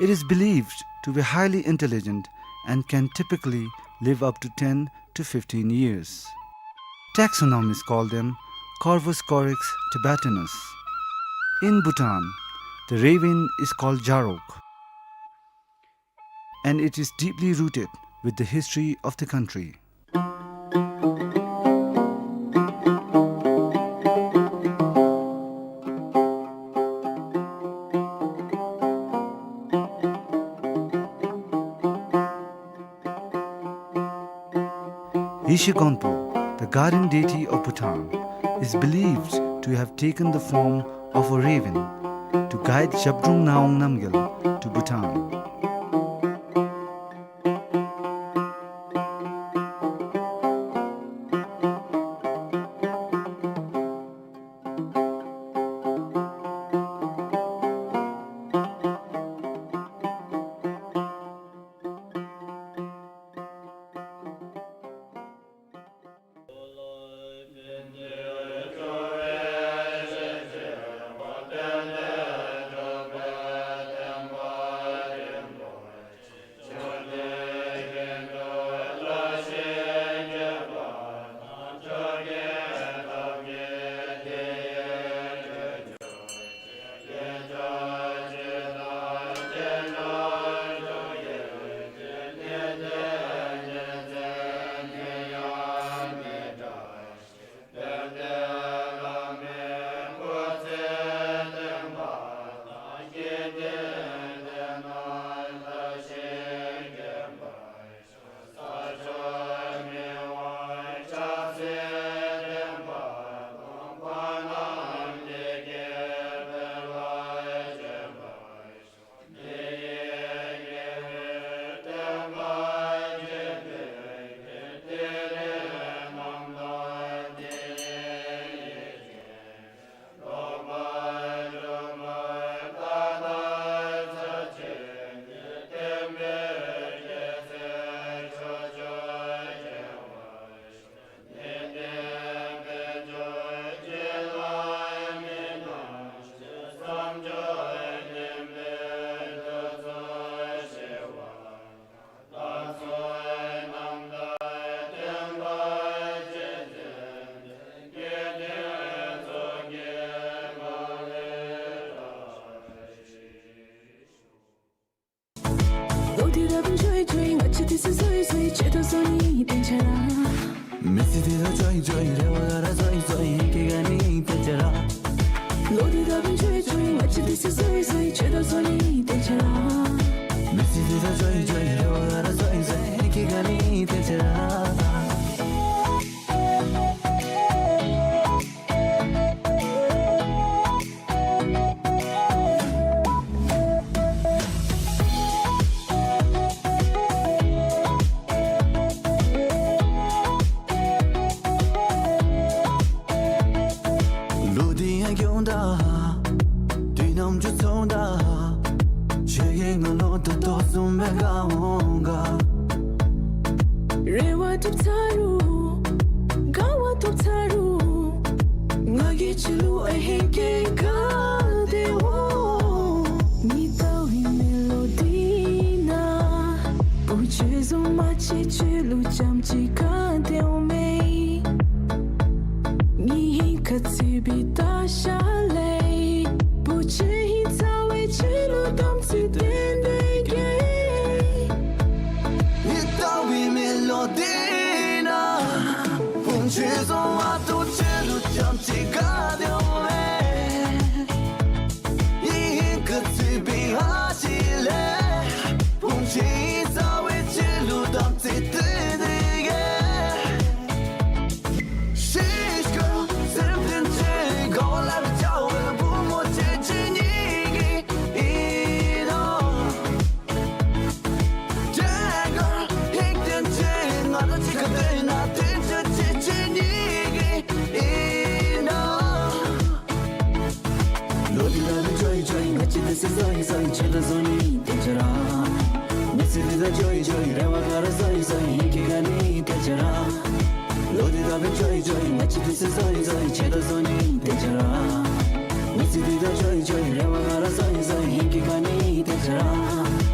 It is believed to be highly intelligent and can typically live up to ten to fifteen years. Taxonomists call them Corvus corax tibetanus. In Bhutan, the raven is called Jarok, and it is deeply rooted with the history of the country. Yeshe Gonpo, the guardian deity of Bhutan, is believed to have taken the form of a raven to guide Zhabdrung Ngawang Namgyal to Bhutan. ཐོབ་ཚར་རུང་། དགའ་བ་ཐོབ་ཚར་རུང་། ང་གིས་ཁྱོད་ལུ་ཨ་ཧིང་སྐྱེ་ག་དེ་འོང་། ངེའི་ལྟ་བའི་མེ་ལོ་འདི་ནང་། བུ་ཁྱོད་བཟུམ་མ་གཅིག་ཁྱོད་ལུ་ཙམ་ཅིག་ག་དེ་འོང་མེད། ངེའི་ཧིང་ཁར་ཚུད་པའི་ད་ཤ་ལས། བུ་ཁྱོད་ཧིང་ཚ་བས་ཁྱོད་ལུ་དམ་ཚིག་སྟོན་དེ་གེ། ངེའི་ལྟ་བའི་མེ་ལོ་འདི་ནང་། བུ་ཁྱོད་བཟུམ་མ་གཏོགས་ཁྱོད་ལུ་ཙམ་ཅིག་ག་དེ་འོང་མེད། ངེའི་ཧིང་ཁར་ཚུད་པའི་ཨ་ཞེ་ལས། བུ་ཁྱོད་ཧིང་ཚ་བས་ཁྱོད་ལུ་དམ་ཚིག་སྟོན་དེ་གེ། ཤེས་དགོ་སེམས་དོན་ཆེ་ག་ལ་བྱ་བའི་བུ་མོ་ཁྱེད་ཁྱེད་གཉིས་ཀྱི་ཨིན་ནོ། དྲན་དགོ་ཧིང་དོན་ཆེ་ང་དང་གཅིག་ཁར་སྡོད་ན་དོན་ཆེ་ཁྱེད་ཁྱེད་གཉིས་ཀྱི་ཨིན་ནོ། ལོ་འདི་ད་འབདན་འགྱོ་ཡི་འགྱོ་ཡི། ང་བཅས་འདི་ཚེ་བཟོ་ཡི་བཟོ་ཡི། ཁྱེད་དང་བཟོ་ནི་དེ་ཅིག་ར། མི་ཚེ་འདི་ད་འགྱོ་ཡི་འགྱོ་ཡི། རེ་བ་ག་ར་བཟོ་ཡི་བཟོ་ཡི། ཧིང་གི་ག་ནི་དེ་ཅིག་ར། ལོ་འདི་ད་འབདན་འགྱོ་ཡི་འགྱོ་ཡི། ང་བཅས་འདི་ཚེ་བཟོ་ཡི་བཟོ་ཡི། ཁྱེད་དང་བཟོ་ནི་དེ་ཅིག་ར། མི་ཚེ་འདི་ད་འགྱོ་ཡི་འགྱོ་ཡི། རེ་བ་ག་ར་བཟོ་ཡི་བཟོ་ཡི། ཧིང་གི་ག་ནི་དེ་ཅིག་ར།